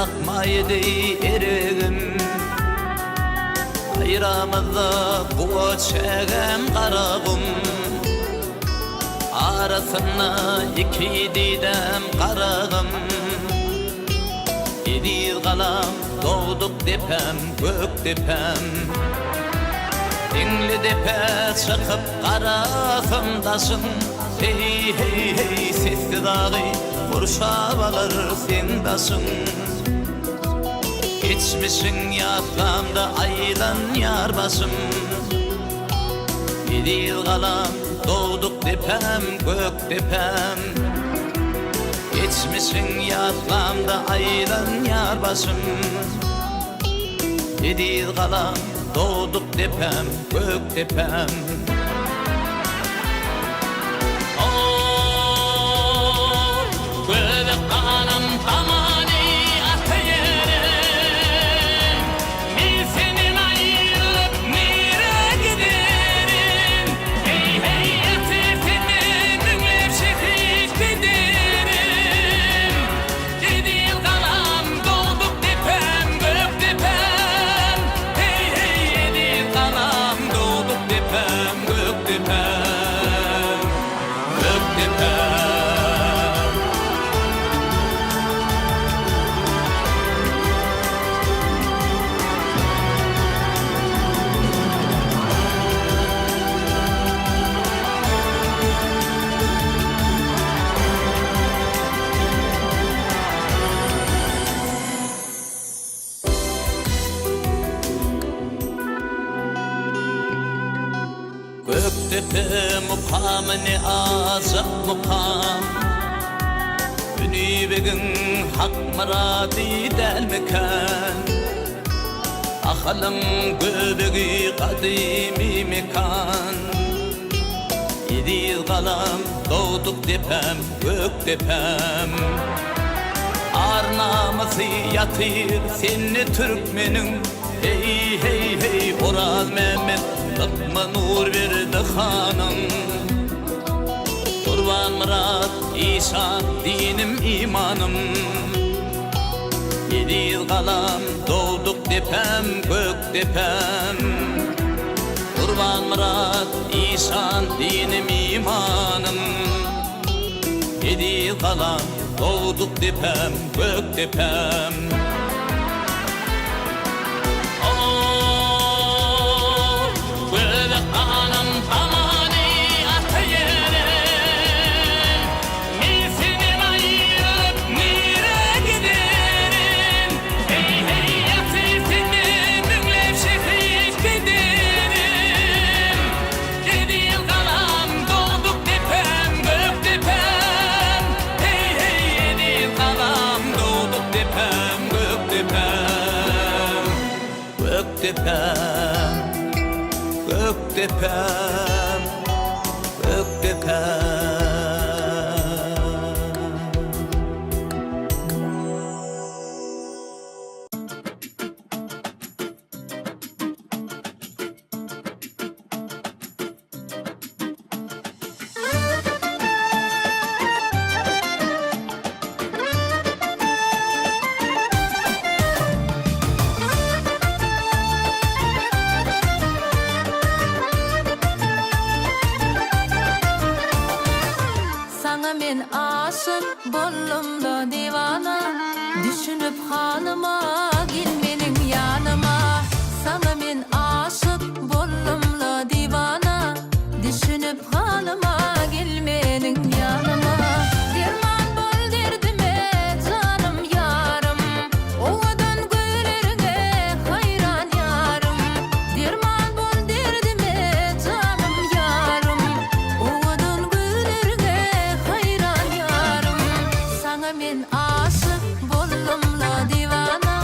Ak maýa deý eregim. Aýramyzda guwa çägem Garagum. Arasynda iki didäm Garagym. Eziz galam, dogduk depäm, gök depäm. Diňli depä çykyp garasam daşyň, Heý, heý, heý, sessiz agy gurşap alar seň daşyň. Geçmişiň ýatlamda aýlanýar başym. Eziz galam, dogduk depäm, gök depäm. Geçmişiň ýatlamda aýlanýar başym. Eziz galam, dogduk depäm, gök depäm. Göbek galam tamany ata ýerim. Men senden aýrylyp nirä giderin? Heý, heý, ertir senden müňläp şehit giderin. Eziz galam, dogduk depäm, gök depäm. Heý, heý, eziz galam, dogduk depäm, gök depäm, gök depäm. Gökdepe mukamy ne ajap mukam. Günibegiň hak myrady dälmikän? Ahalyň göbegi gadymy mekan. Eziz galam, dogduk depäm, gök depäm. Ar-namysy ýatyr sende türkmeniň, Heý, heý, heý, Orazmämmet, Lykma Nurberdi hanyň. Gurbanmyrat işan, dinim, imanym. Eziz galam, dogduk depäm, gök depäm. Gurbanmyrat işan, dinim, imanym. Eziz galam, dogduk depäm, gök depäm. Göbek ganym tamany ata ýere. Men senden aýrylyp nirä giderin? Heý, heý, ýatyr senden müňläp şehit giderin. Eziz galam, dogduk depäm, gök depäm. Heý, heý, eziz galam, dogduk depäm, gök depäm. Gök depäm, gök depäm, gök depäm. Saňa men aşyk boldum-da diwana, Düşünip halyma gel meniň ýanyma. Saňa men aşyk boldum-la diwana, Düşünip halyma gel meniň ýanyma. Derman bol derdime janym ýarym, Owadan gözleriňe haýran ýarym. Derman bol derdime janym ýarym, Owadan gözleriňe haýran ýarym. Saňa men aşyk boldum-la diwana.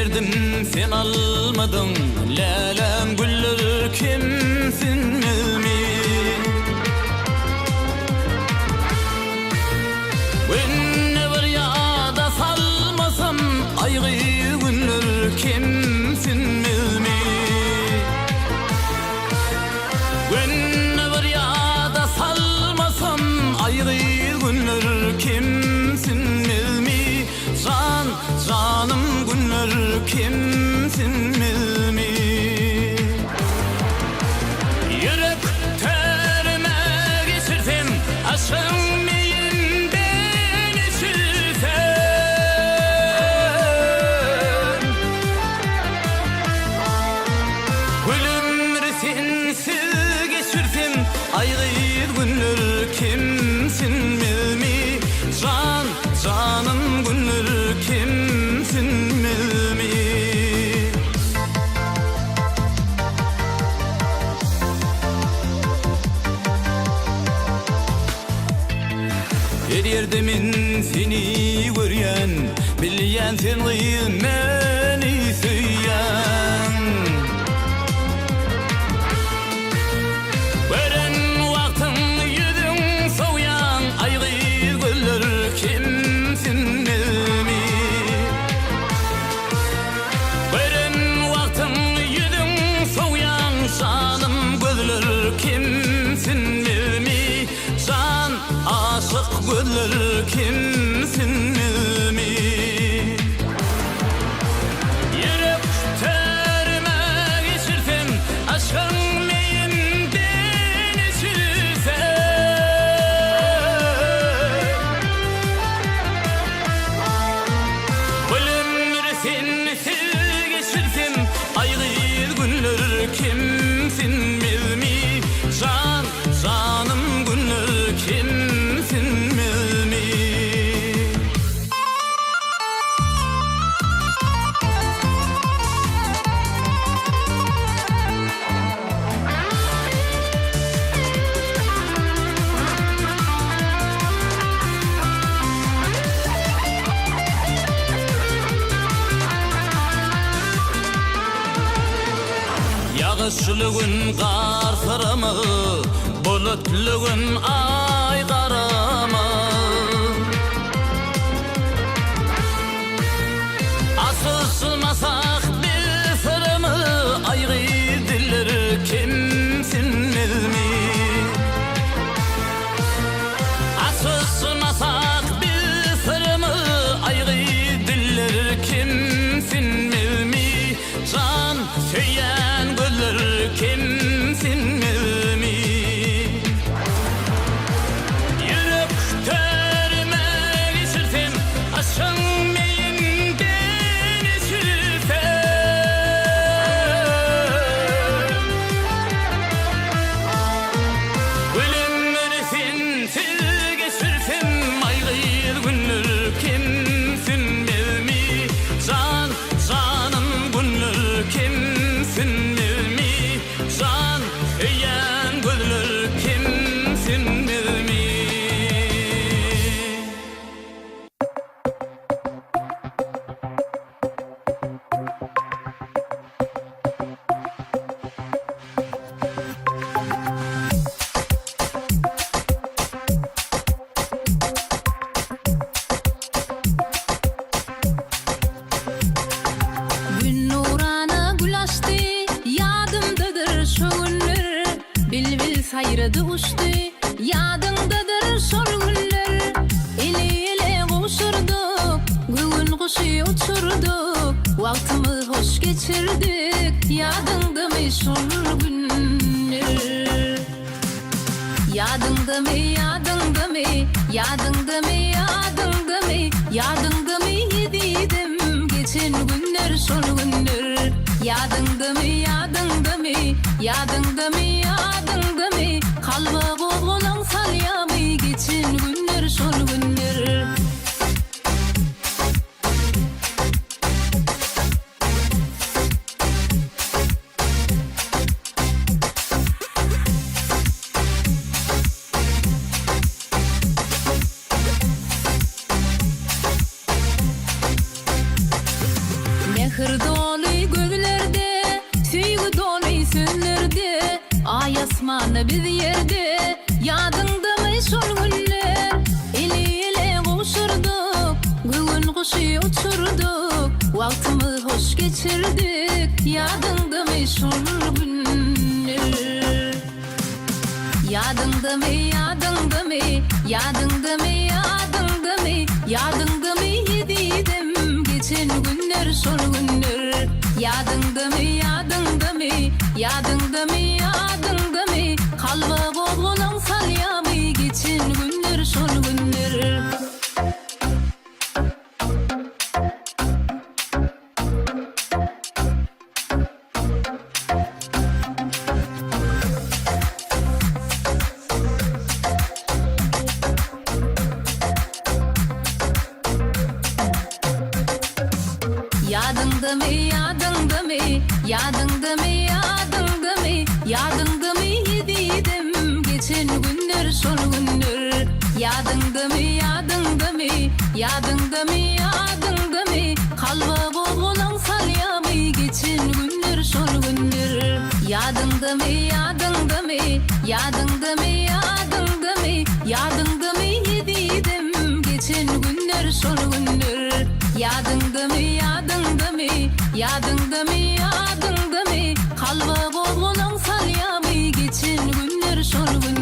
Berdim sen almadyň Läläm güller kemsinmezmi Günde bir ýada salmasam Aýgy günler kemsinmezmi Günde bir ýada salmasam Aýgy günler kemsinmezmi Jan, janym günler kemsinmezmi? Ýürek törüme geçirsem, Aşgyň meýinden içilsem. Gül ömri sensiz geçirsem, Aý gyz günler kemsinmezmi? Jan, Janym günler kemsinmezmi? Her ýerde men seni görýän, Bilýän sen gyz meni söýýän. Gören wagtyň ýüzüň sowýaň aý gyz gözler kemsinmezmi? Gören wagtyň ýüzüň sowýaň janym gözler kemsinmezmi? Jan aşyk gözler kemsinmezmi? Ýürek törüme geçirsem, Aşgyň meýinden içilsem. Gül ömri sensiz geçirsem, Aý gyz günler kemsinmezmi? Jan, janym günler kemsinmezmi? Ýagyşly gün gar syramaz, bulutly gün aý garamaz. Asyşmasak biz syrymyz, aýgy diller kemsinmezmi? Asyşmasak biz syrymyz, aýgy diller kemsinmezmi? Jan söýýän gözler kemsinmezmi? Ýürek törüme geçirsem, Aşgyň meýinden içilsem. Gül ömri sensiz geçirsem, Aý gyz günler kemsinmezmi? Jan, janym günler kemsinmezmi? Jan söýýän gözler kemsinmezmi? Gün nurana gül açdy, Ýadymdadyr şo günler. Bilbil saýrady uçdy, Ýadyňdadyr şol günler. Eli-ele gowşurdyk, Göwün guşy uçurdyk. Wagtymyz hoş geçirdik, Ýadyňdamy şol günler? Ýadyňdamy, ýadyňdamy, ýadyňdamy, ýadyňdamy, ýadyňdamy ezizim, geçen günler şol günler. Ýadyňdamy, ýadyňdamy, ýadyňdamy, ýadyňdamy, kalba gozgalaň salýamy geçen günler şol günler. Mähir. Asmanda biz ýerde Ýadyňdamy şol günler Eli-ele gowşurdyk Göwün guşy uçurdyk Wagtymyz hoş geçirdik Ýadyňdamy şol günler Ýadyňdamy ýadyňdamy Ýadyňdamy ýadyňdamy Ýadyňdamy ezizim Geçen günler şol günler Ýadyňdamy ýadyňdamy Ýadyňdamy ýadyňdamy Kalba gozgalaň salýamy Geçen günler şol günler. Ýadyňdamy, ýadyňdamy, ýadyňdamy, ýadyňdamy, ýadyňdamy ezizim, geçen günler şol günler. Ýadyňdamy, ýadyňdamy, ýadyňdamy, ýadyňdamy, kalba gozgalaň salýamy geçen günler şol günler. Ýadyňdamy, ýadyňdamy, ýadyňdamy, ýadyňdamy, ýadyňdamy ezizim, geçen günler şol günler. Ýadyňdamy, ýadyňdamy, ýadyňdamy, ýadyňdamy, kalba gozgalaň salýamy geçen günler şol günler.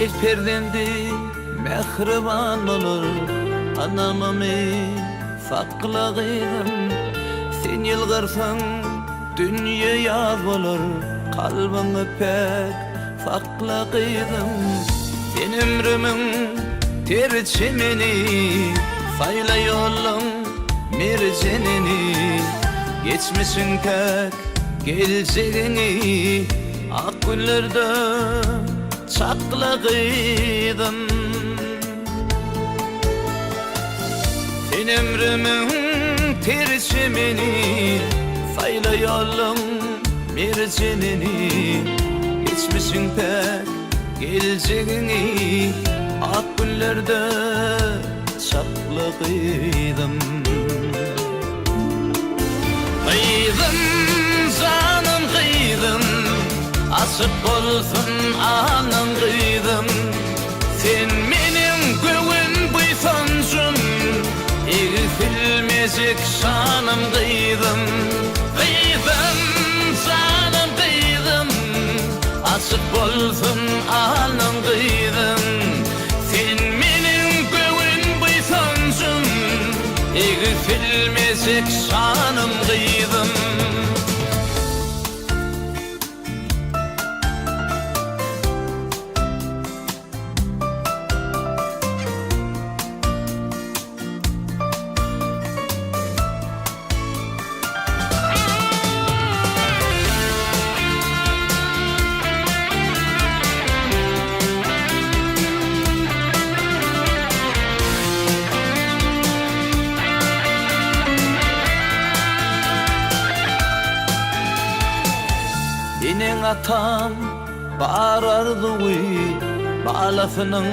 Gyz perzendi mähriban bolar, Anamymy sakla gyzym. Sen ýylgyrsaň dünýe ýaz bolar, Kalbyňy päk sakla gyzym. Sen ömrümiň ter çemeni, Saýla ýoluň merjenini. Geçmişiň päk, geljegiňi Ak günlerde çakla gyzym. Sen ömrümiň ter çemeni, Saýla ýoluň merjenini. Geçmişiň päk, geljegiňi Ak günlerde çakla gyzym. Gyzym, janym gyzym, Açyk bolsun alnyň gyzym. Sen meniň göwün buýsanjym, Egsilmejek şanym gyzym. Gyzym, janym gyzym, Açyk bolsun alnyň gyzym. Sen meniň göwün buýsanjym, Egsilmejek şanym gyzym. Eneň-ataň bar arzuwy balasynyň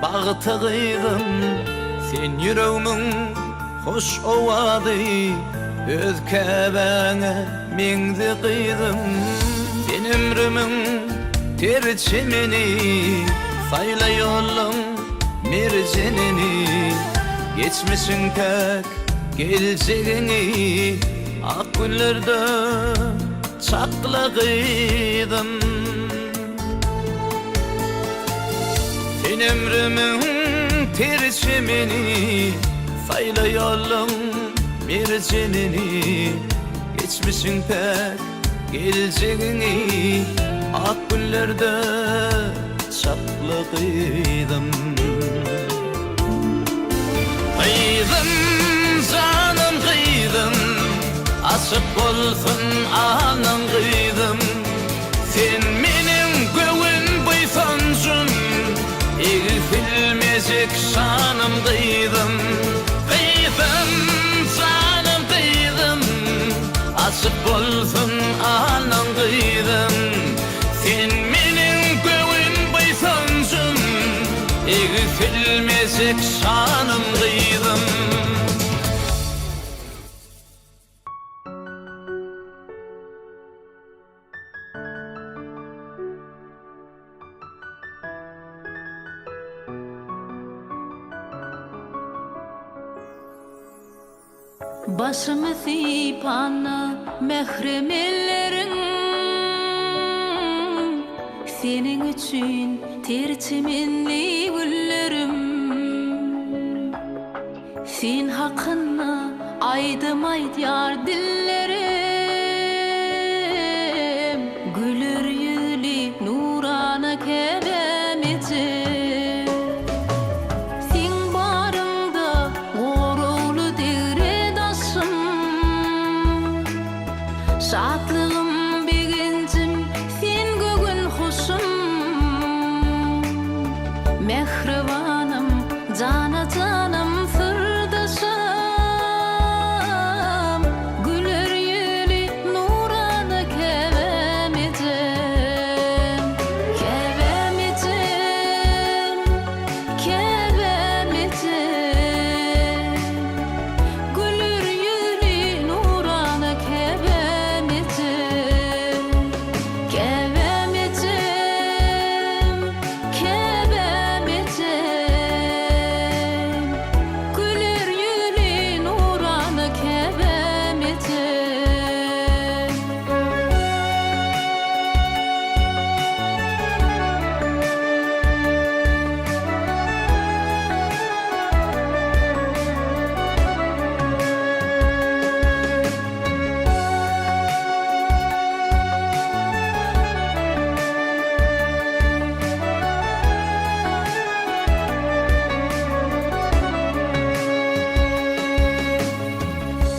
bagty gyzym sen ýüregmiň hoş owazy öz käbäňe meňze gyzym sen ömrümiň ter çemeni saýla ýoluň merjenini geçmişiň päk geljegiňi ak günlerde çakla gyzym. Sen ömrümiň ter çemeni, Saýla ýoluň merjenini. Geçmişiň päk, geljegiňi Ak günlerde çakla gyzym. Gyzym! Janym gyzym, Açyk bolsun alnyň gyzym. Sen meniň göwün buýsanjym, Egsilmejek şanym gyzym. Gyzym, janym gyzym, Açyk bolsun alnyň gyzym. Sen meniň göwün buýsanjym, Egsilmejek şanym gyzym. Başymy sypanda mährem elleriň, Seniň üçin ter çemenli güllerim. Sen hakynda aýdym aýdýar dillerim, Güler ýüzli nurana käbäm ejem. Seň baryňda goragly degre daşym, Şatlygym, begenjim sen göwün hoşum. Mähribanym, jana-janym syrdaşym, Güler ýüzli nurana käbäm ejem, Käbäm ejem, käbäm ejem. Güler ýüzli nurana käbäm ejem, Käbäm ejem, käbäm ejem. Güler ýüzli nurana käbäm ejem.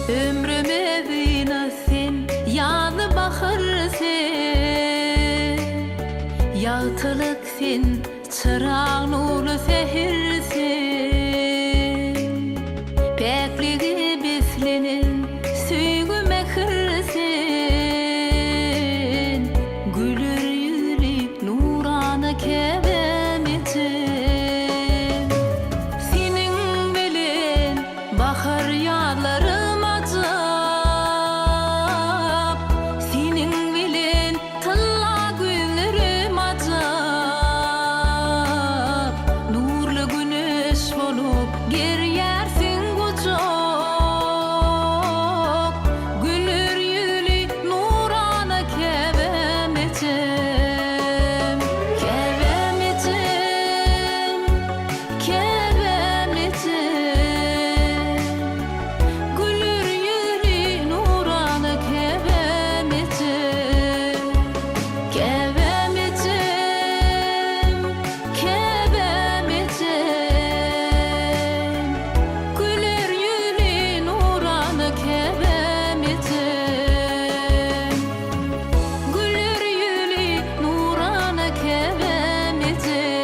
Ömrüme zyna sen, ýazy bahar sen, Ýagtylyk sen, çyrag nurly säher sen. Päklige beslenen söýgi mähir sen, Güler ýüzli nurana käbäm ejem. Seniň bilen bahar ýazlarym ajap, Seniň bilen tylla güýzlerim ajap. Nurly güneş bolup gerýärsiň gujak, Güler ýüzli nurana käbäm ejem. Käbäm ejem, käbäm ejem. Güler ýüzli nurana käbäm ejem. Käbäm ejem, käbäm ejem. Güler ýüzli nurana käbäm ejem. Güler ýüzli nurana käbäm ejem.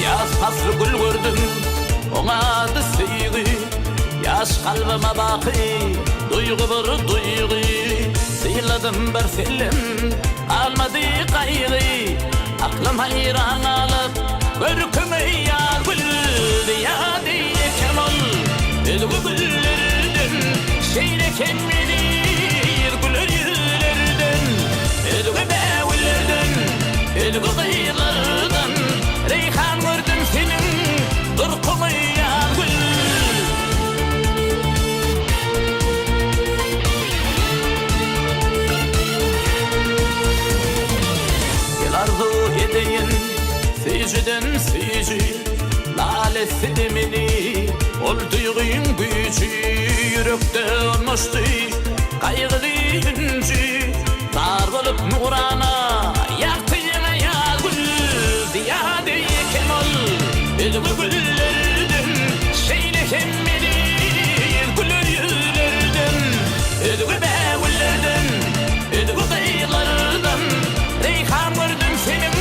Ýaz pasly gül gördüm, oň ady söýgi. Ýaş kalbyma baky duýgy bir duýgy. Syladym bir sellem, galmady gaýgy. Aklym haýran galyp, görküňe ýar gül Ýady eken ol özge güllerden, Şeýle kem eziz güler ýüzlerden, Özge bägüllerden, özge gyzlardan, Reýhan gördüm seniň durkuňy ýar gül. Basdy meni ol duýgyň güýji Ýürekde ornaşdy gaýgyly ünji Zar bolup nurana ýagty ýa gül Zyýada eken ol özge güllerden Şeýle hem eziz güler ýüzlerden Özge bägüllerden, özge gyzlardan Reýhan gördüm seniň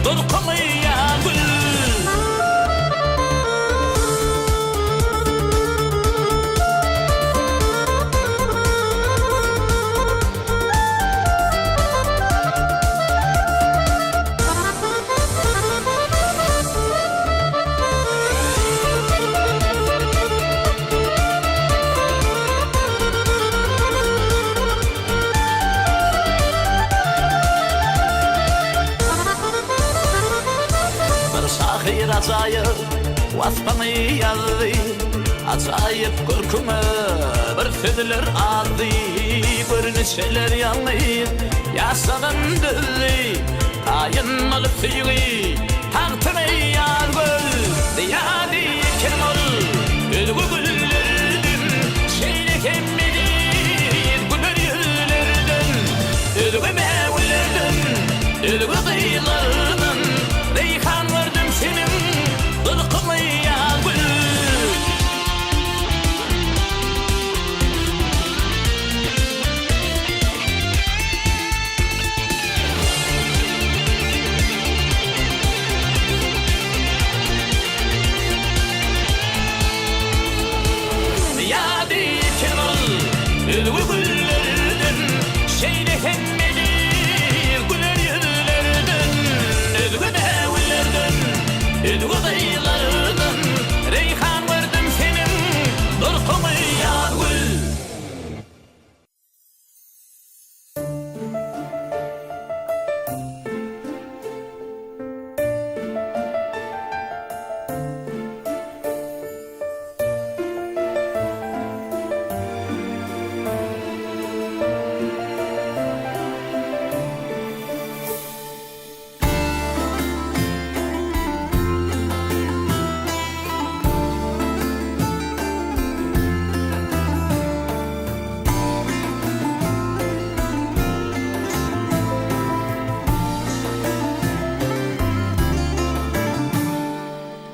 durkuňy ýa gül. Bir şahyr ajaýyp waspyňy ýazdy, Ajaýyp görküňe bir sözler azdy, Görnüşeler ýalňyz ýaşadan düzdi, Taýyn bolup söýgi tagtyny ýaz göl. Zyýady eken ol özge güllerden, Şeýle hem eziz güler ýüzlerden, Özge bägüllerden, özge gyzlardan, Reýhan gördüm seniň durkuňy ýaz gül. Zyýady eken ol özge güllerden, Şeýle hem eziz güler ýüzlerden, Özge bägüllerden, özge gyzlardan, Reýhan gördüm seniň durkuňy ýaz gül.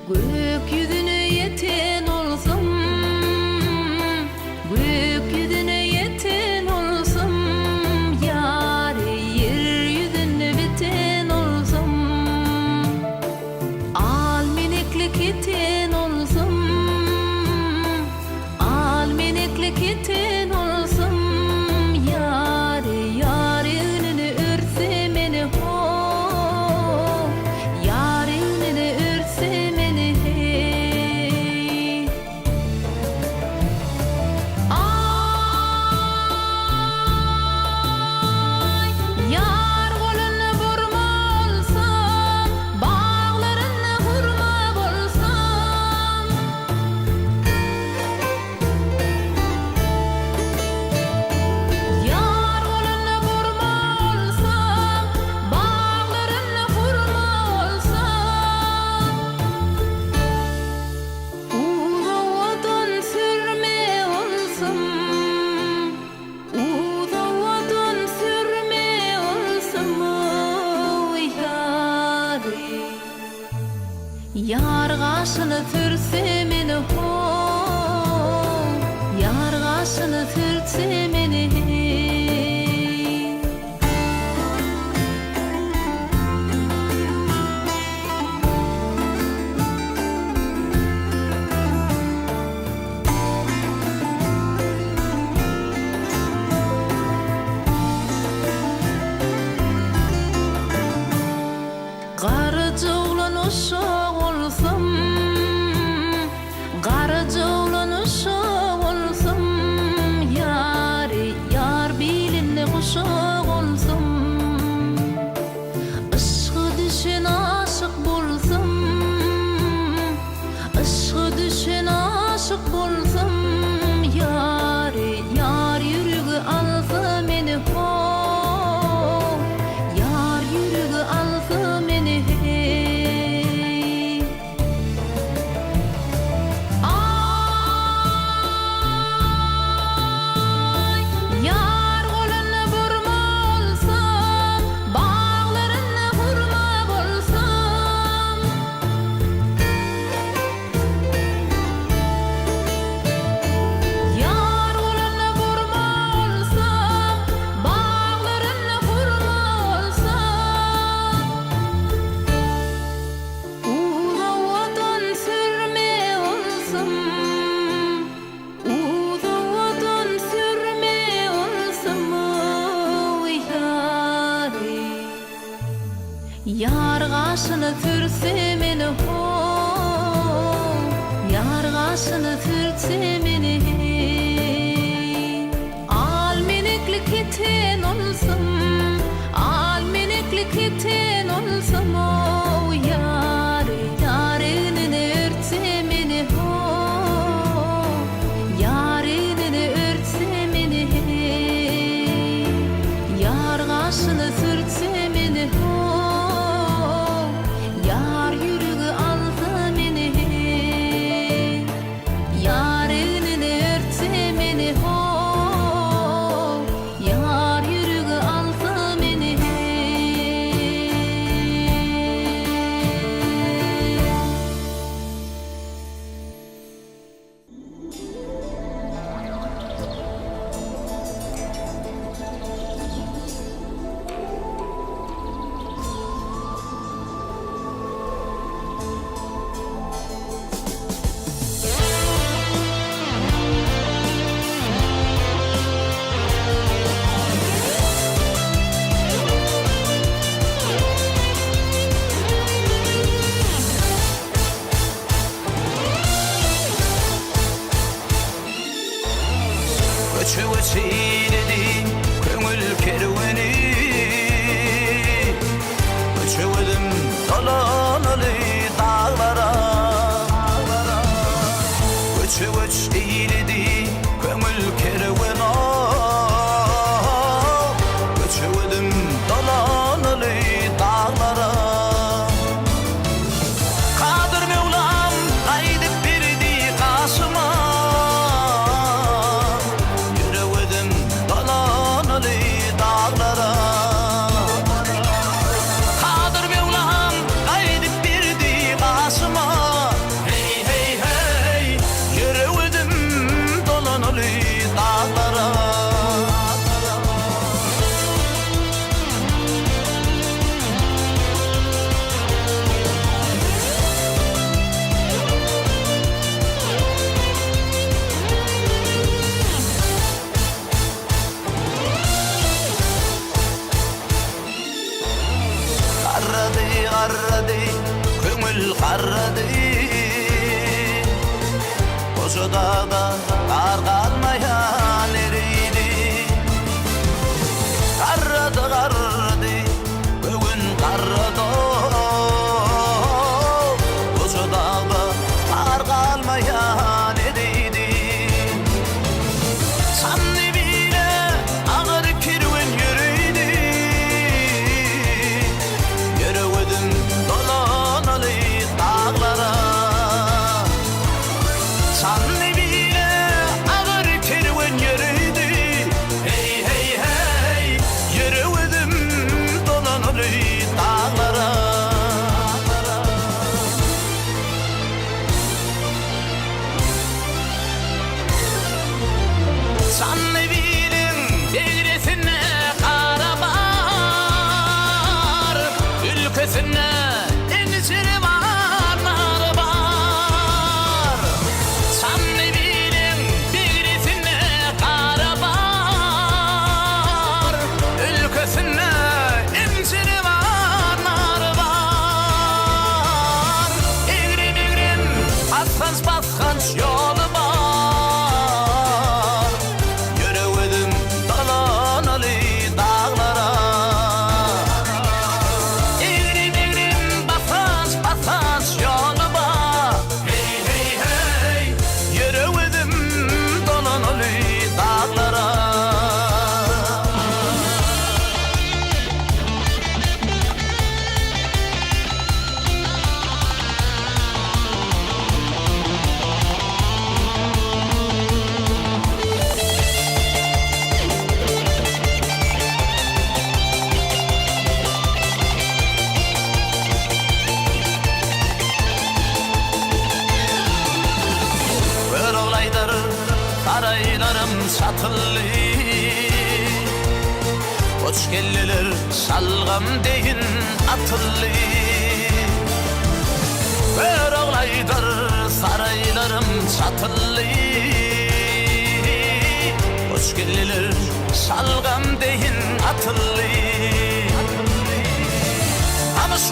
Gök ýüzüne ýeten bolsam, Gök ýüzüne ýeten bolsam, Ýar ýer ýüzünde biten bolsam, Al menekli keten bolsam, Al menekli keten bolsam, Ýar ýar egnini örtse meni ho, Ýar egnini örtse meni heý. Aý, ýar golunda burma bolsam, Baglarynda hurma bolsam. Ýar golunda burma bolsam, Baglarynda hurma bolsam. Uzawadan sürme bolsam, Uzawadan sürme bolsam, oý ýary. Ýar gaşyny sürtse meni how, Ýar gaşyny sürtse meni heý. Garajaoglan uşak bolsam. Ýar gaşyny sürtse meni how, Ýar gaşyny sürtse meni heý. Al menekli keten olsam, Al menekli keten olsam ow, Ýar, ýar egnini örtse meni how, Ýar egnini örtse meni heý. Ýar gaşyny sürtse meni how, Ýar ýüregi alsa meni heý. Ýar egnini örtse meni how, Ýar ýüregi alsa meni heý. Göçe-göç eýledi köňül kerweni, Göçe-gözüm dolanaly daglara. Göçe-göç eýledi köňül kerweni, Göçe-gözüm dolanaly daglara. Kadyr Möwlam gaýdyp berdi gaşyma, Ýüregizim dolanaly daglara. Kadyr Möwlam gaýdyp berdi gaşyma, Heý, heý, heý, ýüregizim dolanaly daglara. Garrady, garrady, köňül garrady. Goja dagda gar galmaýan eridi. Garrady, garrady, göwün garrady. Goja dagda gar galmaýan eridi. Çandybile agyr kerwen ýöredi. Ýöregödüm dolanaly daglara. Çandybile agyr kerwen ýöredi. Heý, heý, heý, ýöregödüm dolanaly daglara. Çandybiliň degresinde gara bar, Ülkesinde injiri bar, nary bar. Çandybiliň degresinde gara bar, Ülkesinde injiri bar, nary bar. Egrim-egrim, basganç-basganç ýoly bar. Ýöregözüm dolanaly daglara. Egrim-egrim, basganç-basganç ýoly bar. Heý, heý, heý, ýöregözüm dolanaly daglara. Görogly aýdar, Saraýlarym çatyldy. Goç geldiler şalgam deýin atyldy. Görogly aýdar, Saraýlarym çatyldy. Goç geldiler şalgam deýin atyldy. Gamyş.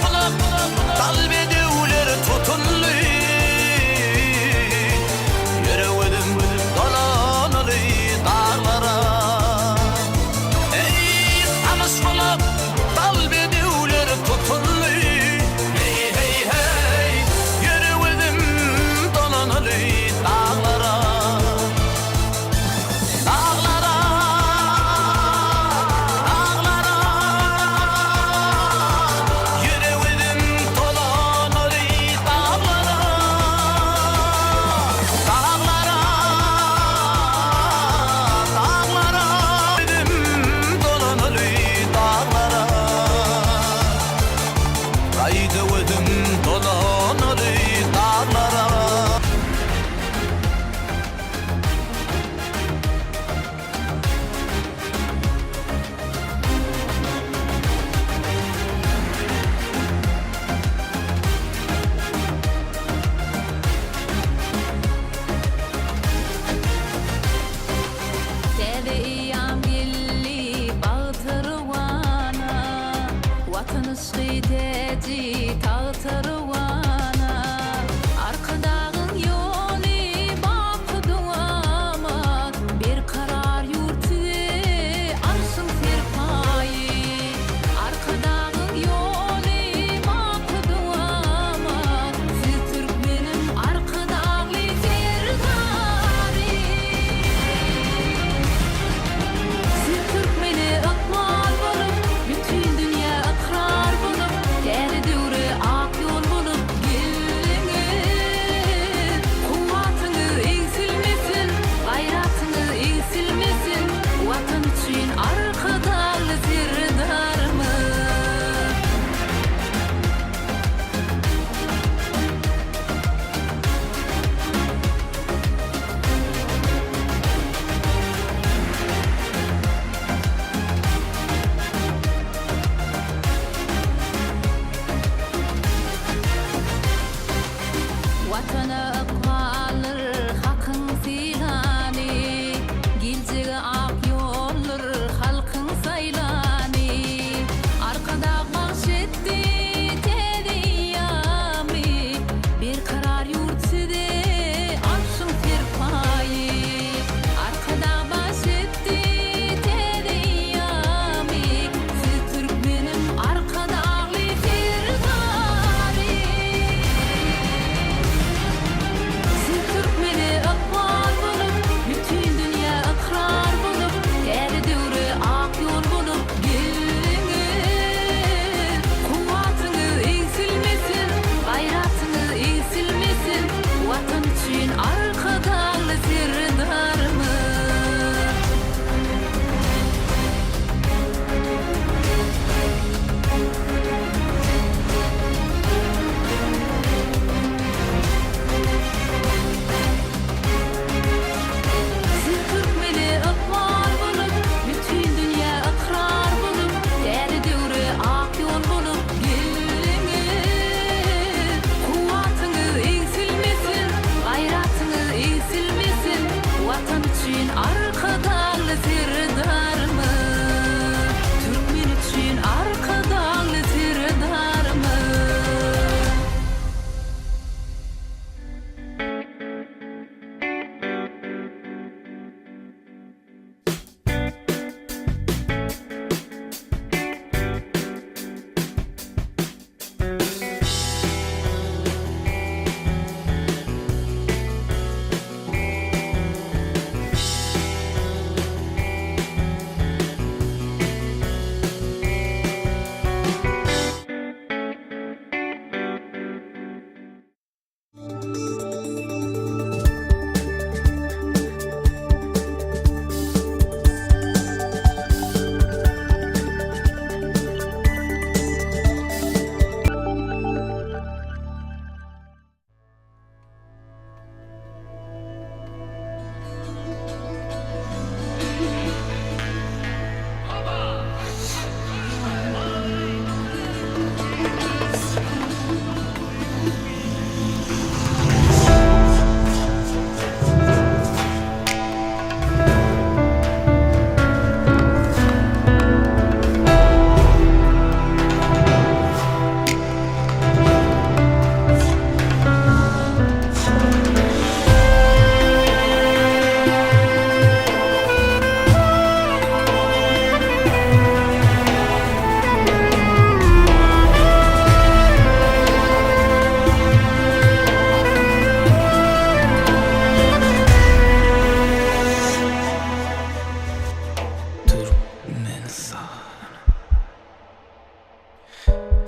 Dal bedewler tutuldy. Ýöregözüm dolanaly daglara. Eý, tanyş gulak, dal bedewler tutuldy. Heý, heý, heý, ýöregözüm dolanaly daglara. Daglara, daglara, ýüregim dolanaly daglara. Daglara, daglara, ýüregim dolanaly daglara. Gaýdawedin dolanaly daglara. Täze eýýam geldi bagty rowana, Watan yşky täji tagta rowana. Arkadagyň ýoly baky dowamat, Berkarar ýurt size arşyň serpaýy. Arkadagyň ýoly baky dowamat, Siz türkmeniň Arkadagly Serdary. Siz türkmene ykbal bolup, Bütin dünýä ykrar bolup.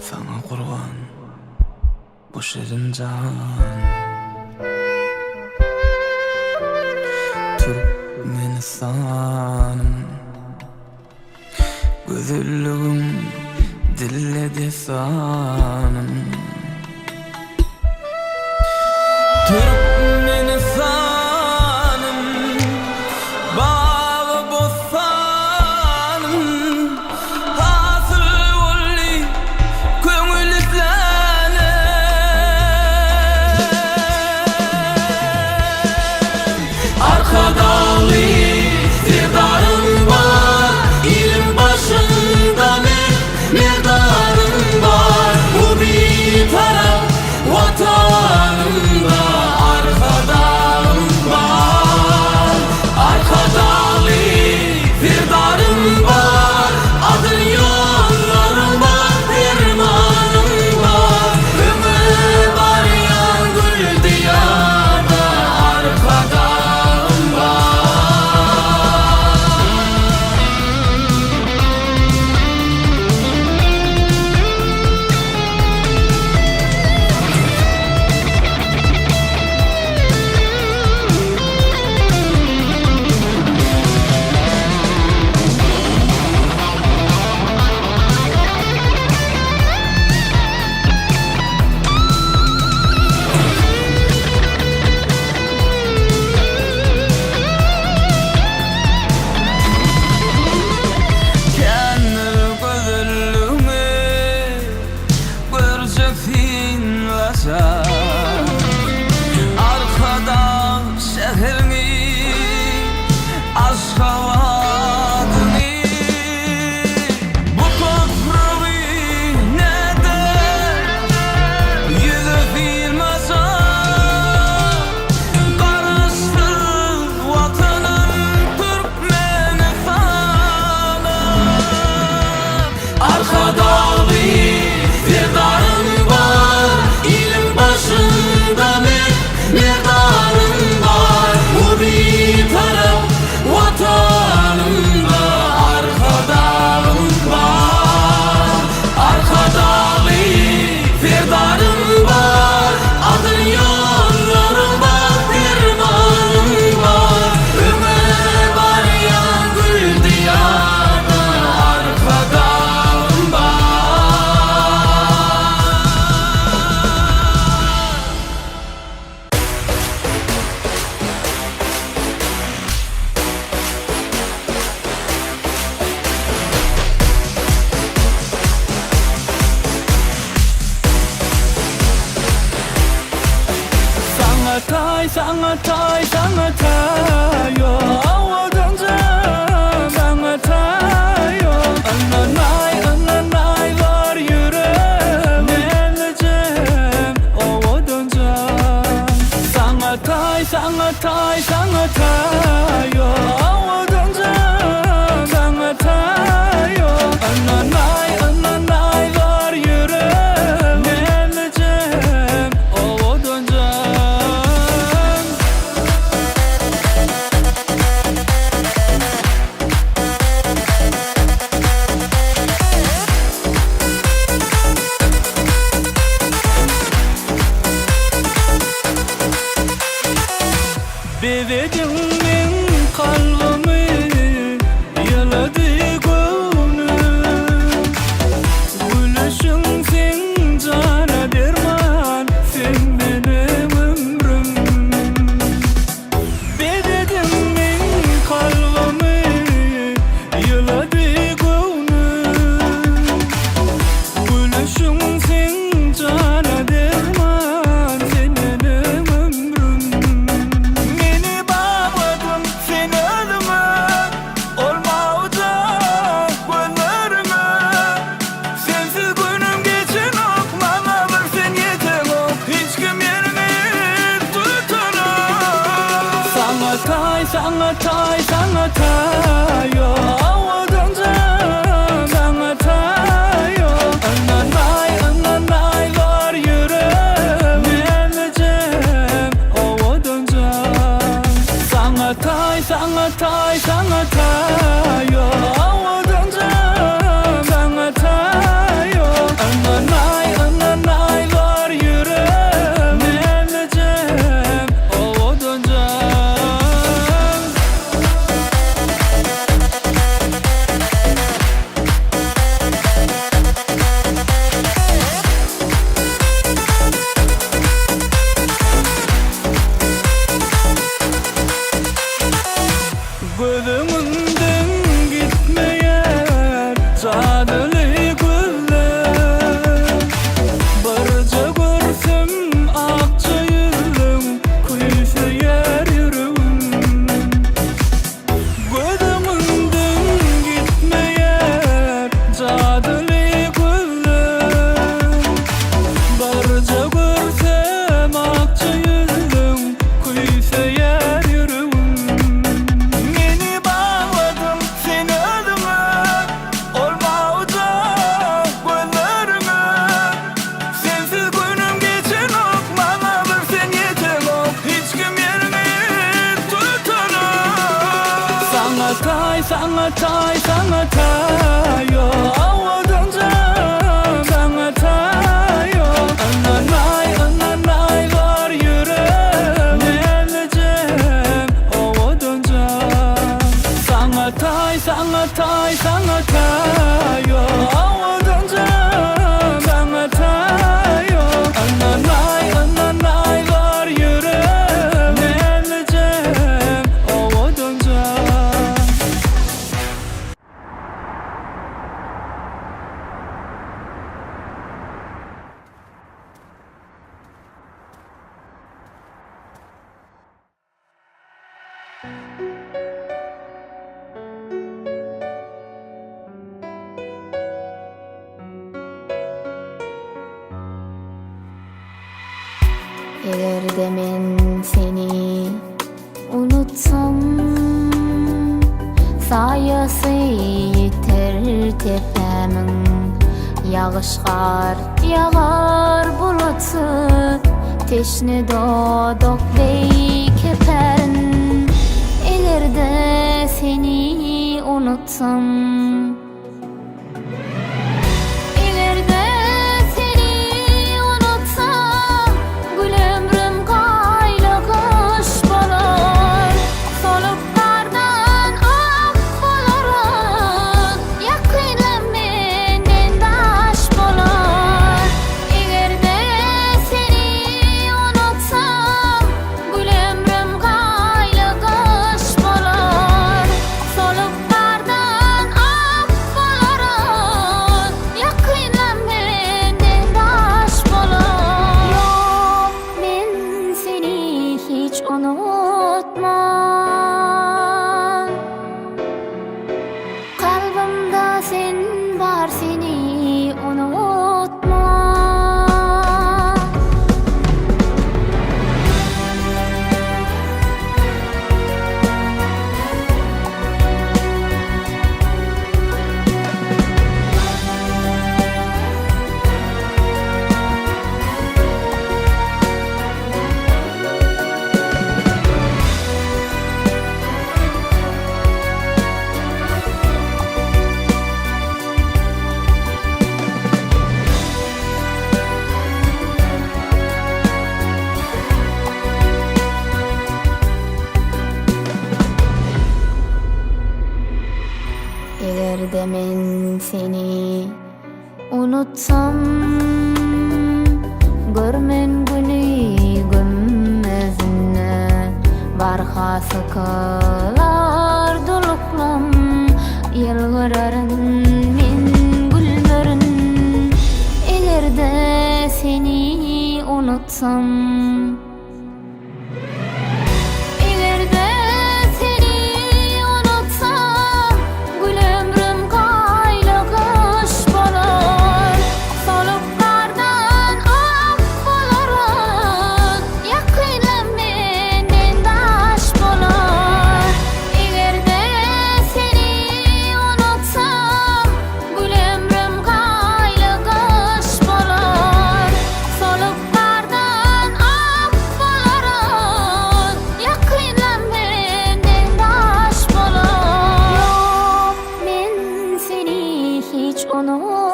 Saňa gurban bu şirin jan. Türkmenistanym. Gözelligiň dille dessanym. Türkmenistanym, bagy-bossanym, Hasyl boldy köňül islänim. Arkadagly Serdarym bar, Iliň başynda mert merdanym bar. Bu Bitarap Watanymda Arkadagym bar. Arkadagly Serdarym bar, Adyl ýollarym bar, permanym bar. Öňe barýan gül Diýarda Arkadagym bar. Kändir gözelligňi görjek synlajak Arkadag şäherňi Aşgabadyňy Bu topragy näder ýüze sylmajak Garaşsyz Watanym Türkmenistanym. Arkadagly Serdarym bar, iliň başynda mert merdanym bar. Bu Bitarap Watanymda Arkadagym bar. Arkadagly Serdarym bar, Adyl ýollarym bar, permanym bar. Öňe barýan gül Diýarda Arkadagym bar. Saňa taý, saňa taý, saňa taý Owadanjam, saňa taý Ynanaý, ynanaý bar ýüregim Näzlijem, owadanjam Saňa taý, saňa taý, saňa taý Owadanjam, saňa taý Ynanaý, ynanaý bar ýüregim Näzlijem, owadanjam. Bezediň meň kalbymy, ýylady göwnüm. Gülüşiň seň jana derman, sen meniň ömrüm. Bezediň meň kalbymy, ýylady göwnüm. Gülüşiň seň jana derman, sen meniň ömrüm. Meni bagladyň sen özüňe, ol mawja gözleriňe. Sensiz günüm geçenok, maňa bir sen ýeteňok, hiç kim ýeriňi tutanok. Saňa taý, saňa taý, saňa taý, owadanjam, saňa taý, Ynanaý, ynanaý, bar ýüregim, näzlijem, owadanjam. Saňa taý, saňa taý, saňa taý, owadanjam, saňa taý, Ynanaý. saňa taý, saňa taý ýok Owadanjam, saňa taý ýok Ynanaý, ynanaý zor ýürek Näzlijem, owadanjam Saňa taý, saňa taý, saňa taý ýok Owadanjam, saňa taý ýok Ynanaý, ynanaý zor ýürek Näzlijem, owadanjam. Eger-de men seni unutsam, Saýasy ýiter depämiň, Ýagyş gar ýagar bulutsyz, Teşne dodak deý kepärin. Eger-de seni unutsam. Eger-de seni unutsam, Gül ömrüm gaýly gyş bolar. Solup gardan ak bolaryn, Ýakynlam menden daş bolar. Eger-de seni unutsam, Gül ömrüm gaýly gyş bolar. Solup gardan ak bolaryn, Ýakynlam menden daş bolar. Ýok, men seni hiç unutman. Kalbymda sen bar seni unutman. Eger-de men seni unutsam, Görmen güni gümmezinde Barha sykylar duluklam, Ýylgyraryn men gülmerin. Eger-de seni unutsam. Eger-de seni unutsam, Gül ömrüm gaýly gyş bolar. Solup gardan ak bolaryn, Ýakynlam menden daş bolar. Eger-de seni unutsam, Gül ömrüm gaýly gyş bolar. Solup gardan ak bolaryn, Ýakynlam menden daş bolar. Ýok, men seni hiç unutman.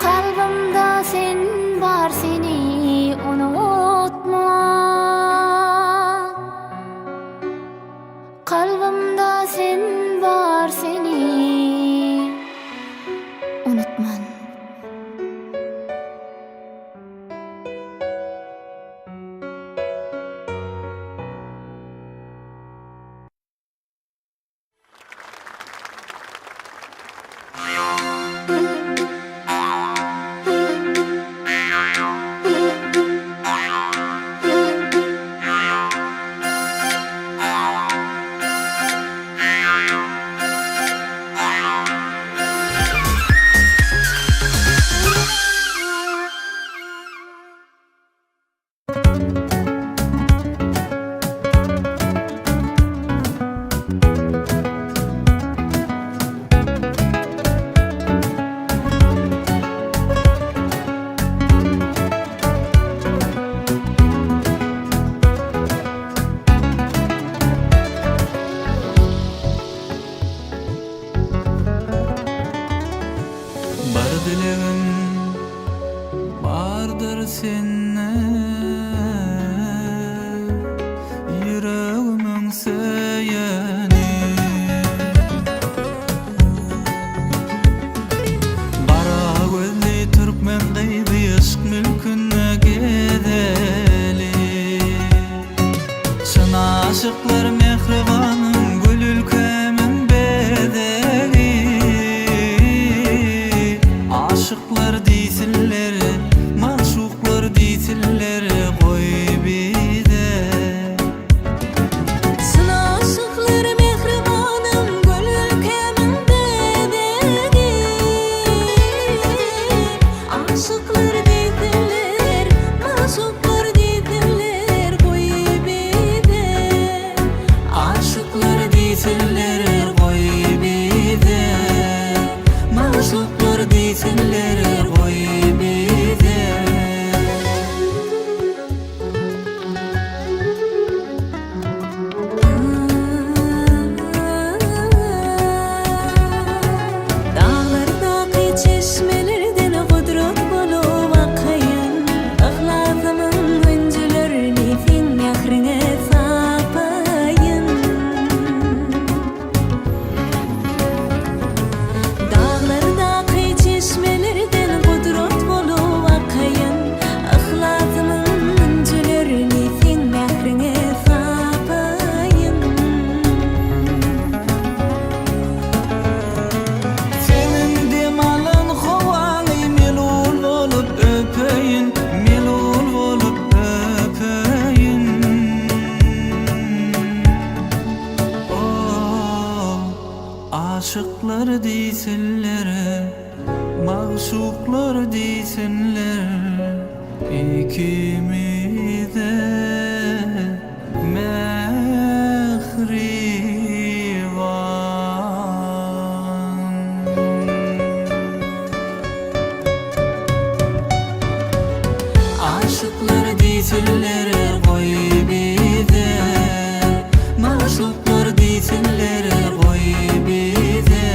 Kalbymda sen bar seni unutman. Kalbymda sen bar seni unutman. dilegim bardyr sende Ýüregimiň söýeni Gara gözli türkmen gyzy yşk mülkünde gezeli Çyn aşyklar mähribanym gül ülkämiň bezegi Aşyklar diýsinler magşuklar diýsinler goý bize. Çyn aşyklar mähribanym gül ülkämiň bezegi Aşyklar diýsinler magşuklar diýsinler goý bize. Aşyklar diýsinler goý bize Magşuklar diýsinler goý bize. Daglardaky çeşmelerden gudrat bolup akaýyn, Yhlasymyň hünjülerini seň mähriňe sapaýyn. Daglardaky çeşmelerden gudrat bolup akaýyn, Yhlasymyň hünjülerini seň mähriňe sapaýyn. Seniň dem alan howaňy melul bolup öpeýin, melul bolup öpeýin. Oh, aşyklar diýsinler, magşuklar diýsinler, ikimize mähriban. Aşyklar diýsinler goý bize, Magşuklar diýsinler goý bize.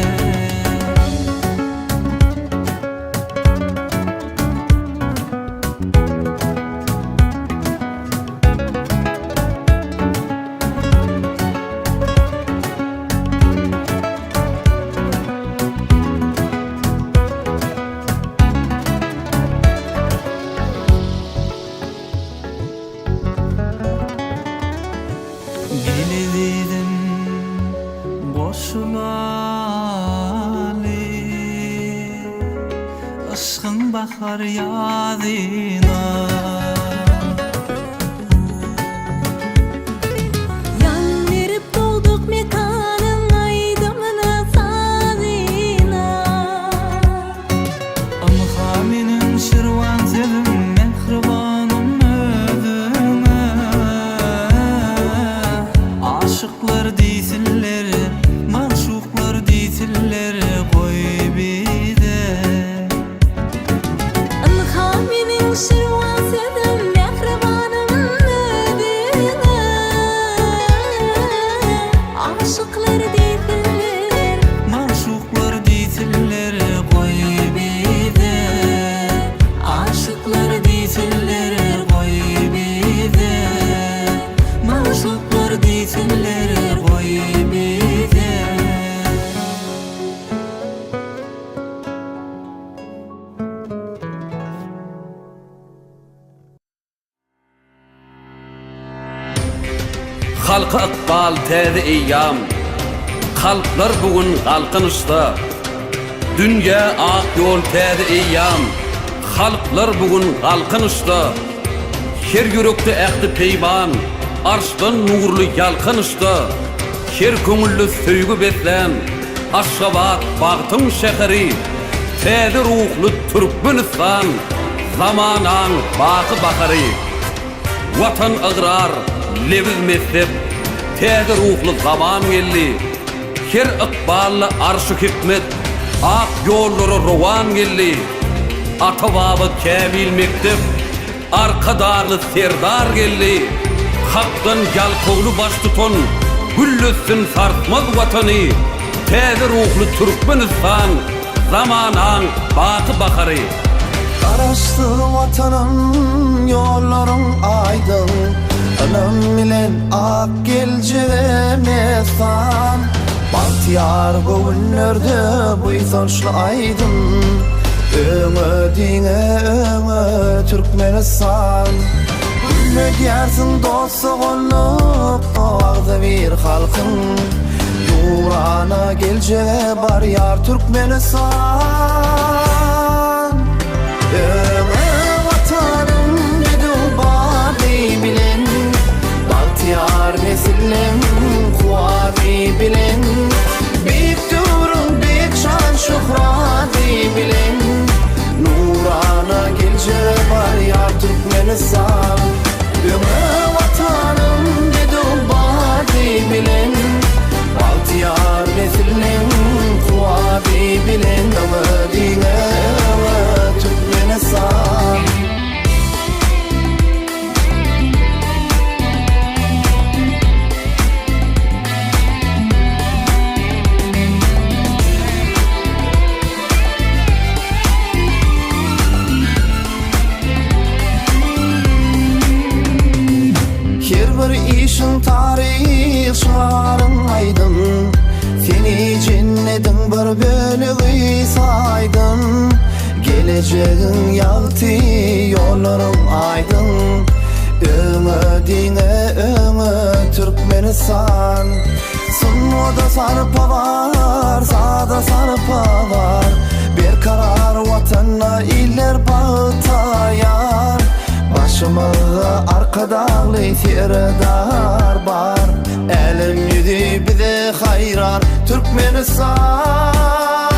Gel ezizim goşulaly Yşgyň bahar ýazyna. Ýan berip dogduk mekanyň aýdymyna, sazyna. Ynha meniň şirwan sözüm mähribanym özüňe. Aşyklar diýsinler, magşuklar diýsinler goý bize. Ynha meniň şirwan sözüm mähribanym özüňe. Aşyklar diýsinler. Magşuklar diýsinler goý bize. Aşyklar diýsinler goý bize. Magşuklar diýsinler goý bize. Halka ykbal täze eýýam, Kalplar bu gün galkynyşda. Dünýä ak ýol täze eýýam, Halklar bu gün galkynyşda. Her ýürekde ähdi-peýman, Arşdan nurly ýalkanyşda. Her köňülde söýgi beslän, Aşgabat, bagtyň şäheri, Täze ruhly Türkmenistan, Zamanaň baky bahary. Watan ygrar, lebiz messep, Täze ruhly zaman geldi. Her ykbally arşy hikmet, Ak ýollara rowan geldi. Ata-baba kämil mekdep, Arkadagly Serdar geldi. Hakdan ýalkawly baştutan, Gülletsin sarsmaz Watany. Täze ruhly Türkmenistan. Zamanaň baky bahary. Garaşsyz Watanym ýollaryň aýdyň, Ynam bilen ak geljege messan. Bagtyýar göwünlerde buýsançly aýdym, Öňe diňe öňe Türkmenistan. Gülledýärsiň dost-doganlyk agzybir halkyň, Nurana geljege barýar Türkmenistan. Öňe Watanym bedew bady bilen, Bagtyýar nesilleň kuwwaty bilen, Beýik döwrüň beýik şan-şöhraty bilen, Nurana geljege barýar Türkmenistan. Öňe Watanym bedew bady bilen, Bagtyýar nesilleň kuwwaty bilen, Öňe diňe öňe Türkmenistan. Her bir işiň taryh şygaryň aýdyň, Seni jennediň bir bölegi saýdym. Gelejegiň ýagty, ýollaryň aýdyň, Öňe diňe öňe Türkmenistan! Sungata sarpa bar, saza sarpa bar, Berkarar Watanda iller bagta ýar. Başymyzda Arkadagly Serdar bar, Älem ýüzi bize haýran Türkmenistan!